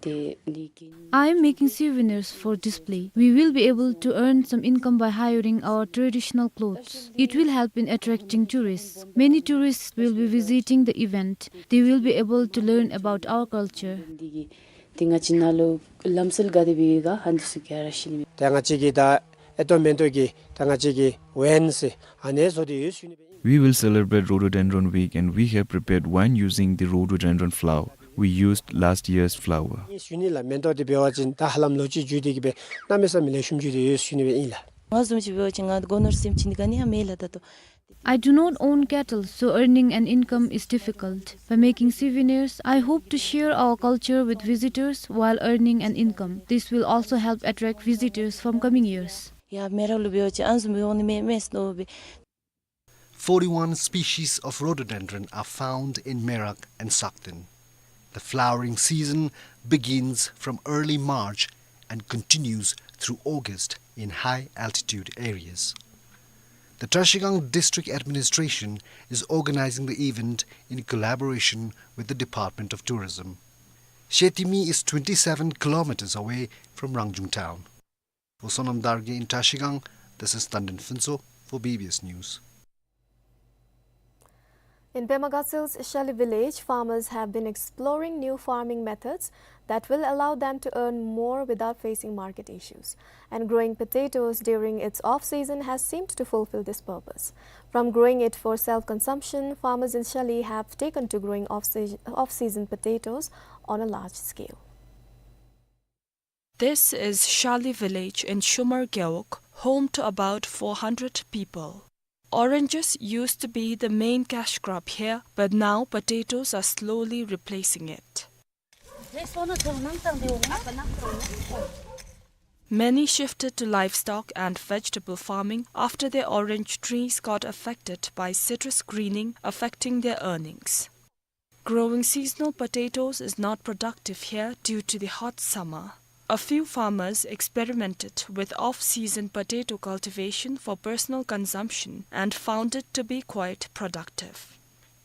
ཏེ་ནི་གི། I am making souvenirs for display. We will be able to earn some income by hiring our traditional clothes. It will help in attracting tourists. Many tourists will be visiting the event. They will be able to learn about our culture. འདི་གིས་ཏེ་ང་བཅས་ནང་ལུ་ལམ་སྲོལ་ག་དེ་སྦེ་ཡོད་ག་ཨ་ནི་ཚུ་ག་ར་ཤེས་ནི་མས། ཏེ་ང་བཅས་ཀྱིས་ད་ཨེ་ཏོ་མེན་ཏོ་གི་ད་ང་བཅས་ཀྱིས་ཝའིན་ཟེར་ཨ་ནི་བཟོ་སྟེ་ཡོད་ཟེར་ཞུ་ནི་སྦེ་ཨིན། We will celebrate Rhododendron Week and we have prepared wine using the rhododendron flower. We used last year's flower. ཨིན་ཞུ་ནི་ལགས། མེན་ཏོ་འདི་འབད་བ་ཅིན་ད་ཧ་ལམ་ལོ་གཅིག་འགྱོ་སྟེ་གི་སྦེ་གནམ་མེད་ས་མེད་ལེགས་ཤོམ་འགྱོ་སྟེ་ཡོད་ཟེར་ཞུ་ནི་སྦེ་ཨིན་ལགས། ང་བཟུམ་ཅིག་འབད་བ་ཅིན་ང་སྒོ་ནོར་སེམས་ཅན་ག་ནི་ཡང་མེད་ལགས་ད་ལྟོ། I do not own cattle, so earning an income is difficult. By making souvenirs, I hope to share our culture with visitors while earning an income. This will also help attract visitors from coming years. ཡ་མེ་རག་ལུ་འབད་བ་ཅིན་ཨ་ནི་བཟུམ་འོང་ནི་མས་མས་ནོ་སྦེ། Forty-one species of rhododendron are found in Merak and Sakten. The flowering season begins from early March and continues through August in high altitude areas. The Trashigang District Administration is organizing the event in collaboration with the Department of Tourism. Shetimi is twenty-seven kilometers away from Rangjung town. For Sonam Dargye in Trashigang, this is Tandon Phuntsho for B B S News. In Pema Gatsel's Shali village, farmers have been exploring new farming methods that will allow them to earn more without facing market issues. And growing potatoes during its off-season has seemed to fulfill this purpose. From growing it for self-consumption, farmers in Shali have taken to growing off-season, off-season potatoes on a large scale. This is Shali village in Shumar Gewog, home to about four hundred people. Oranges used to be the main cash crop here, but now potatoes are slowly replacing it. Many shifted to livestock and vegetable farming after their orange trees got affected by citrus greening, affecting their earnings. Growing seasonal potatoes is not productive here due to the hot summer. A few farmers experimented with off-season potato cultivation for personal consumption and found it to be quite productive.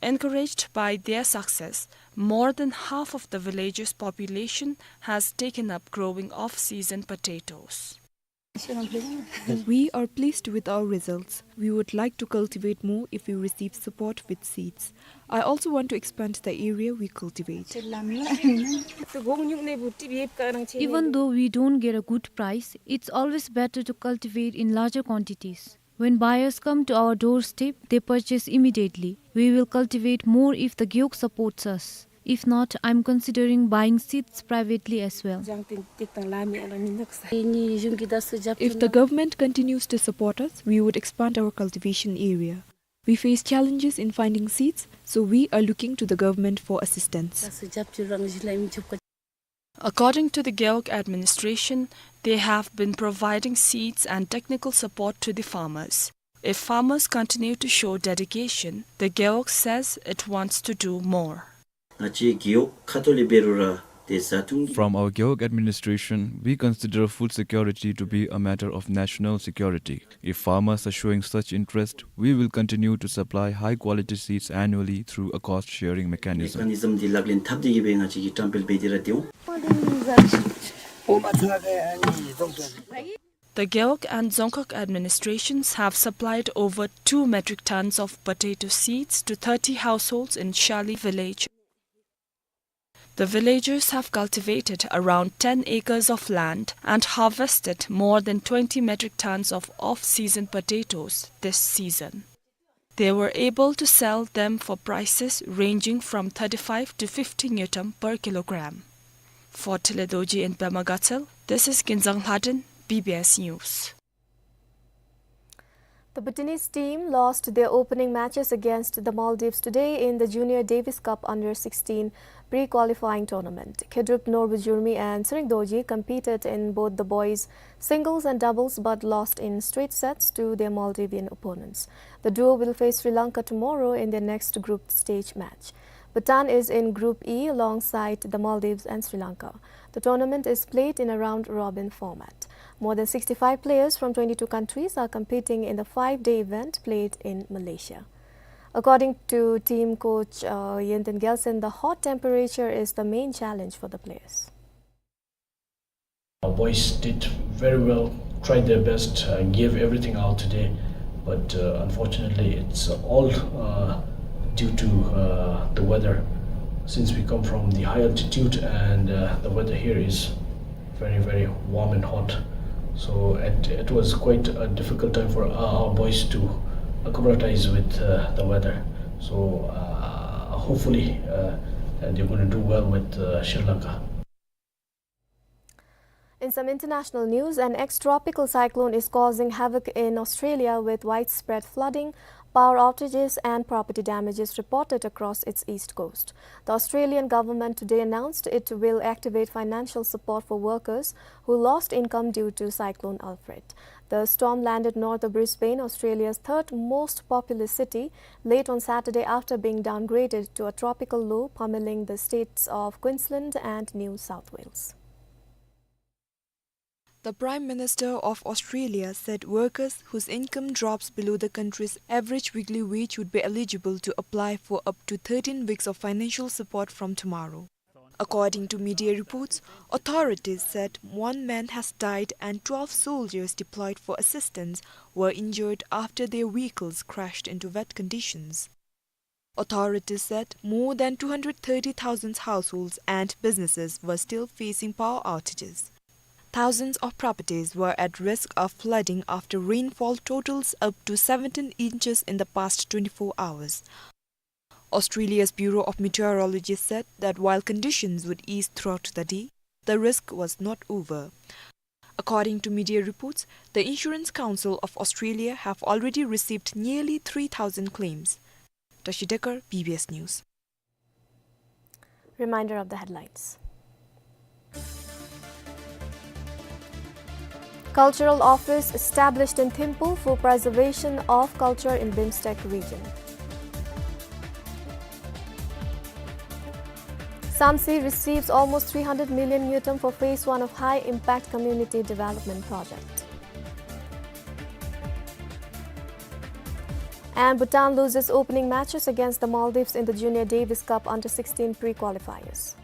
Encouraged by their success, more than half of the village's population has taken up growing off-season potatoes. We are pleased with our results. We would like to cultivate more if we receive support with seeds. I also want to expand the area we cultivate. Even though we don't get a good price, it's always better to cultivate in larger quantities. When buyers come to our doorstep, they purchase immediately. We will cultivate more if the gewog supports us. If not, I'm considering buying seeds privately as well. If the government continues to support us, we would expand our cultivation area. We face challenges in finding seeds, so we are looking to the government for assistance. According to the Gewog administration, they have been providing seeds and technical support to the farmers. If farmers continue to show dedication, the Gewog says it wants to do more. ང་བཅས་རྒེད་འོག་ཁ་ཐུག་ལས་འབད་རུང་ར་ཏེ་བཟའ་འཐུང་། From our Gewog administration, we consider food security to be a matter of national security. If farmers are showing such interest, we will continue to supply high-quality seeds annually through a cost-sharing mechanism. མེ་ཁ་ནི་ཛམ་འདི་ལག་ལེན་འཐབ་སྟེ་གིས་སྦེ་ང་བཅས་ཀྱིས་བཀྲམ་སྤེལ་འབད་དེ་ར་སྡོད་འོང་། The Gewog and Dzongkhag administrations have supplied over two metric tons of potato seeds to thirty households in Shali village. The villagers have cultivated around ten acres of land and harvested more than twenty metric tons of off-season potatoes this season. They were able to sell them for prices ranging from thirty-five to fifty ngultrum per kilogram. For Tele Dorji in Pema Gatshel, this is Kinzang Lhaden, B B S News. The Bhutanese team lost their opening matches against the Maldives today in the Junior Davis Cup under sixteen pre-qualifying tournament. Khedrup Norbujurmi and Tshering Dorji competed in both the boys singles and doubles but lost in straight sets to their Maldivian opponents. The duo will face Sri Lanka tomorrow in their next group stage match. Bhutan is in Group E alongside the Maldives and Sri Lanka. The tournament is played in a round-robin format. More than sixty-five players from twenty-two countries are competing in the five-day event played in Malaysia. According to team coach, uh, Yenten Gelsen, the hot temperature is the main challenge for the players. Our boys did very well, tried their best, uh, gave everything out today, but, uh, unfortunately, it's all, uh, due to, uh, the weather. Since we come from the high altitude and, uh, the weather here is very, very warm and hot, so it, it was quite a difficult time for, uh, our boys to acclimatize with, uh, the weather. So, uh, hopefully, uh, uh, they're gonna do well with, uh, Sri Lanka. In some international news, an ex-tropical cyclone is causing havoc in Australia with widespread flooding, power outages and property damages reported across its east coast. The Australian government today announced it will activate financial support for workers who lost income due to Cyclone Alfred. The storm landed north of Brisbane, Australia's third most populous city, late on Saturday after being downgraded to a tropical low, pummeling the states of Queensland and New South Wales. The Prime Minister of Australia said workers whose income drops below the country's average weekly wage would be eligible to apply for up to thirteen weeks of financial support from tomorrow. According to media reports, authorities said one man has died and twelve soldiers deployed for assistance were injured after their vehicles crashed into wet conditions. Authorities said more than two hundred thirty thousand households and businesses were still facing power outages. Thousands of properties were at risk of flooding after rainfall totals up to seventeen inches in the past twenty-four hours. Australia's Bureau of Meteorology said that while conditions would ease throughout the day, the risk was not over. According to media reports, the Insurance Council of Australia have already received nearly three thousand claims. Tashi Dekar, B B S News. Reminder of the headlines. Cultural office established in Thimphu for preservation of culture in BIMSTEC region. Samtse receives almost three hundred million ngultrum for phase one of high impact community development project. And Bhutan loses opening matches against the Maldives in the Junior Davis Cup under sixteen pre-qualifiers.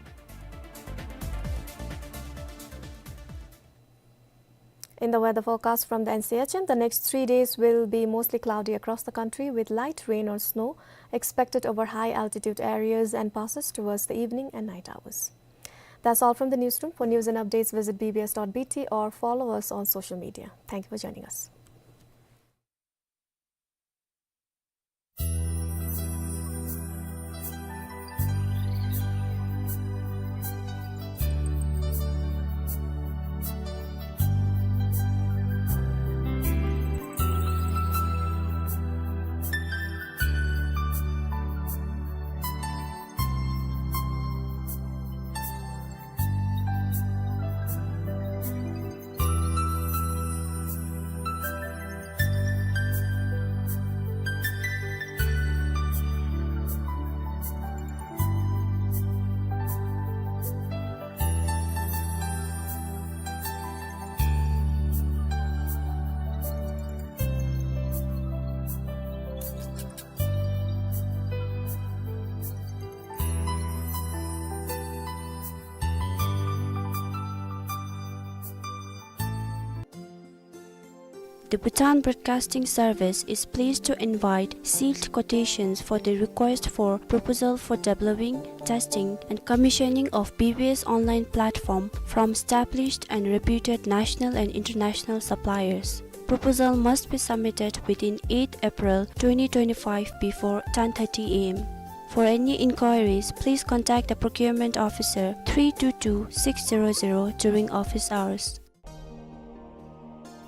In the weather forecast from the N C H M, the next three days will be mostly cloudy across the country with light rain or snow expected over high altitude areas and passes towards the evening and night hours. That's all from the newsroom. For news and updates, visit B B S dot B T or follow us on social media. Thank you for joining us. The Bhutan Broadcasting Service is pleased to invite sealed quotations for the request for proposal for developing, testing, and commissioning of B B S online platform from established and reputed national and international suppliers. Proposal must be submitted within eighth April twenty twenty-five before ten thirty A M. For any inquiries, please contact the procurement officer three two two six zero zero during office hours.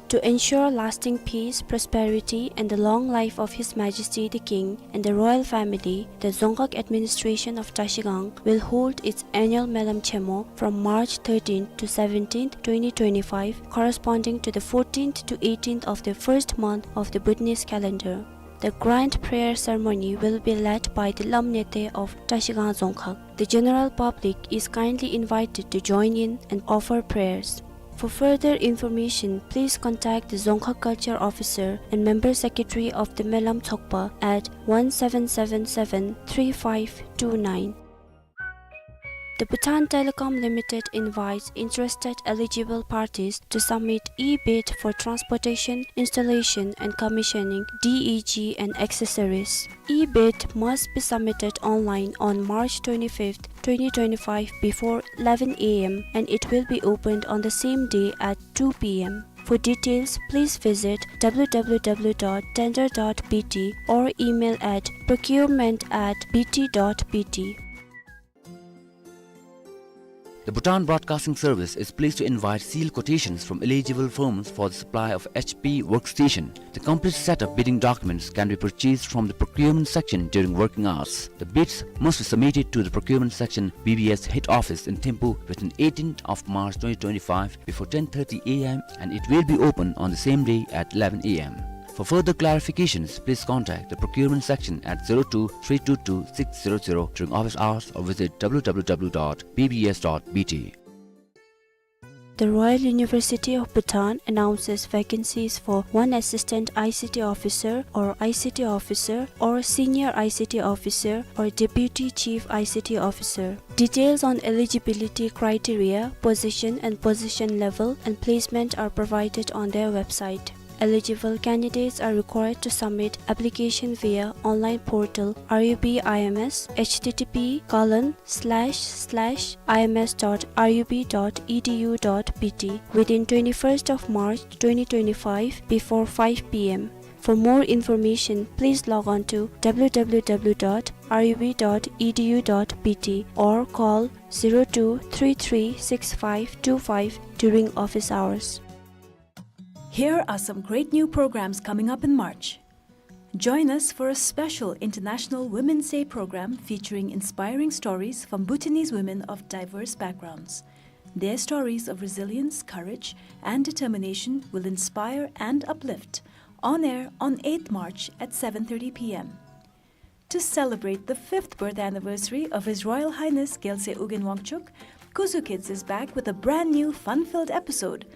To ensure lasting peace, prosperity, and the long life of His Majesty the King and the royal family, the Dzongkhag Administration of Trashigang will hold its annual Melam Chemo from March thirteenth to seventeenth, twenty twenty-five, corresponding to the fourteenth to eighteenth of the first month of the Bhutanese calendar. The grand prayer ceremony will be led by the Lam Nete of Trashigang Dzongkhag. The general public is kindly invited to join in and offer prayers. For further information, please contact the Dzongkhag Culture Officer and Member Secretary of the Melam Tsokpa at one seven seven seven three five two nine. The Bhutan Telecom Limited invites interested eligible parties to submit e-bid for transportation, installation and commissioning, D E G and accessories. E-bid must be submitted online on March twenty-fifth, twenty twenty-five before eleven A M and it will be opened on the same day at two P M. For details, please visit W W W dot tender dot B T or email at procurement at B T dot B T. The Bhutan Broadcasting Service is pleased to invite sealed quotations from eligible firms for the supply of H P workstation. The complete set of bidding documents can be purchased from the procurement section during working hours. The bids must be submitted to the procurement section B B S head office in Thimphu within eighteenth of March twenty twenty-five before ten thirty A M and it will be open on the same day at eleven A M. For further clarifications, please contact the procurement section at zero two three two two six zero zero during office hours or visit W W W dot B B S dot B T. The Royal University of Bhutan announces vacancies for one assistant I C T officer or I C T officer or senior I C T officer or deputy chief I C T officer. Details on eligibility criteria, position and position level and placement are provided on their website. Eligible candidates are required to submit application via online portal R U B I M S, H T T P colon slash slash I M S dot R U B dot E D U dot B T, within twenty-first of March twenty twenty-five before five P M. For more information, please log on to W W W dot R U B dot E D U dot B T or call zero two three three six five two five during office hours. Here are some great new programs coming up in March. Join us for a special International Women's Day program featuring inspiring stories from Bhutanese women of diverse backgrounds. Their stories of resilience, courage, and determination will inspire and uplift. On air on eighth March at seven thirty P M. To celebrate the fifth birth anniversary of His Royal Highness Gyaltsey Ugyen Wangchuck, Kuzu Kids is back with a brand new fun-filled episode.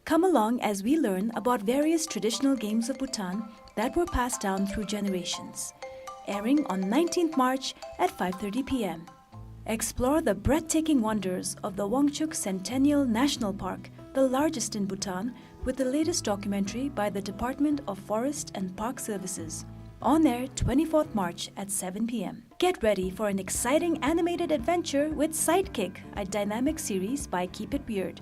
Come along as we learn about various traditional games of Bhutan that were passed down through generations. Airing on nineteenth March at five thirty P M. Explore the breathtaking wonders of the Wangchuck Centennial National Park, the largest in Bhutan, with the latest documentary by the Department of Forest and Park Services. On air twenty-fourth March at seven P M. Get ready for an exciting animated adventure with Sidekick, a dynamic series by Keep It Weird.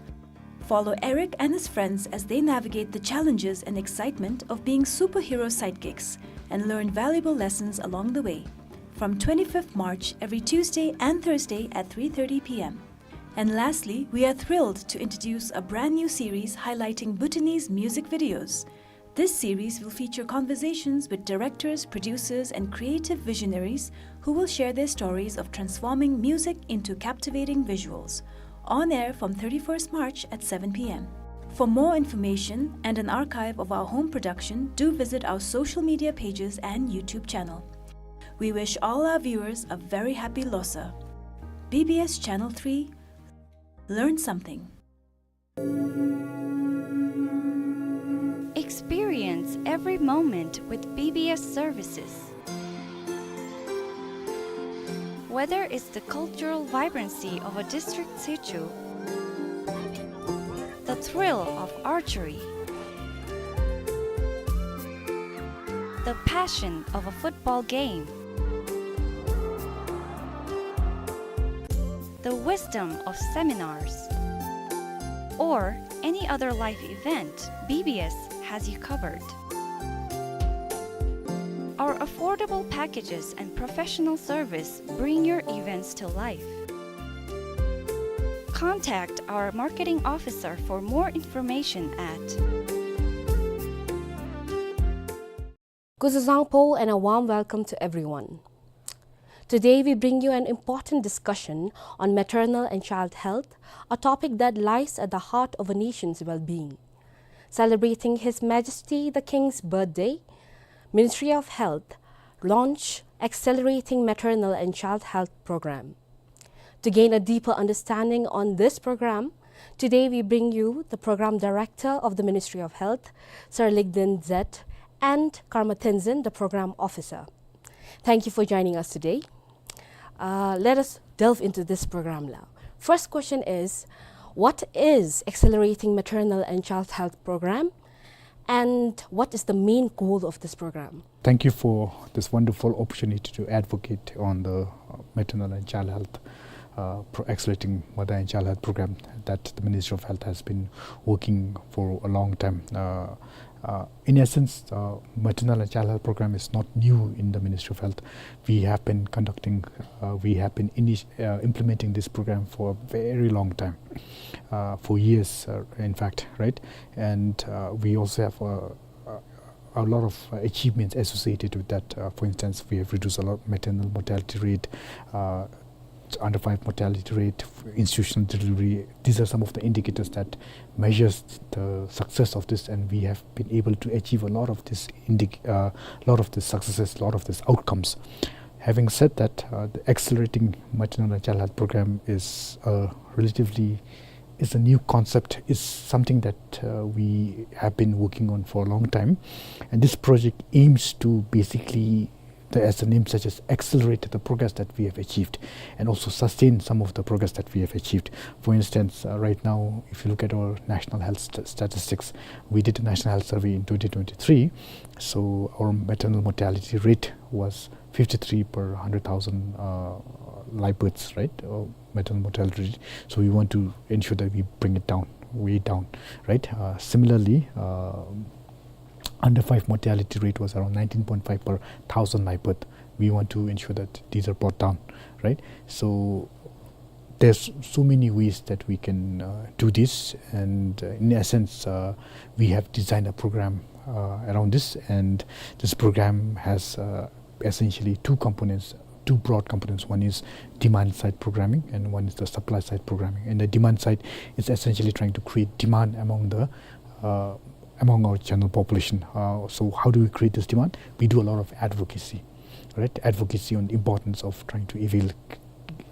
Follow Eric and his friends as they navigate the challenges and excitement of being superhero sidekicks and learn valuable lessons along the way. From twenty-fifth March, every Tuesday and Thursday at three thirty P M. And lastly, we are thrilled to introduce a brand new series highlighting Bhutanese music videos. This series will feature conversations with directors, producers, and creative visionaries who will share their stories of transforming music into captivating visuals. On air from thirty-first March at seven P M. For more information and an archive of our home production, do visit our social media pages and YouTube channel. We wish all our viewers a very happy Losar. B B S Channel three, learn something. Experience every moment with B B S services. Whether it's the cultural vibrancy of a district situ, the thrill of archery, The passion of a football game. The wisdom of seminars. Or any other life event, B B S has you covered. Our affordable packages and professional service bring your events to life. Contact our marketing officer for more information at. Kuzuzangpo and a warm welcome to everyone. Today we bring you an important discussion on maternal and child health, a topic that lies at the heart of a nation's well-being. Celebrating His Majesty the King's birthday, Ministry of Health launch Accelerating Maternal and Child Health Program. To gain a deeper understanding on this program, today we bring you the Program Director of the Ministry of Health, Sir Ligden Zet, and Karma Tenzin, the Program Officer. Thank you for joining us today. Uh, let us delve into this program now. First question is, what is Accelerating Maternal and Child Health Program, and what is the main goal of this program? Thank you for this wonderful opportunity to advocate on the, uh, maternal and child health, uh, pro-, accelerating mother and child health program that the Ministry of Health has been working for a long time. Uh, uh, in essence, uh, maternal and child health program is not new in the Ministry of Health. We have been conducting, uh, we have been initi-, uh, implementing this program for a very long time, uh, for years, uh, in fact, right? And, uh, we also have, uh, uh, a lot of, uh, achievements associated with that. Uh, for instance, we have reduced a lot maternal mortality rate, uh, under five mortality rate, institutional delivery. These are some of the indicators that measures the success of this, and we have been able to achieve a lot of this indic-, uh, lot of the successes, lot of these outcomes. Having said that, uh, the Accelerating Maternal and Child Health Program is, uh, relatively is a new concept, is something that, uh, we have been working on for a long time. And this project aims to basically, the, as the name suggests, accelerate the progress that we have achieved and also sustain some of the progress that we have achieved. For instance, uh, right now, if you look at our national health st-, statistics, we did a national health survey in twenty twenty-three. So our maternal mortality rate was fifty-three per hundred thousand, uh, live births, right? Uh, maternal mortality rate. So we want to ensure that we bring it down, way down, right? Uh, similarly, uh, under five mortality rate was around nineteen point five per thousand live birth. We want to ensure that these are brought down, right? So there's so many ways that we can, uh, do this, and, uh, in essence, uh, we have designed a program, uh, around this, and this program has, uh, essentially two components, two broad components. One is demand side programming and one is the supply side programming. And the demand side is essentially trying to create demand among the, uh, among our general population. Uh, so how do we create this demand? We do a lot of advocacy, right? Advocacy on the importance of trying to avail,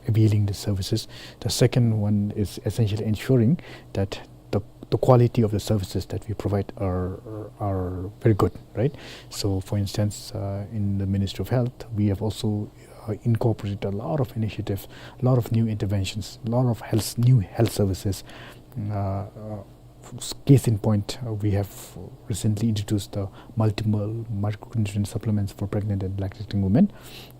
availing the services. The second one is essentially ensuring that the, the quality of the services that we provide are, are very good, right? So, for instance, uh, in the Ministry of Health, we have also, uh, incorporated a lot of initiatives, a lot of new interventions, a lot of health, new health services. Uh, uh, s-, case in point, uh, we have recently introduced the multiple micronutrient supplements for pregnant and lactating women.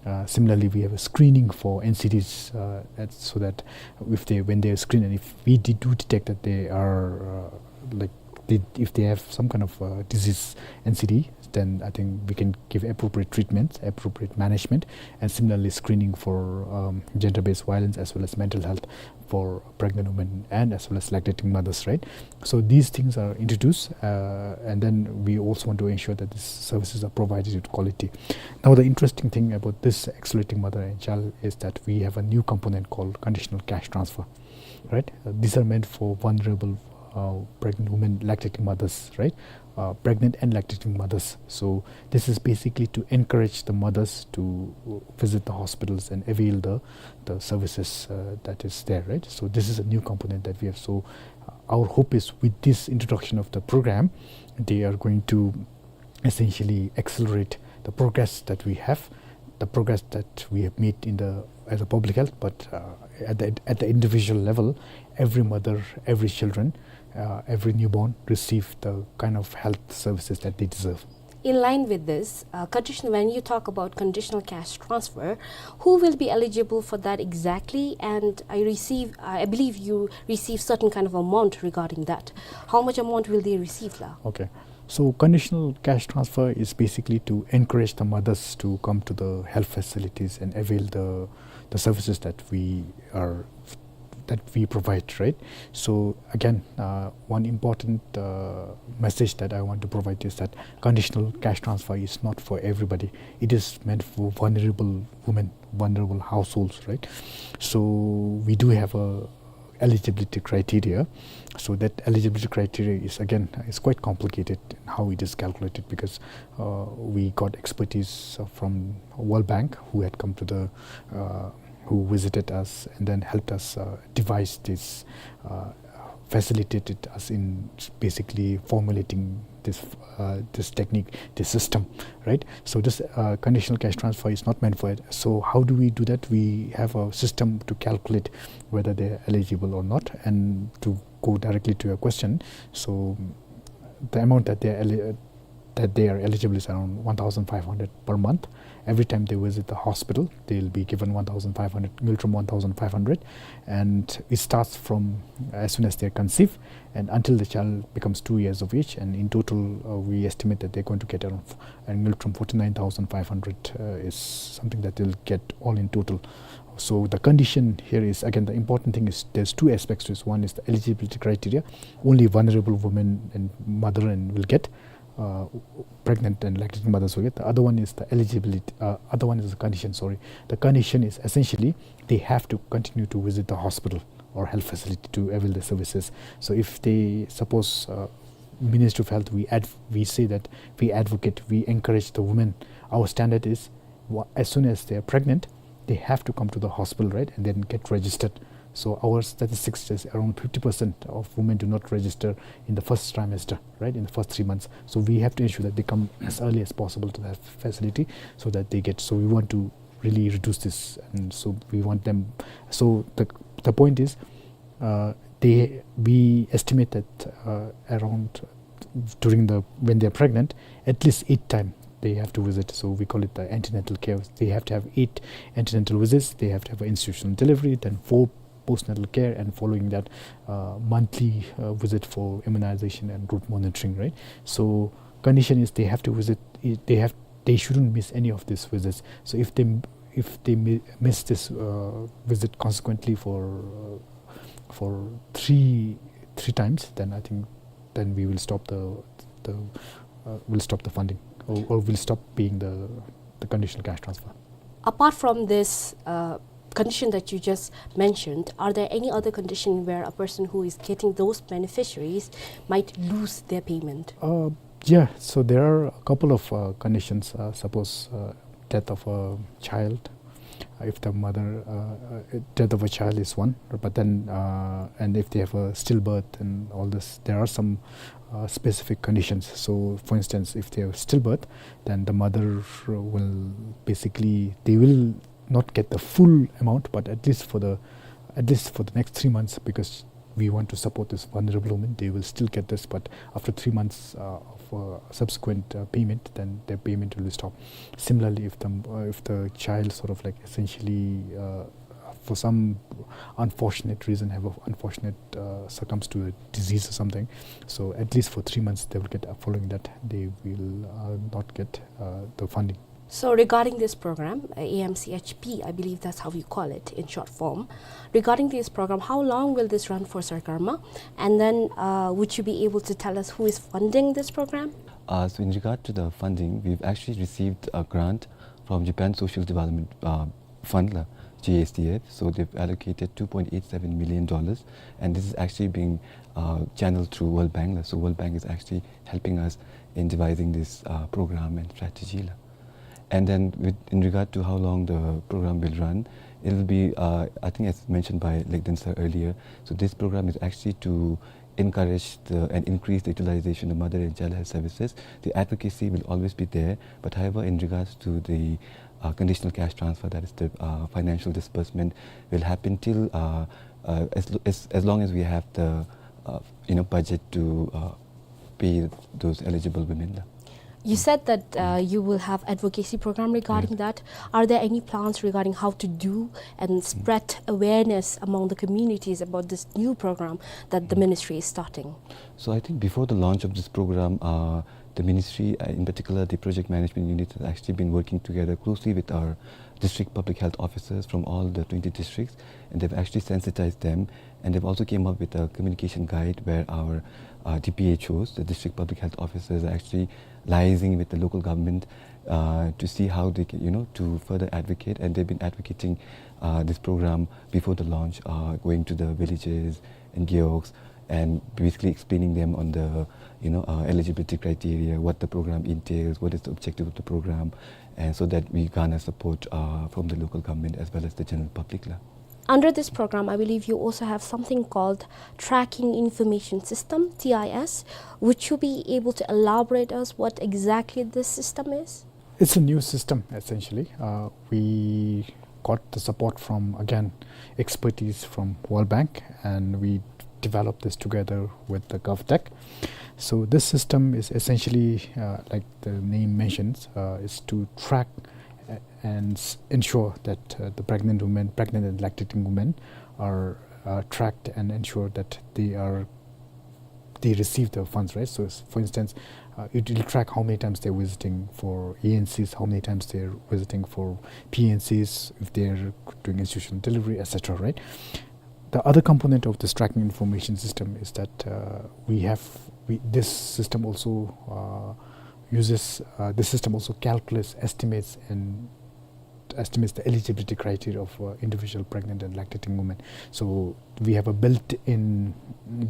Uh, similarly, we have a screening for N C Ds, uh, at, so that if they, when they are screened, and if we de-, do detect that they are, uh, like, they, if they have some kind of, uh, disease, N C D, then I think we can give appropriate treatments, appropriate management, and similarly screening for, um, gender-based violence as well as mental health for pregnant women and as well as lactating mothers, right? So these things are introduced, uh, and then we also want to ensure that these services are provided with quality. Now, the interesting thing about this Accelerating Mother and Child is that we have a new component called conditional cash transfer, right? Uh, these are meant for vulnerable, uh, pregnant women, lactating mothers, right? Uh, pregnant and lactating mothers. So this is basically to encourage the mothers to visit the hospitals and avail the, the services, uh, that is there, right? So this is a new component that we have. So, uh, our hope is with this introduction of the program, they are going to essentially accelerate the progress that we have, the progress that we have made in the, as a public health, but, uh, at the, at the individual level, every mother, every children, uh, every newborn receive the kind of health services that they deserve. In line with this, uh, conditional, when you talk about conditional cash transfer, who will be eligible for that exactly? And I receive, I believe you receive certain kind of amount regarding that. How much amount will they receive, la? Okay. So conditional cash transfer is basically to encourage the mothers to come to the health facilities and avail the, the services that we are, that we provide, right? So again, uh, one important, uh, message that I want to provide is that conditional cash transfer is not for everybody. It is meant for vulnerable women, vulnerable households, right? So we do have a eligibility criteria. So that eligibility criteria is, again, is quite complicated in how it is calculated, because, uh, we got expertise, uh, from World Bank, who had come to the, uh, who visited us and then helped us, uh, devise this, uh, facilitated us in basically formulating this, uh, this technique, this system, right? So this, uh, conditional cash transfer is not meant for it. So how do we do that? We have a system to calculate whether they're eligible or not. And to go directly to your question, so the amount that they're eli-, that they are eligible is around one thousand five hundred per month. Every time they visit the hospital, they'll be given one thousand five hundred, ngultrum one thousand five hundred, and it starts from as soon as they conceive and until the child becomes two years of age. And in total, uh, we estimate that they're going to get around f-, and ngultrum forty-nine thousand five hundred, uh, is something that they'll get all in total. So the condition here is, again, the important thing is there's two aspects to this. One is the eligibility criteria. Only vulnerable women and mother and will get, uh, pregnant and lactating mothers will get. The other one is the eligibility, uh, other one is the condition, sorry. The condition is essentially they have to continue to visit the hospital or health facility to avail the services. So if they, suppose, uh, Ministry of Health, we adv-, we say that we advocate, we encourage the women. Our standard is, wha-, as soon as they are pregnant, they have to come to the hospital, right, and then get registered. So our statistics says around fifty percent of women do not register in the first trimester, right, in the first three months. So we have to ensure that they come as early as possible to that facility so that they get, so we want to really reduce this. And so we want them, so the, the point is, uh, they, we estimate that, uh, around, during the, when they're pregnant, at least eight time they have to visit. So we call it the antenatal care. They have to have eight antenatal visits. They have to have an institutional delivery, then four postnatal care, and following that, uh, monthly, uh, visit for immunization and group monitoring, right? So condition is they have to visit, i-, they have, they shouldn't miss any of these visits. So if they m-, if they mi-, miss this, uh, visit consequently for, uh, for three, three times, then I think then we will stop the, the, uh, we'll stop the funding, or, or we'll stop paying the, the conditional cash transfer. Apart from this, uh, condition that you just mentioned, are there any other condition where a person who is getting those beneficiaries might lose their payment? Uh, yeah, so there are a couple of, uh, conditions. Uh, suppose, uh, death of a child, uh, if the mother, uh, uh, death of a child is one, but then, uh, and if they have a stillbirth and all this, there are some, uh, specific conditions. So, for instance, if they have stillbirth, then the mother will basically, they will not get the full amount, but at least for the, at least for the next three months, because we want to support this vulnerable woman, they will still get this, but after three months, uh, of, uh, subsequent, uh, payment, then their payment will be stopped. Similarly, if the, uh, if the child sort of, like, essentially, uh, for some unfortunate reason, have a unfortunate, uh, succumbs to a disease or something, so at least for three months they will get, uh, following that they will, uh, not get, uh, the funding. So regarding this program, uh, A M C H P, I believe that's how you call it in short form. Regarding this program, how long will this run for, Sir Karma? And then, uh, would you be able to tell us who is funding this program? Uh, so in regard to the funding, we've actually received a grant from Japan Social Development, uh, Fund, la, J S D F. So they've allocated two point eight seven million dollars, and this is actually being, uh, channeled through World Bank, la. So World Bank is actually helping us in devising this, uh, program and strategy, la. And then with, in regard to how long the program will run, it will be, uh, I think as mentioned by Legden sir earlier, so this program is actually to encourage the, and increase the utilization of mother and child health services. The advocacy will always be there, but however, in regards to the, uh, conditional cash transfer, that is the, uh, financial disbursement, will happen till, uh, uh, as, lo-, as, as long as we have the, uh, you know, budget to, uh, pay those eligible women, la. You said that uh, you will have advocacy program regarding that. Are there any plans regarding how to do and spread awareness among the communities about this new program that the ministry is starting? So I think before the launch of this program, uh, the ministry, uh, in particular the project management unit, has actually been working together closely with our district public health officers from all the twenty districts, and they've actually sensitized them, and they've also came up with a communication guide where our uh, D P H Os, the district public health officers, are actually liaising with the local government uh, to see how they can, you know, to further advocate. And they've been advocating uh, this program before the launch, uh, going to the villages and gewogs, and basically explaining them on the, you know, uh, eligibility criteria, what the program entails, what is the objective of the program, and so that we garner support uh, from the local government as well as the general public la. Under this program, I believe you also have something called Tracking Information System, T I S. Would you be able to elaborate us what exactly this system is? It's a new system, essentially. Uh, we got the support from, again, expertise from World Bank, and we developed this together with the GovTech. So this system is essentially, uh, like the name mentions, uh, is to track, uh, and s- ensure that uh, the pregnant women, pregnant and lactating women, are uh, tracked and ensure that they are they receive the funds, right? So, s- for instance, uh, it will track how many times they're visiting for E N Cs, how many times they're visiting for P N Cs, if they're doing institutional delivery, et cetera, right? The other component of this tracking information system is that uh, we have we, this system also uh, uses uh, this system also calculates, estimates, and estimates the eligibility criteria of uh, individual pregnant and lactating women. So we have a built-in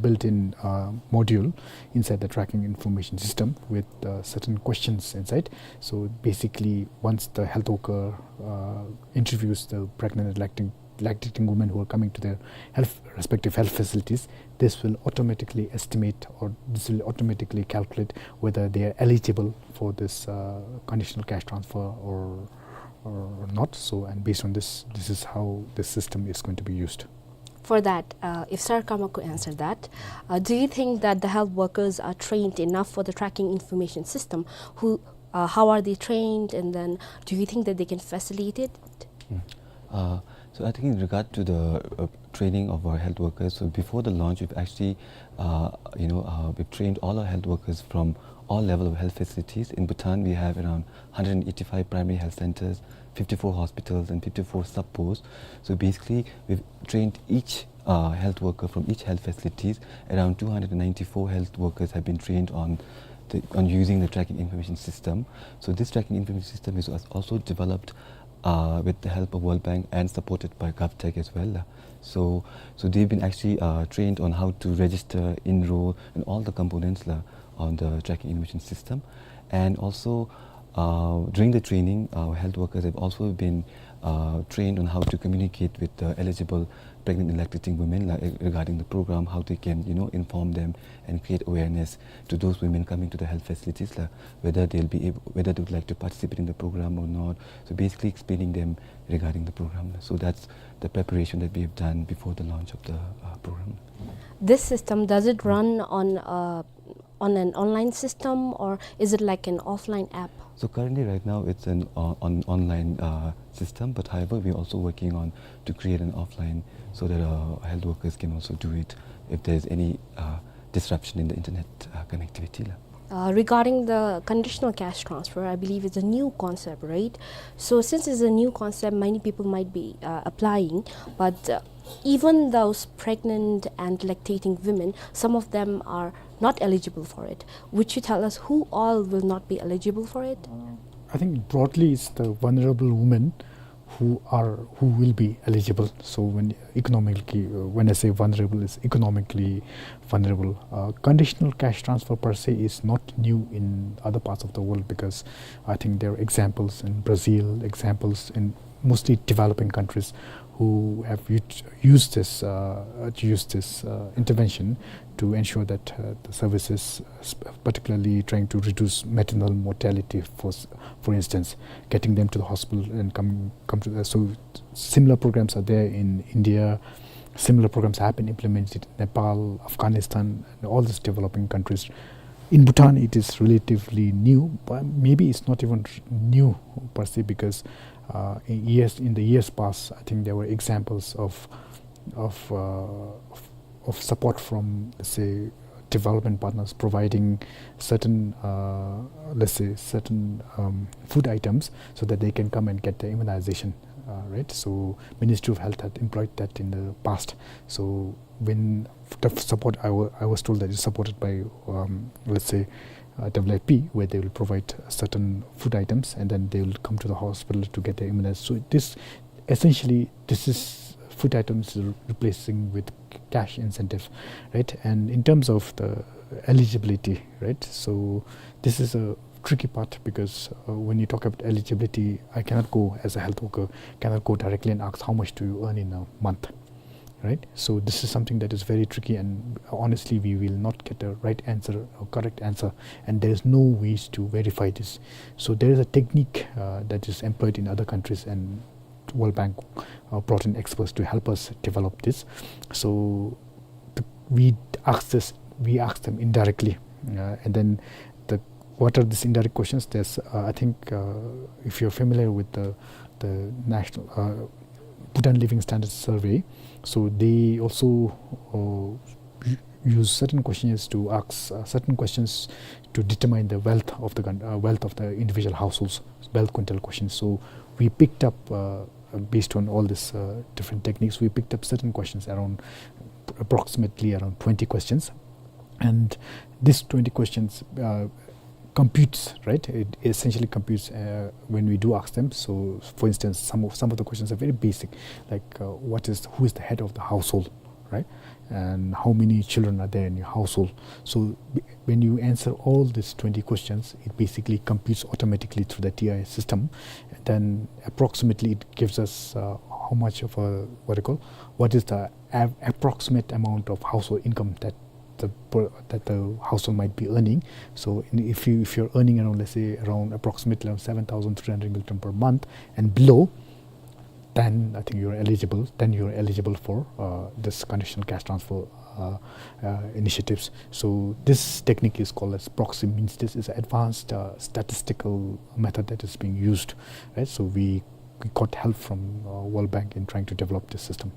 built-in uh, module inside the tracking information system with uh, certain questions inside. So basically, once the health worker uh, interviews the pregnant and lacting, lactating women who are coming to their health, respective health facilities, this will automatically estimate, or this will automatically calculate whether they are eligible for this uh, conditional cash transfer or or not. So, and based on this, this is how this system is going to be used. For that, uh, if Sir Kama could answer that, uh, do you think that the health workers are trained enough for the tracking information system? Who, uh, how are they trained, and then do you think that they can facilitate it? Mm. Uh, so I think in regard to the uh, training of our health workers, so before the launch, we've actually, uh, you know, uh, we've trained all our health workers from all level of health facilities. In Bhutan, we have around one hundred eighty-five primary health centers, fifty-four hospitals, and fifty-four sub-posts. So basically, we've trained each uh, health worker from each health facilities. Around two hundred ninety-four health workers have been trained on the, on using the tracking information system. So this tracking information system is als- also developed uh, with the help of World Bank and supported by GovTech as well. So, so they've been actually uh, trained on how to register, enroll, and all the components la, on the tracking information system. And also, uh, during the training, our health workers have also been uh, trained on how to communicate with the eligible pregnant and lactating women la, regarding the program, how they can, you know, inform them and create awareness to those women coming to the health facilities la, whether they'll be able, whether they would like to participate in the program or not. So basically explaining them regarding the program. So that's the preparation that we have done before the launch of the uh, program. This system, does it run on uh, on an online system, or is it like an offline app? So currently, right now, it's an uh, on online uh, system. But however, we're also working on to create an offline so that uh, health workers can also do it if there's any uh, disruption in the internet uh, connectivity la. Uh, regarding the conditional cash transfer, I believe it's a new concept, right? So since it's a new concept, many people might be uh, applying, but uh, even those pregnant and lactating women, some of them are not eligible for it. Would you tell us who all will not be eligible for it? I think broadly it's the vulnerable women who are, who will be eligible. So when economically, uh, when I say vulnerable, it's economically vulnerable. Uh, conditional cash transfer per se is not new in other parts of the world, because I think there are examples in Brazil, examples in mostly developing countries who have u- used this uh, used this uh, intervention to ensure that uh, the services, uh, sp- particularly trying to reduce maternal mortality, for s- for instance, getting them to the hospital and come come to the, so similar programs are there in India. Similar programs have been implemented in Nepal, Afghanistan, and all these developing countries. In Bhutan, it is relatively new, but maybe it's not even r-, new per se, because, uh, in years, in the years past, I think there were examples of, of, uh, of, of support from, let's say, development partners providing certain, uh, let's say, certain, um, food items so that they can come and get the immunization, uh, right? So Ministry of Health had employed that in the past. So when the support, I wa-, I was told that it's supported by, um, let's say, uh, W F P, where they will provide certain food items and then they will come to the hospital to get their immunized. So this, essentially, this is food items re-, replacing with cash incentive, right? And in terms of the eligibility, right? So this is a tricky part because, uh, when you talk about eligibility, I cannot go as a health worker, cannot go directly and ask, "How much do you earn in a month?" Right? So this is something that is very tricky, and honestly, we will not get a right answer or correct answer, and there is no ways to verify this. So there is a technique, uh, that is employed in other countries, and World Bank, uh, brought in experts to help us develop this. So the, we ask this, we ask them indirectly, uh, and then the, what are these indirect questions? There's, uh, I think, uh, if you're familiar with the, the national, uh, Bhutan Living Standards Survey, so they also, uh, u-, use certain questionnaires to ask, uh, certain questions to determine the wealth of the coun-, uh, wealth of the individual households, wealth quintile questions. So we picked up, uh, uh, based on all this, uh, different techniques, we picked up certain questions, around, approximately around twenty questions. And these twenty questions, uh, computes, right? It essentially computes, uh, when we do ask them. So, for instance, some of, some of the questions are very basic, like, uh, what is, who is the head of the household, right? And how many children are there in your household? So, b-, when you answer all these twenty questions, it basically computes automatically through the T I S system. And then approximately it gives us, uh, how much of a, what do you call, what is the av-, approximate amount of household income that the per-, that the household might be earning. So in, if you, if you're earning around, let's say, around approximately around seven thousand three hundred ngultrum per month and below, then I think you're eligible, then you're eligible for, uh, this conditional cash transfer, uh, uh, initiatives. So this technique is called as proxy means test. It's an advanced, uh, statistical method that is being used, right? So we, we got help from, uh, World Bank in trying to develop this system.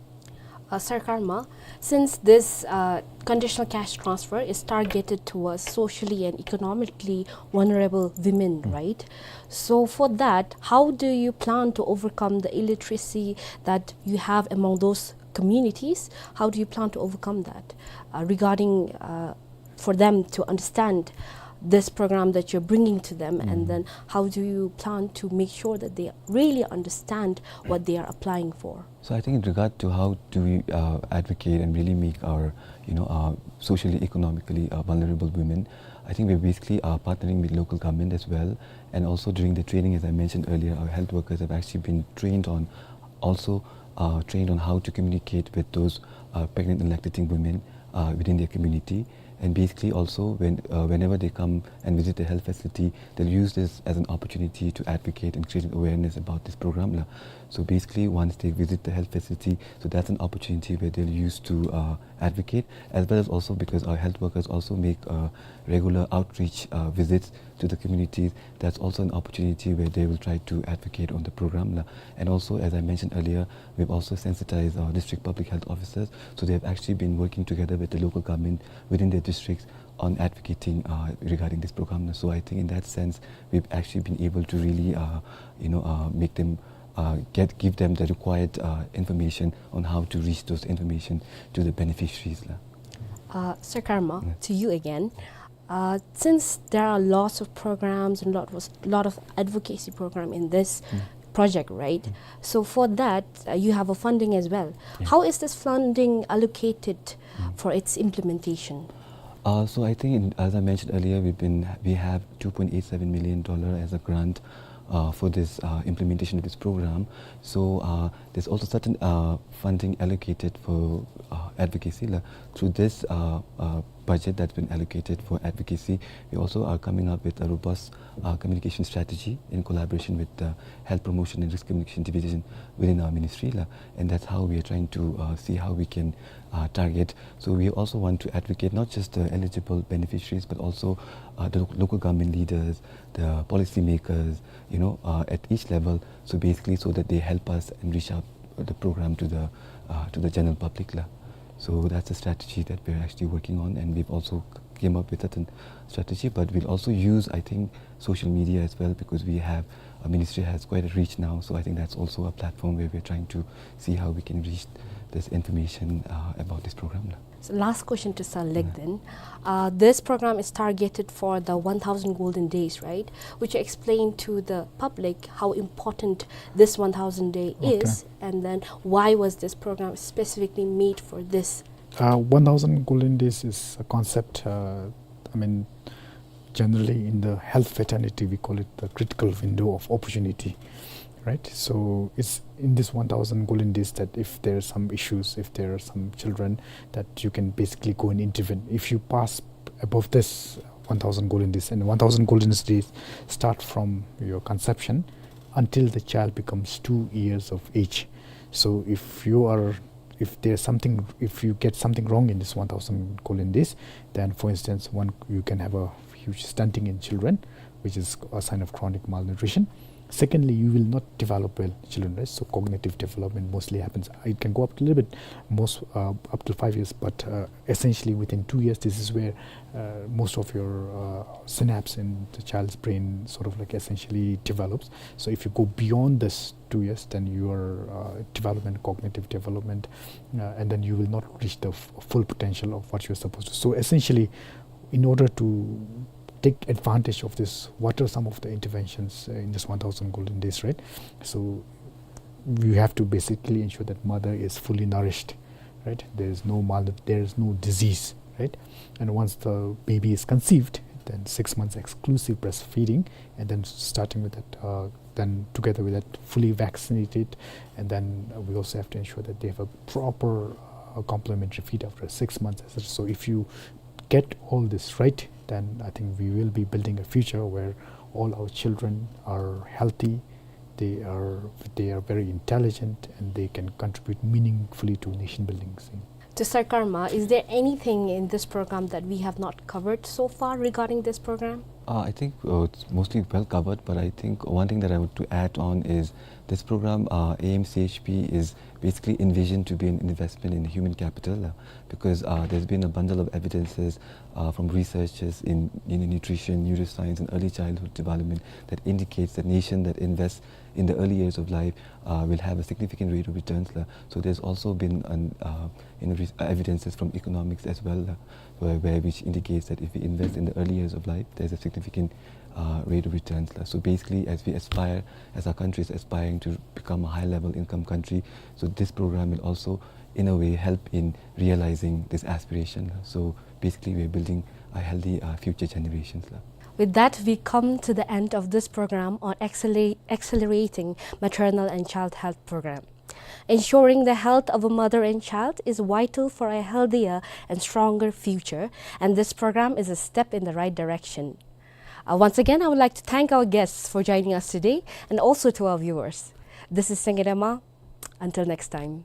Uh, Sir Karma, since this, uh, conditional cash transfer is targeted towards socially and economically vulnerable women, mm, right? So for that, how do you plan to overcome the illiteracy that you have among those communities? How do you plan to overcome that, uh, regarding, uh, for them to understand this program that you're bringing to them, and, mm, then how do you plan to make sure that they really understand what they are applying for? So I think in regard to how do we, uh, advocate and really make our, you know, uh, socially, economically, uh, vulnerable women, I think we're basically, uh, partnering with local government as well. And also during the training, as I mentioned earlier, our health workers have actually been trained on, also, uh, trained on how to communicate with those, uh, pregnant and lactating women, uh, within their community. And basically also, when, uh, whenever they come and visit the health facility, they'll use this as an opportunity to advocate and create an awareness about this program, la. So basically, once they visit the health facility, so that's an opportunity where they'll use to, uh, advocate, as well as also because our health workers also make, uh, regular outreach, uh, visits to the communities. That's also an opportunity where they will try to advocate on the program, la. And also, as I mentioned earlier, we've also sensitized our district public health officers. So they have actually been working together with the local government within their districts on advocating, uh, regarding this program. So I think in that sense, we've actually been able to really, uh, you know, uh, make them, uh, get, give them the required, uh, information on how to reach those information to the beneficiaries, la. Uh, Sir Karma, yeah, to you again. Uh, since there are lots of programs and lot was, lot of advocacy program in this, mm, project, right? Mm. So for that, uh, you have a funding as well. Yeah. How is this funding allocated, mm, for its implementation? Uh, so I think, in, as I mentioned earlier, we've been, we have two point eight seven million dollar as a grant, uh, for this, uh, implementation of this program. So, uh, there's also certain, uh, funding allocated for, uh, advocacy, la, through this, uh, uh, budget that's been allocated for advocacy. We also are coming up with a robust, uh, communication strategy in collaboration with the Health Promotion and Risk Communication Division within our ministry, la. And that's how we are trying to, uh, see how we can, uh, target. So we also want to advocate not just the eligible beneficiaries, but also, uh, the lo-, local government leaders, the policymakers, you know, uh, at each level. So basically, so that they help us and reach out the program to the, uh, to the general public, la. So that's a strategy that we're actually working on, and we've also c-, came up with a certain strategy, but we'll also use, I think, social media as well, because we have, our ministry has quite a reach now. So I think that's also a platform where we're trying to see how we can reach this information, uh, about this program, la. So last question to Sir Lek then. Uh, this program is targeted for the one thousand golden days, right? Would you explain to the public how important this one thousand day is, and then why was this program specifically made for this? Uh, one thousand golden days is a concept, uh, I mean, generally in the health fraternity, we call it the critical window of opportunity, right? So it's in this one thousand golden days that if there are some issues, if there are some children, that you can basically go and intervene. If you pass above this one thousand golden days, and one thousand golden days start from your conception until the child becomes two years of age. So if you are if there's something, if you get something wrong in this one thousand golden days, then, for instance, one, you can have a huge stunting in children, which is a sign of chronic malnutrition. Secondly, you will not develop well, children, right? So cognitive development mostly happens. It can go up to a little bit, most, uh, up to five years, but, uh, essentially within two years, this is where, uh, most of your, uh, synapse in the child's brain sort of, like, essentially develops. So if you go beyond this two years, then your, uh, development, cognitive development, uh, and then you will not reach the f-, full potential of what you're supposed to. So essentially, in order to take advantage of this, what are some of the interventions, uh, in this one thousand golden days, right? So you have to basically ensure that mother is fully nourished, right? There is no mal-, there is no disease, right? And once the baby is conceived, then six months exclusive breastfeeding, and then starting with that, uh, then together with that, fully vaccinated, and then, uh, we also have to ensure that they have a proper, uh, complementary feed after six months, et cetera. So if you get all this right, then I think we will be building a future where all our children are healthy, they are, they are very intelligent, and they can contribute meaningfully to nation building. To Sir Karma, is there anything in this program that we have not covered so far regarding this program? Uh, I think, uh, it's mostly well covered, but I think one thing that I want to add on is this program, uh, A M C H P, is basically envisioned to be an investment in human capital, uh, because, uh, there's been a bundle of evidences, uh, from researchers in, in nutrition, neuroscience, and early childhood development that indicates that nation that invests in the early years of life, uh, will have a significant rate of returns, la. So there's also been an, uh, you know, re-, evidences from economics as well, la, where, where which indicates that if we invest in the early years of life, there's a significant, uh, rate of returns, la. So basically, as we aspire, as our country is aspiring to become a high-level income country, so this program will also, in a way, help in realizing this aspiration, la. So basically, we are building a healthy, uh, future generations, la. With that, we come to the end of this program on acceler-, accelerating maternal and child health program. Ensuring the health of a mother and child is vital for a healthier and stronger future, and this program is a step in the right direction. Uh, once again, I would like to thank our guests for joining us today and also to our viewers. This is Sengedama. Until next time.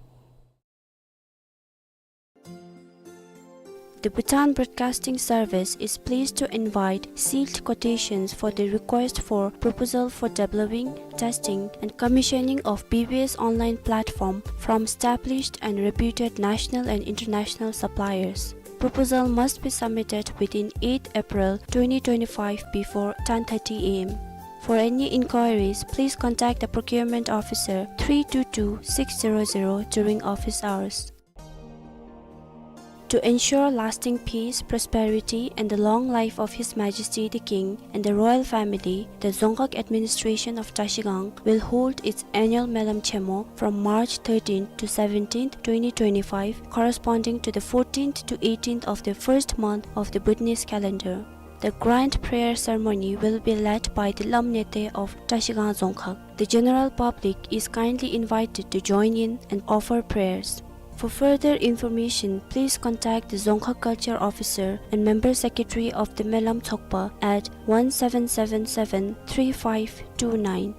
The Bhutan Broadcasting Service is pleased to invite sealed quotations for the request for proposal for developing, testing, and commissioning of B B S online platform from established and reputed national and international suppliers. Proposal must be submitted within eighth April twenty twenty-five before ten thirty A M. For any inquiries, please contact the procurement officer three two two six zero zero during office hours. To ensure lasting peace, prosperity, and the long life of His Majesty the King and the royal family, the Dzongkhag Administration of Trashigang will hold its annual Melam Chemo from March thirteenth to seventeenth, twenty twenty-five, corresponding to the fourteenth to eighteenth of the first month of the Bhutanese calendar. The grand prayer ceremony will be led by the Lam Nete of Trashigang Dzongkhag. The general public is kindly invited to join in and offer prayers. For further information, please contact the Dzongkha Culture Officer and Member Secretary of the Melam Tsokpa at one seven seven seven three five two nine.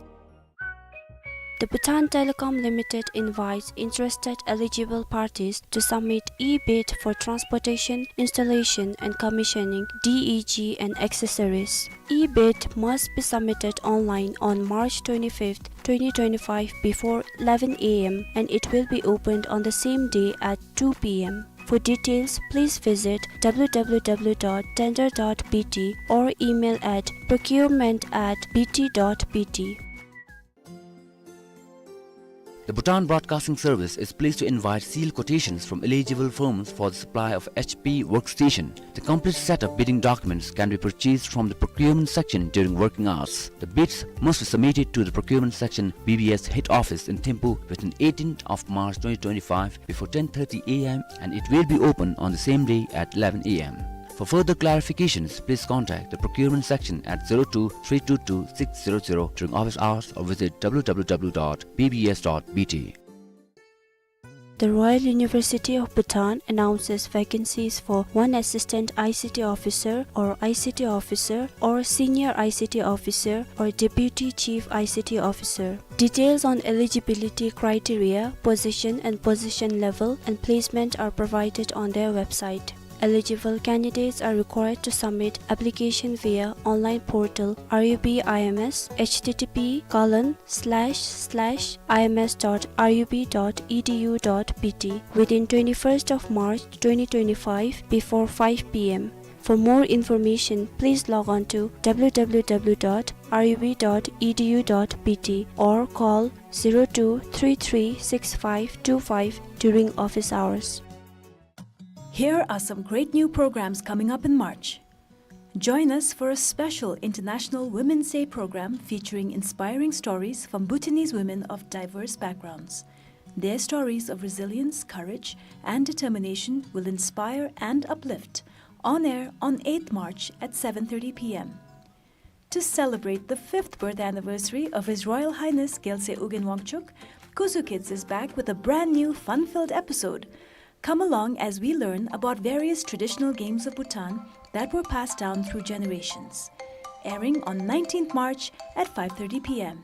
The Bhutan Telecom Limited invites interested eligible parties to submit e-bid for transportation, installation and commissioning, D E G and accessories. E-bid must be submitted online on March twenty-fifth, twenty twenty-five before eleven A M and it will be opened on the same day at two P M. For details, please visit W W W dot tender dot B T or email at procurement at B T dot B T. The Bhutan Broadcasting Service is pleased to invite sealed quotations from eligible firms for the supply of H P workstation. The complete set of bidding documents can be purchased from the procurement section during working hours. The bids must be submitted to the procurement section B B S head office in Thimphu within eighteenth of March twenty twenty-five before ten thirty A M and it will be open on the same day at eleven A M. For further clarifications, please contact the procurement section at zero two three two two six zero zero during office hours or visit W W W dot B B S dot B T. The Royal University of Bhutan announces vacancies for one assistant I C T officer or I C T officer or senior I C T officer or deputy chief I C T officer. Details on eligibility criteria, position and position level and placement are provided on their website. Eligible candidates are required to submit application via online portal R U B I M S, H T T P colon slash slash I M S dot R U B dot E D U dot B T, within twenty-first of March twenty twenty-five before five P M. For more information, please log on to W W W dot R U B dot E D U dot B T or call zero two three three six five two five during office hours. Here are some great new programs coming up in March. Join us for a special International Women's Day program featuring inspiring stories from Bhutanese women of diverse backgrounds. Their stories of resilience, courage, and determination will inspire and uplift. On air on eighth March at seven thirty P M. To celebrate the fifth birth anniversary of His Royal Highness Gyaltsuen Ugyen Wangchuck, Kuzu Kids is back with a brand new fun-filled episode. Come along as we learn about various traditional games of Bhutan that were passed down through generations. Airing on nineteenth March at five thirty P M.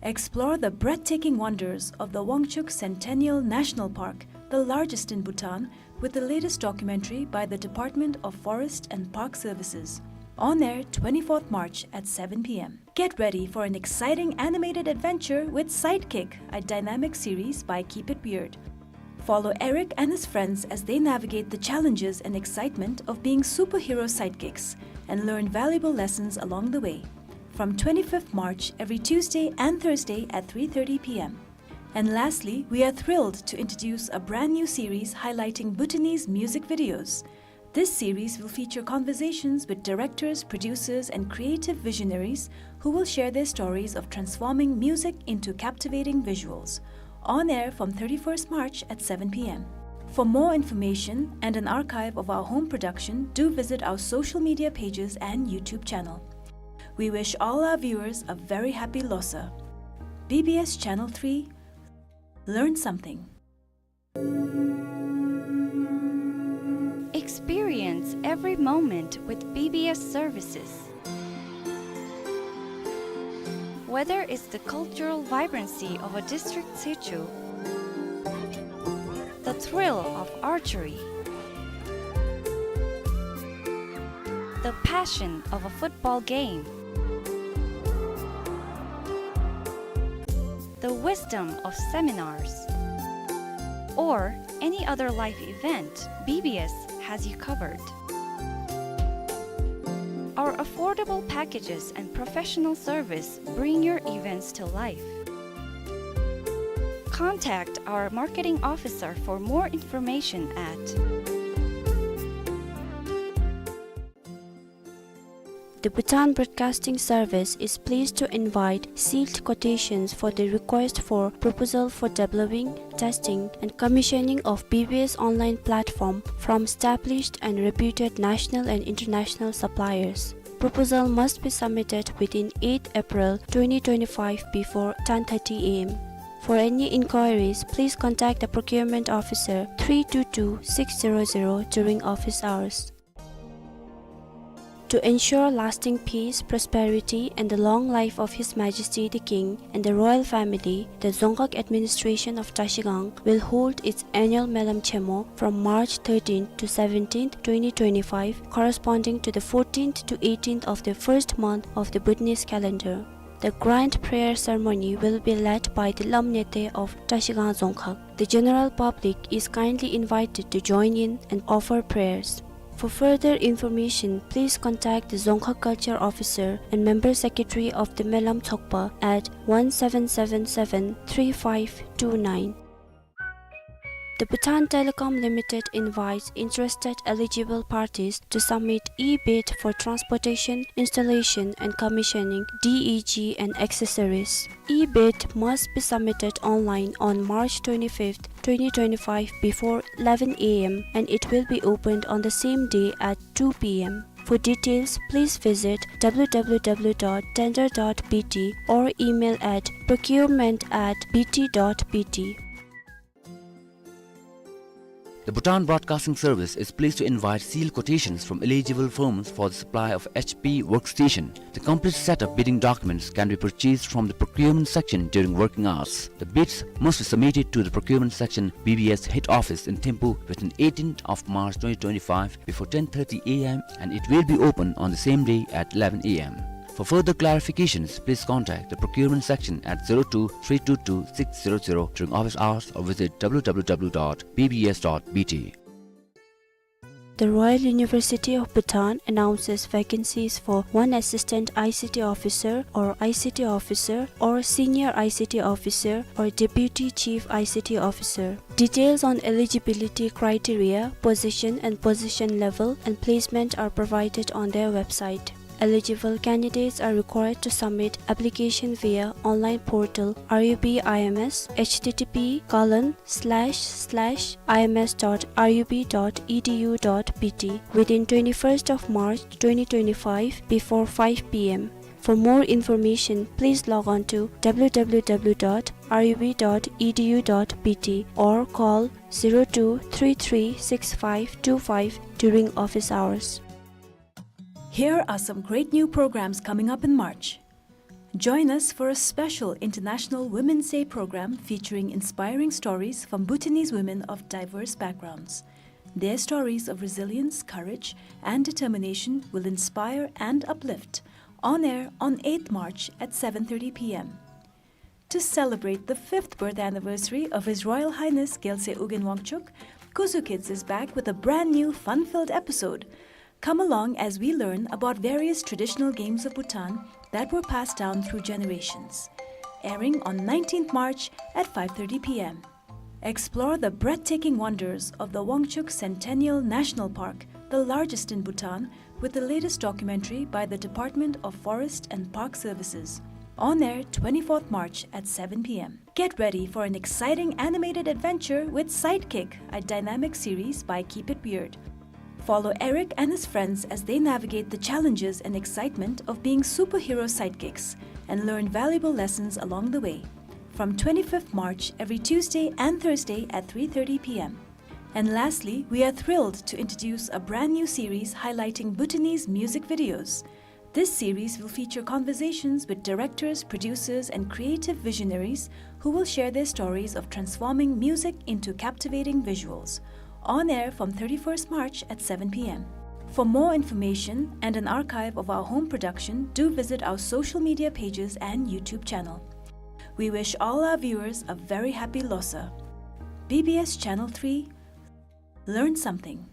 Explore the breathtaking wonders of the Wangchuck Centennial National Park, the largest in Bhutan, with the latest documentary by the Department of Forest and Park Services. On air twenty-fourth March at seven P M. Get ready for an exciting animated adventure with Sidekick, a dynamic series by Keep It Weird. Follow Eric and his friends as they navigate the challenges and excitement of being superhero sidekicks and learn valuable lessons along the way. From twenty-fifth March, every Tuesday and Thursday at three thirty P M. And lastly, we are thrilled to introduce a brand new series highlighting Bhutanese music videos. This series will feature conversations with directors, producers, and creative visionaries who will share their stories of transforming music into captivating visuals. On air from thirty-first March at seven P M. For more information and an archive of our home production, do visit our social media pages and YouTube channel. We wish all our viewers a very happy Losar. B B S Channel three, learn something. Experience every moment with B B S services. Whether it's the cultural vibrancy of a district situ, the thrill of archery, the passion of a football game, the wisdom of seminars, or any other life event, B B S has you covered. Our affordable packages and professional service bring your events to life. Contact our marketing officer for more information at The Bhutan Broadcasting Service is pleased to invite sealed quotations for the request for proposal for developing, testing, and commissioning of B B S online platform from established and reputed national and international suppliers. Proposal must be submitted within eighth April twenty twenty-five before ten thirty A M. For any inquiries, please contact the procurement officer three two two six zero zero during office hours. To ensure lasting peace, prosperity, and the long life of His Majesty the King and the royal family, the Dzongkhag Administration of Trashigang will hold its annual Melam Chemo from March thirteenth to seventeenth, twenty twenty-five, corresponding to the fourteenth to eighteenth of the first month of the Bhutanese calendar. The grand prayer ceremony will be led by the Lam Nete of Trashigang Dzongkhag. The general public is kindly invited to join in and offer prayers. For further information, please contact the Dzongkhag Culture Officer and Member Secretary of the Melam Tshogpa at one seven seven seven three five two nine. The Bhutan Telecom Limited invites interested eligible parties to submit e-bid for transportation, installation and commissioning, D E G and accessories. E-bid must be submitted online on March twenty-fifth, twenty twenty-five before eleven A M and it will be opened on the same day at two P M. For details, please visit W W W dot tender dot B T or email at procurement at B T dot B T. The Bhutan Broadcasting Service is pleased to invite sealed quotations from eligible firms for the supply of H P workstation. The complete set of bidding documents can be purchased from the procurement section during working hours. The bids must be submitted to the procurement section, B B S head office in Thimphu within eighteenth of March twenty twenty-five before ten thirty A M and it will be open on the same day at eleven A M. For further clarifications, please contact the procurement section at zero two three two two six zero zero during office hours or visit W W W dot B B S dot B T. The Royal University of Bhutan announces vacancies for one assistant I C T officer or I C T officer or senior I C T officer or deputy chief I C T officer. Details on eligibility criteria, position and position level and placement are provided on their website. Eligible candidates are required to submit application via online portal R U B I M S, H T T P colon slash slash I M S dot R U B dot E D U dot B T, within twenty-first of March twenty twenty-five before five P M. For more information, please log on to W W W dot R U B dot E D U dot B T or call zero two three three six five two five during office hours. Here are some great new programs coming up in March. Join us for a special International Women's Day program featuring inspiring stories from Bhutanese women of diverse backgrounds. Their stories of resilience, courage, and determination will inspire and uplift. On air on eighth March at seven thirty P M. To celebrate the fifth birth anniversary of His Royal Highness Gyaltsuen Ugyen Wangchuck, Kuzu Kids is back with a brand new fun-filled episode. Come along as we learn about various traditional games of Bhutan that were passed down through generations. Airing on nineteenth March at five thirty P M. Explore the breathtaking wonders of the Wangchuck Centennial National Park, the largest in Bhutan, with the latest documentary by the Department of Forest and Park Services. On air twenty-fourth March at seven P M. Get ready for an exciting animated adventure with Sidekick, a dynamic series by Keep It Weird. Follow Eric and his friends as they navigate the challenges and excitement of being superhero sidekicks and learn valuable lessons along the way. From twenty-fifth March, every Tuesday and Thursday at three thirty P M. And lastly, we are thrilled to introduce a brand new series highlighting Bhutanese music videos. This series will feature conversations with directors, producers, and creative visionaries who will share their stories of transforming music into captivating visuals. On air from thirty-first March at seven P M. For more information and an archive of our home production, do visit our social media pages and YouTube channel. We wish all our viewers a very happy Losar. B B S Channel three, learn something.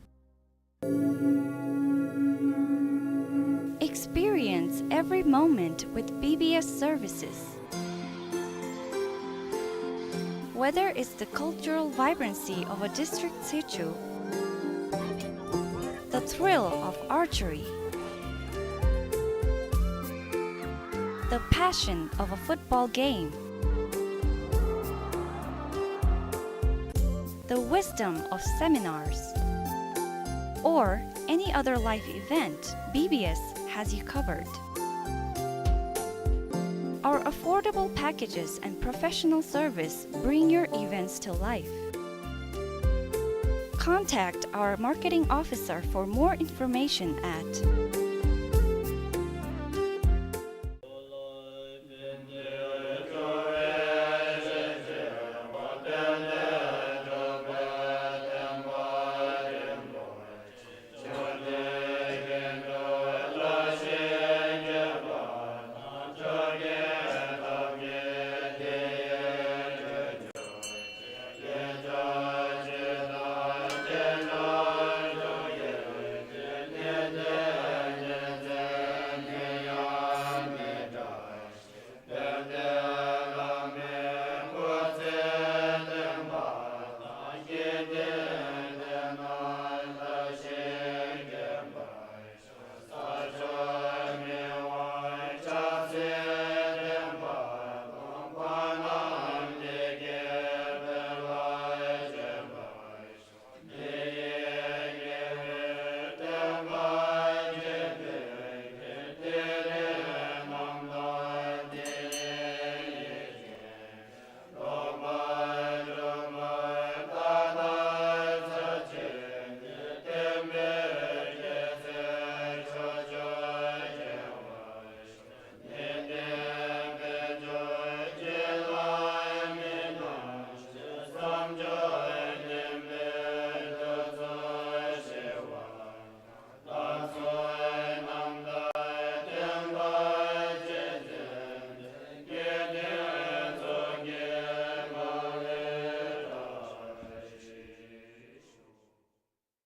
Experience every moment with B B S services. Whether it's the cultural vibrancy of a district situ, the thrill of archery, the passion of a football game, the wisdom of seminars, or any other life event, B B S has you covered. Our Affordable packages and professional service bring your events to life. Contact our marketing officer for more information at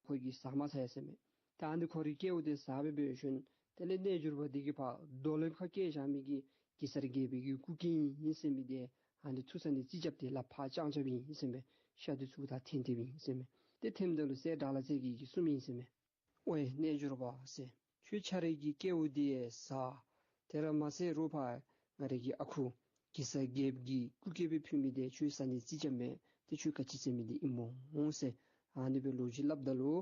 ཁོ་གིས་ཟ་མ་ཚར་ཡི་ཟེར་མས། ད་ཨ་ནི་ཁོ་རའི་སྐལཝ་དེ་ཟ་སྦེ་འབད་ཞིནམ་དེ་ལས་རྣལ་འབྱོར་པ་དེ་གིས་ཕར་རྡོ་ལེབ་ཁར་བཀལ་བཞག་མི་གི་གེ་སར་རྒྱལ་པོའི་གི་སྐུ་སྐྱེ་ཨིན་ཟེར་མི་དེ་ཨ་ནི་ཐུག་ས་ནང་རྩིས་རྐྱབ་སྟེ་ལགཔ་ཕར་བརྐྱངས་བརྐྱངསམ་ཨིན་ཟེར་མས། ཤ་དེ་ཚུར་ད་འཐེན་འཐེནམ་ཨིན་ཟེར་མས། ཏེ་འཐེནམ་ད་ལུ་སྲས་དགྲ་ལྷ་རྩེ་རྒྱལ་གྱིས་གསུངམ་ཨིན་ཟེར་མས། ཝའེ་རྣལ་འབྱོར་པ་ཟེར། ཁྱོད་ཁྱོད་རའི་གི་སྐལཝ་དེ་ཡང་ཟ། དེ་ར་མ་ཚད་རོགས་ཕར་ང་རའི་གི་ཨ་ཁུ་གེ་སར་རྒྱལཔོ་གི་སྐུ་སྐྱེ་སྦེ་ཕུལ་མི་དེ་ཁྱོད་ཟ་ནི་རྩིས་རྐྱབ་མས། ཏེ་ཁྱོད་ག་ཅི་ཟེར་མི་དེ་ཨིན་མོ་ཟེར་ཨ་ནི་སྦེ་ལོ་རྒྱུས་སླབ་ད་ལུ་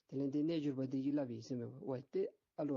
དེ་ལས་ཏེ་རྣལ་འབྱོར་པ་དེ་གིས་སླབ་ཨིན་ཟེར་མས། ཝའེ་ཏེ་